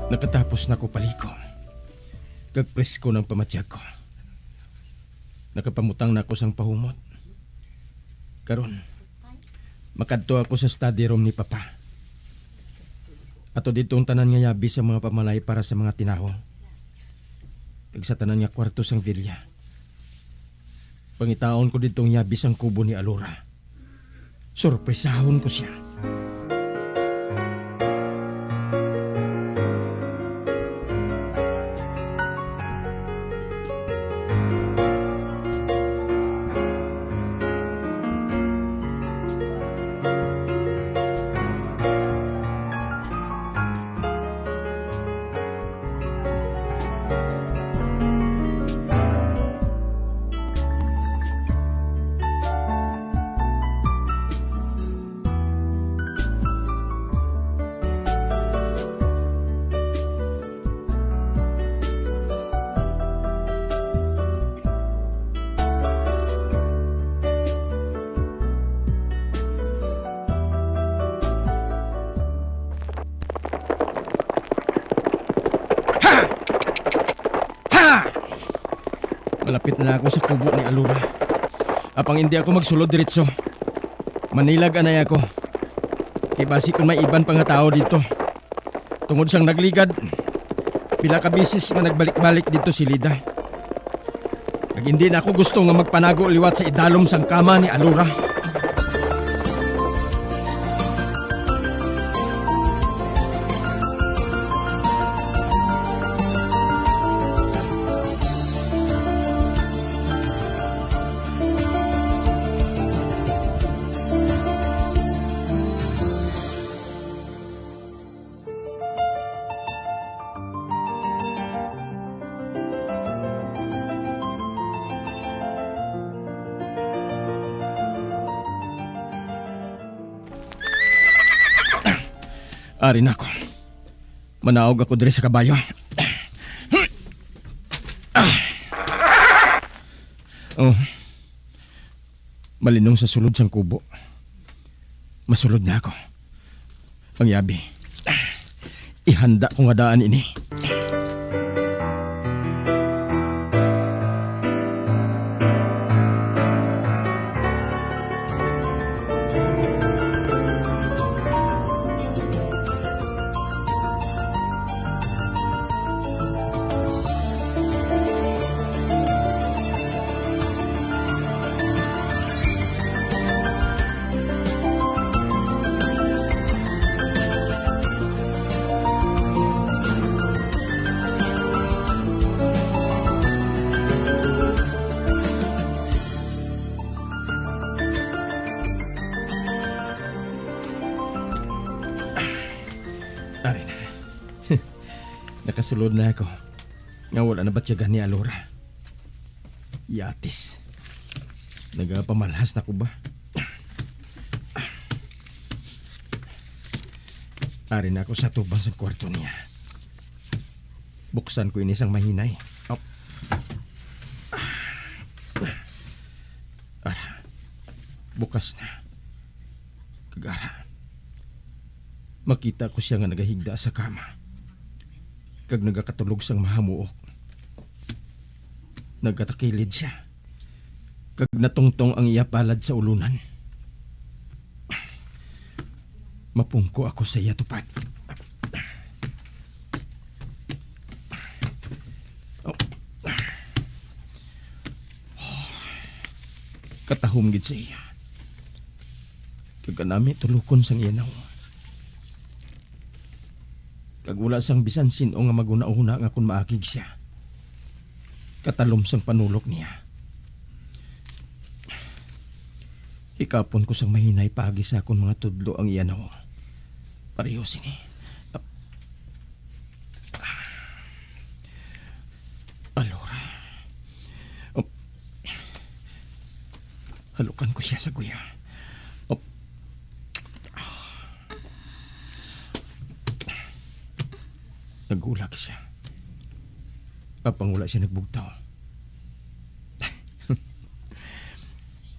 Nakatapos na ko paligo, kag presko ng pamatyag ko. Nakapamutang na ako sang pahumot. Karon, makadto ako sa study room ni Papa. Ato didto ang tanan nga yabi sa mga pamalay para sa mga tinawo, kag sa tanan nga kwarto sang villa. Pangitaon ko didto ang yabi sang kubo ni Alora. Sorpresahon ko sia. Ha! Ha! Malapit na ako sa kubo ni Alora. Apang hindi ako magsulod diretso. Manilag anay ako. Kay basi kung may iban pa nga tawo dito. Tungod sang nagligad, pila ka bisis nga nagbalik-balik dito si Lida. Kag hindi na ako gusto nga magpanago liwat sa idalom sang kama ni Alora. Ari na ako. Manaog ako diri sa kabayo. Oh. Malinong sa sulod sang kubo. Masulod na ako. Ang yabi. Ihanda ko nga daan ini. Ari na. Nakasulod na ako nga wala na batyagan ni Alora. Yatis. Nagapamalhas na ko ba? Ari na ako sa tubang sa kwarto niya. Buksan ko ini sang mahinay. Op. Ara, bukas na. Kag ara, makita ko sia nga nagahigda sa kama kag nagakatulog sang mahamuok. Nagatakilid sia kag natungtong ang iya palad sa ulunan. Mapungko ako sa iya tupad. Oh. Katahom gid sa iya. Kag kanami tulokon sang iya nawong. Kag wala sang bisan sin-o nga maghunahuna nga kon maakig sia, katalom sang panulok niya. Hikapon ko sang mahinay paagi sa akon mga tudlo ang iya nawong. Pareho sini. Alora. Op. Halukan ko sia sa guya. Op. Nagulak sia. Apang wala sia nagbugtaw.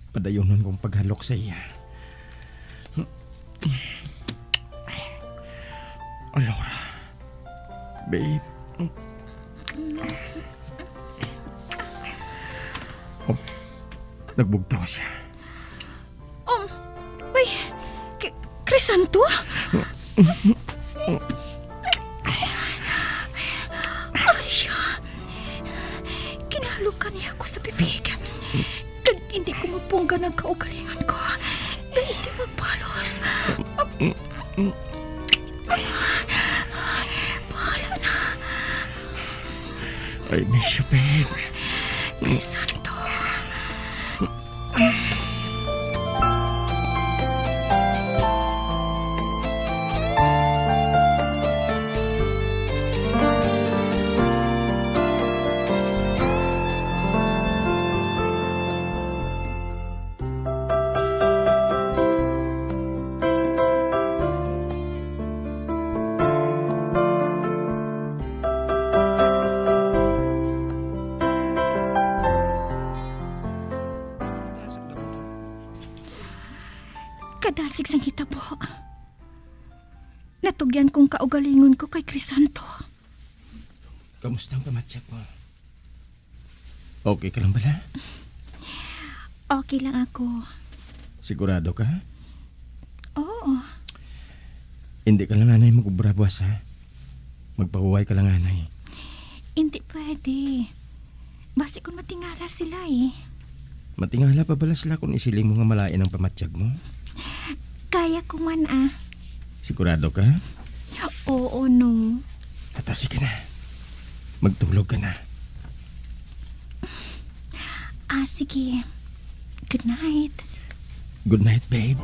Padayunon kong paghalok sa iya. Alora. Babe. Oh, nagbugtaw siya. Um, bay, K-, Crisanto? Ay, siya. Kinahalokan niya ako sa bibig. Kag hindi ko mapunggan ang kaugalingon ko. Nga hindi magbalos. Bahala na. I miss you, babe. Crisanto. Kadasig sang hitabo. Natugyan kong kaugalingon ko kay Crisanto. Kamusta ang pamatyag mo? Okay ka lang bala? Okay lang ako. Sigurado ka? Oo. Hindi ka lang anay mag-ubra buwas, ha? Magpahuway ka lang anay. Hindi pwede. Basi kung matingala sila, eh. Matingala pa bala sila kung isiling mo nga malain ang pamatyag mo? Kaya ko man, ah. Sigurado ka? Oo, no. Ata, sige na. Magtulog ka na. Ah, sige. Good night. Good night, babe.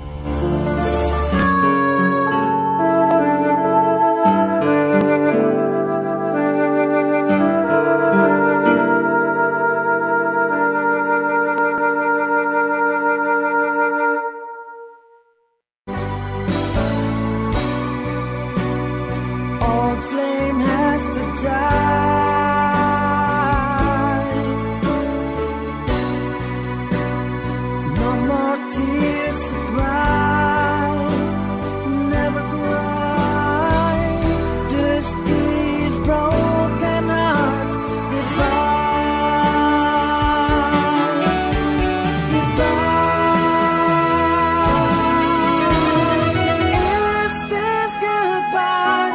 Old flame has to die. No more tears to cry. Never cry. This is broken heart. Goodbye. Goodbye. Is this goodbye?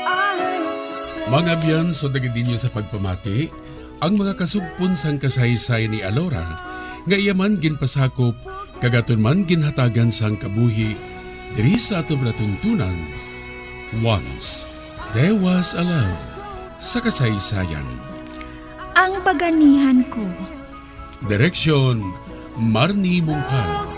I hate to say. Mga abyan, so dagad ninyo sa pagpamati ang mga kasugpon sang kasaysayan ni Alora, nga iya man ginpasakop kag aton man ginhatagan sang kabuhi diri sa aton palatuntunan, Once There Was a Love sa Kasaysayan. Ang Baganihan Ko. Direksyon, Marnie Mungkal.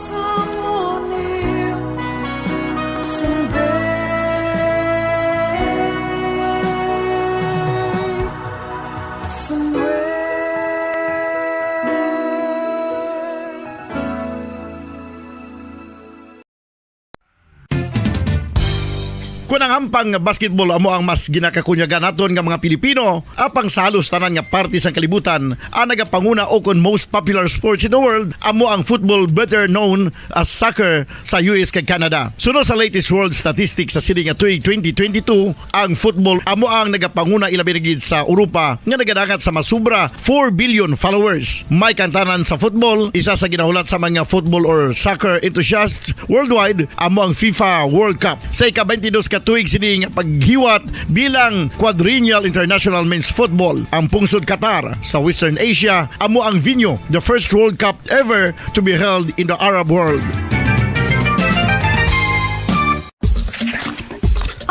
Kon ang hampang nga basketball amo ang mas ginakakunyagan naton nga mga Pilipino, apang sa halos tanan nga parte sang kalibutan, ang nagapanguna ukon most popular sports in the world amo ang football, better known as soccer, sa U S kag Canada. Suno sa latest world statistics sa sini nga tuig twenty twenty-two, ang football amo ang nagapanguna, ilabi na gid sa Europa, nga nagadangat sa masubra four billion followers. May kantanan sa football, isa sa ginahulat sa mga football or soccer enthusiasts worldwide amo ang FIFA World Cup. Sa ika-twenty-dos ka tuig sini nga paghiwat bilang Quadrennial International Men's Football, ang pungsod Qatar sa Western Asia amo ang venue, the first World Cup ever to be held in the Arab world.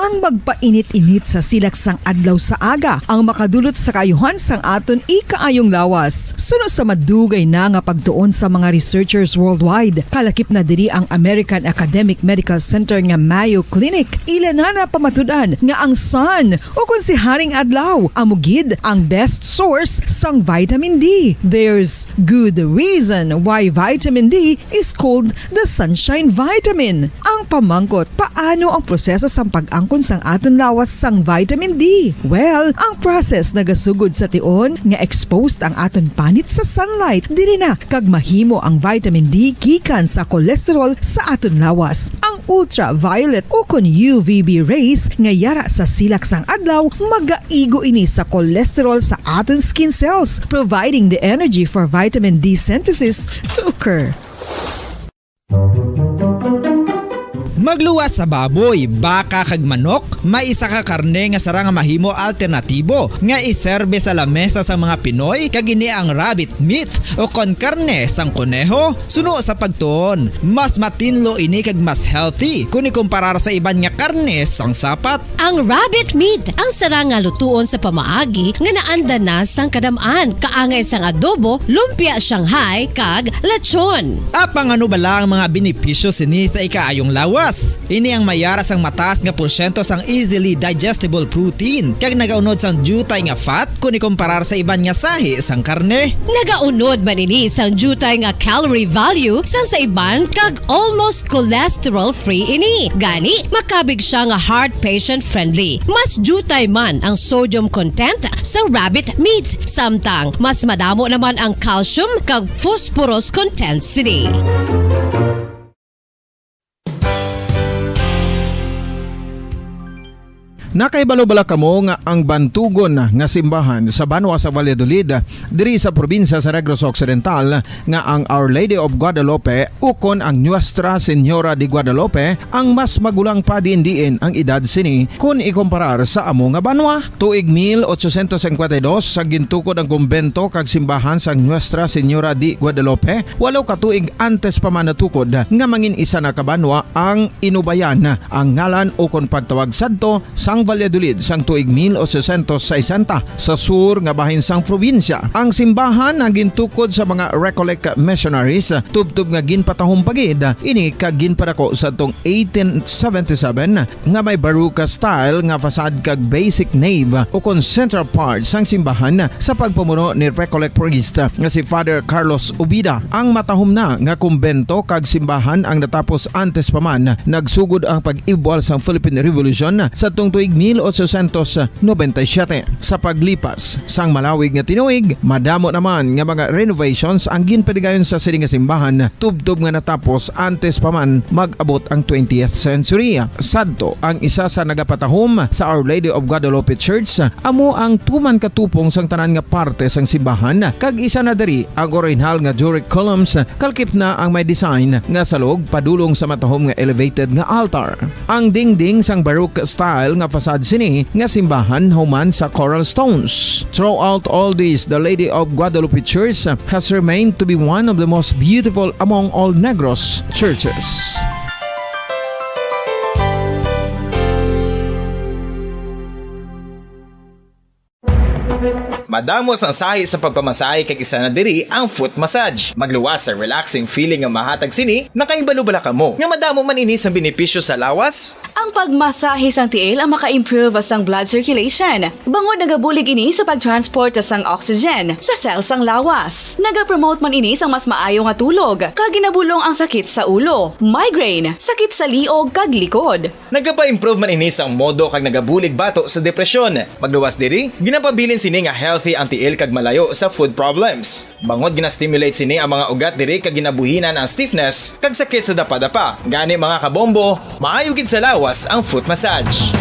Ang magpainit-init sa silak sang adlaw sa aga ang makadulot sa kaayuhan sang aton ikaayong lawas. Suno sa madugay na nga pagtuon sa mga researchers worldwide, kalakip na diri ang American Academic Medical Center nga Mayo Clinic. Ila na napamatud-an nga ang sun, o kon si Haring Adlaw, amo gid ang best source sang vitamin D. There's good reason why vitamin D is called the sunshine vitamin. Ang Pamangkot, paano ang proseso sang pag-angkon sang aton lawas sang vitamin D? Well, ang process nagasugod sa tion nga exposed ang aton panit sa sunlight, diri na kag mahimo ang vitamin D gikan sa cholesterol sa aton lawas. Ang ultraviolet ukon U V B rays nga yara sa silak sang adlaw magaigo ini sa cholesterol sa aton skin cells, providing the energy for vitamin D synthesis to occur. Magluwas sa baboy, baka kag manok, may isa ka karne nga sarang nga mahimo alternatibo nga iserbe sa lamesa sa mga Pinoy, kag ini ang rabbit meat o kon karne sang koneho. Suno sa pagtuon, mas matinlo ini kag mas healthy kon ikumparar sa iban nga karne sang sapat. Ang rabbit meat ang sarang nga lutuon sa pamaagi nga naanda na sang kadam-an, kaangay sang adobo, lumpia Shanghai, kag lechon. Apang ano bala ang mga benepisyo sini sa ikaayong lawas? Ini ang mayara sang mataas nga porsyento sang easily digestible protein, kag nagaunod sang diutay nga fat kon ikumparar sa iban nga sahi sang karne. Nagaunod man ini sang diutay nga calorie value sang sa iban, kag almost cholesterol-free ini. Gani, makabig siya nga heart patient-friendly. Mas diutay man ang sodium content sa rabbit meat, samtang mas madamo naman ang calcium kag phosphorus content sini. Nakahibalo bala kamo nga ang bantugon nga simbahan sa banwa sa Valladolid, diri sa probinsya sa Negros Occidental, nga ang Our Lady of Guadalupe ukon ang Nuestra Señora de Guadalupe ang mas magulang pa diin-diin ang edad sini kon ikumparar sa amo nga banwa? Tuig mil ochocientos cincuenta y dos sa gintukod ang kumbento kag simbahan sang Nuestra Señora de Guadalupe, walo ka tuig antes pa man natukod nga mangin isa na ka banwa ang Inubayan, ang ngalan ukon pagtawag sadto sang Valladolid sang tuig mil ochocientos sesenta sa sur nga bahin sang probinsya. Ang simbahan ang gintukod sa mga Recollect missionaries, tubtob nga ginpatahom pa gid ini kag ginpadako sadtong eighteen seventy-seven nga may Baroque style nga facade kag basic nave ukon central part sang simbahan sa pagpamuno ni Recollect priest nga si Father Carlos Ubida. Ang matahom na nga kumbento kag simbahan ang natapos antes pa man nagsugod ang pag-ibwal sang Philippine Revolution sadtong tuig mil ochocientos noventa y siete. Sa paglipas sang malawig nga tinuig, madamo naman nga mga renovations ang ginpadigayon sa sini nga simbahan, tubtob nga natapos antes pa man mag-abot ang twentieth century. Sadto, ang isa sa nagapatahom sa Our Lady of Guadalupe Church amo ang tuman ka tupong sang tanan nga parte sang simbahan, kag isa na diri ang orihinal nga Doric columns, kalkip na ang may design nga salog padulong sa matahom nga elevated nga altar. Ang dingding sang Baroque style nga facade sini nga simbahan human sa coral stones. Throughout all this, the Lady of Guadalupe Church has remained to be one of the most beautiful among all Negros churches. Madamo sang sahi sa pagpamasahe kag isa na diri ang foot massage. Magluwas sa relaxing feeling nga mahatag sini, nakahibalo bala kamo nga madamo man ini sang benepisyo sa lawas? Ang pagmasahe sang tiil ang maka-improve sang blood circulation, bangod nagabulig ini sa pag-transport sang oxygen sa cell sang lawas. Nagapromote man ini sang mas maayo nga tulog, kag ginabulong ang sakit sa ulo, migraine, sakit sa liog kag likod. Nagapa-improve man ini sang modo kag nagabulig bato sa depresyon. Magluwas diri, ginapabilin sini nga healthy ang tiil kag malayo sa foot problems. Bangod gina-stimulate sini ang mga ugat diri kag ginabuhinan ang stiffness kag sakit sa dapadapa. Gani, mga kabombo, maayo gid sa lawas ang foot massage.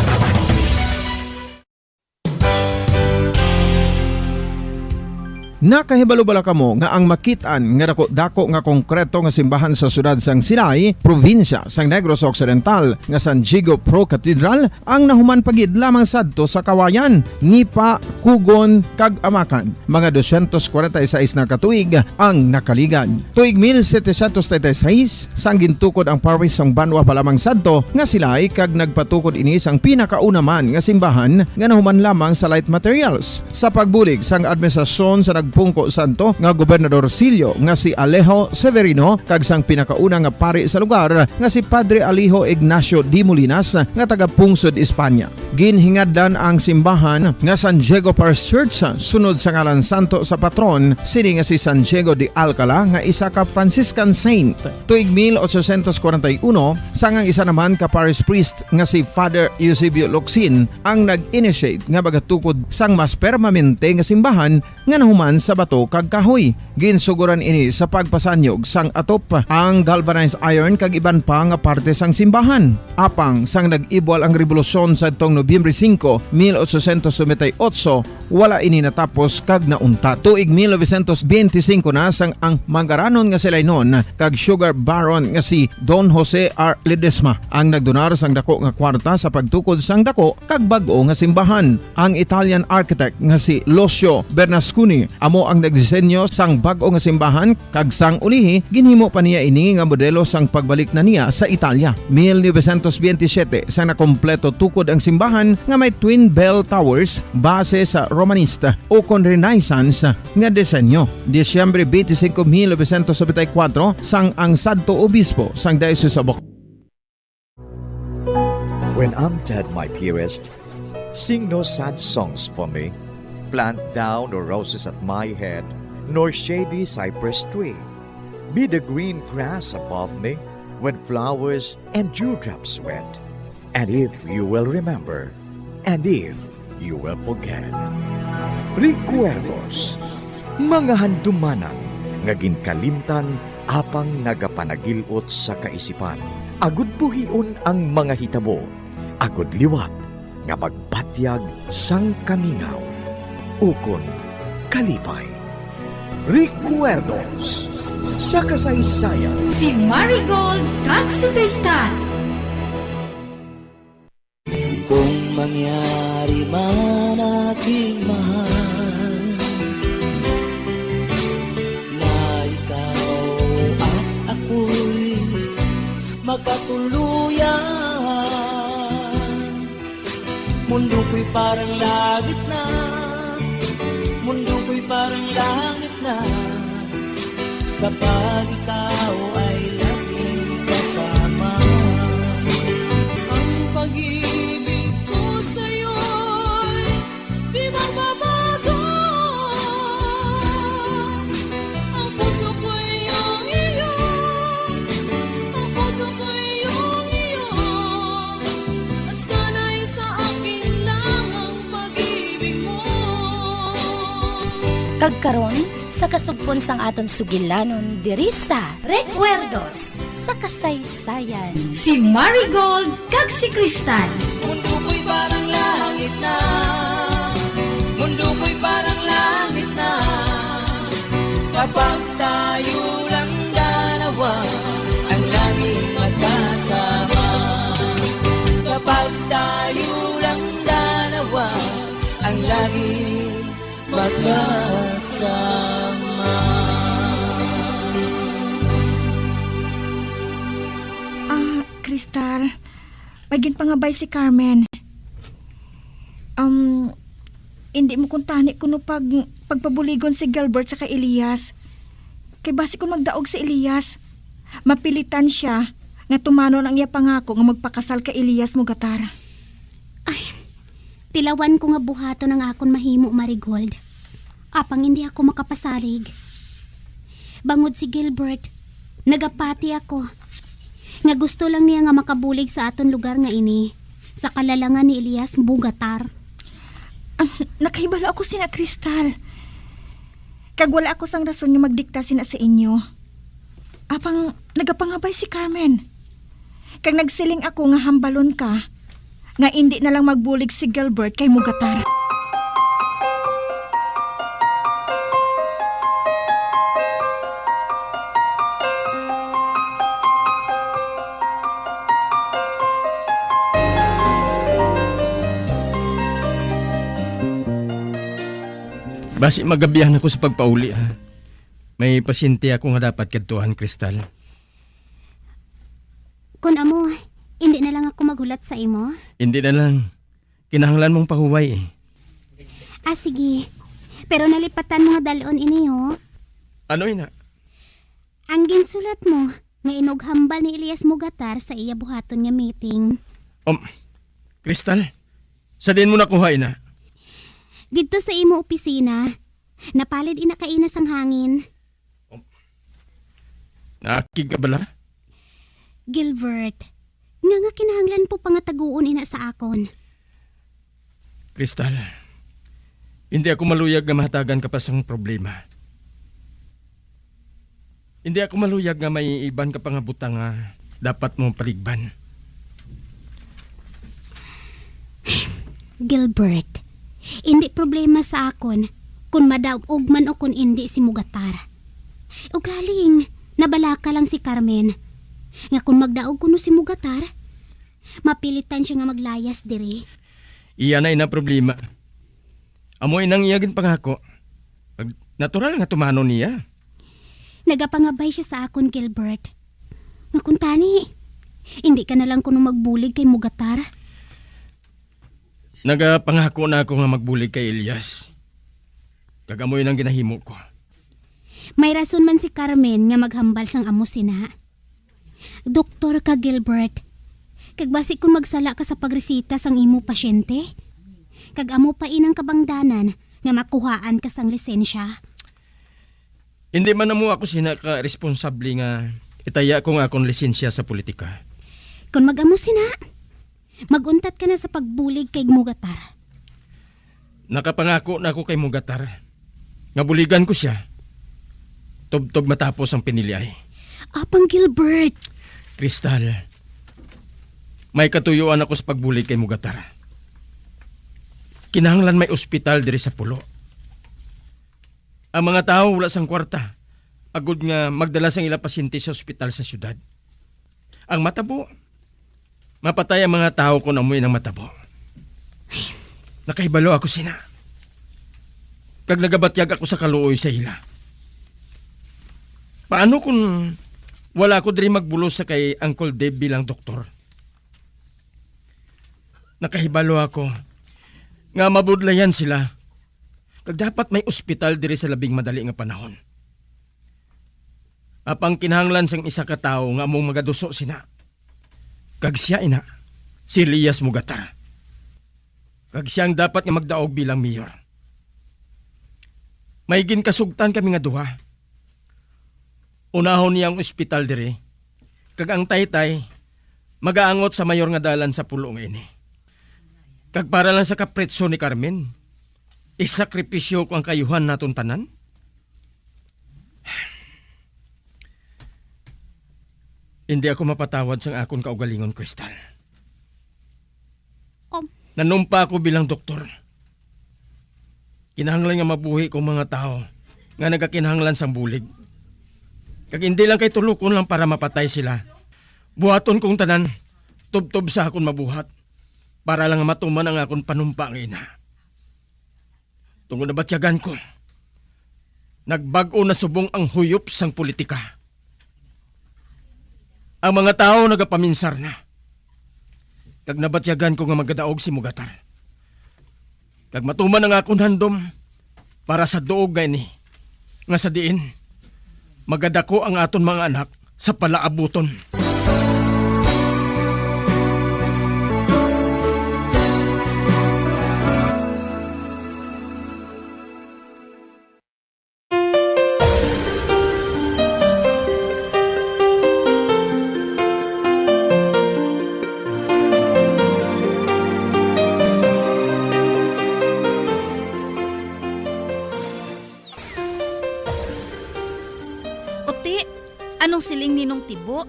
Nakahibalo bala kamo nga ang makit-an nga dako-dako nga konkreto nga simbahan sa siyudad sang Silay, probinsya sang Negros Occidental, nga San Diego Pro Cathedral, ang nahuman pa gid lamang sadto sa Kawayan, Nipa, Kugon, kag Amacan? Mga doscientos cuarenta y seis na ka tuig ang nakaligad. Tuig mil setecientos treinta y seis, sang gintukod ang parish sang banwa pa lamang sadto nga Silay, kag nagpatukod ini sang pinakauna man nga simbahan nga nahuman lamang sa light materials. Sa pagbulig sang administrasyon sa nagpungko sadto nga Gobernador Sillo nga si Alejo Severino kag sang pinakauna nga pari sa lugar nga si Padre Alejo Ignacio de Molinas nga taga-pungsod Espanya. Ginhingadlan ang simbahan nga San Diego Parish Church sunod sa ngalan santo sa patron sini nga si San Diego de Alcala, nga isa ka Franciscan saint. Tuig mil ochocientos kwarenta y uno, sang ang isa naman ka parish priest nga si Father Eusebio Locsin ang nag-initiate nga magatukod sang mas permanente nga simbahan nga nahuman sa bato kag kahoy. Ginsuguran ini sa pagpasanyog sang atop, ang galvanized iron kag iban pa nga parte sang simbahan. Apang sang nag-ibwal ang rebolusyon sadtong Nobyembre singko, mil ochocientos noventa y ocho, wala ini natapos kag nauntat. Tuig mil novecientos benti singko na sang ang mangaranon nga si Lainon kag sugar baron nga si Don Jose R. Ledesma ang nagdonar sang dako nga kwarta sa pagtukod sang dako kag bag-o nga simbahan. Ang Italian architect nga si Lucio Bernasconi amo ang nagdisenyo sang bag-o nga simbahan, kag sang ulihi ginhimo pa niya ini nga modelo sang pagbalik na niya sa Italia. Mil novecientos benti siyete, sang nakompleto tukod ang simbahan nga may twin bell towers base sa Romanista ukon Renaissance nga disenyo. Disyembre benti singko, mil novecientos nobenta y kuwatro, sang ang sadto obispo sang Diocese of Bac- When I'm dead, my dearest, sing no sad songs for me. Plant thou no roses at my head, nor shady cypress tree. Be the green grass above me when flowers and dewdrops wet. And if you will remember, and if you will forget. Recuerdos, mga handumanan nga ginkalimtan apang nagapanagil-ot sa kaisipan. Agud buhion ang mga hitabo, agud liwat nga magbatyag sang kamingaw ukon kalipay. Recuerdos sa kasaysayan. Si Marigold kag si Cristal. Kung mangyari man, aking mahal, na ikaw at ako'y magkatuluyan, mundo ko'y parang langit na, mundo ko'y parang langit na, kapag ikaw ay laging kasama. Ang pag-ibig ko sa'yo'y di magbabago. Ang puso ko'y iyong iyo, ang puso ko'y iyong iyo, at sana'y sa akin lang ang pag-ibig mo. Kag karon, sa kasugpon sang aton sugilanon diri sa Recuerdos sa Kasaysayan, si Marigold kag si Cristal. Mundo ko'y parang langit na, mundo ko'y parang langit na, kapag tayo lang dalawa, ang laging magkasama. Kapag tayo lang dalawa, ang laging magkasama. Ah, Cristal, may ginpangabay si Carmen. Um, hindi mo kuntani kuno pag, pagpabuligon si Gilbert sa kay Elias. Kay basi kung magdaog si Elias, mapilitan siya nga tumanon ang iya pangako nga magpakasal kay Elias Mogatar. Ay, tilawan ko nga buhaton ang akon mahimo, Marigold. Apang hindi ako makapasalig. Bangod si Gilbert, nagapati ako nga gusto lang niya nga makabulig sa aton lugar nga ini, sa kalalangan ni Elias Mogatar. Ah, nakahibalo ako sina, Cristal. Kag wala ako sang rason nga magdikta sina sa inyo. Apang nagapangabay si Carmen. Kag nagsiling ako nga hambalon ka nga indi na lang magbulig si Gilbert kay Mogatar. Basi magabihan ako sa pagpauli, ha? May pasyente ako nga dapat kadtuhan, Cristal. Kon amo, indi na lang ako maghulat sa imo? Indi na lang. Kinahanglan mong pahuway, eh. Ah, sige. Pero nalipatan mo nga dal-on ini, ho. Ano ina? Ang ginsulat mo, nga inughambal ni Elias Mogatar sa iya buhaton nga meeting. Um, Cristal, Sa diin mo nakuha ina? Didto sa imo opisina. Napalid ina kaina sang hangin. Naakig ka bala? Gilbert, nga nga kinahanglan po pangataguon ina sa akon? Crystal, hindi ako maluyag nga mahatagan ka pa sang problema. Hindi ako maluyag nga may iban ka pa nga butang nga dapat mo paligban. Gilbert, hindi problema sa akon kon madaog man o kon indi si Mugatar. Ugaling, nabalaka lang si Carmen nga kon magdaog kuno si Mugatar, mapilitan siya nga maglayas diri. Iya na ina problema. Amo inang iya ginpangako. Ag-, natural nga tumanon niya. Nagapangabay siya sa akon, Gilbert, nga kuntani, indi ka na lang kuno magbulig kay Mugatar. Nagapangako na ako nga magbulig kay Elias. Kag amo inang ginahimo ko. May rason man si Carmen nga maghambal sang amo sina. Doktor ka, Gilbert. Kag basi kon magsala ka sa pagresita sang imo pasyente, kag amo pa inang kabangdanan nga makuhaan ka sang lisensya. Hindi man amo ako sina ka responsable nga itaya ko nga akon lisensya sa politika. Kon mag-amo sina, mag-untat ka na sa pagbulig kay Mugatar. Nakapangako na ako kay Mugatar nga buligan ko siya tubtob matapos ang piniliay. Apang Gilbert! Crystal, may katuyuan ako sa pagbulig kay Mugatar. Kinahanglan may ospital diri sa pulo. Ang mga tawo wala sang kwarta agod nga magdala sang ila pasyente sa ospital sa siyudad. Ang matabo, mapatay ang mga tawo kon amo inang matabo. Nakahibalo ako sina. Kag nagabatyag ako sa kaluoy sa ila. Paano kon wala ako diri magbulos sa kay Uncle Dave bilang doktor? Nakahibalo ako nga mabudlayan sila, kag dapat may ospital diri sa labing madali nga panahon. Apang kinahanglan sang isa ka tawo nga among magaduso sina. Kag sia ina, si Elias Mugatar. Kag sia ang dapat nga magdaog bilang mayor. May ginkasugtan kami nga duha. Unahon niya ang ospital diri, kag ang taytay magaangot sa mayor nga dalan sa pulo nga ini. Kag para lang sa kapritso ni Carmen, isakripisyo ko ang kaayuhan naton tanan? Hindi ako mapatawad sang akon kaugalingon, Crystal. Um. Nanumpa ako bilang doktor. Kinahanglan nga mabuhi kong mga tawo nga nagakinahanglan sang bulig. Kag hindi lang kay tulukon lang para mapatay sila. Buhaton kong tanan, tubtob sa akon mabuhat, para lang nga matuman ang akon panumpa nga ina. Tungod nabatyagan ko, nagbag-o na subong ang huyop sang politika. Ang mga tawo nagapaminsar na, kag nabatyagan ko nga magadaog si Mugatar. Kag matuman ang akon handom para sa duog nga ini, nga sa diin magadako ang aton mga anak sa palaabuton. Uti, anong siling ni Nong Tibo?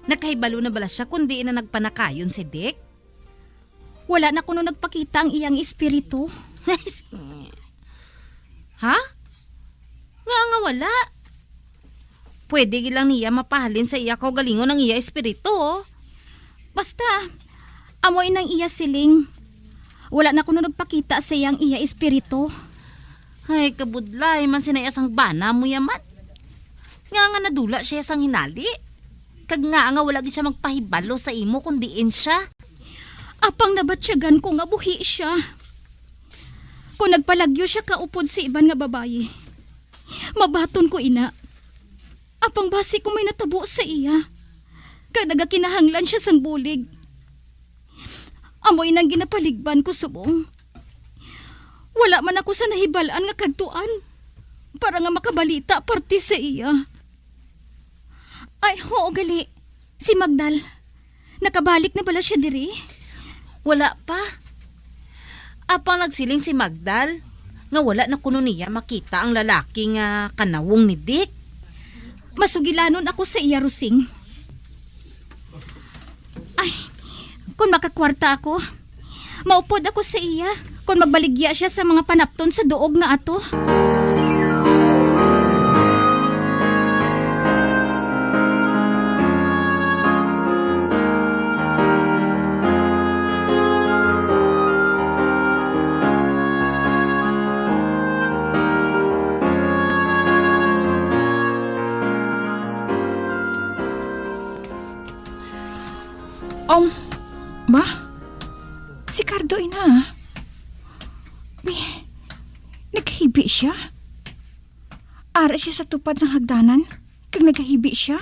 Nakahibalo na bala sia kon diin na nagpanakayon si Dick? Wala na kuno nagpakita ang iyang espiritu. Ha? Nga nga wala? Pwede gid lang niya mapahalin sa iya kaugalingon ang iya espiritu, oh. Basta, amo inang iya siling. Wala na kuno nagpakita sa iyang iya espiritu. Ay, kabudlay man sina iya sang bana mo yaman. Nga nga nadula siya sang hinali. Kag nga nga wala gid siya magpahibalo sa imo kun diin siya. Apang nabatyagan ko nga buhi siya. Kung nagpalagyo siya kaupod sa iban nga babayi, mabaton ko ina. Apang basi kung may natabo sa iya, kag nagakinahanglan siya sang bulig, Amo inang ginapaligban ko subong. Wala man ako sa nahibal-an nga kadtuan para nga makabalita parte sa iya. Ay, oo gali. Si Magdal, nakabalik na bala siya diri? Wala pa. Apang nagsiling si Magdal nga wala na kuno niya makita ang lalaki nga kanawong ni Dick. Masugilanon ako sa iya, Rosing. Ay, kung makakwarta ako, maupod ako sa iya kung magbaligya siya sa mga panapton sa duog nga ato. Um, ba? Si Cardo ina. Bi, naghibi siya. Ara siya sa tupad sang hagdanan, kag naghibi siya.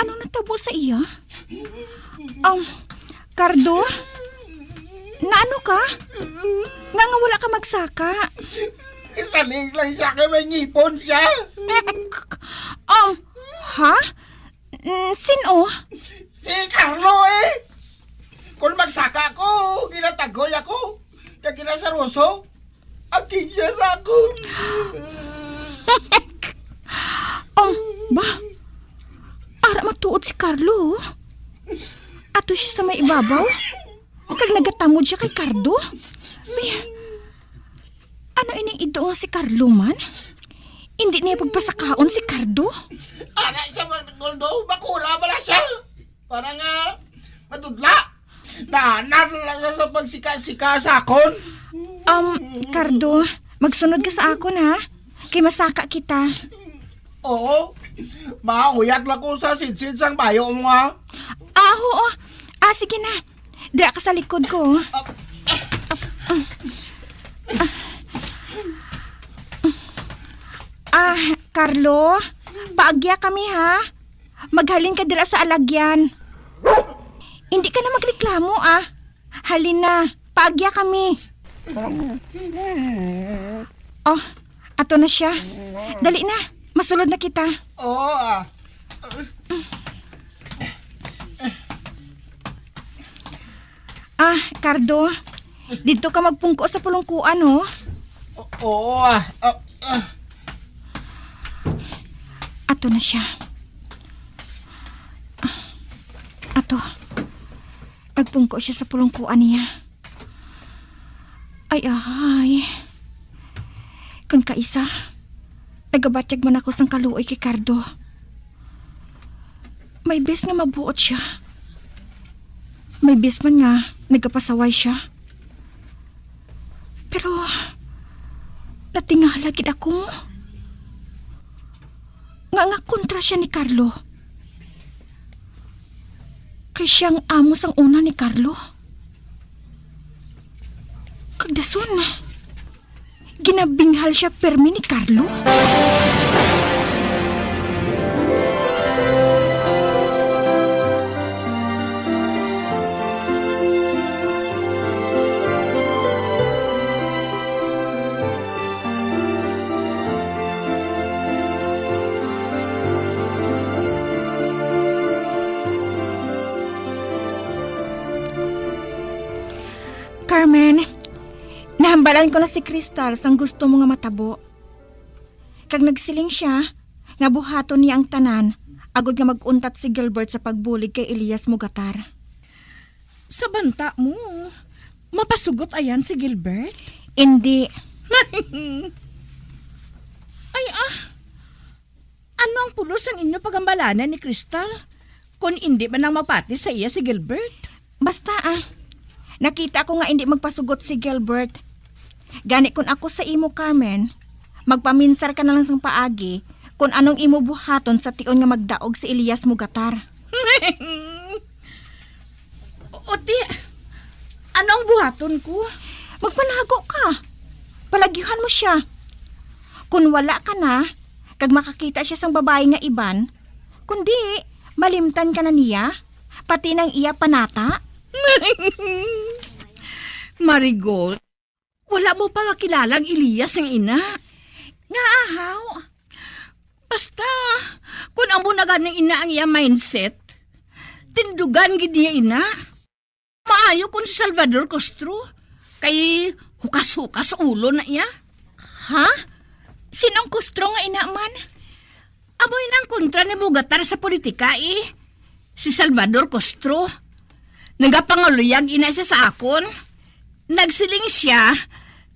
Ano natabo sa iya? Um, Cardo? Naano ka? Nga, nga wala ka magsaka? Isalig lang siya kay may ngipon siya. Um, ha? Mm, sin-o? Si Carlo eh! Kung magsaka ko, ginatagoy ako. Kag ginasaruso, aging siya sa akon. Um, ba? Ara matuod si Carlo, oh. Ato siya sa may ibabaw. Kag nagatamod siya kay Cardo. Bi, ano ining ido nga si Carlo man? Hindi niya pagpasakaon si Cardo? Ara siya, Mang Goldo, bakula bala siya. Para nga madudla. Naanar lang sa pagsika-sika sa akon. Um, Cardo, magsunod ka sa akon, ha? Kay masaka kita. Oo. Mauyat lang ko sa sidsid sang bayo mo, ha? Ah, oo. Ah, sige na. Dira ka sa likod ko. Ah, Carlo, paagya kami, ha? Maghalin ka dira sa alagyan. Hindi ka na magreklamo, ah. Halin na, paagya kami. Oh, ato na siya. Dali na, masulod na kita. Oo, ah. Ah, Cardo, didto ka magpungko sa pulungkuan, oh. O-, oo, ah. Ah, ah. Ato na siya. Ato. Nagpungko siya sa pulungkuan niya. Ay, ay. Kung kaisa, nagabatyag man ako sang kaluoy kay Cardo. May bes nga mabuot siya. May bes man nga nagapasaway siya. Pero, natingala gid ako nga, nga kontra siya ni Carlo. Kay siya ang amo sang una ni Carlo. Kag dason, ginabinghal siya permi ni Carlo. Carmen, nahambalan ko na si Crystal sang gusto mo nga matabo. Kag nagsiling sia nga buhaton niya ang tanan agod nga mag-untat si Gilbert sa pagbulig kay Elias Mogatar. Sa banta mo, mapasugot ayan si Gilbert? Indi. Ay, ah. Ano ang pulos sang inyo pagambalanan ni Crystal, kon indi man lang mapati sa iya si Gilbert? Basta, ah, nakita ko nga indi magpasugot si Gilbert. Gani, kon ako sa imo, Carmen, magpaminsar ka na lang sang paagi kon anong imo buhaton sa tion nga magdaog si Elias Mogatar. O, ti, ano ang buhaton ko? Magpanago ka. Palagyuhan mo sia. Kon wala ka na, kag makakita sia sang babayi nga iban, kundi malimtan ka na niya, pati nang iya panata, Marigold, wala mo pa makilala ang Elias nga ina. Nga ahaw? Basta, kun amo na gani ina ang iya mindset, tindugan gid niya ina. Maayo kun si Salvador Costro, kay hukas-hukas ulo na iya. Ha? Sinong Costro nga ina man? Amo ina ang kontra ni Bugatar sa politika, eh. Si Salvador Costro. Nagapangaluyag ina siya sa akon. Nagsiling siya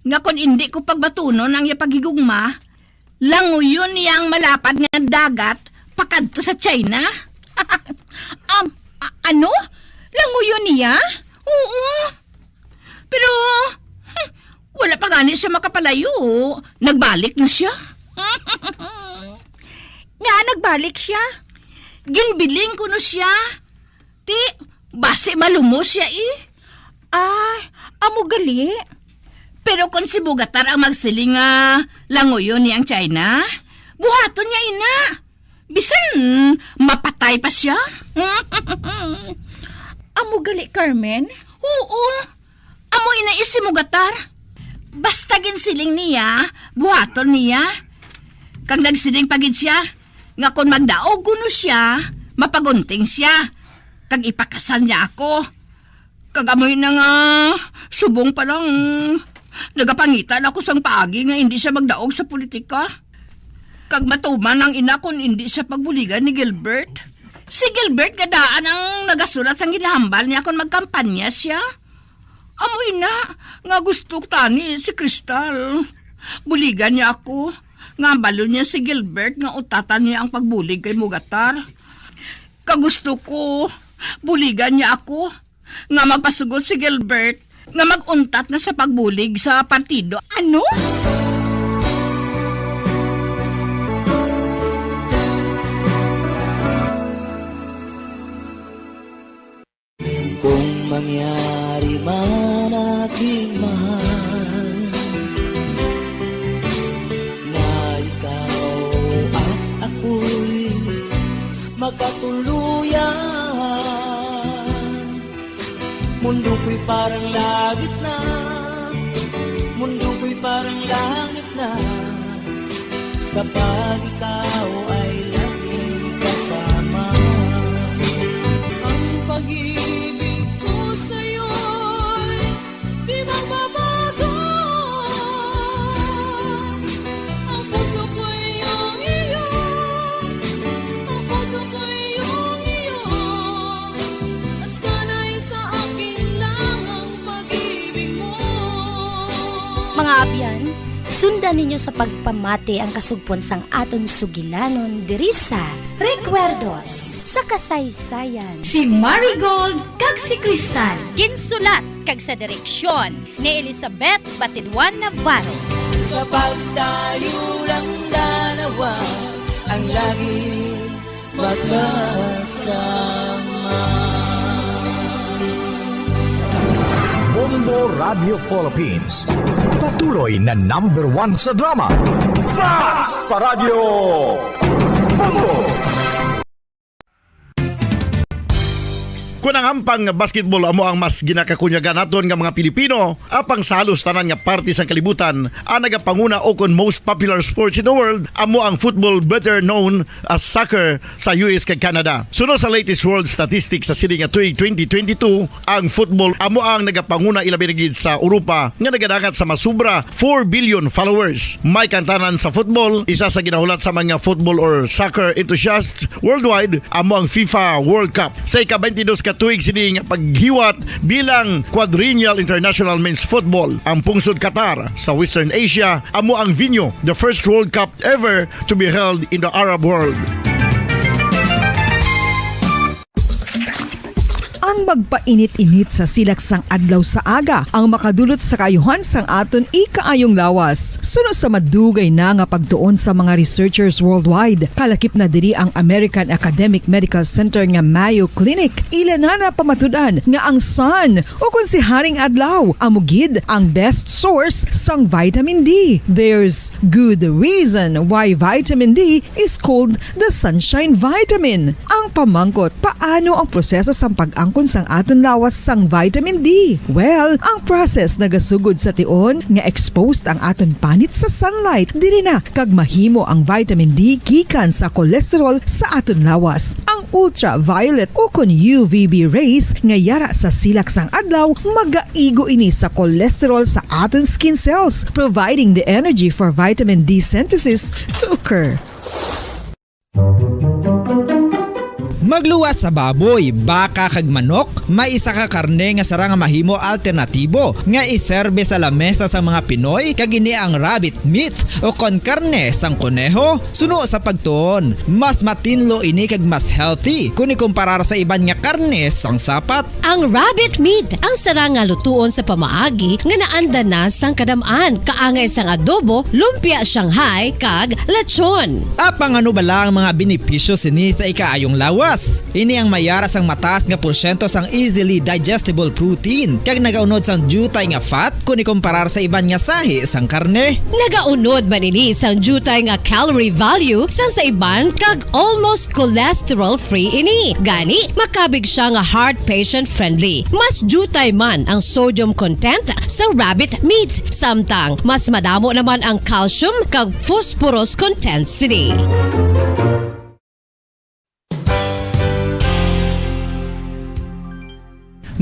nga kon indi ko pagbatunon ang iya paghigugma, languyon niya ang malapad nga dagat pakadto sa China. Um, a-, ano? Languyon niya? Oo. Pero, hmm, wala pa gani siya makapalayo. Nagbalik na siya. Nga nagbalik siya? Ginbiling ko no siya. Ti, basi malumos siya, eh. Ay, amo gali. Pero kung si Bugatar ang magsiling nga languyon niya ang China, buhaton niya ina. Bisan mapatay pa siya. Amo gali, Carmen? Oo. Amo ina si Bugatar. Basta ginsiling niya, buhaton niya. Kag nagsiling pa gid siya nga kon magdaog kuno siya, mapagunting siya. Kag ipakasal niya ako. Kag amoy na nga, subong pa lang, nagapangita na ako sang paagi nga hindi siya magdaog sa politika. Kag matuman ang ina kon hindi siya pagbuligan ni Gilbert. Si Gilbert nga daan ang nagasulat sang ginahambal niya kon magkampanya siya. Amoy na nga gusto tani si Crystal. Buligan niya ako. Nga balon niya si Gilbert nga utatan niya ang pagbulig kay Mugatar. Kagusto ko, buligan niya ako nga magpasugot si Gilbert nga mag-untat na sa pagbulig sa partido. Ano? Kung mangyari man, aking mahal, na ikaw at ako'y magkatuluyan, mundo ko'y parang langit na, mundo ko'y parang langit na, kapag ikaw ay laging kasama. Ang pag-ibig ko sa'yo'y di magbabago. Ang puso ko'y iyong iyo, ang puso ko'y iyong iyo, at sana'y sa akin lang ang pag-ibig mo. Mga abyan, sundan ninyo sa pagpamati ang kasugpon sang aton sugilanon diri sa Recuerdos sa Kasaysayan. Si Marigold kag si Crystal. Ginsulat kag sa direksyon ni Elizabeth Batidwan Navarro. Kapag tayo lang dalawa ang lagi magkasama. Bombo Radio Philippines, patuloy na number one sa drama. Basta Radyo Bombo! Kon ang ampang nga basketball amo ang mas ginakakunyagan naton nga mga Pilipino, apang sa halos tanan nga parte sang kalibutan, ang nagapanguna o kon most popular sports in the world amo ang football, better known as soccer, sa U S kag Canada. Suno sa latest world statistics sa sini nga tuig twenty twenty-two, ang football amo ang nagapanguna, ilabi na gid sa Europa, nga nagadangat sa masubra four billion followers. May kantanan sa football, isa sa ginahulat sa mga football or soccer enthusiasts worldwide, amo ang FIFA World Cup. Sa ika-twenty-dos ka tuig sini nga paghiwat bilang Quadrennial International Men's Football, ang pungsod Qatar sa Western Asia amo ang venue, the first World Cup ever to be held in the Arab world. Ang magpainit-init sa silak sang adlaw sa aga ang makadulot sa kaayuhan sang aton ikaayong lawas. Suno sa madugay na nga pagtuon sa mga researchers worldwide, kalakip na diri ang American Academic Medical Center nga Mayo Clinic. Ila na napamatud-an nga ang sun, o kon si Haring Adlaw, amo gid ang best source sang vitamin D. There's good reason why vitamin D is called the sunshine vitamin. Ang pamangkot, paano ang proseso sang pag-angkon sang aton lawas sang vitamin D? Well, ang process nagasugod sa tion nga exposed ang aton panit sa sunlight. Diri na kag mahimo ang vitamin D gikan sa cholesterol sa aton lawas. Ang ultraviolet ukon U V B rays nga yara sa silak sang adlaw magaigo ini sa cholesterol sa aton skin cells, providing the energy for vitamin D synthesis to occur. Magluwas sa baboy, baka, kag manok, may isa ka karne nga sara nga mahimo alternatibo nga iserbe sa lamesa sang mga Pinoy, kag ini ang rabbit meat, ukon karne sang koneho. Suno sa pagtuon, mas matinlo ini kag mas healthy kon ikumparar sa iban nga karne sang sapat. Ang rabbit meat ang sara nga lutuon sa pamaagi nga naanda na sang kadam-an, kaangay sang adobo, lumpia Shanghai, kag lechon. Apang ano bala ang mga benepisyo sini sa ikaayong lawas? Ini ang mayara sang mataas nga porsyento sang easily digestible protein, kag nagaunod sang diutay nga fat kon ikumparar sa iban nga sahi sang karne. Nagaunod man ini sang diutay nga calorie value sang sa iban, kag almost cholesterol-free ini. Gani, makabig siya nga heart patient-friendly. Mas diutay man ang sodium content sa rabbit meat, samtang mas madamo naman ang calcium kag phosphorus content sini.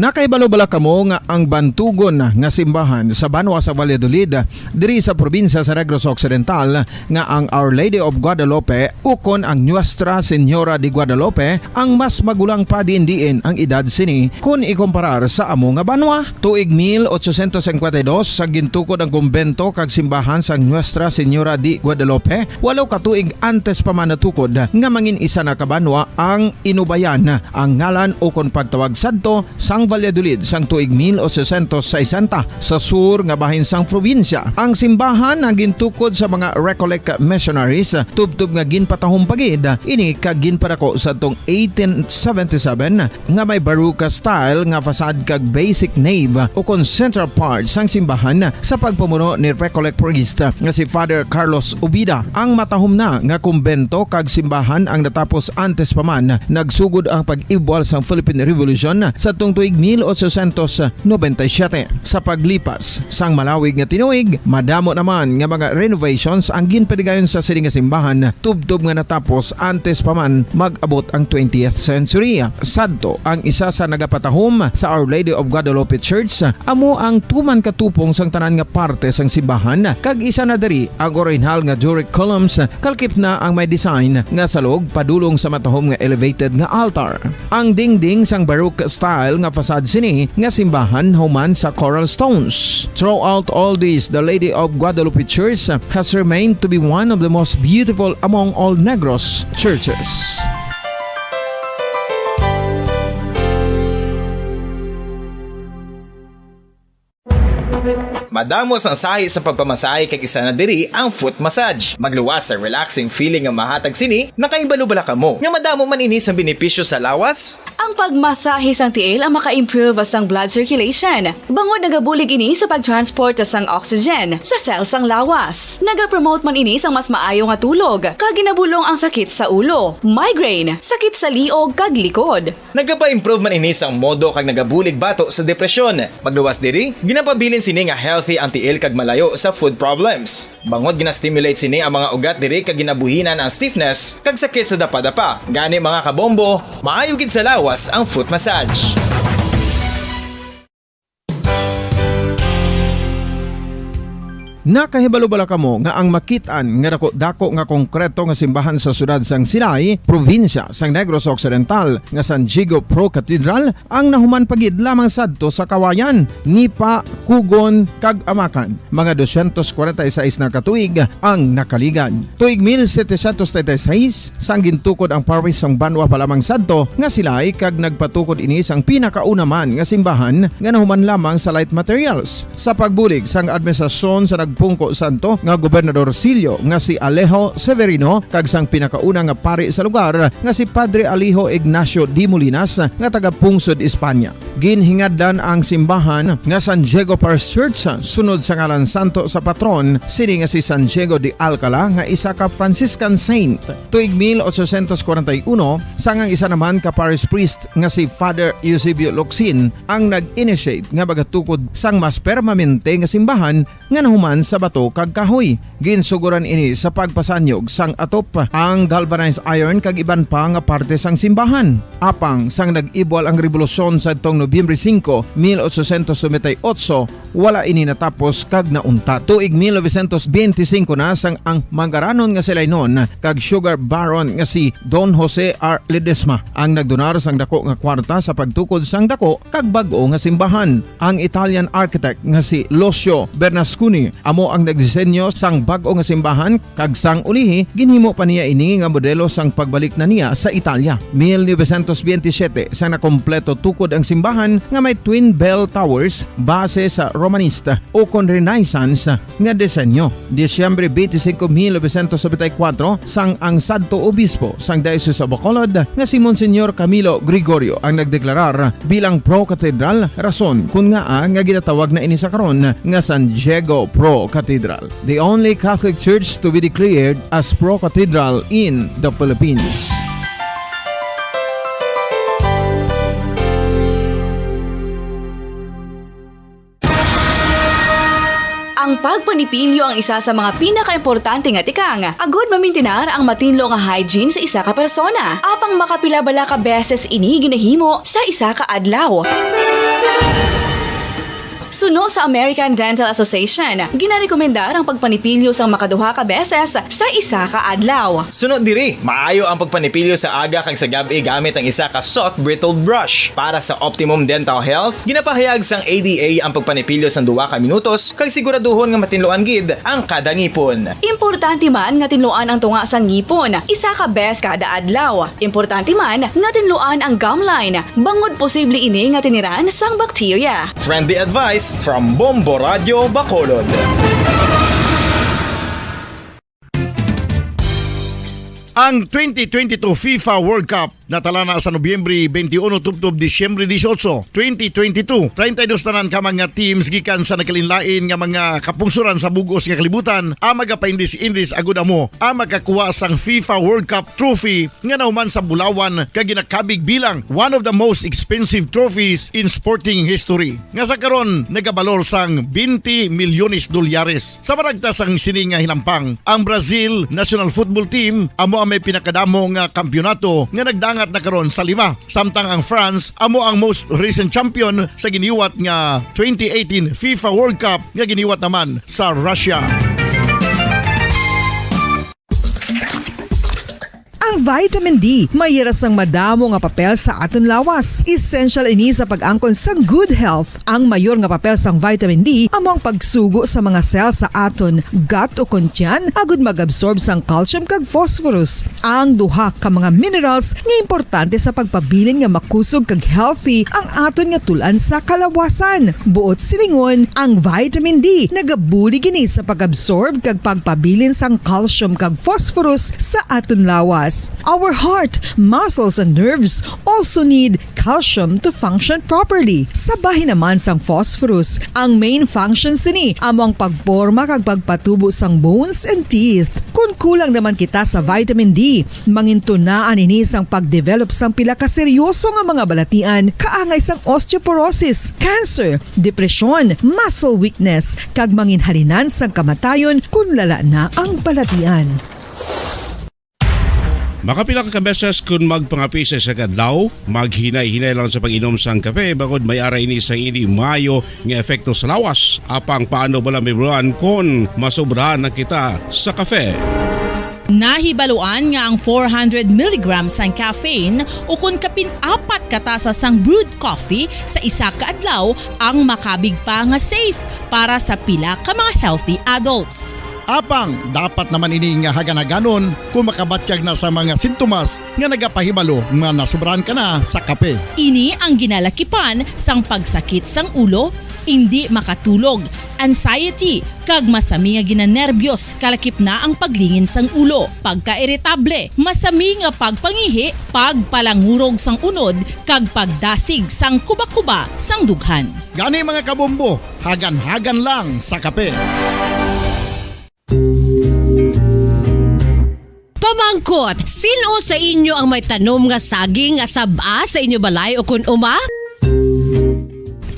Nakahibalo bala kamo nga ang bantugon nga simbahan sa banwa sa Valladolid, diri sa probinsya sa Negros Occidental, nga ang Our Lady of Guadalupe ukon ang Nuestra Señora de Guadalupe ang mas magulang pa diin-diin ang edad sini kon ikumparar sa amo nga banwa? Tuig mil ochocientos cincuenta y dos, sa gintukod ang kumbento kag simbahan sang Nuestra Señora de Guadalupe, walo ka tuig antes pa man natukod nga mangin isa na ka banwa ang Inubayan, ang ngalan ukon pagtawag sadto sang Valladolid sang tuig mil ochocientos sesenta, sa sur nga bahin sang probinsya. Ang simbahan ang gintukod sa mga Recollect missionaries, tubtob nga ginpatahom pa gid ini kag ginpadako sadtong eighteen seventy-seven, nga may Baroque style nga facade kag basic nave ukon central part sang simbahan sa pagpamuno ni Recollect priest nga si Father Carlos Ubida. Ang matahom na nga kumbento kag simbahan ang natapos antes pa man nagsugod ang pag-ibwal sang Philippine Revolution sadtong tuig mil ochocientos noventa y siete. Sa paglipas sang malawig nga tinuig, madamo naman nga mga renovations ang ginpatigayon sa sini nga simbahan, tubtob nga natapos antes pa man mag-abot ang twentieth century. Sadto, ang isa sa nagapatahom sa Our Lady of Guadalupe Church amo ang tuman katupong sang tanan nga parte sang simbahan, kag isa na diri ang orihinal nga Doric columns, kalkip na ang may design nga salog padulong sa matahom nga elevated nga altar. Ang dingding sang Baroque style nga facade sini nga simbahan human sa coral stones. Throughout all this, the Lady of Guadalupe Church has remained to be one of the most beautiful among all Negros churches. Madamo sang sahi sa pagpamasahe, kag isa na diri ang foot massage. Magluwas sa relaxing feeling nga mahatag sini. Nakahibalo bala kamo nga madamo man ini sang benepisyo sa lawas? Ang pagmasahe sang tiil ang maka-improve sang blood circulation, bangod nagabulig ini sa pag-transport sang oxygen sa cell sang lawas. Nagapromote man ini sang mas maayo nga tulog, kag ginabulong ang sakit sa ulo, migraine, sakit sa liog kag likod. Nagapa-improve man ini sang modo kag nagabulig bato sa depresyon. Magluwas diri, ginapabilin sini nga healthy ang tiil kag malayo sa foot problems. Bangod gina-stimulate sini ang mga ugat diri kag ginabuhinan ang stiffness kag sakit sa dapadapa. Gani, mga kabombo, maayo gid sa lawas ang foot massage. Nakahibalo bala kamo nga ang makit-an nga dako-dako nga konkreto nga simbahan sa siyudad sang Silay, probinsya sang Negros Occidental, nga San Diego Pro Cathedral, ang nahuman pa gid lamang sadto sa Kawayan, Nipa, Kugon, kag Amacan? Mga doscientos cuarenta y seis na ka tuig ang nakaligad. Tuig mil setecientos treinta y seis, sang gintukod ang parish sang banwa pa lamang sadto nga Silay, kag nagpatukod ini sang pinakauna man nga simbahan nga nahuman lamang sa light materials. Sa pagbulig sang administrasyon sa nagpungko sadto nga Gobernador Sillo nga si Alejo Severino kag sang pinakauna nga pari sa lugar nga si Padre Alejo Ignacio de Molinas nga taga-pungsod Espanya. Ginhingadlan ang simbahan nga San Diego Parish Church sunod sa ngalan santo sa patron sini nga si San Diego de Alcala, nga isa ka Franciscan saint. Tuig mil ochocientos kwarenta y uno, sang ang isa naman ka parish priest nga si Father Eusebio Locsin ang nag-initiate nga magatukod sang mas permanente nga simbahan nga nahuman sa bato kag kahoy. Ginsugoran ini sa pagpasanyog sang atop, ang galvanized iron kag iban pa nga parte sang simbahan. Apang sang nag-ibwal ang rebolusyon sadtong Nobyembre singko, mil ochocientos noventa y ocho, wala ini natapos kag nauntat. Tuig mil novecientos benti singko na sang ang manggaranon nga si Lainon kag sugar baron nga si Don Jose R. Ledesma ang nagdonar sang dako nga kwarta sa pagtukod sang dako kag bag-o nga simbahan. Ang Italian architect nga si Lucio Bernasconi amo ang nagdisenyo sang bag-o nga simbahan, kag sang ulihi ginhimo pa niya ini nga modelo sang pagbalik na niya sa Italia. Mil novecientos benti siyete, sa nakompleto tukod ang simbahan nga may twin bell towers base sa Romanista ukon Renaissance nga disenyo. Disyembre twenty-five, mil novecientos noventa y cuatro, sang ang sadto obispo sang Diocese of Bacolod nga si Monsignor Camilo Gregorio ang nagdeklarar bilang pro-cathedral, rason kon ngaa nga ginatawag na ini sa karon nga San Diego Pro Cathedral, the only Catholic church to be declared as pro-cathedral in the Philippines. Ang pagpanipilyo ang isa sa mga pinakaimportante nga tikang agud mamintinar ang matinlo nga hygiene sa isa ka persona. Apang makapila bala ka beses ini ginahimo sa isa ka adlaw? Suno sa American Dental Association, ginarekomendar ang pagpanipilyo sang makaduha ka beses sa isa ka adlaw. Suno diri, maayo ang pagpanipilyo sa aga kag sa gab-i gamit ang isa ka soft bristled brush. Para sa optimum dental health, ginapahayag sang A D A ang pagpanipilyo sang duha ka minutos kag siguraduhon nga matinluan gid ang kada ngipon. Importante man nga tinluan ang tunga sang ngipon isa ka bes kada adlaw. Importante man nga tinluan ang gum line, bangod posible ini nga tiniran sang bakterya. Friendly advice from Bombo Radio Bacolod. Ang twenty twenty-two FIFA World Cup natala na sa Nobyembre twenty-one tubtob Disyembre dieciocho, twenty twenty-two. Treinta y dos tanan ka mga teams gikan sa nagkalainlain nga mga kapungsoran sa bug-os nga kalibutan ang magapaindis-indis agud amo ang makakuha sang FIFA World Cup trophy nga nahuman sa bulawan kag ginakabig bilang one of the most expensive trophies in sporting history, nga sa karon nagabalor sang twenty milyones dolyares. Sa panagta sang sini nga hinampang, ang Brazil national football team amo ang may pinakadamo nga kampiyonato nga nagdangat na karon sa lima, samtang ang France amo ang most recent champion sa giniwat nga twenty eighteen FIFA World Cup nga giniwat naman sa Russia. Ang vitamin D may ira sang madamo nga papel sa aton lawas. Essential ini sa pag-angkon sang good health. Ang mayor nga papel sang vitamin D amo ang pagsugo sa mga cell sa aton gut o kon tiyan agud mag-absorb sang calcium kag phosphorus, ang duha ka mga minerals nga importante sa pagpabilin nga makusog kag healthy ang aton nga tul-an sa kalawasan. Buot silingon, ang vitamin D nagabulig ini sa pag-absorb kag pagpabilin sang calcium kag phosphorus sa aton lawas. Our heart, muscles, and nerves also need calcium to function properly. Sa bahin naman sang phosphorus, ang main function sini amo ang pagporma kag pagpatubo sang bones and teeth. Kon kulang naman kita sa vitamin D, mangintunaan ini sang pag-develop sang pila ka seryoso nga mga balatian, kaangay sang osteoporosis, cancer, depresyon, muscle weakness, kag manginhalinan sang kamatayon kon lala na ang balatian. Makapila ka beses kon magpangape sa isa ka adlaw, maghinay-hinay lang sa pag-inom sang kape, bangod may ara ini sang indi maayo nga epekto sa lawas. Apang paano bala maibaloan kon masobrahan na kita sa kape? Nahibaluan nga ang four hundred milligrams sang caffeine, ukon kapin apat ka tasa sang brewed coffee sa isa ka adlaw, ang makabig pa nga safe para sa pila ka mga healthy adults. Apang dapat naman ini nga hagan-haganon kon makabatyag na sa mga sintomas nga nagapahibalo nga nasobrahan ka na sa kape. Ini ang ginalakipan sang pagsakit sang ulo, indi makatulog, anxiety, kag masami nga ginanerbyos, kalakip na ang paglingin sang ulo, pagkairitable, masami nga pagpangihi, pagpalangurog sang unod, kag pagdasig sang kubakuba sang dughan. Gani, mga kabombo, hagan-hagan lang sa kape. Pamangkot, sin-o sa inyo ang may tanom nga saging nga sab-a sa inyo balay o kun uma?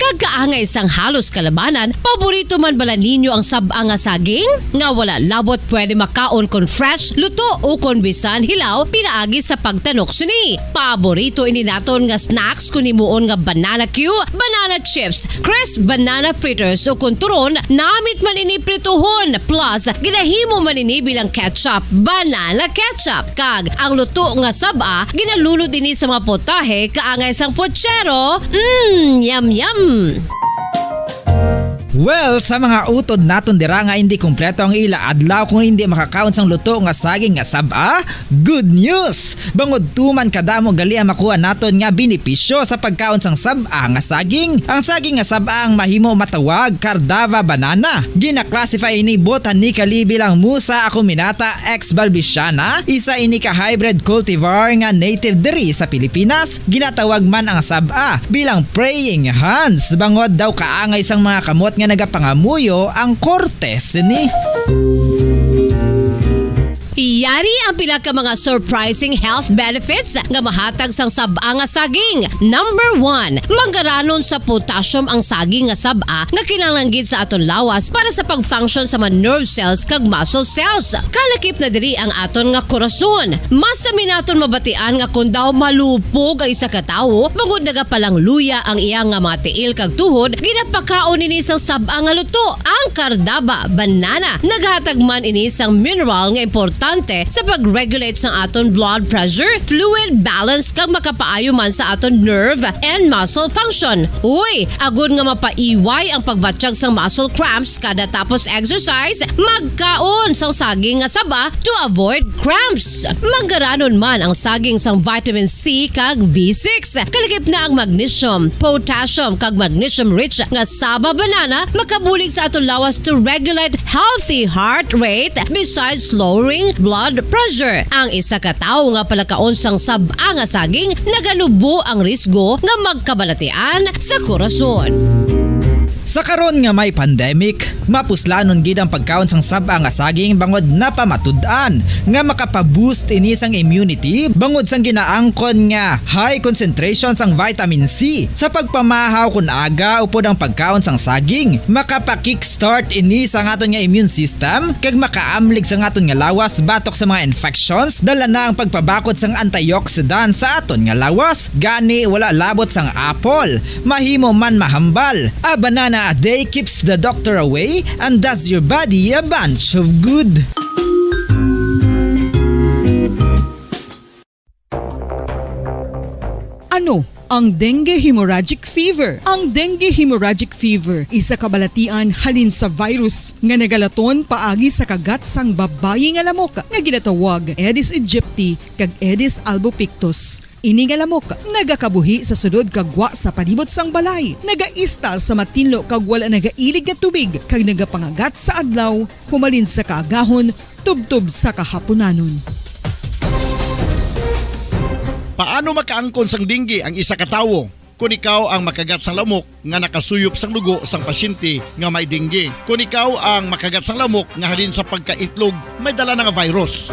Kag kaangay sang halos kalabanan, paborito man bala ninyo ang sab-a nga saging? Nga wala labot pwede makaon kon fresh, luto, o kon bisan hilaw pinaagi sa pagtanok sini. Paborito ini naton nga snacks kon himuon nga banana cue, banana chips, crisp banana fritters, o kon turon, namit man ini prituhon, plus ginahimo man ini bilang ketchup, banana ketchup, kag ang luto nga sab-a ginalunod ini sa mga putahe kaangay sang puchero. Mm, yum, yum! Well, sa mga utod naton dira nga indi kompleto ang ila adlaw kung indi makakaon sang luto nga saging nga sab-a, good news! Bangod tuman kadamo gali ang makuha naton nga benepisyo sa pagkaon sang sab-a nga saging. Ang saging nga sab-a ang mahimo matawag Cardava banana. Gina-classify ini botanically bilang Musa acuminata ex balbisiana, isa ini ka hybrid cultivar nga native diri sa Pilipinas. Ginatawag man ang sab-a bilang praying hands, bangod daw kaangay sang mga kamot nga nagapangamuyo ang korte sini. Yari ang pila ka mga surprising health benefits nga mahatag sang sab-a nga saging. Number one, manggaranon sa potassium ang saging nga sab-a nga kinahanglan gid sa aton lawas para sa pag-function sa mga nerve cells kag muscle cells. Kalakip na diri ang aton nga korason. Masami naton mabatian nga kon daw malupog ang isa ka tawo, bangod nagapalangluya ang iya nga mga tiil kag tuhod, ginapakaon ini sang sab-a nga luto. Ang Cardaba banana naghatag man ini sang mineral nga importante sa pag-regulate sang aton blood pressure, fluid balance, kag makapaayo man sa aton nerve and muscle function. Uy, agod nga mapaiway ang pagbatyag sang muscle cramps kada tapos exercise, magkaon sang saging nga saba to avoid cramps. Manggaranon man ang saging sang vitamin C kag B six. Kalakip na ang magnesium, potassium, kag magnesium-rich nga saba banana makabulig sa aton lawas to regulate healthy heart rate besides lowering blood pressure. Ang isa ka tawo nga palakaon sang sab-a nga saging naganubo ang risgo nga magkabalatian sa korason. Sa karon nga may pandemic, mapuslanon gid ang pagkaon sang sab-a nga saging bangod napamatud-an nga makapa-boost ini sang immunity bangod sang ginaangkon nga high concentration sang vitamin C. Sa pagpamahaw kon aga upod ang pagkaon sang saging, makapa-kickstart ini sa aton nga immune system kag makaamlig sa aton nga lawas batok sa mga infections. Dala na ang pagpabakod sang antioxidant sa aton nga lawas. Gani, wala labot sang apple, mahimo man mahambal. A banana a day keeps the doctor away and does your body a bunch of good. Ano ang dengue hemorrhagic fever? Ang dengue hemorrhagic fever isa ka balatian halin sa virus nga nagalaton paagi sa kagat sang babayi nga lamok nga ginatawag Aedes aegypti kag Aedes albopictus. Ini nga lamok nagakabuhi sa sulod kag gwa sa palibot sang balay, nagaistar sa matinlo kag wala nagailig nga tubig, kag nagapangagat sa adlaw humalin sa kaagahon tubtob sa kahapunanon. Paano makaangkon sang dengue ang isa ka tawo? Kon ikaw ang makagat sang lamok nga nakasuyop sang dugo sang pasyente nga may dengue, kon ikaw ang makagat sang lamok nga halin sa pagkaitlog may dala na nga virus.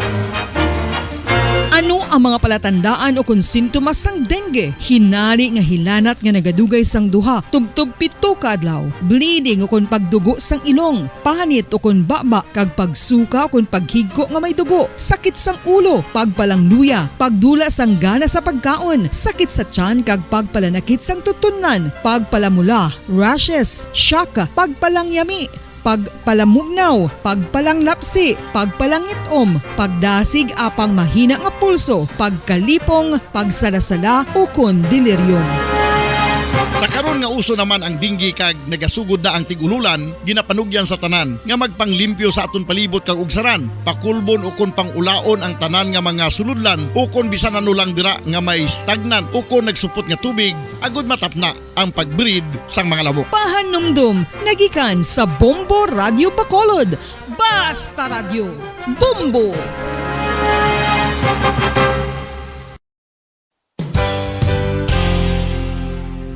Ano ang mga palatandaan o kon sintomas sang dengue? Hinari nga hilanat nga nagadugay sang duha tubtob pito ka adlaw, bleeding o kon pagdugo sang ilong, panit o kon baba, kag pagsuka o kon paghigko nga may dugo, sakit sang ulo, pagpalangluya, pagdula sang gana sa pagkaon, sakit sa tiyan kag pagpalanakit sang tutunlan, pagpalamula, rashes, shock, pagpalangyami, pagpalamugnaw, pagpalanglapsi, pagpalangit-om, pagdasig apang mahina nga pulso, pagkalipong, pagsalasala, ukon delirium. Sa karon, Nga uso naman ang dengue kag nagasugod na ang tig-ululan, ginapanugyan sa tanan nga magpanglimpyo sa aton palibot kag ugsaran, pakulbon ukon pangulaon ang tanan nga mga sulodlan ukon bisan ano lang dira nga may stagnant ukon nagsupot nga tubig, agud matapna ang pag-breed sang mga lamok. Pahanumdom nagikan sa Bombo Radio Bacolod. Basta Radio, Bombo!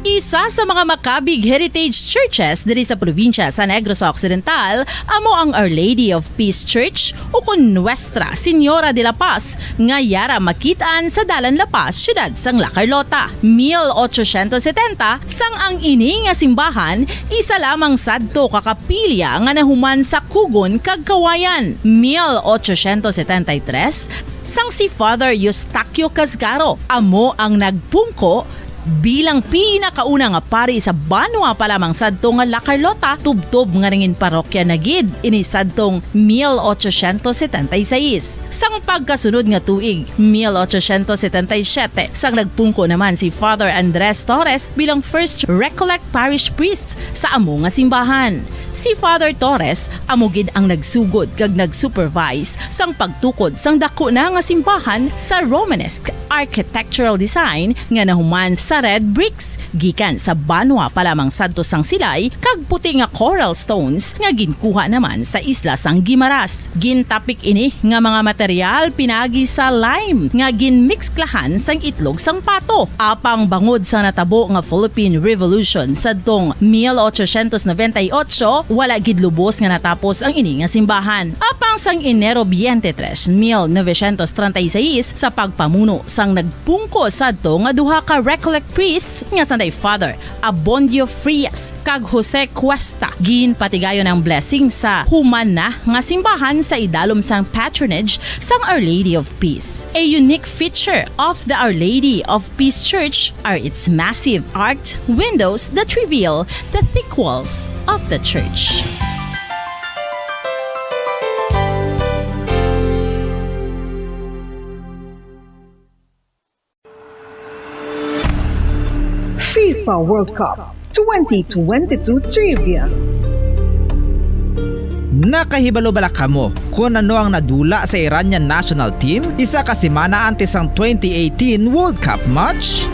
Isa sa mga makabig heritage churches diri sa probinsya sa Negros Occidental amo ang Our Lady of Peace Church, ukon Nuestra Señora de la Paz, nga yara makit-an sa Dalan La Paz, siyudad sang La Carlota. Mil ochocientos setenta, sang ang ini nga simbahan isa lamang sadto ka kapilya nga nahuman sa kugon kag kawayan. Mil ochocientos setenta y tres, sang si Father Eustaquio Casgaro amo ang nagpungko bilang pinakauna nga pari sa banwa pa lamang sadto nga La Carlota, tubtob nga nangin parokya na gid ini sadtong mil ochocientos setenta y seis. Sang pagkasunod nga tuig, mil ochocientos setenta y siete, sang nagpungko naman si Father Andres Torres bilang First Recollect Parish Priest sa amo nga simbahan. Si Father Torres amo gid ang nagsugod kag nag-supervise sang pagtukod sang daku na nga simbahan sa Romanesque architectural design nga nahuman sa red bricks gikan sa banwa pa lamang sadto sang Silay kag puti nga coral stones nga ginkuha naman sa isla sang Guimaras. Gintapik ini nga mga material pinagi sa lime nga ginmiksklahan sang itlog sang pato. Apang bangod sa natabo nga Philippine Revolution sadtong mil ochocientos noventa y ocho, wala gid lubos nga natapos ang ini nga simbahan. Apang sang Enero twenty-three, mil novecientos treinta y seis, sa pagpamuno sang nagpungko sadto nga duha ka Recollect priests nga sanday Father Abondio Frias kag Jose Cuesta, ginpatigayon ang blessing sa human na nga simbahan sa idalom sang patronage sang Our Lady of Peace. A unique feature of the Our Lady of Peace Church are its massive arched windows that reveal the thick walls of the church. FIFA World Cup twenty twenty-two Trivia. Nakahibalo bala kamo kon ano ang nadula sa Iranian national team isa ka semana antes sang twenty eighteen World Cup match?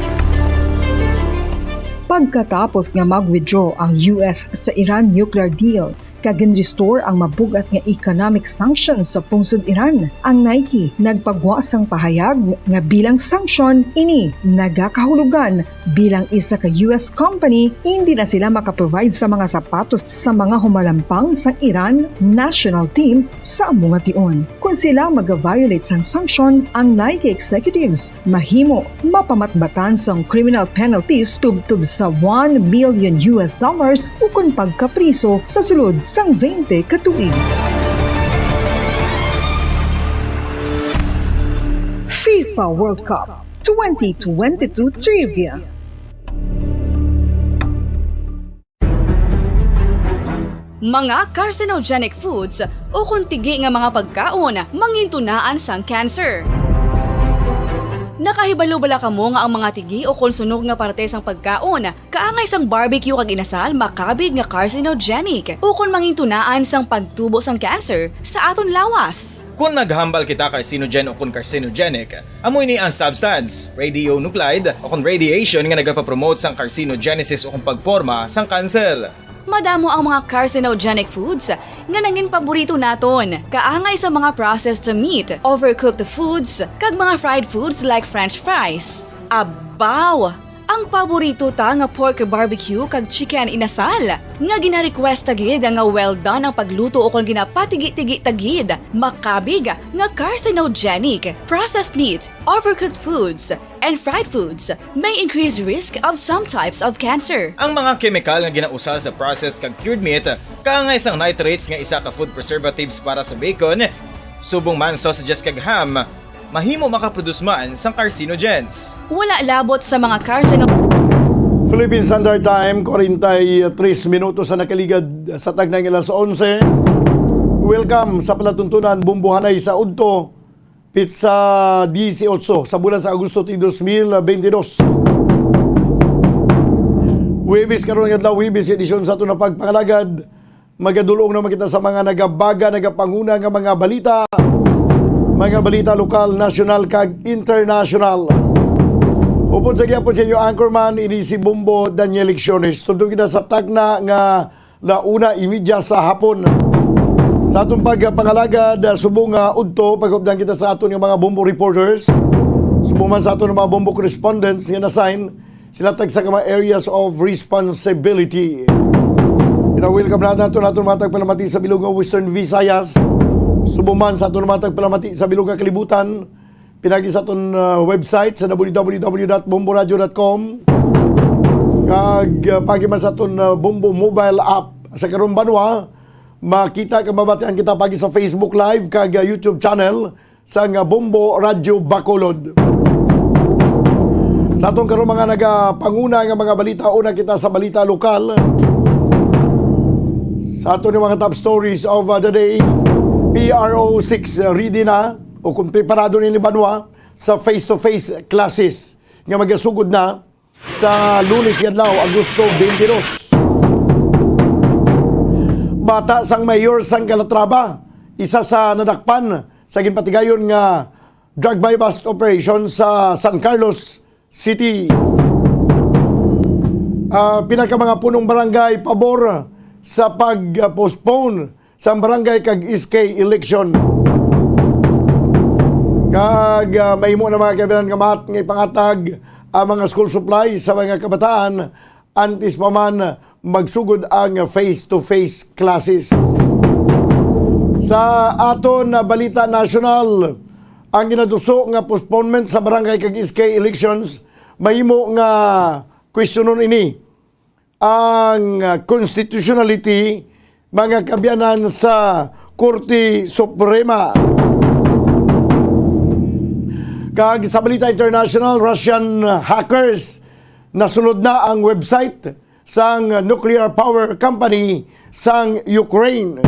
Pagkatapos nga mag-withdraw ang U S sa Iran nuclear deal, kag gin-restore ang mabug-at nga economic sanctions sa pungsod Iran. Ang Nike nagpagwa sang pahayag nga bilang sanction ini nagakahulugan bilang isa ka U S company, hindi na sila makaprovide sa mga sapatos sa mga humalampang sang Iran national team sa amo nga tion. Kon sila maga-violate sang sanction, ang Nike executives mahimo mapamatbatan sang criminal penalties tubtob sa one million U S dollars ukon pagkapriso sa sulod sang twenty ka tuig. FIFA World Cup twenty twenty-two Trivia. Mga carcinogenic foods ukon tigi nga mga pagkaon mangintunaan sang cancer. Nakahibalo bala kamo nga ang mga tigi ukon sunog nga parte sang pagkaon, kaangay sang barbecue kag inasal, makabig nga carcinogenic ukon mangintunaan sang pagtubo sang cancer sa aton lawas? Kon naghambal kita carcinogen ukon carcinogenic, amo ini ang substance, radionuclide, ukon radiation nga nagapapromote sang carcinogenesis ukon pagporma sang kanser. Madamo ang mga carcinogenic foods nga nangin paborito naton, kaangay sa mga processed meat, overcooked foods, kag mga fried foods like French fries. Abaw! Ang paborito ta nga pork barbecue kag chicken inasal, nga gina-request ta gid nga well done ang pagluto ukon ginapatigi-tigi ta gid, makabig nga carcinogenic. Processed meat, overcooked foods, and fried foods may increase risk of some types of cancer. Ang mga kemikal nga ginausa sa processed kag cured meat, kaangay sang nitrates nga isa ka food preservatives para sa bacon, subong man sausages kag ham, mahimo makaproduce man sang carcinogens. Wala labot sa mga carcino- Philippine Standard Time, forty-three minutos ang nakaligad sa tagnay nga alas onse. Welcome sa palatuntunan, Bombohanay sa Udto, pitsa dieciocho sa bulan sa Agosto ti dos mil bentidós. Huwebes karon nga adlaw, Huwebes edisyon sa aton nga pagpangalagad. Magadulong naman kita sa mga nagabaga, nagapanguna nga mga balita. Mga balita lokal, nasyonal, kag internasyonal. Upod sa gihapon sa inyo anchorman, ini si Bombo Daniel Lecciones. Tubtob kita sa takna nga la una y media sa hapon. Sa aton pagpangalagad, ah, subong nga udto, pagupdan kita sa aton nga mga Bombo reporters. Subong man sa aton nga mga Bombo correspondents nga na-assign, sila tagsa ka mga areas of responsibility. Pinawil ka nato naton mga tagpalamati sa bilog nga Western Visayas. Subong man sa aton mga tagpalamati sa bilog nga kalibutan, pinagi sa aton, ah, website sa w w w dot bomboradio dot com. Kag, ah, pagi man sa aton, ah, Bombo mobile app. Sa karong banwa, makita kag mabatian kita pagi sa Facebook Live kag, ah, YouTube channel sang Bombo Radyo Bacolod. Sa atong karong mga nagapanguna nga mga balita, una kita sa balita lokal. Sa aton mga top stories of, uh, the day, P R O six ready na o kung preparado ni banwa sa face-to-face classes nga magasugod na sa Lunes nga adlaw, Agosto twenty-two. Bata sang mayor sang Calatrava, isa sa nadakpan sa ginpatigayon nga drug buy-bust operation sa San Carlos City. Ah, pila ka mga punong barangay pabor sa pag-postpone sa barangay kag S K election. Kag, ah, mahimo na mga kaibigan nga mat-, nga ipangatag ang mga school supplies sa mga kabataan antes pa man magsugod ang face-to-face classes. Sa aton na balita nasyonal, ang ginaduso nga postponement sa barangay kag S K elections mahimo nga questionon ini ang, ah, constitutionality, mga kaabyanan sa Korte Suprema. Kag sa balita international, Russian hackers nasulod na ang website sang nuclear power company sang Ukraine.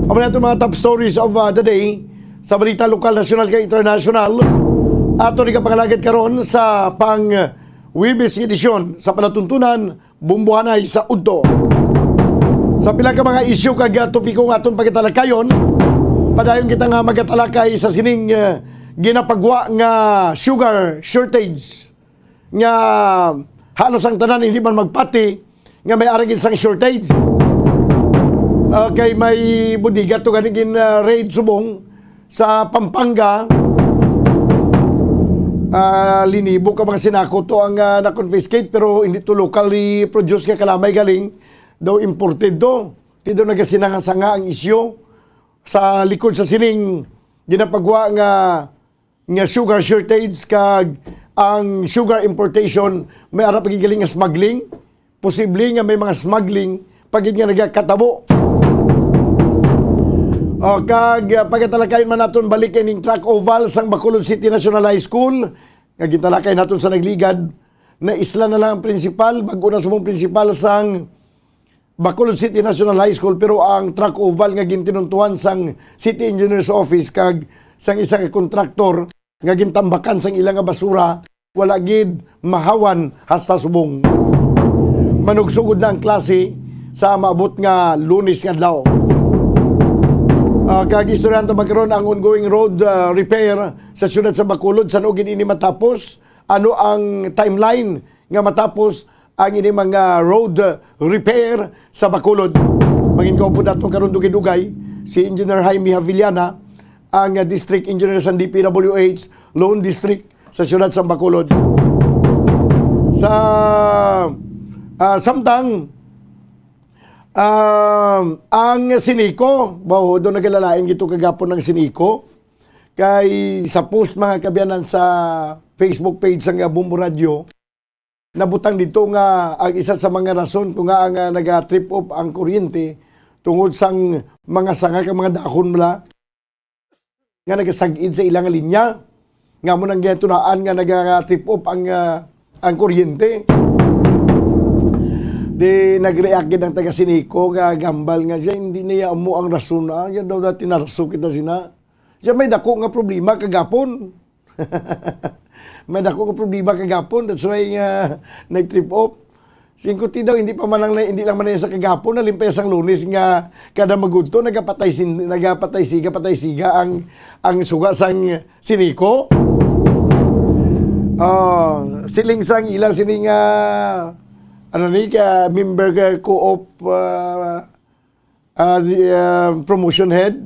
Amo na itong mga top stories of, uh, the day sa balita lokal, nasyonal, kag internasyonal. Ato ni kapangalagad karon sa pang Huwebes edisyon sa palatuntunan, Bombohanay sa Udto. Sa pila ka mga isyu kag, ah, topiko nga aton pagatalakayon, padayon kita nga magatalakay sa sining, ah, ginapagwa nga sugar shortage nga halos ang tanan hindi man magpati nga may ara gid sang shortage. Ah, kay may bodega to gani gin, ah, raid subong sa Pampanga. Ah, linibo ka mga sinako to ang, ah, na-confiscate, pero hindi to locally produced nga kalamay galing. Daw imported to. Di daw nagasinanga-sanga ang isyu. Sa likod sa sining ginapagwa nga, nga sugar shortage kag ang sugar importation may ara pa gid galing nga smuggling. Posible nga may mga smuggling pa gid nga nagakatabo. O, kag, ah, pagatalakayon man naton balik ining track oval sang Bacolod City National High School, nga gintalakay naton sa nagligad, naisla na lang ang principal, bag-o na subong principal sang Bacolod City National High School, pero ang track oval nga gintinuntuhan sang City Engineer's Office kag sang isa ka kontraktor nga gintambakan sang ila nga basura, wala gid mahawan hasta subong. Manugsugod na ang klase sa maabot nga Lunes nga adlaw. Ah, kag istoryahan ta magkaron ang ongoing road, ah, repair sa siyudad sa Bacolod. San-o gid ini matapos? Ano ang timeline nga matapos ang ini mga road repair sa Bacolod? Mangin kaupod naton karon dugay-dugay si Engineer Jaime Javillana, ang District Engineer sa D P W H Lone District sa siyudad sa Bacolod. Sa, ah, samtang, ah, ang Sinico, bawo do nagalalain gito kagapon ng Sinico, kay sa post, mga kaabyanan, sa Facebook page sang Bombo Radio, nabutang dito nga ang isa sa mga rason kung nga nga naga-trip off ang kuryente tungod sang mga sanga kag mga dahon bala nga nagasag-id sa ilang linya. Nga mo nang gitunaan nga naga-trip off ang, ah, ang kuryente. Di nag-react gid ang taga Sinico nga gambal nga siya, hindi niya amo ang rason, ah. Yan daw na tinarso kita sina. Siya may dako nga problema kagapon. May dako nga problema kagapon. That's why nga nag-trip off. Singko T daw, hindi pa man lang, hindi lang man sa kagapon, nalimpay sang Lunes nga kada magudto, nagapatay sin-, nagapatay siga, patay siga ang, ang suga sang Sinico. Oh, siling sang ila sining, ah, ano ni, ka member ka co-op, ah, ah, di, ah, promotion head,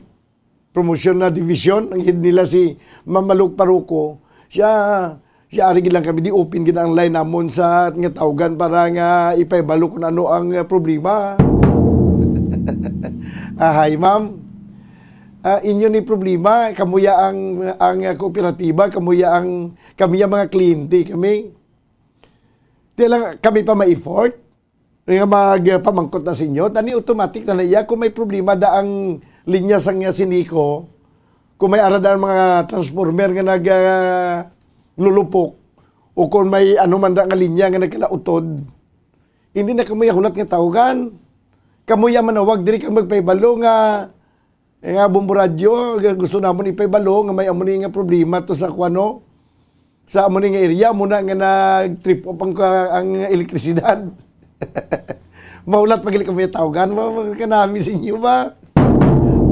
promotion na division, ang head nila si Ma'am Maluk Paruco. Siya, siya ari gid lang kami, di open gid ang line namon sa nga tawgan para nga ipahibalo kung ano ang, ah, problema. Ah, hi, ma'am. Ah, inyo ni problema, kamuya ang, ang, ah, kooperatiba, kamuya ang, kami ang mga kliyente, kami. Di lang kami pa ma-effort nga magpamangkot na sa inyo. Tani automatic na na iya. Kung may problema da ang linya sang Sinico, kung may ara da ang mga transformer nga nag, ah, lulupok, o kung may ano man da nga linya nga nagkalautod, hindi na kamo ya hulat nga tawgan. Kamo ya manawag diri kag magpahibalo nga, eh, nga Bombo Radyo, nga gusto namon ipahibalo nga may amo ni nga problema to sa kuwano, sa amo ni nga area, muna nga nag-trip off ang, ang elektrisidad. Mahulat pa gid kamo ya tawgan, ma-, ma-, kanami sa inyo ba?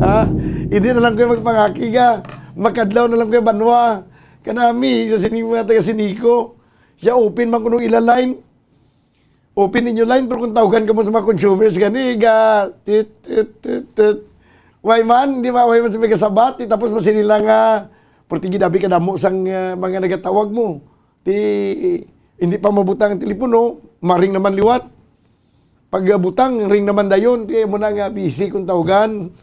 Ha? Hindi na lang kayo magpangaki ka. Makadlaw na lang kayo banwa. Kanami, sa sining mga taga Sinico. Siya open man kuno ila line. Open ninyo line, pero kung tawgan kamo sa mga consumers gani, ga, tit, tit, tit, tit. Why man, di ba? Why man sa mga sabat, eh, tapos masini lang nga, perti gid abi kadamo sang, ah, mga nagatawag mo. Ti, hindi pa mabutang ang telepono, maring naman liwat. Pag, ah, butang, ring naman dayon, ti, mo na nga busy kung tawgan.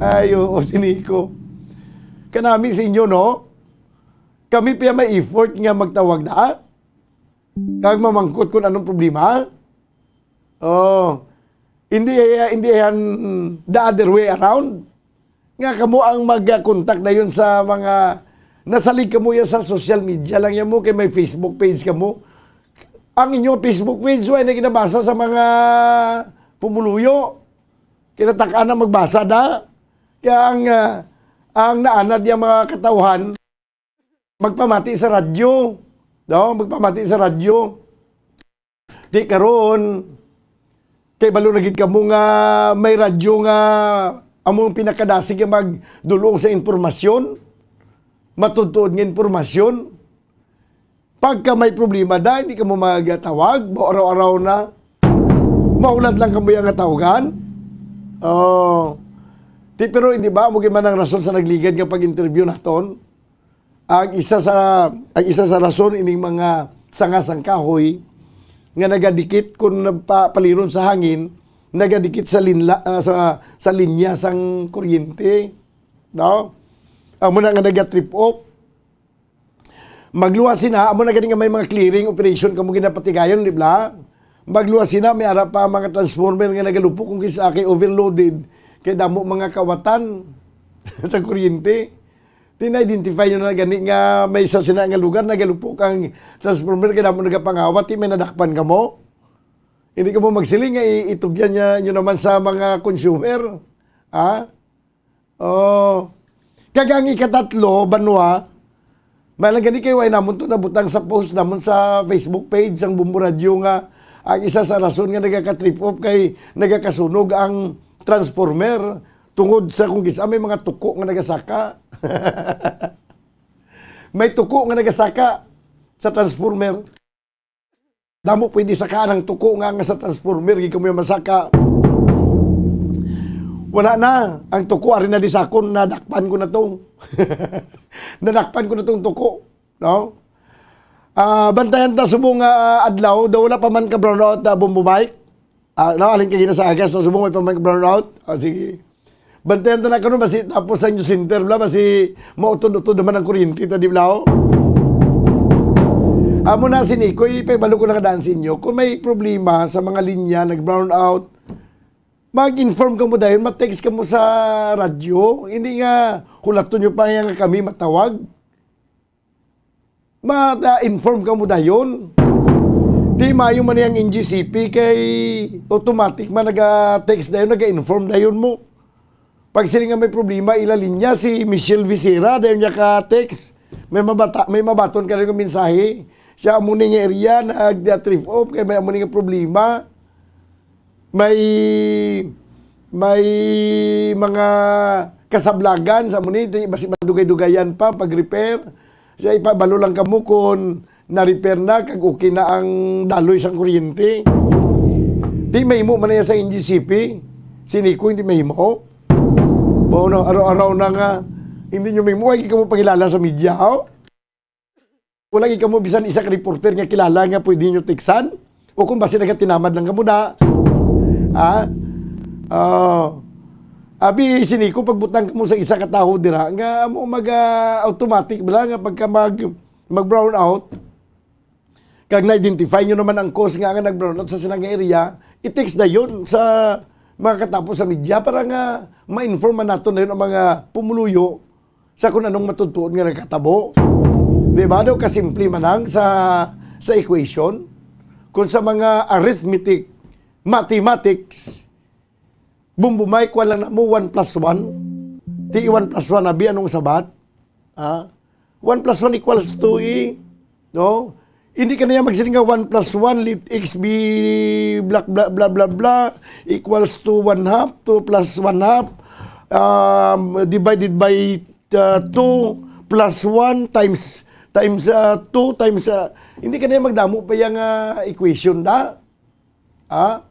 Ay, oo, Sinico. Kanami sa inyo, no? Kami pa may effort nga magtawag na, ah? Kag mamangkot kung anong problema? Oh, hindi, hindi yan the other way around. Nga kamo ang mag-contact dayon sa mga, nasalig kamo yan sa social media lang yan mo, kay may Facebook page kamo. Ang inyong Facebook page, way na ginabasa sa mga pumuluyo. Kinatakaan na magbasa na. Kaya ang, ah, ang naanad yung mga katawhan, magpamati sa radyo. No? Magpamati sa radyo. Di karon, kay balo na gid kamo nga may radyo nga among pinakadasig nga magdulong sa impormasyon, matudtuod nga impormasyon. Pagka may problema da, hindi kamo magatawag, mo araw-araw na. Maulad lang kamo yang nga tawagan. Oh. Di, pero hindi ba, mo man ang rason sa nagligad nga pag-interview naton? Ang isa sa, ang isa sa rason ining mga sanga sang kahoy nga nagadikit kun nagpapaliron sa hangin, nagadikit sa linla-, ah, sa, sa linya sang kuryente, no? Amo na nga naga-trip off. Magluwas sina, amo na gani nga may mga clearing operation kamo ginapatigayon, di ba? Magluwas sina, may ara pa mga transformer nga nagalupok kung kisa kay overloaded, kay damo mga kawatan sa kuryente. Ti na-identify nyo na gani nga may isa sina nga lugar nagalupok ang transformer kay damo nagapangawat, ti may nadakpan kamo? Hindi kamo magsiling nga i-, itugyan niya nyo naman sa mga consumer. Ha? Oh. Kag ang ikatatlo, banwa, may lang gani kay way namon to nabutang sa post namon sa Facebook page sang Bombo Radyo nga ang isa sa rason nga nagaka-trip off kay nagakasunog ang transformer tungod sa kung gisa may mga tuko nga nagasaka. May tuko nga nagasaka sa transformer. Damo pwede sakaan ang tuko nga, nga sa transformer, gid kamo masaka. Wala na. Ang tuko, ari na di sakon, nadakpan ko na to. Nadakpan ko na tong tuko. No? Ah, bantayan ta subong nga, ah, adlaw, daw wala pa man ka brownout na Bombo Mike. Ah, no, alin ka gina sa agas, sa subong may pa man ka brownout. Ah, sige. Bantayan ta na karon, basi tapos sa inyo center, bla, basi mautod-utod naman ang kuryente, ta, di bla, oh? Amo na, Sinico, ipabalo ko lang daan sa inyo. Kung may problema sa mga linya, nag-brownout, mag-inform kamo dayon, ma-text kamo sa radyo. Hindi nga hulaton nyo pa nga kami matawag. Ma-inform kamo dayon. Di maayo man ang N G C P kay automatic man naga-text dayon, naga-inform dayon mo. Pag sila nga may problema, ila linya, si Michelle Visera, dayon niya ka-text. May mabata-, may mabaton ka rin nga mensahe. Siya amo ni nga area nag-thrift off kay may amo ni nga problema. May, may mga kasablagan sa amo ni, di basi madugay-dugayan pa pag-repair. Siya ipabalo lang kamo kung na-repair na kag okay na ang daloy sang kuryente. Di mahimo man na sa N G C P. Sini ko hindi mahimo. Mao na, araw-araw na nga, hindi nyo mahimo. Ay, kamo pangilala sa media, oh. Wala gid kamo bisan isa ka reporter nga kilala nga pwede nyo tiksan? O kung basi nagatinamad lang kamo na? Ha? Ah, abi, sini ko pagbutang kamo sa isa ka tawo dira nga amo mag, ah, automatic bala nga pagka mag, mag-brown out, kag na-identify nyo naman ang cause nga, nga nag-brown out sa silang area, i-text dayon sa mga katapo sa media para nga ma-inform man naton dayon ang mga pumuluyo sa kung anong matutuon nga nagkatabo. Di ba? Daw kasimple man lang sa, sa equation. Kung sa mga arithmetic, mathematics, bumbumay, kuha lang na mo one plus one. Ti one plus one, abi, anong sabat? Ah, one plus one equals two, eh. No? Hindi ka na yan magsiling nga one plus one, let x be blah, blah, blah, blah, blah, equals to one half, two plus one half, um, divided by, uh, two plus one times, times, uh, two times, uh, hindi ka na yan magdamo pa yung, uh, equation na. Ha?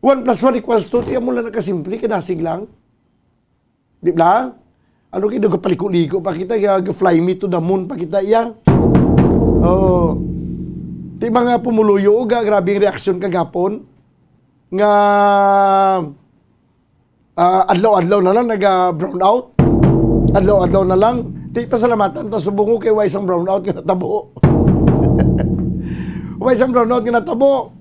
One plus one equals two, tiyan mo lang nakasimple, kadasig lang. Di ba? Ano kayo, nagpaliko-liko pa kita, ga-, ga-fly me to the moon pa kita, iya. Oh. Ti mga pumuluyo, ga, grabe ang reaksyon kagapon. Nga, ah, adlaw-adlaw na lang, naga-brown out. Adlaw-adlaw na lang. Ti pasalamatan ta subong ko kay way sang brown out nga natabo. Way sang brown out nga natabo.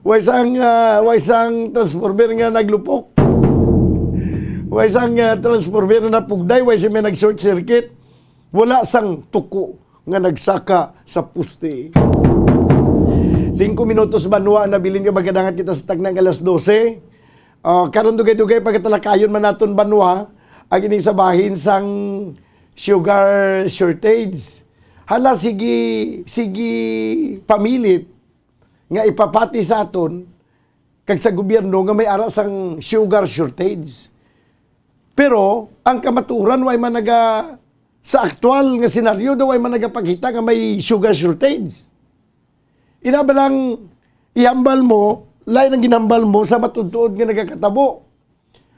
Way sang, ah, way sang transformer nga naglupok. Way sang, ah, transformer na napugday, way sang may nag-short circuit. Wala sang tuko nga nagsaka sa poste. Singko minutos, banwa, nabilin nga magadangat kita sa taknang alas dose. Ah, karon dugay-dugay pagatalakayon man naton, banwa, ang ining sa bahin sang sugar shortage. Hala, sige, sige, pamilit nga ipapati sa aton kag sa gobyerno nga may ara sang sugar shortage. Pero ang kamatuoran, way man naga, sa aktual nga senaryo daw, way man nagapakita nga may sugar shortage. Ina ba lang ihambal mo, lain ang ginhambal mo sa matuod-tuod nga nagakatabo.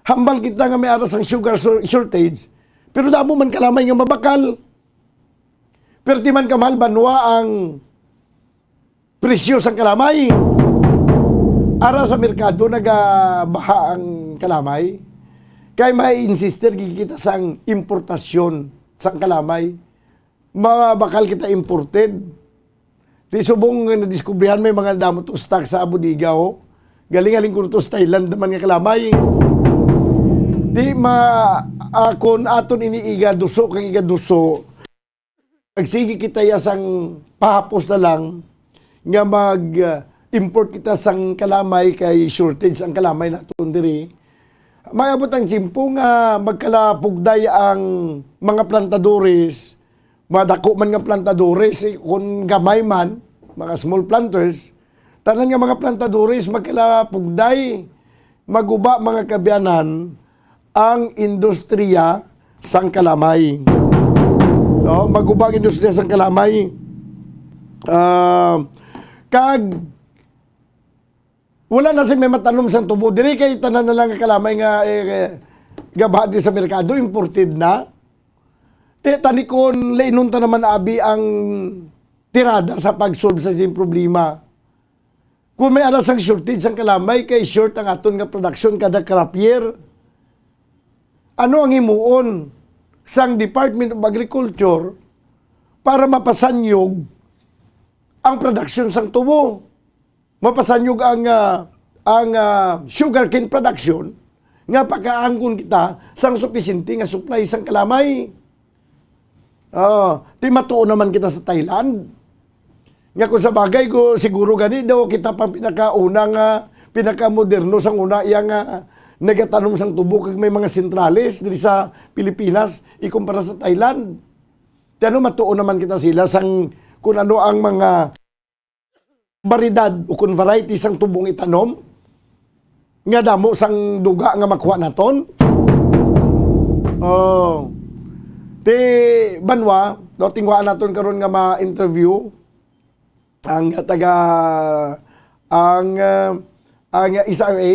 Hambal kita nga may ara sang sugar shor-, shortage, pero damo man kalamay nga mabakal. Perti man kamahal, banwa, ang presyo sang kalamay. Ara sa merkado nagabaha ang kalamay. Kay ma-insistir gid kita sang importasyon sang kalamay. Mabakal kita imported. Di subong nga nadiskubrihan may mga damo to stock sa bodega, oh. Galing-galing ko to sa Thailand naman nga kalamay. Di ma-, ah, kun aton ini igaduso kag igaduso, magsige kita ya sang pahapos na lang nga mag, ah, import kita sang kalamay kay shortage ang kalamay naton diri. May abot ang tiyempo nga magkalapugday ang mga plantadores, madako man nga plantadores, eh, kun gamay man, mga small planters, tanan nga mga plantadores magkalapugday, maguba, mga kaabyanan, ang industriya sang kalamay. No? Maguba ang industriya sang kalamay. Ah, kag wala na sing may matanom sang tubo. Diri kay tanan na lang nga kalamay nga, eh, eh, gabaha di sa merkado, imported na. Ti, tanikon, lainon ta naman abi ang tirada sa pag-solve sa sing problema. Kung may ara sang shortage sang kalamay, kay short ang aton nga production kada crop year, ano ang himuon sang Department of Agriculture para mapasanyog ang production sang tubo? Mapasanyog ang, ah, ang, ah, sugarcane production nga pakaangkon kita sang supisyente nga supply sang kalamay. Ah, ti matuo naman kita sa Thailand. Nga kung sa bagay ko, siguro gani daw kita pang pinakauna nga, pinakamoderno sang una iya nga nagatanom sang tubo kag may mga sentrales diri sa Pilipinas ikumpara sa Thailand. Ti ano, matuo naman kita sila sang kung ano ang mga baridad o kung variety sang tubong itanom nga damo sang duga nga makuha naton. Oh. Ti Banwa, no, tinguhaan naton karon nga ma-interview ang taga, ang, ah, ang S R A,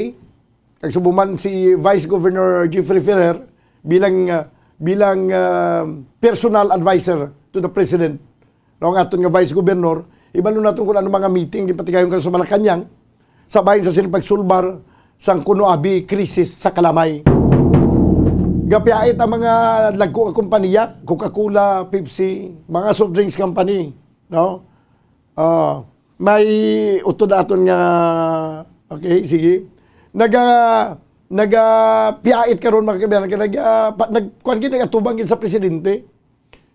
kag subong man si Vice Governor Jeffrey Ferrer bilang, ah, bilang, ah, personal advisor to the President. No, ang aton nga Vice Governor, ibalo naton kung ano mga meeting gipatigayon karon sa Malacañang, sa bahin sa sining pagsulbar sang kuno abi krisis sa kalamay. Gapiyait ang mga dagko nga kompanya, Coca-Cola, Pepsi, mga soft drinks company, no? Ah, may utod aton nga, okay, sige. Naga, nagapiyait karon, mga kaibigan, naga, naga, pa, nag, kuwan gid, nagatubang gid sa presidente.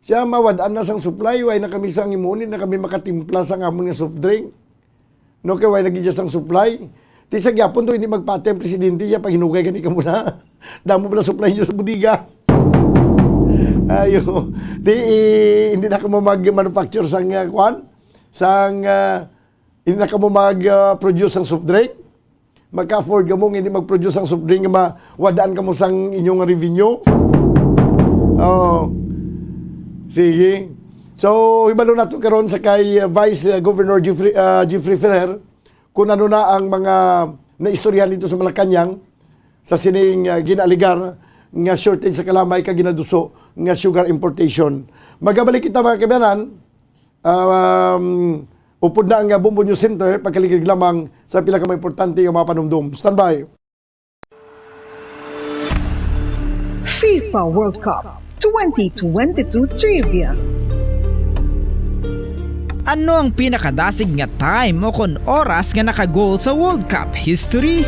Siya, mawad-an na sang supply, way na kami sang imuni, na kami makatimpla sang amon nga soft drink. No, kay way na gid siya sang supply. Ti sa gyapon to, hindi magpati ang presidente niya pag hinugay gani ka muna. Damo pala supply niyo sa bodega. Ayo. Di, eh, hindi na kamo mag-manufacture sang, ah, kwan? Sang, ah, hindi na kamo mag, ah, produce sang soft drink? Magka-afford kamo nga hindi mag-produce sang soft drink nga mawadaan kamo sang inyong revenue? Oh. Sige. So, hibalo nato karon sa kay, ah, Vice, ah, Governor Jeffrey, ah, Jeffrey Ferrer kung ano na ang mga naistoryahan dito sa Malacañang sa sining, ah, ginaaligar nga shortage sa kalamay kag ginaduso nga sugar importation. Magabalik kita, mga kabayanan. Um, upod na ang, ah, Bombo News Center, pagkaligid lamang sa pila ka mga importante nga mga panumdom. Standby. FIFA World Cup twenty twenty-two Trivia. Ano ang pinakadasig nga time o kon oras nga naka-goal sa World Cup history?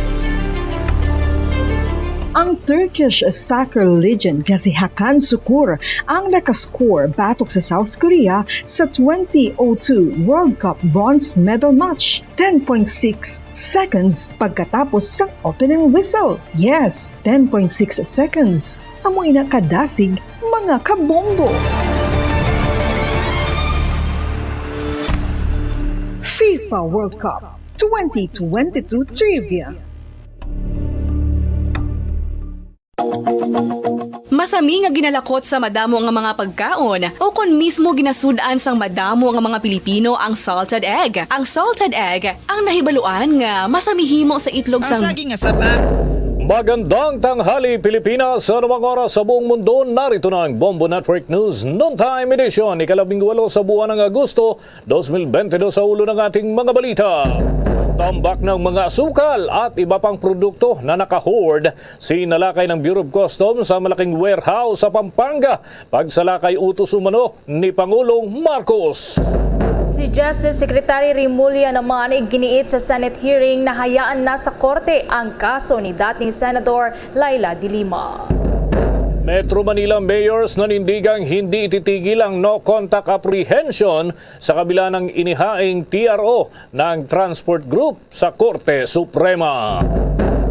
Ang Turkish soccer legend nga si Hakan Sukur ang nakascore batok sa South Korea sa twenty oh two World Cup bronze medal match. Ten point six seconds pagkatapos sang opening whistle. Yes, ten point six seconds. Amo ina kadasig, mga kabombo. FIFA World Cup twenty twenty-two Trivia. Masami nga ginalakot sa madamo nga mga pagkaon, o kon mismo ginasud-an sang madamo nga mga Pilipino ang salted egg. Ang salted egg ang nahibaluan nga masami himo sa itlog Ang sang saging nga saba. Magandang tanghali, Pilipinas. Sa anumang oras sa buong mundo, narito na ang Bombo Network News Noontime Edition, ikalabing walo sa buwan ng Agosto, dos mil bente dos, sa ulo ng ating mga balita. Tambak ng mga asukal at iba pang produkto na naka-hoard, sinalakay ng Bureau of Customs sa malaking warehouse sa Pampanga. Pagsalakay utos umano ni Pangulong Marcos. Si Justice Secretary Remulla naman iginiit sa Senate hearing na hayaan na sa korte ang kaso ni dating Senador Leila de Lima. Metro Manila mayors nanindigang hindi ititigil ang no-contact apprehension sa kabila ng inihaing T R O ng Transport Group sa Korte Suprema.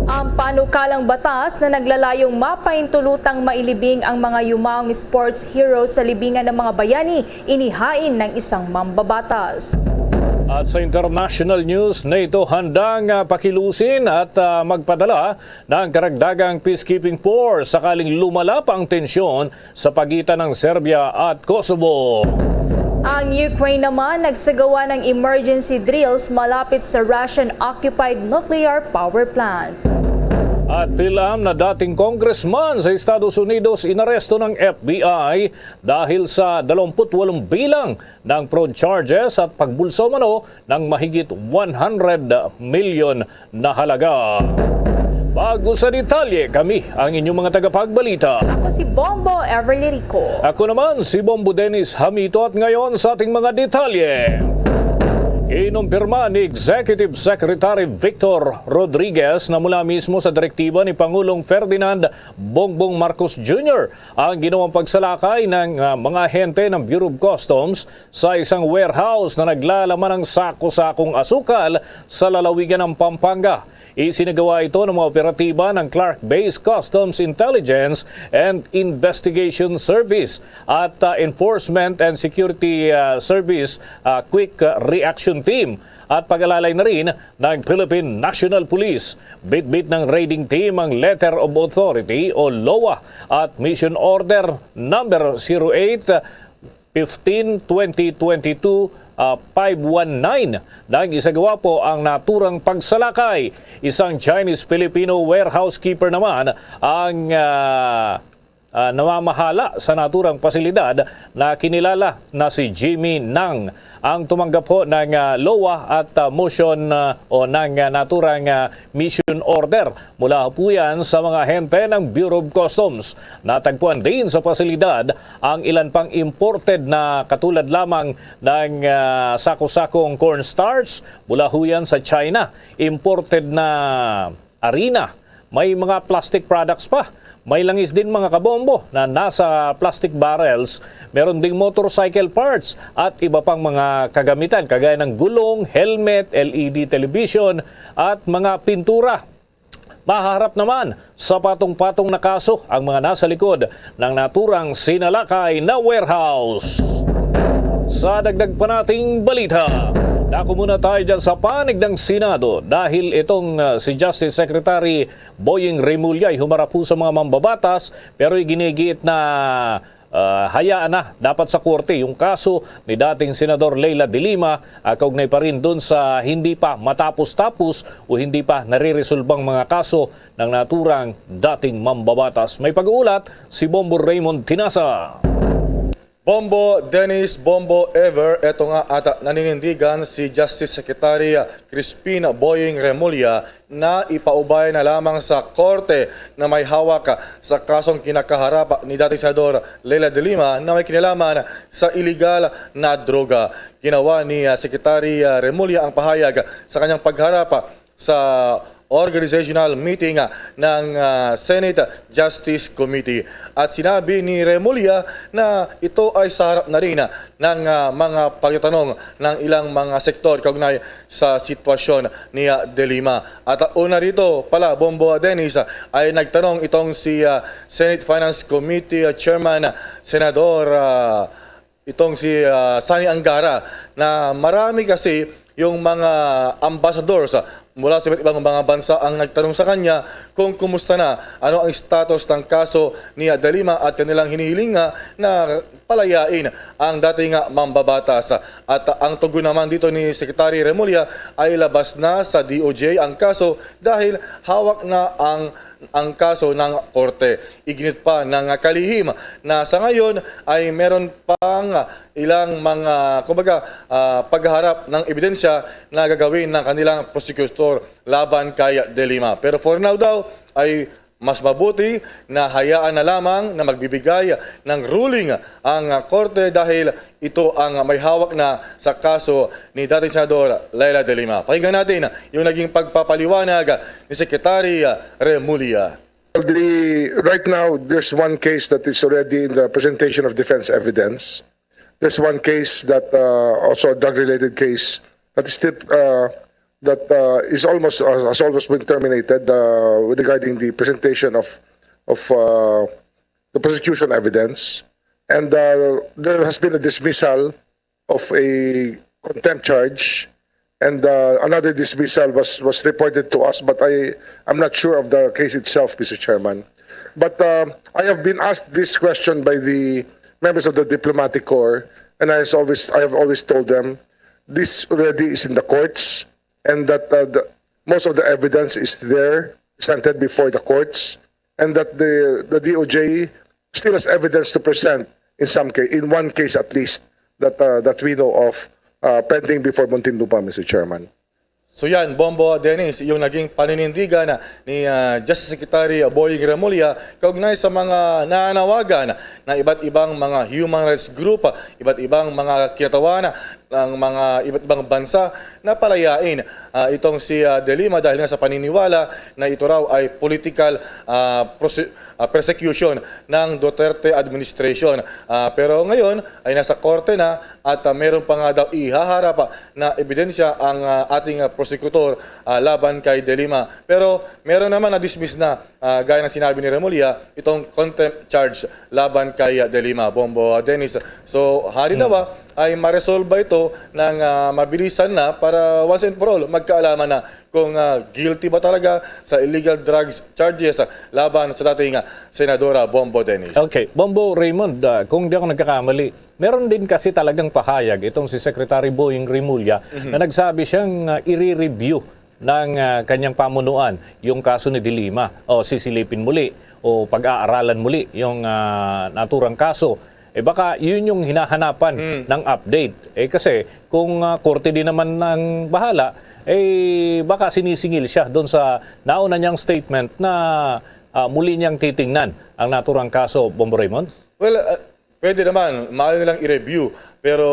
Ang panukalang batas na naglalayong mapaintulutang mailibing ang mga yumaong sports heroes sa libingan ng mga bayani, inihain ng isang mambabatas. At sa international news, NATO handang, ah, pakilusin at, ah, magpadala ng karagdagang peacekeeping force sakaling lumala pa ang tensyon sa pagitan ng Serbia at Kosovo. Ang Ukraine naman nagsagawa ng emergency drills malapit sa Russian-occupied nuclear power plant. At PhilAm na dating congressman sa Estados Unidos inaresto ng F B I dahil sa dalawampu't walong bilang ng fraud charges at pagbulsa umano ng mahigit one hundred million na halaga. Bago sa detalye, kami ang inyong mga tagapagbalita. Ako si Bombo Everly Rico. Ako naman si Bombo Dennis Hamito, at ngayon sa ating mga detalye. Kinumpirma ni Executive Secretary Victor Rodriguez na mula mismo sa direktiba ni Pangulong Ferdinand Bongbong Marcos Junior ang ginawang pagsalakay ng, ah, mga ahente ng Bureau of Customs sa isang warehouse na naglalaman ng sako-sakong asukal sa lalawigan ng Pampanga. Isinagawa ito ng mga operatiba ng Clark Base Customs Intelligence and Investigation Service at, ah, Enforcement and Security, ah, Service, ah, Quick, ah, Reaction Team at pag-alalay na rin ng Philippine National Police. Bitbit ng raiding team ang Letter of Authority o loa at Mission Order number zero eight fifteen twenty twenty-two, ah, five one nine. Nag-isagawa po ang naturang pagsalakay. Isang Chinese-Filipino warehouse keeper naman ang, ah, ah, namamahala sa naturang pasilidad na kinilala na si Jimmy Nang. Ang tumanggap po ng, ah, loa at, ah, motion, ah, o ng, ah, naturang, ah, mission order mula po yan sa mga ahente ng Bureau of Customs. Natagpuan din sa pasilidad ang ilan pang imported na katulad lamang ng, ah, sako-sakong cornstarch mula ho yan sa China, imported na harina, may mga plastic products pa. May langis din, mga kabombo, na nasa plastic barrels. Meron ding motorcycle parts at iba pang mga kagamitan kagaya ng gulong, helmet, L E D television at mga pintura. Mahaharap naman sa patong-patong na kaso ang mga nasa likod ng naturang sinalakay na warehouse. Sa dagdag pa nating balita, dako muna tayo dyan sa panig ng Senado dahil itong, ah, si Justice Secretary Boying Remulla ay humarap po sa mga mambabatas, pero iginigiit na, ah, hayaan na dapat sa korte yung kaso ni dating Senador Leila de Lima, ah, kaugnay pa rin dun sa hindi pa matapos-tapos o hindi pa nariresolbang mga kaso ng naturang dating mambabatas. May pag-uulat si Bombo Raymond Tinasa. Bombo Dennis, Bombo Ever, eto nga ata naninindigan si Justice Secretary Crispin Boying Remulla na ipaubay na lamang sa korte na may hawak sa kasong kinakaharap ni dating Senador Leila de Lima na may kinalaman sa iligal na droga. Ginawa ni, ah, Secretary, ah, Remulla ang pahayag sa kanyang pagharap, ah, sa organizational meeting, ah, ng, ah, Senate Justice Committee. At sinabi ni Remulla na ito ay sa harap na rin, ah, ng, ah, mga pagtatanong ng ilang mga sektor kaugnay sa sitwasyon ni, ah, De Lima. At, ah, una rito pala, Bombo, ah, Dennis, ah, ay nagtanong itong si, ah, Senate Finance Committee, ah, Chairman, ah, Senador, ah, itong si, ah, Sonny Angara na marami kasi yung mga ambassadors, ah, mula sa iba't ibang mga bansa ang nagtanong sa kanya kung kumusta na, ano ang status ng kaso ni, ah, De Lima at kanilang hinihiling nga na palayain ang dating, ah, mambabatas. At, ah, ang tugon naman dito ni Secretary Remulla ay labas na sa D O J ang kaso dahil hawak na ang, ang kaso ng korte. Iginit pa ng kalihim na sa ngayon ay meron pang ilang mga, kumbaga, ah, pagharap ng ebidensya na gagawin ng kanilang prosecutor laban kay De Lima. Pero for now daw ay mas mabuti na hayaan na lamang na magbibigay ng ruling ang, ah, korte dahil ito ang may hawak na sa kaso ni dating Senador Leila De Lima. Pakinggan natin yung naging pagpapaliwanag ni Secretary, ah, Remulla. The, right now, there's one case that is already in the presentation of defense evidence. There's one case that, uh, also a drug-related case that is still, uh, that, uh, is almost, uh, has almost been terminated, uh, regarding the presentation of, of, uh, the prosecution evidence. And, uh, there has been a dismissal of a contempt charge, and, uh, another dismissal was, was reported to us, but I, I'm not sure of the case itself, Mister Chairman. But, uh, I have been asked this question by the members of the diplomatic corps, and I has always, I have always told them this already is in the courts, and that, uh, the, most of the evidence is there, presented before the courts, and that the, the D O J still has evidence to present in some case, in one case at least, that, uh, that we know of, uh, pending before Muntinlupa, Mister Chairman. So yan, Bombo Dennis, yung naging paninindigan ni, ah, Justice Secretary Boying Remulla kaugnay sa mga nanawagan na iba't ibang mga human rights group, iba't ibang mga kinatawan ng mga iba't ibang bansa na palayain ah, itong si, ah, De Lima dahil nga sa paniniwala na ito raw ay political, ah, prose-, ah, persecution ng Duterte administration. Ah, pero ngayon ay nasa korte na at, ah, meron pa nga daw ihaharap, ah, na ebidensya ang, ah, ating, ah, prosecutor, ah, laban kay De Lima. Pero meron naman na-dismiss na, ah, gaya ng sinabi ni Remulla, itong contempt charge laban kay, ah, De Lima, Bombo, ah, Dennis. So, hari daw, ah, ay maresolba ito ng, ah, mabilisan na para once and for all, magkaalaman na kung, ah, guilty ba talaga sa illegal drugs charges, ah, laban sa dating, ah, Senadora Bombo, Dennis. Okay, Bombo Raymond, ah, kung di ako nagkakamali, meron din kasi talagang pahayag itong si Secretary Boying Remulla Mhm. na nagsabi siyang, ah, i-review ng, ah, kanyang pamunuan yung kaso ni De Lima o sisilipin muli o pag-aaralan muli yung, ah, naturang kaso. Eh, baka yun yung hinahanapan Mm. ng update. Eh, kasi kung, ah, korte din naman ang bahala, eh, baka sinisingil siya doon sa nauna niyang statement na, ah, muli niyang titingnan ang naturang kaso, Bombo Raymond? Well, ah, pwede naman, maaari nilang i-review. Pero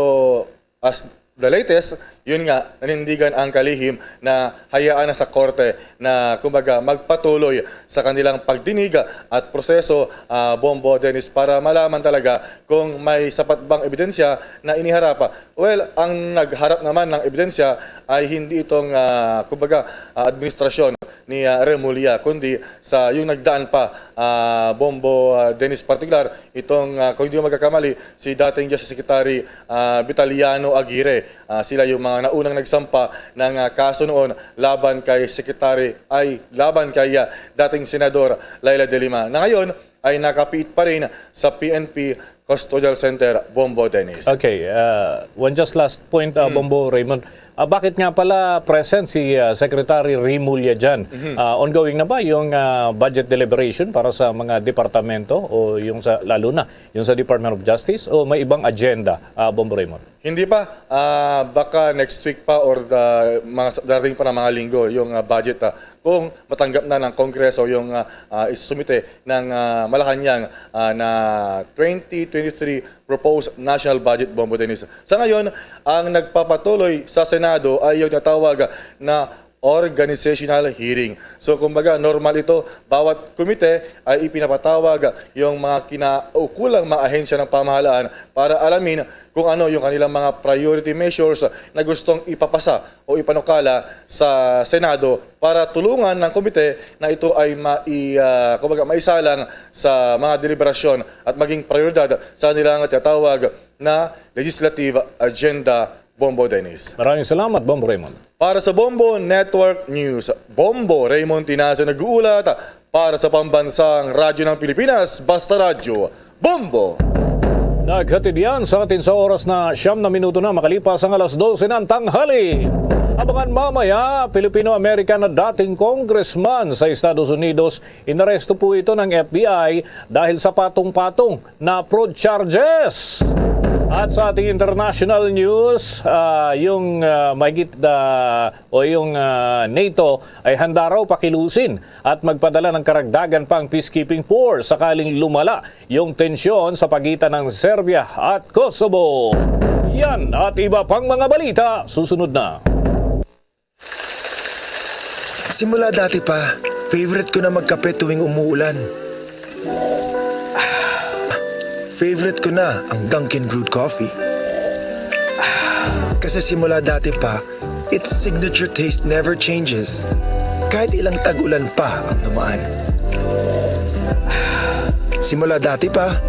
as the latest, yun nga, nanindigan ang kalihim na hayaan na sa korte na, kumbaga, magpatuloy sa kanilang pagdinig at proseso, ah, Bombo, Dennis, para malaman talaga kung may sapat bang ebidensya na iniharap. Well, ang nagharap naman ng ebidensya ay hindi itong, ah, kumbaga, ah, administrasyon ni, ah, Remulla, kundi sa yung nagdaan pa, ah, Bombo, ah, Dennis, partikular, itong, ah, kung hindi ko magkakamali, si dating Justice Secretary, ah, Vitaliano Aguirre. Ah, sila yung mga naunang nagsampa ng, ah, kaso noon laban kay Secretary, ay, laban kay, ah, dating Senador Leila de Lima, na ngayon ay nakapiit pa rin sa P N P Custodial Center, Bombo, Dennis. Okay, ah, one just last point, ah, Mm. Bombo Raymond. Ah, bakit nga pala present si, ah, Secretary Remulla dyan? Mhm. Ah, ongoing na ba yung, ah, budget deliberation para sa mga departamento o yung sa, lalo na yung sa Department of Justice, o may ibang agenda, ah, Bombo Raymond? Hindi pa. Ah, baka next week pa or the mga s-, darating pa na mga linggo yung, ah, budget, ah, kung matanggap na ng Kongreso yung, ah, ah, isusumite ng, ah, Malacañang, ah, na twenty twenty-three proposed national budget, Bombo, Dennis. Sa ngayon, ang nagpapatuloy sa Senado ay yung tinatawag na organizational hearing. So, kumbaga, normal ito. Bawat komite ay ipinapatawag yung mga kinaukulang mga ahensya ng pamahalaan para alamin kung ano yung kanilang mga priority measures na gustong ipapasa o ipanukala sa Senado para tulungan ng komite na ito ay mai-, ah, kumbaga, maisalang sa mga deliberasyon at maging prioridad sa kanilang tinatawag na legislative agenda, Bombo, Dennis. Maraming salamat, Bombo Raymond. Para sa Bombo Network News, Bombo Raymond Tinazo nag-uulat para sa Pambansang Radyo ng Pilipinas, Basta Radyo, Bombo! Naghatid yan sa atin sa oras na siyam na minuto na makalipas ang alas dose ng tanghali. Abangan mamaya, Filipino-American na dating congressman sa Estados Unidos, inaresto po ito ng F B I dahil sa patong-patong na fraud charges. At sa ating international news, ah, yung, ah, mahigit na, o yung, ah, NATO ay handa raw pakilusin at magpadala ng karagdagan pang peacekeeping force sakaling lumala yung tensyon sa pagitan ng Serbia at Kosovo. Yan at iba pang mga balita susunod na. Simula dati pa, favorite ko na magkape tuwing umuulan. Favorite ko na ang Dunkin' Brewed Coffee. Kasi simula dati pa, its signature taste never changes. Kahit ilang tag-ulan pa ang dumaan. Simula dati pa,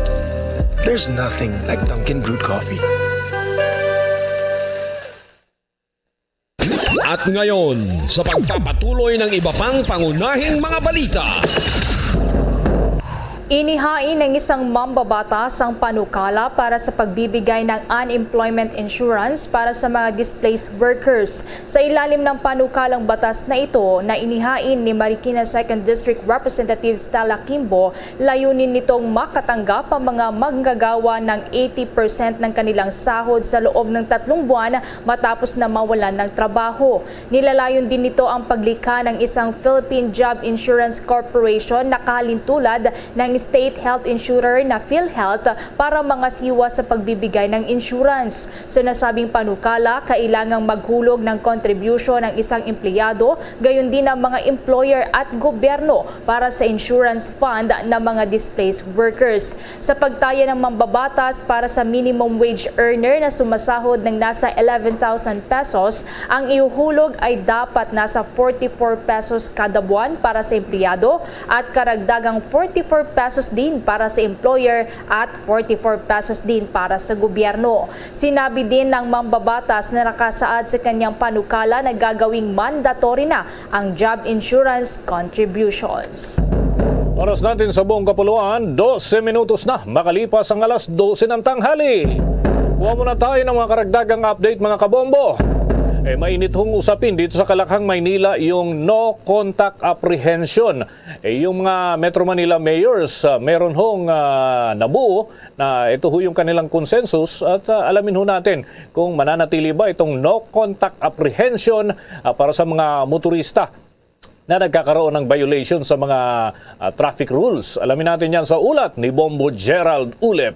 there's nothing like Dunkin' Brewed Coffee. At ngayon, sa pagpapatuloy ng iba pang pangunahing mga balita. Inihain ng isang mambabatas ang panukala para sa pagbibigay ng unemployment insurance para sa mga displaced workers. Sa ilalim ng panukalang batas na ito na inihain ni Marikina Second District Representative Stella Kimbo, layunin nitong makatanggap ang mga manggagawa ng eighty percent ng kanilang sahod sa loob ng tatlong buwan matapos na mawalan ng trabaho. Nilalayon din nito ang paglikha ng isang Philippine Job Insurance Corporation na kahalintulad ng state health insurer na PhilHealth para mangasiwa sa pagbibigay ng insurance. Sa nasabing panukala, kailangang maghulog ng kontribusyon ang isang empleyado, gayon din ang mga employer at gobyerno para sa insurance fund ng mga displaced workers. Sa pagtaya ng mambabatas para sa minimum wage earner na sumasahod ng nasa eleven thousand pesos, ang ihuhulog ay dapat nasa forty-four pesos kada buwan para sa empleyado at karagdagang forty-four pesos din para sa employer at forty-four pesos din para sa gobyerno. Sinabi din ng mambabatas na nakasaad sa kanyang panukala na gagawing mandatory na ang job insurance contributions. Oras natin sa buong kapuluan, dose minutos na makalipas ang alas dose ng tanghali. Kuha muna tayo ng mga karagdagang update, mga kabombo. Eh, mainit hong usapin dito sa Kalakhang, Maynila, yung no contact apprehension. Eh, yung mga Metro Manila mayors, ah, meron hong ah, nabuo na ito ho yung kanilang consensus at ah, alamin ho natin kung mananatili ba itong no contact apprehension ah, para sa mga motorista na nagkakaroon ng violation sa mga ah, traffic rules. Alamin natin yan sa ulat ni Bombo Gerald Ulep.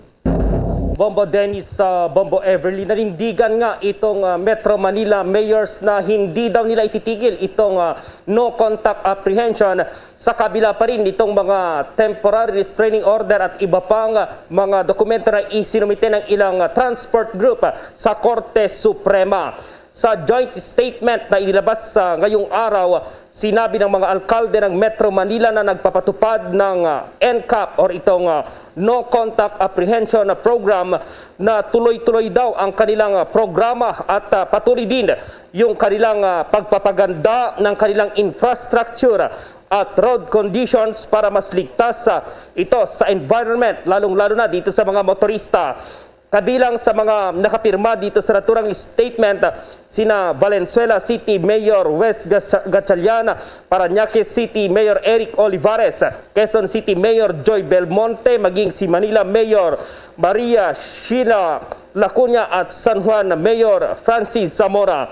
Bombo Dennis, sa Bombo Everly, nanindigan nga itong ah, Metro Manila mayors na hindi daw nila ititigil itong ah, no contact apprehension sa kabila pa rin nitong mga temporary restraining order at iba pang ah, mga dokumento na isinumite ng ilang ah, transport group ah, sa Korte Suprema. Sa joint statement na inilabas sa ngayong araw, sinabi ng mga alkalde ng Metro Manila na nagpapatupad ng ah, NCAP or itong ah, No Contact Apprehension Program na tuloy-tuloy daw ang kanilang ah, programa at ah, patuloy din yung kanilang ah, pagpapaganda ng kanilang infrastructure at road conditions para mas ligtas ah, ito sa environment, lalong-lalo na dito sa mga motorista. Kabilang sa mga nakapirma dito sa naturang statement, sina Valenzuela City Mayor Wes Gas- Gatchalian, Parañaque City Mayor Eric Olivares, Quezon City Mayor Joy Belmonte, maging si Manila Mayor Maria Sheila Lacuna at San Juan Mayor Francis Zamora.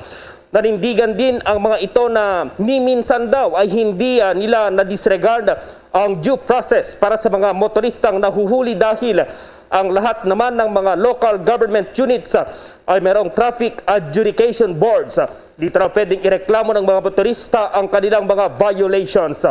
Nanindigan din ang mga ito na ni minsan daw ay hindi ah, nila na-disregard ang due process para sa mga motoristang nahuhuli dahil ang lahat naman ng mga local government units ah, ay merong traffic adjudication boards. Dito raw pwedeng ireklamo ng mga motorista ang kanilang mga violations.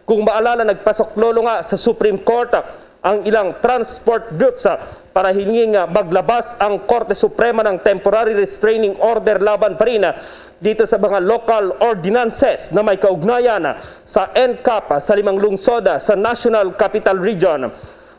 Kung maalala, nagpasuklolo nga sa Supreme Court ang ilang transport groups ah, para hilingin nga maglabas ang Korte Suprema ng temporary restraining order laban pa rin ah, dito sa mga local ordinances na may kaugnayan ah, sa NCAP ah, sa limang lungsod ah, sa National Capital Region.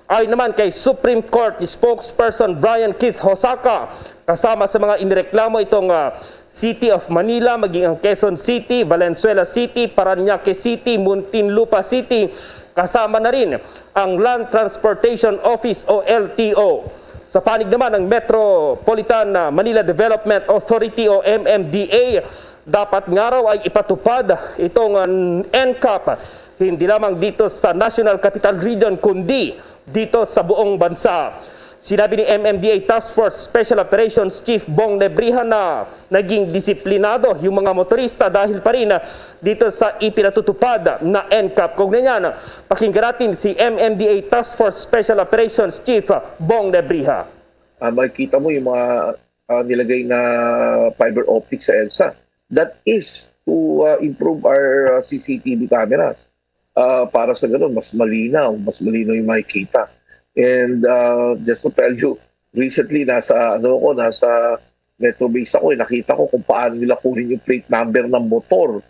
Ayon naman kay Supreme Court Spokesperson Brian Keith Hosaka, kasama sa mga inireklamo itong ah, City of Manila, maging ang Quezon City, Valenzuela City, Parañaque City, Muntinlupa City, kasama na rin ang Land Transportation Office o L T O. Sa panig naman ng Metropolitan ah, Manila Development Authority o M M D A, dapat nga raw ay ipatupad itong ah, NCAP hindi lamang dito sa National Capital Region kundi dito sa buong bansa. Sinabi ni M M D A Task Force Special Operations Chief Bong Nebriha na naging disiplinado yung mga motorista dahil pa rin ah, dito sa ipinatutupad na NCAP. Kaugnay niyan, pakinggan natin si M M D A Task Force Special Operations Chief Bong Nebriha. Ah, makikita mo yung mga ah, nilagay na fiber optic sa EDSA. That is to ah, improve our ah, C C T V cameras. Ah, para sa ganun, mas malinaw, mas malinaw yung makikita. And ah, just to tell you, recently nasa ano ako, nasa Metro Base ako, eh, nakita ko kung paano nila kunin yung plate number ng motor.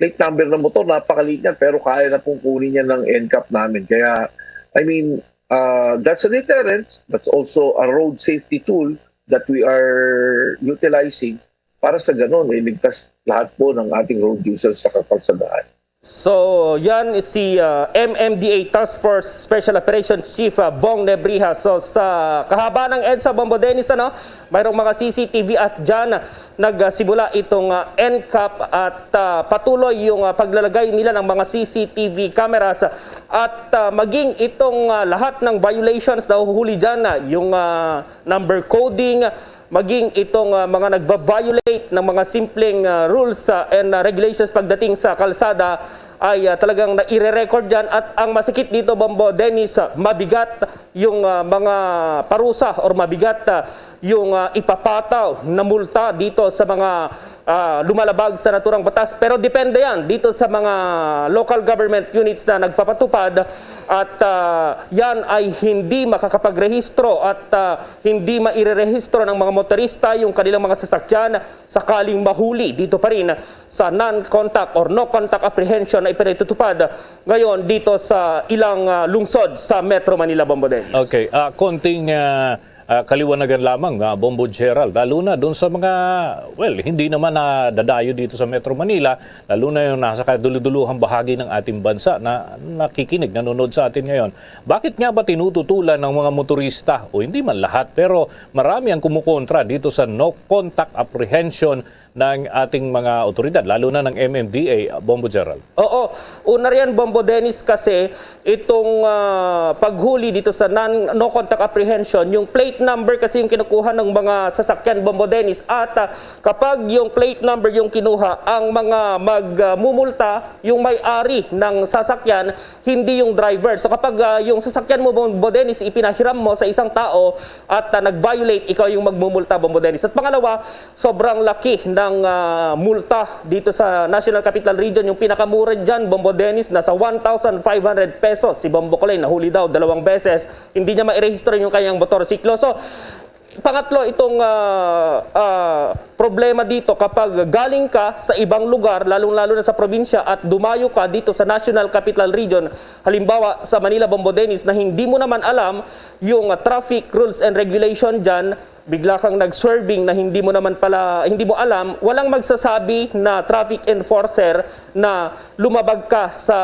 Plate number ng motor, napakaliit niyan, pero kaya na pong kunin yan ng NCAP namin. Kaya, I mean, uh, that's a deterrence. That's also a road safety tool that we are utilizing para sa ganun, iligtas lahat po ng ating road users sa kakalsadahan. So, yan si ah, M M D A Task Force Special Operations Chief ah, Bong Nebriha. So, sa kahaba ng EDSA, Bombo Dennis, ano, mayroong mga C C T V at dyan nagsimula itong ah, NCAP at ah, patuloy yung ah, paglalagay nila ng mga C C T V cameras at ah, maging itong ah, lahat ng violations na huhuli dyan, ah, yung ah, number coding, maging itong ah, mga nagva-violate ng mga simpleng ah, rules ah, and ah, regulations pagdating sa kalsada ay, ah, talagang naire-record yan. At ang masikit dito, Bombo Dennis, ah, mabigat yung, ah, mga parusa or mabigat, ah, yung, ah, ipapataw na multa dito sa mga, ah, lumalabag sa naturang batas. Pero depende yan dito sa mga local government units na nagpapatupad. At, ah, yan ay hindi makakapagrehistro at, ah, hindi mairerehistro ng mga motorista yung kanilang mga sasakyan sakaling mahuli dito pa rin sa non-contact or no-contact apprehension na ipinatutupad ngayon dito sa ilang, ah, lungsod sa Metro Manila, Bombo Dennis. Okay, ah, konting ah, ah, kaliwanagan lamang, ah, Bombo Gerald, lalo na doon sa mga, well, hindi naman nadadayo dito sa Metro Manila, lalo na yung nasa kaduluduluhang bahagi ng ating bansa na nakikinig, nanonood sa atin ngayon. Bakit nga ba tinututulan ng mga motorista, o hindi man lahat, pero marami ang kumukontra dito sa no-contact apprehension ng ating mga otoridad, lalo na ng M M D A, Bombo Gerald? Oo. Una riyan, Bombo Dennis, kasi itong, ah, paghuli dito sa non, no contact apprehension, yung plate number kasi yung kinukuha ng mga sasakyan, Bombo Dennis, at, ah, kapag yung plate number yung kinuha, ang mga magmumulta yung may-ari ng sasakyan, hindi yung driver. So kapag, ah, yung sasakyan mo, Bombo Dennis, ipinahiram mo sa isang tao at, ah, nag-violate, ikaw yung magmumulta, Bombo Dennis. At pangalawa, sobrang laki ng, ah, multa dito sa National Capital Region. Yung pinakamura dyan, Bombo Dennis, nasa one thousand five hundred pesos. Si Bombo Kulay nahuli daw dalawang beses. Hindi niya mairehistro yung kanyang motorsiklo. So, pangatlo, itong, ah, ah, problema dito, kapag galing ka sa ibang lugar, lalong-lalo na sa probinsya, at dumayo ka dito sa National Capital Region, halimbawa sa Manila, Bombo Dennis, na hindi mo naman alam yung, ah, traffic rules and regulation dyan, bigla kang nag-swerving na hindi mo naman pala, hindi mo alam, walang magsasabi na traffic enforcer na lumabag ka sa,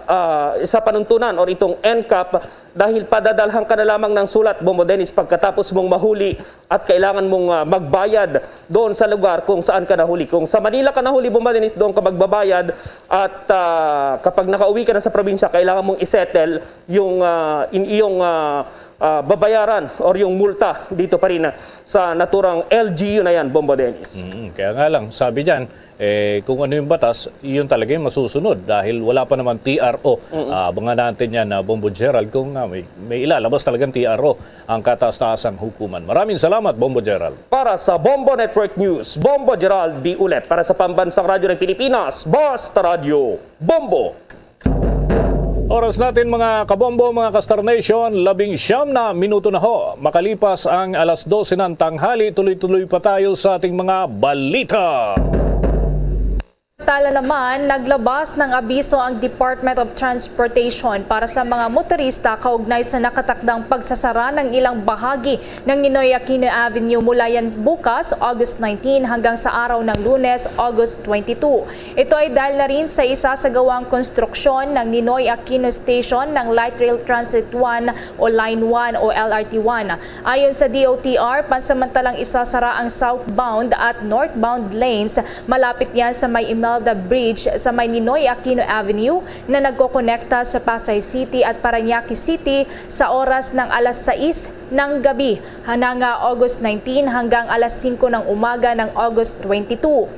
ah, sa panuntunan or itong N C A P, dahil padadalhan ka na lamang ng sulat, Bombo Dennis, pagkatapos mong mahuli at kailangan mong, ah, magbayad doon sa lugar kung saan ka nahuli. Kung sa Manila ka nahuli, Bombo Dennis, doon ka magbabayad, at, ah, kapag nakauwi ka na sa probinsya, kailangan mong isettle yung, ah, in iyong, ah, ah, babayaran or yung multa dito pa rin, ah, sa naturang L G U na yan, Bombo Dennis. Mm, kaya nga lang, sabi dyan, eh, kung ano yung batas, yun talaga yung masusunod dahil wala pa naman T R O. Ah, abangan natin yan, ah, Bombo Gerald, kung, ah, may, may ilalabas talagang T R O ang kataas-taasang hukuman. Maraming salamat, Bombo Gerald. Para sa Bombo Network News, Bombo Gerald B. Ulet. Para sa Pambansang Radyo ng Pilipinas, Basta Radyo, Bombo! Oras natin, mga kabombo, mga ka-Star Nation, labing siyam na minuto na ho. Makalipas ang alas dose ng tanghali, tuloy-tuloy pa tayo sa ating mga balita. Samantala naman, naglabas ng abiso ang Department of Transportation para sa mga motorista kaugnay sa nakatakdang pagsasara ng ilang bahagi ng Ninoy Aquino Avenue mula yan bukas, August nineteen, hanggang sa araw ng Lunes, August twenty-two. Ito ay dahil na rin sa isasagawang konstruksyon ng Ninoy Aquino Station ng Light Rail Transit one o Line one o L R T one. Ayon sa D O T R, pansamantalang isasara ang southbound at northbound lanes malapit yan sa may Imelda Bridge sa may Ninoy Aquino Avenue na nagkokonekta sa Pasay City at Parañaque City sa oras ng alas sais ng gabi ng, ah, August nineteen hanggang alas singko ng umaga ng August twenty-two.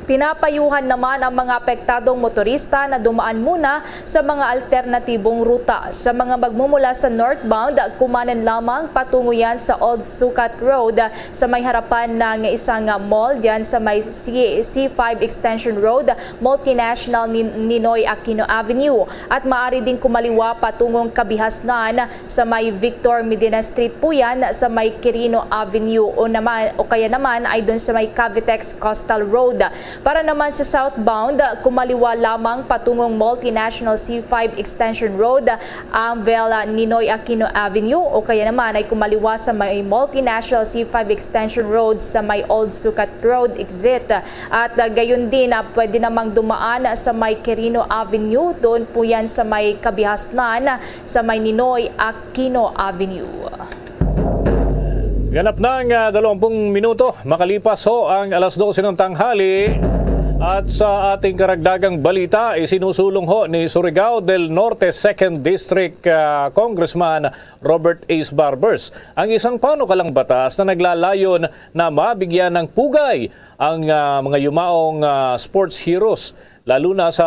Pinapayuhan naman ang mga apektadong motorista na dumaan muna sa mga alternatibong ruta. Sa mga magmumula sa northbound, kumanan lamang patungo yan sa Old Sukat Road sa may harapan ng isang mall dyan sa may C, C five Extension Road, Multinational Nin-, Ninoy Aquino Avenue. At maaari ding kumaliwa patungong Kabihasnan sa may Victor Medina Street po yan, sa may Quirino Avenue o naman, o kaya naman ay doon sa may Cavitex Coastal Road. Para naman sa southbound, kumaliwa lamang patungong Multinational C five Extension Road, ang Vela Ninoy Aquino Avenue, o kaya naman ay kumaliwa sa may Multinational C five Extension Road sa may Old Sukat Road exit. At, ah, gayon din, ah, pwede namang dumaan sa may Quirino Avenue, doon po yan sa may Kabihasnan, sa may Ninoy Aquino Avenue. Ganap na ang, ah, dalawampung minuto. Makalipas ho ang alas dose ng tanghali. At sa ating karagdagang balita, isinusulong ho ni Surigao del Norte Second District, ah, Congressman Robert Ace Barbers ang isang panukalang batas na naglalayon na mabigyan ng pugay ang, ah, mga yumaong, ah, sports heroes lalo na sa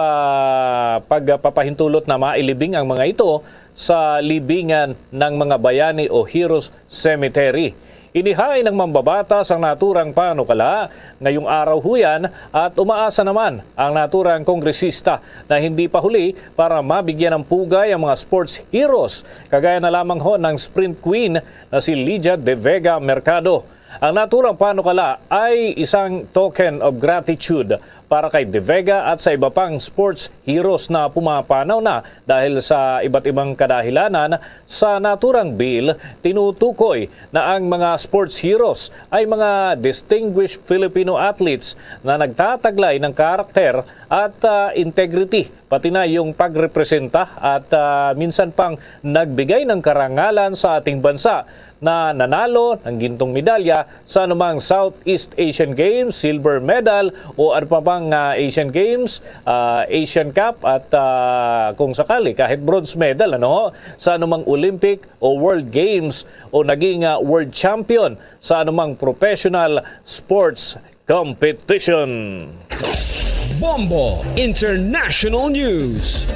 pagpapahintulot na mailibing ang mga ito sa libingan ng mga bayani o Heroes Cemetery. Inihain ng mambabatas ang naturang panukala ngayong araw huyan at umaasa naman ang naturang kongresista na hindi pa huli para mabigyan ng pugay ang mga sports heroes, kagaya na lamang ho ng sprint queen na si Lydia De Vega Mercado. Ang naturang panukala ay isang token of gratitude para kay De Vega at sa iba pang sports heroes na pumapanaw na dahil sa iba't ibang kadahilanan. Sa naturang bill, tinutukoy na ang mga sports heroes ay mga distinguished Filipino athletes na nagtataglay ng karakter at, ah, integrity, pati na yung pagrepresenta at, ah, minsan pang nagbigay ng karangalan sa ating bansa na nanalo ng gintong medalya sa anumang Southeast Asian Games, silver medal, o ano pa bang, ah, Asian Games, ah, Asian Cup, at, ah, kung sakali, kahit bronze medal, ano, sa anumang Olympic o World Games, o naging, ah, world champion sa anumang professional sports competition. Bombo International News.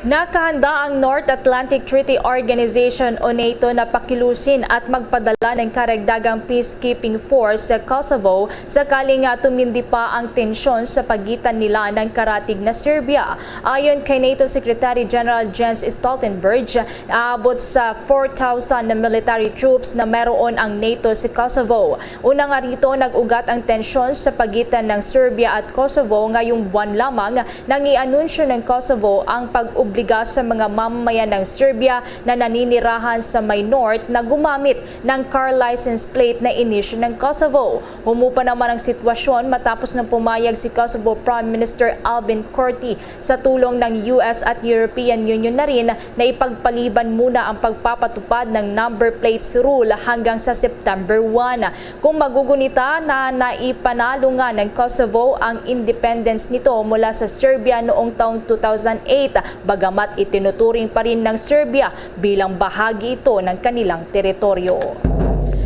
Nakahanda ang North Atlantic Treaty Organization o NATO na pakilusin at magpadala ng karagdagang peacekeeping force sa Kosovo sakali nga tumindi pa ang tensyon sa pagitan nila ng karatig na Serbia. Ayon kay NATO Secretary General Jens Stoltenberg, aabot sa four thousand na military troops na meron ang NATO sa Kosovo. Una nga rito, nag-ugat ang tensyon sa pagitan ng Serbia at Kosovo ngayong buwan lamang nang i-anunsyo ng Kosovo ang pag-obliga sa mga mamamayan ng Serbia na naninirahan sa may north na gumamit ng car license plate na inisyu ng Kosovo. Humupa naman ang sitwasyon matapos na pumayag si Kosovo Prime Minister Albin Kurti sa tulong ng U S at European Union na rin na ipagpaliban muna ang pagpapatupad ng number plates rule hanggang sa September one. Kung magugunita na naipanalo nga ng Kosovo ang independence nito mula sa Serbia noong taong two thousand eight, bagamat itinuturing pa rin ng Serbia bilang bahagi ito ng kanilang teritoryo.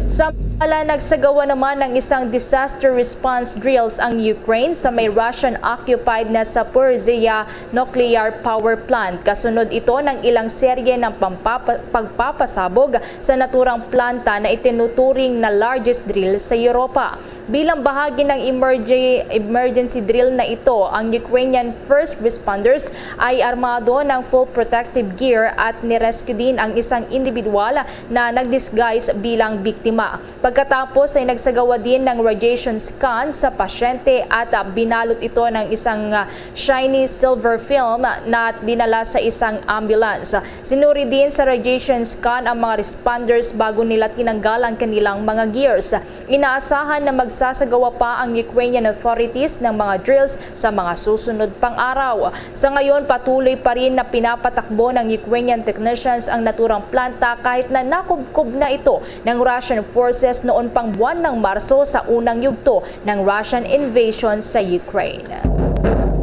Samantala, nagsagawa naman ng isang disaster response drills ang Ukraine sa may Russian-occupied na Zaporizhia nuclear power plant. Kasunod ito ng ilang serye ng pampapa-, pagpapasabog sa naturang planta na itinuturing na largest drill sa Europa. Bilang bahagi ng emerge-, emergency drill na ito, ang Ukrainian first responders ay armado ng full protective gear at nirescue din ang isang individual na nag-disguise bilang biktima. Pagkatapos ay nagsagawa din ng radiation scan sa pasyente at, ah, binalot ito ng isang, ah, shiny silver film na dinala sa isang ambulance. Sinuri din sa radiation scan ang mga responders bago nila tinanggal ang kanilang mga gears. Inaasahan na magsasagawa pa ang Ukrainian authorities ng mga drills sa mga susunod pang araw. Sa ngayon, patuloy pa rin na pinapatakbo ng Ukrainian technicians ang naturang planta kahit na nakubkob na ito ng Russian forces noon pang buwan ng Marso sa unang yugto ng Russian invasion sa Ukraine.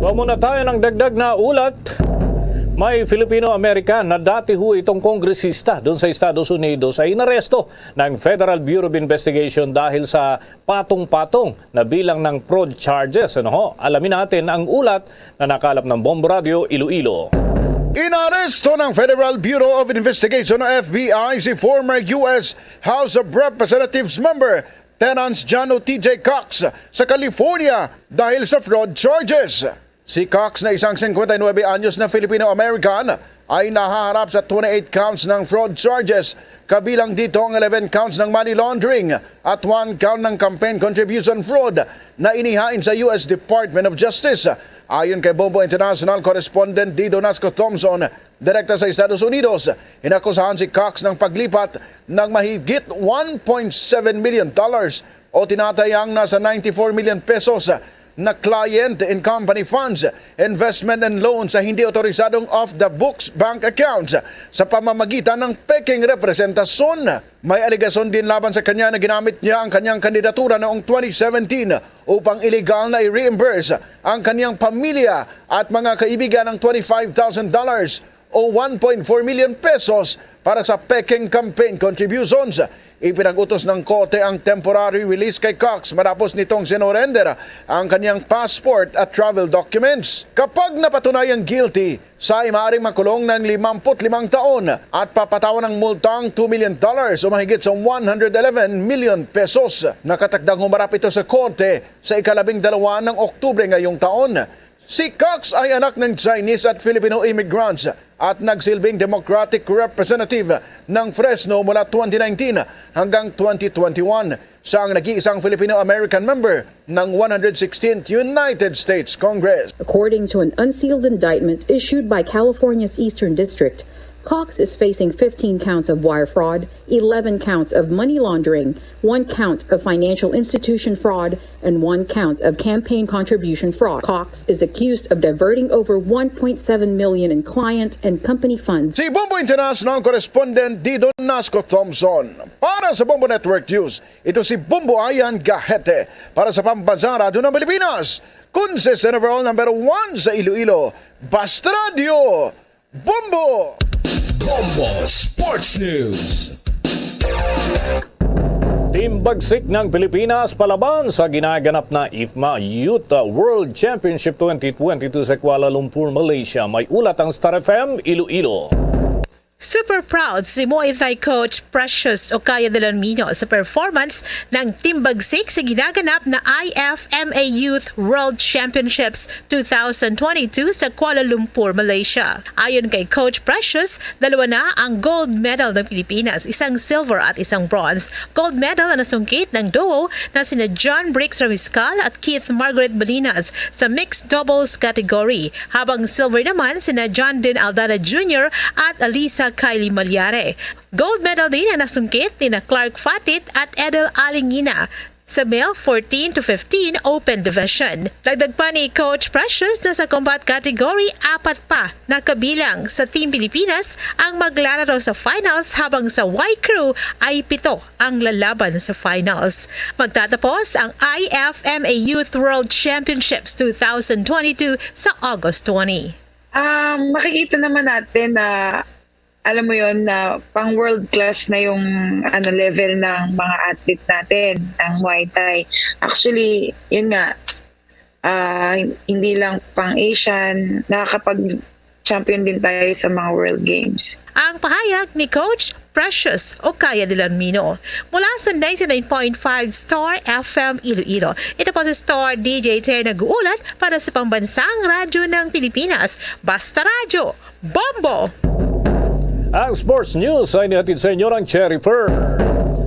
Kuha muna tayo ng dagdag na ulat. May Filipino-American na dati ho itong kongresista doon sa Estados Unidos ay inaresto ng Federal Bureau of Investigation dahil sa patong-patong na bilang ng fraud charges. Ano ho? Alamin natin ang ulat na nakalap ng Bombo Radio Iloilo. Inaresto ng Federal Bureau of Investigation o F B I si former U S House of Representatives member Terrence Jano T J Cox sa California dahil sa fraud charges. Si Cox na isang singkwenta y nuebe anyos na Filipino-American ay nahaharap sa twenty-eight counts ng fraud charges, kabilang dito ang eleven counts ng money laundering at one count ng campaign contribution fraud na inihain sa U S Department of Justice. Ayon kay Bombo International correspondent Dido Nasco Thompson, direkta sa Estados Unidos, inakusahan si Cox ng paglipat ng mahigit one point seven million dollars o tinatayang nasa ninety-four million pesos na client and company funds, investment and loans sa hindi otorisadong off-the-books bank accounts sa pamamagitan ng peking representasyon. May alegasyon din laban sa kanya na ginamit niya ang kanyang kandidatura noong twenty seventeen upang iligal na i-reimburse ang kanyang pamilya at mga kaibigan ng twenty-five thousand dollars o one point four million pesos para sa peking campaign contributions. Ipinag-utos ng korte ang temporary release kay Cox matapos nitong sinurrender ang kanyang passport at travel documents. Kapag napatunayang guilty, Sai maaaring makulong ng limampu't limang taon at papatawan ng multang two million dollars o mahigit sa one hundred eleven million pesos. Nakatakdang humarap ito sa korte sa ikalabing dalawa ng Oktubre ngayong taon. Si Cox ay anak ng Chinese at Filipino immigrants at nagsilbing Democratic Representative ng Fresno mula twenty nineteen hanggang twenty twenty-one. Siya ang nag-iisang Filipino-American member ng one hundred sixteenth United States Congress. According to an unsealed indictment issued by California's Eastern District, Cox is facing fifteen counts of wire fraud, eleven counts of money laundering, one count of financial institution fraud, and one count of campaign contribution fraud. Cox is accused of diverting over one point seven million in client and company funds. Si Bombo International Correspondent Dido Nasco Thompson para sa Bombo Network News. Ito si Bombo Ayan Gahete para sa Pambansang Radyo ng Pilipinas. Consistent overall number one sa Iloilo. Basta Radyo, Bombo! Bombo Sports News. Team Bagsik ng Pilipinas palaban sa ginaganap na IFMA Youth World Championship twenty twenty-two sa Kuala Lumpur, Malaysia. May ulat ang Star F M Iloilo. Super proud si Muay Thai coach Precious Okaya Delormino sa performance ng Team Bagsik sa ginaganap na I F M A Youth World Championships two thousand twenty-two sa Kuala Lumpur, Malaysia. Ayon kay Coach Precious, dalawa na ang gold medal ng Pilipinas, isang silver at isang bronze. Gold medal ang nasungkit ng duo na sina John Briggs Ramiscal at Keith Margaret Balinas sa mixed doubles category, habang silver naman sina John Dean Aldana Junior at Alisa Kylie Malyare. Gold medal din ang nasungkit nina Clark Fatit at Edel Alingina sa male fourteen to fifteen open division. Dagdag pa ni Coach Precious na sa combat category, apat pa nakabilang sa Team Pilipinas ang maglalaro sa finals, habang sa Y Crew ay pito ang lalaban sa finals. Magtatapos ang I F M A Youth World Championships two thousand twenty-two sa August twenty. Um, makikita naman natin na, alam mo yon, na pang world class na yung, ano, level ng mga athlete natin, ng Muay Thai. Actually, yun nga, ah, hindi lang pang Asian, nakakapag-champion din tayo sa mga World Games. Ang pahayag ni Coach Precious Okaya Delormino mula sa ninety-nine point five Star F M Iloilo. Ito po si Star D J Tay nag-uulat para sa Pambansang Radyo ng Pilipinas, Basta Radyo, Bombo! Ang sports news ay nihatid sa inyo ng Cherry Pearl.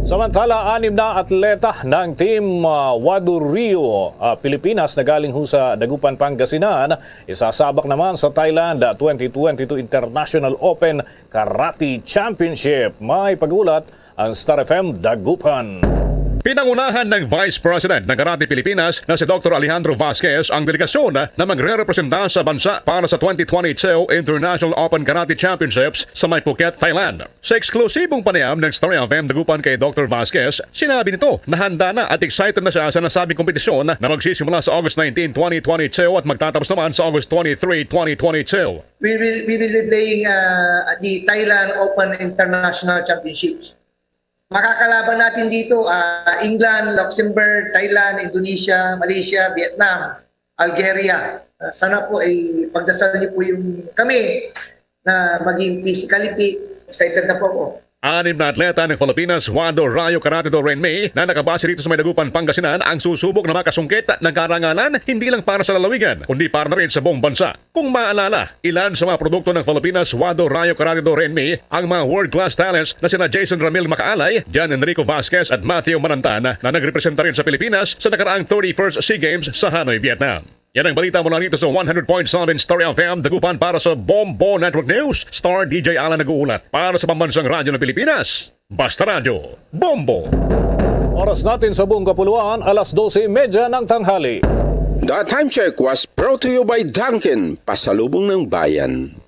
Samantala, anim na atleta ng Team ah, Wado Rio, ah, Pilipinas na galing ho sa Dagupan, Pangasinan, isasabak naman sa Thailand ah, twenty twenty-two International Open Karate Championship. May pag-ulat ang Star F M Dagupan. Pinangunahan ng Vice President ng Karate Pilipinas na si Doktor Alejandro Vasquez ang delegasyon na magrerepresenta sa bansa para sa twenty twenty-two International Open Karate Championships sa may Phuket, Thailand. Sa eksklusibong panayam ng Star F M Dagupan kay Doktor Vasquez, sinabi nito na handa na at excited na siya sa nasabing kompetisyon na magsisimula sa August nineteen, twenty twenty-two at magtatapos naman sa August twenty-three, twenty twenty-two. We will, we will be playing uh, the Thailand Open International Championships. Makakalaban natin dito, uh, England, Luxembourg, Thailand, Indonesia, Malaysia, Vietnam, Algeria. Uh, sana po ay pagdasal niyo po yung kami na maging physically fit. Excited na po ako. Anim na atleta ng Filipinas Wado Rayo Karate Do Renmei na nakabase dito sa may Dagupan, Pangasinan ang susubok na makasungkit ng karangalan hindi lang para sa lalawigan kundi para na rin sa buong bansa. Kung maalala, ilan sa mga produkto ng Filipinas Wado Rayo Karate Do Renmei ang mga world-class talents na sina Jason Ramil Macaalay, John Enrico Vasquez at Matthew Manantan na nagrepresenta rin sa Pilipinas sa nakaraang thirty-first SEA Games sa Hanoi, Vietnam. Yan ang balita mula rito sa one hundred point seven Star F M Dagupan para sa Bombo Network News. Star D J Alan nag-uulat para sa Pambansang Radyo ng Pilipinas. Basta Radyo, Bombo! Oras natin sa buong kapuluan, alas dose y media ng tanghali. The time check was brought to you by Dunkin, pasalubong ng bayan.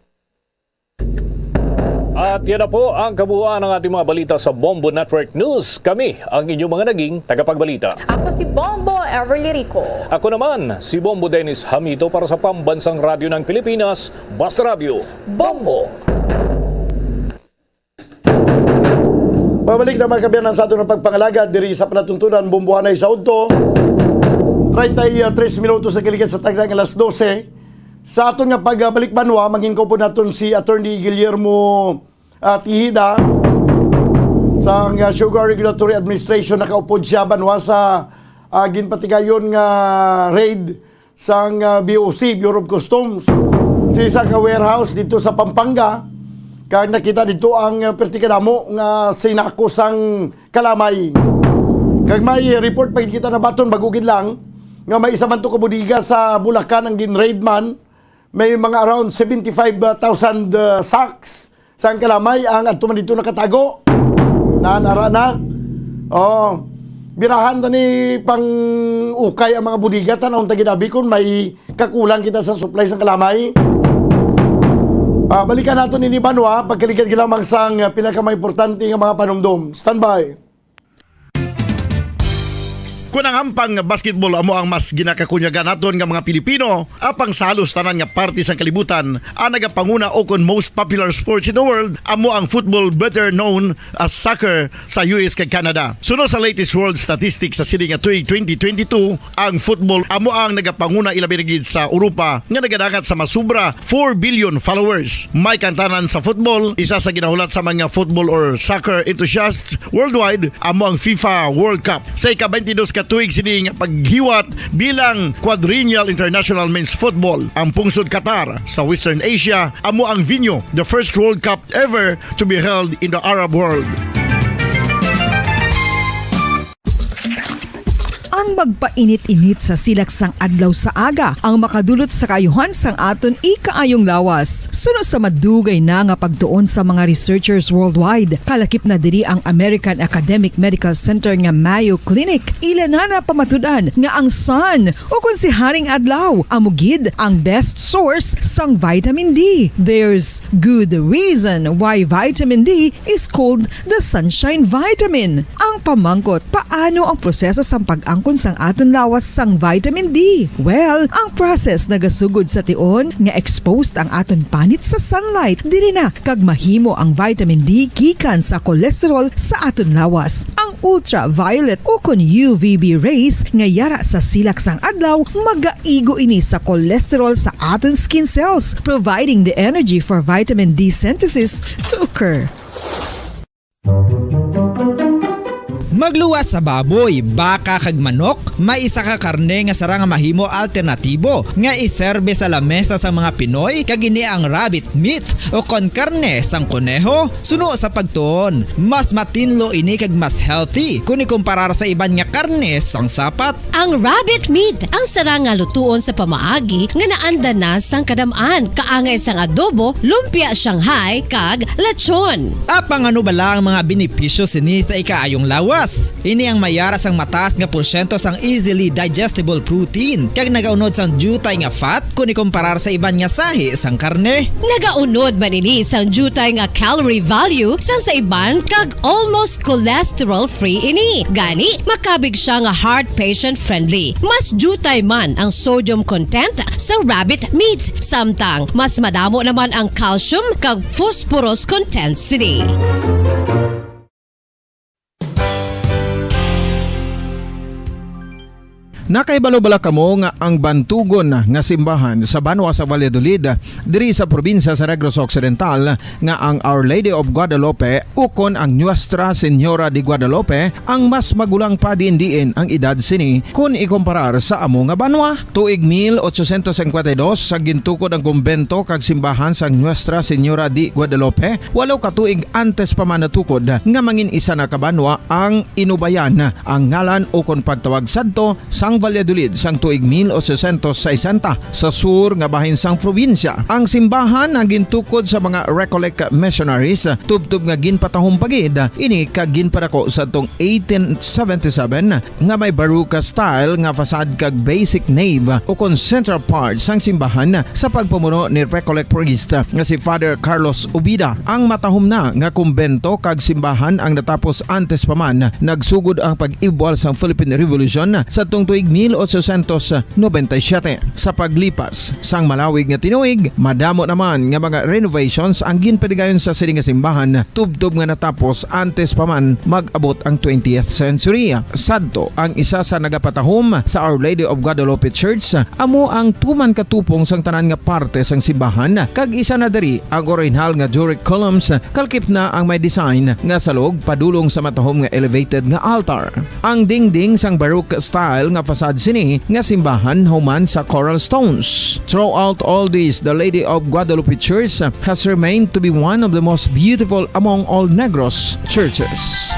At yan na po ang kabuuan ng ating mga balita sa Bombo Network News. Kami ang inyong mga naging tagapagbalita. Ako si Bombo Everly Rico. Ako naman, si Bombo Dennis Hamito para sa Pambansang Radyo ng Pilipinas, Basta Radyo, Bombo! Pabalik na, mga kaabyanan, sa aton nga pagpangalagad diri sa palatuntunan, Bumbuanay sa udto. Treinta y tres minutos na kalikat sa tagna nga alas dose. Sa aton nga pagbalik banwa, mangin-upod naton si Attorney Guillermo, ah, Tejeda sang, ah, Sugar Regulatory Administration. Nakaupod siya banwa sa, ah, ginpatigayon nga raid sang, ah, B O C, Bureau of Customs, sa isa ka warehouse dito sa Pampanga, kag nakita dito ang, ah, perti kadamo nga sinako sang kalamay. Kag may report pa gid kita nabaton, bag-o gid lang, nga may isa man to ka bodega sa Bulacan ang ginraid man. May mga around seventy-five thousand, ah, sacks sang kalamay ang adto man dito nakatago. Nanara na. Oh, birahan ta ni pang ukay ang mga bodega, tan-awon ta gid abi kon may kakulang kita sa supply sang kalamay. Ah, balikan naton ini, banwa, pagkaligad lamang sang, ah, pinakamaimportante nga mga panumdom. Standby. Kon ang hampang nga basketball amo ang mas ginakakunyagan naton nga mga Pilipino, apang sa halos tanan nga parte sang kalibutan, ang nagapanguna o kon most popular sports in the world amo ang football, better known as soccer, sa U S kag Canada. Suno sa latest world statistics sa sini nga tuig twenty twenty-two, ang football amo ang nagapanguna, ilabi na gid sa Europa, nga nagadangat sa mas sobra four billion followers. May kaangtanan sa football, isa sa ginahulat sa mga football or soccer enthusiasts worldwide, amo ang FIFA World Cup. Sa ika-twenty-dos ka tuig sini nga paghiwat bilang quadrennial international men's football, ang pungsod Qatar sa Western Asia amo ang venue, the first World Cup ever to be held in the Arab world. Ang magpainit-init sa silak sang adlaw sa aga ang makadulot sa kaayuhan sang aton ikaayong lawas. Suno sa madugay na nga pagtuon sa mga researchers worldwide, kalakip na diri ang American Academic Medical Center nga Mayo Clinic. Ila na napamatud-an nga ang sun, o kon si Haring Adlaw, amo gid ang best source sang vitamin D. There's good reason why vitamin D is called the sunshine vitamin. Ang pamangkot, paano ang proseso sang pag-angkon sang aton lawas sang vitamin D? Well, ang process nagasugod sa tion nga exposed ang aton panit sa sunlight, diri na kag mahimo ang vitamin D gikan sa cholesterol sa aton lawas. Ang ultraviolet o kon U V B rays nga yara sa silak sang adlaw magaigo ini sa cholesterol sa aton skin cells, providing the energy for vitamin D synthesis to occur. Magluwas sa baboy, baka, kag manok, may isa ka karne nga sarang nga mahimo alternatibo nga iserbe sa lamesa sang mga Pinoy, kag ini ang rabbit meat o kon karne sang koneho. Suno sa pagtuon, mas matinlo ini kag mas healthy kon ikumparar sa iban nga karne sang sapat. Ang rabbit meat ang sarang nga lutuon sa pamaagi nga naanda na sang kadam-an, kaangay sang adobo, lumpia Shanghai, kag lechon. Apang ano bala ang mga benepisyo sini sa ikaayong lawas? Ini ang mayara sang mataas nga porsyento sang easily digestible protein, kag nagaunod sang diutay nga fat kon ikumparar sa iban nga sahi sang karne. Nagaunod man ini sang diutay nga calorie value sang sa iban kag almost cholesterol-free ini. Gani, makabig siya nga heart patient-friendly. Mas diutay man ang sodium content sa rabbit meat, samtang mas madamo naman ang calcium kag phosphorus content sini. Nakahibalo bala kamo nga ang bantugon nga simbahan sa banwa sa Valladolid, diri sa probinsya sa Negros Occidental, nga ang Our Lady of Guadalupe ukon ang Nuestra Señora de Guadalupe ang mas magulang pa diin-diin ang edad sini kon ikumparar sa amo nga banwa? Tuig mil ochocientos cincuenta y dos, sa gintukod ang kumbento kag simbahan sang Nuestra Señora de Guadalupe, walo ka tuig antes pa man natukod nga mangin isa na ka banwa ang Inubayan, ang ngalan ukon pagtawag sadto sang Valladolid sang tuig mil ochocientos sesenta, sa sur nga bahin sang probinsya. Ang simbahan ang gintukod sa mga Recollect missionaries, tubtob nga ginpatahom pa gid ini kag ginpadako sadtong eighteen seventy-seven, nga may Baroque style nga facade kag basic nave ukon central part sang simbahan sa pagpamuno ni Recollect priest nga si Father Carlos Ubida. Ang matahom na nga kumbento kag simbahan ang natapos antes pa man nagsugod ang pag-ibwal sang Philippine Revolution sadtong tuig mil ochocientos noventa y siete. Sa paglipas sang malawig nga tinuig, madamo naman nga mga renovations ang ginpatigayon sa sini nga simbahan, tubtob nga natapos antes pa man mag-abot ang twentieth century. Sadto ang isa sa nagapatahom sa Our Lady of Guadalupe Church, amo ang tuman ka tupong sang tanan nga parte sang simbahan, kag isa na diri ang orihinal nga Doric columns, kalkip na ang may design nga salog padulong sa matahom nga elevated nga altar. Ang dingding sang Baroque style nga facade sini nga simbahan human sa coral stones. Throughout all this, the Lady of Guadalupe Church has remained to be one of the most beautiful among all Negros churches.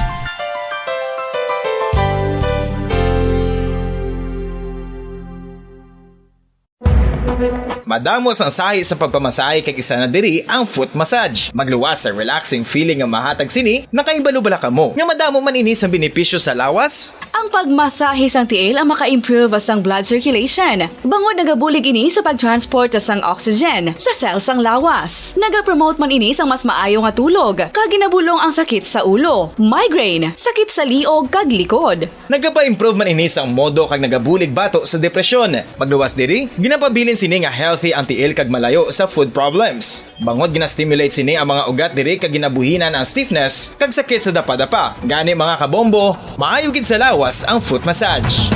Madamo sang sahi sa pagpamasahe, kag isa na diri ang foot massage. Magluwas sa relaxing feeling nga mahatag sini. Nakahibalo bala kamo nga madamo man ini sang benepisyo sa lawas? Ang pagmasahe sang tiil ang maka-improve sang blood circulation, bangod nagabulig ini sa pag-transport sang oxygen sa cell sang lawas. Nagapromote man ini sang mas maayo nga tulog, kag ginabulong ang sakit sa ulo, migraine, sakit sa liog, kag likod. Nagapa-improve man ini sang modo kag nagabulig bato sa depresyon. Magluwas diri, ginapabilin sini nga healthy ang tiil kag malayo sa foot problems. Bangod gina-stimulate sini ang mga ugat diri kag ginabuhinan ang stiffness kag sakit sa dapadapa. Gani, mga kabombo, maayo gid sa lawas ang foot massage.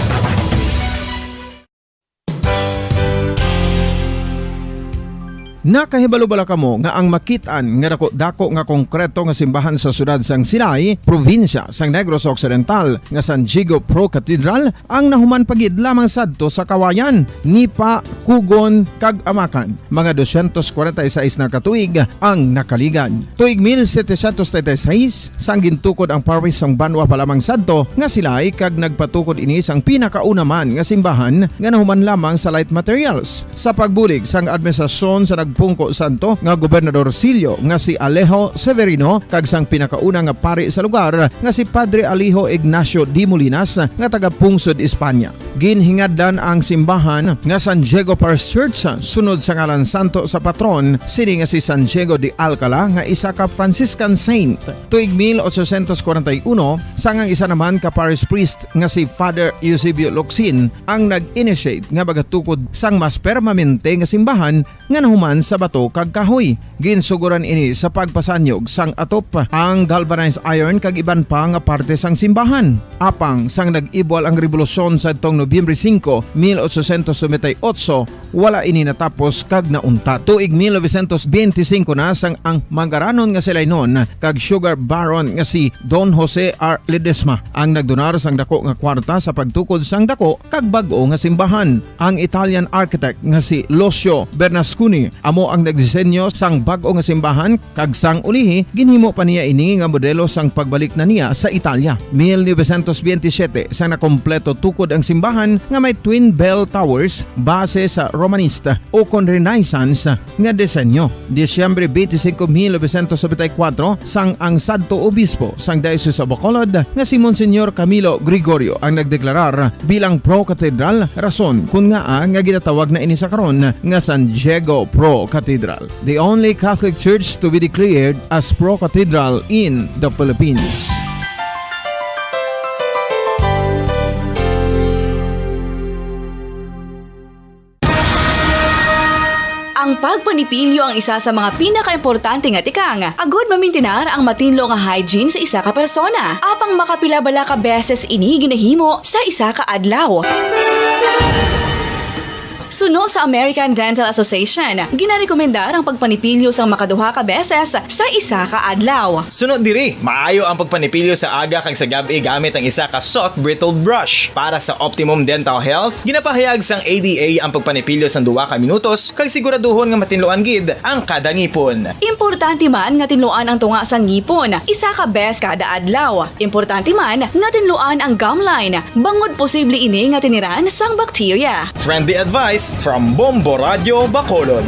Nakahibalo bala kamo nga ang makit-an nga dako-dako nga konkreto nga simbahan sa siyudad sang Silay, probinsya sang Negros Occidental, nga San Diego Pro Cathedral ang nahuman pa gid lamang sadto sa Kawayan, Nipa, Cogon, kag Amacan, mga dosyentos kwarenta y seis na ka tuig ang nakaligad. Tuig mil setecientos treinta y seis, sang gintukod ang parish sang banwa pa lamang sadto nga Silay, kag nagpatukod ini sang pinakauna man nga simbahan nga nahuman lamang sa light materials. Sa pagbulig sang administrasyon sa nagpungko sadto nga gobernador silyo nga si Alejo Severino kag sang pinakauna nga pari sa lugar nga si Padre Alejo Ignacio de Molinas nga taga Pungsod, Espanya. Ginhingadlan ang simbahan nga San Diego Parish Church sunod sa ngalan santo sa patron sini nga si San Diego de Alcala, nga isa ka Franciscan saint. Tuig mil ochocientos kwarenta y uno, sang ang isa naman ka parish priest nga si Father Eusebio Locsin ang nag-initiate nga magatukod sang mas permanente nga simbahan nga nahuman sa bato kag kahoy. Ginsuguran ini sa pagpasanyog sang atop, ang galvanized iron kag iban pa nga parte sang simbahan. Apang sang nag-ibwal ang rebolusyon sadtong Nobyembre singko, mil ochocientos noventa y ocho, wala ini natapos kag nauntat. Tuig mil novecientos benti singko na, sang ang mangaranon nga Silaynon kag sugar baron nga si Don Jose R. Ledesma ang nagdonar sang dako nga kwarta sa pagtukod sang dako kag bag-o nga simbahan. Ang Italian architect nga si Lucio Bernasconi amo ang nagdisenyo sang bag-o nga simbahan, kag sang ulihi ginhimo pa niya ini nga modelo sang pagbalik na niya sa Italia. Mil novecientos benti siyete, sang nakompleto tukod ang simbahan nga may twin bell towers base sa Romanista o kon Renaissance nga disenyo. Disyembre benti singko, mil novecientos nobenta y kuwatro, sang ang sadto obispo sang Diocese of Bacolod nga si Monsignor Camilo Gregorio ang nagdeklarar bilang pro cathedral, rason kon ngaa nga ginatawag na ini sa karon nga San Diego Pro Cathedral, the only Catholic Church to be declared as pro cathedral in the Philippines. Ang pagpanipilyo ang isa sa mga pinakaimportante nga tikang agud mamintinar ang matinlo nga hygiene sa isa ka persona. Apang makapila bala ka beses ini ginahimo sa isa ka adlaw? Suno sa American Dental Association, ginarekomendar ang pagpanipilyo sang makaduha ka beses sa isa ka adlaw. Suno diri, maayo ang pagpanipilyo sa aga kag sa gab-i gamit ang isa ka soft bristled brush. Para sa optimum dental health, ginapahayag sang A D A ang pagpanipilyo sang duha ka minutos kag siguraduhon nga matinluan gid ang kada ngipon. Importante man nga tinluan ang tunga sang ngipon isa ka bes kada adlaw. Importante man nga tinluan ang gum line, bangod posible ini nga tiniran sang bakterya. Friendly advice from Bombo Radio Bacolod.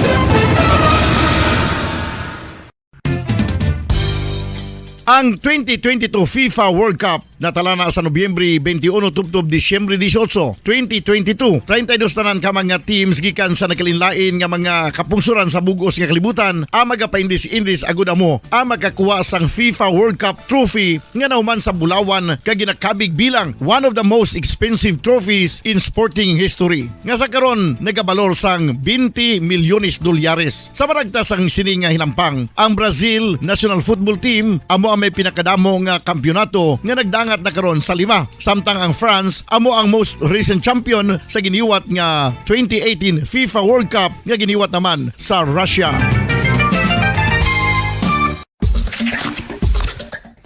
Ang twenty twenty-two FIFA World Cup Natala na sa Nobyembre twenty-one tubtob Disyembre dieciocho, twenty twenty-two, treinta y dos tanan ka mga teams gikan sa nagkalainlain nga mga kapungsoran sa bug-os nga kalibutan ang magapaindis-indis agud amo ang makakuha sang FIFA World Cup trophy nga nahuman sa bulawan kag ginakabig bilang one of the most expensive trophies in sporting history, nga sa karon nagabalor sang twenty milyones dolyares. Sa maragta sang sini nga hinampang, ang Brazil national football team amo ang may pinakadamo nga kampiyonato nga nagdangat na karon sa lima, samtang ang France amo ang most recent champion sa giniwat nga twenty eighteen FIFA World Cup nga giniwat naman sa Russia.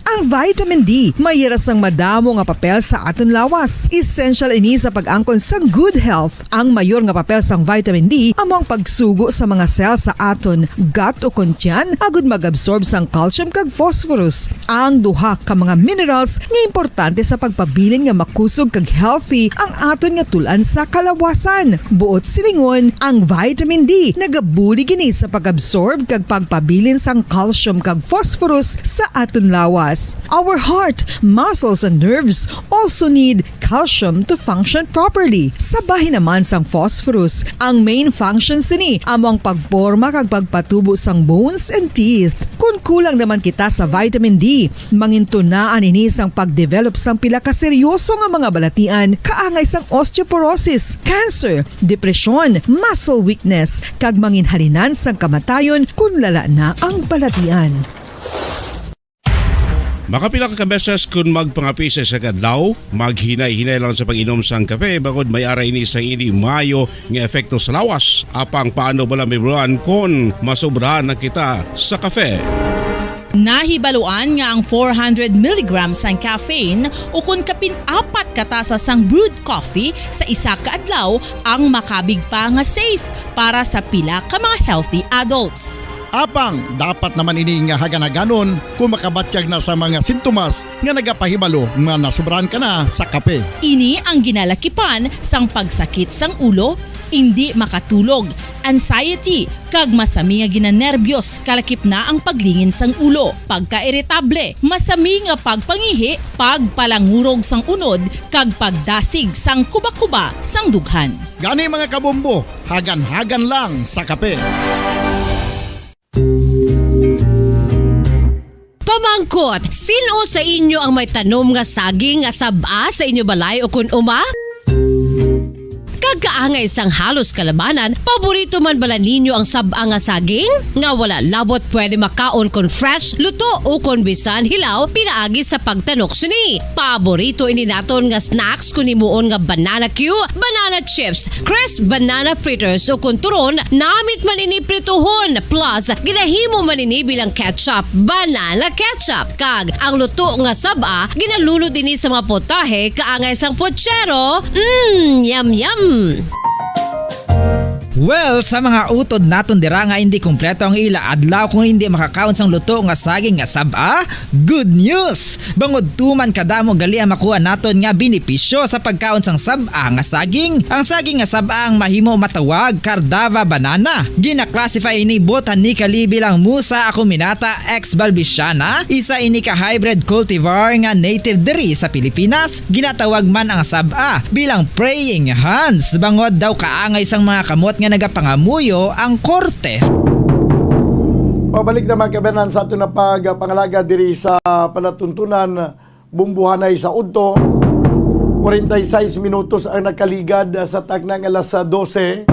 Ang vitamin D may ira sang madamo nga papel sa aton lawas. Essential ini sa pag-angkon sang good health. Ang mayor nga papel sang vitamin D amo ang pagsugo sa mga cell sa aton gut o kon tiyan agud mag-absorb sang calcium kag phosphorus, ang duha ka mga minerals nga importante sa pagpabilin nga makusog kag healthy ang aton nga tul-an sa kalawasan. Buot silingon, ang vitamin D nagabulig ini sa pag-absorb kag pagpabilin sang calcium kag phosphorus sa aton lawas. Our heart, muscles, and nerves also need calcium to function properly. Sa bahin naman sang phosphorus, ang main function sini amo ang pagporma kag pagpatubo sang bones and teeth. Kon kulang naman kita sa vitamin D, mangintunaan ini sang pagdevelop sang pila ka seryoso nga mga balatian kaangay sang osteoporosis, cancer, depresyon, muscle weakness, kag manginhalinan sang kamatayon kon lala na ang balatian. Makapila ka beses kon magpangape sa isa ka adlaw, maghinay-hinay lang sa pag-inom sang kape, bangod may ara ini sang indi maayo nga epekto sa lawas. Apang paano bala, Ma'am Ron, kon masobrahan na kita sa kape? Nahibaluan nga ang four hundred milligrams sang caffeine o kon kapin apat ka tasa sang brewed coffee sa isa ka adlaw ang makabig pa nga safe para sa pila ka mga healthy adults. Apang dapat naman ini nga hagan-haganon kung makabatyag na sa mga sintomas nga nagapahibalo nga nasobrahan ka na sa kape. Ini ang ginalakipan sang pagsakit sang ulo, indi makatulog, anxiety, kag masami nga ginanerbiyos, kalakip na ang paglingin sang ulo, pagkairitable, masami nga pagpangihi, pagpalangurog sang unod, kag pagdasig sang kuba-kuba sang dughan. Gani, mga kabombo, hagan-hagan lang sa kape. Pamangkot, sin-o sa inyo ang may tanom nga saging nga sab-a sa inyo balay o kun uma? Kag kaangay sang halos kalabanan, paborito man bala ninyo ang sab-a nga saging? Nga wala labot pwede makaon kon fresh, luto, o kon bisan hilaw pinaagi sa pagtanok sini. Paborito ini naton nga snacks kon himuon nga banana cue, banana chips, crisp banana fritters, o kon turon, namit man ini prituhon, plus ginahimo man ini bilang ketchup, banana ketchup, kag ang luto nga sab-a ginalunod ini sa mga potahe kaangay sang pochero. Mm, yum, yum! Well, sa mga utod naton dira nga indi kompleto ang ila adlaw kung indi makakaon sang luto nga saging nga sab-a, good news! Bangod tuman kadamo gali ang makuha naton nga benepisyo sa pagkaon sang sab-a nga saging. Ang saging nga sab-a ang mahimo matawag Cardava banana. Gina-classify ini botanically bilang Musa acuminata ex balbisiana, isa ini ka hybrid cultivar nga native diri sa Pilipinas. Ginatawag man ang sab-a bilang praying hands, bangod daw kaangay sang mga kamot nga nagapangamuyo ang korte. Pabalik na, mga kabayan, sa aton na pagpangalaga diri sa palatuntunan, Bumbuhanay sa udto. Kwarenta y seis minutos ang nakaligad sa takna nga alas dose.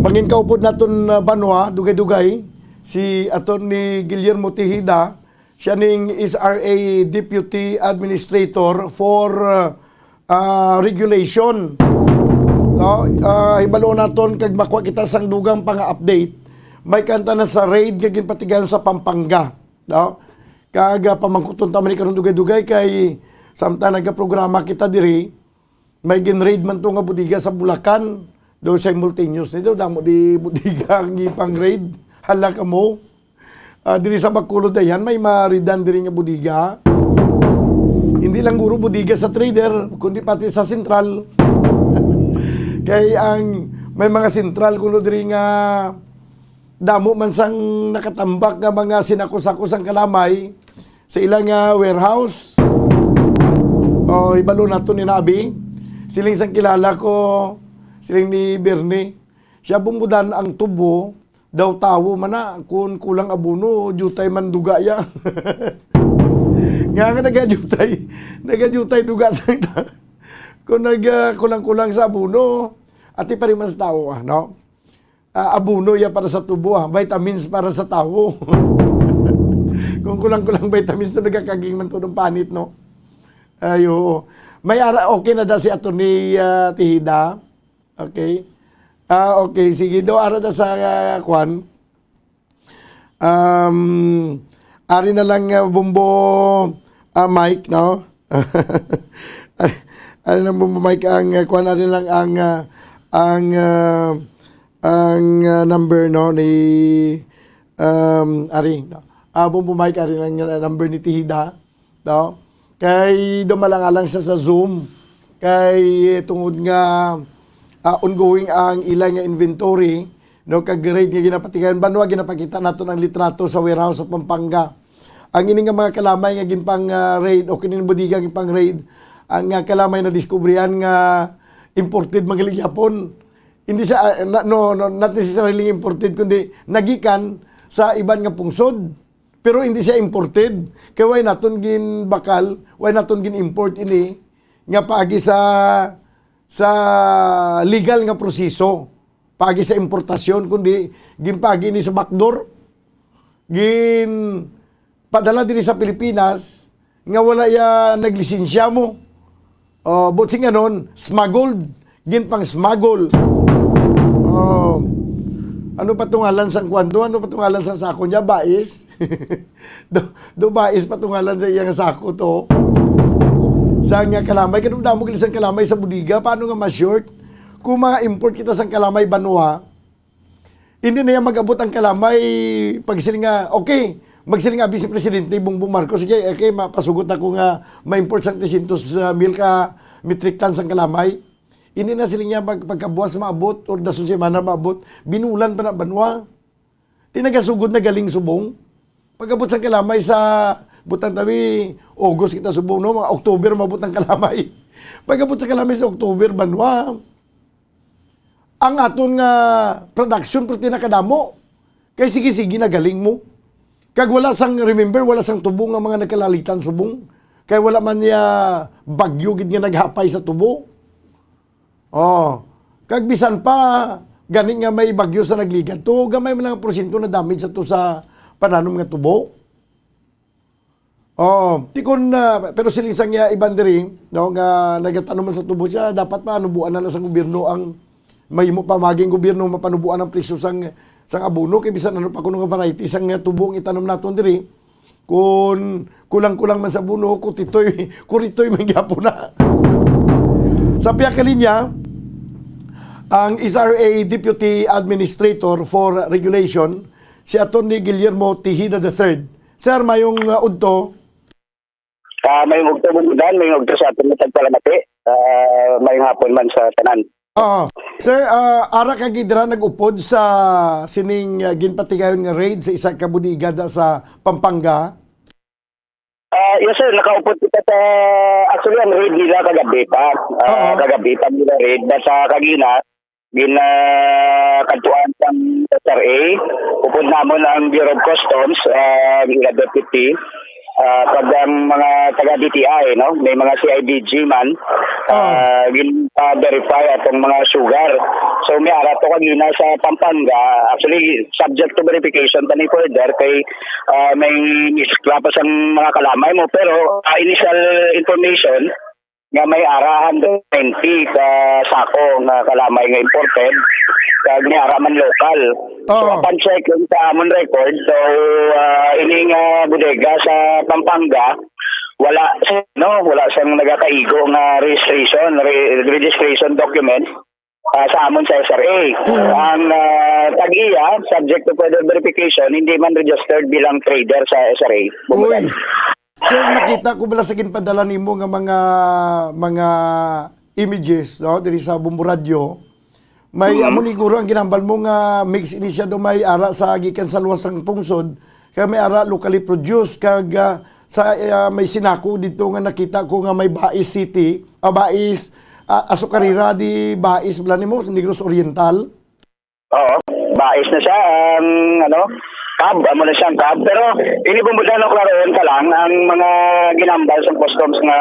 Mangin kaupod naton, ah, banwa, dugay-dugay, si Attorney Guillermo Tejeda, siya ning S R A Deputy Administrator for, ah, ah, Regulation. No? Ah, hibalo naton kag makuha kita sang dugang pa nga update. May kanta na sa raid nga ginpatigayon sa Pampanga. No? Kag, ah, pamangkuton ta man ni karon dugay-dugay kay samtang nagaprograma kita diri, may gin-raid man to nga bodega sa Bulacan. Do simultaneous ni do, damo di bodega ang ipang-raid. Hala kamo. Ah, diri sa Bacolod, ayan, may maridan diri nga bodega. Hindi lang guro bodega sa trader, kundi pati sa sentral. Kay ang may mga sentral kuno diri nga damo man sang nakatambak nga mga sinako-sako sang kalamay sa ila nga warehouse. Oh, ibalo nato ni Nabi. Siling sang kilala ko, siling ni Bernie. Siya bumudan ang tubo, daw tawo man na, kun kulang abono, jutay man duga ya. Nga nga nagadjutay, nagadjutay duga sa ita. Kung nag, ah, kulang-kulang sa abono, ati pa rin man sa tao, ah, no? Ah, abono ya para sa tubo, ah. Vitamins para sa tao. Kung kulang-kulang vitamins, na nagakaging man to ng panit, no? Ay, oo. May ara, okay na da si Attorney, ah, Tihida. Okay. Ah, okay. Sige, do, ara na sa, ah, kwan. Um, ari na lang, ah, Bumbo, ah, Mike, no? Ari, ari lang, Bumbo Mike, ang, ah, kwan, ari lang ang, ah, ang, ah, ang, ah, number, no, ni, um, ari, no? Ah, Bumbo Mike, ari lang ang number ni Tihida. No? Kay dumalang-alang sa, sa Zoom. Kay tungod nga, ah, ongoing ang ila nga inventory, no, kag raid nga ginapatigayon, banwa ginapakita naton ang litrato sa warehouse sa Pampanga. Ang ini nga mga kalamay nga ginpang, ah, raid o kining bodega ginpang raid, ang, ah, kalamay na diskubrihan nga imported man gali gyapon. Hindi sa, ah, na, no, no, not necessarily imported, kundi nagikan sa iban nga pungsod. Pero hindi siya imported. Kay why naton ginbakal, why naton gin-import ini nga paagi sa, sa legal nga proseso, paagi sa importasyon, kundi ginpaagi ini sa backdoor. Ginpadala diri sa Pilipinas nga wala ya naglisensya mo. Oh, but sing anon, smuggled. Ginpang-smuggle. Oh. Ano pa tungalan sang kwan to? Ano pa tungalan sang sako niya? Bais? Do, do bais pa tungalan sa iyang sako to. Sa nga kalamay, kanong damo gali sang kalamay sa bodega, paano nga ma-short? Kung mga import kita sang kalamay banwa, hindi na yan mag-abot ang kalamay pag sila nga, okay, mag sila nga, Vice Presidente Bongbong Marcos, sige, okay, mapasugot na ko nga ma-import sang trescientos mil ka metric tons ang kalamay. Hindi na sila nga pag, pagkabuas maabot or dason semana maabot, binulan pa na banwa. Tinagasugod na galing subong. Pag-abot sa kalamay sa butang tabi, August kita subong, no? Mga October, maabot ang kalamay. Pag-abot sa kalamay sa October, banwa. Ang aton nga production, perti na kadamo. Kay sige-sige na galing mo. Kag wala sang, remember, wala sang tubo nga mga nagkalalitan subong. Kay wala man niya bagyo gid nga naghapay sa tubo. Oh, kag bisan pa, gani nga may bagyo sa nagligad to, gamay man lang ang porsyento na damage sa to sa pananom nga tubo. Oh, tikon na, pero siling sang iya iban diri, no, nga nagatanom man sa tubo siya, dapat pa anubuan na lang sa gobyerno ang mahimo pa maging gobyerno mapanubuan ang presyo sang, sang abono, kay bisan ano pa kuno nga variety sang tubo ang itanom naton diri, kun kulang-kulang man sa abono, kutitoy, kuritoy man gyapon na. Sa pihak ka linya, ang S R A Deputy Administrator for Regulation, si Attorney Guillermo Tejeda the third. Sir, mayong, uh, udto. Ah, mayong udto, Bong Udan, mayong udto sa aton nga tagpalamati. Ah, mayong hapon man sa tanan. Ah, sir, ah, ara ka gid dira nag-upod sa sining, ah, ginpatigayon nga raid sa isa ka bodega da sa Pampanga? Ah, yes, sir, nakaupod kita sa, actually, ang raid nila kagabi pa. Ah, Oo. Kagabi pa nila raid. Basta kagina, gina-, kadtuan sang S R A, upod namon ang Bureau of Customs, ah, ang ila deputy, ah, kag ang mga taga D T I, no? May mga C I D G man, Ah. ah, gin-, ah, verify atong mga sugar. So, may ara to kagina sa Pampanga. Actually, subject to verification pa ni further kay, ah, may miskla pa sang mga kalamay mo. Pero, ah, initial information, nga may ara hundred twenty ka sako nga kalamay nga imported, kag may ara man lokal. So, Oo. Upon checking sa amon record, so, ah, ini nga bodega sa Pampanga, wala, no, wala sang nagakaigo nga registration, re-, registration document, ah, sa amon sa S R A. Mm. Ang, ah, tag-iya, subject to further verification, hindi man registered bilang trader sa S R A. Uy. Sir, nakita ko bala sa ginpadala nimo nga mga, mga images, no, diri sa Bombo Radyo. May Mm. amo ni guro ang ginambal mo nga mix ini siya do may ara sa gikan sa luwas sang pungsod, kag may ara locally produced, kag, ah, sa, ah, may Sinaco dito nga nakita ko nga may Bais City, ah, Bais, ah, Azucarera de Bais, bala nimo, Negros Oriental. Oo, Bais na siya, ang ano, cab, amo na siyang cab. Pero ini, Bombo Dan, no, klaroon ka lang, ang mga ginambal sa customs nga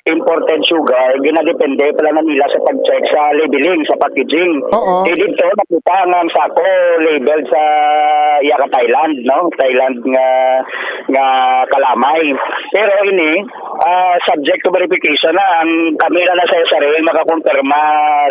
imported sugar, ginadepende pala na nila sa pag-check sa labeling, sa packaging. Oo. Eh, dito, nakita nga ang sako labeled sa iya ka Thailand, no? Thailand nga, nga kalamay. Pero ini, ah, subject to verification na, ang kami na sa S R A makakonfirma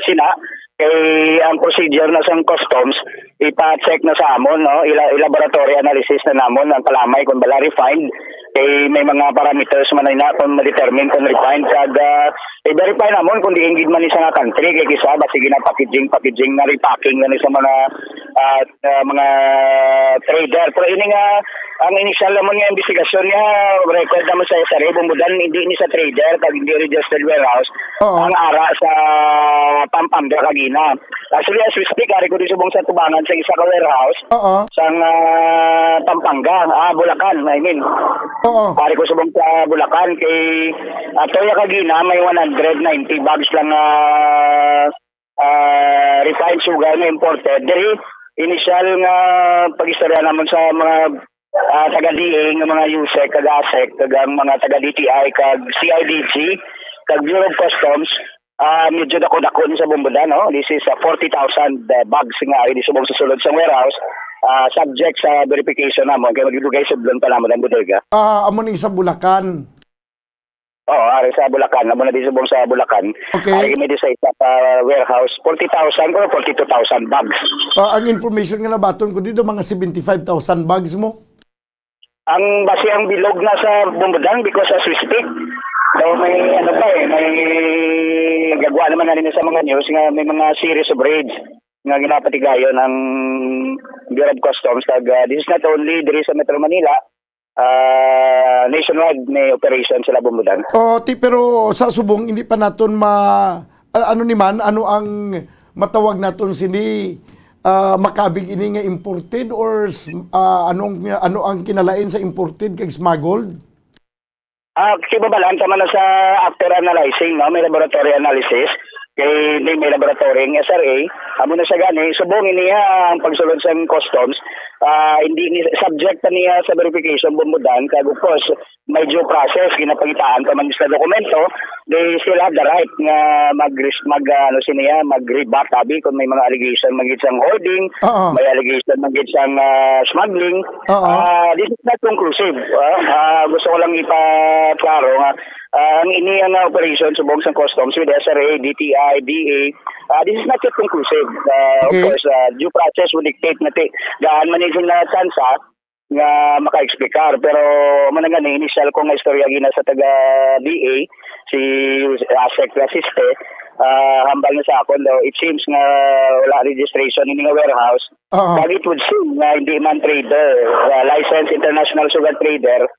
sina, kay ang procedure na sang customs, ipa-check na sa amon, no? Ila, i-laboratory analysis na namon ang kalamay kung bala refined. Kay may mga parameters man na kung ma-determine kung refined, kag, ah, i-verify namon kung diin gid man ni sa nga country, kay kisa ba sige na packaging, packaging na repacking na ni sa mga, ah, ah, mga trader. Pero ini nga, ang initial naman nga investigasyon niya, record naman sa S R A, Bombo Dan, hindi ni sa trader, kag hindi registered warehouse, Oo. ang ara sa Pampanga kagina. Actually, as we speak, ari ko di subong sa tubangan sa isa ka warehouse Oo. sang, ah, Pampanga, ah, Bulacan, I mean. Oo. Ari ko subong sa Bulacan, kay, ah, toya kagina, may one hundred ninety bags lang, ah, ah, refined sugar nga imported. Diri, initial nga pag-istorya namon sa mga, ah, taga D A nga mga USEC, kag ASEC, kag ang mga taga D T I, kag C I D G, kag Bureau of Customs, ah, medyo dako-dako ni sa Bombo Dan, no? This is, ah, forty thousand, ah, bags nga ari di subong sa sulod sa warehouse, ah, subject sa verification namon, kay magdugay sudlon pa namon ang bodega. Ah, amo ni sa Bulacan. Oo, ari sa Bulacan. Amo na di subong sa Bulacan. Okay. Ari kami di sa isa ka warehouse, forty thousand or forty-two thousand bags. Ah, ang information nga nabaton ko dito, mga seventy-five thousand bags mo. Ang base ang bilog na sa Bombo Dan because as we speak, so may ano pa eh, may gagwa naman na rin sa mga news nga may mga series of raids nga ginapatigayon ang Bureau of Customs. Kag, ah, this is not only diri sa Metro Manila, ah, nationwide may operation sila, Bombo Dan. Oh, ti, pero sa subong, hindi pa naton ma-, a-, ano ni man, ano ang matawag naton sini, ah, makabig ini nga imported or s-, ah, anong, ano ang kinalain sa imported kag smuggled? Ah, kibabalaan ka man na sa after analyzing, no? May laboratory analysis. Kay may, may laboratory ang S R A. Amo na siya gani. Subong ini, ah, ang pagsulod sa customs. Ah, hindi ni subject pa niya sa verification, Bombo Dan. Kag of course, may due process, ginapangitaan pa man sa dokumento. They still have the right nga mag, mag, ah, ano siniya, mag-rebut, abi, kung may mga allegation, magit sang hoarding, Oo. may allegation, magit sang, ah, smuggling. Oo. Ah, this is not conclusive. Ah, ah, gusto ko lang ipaklaro nga, ah, ang ini ang, ah, operation subong sa customs with S R A, D T I, D A, ah, this is not yet conclusive. Ah, of Okay. course, ah, due process will dictate na ti-, gaan man yung na tsansa nga maka-explicar. Pero mo na gani, initial ko nga istorya gina sa taga D A, si Asek Lasiste, ah, hambal na sa akon daw, it seems nga wala registration ini nga warehouse. Oo. Kag it would seem nga hindi man trader, uh, licensed international sugar trader,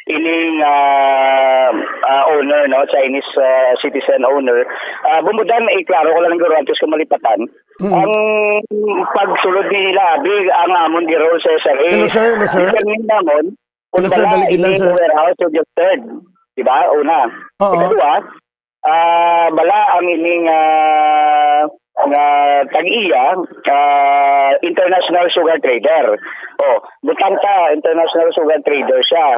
ining, ah, ah, owner, no, Chinese, ah, citizen owner. Ah, Bombo Dan, eh, klaro ko lang guro antes ko malipatan. Mm. Ang pagsulod nila, abi, ang amon di role sa S R A. Hello, sir. Hello, sir. Determine namon kung Hello, sir. bala Dali, dali, ini sir. warehouse registered. Di ba? Una. Oo. Ikadua, ah, bala ang ining, ah, nga tag-iya, ah, international sugar trader. Oh, butang ta, international sugar trader siya.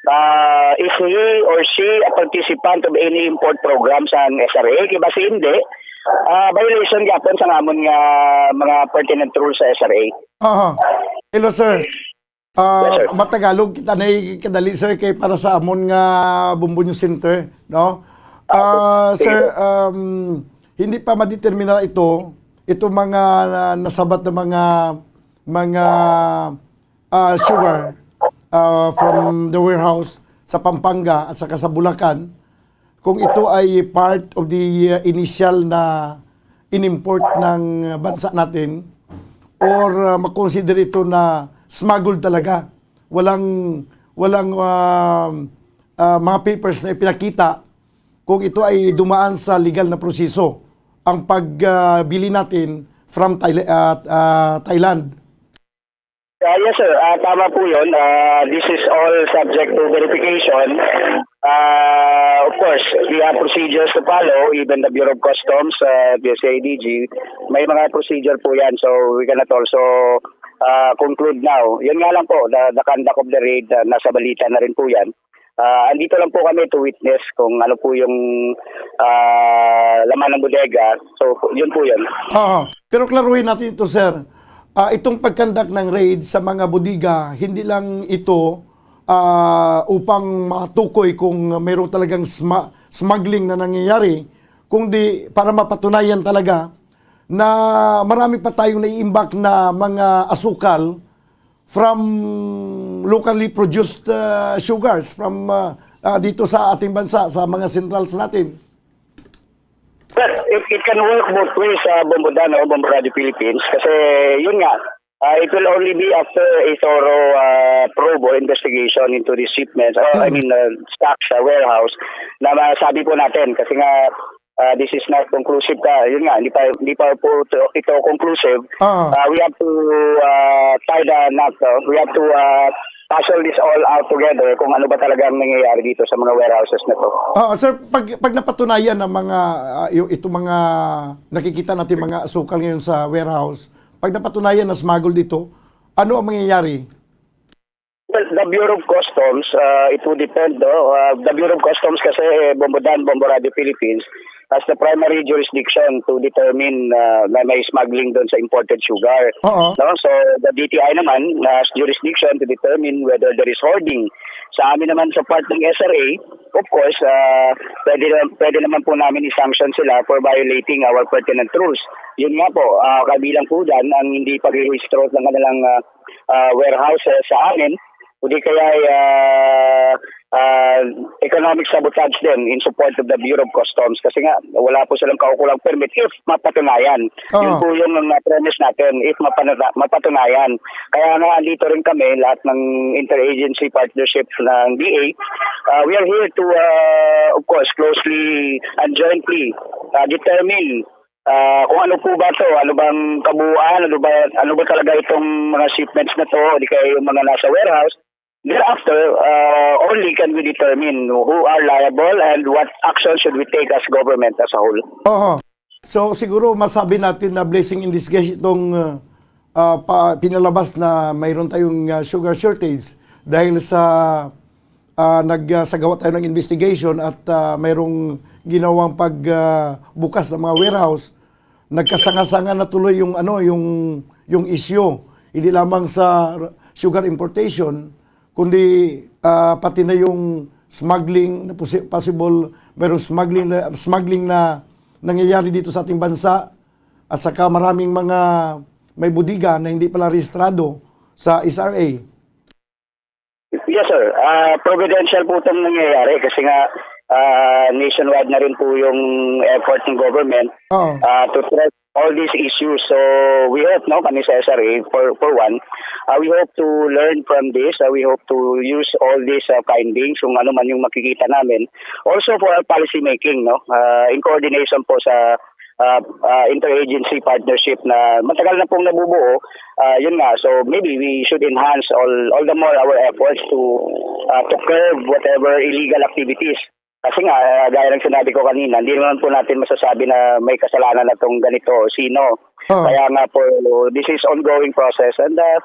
Ah, is he or she a participant of any import program sa S R A? Kay basi hindi, ah, violation gyapon sa amon nga mga pertinent rules sa S R A. Aha. Hello, sir. Ah, Yes, sir. Matagalog kita na kadali, sir, kay para sa amon nga Bombo News Center, no? Ah, Ah, sige, sir, sir. um, hindi pa madeterminar ito, ito mga, ah, nasabat na mga, mga, ah, sugar, ah, from the warehouse sa Pampanga at saka sa Bulacan, kung ito ay part of the, uh, initial na inimport ng bansa natin, or, uh, makonsider ito na smuggled talaga. Walang, walang, um, uh, mga papers na ipinakita kung ito ay dumaan sa legal na proseso ang pag, uh, bili natin from Thai-, uh, uh, Thailand. Kaya Sir, ah, tama po yun. Ah, this is all subject to verification. Ah, of course, we have procedures to follow, even the Bureau of Customs, uh, the C I D G, may mga procedure po yan. So, we cannot also uh, conclude now. Yun nga lang po, the, the conduct of the raid, uh, nasa balita na rin po yan. Uh, andito lang po kami to witness kung ano po yung uh, laman ng bodega. So, yun po yun. Oo. Pero klaruhin natin ito, sir. Ah, itong pagkandak ng raid sa mga bodega, hindi lang ito ah, upang matukoy kung mayroon talagang sma- smuggling na nangyayari, kundi para mapatunayan talaga na marami pa tayong naiimbak na mga asukal from locally produced uh, sugars from uh, uh, dito sa ating bansa, sa mga centrals natin. Well, it, it can work both ways sa Bombo Dan o Bombo Radio Philippines kasi yun nga, uh, it will only be after a thorough uh, probe or investigation into these shipments or I mean uh, stocks sa warehouse na masabi po natin kasi nga uh, this is not conclusive ka. Yun nga, hindi pa hindi pa po ito, ito conclusive. Ah. Uh, we have to uh, tie the knot. Uh, we have to uh, puzzle this all out together kung ano ba talagang nangyayari dito sa mga warehouses na to. Ah, sir, pag, pag napatunayan ang mga uh, yung itong mga nakikita natin mga asukal ngayon sa warehouse, pag napatunayan na smuggle dito, ano ang mangyayari? Well, the Bureau of Customs, uh, it would depend, no? Uh, the Bureau of Customs kasi eh, Bombo Dan, Bombo Radio Philippines, as the primary jurisdiction to determine uh, na may smuggling doon sa imported sugar. Oo. No? So, the D T I naman has jurisdiction to determine whether there is hoarding. Sa amin naman sa part ng S R A, of course, uh, pwede, pwede naman po namin i-sanction sila for violating our pertinent rules. Yun nga po, uh, kabilang po dyan ang hindi pag-rehistro ng kanilang uh, uh, warehouses sa amin o di kaya uh, uh, economic sabotage din in support of the Bureau of Customs kasi nga wala po silang kaukulang permit if mapatunayan. Uh-huh. Yun po yung uh, premise natin, if mapanata- mapatunayan. Kaya nga andito rin kami, lahat ng interagency partnership ng D A, uh, we are here to, uh, of course, closely and jointly uh, determine uh, kung ano po ba to, ano bang kabuuan, ano ba ano ba talaga itong mga shipments na to, di kaya yung mga nasa warehouse. Thereafter, uh, only can we determine who are liable and what action should we take as government as a whole. Oho. So siguro masabi natin na blessing in disguise itong uh, uh, pa, pinalabas na mayroon tayong uh, sugar shortage dahil sa uh, nagsagawa tayo ng investigation at uh, mayroong ginawang pagbukas uh, ng mga warehouse. Nagkasanga-sanga na tuloy yung ano yung yung issue, hindi lamang sa sugar importation kundi uh, pati na yung smuggling na possible, mayroong smuggling na, smuggling na nangyayari dito sa ating bansa at saka maraming mga may bodega na hindi pala rehistrado sa S R A. Yes, sir. Uh, providential po itong nangyayari kasi nga uh, nationwide na rin po yung effort ng government oh. uh, to track all these issues. So we hope, no, kami sa S R A, for, for one, uh, we hope to learn from this. Uh, we hope to use all these uh, findings, kung ano man yung makikita namin. Also for our policy making, no, uh, in coordination po sa uh, uh, interagency partnership na matagal na pong nabubuo. Uh, yun nga, so maybe we should enhance all all the more our efforts to uh, to curb whatever illegal activities. Kasi nga, uh, gaya ng sinabi ko kanina, hindi naman po natin masasabi na may kasalanan na tong ganito o sino. Oh. Kaya nga po, this is ongoing process and uh,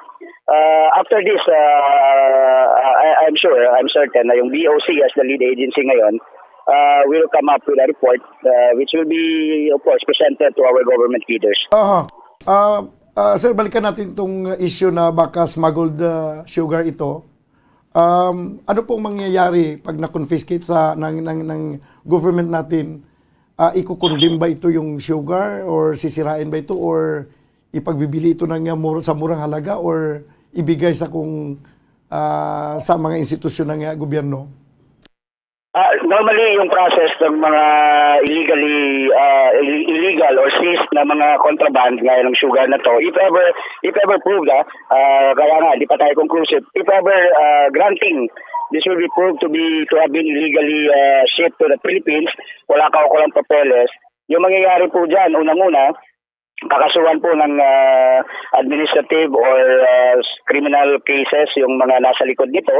uh, after this, uh, I, I'm sure, I'm certain na yung B O C as the lead agency ngayon uh, will come up with a report uh, which will be, of course, presented to our government leaders. Aha. Uh, uh, sir, balikan natin itong issue na baka smuggled uh, sugar ito. Um, ano pong mangyayari pag na-confiscate sa ng, ng, ng government natin? Uh, ikukundem ba ito yung sugar or sisirain ba ito or ipagbibili ito ng uh, mur- sa murang halaga or ibigay sa kung uh, sa mga institusyon ng uh, gobyerno? Uh, normally, yung process ng mga illegally uh, illegal or seized na mga contraband gaya ng sugar na to, if ever if ever proved, ah, uh, kaya nga hindi pa tayo conclusive, if ever uh, granting this will be proved to be to have been illegally uh, shipped to the Philippines, wala ka kulang papeles, yung mangyayari po diyan, unang-una, kakasuhan po ng uh, administrative or ah, s- criminal cases yung mga nasa likod nito,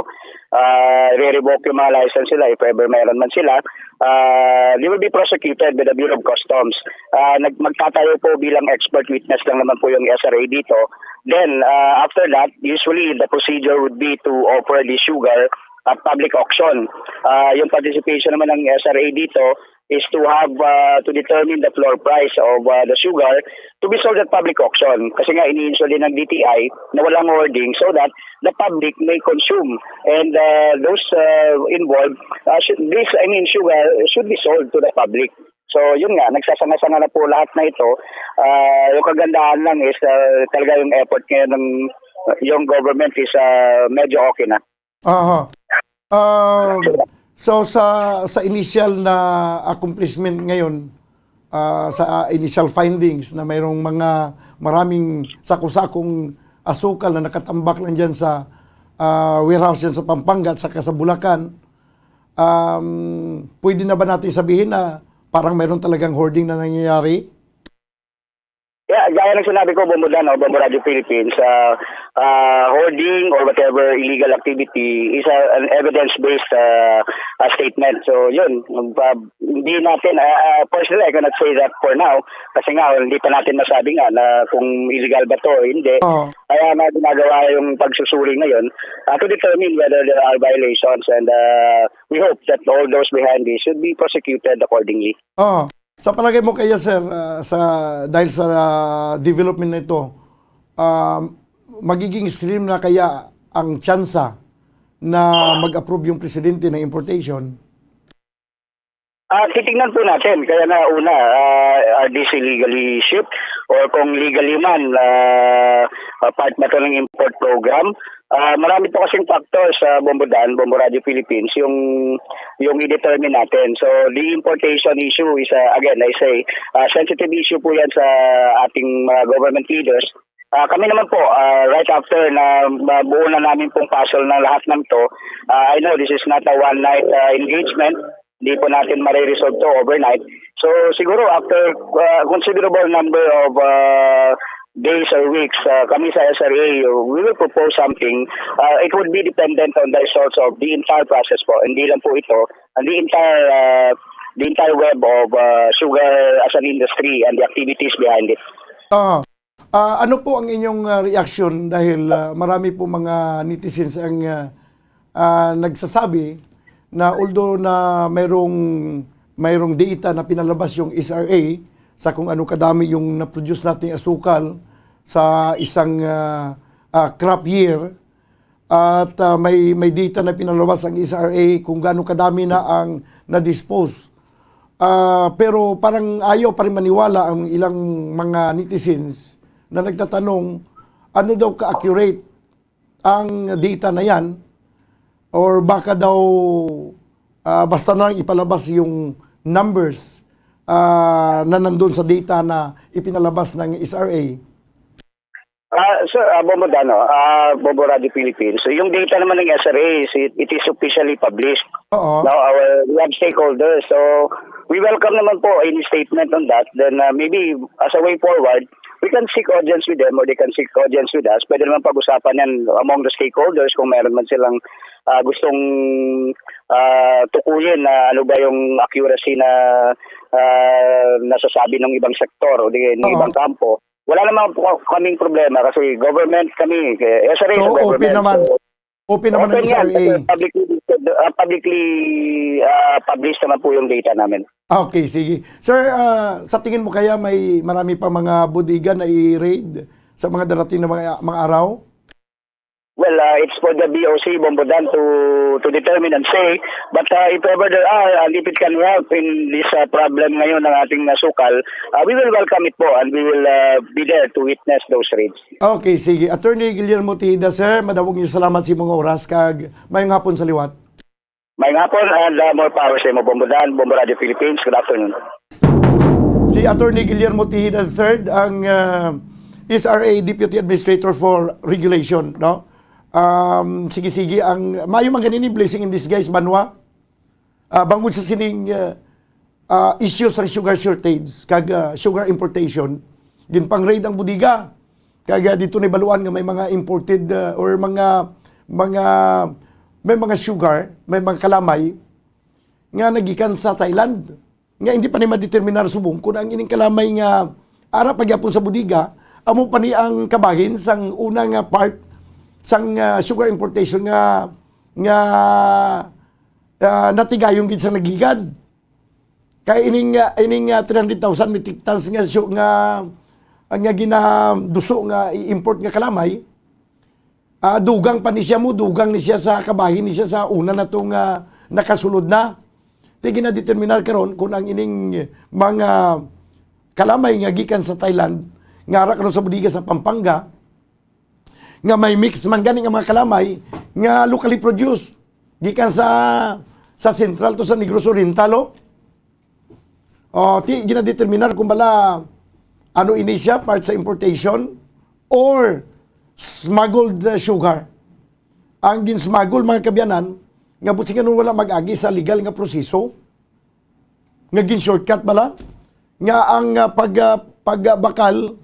ah, re-revoke yung mga license nila if ever meron man sila, ah, they will be prosecuted by the Bureau of Customs. Ah, nag- magtatayo po bilang expert witness lang naman po yung S R A dito. Then, ah, after that, usually the procedure would be to offer the sugar at public auction. Ah, yung participation naman ng S R A dito is to have, ah, to determine the floor price of ah, the sugar to be sold at public auction. Kasi nga, ini-ensure din ng D T I na walang hoarding so that the public may consume. And ah, those ah, involved, ah, should, this, I mean, sugar should be sold to the public. So, yun nga, nagsasanga-sanga na po lahat na ito. Ah, yung kagandahan lang is ah, talaga yung effort ngayon ng yung government is ah, medyo okay na. Aha. Ah, so sa sa initial na accomplishment ngayon, ah, sa initial findings na mayroong mga maraming sako-sakong asukal na nakatambak lang diyan sa ah, warehouse diyan sa Pampanga at saka sa Bulacan, um, pwede na ba natin sabihin na parang mayroon talagang hoarding na nangyayari? Yeah, gaya ng sinabi ko, Bombo Dan, no, Bombo Radio Philippines, ah, ah, hoarding or whatever illegal activity is a, an evidence-based ah, ah, statement. So, yun, magpa- hindi natin, ah, ah, personally, I cannot say that for now kasi nga, hindi pa natin masabi nga na kung illegal ba to o hindi. Oo. Kaya nga ginagawa yung pagsusuri ngayon ah, to determine whether there are violations and ah, we hope that all those behind this should be prosecuted accordingly. Oh, sa palagay mo kaya, sir, ah, sa dahil sa ah, development na ito, ah, magiging slim na kaya ang tsansa na mag-approve yung presidente ng importation? Ah, titingnan po natin. Kaya nga una, ah, are these illegally shipped or kung legally man ah, ah, part ba to ng import program? Ah, marami po kasing factors sa Bombo Dan, Bombo Radio Philippines, yung yung i-determine natin. So, the importation issue is, ah, again, I say, ah, sensitive issue po yan sa ating mga government leaders. Ah, kami naman po, ah, right after na mabuo na namin pong puzzle ng lahat ng to, ah, I know this is not a one-night ah, engagement. Hindi po natin mariresolve to overnight. So, siguro after ah, considerable number of ah, days or weeks, ah, kami sa S R A, we will propose something. Ah, it would be dependent on the results of the entire process po. Hindi lang po ito, and the entire ah, the entire web of ah, sugar as an industry and the activities behind it. Ah, ah, ano po ang inyong ah, reaction dahil ah, marami po mga netizens ang ah, ah, nagsasabi na although na mayroong mayroong data na pinalabas yung S R A sa kung ano kadami yung na-produce nating asukal sa isang ah, ah, crop year, at ah, may may data na pinalabas ang S R A kung gaano kadami na ang na-dispose. Ah, pero parang ayaw pa rin maniwala ang ilang mga netizens na nagtatanong ano daw ka-accurate ang data na yan, or baka daw ah, basta na lang ipalabas yung numbers ah, na nandun sa data na ipinalabas ng S R A. Ah, sir, ah, Bombo Dano, ah, Bombo Radio Philippines. So, yung data naman ng S R A, is it, it is officially published. Oo. Now, our, we have stakeholders. So, we welcome naman po any statement on that. Then, ah, maybe, as a way forward, we can seek audience with them or they can seek audience with us. Pwede naman pag-usapan yan among the stakeholders kung meron man silang ah, gustong ah, tukuyin na ano ba yung accuracy na ah, nasasabi ng ibang sektor o di ng Oo. ibang kampo. Wala naman po kaming problema kasi government kami, eh, S R A So, sa government. open naman. So, Open naman ng open yan, S R A. kasi publicly, ah, publicly ah, published naman po yung data namin. Okay, sige. Sir, ah, sa tingin mo kaya may marami pa mga bodega na i-raid sa mga darating na mga, mga araw? Well, uh, it's for the B O C, Bombodan, to to determine and say. But uh, if ever there are, and if it can help in this uh, problem ngayon ng ating uh, sukal, uh, we will welcome it po and we will uh, be there to witness those raids. Okay, sige. Attorney Guillermo Tejeda, sir, madamo nga salamat sa imong oras kag maayong hapon sa liwat. Maayong hapon and uh, more power sa imo, Bombodan, Bombo Radio Philippines. Good afternoon. Si Attorney Guillermo Tejeda the third ang ah, S R A Deputy Administrator for Regulation, no? Um, sige, sige, ang maayo man gani ni blessing in disguise, banwa. Ah, bangod sa sining ah, ah, issue sa sugar shortage kag ah, sugar importation, ginpang-raid ang bodega. Kag, ah, dito nahibaluan nga may mga imported, ah, or mga, mga, may mga sugar, may mga kalamay nga nagikan sa Thailand, nga hindi pa ni madeterminar subong kung ang ining kalamay nga ara pa gyapon sa bodega, amo pa ni ang kabahin sang una nga part sang, ah, sugar importation nga, nga, ah, natigayon gid sa nagligad. Kay ining, ah, ining, ah, three hundred thousand metric tons nga su-, nga, nga ginaduso nga i-import nga kalamay, ah, dugang pa ni siya mo, dugang ni siya sa kabahin ni siya sa una na tong, ah, nakasulod na. Ti ginadeterminar karon kung ang ining mga kalamay nga gikan sa Thailand, nga ara karon sa bodega sa Pampanga, nga may mix man gani nga mga kalamay nga locally produced gikan sa, sa Central to sa Negros Oriental, oh. Oh, ti ginadeterminar kung bala ano ini siya, part sa importation or smuggled, uh, sugar. Ang ginsmuggle, mga kaabyanan, nga buot silingon wala mag-agi sa legal nga proseso, nga gin-shortcut bala, nga ang, uh, pag, uh, pagbakal,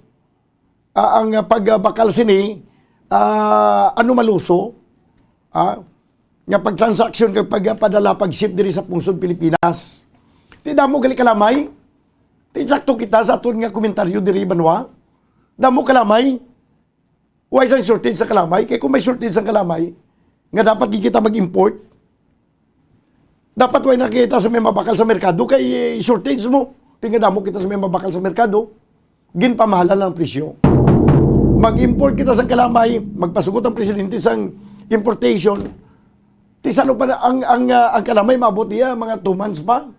ah, ang, ah, pagbakal sini, ah, anomaluso, ah, nga pagtransaksyon kag pagpadala, pag-ship diri sa pungsod Pilipinas. Ti damo gali kalamay. Ti eksakto kita sa aton nga komentaryo diri, banwa. Damo kalamay. Why sang shortage sa kalamay? Kay kung may shortage sa kalamay, nga dapat gid kita mag-import, dapat way na kita sa may mabakal sa merkado kay, eh, shortage mo. Ti nga damo kita sa may mabakal sa merkado, ginpamahalan ang presyo. Mag-import kita sang kalamay, magpasugot ang presidente sang importation. Ti sano pa na ang, ang, ah, ang kalamay maabot niya mga two months pa.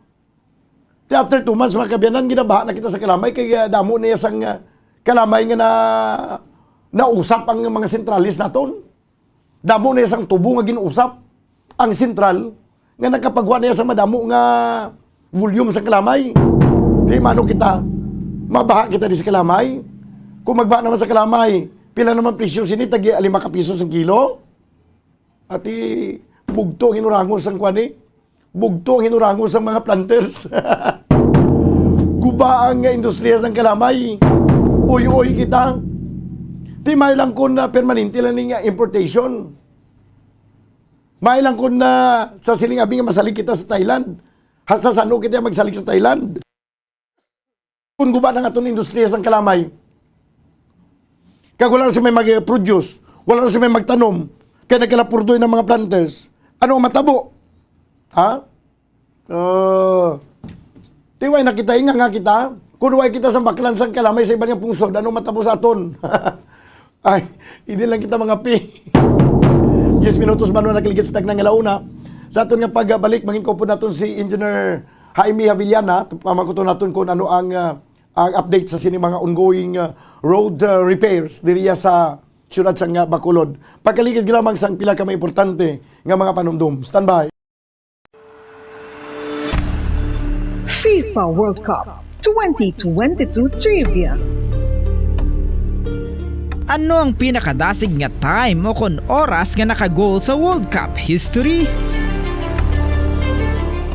Ti after two months, mga kaabyanan, ginabaha na kita sa kalamay kay, ah, damo niya sang, ah, kalamay nga na, nausap ang mga sentralis naton. Damo na sang tubo nga gin-usap ang sentral nga nakapagwa na sa madamo nga volume sa kalamay. Di mano kita, mabaha kita di sa kalamay. Kung magbaha naman sa kalamay, pila naman presyo sini? Tagi lima ka piso sang kilo? Ati, bugto ang hinurango sang kuan, eh. Bugto ang hinurango sang mga planters. Guba ang industriya sang kalamay. Uy-uy kita. Ti may lang kun na permanente lang ni nga importation. May lang kun na sa siling abi nga masalig kita sa Thailand. Hasta sano kita magsalig sa Thailand? Kung guba na nga aton industriya sang kalamay, kag wala na sa may mag-produce, wala na sa may magtanom, kay nagkalapurdoy ng mga planters, ano ang matabo? Ha? Uh, tiway na kita, inga nga kita. Kung way kita sa baklan sang kalamay sa iban nga pungsod, ano matabo sa aton? Ay, hindi lang kita mga pi. Diyes minutos man na nakaligid sa tagna nga launa. Sa aton nga pagbalik, mangin ko po naton si Engineer Jaime Havillana, pamakuton naton kung ano ang, ah, ang update sa sini mga ongoing, ah, road, ah, repairs diriya sa siyudad sang, ah, Bacolod. Pagkaligid lamang sang pila ka mga importante nga mga panumdom. Standby. FIFA World Cup twenty twenty-two Trivia. Ano ang pinakadasig nga time o kon oras nga naka-goal sa World Cup history?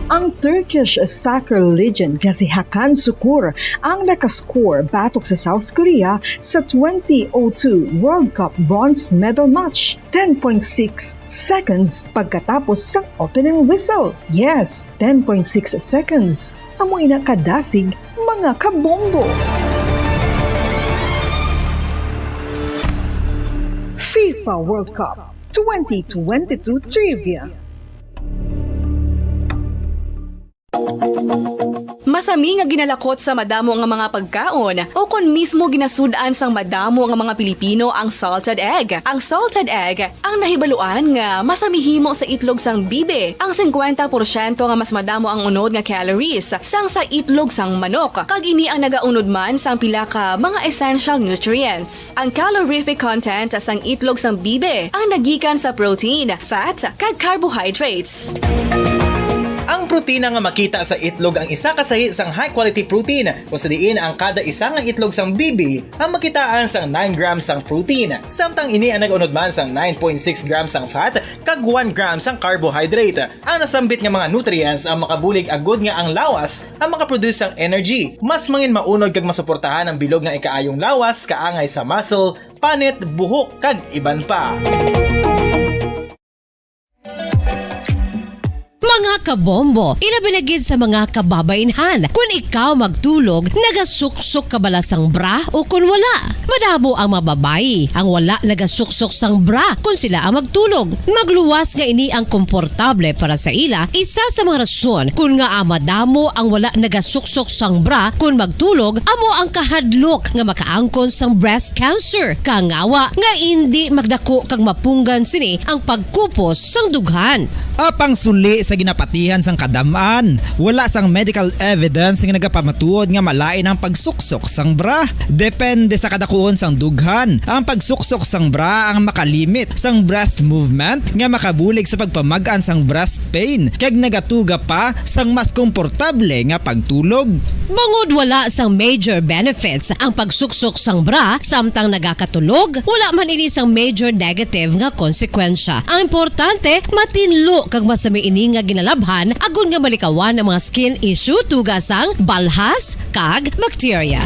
Ang Turkish soccer legend nga si Hakan Sukur ang nakascore batok sa South Korea sa twenty oh two World Cup bronze medal match, ten point six seconds pagkatapos sang opening whistle. Yes, ten point six seconds. Amo ina kadasig, mga kabombo. FIFA World Cup twenty twenty-two Trivia. Masami nga ginalakot sa madamo nga mga pagkaon o kon mismo ginasud-an sang madamo nga mga Pilipino ang salted egg. Ang salted egg ang nahibaluan nga masami himo sa itlog sang bibe. Ang singkwenta porsyento nga mas madamo ang unod nga calories sang sa itlog sang manok, kag ini ang nagaunod man sang pila ka mga essential nutrients. Ang calorific content sang itlog sang bibe ang nagikan sa protein, fat, kag carbohydrates. Ang protina nga makita sa itlog ang isa ka sahi sang high-quality protein, kung sa diin ang kada isa nga itlog sang bibi ang makitaan sang nine grams sang protein. Samtang ini ang nag-unod man sang nine point six grams sang fat kag one gram sang carbohydrate. Ang nasambit nga mga nutrients ang makabulig agud nga ang lawas ang makaproduce sang energy, mas mangin maunod kag masuportahan ang bilog nga ikaayong lawas, kaangay sa muscle, panit, buhok, kag iban pa. Mga kabombo, ilabi na gid sa mga kababainhan. Kun ikaw magtulog, nagasuksok ka bala sang bra o kun wala? Madamo ang mga babayi ang wala nagasuksok sang bra kun sila ang magtulog. Magluwas nga ini ang komportable para sa ila, isa sa mga rason kun ngaa madamo ang wala nagasuksok sang bra kun magtulog amo ang kahadlok nga makaangkon sang breast cancer. Kangawa nga indi magdako kag mapunggan sini ang pagkupos sang dughan. Apang suli sa ginapatihan sang kadam-an, wala sang medical evidence nga nagapamatuod nga malain ang pagsuksok sang bra. Depende sa kadakuon sang dughan, ang pagsuksok sang bra ang makalimit sang breast movement nga makabulig sa pagpamag-an sang breast pain kag nagatuga pa sang mas komportable nga pagtulog. Bangod wala sang major benefits ang pagsuksok sang bra samtang nagakatulog, wala man ini sang major negative nga konsekwensya. Ang importante, matinlo kag masami ini nga ginalabhan agod nga malikawan ang mga skin issue tuga sang balhas kag bakterya.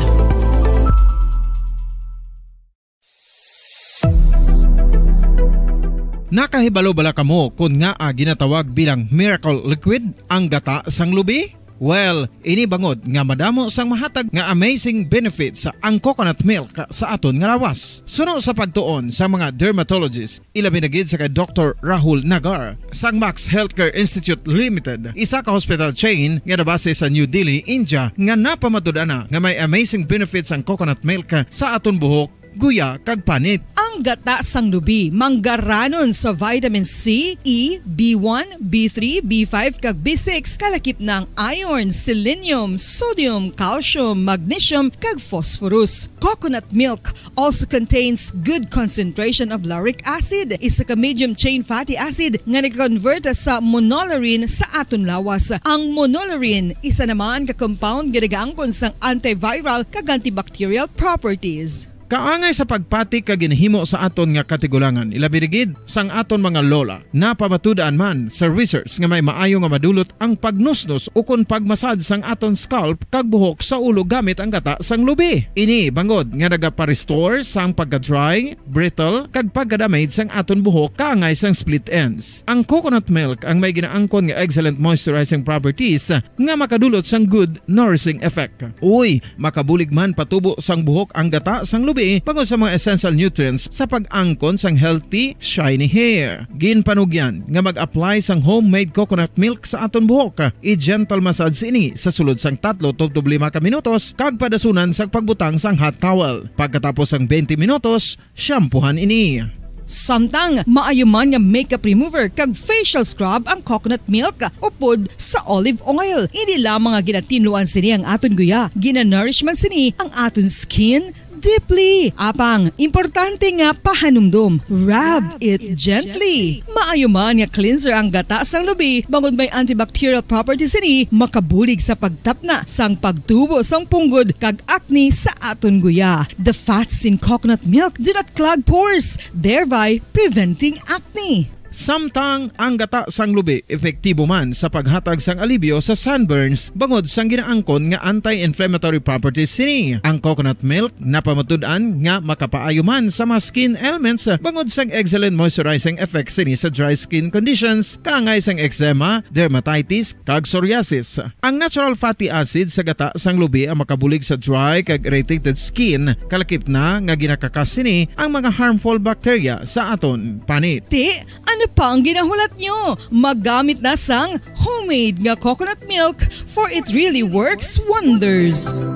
Nakahibalo bala kamo kon ngaa ginatawag bilang miracle liquid ang gata sang lubi? Well, ini bangod nga madamo sang mahatag nga amazing benefits ang coconut milk sa aton nga lawas. Suno sa pagtuon sa mga dermatologist, ilabi na gid sa kay Doktor Rahul Nagar sang Max Healthcare Institute Limited, isa ka hospital chain nga nabase sa New Delhi, India, nga napamatud-an na nga may amazing benefits ang coconut milk sa aton buhok, guya, kag panit. Ang gata sang lubi manggaranon sa vitamin C, E, B one, B three, B five, kag B six, kalakip na ang iron, selenium, sodium, calcium, magnesium, kag phosphorus. Coconut milk also contains good concentration of lauric acid, isa ka medium chain fatty acid nga nag-convert sa monolaurin sa aton lawas. Ang monolaurin isa naman ka compound nga nagaangkon sang antiviral kag antibacterial properties. Kaangay sa pagpati kag ginahimo sa aton nga katigulangan, ilabi na gid sang aton mga lola. Napamatud-an man sa research nga may maayo nga madulot ang pagnusnos ukon pagmasad sang aton scalp kag buhok sa ulo gamit ang gata sang lubi. Ini bangod nga nagapa-restore sang pagka-dry, brittle, kag pagka-damage sang aton buhok kaangay sang split ends. Ang coconut milk ang may ginaangkon nga excellent moisturizing properties nga makadulot sang good nourishing effect. Uy, makabulig man patubo sang buhok ang gata sang lubi bangod sa mga essential nutrients sa pag-angkon sang healthy, shiny hair. Ginpanugyan nga mag-apply sang homemade coconut milk sa aton buhok. I-gentle massage ini sa sulod sang tatlo tubtob lima ka minutos kag padasunan sang pagbutang sang hot towel. Pagkatapos sang twenty minutos, shampoohan ini. Samtang maayo man nga makeup remover kag facial scrub ang coconut milk upod sa olive oil. Hindi lamang nga ginatinluan sini ang aton guya, ginanourish man sini ang aton skin deeply. Apang, importante nga pahanumdom, rub it gently. Maayo man nga cleanser ang gata sang lubi, bangod may antibacterial properties sini, makabulig sa pagtapna sang pagtubo sang punggod kag acne sa aton guya. The fats in coconut milk do not clog pores, thereby preventing acne. Samtang ang gata sang lubi epektibo man sa paghatag sang alibyo sa sunburns bangod sang ginaangkon nga anti-inflammatory properties sini. Ang coconut milk napamatud-an nga makapaayo man sa mga skin ailments bangod sang excellent moisturizing effect sini sa dry skin conditions, kaangay sang eczema, dermatitis, kag psoriasis. Ang natural fatty acid sa gata sang lubi ang makabulig sa dry kag irritated skin, kalakip na nga ginakakas sini ang mga harmful bacteria sa aton panit. Ti, ano pa ang ginahulat nyo? Maggamit na sang homemade nga coconut milk, for it really works wonders.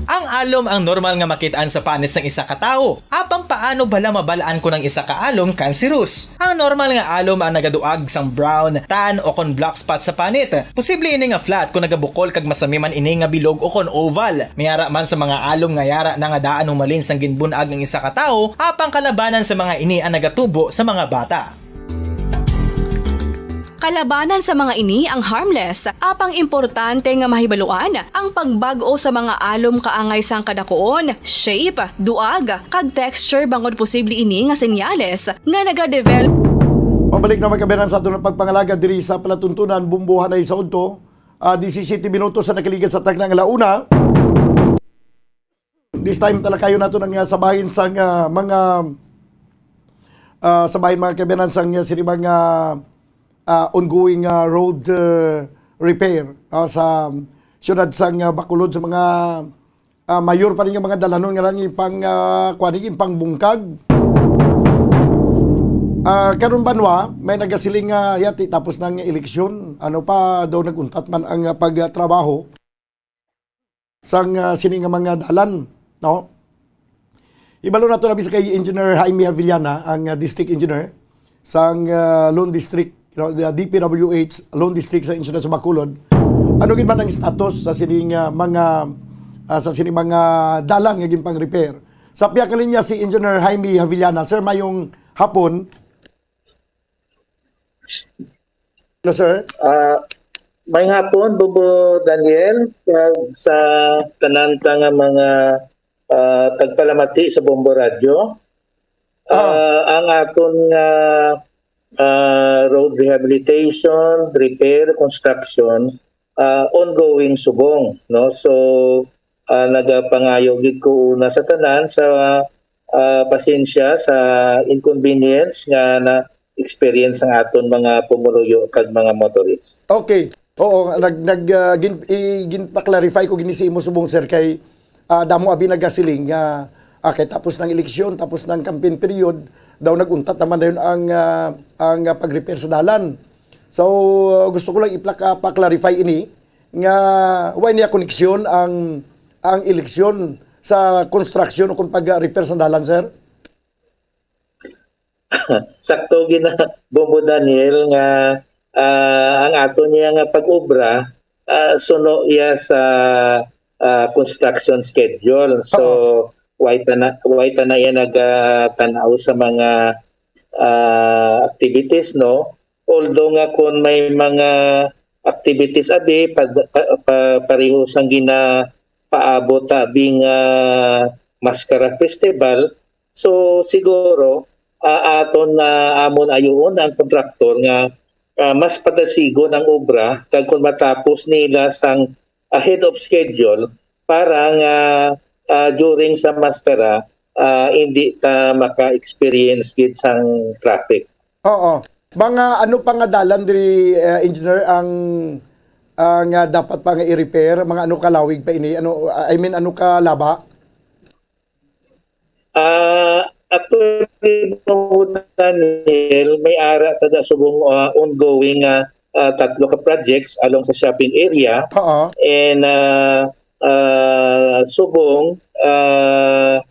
Ang alom ang normal nga makit-an sa panit sang isa ka tawo. Apang paano bala mabal-an kon ang isa ka alom kanseros? Ang normal nga alom ang nagaduag sang brown, tan, o kon black spot sa panit. Posible ini nga flat kon nagabukol kag masami man ini nga bilog o kon oval. May ara man sa mga alom nga yara na nga daan humalin sang ginbun-ag ang isa ka tawo, apang kalabanan sa mga ini ang nagatubo sa mga bata. Kalabanan sa mga ini ang harmless, apang importante nga mahibaluan ang pagbag-o sa mga alom kaangay sang kadakuon, shape, duag, kag texture bangod posible ini nga senyales nga nagadevelop. Pabalik na, mga kaabyanan, sa aton pagpangalagad diri sa palatuntunan, Bombohanay sa Udto. Ah, disisyete minutos sa nakaligad sa takna nga alauna. This time, talakayon nato ang, ah, sa bahin sang, ah, mga, ah, sa bahin, mga kaabyanan, sang, ah, sini mga, ah, ongoing, ah, road, ah, repair, ah, sa siyudad sang, ah, Bacolod, sa mga, ah, mayor pa rin nga mga dalanon nga lang ipang, ah, kuwan, ipangbungkag. Ah, karon, Banwa, may nagasiling nga yati tapos ng eleksyon, ano pa daw, naguntat man ang, ah, pagtrabaho sang, ah, sini nga mga dalan, no? Ibalo nato na bisa kay Engineer Jaime Havillana, ang, ah, district engineer sang, ah, Lone District, you know, the D P W H Lone District sa Insulat sa Bacolod. Ano gid man ang status sa sini nga mga, ah, sa sini mga dalan nga ginpang-repair? Sa pihak nga linya si Engineer Jaime Havillana. Sir, mayong hapon. Hello, sir. Ah, may hapon, Bobo Daniel, kag sa tanan ta nga mga, ah, tagpalamati sa Bombo Radyo. Ah. Ah, ang aton nga, ah, road rehabilitation, repair, construction, ah, ongoing subong, no? So, ah, nagapangayo gid ko una sa tanan sa, ah, pasensya sa inconvenience nga na-experience ang aton mga pumuluyo kag mga motorist. Okay. Oo, nag, nag, ah, gin-, i-, ginpa-clarify ko gini sa imo subong, sir, kay, ah, damo abi nagasiling nga, ah, kay tapos ng eleksyon, tapos ng campaign period, daw nag-untat naman dayon ang, ah, ang, ah, pag-repair sa dalan. So, ah, gusto ko lang iplaka-, pa-clarify ini nga wala niya koneksyon ang, ang eleksyon sa construction o kung pag-repair sa dalan, sir? Sakto gina, Bombo Daniel, nga, ah, ang ato niya nga pag-obra, ah, suno iya sa, ah, construction schedule. So, Oo. why ta na, why ta na iya nagatan-aw sa mga, ah, activities, no? Although nga kung may mga activities abi, pag, pa, pa, pareho sang ginapaabot abi nga Maskara Festival, so siguro, ah, aton na amon ayuon ang kontraktor nga, ah, mas padasigon ang obra kag kung matapos nila sang ahead of schedule para nga, ah, during sa Maskara, ah, hindi ta maka-experience gid sang traffic. Oo. Mga ano pa nga dalan diri, eh, engineer, ang, ang, ah, dapat pa nga i-repair? Mga ano ka lawig pa ini? Ano, I mean, ano ka laba? Ah, actually, Daniel, may ara ta da subong, ah, ongoing nga, ah, tatlo ka projects along sa shopping area. Oo. And, ah, ah, subong, ah,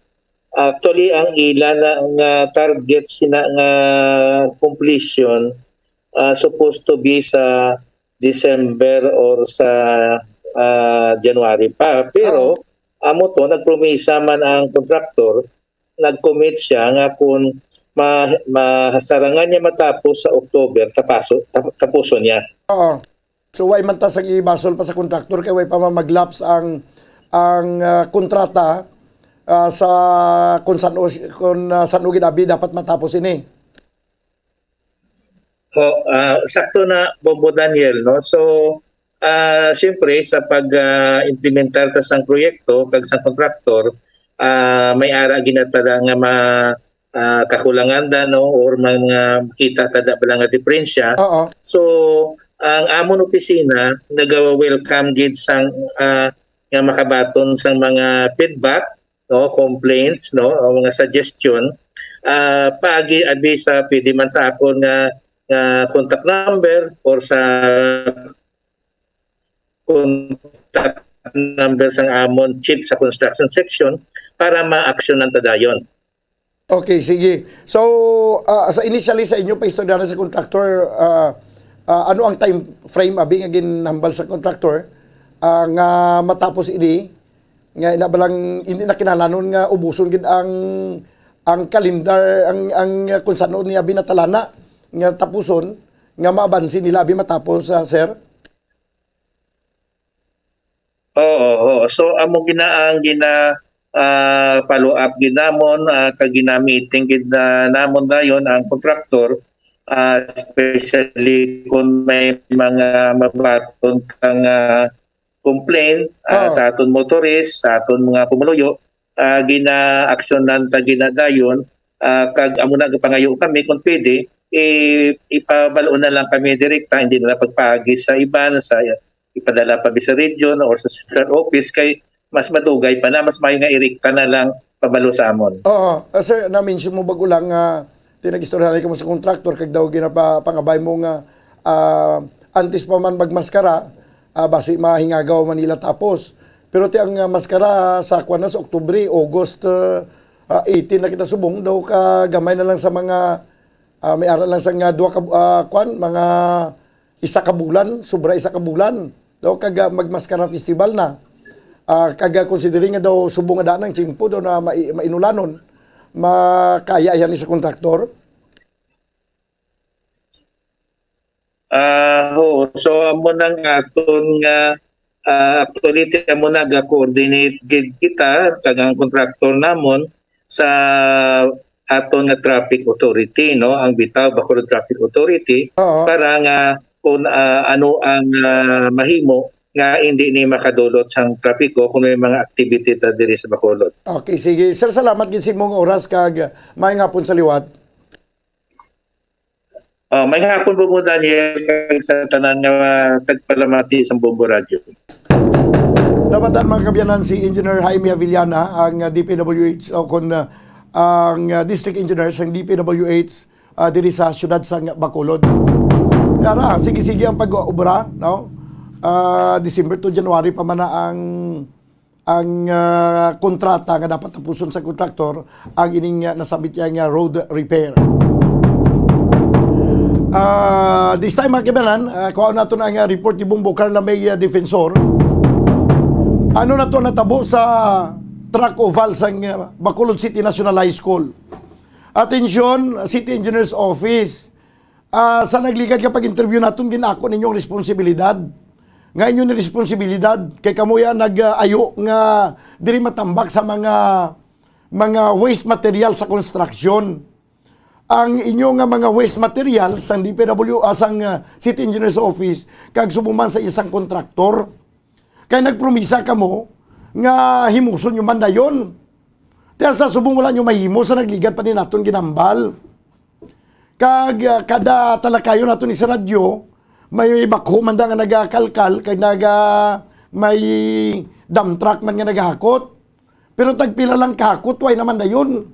actually, ang ila na nga target sina nga completion, ah, supposed to be sa December or sa, ah, January pa. Pero, Oo. amo to, nagpromisa man ang contractor, nag-commit siya nga kung ma-, masarangan niya matapos sa October, tapaso-, tap-, tapuson niya. Oo. So, way man ta sang ibasol pa sa contractor kay way pa man mag-lapse ang, ang, ah, kontrata, ah, sa kung san-o, kung, ah, san-o gid abi dapat matapos ini. Ho, ah, sakto na, Bombo Daniel, no? So, ah, siyempre, sa pag, ah, implementar ta sang proyekto kag sang kontraktor, ah, may ara ginatada nga ma-, ah, kakulangan da, no? Or mga makita ta da bala nga diferensya. Oo. So, ang amon opisina naga-welcome gid sang, ah, nga makabaton sang mga feedback, no, complaints, no, o mga suggestion, ah, paagi abi sa pwede man sa akon nga, nga contact number or sa contact number sang amon chief sa construction section para ma-actionan ta dayon. Okay, sige. So, ah, sa initially sa inyo pa istorya na sa contractor, ah, ah, ano ang time frame abi nga ginhambal sa contractor, ah, nga matapos ini? Nga ina ba lang, hindi na kinahanglanon nga ubuson gid ang, ang kalendar, ang, ang, ah, kung saan niya binatalana nga tapuson, nga maabansi nila abi matapos, ah, sir? Oo, oo. So, amo gina ang gina ah, follow up gid namon, ah, kag gina-meeting gid na namon dayon ang contractor, ah, especially kung may mga mabaton kang, ah, complaint, ah, Oo. sa aton motorist, sa aton mga pumuluyo, ah, gina-aksyonan ta gina dayon, ah, kag amo na gapangayo kami kung pwede, i- ipabal-on na lang kami direkta, hindi na lang pagpaagi sa iban, sa ipadala pa sa region or sa central office, kay mas madugay pa na, mas maayo nga irikta na lang pabalo sa amon. Oo, ah, sir, na-mention mo bago lang nga tinag-istoryahan kamo sa contractor kag daw ginapapangabay mo nga, ah, antes pa man magmaskara, ah, basi mahingagaw man nila tapos. Pero ti ang, ah, maskara sa kwan na sa Oktubre, August, ah, ah, eighteen na kita subong, daw ka gamay na lang sa mga, ah, may ara lang sa nga duha ka, ah, kwan, mga isa ka bulan, sobra isa ka bulan, daw kag, ah, magmaskara festival na. Ah, kag, ah, considering nga daw subong nga daan ang tiyempo daw na mai-, mainulanon, makaya yan ni sa kontraktor. Ah, oo. So, amo nang aton nga, ah, actually, ti-, amo na ga-coordinate gid kita kag ang contractor namon sa aton nga traffic authority, no, ang bitaw Bacolod Traffic Authority, Oo. para nga kung, ah, ano ang, ah, mahimo nga hindi ni makadulot sang trapiko kung may mga activity ta diri sa Bacolod. Okay, sige. Sir, salamat gid sa imong oras kag maayong hapon sa liwat. Ah, may hapon po po, Daniel, kag sa tanan nga tagpalamati sa Bombo Radio. Dapat, mga kaabyanan, si Engineer Jaime Avellana, ang, ah, D P W H o kon, ah, ang, ah, District Engineer sa D P W H, ah, diri sa siyudad sa Bacolod. Tara, sige-sige ang pag-obra, no? Ah, December to January pa man na ang ang, ah, kontrata nga dapat tapuson sa kontraktor ang ining, ah, nasabit niya nga road repair. Ah, this time, mga kaabyanan, ah, kuha nato na ang, ah, report ni Bombo Carla May, ah, Defensor. Ano na to natabo sa track oval sa, ah, Bacolod City National High School? Atensyon, City Engineer's Office. Ah, sa nagligad nga pag-interview naton, ginako ninyo ang responsibilidad. Nga inyo ni responsibilidad kay kamo ya nag-ayo nga diri matambak sa mga, mga waste material sa construction. Ang inyo nga mga waste material sang D P W, ah, sang, ah, City Engineer's Office kag subong man sa isang kontraktor. Kay nagpromisa kamo nga himuson nyo man dayon. Tiya sa subong wala nyo mahimo sa nagligad pa ni naton ginambal. Kag, ah, kada talakayon naton ni sa radyo, may backhoe man da nga nagakalkal, kag naga, may dump truck man nga nagahakot. Pero tagpila lang kahakot, way naman dayon.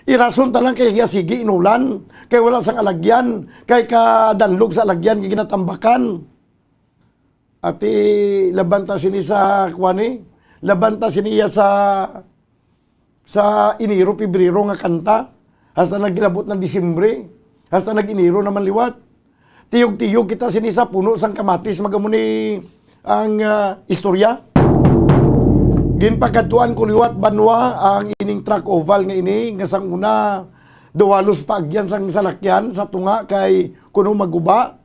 Irason ta lang kay sige inulan, kay wala sang alagyan, kay kadanlog sa alagyan, kay ginatambakan. Ati, laban ta sini sa, kuan, eh, laban ta sini ya sa, sa Enero, Pebrero nga kanta. Hasta nagilabot ng Disyembre. Hasta nag-Enero naman liwat. Tiyog-tiyog kita sini sa puno sang kamatis, magamo ni ang, ah, istorya. Ginpakadtuan ko liwat banwa ang ining track oval nga ini, nga sang una, daw halos paagyan sang salakyan sa tunga kay kuno maguba.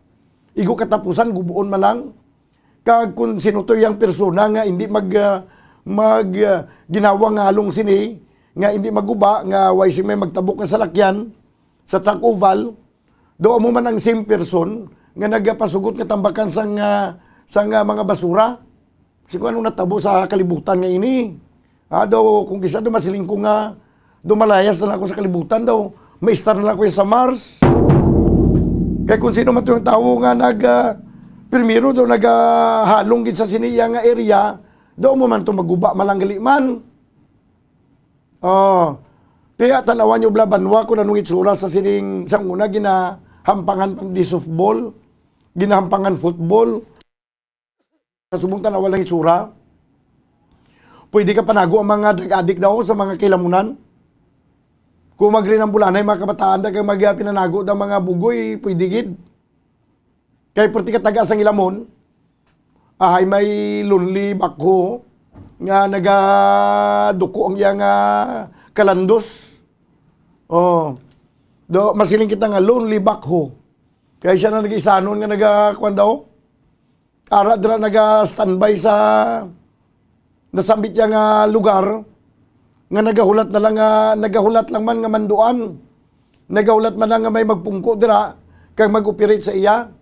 Igo katapusan, gubuon man lang. Kag kung sino to yang persona nga hindi mag, ah, mag, ah, ginawa nga halong sini, nga hindi maguba, nga way sing may magtabok nga salakyan sa truck oval, do amo man ang same person nga nagapasugot nga tambakan sang, ah, sang, ah, mga basura. Si kung anong natabo sa kalibutan nga ini. Ah, daw, kung kisa daw masiling ko nga, daw malayas na lang ako sa kalibutan daw. Maistar na lang ako sa Mars. Kay kung sino man to yung tawo nga nag, ah, primero daw nagahalong gid sa sini iya nga area, daw mo man to maguba malanggali man. Oh, kaya tanawan nyo bla banwa kung anong itsura sa sining sang una ginahampangan pa ni softball, ginahampangan football. Sa subong tanawa lang itsura. Pwede ka panago ang mga drug addict daw sa mga kailamunan. Kung magrin ang bulanay, mga kabataan, da kay mag-, pinanago daw mga bugoy, pwede gid. Kay perti ka taga sang ilamon, ahay may lonely backhoe nga nagaduko ang iya nga kalandos. Oh. Do, masiling kita nga lonely backhoe. Kay siya na nag-isanon nga naga-, kuwan daw. Ara dira naga-standby sa nasambit niya nga lugar, nga nagahulat na lang nga, nagahulat lang man nga manduan. Nagahulat man lang nga may magpungko dira, kag mag-operate sa iya.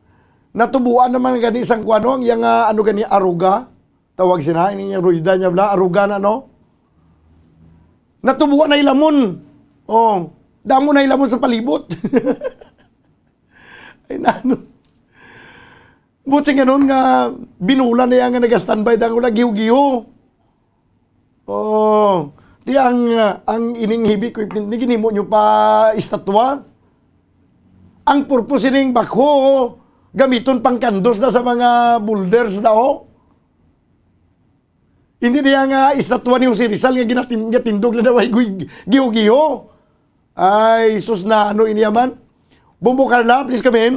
Natubuan naman gani sang kuwan, no, ang iya nga, ano gani, aruga. Tawag sina, ini nga rueda niya bala, aruga na, no? Natubuan na hilamon. Oh, damo na hilamon sa palibot. Ay, nano. Buot silingon nga binulan na iya nga naga-standby, dang wala giho-giho. Oh, ti ang, ah, ang ining heavy equipment ni ginhimo niyo pa estatwa. Ang purpose sining backhoe, gamiton pang kandos na sa mga boulders na, oh. Hindi niya nga estatwa ni Jose Rizal nga ginatin-, gatindog na daw ay guy-, giho-giho. Ay, sus na, ano ini man? Bombo Carla, please come in.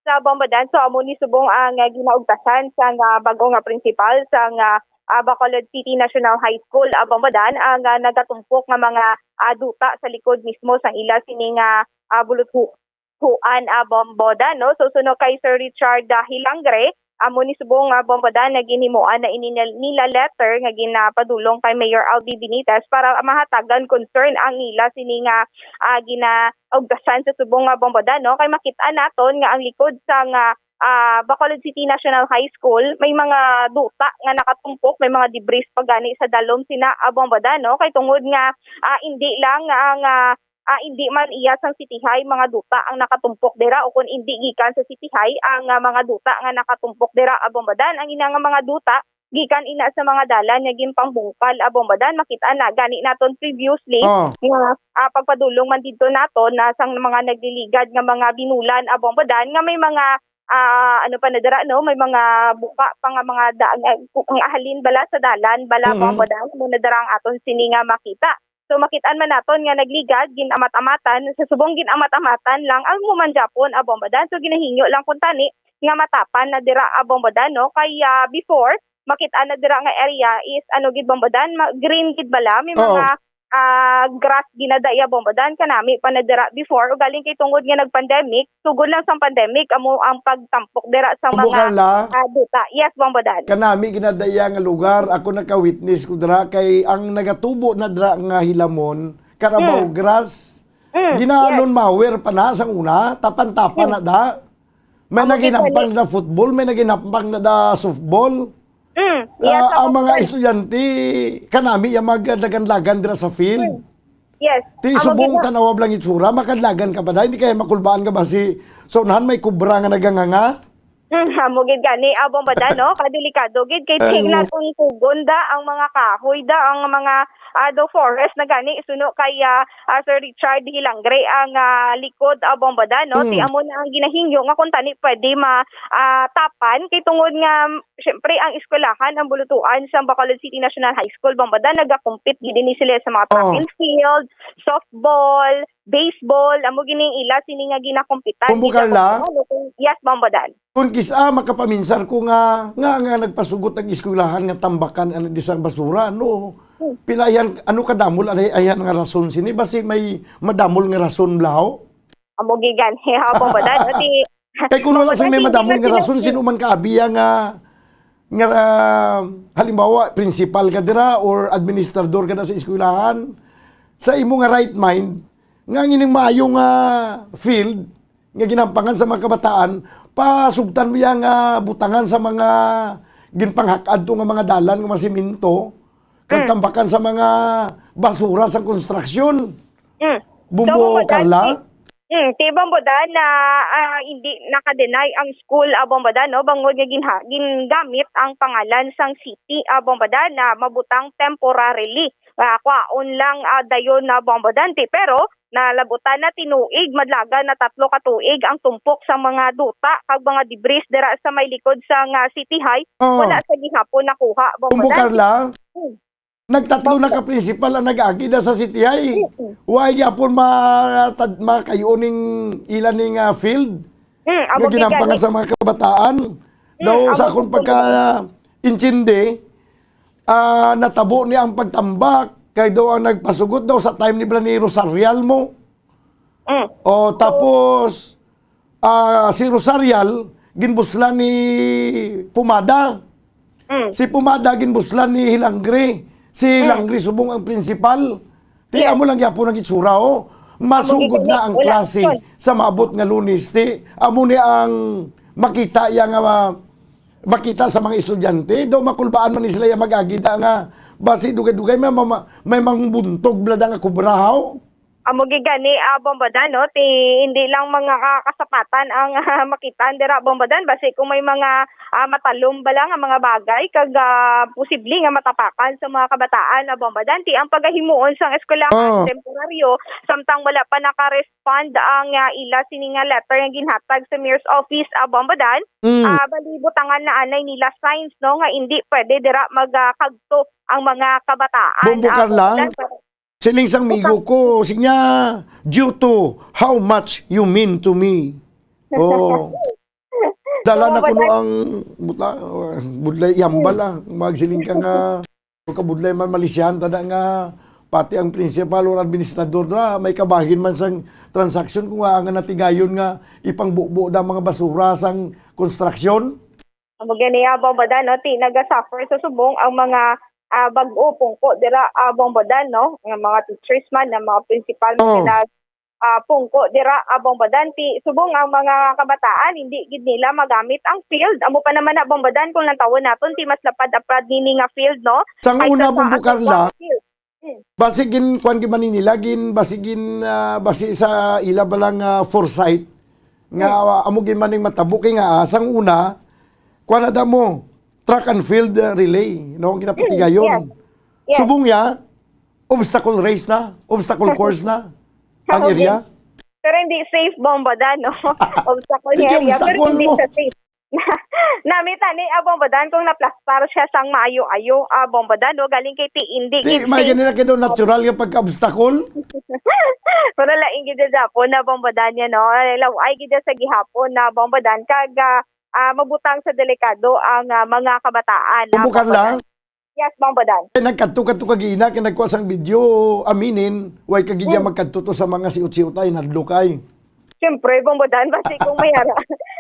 Sa Bombodan, so amo ni subong ang, ah, ginaugtasan sang, ah, bag-o nga principal sang, ah, ah, Bacolod City National High School, ah, Bombodan, ang, ah, nagatumpok nga mga, ah, duta sa likod mismo sang ila sini nga, ah, buluthuan, ah, Bombodan, no? So, suno kay Sir Richard, ah, Hilangre, amo ni subong, ah, Bombodan, nga ginhimuan na ini nil-, nila letter nga ginapadulong kay Mayor Albi Benitez para mahatagan concern ang ila sini nga, ah, ginaugtasan sa subong nga Bombodan, no? Kay makit-an naton nga ang likod sang, ah, ah, Bacolod City National High School, may mga duta nga nakatumpok, may mga debris pa gani sa dalom sina, ah, Bombodan, no? Kay tungod nga, ah, indi lang ang, ah, ah, indi man iya sang City High mga duta ang nakatumpok dira, o kon indi gikan sa City High ang, ah, mga duta nga nakatumpok dira, ah, Bombodan. Ang ina nga mga duta gikan ina sa mga dalan nga ginpangbungkal, ah, Bombodan. Makit-an na gani naton previously Oh. nga, ah, pagpadulong man didto naton na sang mga nagliligad nga mga binulan, ah, Bombodan, nga may mga, ah, ano pa na dira, no? May mga buka pa nga mga da-, nga, ang ahalin bala sa dalan, bala, Mhm. Bombodan, mo na dira ang aton sini nga makita. So, makit-an man naton nga nagligad, gin-amat-amatan, sa subong gin-amat-amatan lang, ang mo man Japon, ah, Bombodan. So, ginahingyo lang kuntani nga matapan na dira, ah, Bombodan, no? Kay, ah, before, makit-an na dira nga area is, ano gid, Bombodan, ma-, green gid bala, may Oo. mga, ah, grass ginadaya, Bombodan, kanami pa na dira before, ugaling kay tungod nga nag-pandemic, sugod lang sang pandemic, amo ang pagtampok dira sa Amo, mga, Carla? ah, duta. Yes, Bombodan. Kanami ginadaya nga lugar, ako naka-witness ko dira, kay ang nagatubo na dira nga hilamon, carabao Hmm. grass, Mm, gina-, yes. Lawn mower pa na sang una, tapan-tapan Mm. na da. May Amo gid, naginampang gani. Na football, may naginampang na da softball. Mm, yes, Ah, ang amo mga gid. Estudyante, kanami yung magdagan-lagan dira sa field. Mm. Yes. Ti Amo subong gid na. Tanawa lang itsura, makadlagan ka pa da, hindi kaya makulbaan ka ba si, so, unahan may kubra nga naganganga? Mm, amo gid gani, ah, Bombodan, no? Kadelikado gid kay Ay, ting oo. Natungkugon da ang mga kahoy da, ang mga, ah, daw forest na gani, suno kay, ah, ah, Sir Richard Hilangre ang, ah, likod, ah, Bombodan, no? Ti Mm. amo na ang ginahingyo nga kung tani pwede ma, ah, tapan kay tungod nga, syempre, ang eskwelahan, ang bulutuan sa Bacolod City National High School, Bombodan, nagakumpit gid ini sila sa mga track Oo. And field, softball, baseball, amo gini ila sini nga ginakumpitan. Kumbo, Gid ang Carla? Bombodan, no? Yes, Bombodan. Kung kis-a, makapaminsar ko nga, nga, nga nagpasugot ang eskwelahan nga tambakan ang disang basura, no? Hmm. Pila yan, ano kadamo lang ay, ayan nga rason sini? Basi may madamol nga rason, blaho? Amo gikan. Hapon ba, Dan? Ati, Kay kung wala sing may madamol nga rason, sino man ka abi nga, nga, ah, halimbawa, principal ka dira or administrador ka na sa eskwelahan, sa imo nga right mind, nga ang ining maayo nga field, nga ginampangan sa mga kabataan, pasugtan mo yang, ah, butangan sa mga ginpanghak-adto nga mga dalan nga mga semento, kag Mm. tambakan sa mga basura sa konstruksyon. Mm. Bumbo, So, Carla? Mm, ti Bombodan na, ah, hindi naka-deny ang school, ah, Bombodan, no? Bangod nga ginha-, gingamit ang pangalan sang city, ah, Bombodan, na mabutang temporarily. Ah, kwaon lang, ah, dayon na Bombodan, ti, pero nalabutan na tinuig, madlagan na tatlo ka tuig ang tumpok sa mga duta kag mga debris dira sa may likod sang, ah, City High. Oo. Wala sa gihapon nakuha, Bombodan. Carla? Hmm. Nagtatlo na ka principal ang nag-agi na sa City High. Mm-mm. Wa gyapon ma-, tad-, makayo ning ila ning, ah, field Mm, nga amo gid ginampangan gani. Sa mga kabataan. Mm, daw amo sa akong gid gani. Pagka-intindi, ah, natabo ni ang pagtambak kay daw ang nagpasugot daw sa time ni Blaniro Sarial mo. Mm. O, tapos, Ah, si Rosarial, ginbuslan ni Pumada. Mm. Si Pumada, ginbuslan ni Hilangre. Si Mm. Hilangre subong ang principal. Ti, Yes. amo lang gyapon ang itsura, oh. Masugod Amo na ang gani, wala klase aksyon. sa maabot nga Lunes. Ti, amo ni ang makita iya nga ma-, makita sa mga estudyante. Daw makulbaan man ni sila iya mag-agi da nga basi dugay-dugay may, may, may mangbuntog bala da nga kubrahaw. Amo gid gani, ah, Bombodan, no? Ti, hindi lang mga ka-, kasapatan ang, ah, makita dira, Bombodan. Basi kung may mga, ah, matalom bala nga mga bagay, kag, ah, posible nga matapakan sa mga kabataan, ah, Bombodan. Ti, ang pagahimuon sang eskwelahan Oh. temporaryo, samtang wala pa naka-respond ang, ah, ila sini nga letter nga ginhatag sa mayor's office, ah, Bombodan. Mm. Ah, bali, butangan na anay nila signs, no, nga hindi pwede dira magkagto ang mga kabataan, Bombo ah, Carla? Bombodan. Siling sang migo ko, sinya, "Due to how much you mean to me." Oh. Dala na kuno ang butla-, budlay, yambal, ah. Magsiling ka nga, kabudlay man, malisyahan ta na nga, pati ang principal or administrador na, may kabahin man sang transaksyon kung ang natigayon nga ipangbubo na mga basura sang konstruksyon. Amo gani, ah, Bombodan, no? Ti, naga-suffer sa subong ang mga, ah, bag-o pungko dira, ah, Bombodan, no? Nga mga teachers man, nga mga principal man Oh. sila, ah, pungko dira, ah, Bombodan. Ti, subong ang mga kabataan, hindi gid nila magamit ang field. Amo pa naman na, Bombodan, kung lantawon naton, ti mas lapad-lapad nini nga field, no? Sang Kaysa una, sa Bombo aktual Carla, field. Hmm. Basi gin, kuwan gid man ni nila, gin, basi gin, ah, basi sa ila ba lang, ah, foresight, nga, Hmm. ah, amo gid man ning matabo kay nga, ah, sang una, kuwan na da mo, track and field, ah, relay, no, ang ginapatigayon. Hmm, yes. Yes. Subong ya, obstacle race na, obstacle course na, ang Okay. area. Pero hindi safe, Bombodan, no? Obstacle Sige, area, pero obstacle hindi mo. siya safe. Namita ni, ah, Bombodan, kung naplastar siya sang maayo-ayo, ah, Bombodan, no? Galing kay ti, hindi Di, gid may safe. ganina kay daw natural nga pagka-obstacle. Pero lain gid sa Japon na, Bombodan, yan, no? Ay, law-ay gid sa gihapon na, Bombodan, kag, ah, ah, mabutang sa delikado ang, ah, mga kabataan, ah, Bombo Carla? Bombodan. Yes, Bombodan. Eh, nagkadto-kadto ka gina, kay nagkuha sang video, aminin, way ka gid ya Hmm. magkadto to sa mga siot-siot ay, nadlok ay. Siyempre, Bombodan, basi kung may ara,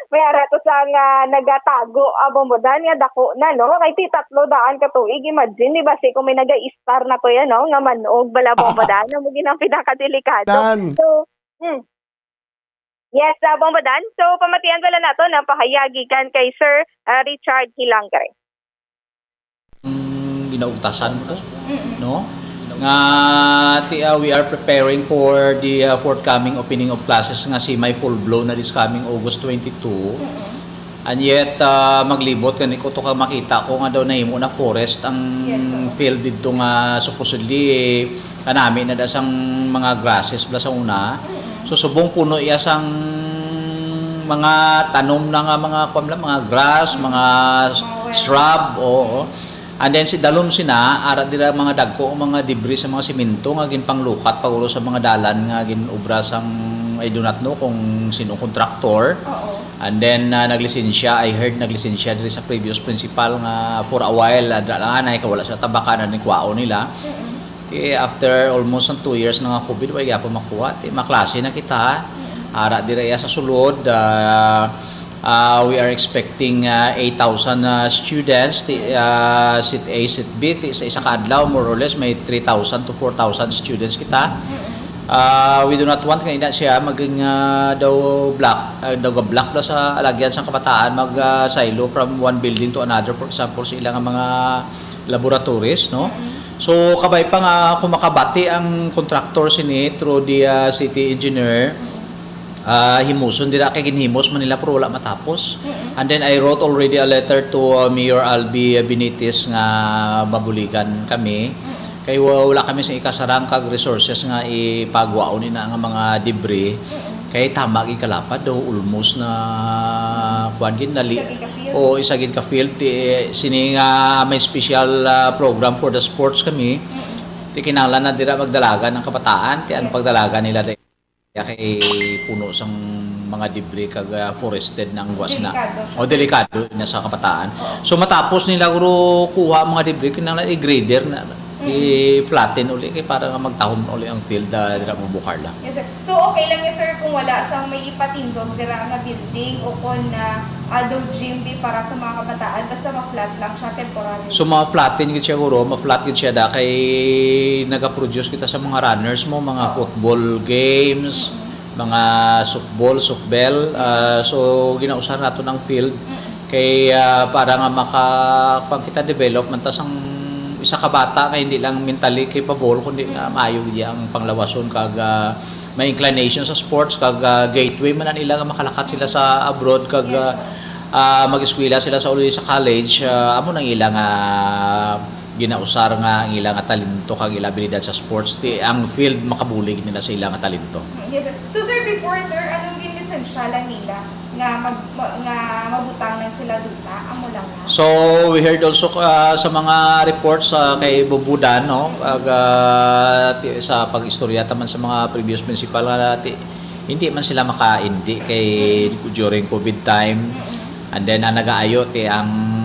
may ara to sa nga nagatago, ah, Bombodan, nga dako na, no? Kay ti tatlo daan ka tuig, imagine, di basi kung may naga-istar na to yan, no? Nga manog bala, Bombodan, amo gid ang pinakadelikado. Yan. So, hmm. Yes, ah, Bombodan. So, pamatian bala nato ang pahayag gikan kay Sir, ah, Richard Hilangre. Mm, ginaugtasan ko, Mm-mm. no? Nga ti-, ah, we are preparing for the, ah, forthcoming opening of classes nga semi full blown na this coming August twenty-two. Mm-mm. And yet, ah, maglibot gani ko to kag makita ko nga daw nahimo na forest ang Yes, oo. field didto nga supposedly kanami na da sang mga grasses bala sa una. Mm-mm. So, subong puno iya sang mga tanom na nga mga, kuwan lang, mga grass, Mm. mga Mga wild. shrub, oo. And then si dalom sina, ara dira mga dagko, mga debris sa mga semento nga ginpanglukat pag-ulo sa mga dalan nga gin-obra sang, I do not know kung sino contractor. Oo. And then, ah, naglisensya, I heard naglisensya diri sa previous principal nga for a while, ah, dira lang anay, kay wala sa tabakan, ang kwaon nila. Mm-mm. Ti after almost ang two years na nga COVID, way gyapon makuha. Ti maklase na kita. Mm. Ara dira iya sa sulod, ah, ah, we are expecting, ah, eight thousand, ah, students, ti, ah, seat A, seat B, ti sa isa ka adlaw, more or less, may three thousand to four thousand students kita. Mm. Ah, we do not want nga ina siya maging, ah, daw block, ah, daw block la sa alagyan sa kabataan, mag, ah, silo from one building to another, for example, sa ilang mga laboratories, no? Mm. So, kabay pa nga kung makabati ang contractor sini through the, ah, city engineer, Mm. ah, himuson dira kay ginhimos man nila pero wala matapos. Mm. And then I wrote already a letter to, ah, Mayor Albi Benitez nga mabuligan kami. Mm. Kay wa-, wala kami sa ikasarang kag resources nga ipagwaon ina nga mga debris. Mm. Kay tama gid kalapad daw, almost na, kuwan gid, nali-, Isa gid ka field. Oo, isa gid ka field. Ti, sini nga may special, ah, program for the sports kami. Mm. Ti kinahanglan na dira magdalagan ang kabataan. Ti ano Yes. pagdalagan nila day? Kay puno sang mga debris kag, ah, forested na ang gwa sina. Delikado siya, O, sir. delikado na sa kabataan. Oo. So, matapos nila guro kuha ang mga debris, kinahanglan i-grader na. I-flatten uli kay para nga magtahom uli ang field, ah, dira mo Bucarla. Yes, sir. So, okay lang yun, sir, kung wala sang may ipatindog dira nga building o kon na, ah, do gym bi para sa mga kabataan, basta ma-flat lang siya temporary. So, ma-flatten gid siya, guro, ma-flat gid siya da kay nagaproduce kita sa mga runners mo, mga Oo. football games, Mm-mm. mga softball, softball. Ah, so, ginausahan nato ng field Mm-mm. kay, ah, para nga maka-, kuwan kita, develop man ta sang isa ka bata nga hindi lang mentally capable, kundi nga maayo gid ang panglawason kag, ah, may inclination sa sports kag, ah, gateway man na nila nga makalakat sila sa abroad kag, Yes, ah, sir. ah, mag-eskwela sila sa uli sa college, ah, amo nang ila nga ginausar nga ang ila nga talento kag ila abilidad sa sports, ti ang field makabulig nila sa ila nga talento. Yes, sir. So, sir, before, sir, anong ginlisensyalan nila nga mag-, ma-, nga mabutang lang sila duta? Amo lang na? So, we heard also, ah, sa mga reports, ah, kay Bobodan, no? Ag, ah, ti-, sa pag-istorya ta man sa mga previous principal nga ti-, hindi man sila makaindi kay during COVID time. Mm-mm. And then, ang nagaayo ti ang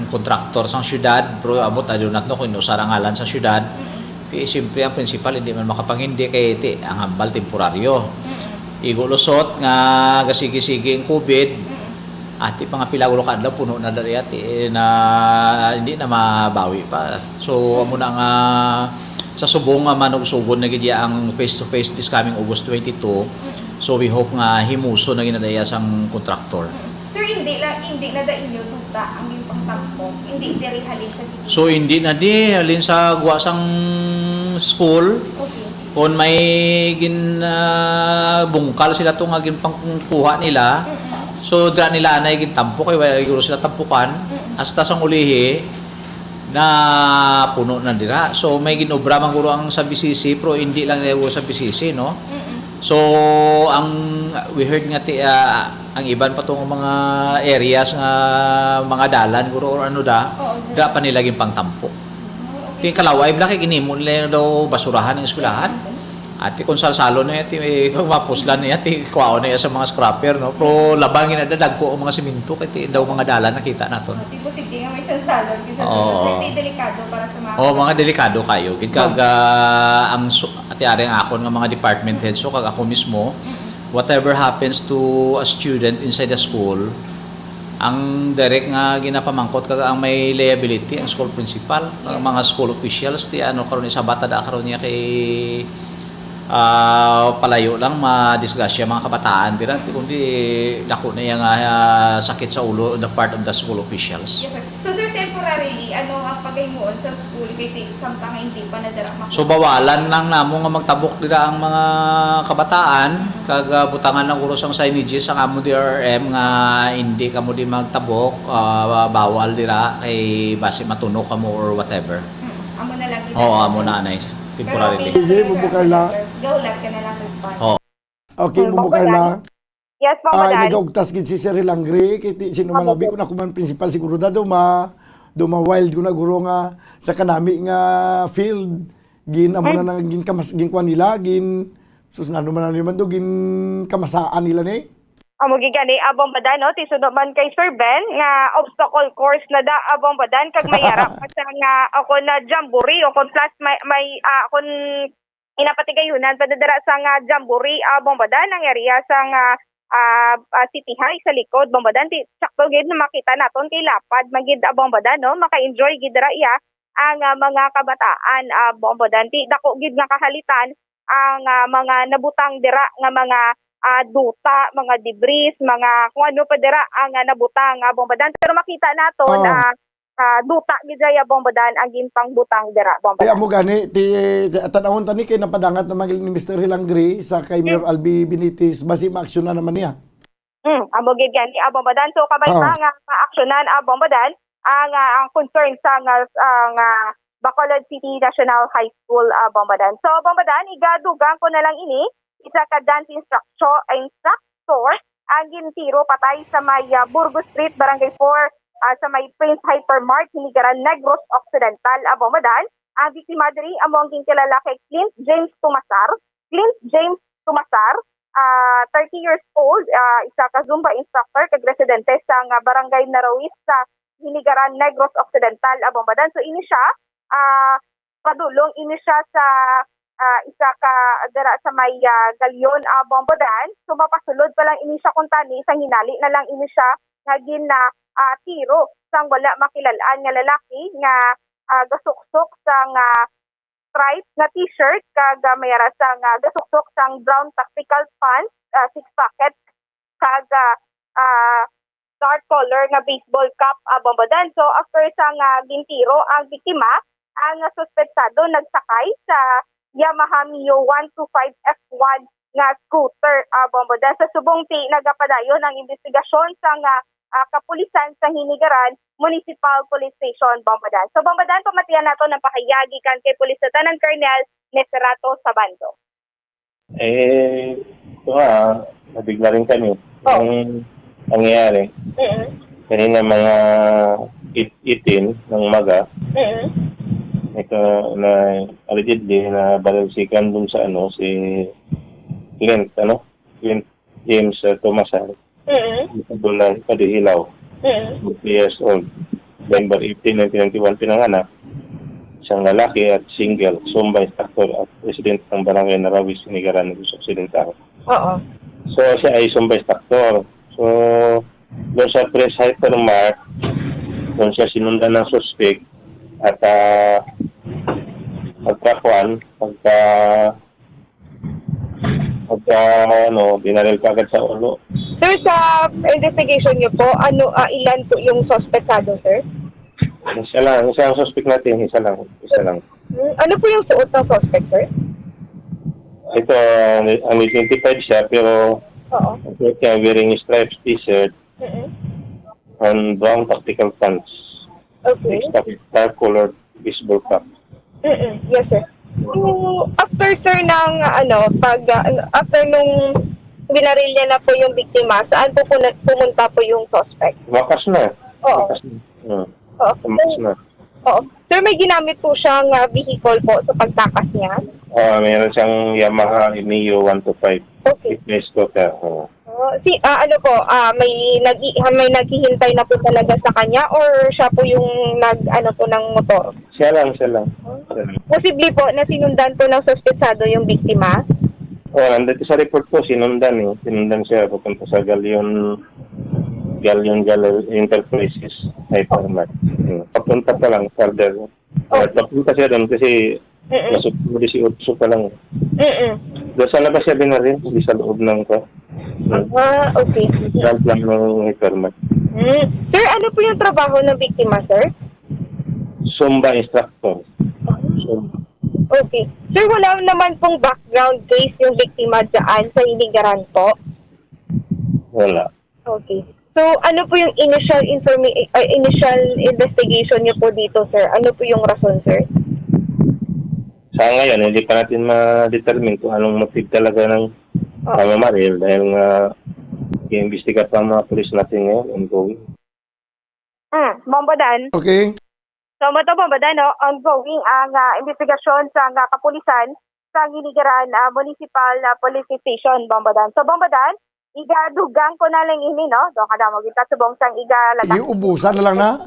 contractor sang syudad, pero abot, I do not know kung inusar ang ngalan sa syudad. Mm-mm. Ti, siyempre, ang principal hindi man makapangindi kay ti, ang hambal temporaryo. Mm-mm. Igo lusot nga gasigi-sigi ang COVID. Mm-mm. Ati pa nga pila ulo ka adlaw, puno na dali ati, eh, na hindi na mabawi pa. So, amo na nga sa subong nga manugsugon na gid ya ang face-to-face this coming August twenty-two. Mm-mm. So, we hope nga himuson na ginadaya sang contractor. Mm-mm. Sir, hindi la-, hindi na da inyo duta ang ginpangtampo? Hindi diri halin sa city? So, hindi na di. Halin sa guwa sang school, Okay. kung may gin-, ah, bungkal sila to nga ginpangkuha nila, Mm-mm. so, dira nila anay gintampo kay wala guro sila tampukan. Mm-mm. Hasta sang ulihi, na puno na dira. So, may ginobra man guro ang sa B C C, pero hindi lang guro sa B C C, no? Mm-mm. So, ang we heard nga ti-, ah, ang iban pa tong mga areas nga mga dalan guro or ano da, Oo, dira pa nila ginpangtampo. Oh, okay. Ti kalaway bala kay ginhimo nila daw basurahan ang eskwelahan. Mm-hmm. Ati kung salsalon na yati, eh, kung mapuslan na yati, kwaon na ya sa mga scrapper, no? Pero laban gina da, dagko ang mga semento, kay ti daw mga dalan nakita naton. Oh, tipo, sige nga may salsalon, kay sa Oo. sunod, sir, ti delikado para sa mga Oo, mga kabataan. Delikado kayo. Gid kag, Oo. ah, ang su-, ati ari ang akon nga mga department head, so kag ako mismo, Mm-mm. whatever happens to a student inside the school, ang direct nga ginapamangkot kag ang may liability, ang school principal, ang Yes. mga school officials, ti ano karon, isabata da karon niya kay, ah, palayo lang madisgrasya mga kabataan dira, ti kundi dako na iya nga, ah, sakit sa ulo on the part of the school officials. Yes, sir. So, sir, temporarily, ano ang pagkahimuon sa school kay ti-, samtang hindi pa na dira makuha? So, bawalan lang namo nga magtabok dira ang mga kabataan, Mm-hmm. kag, ah, butangan lang guro sang signages ang amo D R R M nga hindi kamo di magtabok, ah, bawal dira kay basi matunok kamo or whatever. Mm, amo na lang gid. Oo, amo na, anay. Temporarily. Pero okay na to, Sige, sir, Bubukarla. Gahulat ka na lang response. Oo. Okay, Mm, Bubukarla. Yes, Papa Ah, Dan. Nagaugtas gid si Sir Hilangre, kay ti-, sino man Amo abi po. Ko na kuman principal siguro da, do ma-, do ma-wild ko na guro nga sa kanami nga field, gin-, amo na Mm. nang ginkamas-, ginkuan nila, gin-, sus, ngano man, ano man do, ginkamasaan nila ni? Amo gid gani, ah, Bomba Dan, no? Ti suno man kay Sir Ben, nga obstacle course na da, ah, Bomba Dan, kag may yara pa siya nga, o kon na jamboree, o kon plus may, may, ah, kon ginapatigayonan pa dira sa nga jamboree, ah, Bomba Dan, ang area sa nga, ah, ah, City High sa likod, Bomba Dan. Ti-, sakto gid na makita naton kay lapad man gid, ah, Bomba Dan, no? Maka-enjoy gid dira iya ang, ah, mga kabataan, ah, Bomba Dan. Ti dako gid nga kahalitan ang, ah, mga nabutang dira nga mga, ah, duta, mga debris, mga kung ano pa dira ang, ah, nabutang, ah, Bomba Dan. Pero makita naton, Oh. ah, ah, duta gid ya, Bomba Dan, ang ginpangbutang dira, Bomba Kaya Dan. Mo gani, ti, tan-awon ta ni kay napadangat naman ni Mister Hilangre sa kay Mayor Hmm. Albi Benitez, basi maaksyon na naman niya. Hmm, amo gid gani, ah, Bomba Dan. So, kabay Oo. pa nga maaksyonan, ah, Bomba Dan, ang, ah, ang concern sa nga, ah, nga Bacolod City National High School, ah, Bomba Dan. So, Bomba Dan, igadugang ko na lang ini, isa ka dance instructor, instructor ang gintiro patay sa may, ah, Burgos Street, Barangay four, ah, sa may Prince Hypermart, Hinigaran, Negros Occidental, ah, Bomba Dan. Ang biktima diri amo ang ginkilala kay Clint James Tumasar. Clint James Tumasar, ah, thirty years old, ah, isa ka Zumba instructor kag residente sa nga Barangay Narawis sa Hinigaran, Negros Occidental, ah, Bomba Dan. So, ini siya, ah, padulong ini siya sa, ah, isa ka dira sa may, ah, Galion, ah, Bombodan. So, mapasulod pa lang ini siya kuntani, sa hinali na lang ini siya nga gina, ah, tiro sang wala makilal-an nga lalaki nga, ah, gasuksok sang, ah, striped nga t-shirt kag, ah, may ara sang, ah, gasuksok sang brown tactical pants, ah, six pocket kag, ah, ah, dark color nga baseball cap, ah, Bombodan. So, after sang, ah, gintiro ang biktima, ang, ah, suspetsado nagsakay sa Yamaha Mio one two five F one nga scooter, ah, Bombodan. Sa subong ti nagapadayon ang imbestigasyon sang, ah, ah, kapulisan sa Hinigaran Municipal Police Station, Bombodan. So, Bombodan, pamatian nato ang pahayag gikan kay Police Lieutenant Colonel Neserato Sabando. Eh, ito nga, nabigla rin kami. Oh. Ang nangyayari, Mm-mm. kanina mga eight, eighteen ng umaga, Mm-mm. ito na allegedly na baril sikan dun sa ano, si Clint, ano? Clint James, uh, Tomasan. Mm-mm. Bulay, Padihilaw. Mm-mm. Forty years old. November eighteen, nineteen ninety-one, pinanganak. Isang lalaki at single, Zumba instructor at resident ng Barangay Narawi, Sinigaran, Negros Occidental. Oo. So, siya ay Zumba instructor. So, doon sa Prince Hypermart, doon siya sinundan ng suspect at, ah, pagkakuan, pagka, pagka, ano, binaril ka agad sa ulo. Sir, sa investigation niyo po, ano, ah, ilan po yung suspetsado, sir? Isa lang, isa ang suspect natin, isa lang, isa lang. Hmm, ano po yung suot ng suspect, sir? Ito, ah, unidentified siya, pero Oo. ang suot niya wearing striped t-shirt Mm-mm. and brown tactical pants. Okay. Dark colored baseball cap. Mm-mm. Yes, sir. So, after, sir, ng, ano, pag, ah, ano, after nung binarilya na po yung biktima, saan po, po na, pumunta po yung suspect? Wakas na. Oo. Wakas na. Hmm. Oo. Wakas na. Oo. Sir, may ginamit po siyang, ah, vehicle po sa pagtakas niya? Ah, meron siyang Yamaha Mio one two five. Okay. Fitness scooter. Oo. Oh, si, ah, ano po, ah, may nag-i-, may naghihintay na po talaga sa kanya or siya po yung nag-, ano po, ng motor? Siya lang, siya lang. Oh. Siya lang. Posible po na sinundan po ng suspetsado yung biktima? Oh, nandito sa report po, sinundan eh. Sinundan siya papunta sa Galion, Galion Gal-, Enterprises, Hypermart. Hmm. Papunta pa lang, further. Oh. At papunta siya doon kasi Mm-mm. nasa disiotso pa lang. Mm-mm. Doon sa labas siya binaril, hindi sa loob ng ko. Ah, okay. Front lang ng Hypermart. Mm. Sir, ano po yung trabaho ng biktima, sir? Zumba instructor. Zumba. Okay. Sir, wala naman pong background case yung biktima dyan sa Hinigaran po? Wala. Okay. So, ano po yung initial informa-, ah, initial investigation niyo po dito, sir? Ano po yung rason, sir? Sa ngayon, hindi pa natin ma-determine kung anong motive talaga ng Oh. pamamaril dahil nga i-imbestiga pa ang mga pulis natin ngayon, ongoing. Mm, Bombodan. Okay. So, mo to, Bombodan, no? Ongoing ang, ah, investigasyon sa, ah, kapulisan sa Hinigaran, ah, Municipal, ah, Police Station, Bombodan. So, Bombodan, igadugang ko na lang ini, no? Doon ka damo kita subong sang igalaga. Iubusan na lang na.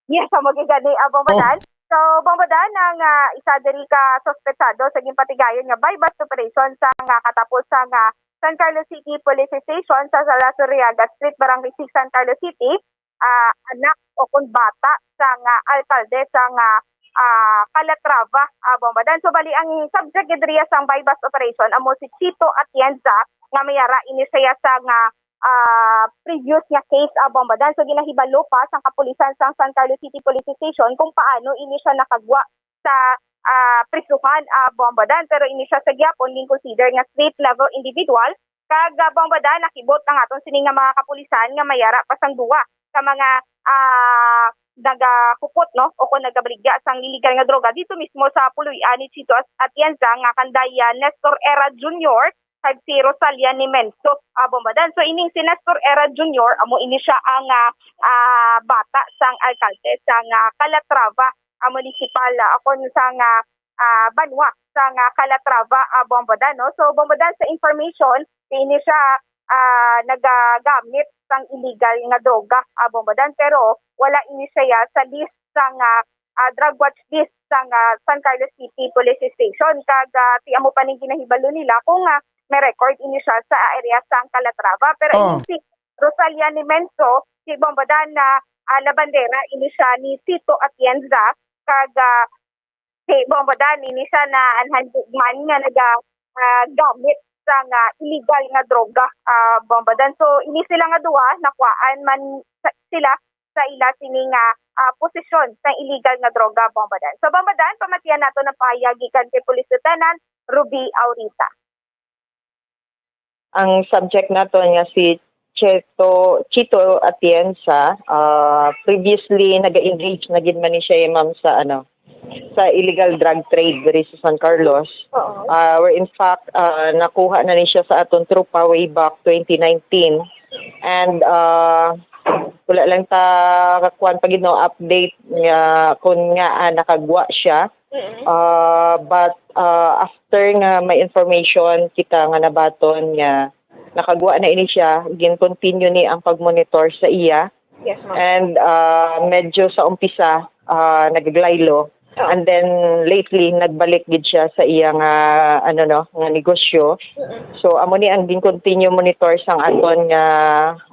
Yes, sa mo gigani, ah, Bombodan. Oh. So, Bombodan, ang, ah, isa diri ka suspetsado sa ginpatigayon nga buy-bust operation sa nga katapos sa nga San Carlos City Police Station sa, sa La Soriaga Street, Barangay six, San Carlos City, ah, anak o kon bata sa nga alkalde sa nga, ah, Calatrava, ah, Bombodan. So, bali, ang subject gid diriya sang buy-bust operation amo si Chito Atienza nga may ara ini siya sa nga, ah, previous nga case, ah, Bombodan. So, ginahibalo pa sang kapulisan sang San Carlos City Police Station kung paano ini siya nakagwa sa, ah, prisuhan, ah, Bombodan. Pero ini siya sa gihapon gin-consider nga street level individual. Kag, ah, Bombodan, nakibot ang aton sini nga mga kapulisan nga may ara pa sang duwa ka mga, ah, nagahupot, no, o kung nagabaligya sang illegal nga droga dito mismo sa puloy-an ni Chito At-, Atienza nga kanday, ah, Nestor Era Junior kag si Rosalia Nimenso, ah, Bombodan. So, ining si Nestor Era Junior, amo ini siya ang, ah, ah, bata sang alkalde sang, ah, Calatrava, ah, munisipal, ah, akon sang, ah, ah, banwa sang, ah, Calatrava, ah, Bombodan, no? So, Bombodan, sa information, di ini siya, ah, nagagamit sang illegal nga droga, ah, Bombodan, pero wala ini siya sa list sang, ah, ah, drug watch list sang, ah, San Carlos City Police Station, kag, ah, ti amo pa ning ginahibalo nila kung, ah, may record ini siya sa area sang Calatrava. Pero Oh. ining si Rosalia Nemenso, si Bombodan na, ah, labandera ini siya ni Sito Atienza, kag, ah, si Bombodan ini siya na anhan man nga naga, ah, gamit sang, ah, illegal nga droga, ah, Bombodan. So, ini sila nga duha, nakuhaan man sa, sila sa ila sini nga, ah, posesyon sa illegal nga droga, Bombodan. So, Bombodan, pamatian nato ang pahayag gikan kay Police Lieutenant Ruby Aurita. Ang subject nato nga si Cheto, Chito Atienza, ah, previously naga-engage na gid man ni siya, ma'am, sa, ano, sa illegal drug trade diri sa San Carlos. Oo. Ah, where in fact, ah, nakuha na ni siya sa aton tropa way back twenty nineteen. And, ah, wala lang ta kakuan pa gid, no, update nga kung nga, ah, nakagwa siya. Mm-mm. Ah, but, ah, after nga may information kita nga nabaton nga nakagwa na ini siya, gin-continue ni ang pag-monitor sa iya. Yes, ma'am. And, ah, medyo sa umpisa, ah, nagaglaylo. Oh. And then lately, nagbalik gid siya sa iya nga, ano, no, nga negosyo. Mm-mm. So, amo ni ang gin-continue monitor sang aton nga,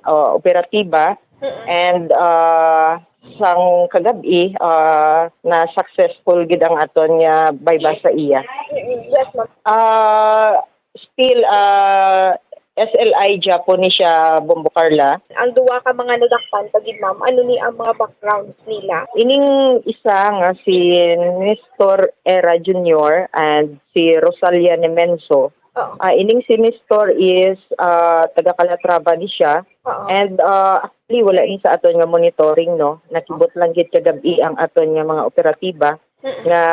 ah, operatiba. Mm-mm. And, ah, sang kagab-i, ah, na successful gid ang aton nga bayba sa iya. Mm-mm. Yes, ma'am. Ah, still, ah, S L I gyapon ni siya, Bombo Carla. Ang duha ka mga nadakpan pa gid, ma'am, ano ni ang mga backgrounds nila? Ining isa nga si Nestor Era Junior and si Rosalia Nemenso. Oo. Ah, ining si Nestor is, ah, taga Calatrava ni siya. Oo. And, ah, actually, wala ni sa aton nga monitoring, no? Nakibot lang gid kagab-i ang aton nga mga operatiba. Mm-mm. Nga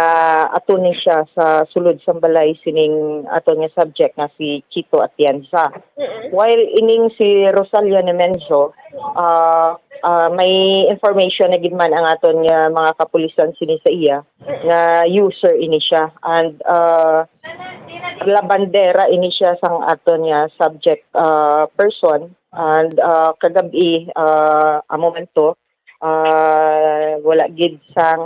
ato ni siya sa sulod sang balay sining aton nga subject nga si Chito Atienza. Mm-mm. While ining si Rosalia Nemenzo, ah, ah, may information na gid man ang aton nga mga kapulisan sini sa iya Mm-mm. nga user ini siya. And, ah, labandera ini siya sang aton nga subject, ah, person. And, ah, kagab-i, ah, amo man to, ah, wala gid sang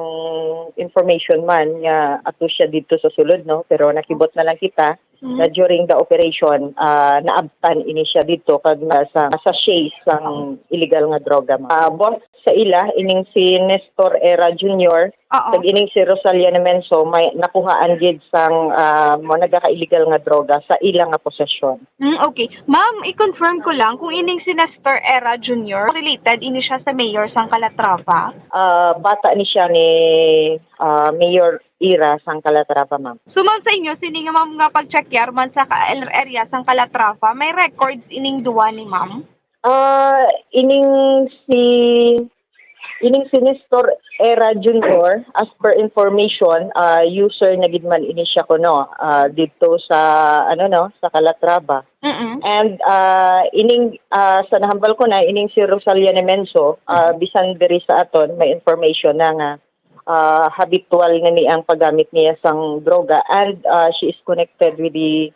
information man nga ato siya didto sa sulod, no? Pero nakibot na lang kita Mm. na during the operation, ah, naabtan ini siya didto kag nasa, nasa chase sang illegal nga droga, ma'am. Ah, boss, sa ila, ining si Nestor Era Junior, Oo. kag ining si Rosalia Nemenso, may nakuhaan gid sang, ah, mga nagaka-illegal nga droga sa ila nga posesyon. Mm, okay. Ma'am, i-confirm ko lang kung ining si Nestor Era Junior, related ini siya sa mayor sang Calatrava? Ah, bata ni siya ni, ah, Mayor Ira sang Calatrava, ma'am. So, ma'am, sa inyo, sini nga, ma'am, nga pag-check yar man sa ka-, area sang Calatrava, may records ining duwa ni ma'am? Ah, ining si, ining si Nestor Era Junior, as per information, ah, user na gid man ini siya kuno, ah, dito sa, ano, no, sa Calatrava. Mm-mm. And, ah, ining, ah, sa nahambal ko na, ining si Rosalia Nemenso, ah, Mm-hmm. bisan diri sa aton, may information na nga, ah, habitual na ni ang paggamit niya sang droga, and, ah, she is connected with the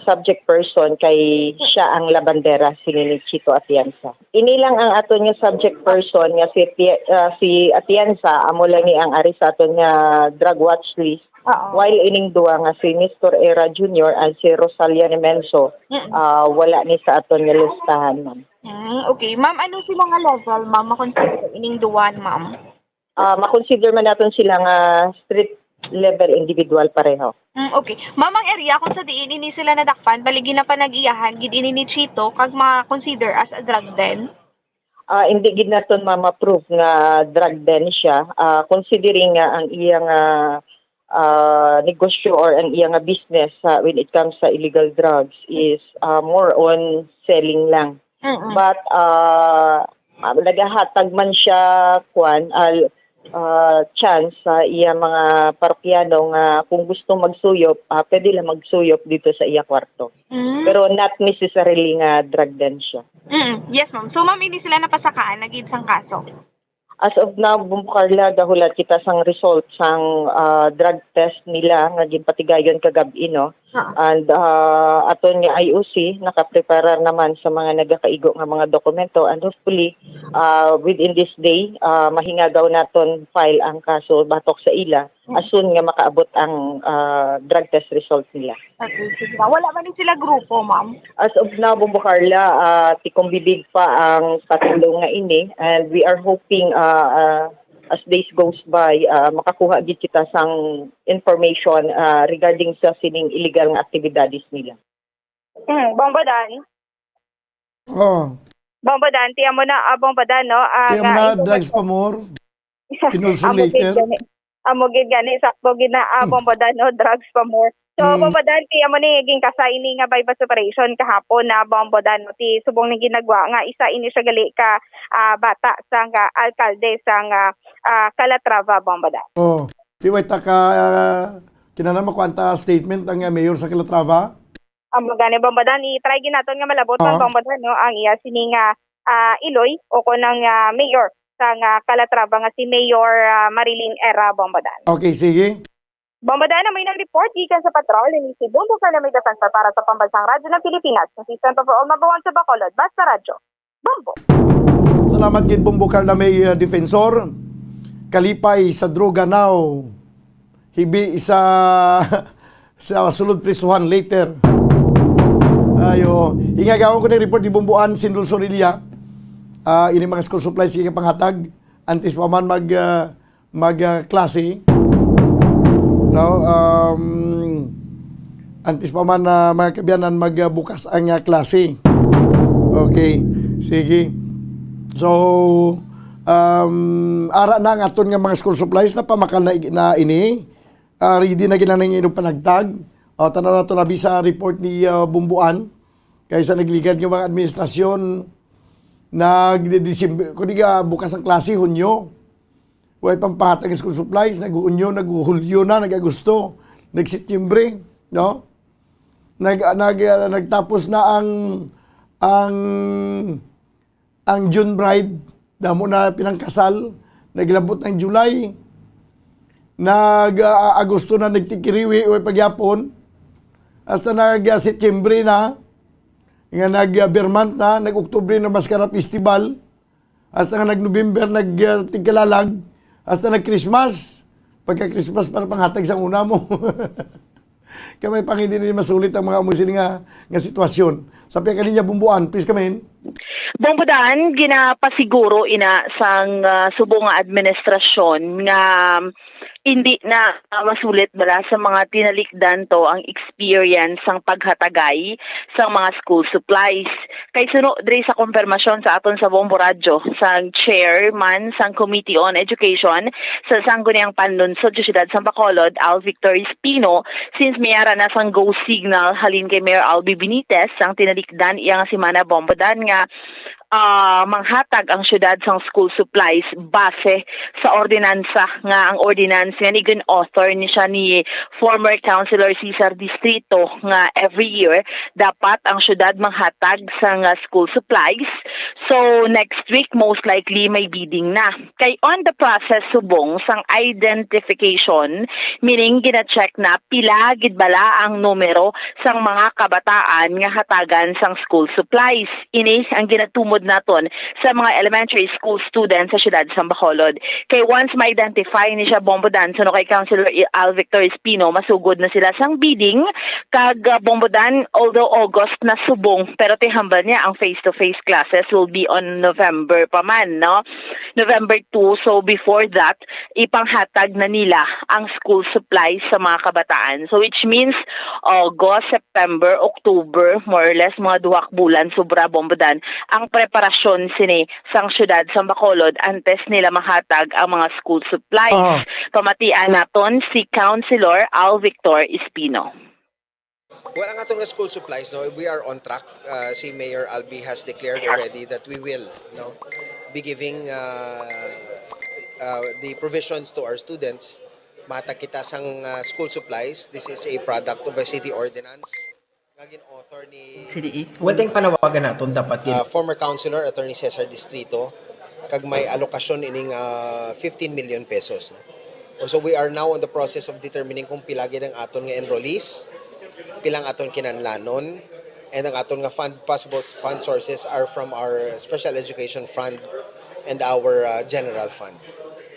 subject person kay siya ang labandera sini ni Chito Atienza. Ini lang ang aton nga subject person nga si Ti-, ah, si Atienza, amo lang ni ang ari sa aton nga drug watch list. Oo. While ining duwa nga si Nestor Era Junior and si Rosalia Nemenso, Mm. ah, wala ni sa aton nga listahan, ma'am. Mm, okay. Ma'am, ano sila nga level, ma'am, makonsider ining duwa, ma'am? Ah, makonsider man naton sila nga street level individual pareho. Mm, okay. Ma'am, ang area kung sa diin ini sila nadakpan, bali ginapanag-iyahan gid ini ni Chito, kag ma-consider as a drug den? Ah, hindi gid naton ma-, ma-prove nga drug den siya, ah, considering nga ang iya nga, ah, negosyo or ang iya nga business, ah, when it comes sa illegal drugs is, ah, more on selling lang. Mm-mm. But, ah, ah, nagahatag man siya, kwan, ah, ah, chance sa iya mga parokyano nga kung gusto magsuyop, ah, pwede lang magsuyop dito sa iya kwarto. Mm. Pero not necessarily nga drug den siya. Mm, yes, ma'am. So, ma'am, ini sila napasakaan na gid sang kaso? As of now, Ma'am Carla, gahulat kita sang result sang, ah, drug test nila nga ginpatigayon kagab-i, no? And, ah, aton nga I O C nakapreparar naman sa mga nagakaigo nga mga dokumento, and hopefully, ah, within this day, ah, mahingagaw naton file ang kaso batok sa ila as soon nga makaabot ang, ah, drug test result nila. Okay, sige, ma'am. Wala man ni sila grupo, ma'am? As of now, Bombo Carla, ah, tikumbibig pa ang patulo nga ini, and we are hoping, ah, ah, as days goes by, ah, makakuha gid kita sang information, ah, regarding sa sining illegal nga aktibidades nila. Hmm, Bombo Dan. Oh. Bombo Dan, ti amo na, ah, Bombo Dan, no? Ah, ti amo nga na, information. Drugs pa more. Kinulso later. Amo gid gani, sakto gid na, ah, Bombo Dan, no? Drugs pa more. So, Bombo Dan, ti amo ni ginkasa ini nga buy-bust operation kahapon na, Bombo Dan, no? Ti subong ni ginagwa nga isa ini siya gali ka, ah, bata sang, ah, alkalde sang, ah, ah, Calatrava, Bombo Dan. Oh, ti way ta ka, ah, kinahanglan makuha ta statement ang, ah, mayor sa Calatrava? Amo gani, Bombo Dan, i-try gid naton nga malabot man, Bombo Dan, no, ang iya sini nga, ah, iloy o kon ang, ah, mayor sang, ah, Calatrava nga si Mayor, ah, Marilyn Era, Bombo Dan. Okay, sige. Bombo Dan, amo ning report gikan sa patrol ni si Bombo Carla May Defensor para sa Pambansang Radyo ng Pilipinas, consistent for all, number one sa Bacolod, Basta Radyo. Bombo. Salamat gid, Bombo Carla May, uh, Defensor. Kalipay sa droga now. Hibi sa, sa sulod prisuhan later. Ayo, ingagawan ko ni report ni Bombo Ann Sindol Sorilla. Ah, ini mga school supplies nga panghatag. Antes pa man mag, ah, mag, ah, klase. No? Um, antes pa man, ah, mga kaabyanan, magbukas ang, ah, klase. Okay. Sige. So, um, ara na ang aton nga mga school supplies, napamakal na, na ini. Ah, ready na gid ang inyong panagtag. O, tanaw nato labi sa report ni, ah, Bombo Ann. Kay sa nagligad nga mga administrasyon, nag-December, kundi nga bukas ang klase, Hunyo. Way pang pahatag school supplies, nag-Hunyo, nag-Hulyo na, nag-Agosto, nag-Setyembre, no? Nag-, nag-, ah, nagtapos na ang, ang, ang June bride, damo na pinangkasal, naglabot ng July, nag, ah, Agosto na nagtikiriwi, way pagyapon, hasta nag, ah, Setyembre na, nga nag, ah, Ber Month na, nag-Oktubre na Mascara Festival, hasta nga nag-November, nag, ah, Tigkalalag, hasta nag-Christmas. Pagka-Christmas, para panghatag sa una mo. Kamay pang hindi na masulit ang mga amo sini nga, nga sitwasyon. Sa pihak kaniya, Bombo Ann, please come in. Bombo Dan, ginapasiguro ina sang, ah, subong nga administrasyon nga hindi na, ah, masulit bala sa mga tinalikdan to ang experience sang paghatagay sang mga school supplies. Kay suno diri sa kumpirmasyon sa aton sa Bombo Radyo sang chairman sang Committee on Education sa Sangguniang Panlunsod sa Siyudad sang Bacolod, Al Victor Espino, since may ara na sang go signal halin kay Mayor Albi Benitez, ang tinalikdan iya nga semana, Bombo Dan, nga, ah, manghatag ang siyudad sang school supplies base sa ordinansa, nga ang ordinance nga ni gin-author ni siya ni former Councilor Cesar Distrito, nga every year dapat ang siyudad manghatag sang, ah, school supplies. So, next week, most likely, may bidding na. Kay on the process subong sang identification, meaning gina-check na pila gid bala ang numero sang mga kabataan nga hatagan sang school supplies. Ini ang ginatumod naton sa mga elementary school students sa siyudad sang Bacolod. Kay once ma-identify ni siya, Bombo Dan, suno kay Councilor I-, Al Victor Espino, masugod na sila sang bidding, kag, ah, Bombo Dan, although August na subong, pero ti hambal niya ang face-to-face classes will be on November pa man, no? November two, so before that, ipanghatag na nila ang school supplies sa mga kabataan. So, which means, August, September, October, more or less, mga duha ka bulan, sobra, Bombo Dan, ang preparasyon sini sang siyudad sang Bacolod antes nila mahatag ang mga school supplies. Ah. Pamatian naton si Councilor Al Victor Espino. Well, ang aton nga school supplies, no, we are on track. Uh, si Mayor Albi has declared already that we will, no, be giving, uh, uh, the provisions to our students. Mahatag kita sang, uh, school supplies. This is a product of a city ordinance nga gin-author ni City. Well, ting panawagan naton dapat gid. Uh, former councilor, Attorney Cesar Distrito, kag may alokasyon ining, uh, fifteen million pesos, no? So we are now on the process of determining kung pila gid ang aton nga enrollees. Pila ang aton kinahanglanon, and ang aton nga fund, possible fund sources are from our special education fund and our, uh, general fund.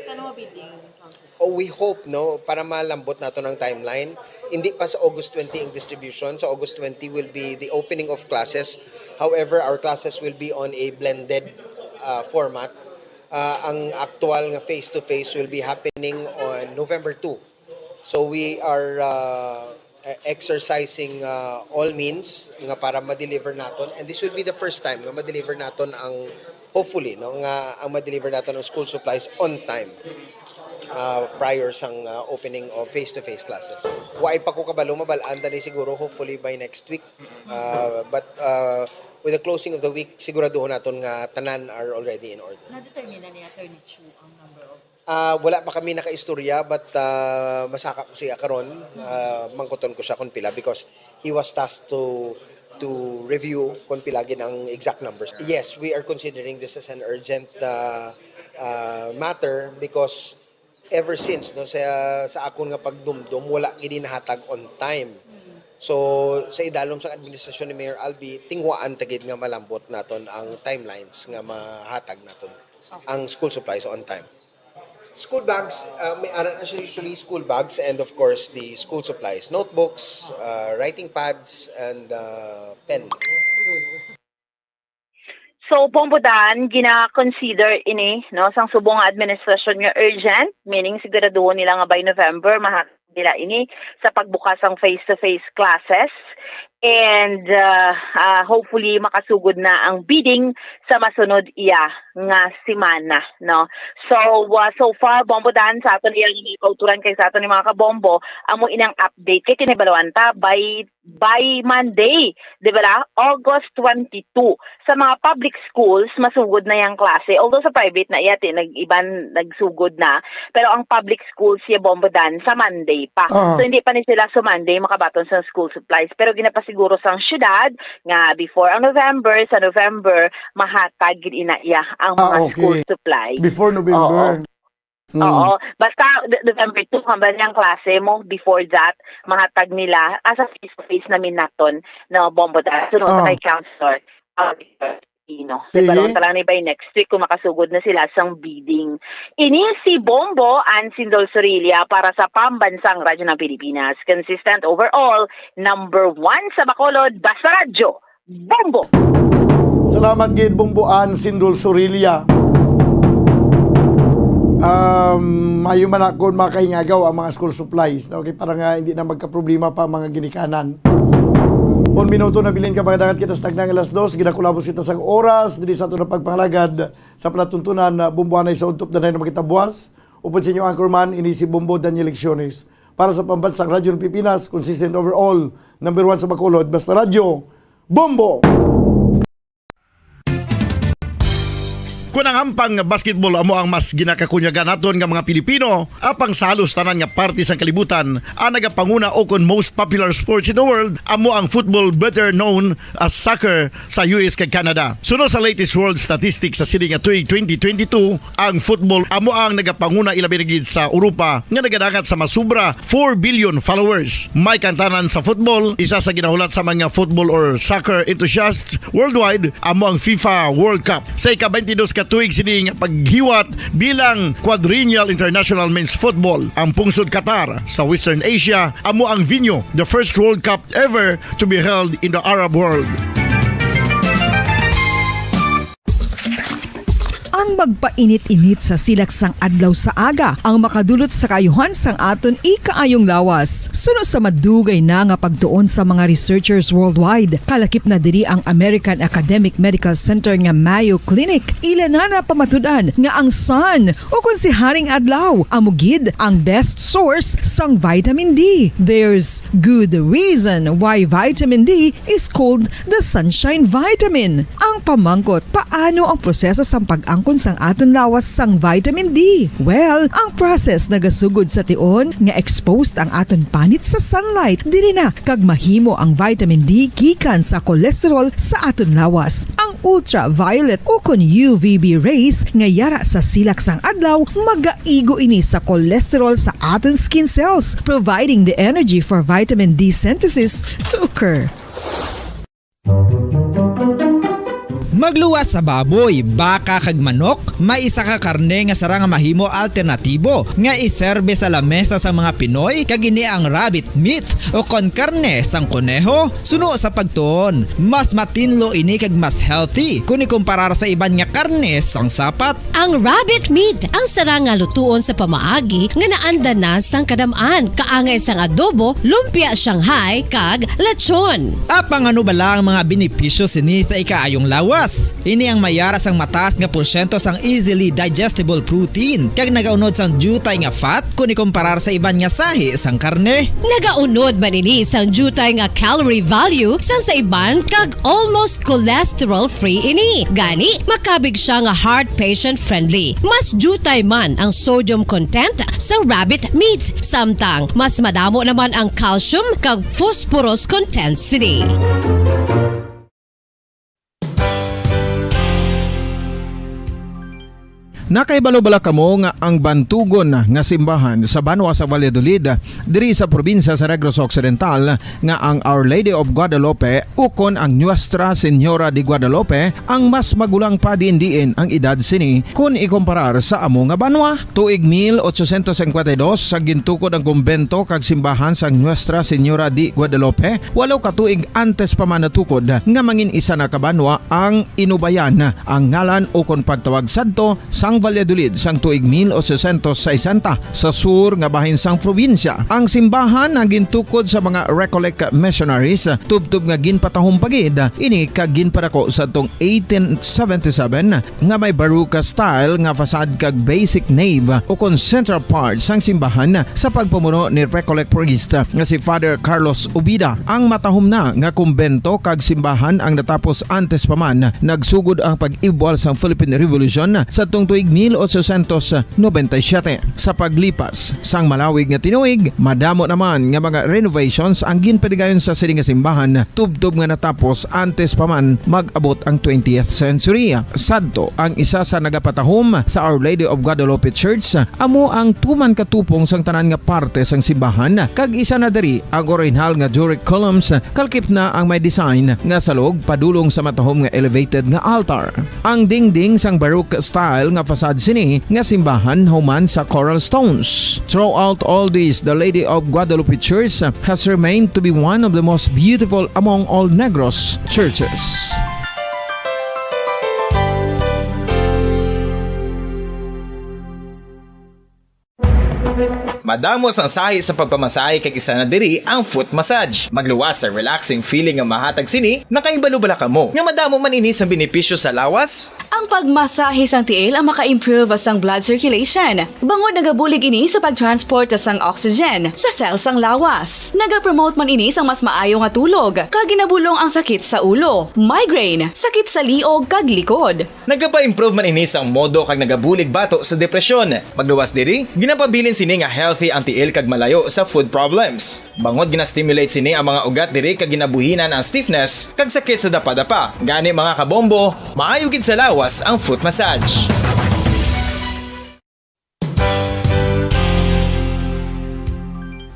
Sa ano bidding, Council? Oh, we hope, no, para malambot naton ang timeline. Hindi pa sa August twenty ang distribution. Sa August twenty will be the opening of classes. However, our classes will be on a blended, uh, format. Uh, ang aktual nga face-to-face will be happening on November two. So we are, uh, e-, exercising, uh, all means nga para ma-deliver naton, and this will be the first time nga ma-deliver naton ang, hopefully, no, nga ang ma-deliver naton ang school supplies on time, uh, prior sang, uh, opening of face-to-face classes. Waay pa ko kabalo, mabal-an ta ni siguro, hopefully by next week. Uh, but, uh, with the closing of the week, siguraduhon naton nga tanan are already in order. Na-determine na ni Attorney Chu ang number of Ah, wala pa kami nakaistorya, but, ah, masaka ko siya karon. Ah, mangkuton ko siya kung pila because he was tasked to, to review kung pila gid ang exact numbers. Yes, we are considering this as an urgent, ah, ah, matter because ever since, no, sa, sa akon nga pagdumdom, wala gid nahatag on time. So, sa idalom sa administrasyon ni Mayor Albi, tinguhaan ta gid nga malambot naton ang timelines nga mahatag naton ang school supplies on time. School bags, uh, may ara na siya usually, school bags and of course the school supplies, notebooks, uh, writing pads, and, uh, pen. So, Bombo Dan, gina-consider ini, no, sang subong nga administrasyon nga urgent, meaning siguraduhon nila nga by November mahatag nila ini sa pagbukas sang face-to-face classes. And, uh, uh, hopefully, makasugod na ang bidding sa masunod iya nga semana, no? So, uh, so far, Bombo Dan, sa aton iya nga mga kauturan kay sa aton ni mga kabombo, amo inang update. Kay tinibaluan ta, by, by Monday, di ba la? August twenty-two. Sa mga public schools, masugod na yang klase. Although sa private na iya, ti-, nag-iban, nagsugod na. Pero ang public schools, siya, Bombo Dan, sa Monday pa. Ah. So, hindi pa ni sila sa Monday makabaton sa school supplies. Pero ginapasiguro sang syudad nga before ang November, sa November, mahatag gid ina iya ang mga Ah, okay. school supplies. Before November. Oo. Mm. Oo. Basta d-, November two, hambal niyang klase mo. Before that, mahatag nila as a face-to-face na minaton, no, Bombo Dan. Sunod sa Ah. kay Councilor, ah, Tino. Sige. Pero talang ni by next week kung makasugod na sila sang bidding. Ini si Bombo Ann Sindol Sorilla para sa Pambansang Radyo ng Pilipinas. Consistent overall, number one sa Bacolod, Basta Radyo, Bombo! Salamat gid, Bombo Ann Sindol Sorilla. Um, mayo man na kung makahingagaw ang mga school supplies, no? Okay, para nga hindi na magkaproblema pa ang mga ginikanan. Un minuto na bilin ka, mga dangat kita sa tagnang alas dos, ginakulabos kita sang oras, diri sa aton nga pagpangalagad sa palatuntunan, uh, Bombo Anay sa Udtop Danay na makita buwas, upod sa inyo anchorman, ini si Bombo Daniel Lecciones. Para sa Pambansang Radyo ng Pilipinas, consistent overall, number one sa Bacolod, Basta Radyo, Bombo! Kun ang hampang nga basketball amo ang mas ginakakunyagan naton nga mga Pilipino, apang sa halos tanan nga parte sang kalibutan, ang nagapanguna o kon most popular sports in the world amo ang football, better known as soccer, sa U S kag Canada. Suno sa latest world statistics sa sini nga tuig twenty twenty-two, ang football amo ang nagapanguna ilabi na gid sa Europa nga nagadangat sa masubra four billion followers. May kantanan sa football, isa sa ginahulat sa mga football or soccer enthusiasts worldwide amo ang FIFA World Cup. Sa ika-twenty-dos ka tuig sini nga paghiwat bilang Quadrennial International Men's Football, ang pungsod Qatar sa Western Asia amo ang venue. The first World Cup ever to be held in the Arab world. Ang magpainit-init sa silak sang adlaw sa aga ang makadulot sa kaayuhan sang aton ikaayong lawas. Suno sa madugay na nga pagtuon sa mga researchers worldwide, kalakip na diri ang American Academic Medical Center nga Mayo Clinic. Ila na napamatud-an nga ang sun, o kon si Haring Adlaw, amo gid ang best source sang vitamin D. There's good reason why vitamin D is called the sunshine vitamin. Ang pamangkot, paano ang proseso sang pag-angkon sang aton lawas sang vitamin D? Well, ang process nagasugod sa tion nga exposed ang aton panit sa sunlight. Diri na kag mahimo ang vitamin D gikan sa cholesterol sa aton lawas. Ang ultraviolet, ukon U V B rays nga yara sa silak sang adlaw, magaigo ini sa cholesterol sa aton skin cells, providing the energy for vitamin D synthesis to occur. Magluwas sa baboy, baka, kag manok, may isa ka karne nga sarang nga mahimo alternatibo nga iserbe sa lamesa sang mga Pinoy, kag ini ang rabbit meat, ukon karne sang koneho. Suno sa pagtuon, mas matinlo ini kag mas healthy kon ikumparar sa iban nga karne sang sapat. Ang rabbit meat ang sarang nga lutuon sa pamaagi nga naanda na sang kadam-an, kaangay sang adobo, lumpia Shanghai, kag lechon. Apang ano bala ang mga benepisyo sini sa ikaayong lawas? Ini ang may yara sang mataas nga porsyento sang easily digestible protein, kag nagaunod sang diutay nga fat kon ikumparar sa iban nga sahi sang karne. Nagaunod man ini sang diutay nga calorie value sang sa iban, kag almost cholesterol-free ini. Gani, makabig sia nga heart patient friendly. Mas diutay man ang sodium content sa rabbit meat, samtang mas madamo naman ang calcium kag phosphorus content sini. Nakahibalo bala kamo nga ang bantugon nga simbahan sa banwa sa Valladolid, diri sa probinsya sa Negros Occidental, nga ang Our Lady of Guadalupe ukon ang Nuestra Señora de Guadalupe ang mas magulang pa diin-diin ang edad sini kon ikumparar sa amo nga banwa? Tuig mil ochocientos cincuenta y dos, sa gintukod ang kumbento kag simbahan sang Nuestra Señora de Guadalupe, walo ka tuig antes pa man natukod nga mangin isa na ka banwa ang Inubayan, ang ngalan ukon pagtawag sadto sang Valladolid sang tuig mil ochocientos sesenta, sa sur nga bahin sang probinsya. Ang simbahan ang gintukod sa mga Recollect missionaries, tubtob nga ginpatahom pa gid ini kag ginpadako sadtong eighteen seventy-seven, nga may Baroque style nga facade kag basic nave ukon central part sang simbahan sa pagpamuno ni Recollect priest nga si Father Carlos Ubida. Ang matahom na nga kumbento kag simbahan ang natapos antes pa man nagsugod ang pag-ibwal sang Philippine Revolution sadtong tuig mil ochocientos noventa y siete. Sa paglipas sang malawig nga tinuig, madamo naman nga mga renovations ang ginpadigayon sa sini nga simbahan, tubtob nga natapos antes pa man mag-abot ang twentieth century. Sadto, ang isa sa nagapatahom sa Our Lady of Guadalupe Church amo ang tuman ka tupong sang tanan nga parte sang simbahan, kag isa na diri ang orihinal nga Doric columns, kalkip na ang may design nga salog padulong sa matahom nga elevated nga altar. Ang dingding sang Baroque style nga facade sini nga simbahan human sa coral stones. Throughout all this, the Lady of Guadalupe Church has remained to be one of the most beautiful among all Negros churches. Madamo sang sahi sa pagpamasahe, kag isa na diri ang foot massage. Magluwas sa relaxing feeling nga mahatag sini. Nakahibalo bala kamo nga madamo man ini sang benepisyo sa lawas? Ang pagmasahe sang tiil ang maka-improve sang blood circulation, bangod nagabulig ini sa pag-transport sang oxygen sa cell sang lawas. Nagapromote man ini sang mas maayo nga tulog, kag ginabulong ang sakit sa ulo, migraine, sakit sa liog, kag likod. Nagapa-improve man ini sang modo kag nagabulig bato sa depresyon. Magluwas diri, ginapabilin sini nga healthy ang tiil kag malayo sa foot problems. Bangod gina-stimulate sini ang mga ugat diri kag ginabuhinan ang stiffness kag sakit sa dapadapa. Gani, mga kabombo, maayo gid sa lawas ang foot massage.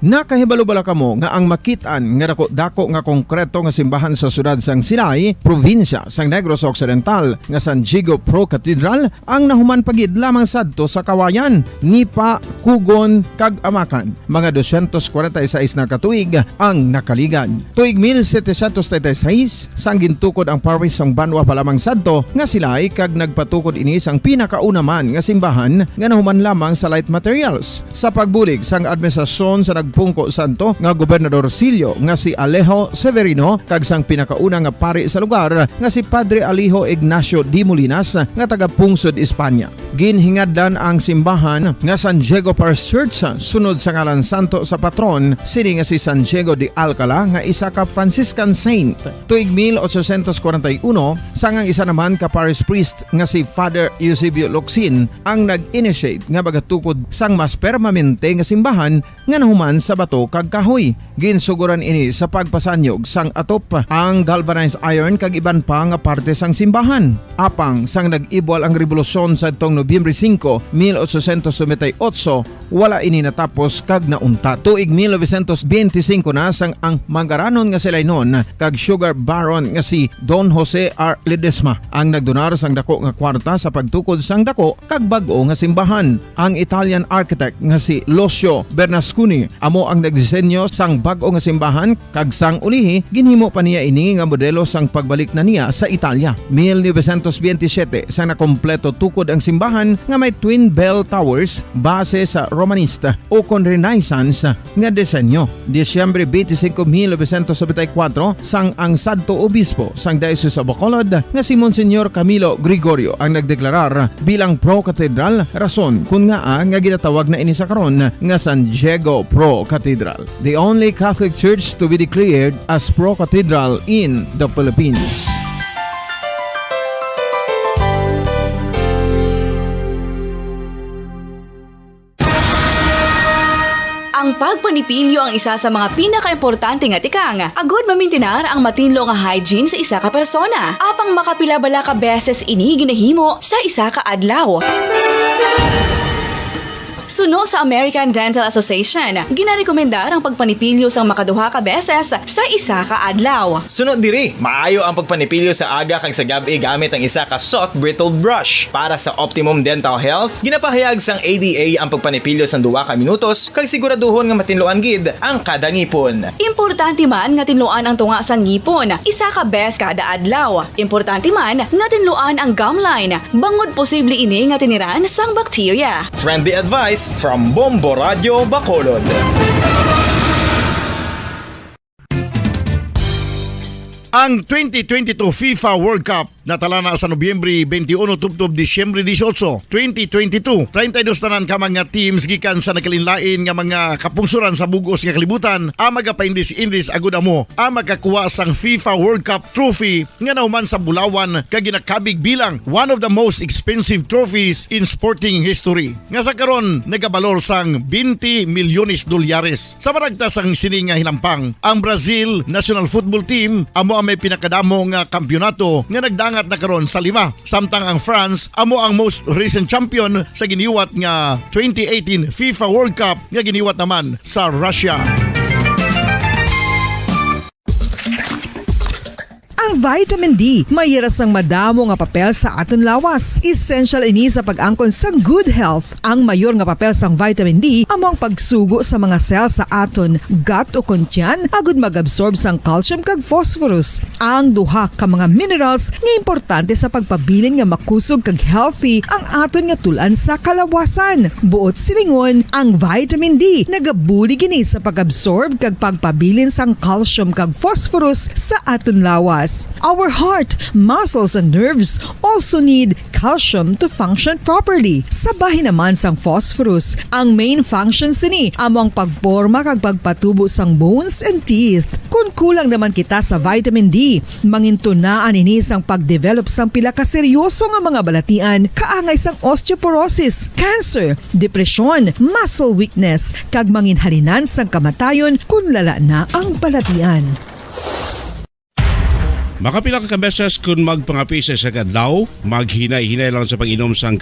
Nakahibalo bala kamo nga ang makit-an nga dako-dako nga konkreto nga simbahan sa siyudad sang Silay, probinsya sang Negros Occidental, nga San Diego Pro Cathedral ang nahuman pa gid lamang sadto sa Kawayan, Nipa, Cogon, kag Amacan? Mga doscientos cuarenta y seis na ka tuig ang nakaligad. Tuig mil setecientos treinta y seis, sang gintukod ang parish sang banwa pa lamang sadto nga Silay, kag nagpatukod ini sang pinakauna man nga simbahan nga nahuman lamang sa light materials. Sa pagbulig sang administrasyon sa nagpungko sadto nga Gobernador Sillo nga si Alejo Severino kag sang pinakauna nga pari sa lugar nga si Padre Alejo Ignacio de Molinas nga taga-pungsod Espanya. Ginhingadlan ang simbahan nga San Diego Parish Church sunod sa ngalan santo sa patron sini nga si San Diego de Alcala nga isa ka Franciscan saint. Tuig mil ochocientos cuarenta y uno, sang ang isa naman ka parish priest nga si Father Eusebio Locsin ang nag-initiate nga magatukod sang mas permanente nga simbahan nga nahuman sa bato kag kahoy. Ginsuguran ini sa pagpasanyog sang atop, ang galvanized iron kag iban pa nga parte sang simbahan. Apang sang nag-ibwal ang rebolusyon sadtong Nobyembre singko, mil ochocientos noventa y ocho, wala ini natapos kag nauntat. Tuig mil novecientos benti singko na sang ang mangaranon nga si Lainon kag sugar baron nga si Don Jose R. Ledesma ang nagdonar sang dako nga kwarta sa pagtukod sang dako kag bag-o nga simbahan. Ang Italian architect nga si Lucio Bernasconi amo ang nagdisenyo sang bag-o nga simbahan, kag sang ulihi ginhimo pa niya ini nga modelo sang pagbalik na niya sa Italia. Mil novecientos benti siyete, sang nakompleto tukod ang simbahan nga may twin bell towers base sa Romanista o kon Renaissance nga disenyo. Disyembre benti singko, mil novecientos nobenta y kuwatro, sang ang sadto obispo sang Diocese of Bacolod nga si Monsignor Camilo Gregorio ang nagdeklarar bilang pro-cathedral, rason kon ngaa nga ginatawag na ini sa karon nga San Diego Pro Cathedral, the only Catholic church to be declared as pro-cathedral in the Philippines. Ang pagpanipilyo ang isa sa mga pinakaimportante nga tikang agod mamintinar ang matinlo nga hygiene sa isa ka persona. Apang makapila bala ka beses ini ginahimo sa isa ka adlaw? Suno sa American Dental Association, ginarekomendar ang pagpanipilyo sang makaduha ka beses sa isa ka adlaw. Suno diri, maayo ang pagpanipilyo sa aga kag sa gab-i gamit ang isa ka soft bristled brush. Para sa optimum dental health, ginapahayag sang A D A ang pagpanipilyo sang duha ka minutos kag siguraduhon nga matinluan gid ang kada ngipon. Importante man nga tinluan ang tunga sang ngipon isa ka bes kada adlaw. Importante man nga tinluan ang gum line, bangod posible ini nga tiniran sang bakterya. Friendly advice from Bombo Radio Bacolod. Ang twenty twenty-two FIFA World Cup natalana sa Nobyembre twenty-one tubtob Disyembre dieciocho, twenty twenty-two. Treinta y dos tanan ka mga teams gikan sa nagkalainlain nga mga kapungsoran sa bug-os nga kalibutan ang magapaindis-indis agud amo ang makakuha sang FIFA World Cup trophy nga nahuman sa bulawan kag ginakabig bilang one of the most expensive trophies in sporting history, nga sa karon nagabalor sang twenty milyones dolyares. Sa maragta sang sini nga hinampang, ang Brazil national football team amo ang may pinakadamo nga kampiyonato nga nagdangat na karon sa lima, samtang ang France amo ang most recent champion sa giniwat nga twenty eighteen FIFA World Cup nga giniwat naman sa Russia. Ang vitamin D may ira sang madamo nga papel sa aton lawas. Essential ini sa pag-angkon sang good health. Ang mayor nga papel sang vitamin D amo ang pagsugo sa mga cell sa aton gut o kon tiyan agud mag-absorb sang calcium kag phosphorus, ang duha ka mga minerals nga importante sa pagpabilin nga makusog kag healthy ang aton nga tul-an sa kalawasan. Buot silingon, ang vitamin D nagabulig ini sa pag-absorb kag pagpabilin sang calcium kag phosphorus sa aton lawas. Our heart, muscles, and nerves also need calcium to function properly. Sa bahin naman sang phosphorus, ang main function sini amo ang pagporma kag pagpatubo sang bones and teeth. Kon kulang naman kita sa vitamin D, mangintunaan ini sang pag-develop sang pila ka seryoso nga mga balatian kaangay sang osteoporosis, cancer, depresyon, muscle weakness, kag manginhalinan sang kamatayon kon lala na ang balatian. Makapila ka beses kon magpangapi sa isa ka adlaw, maghinay-hinay lang sa pag-inom sang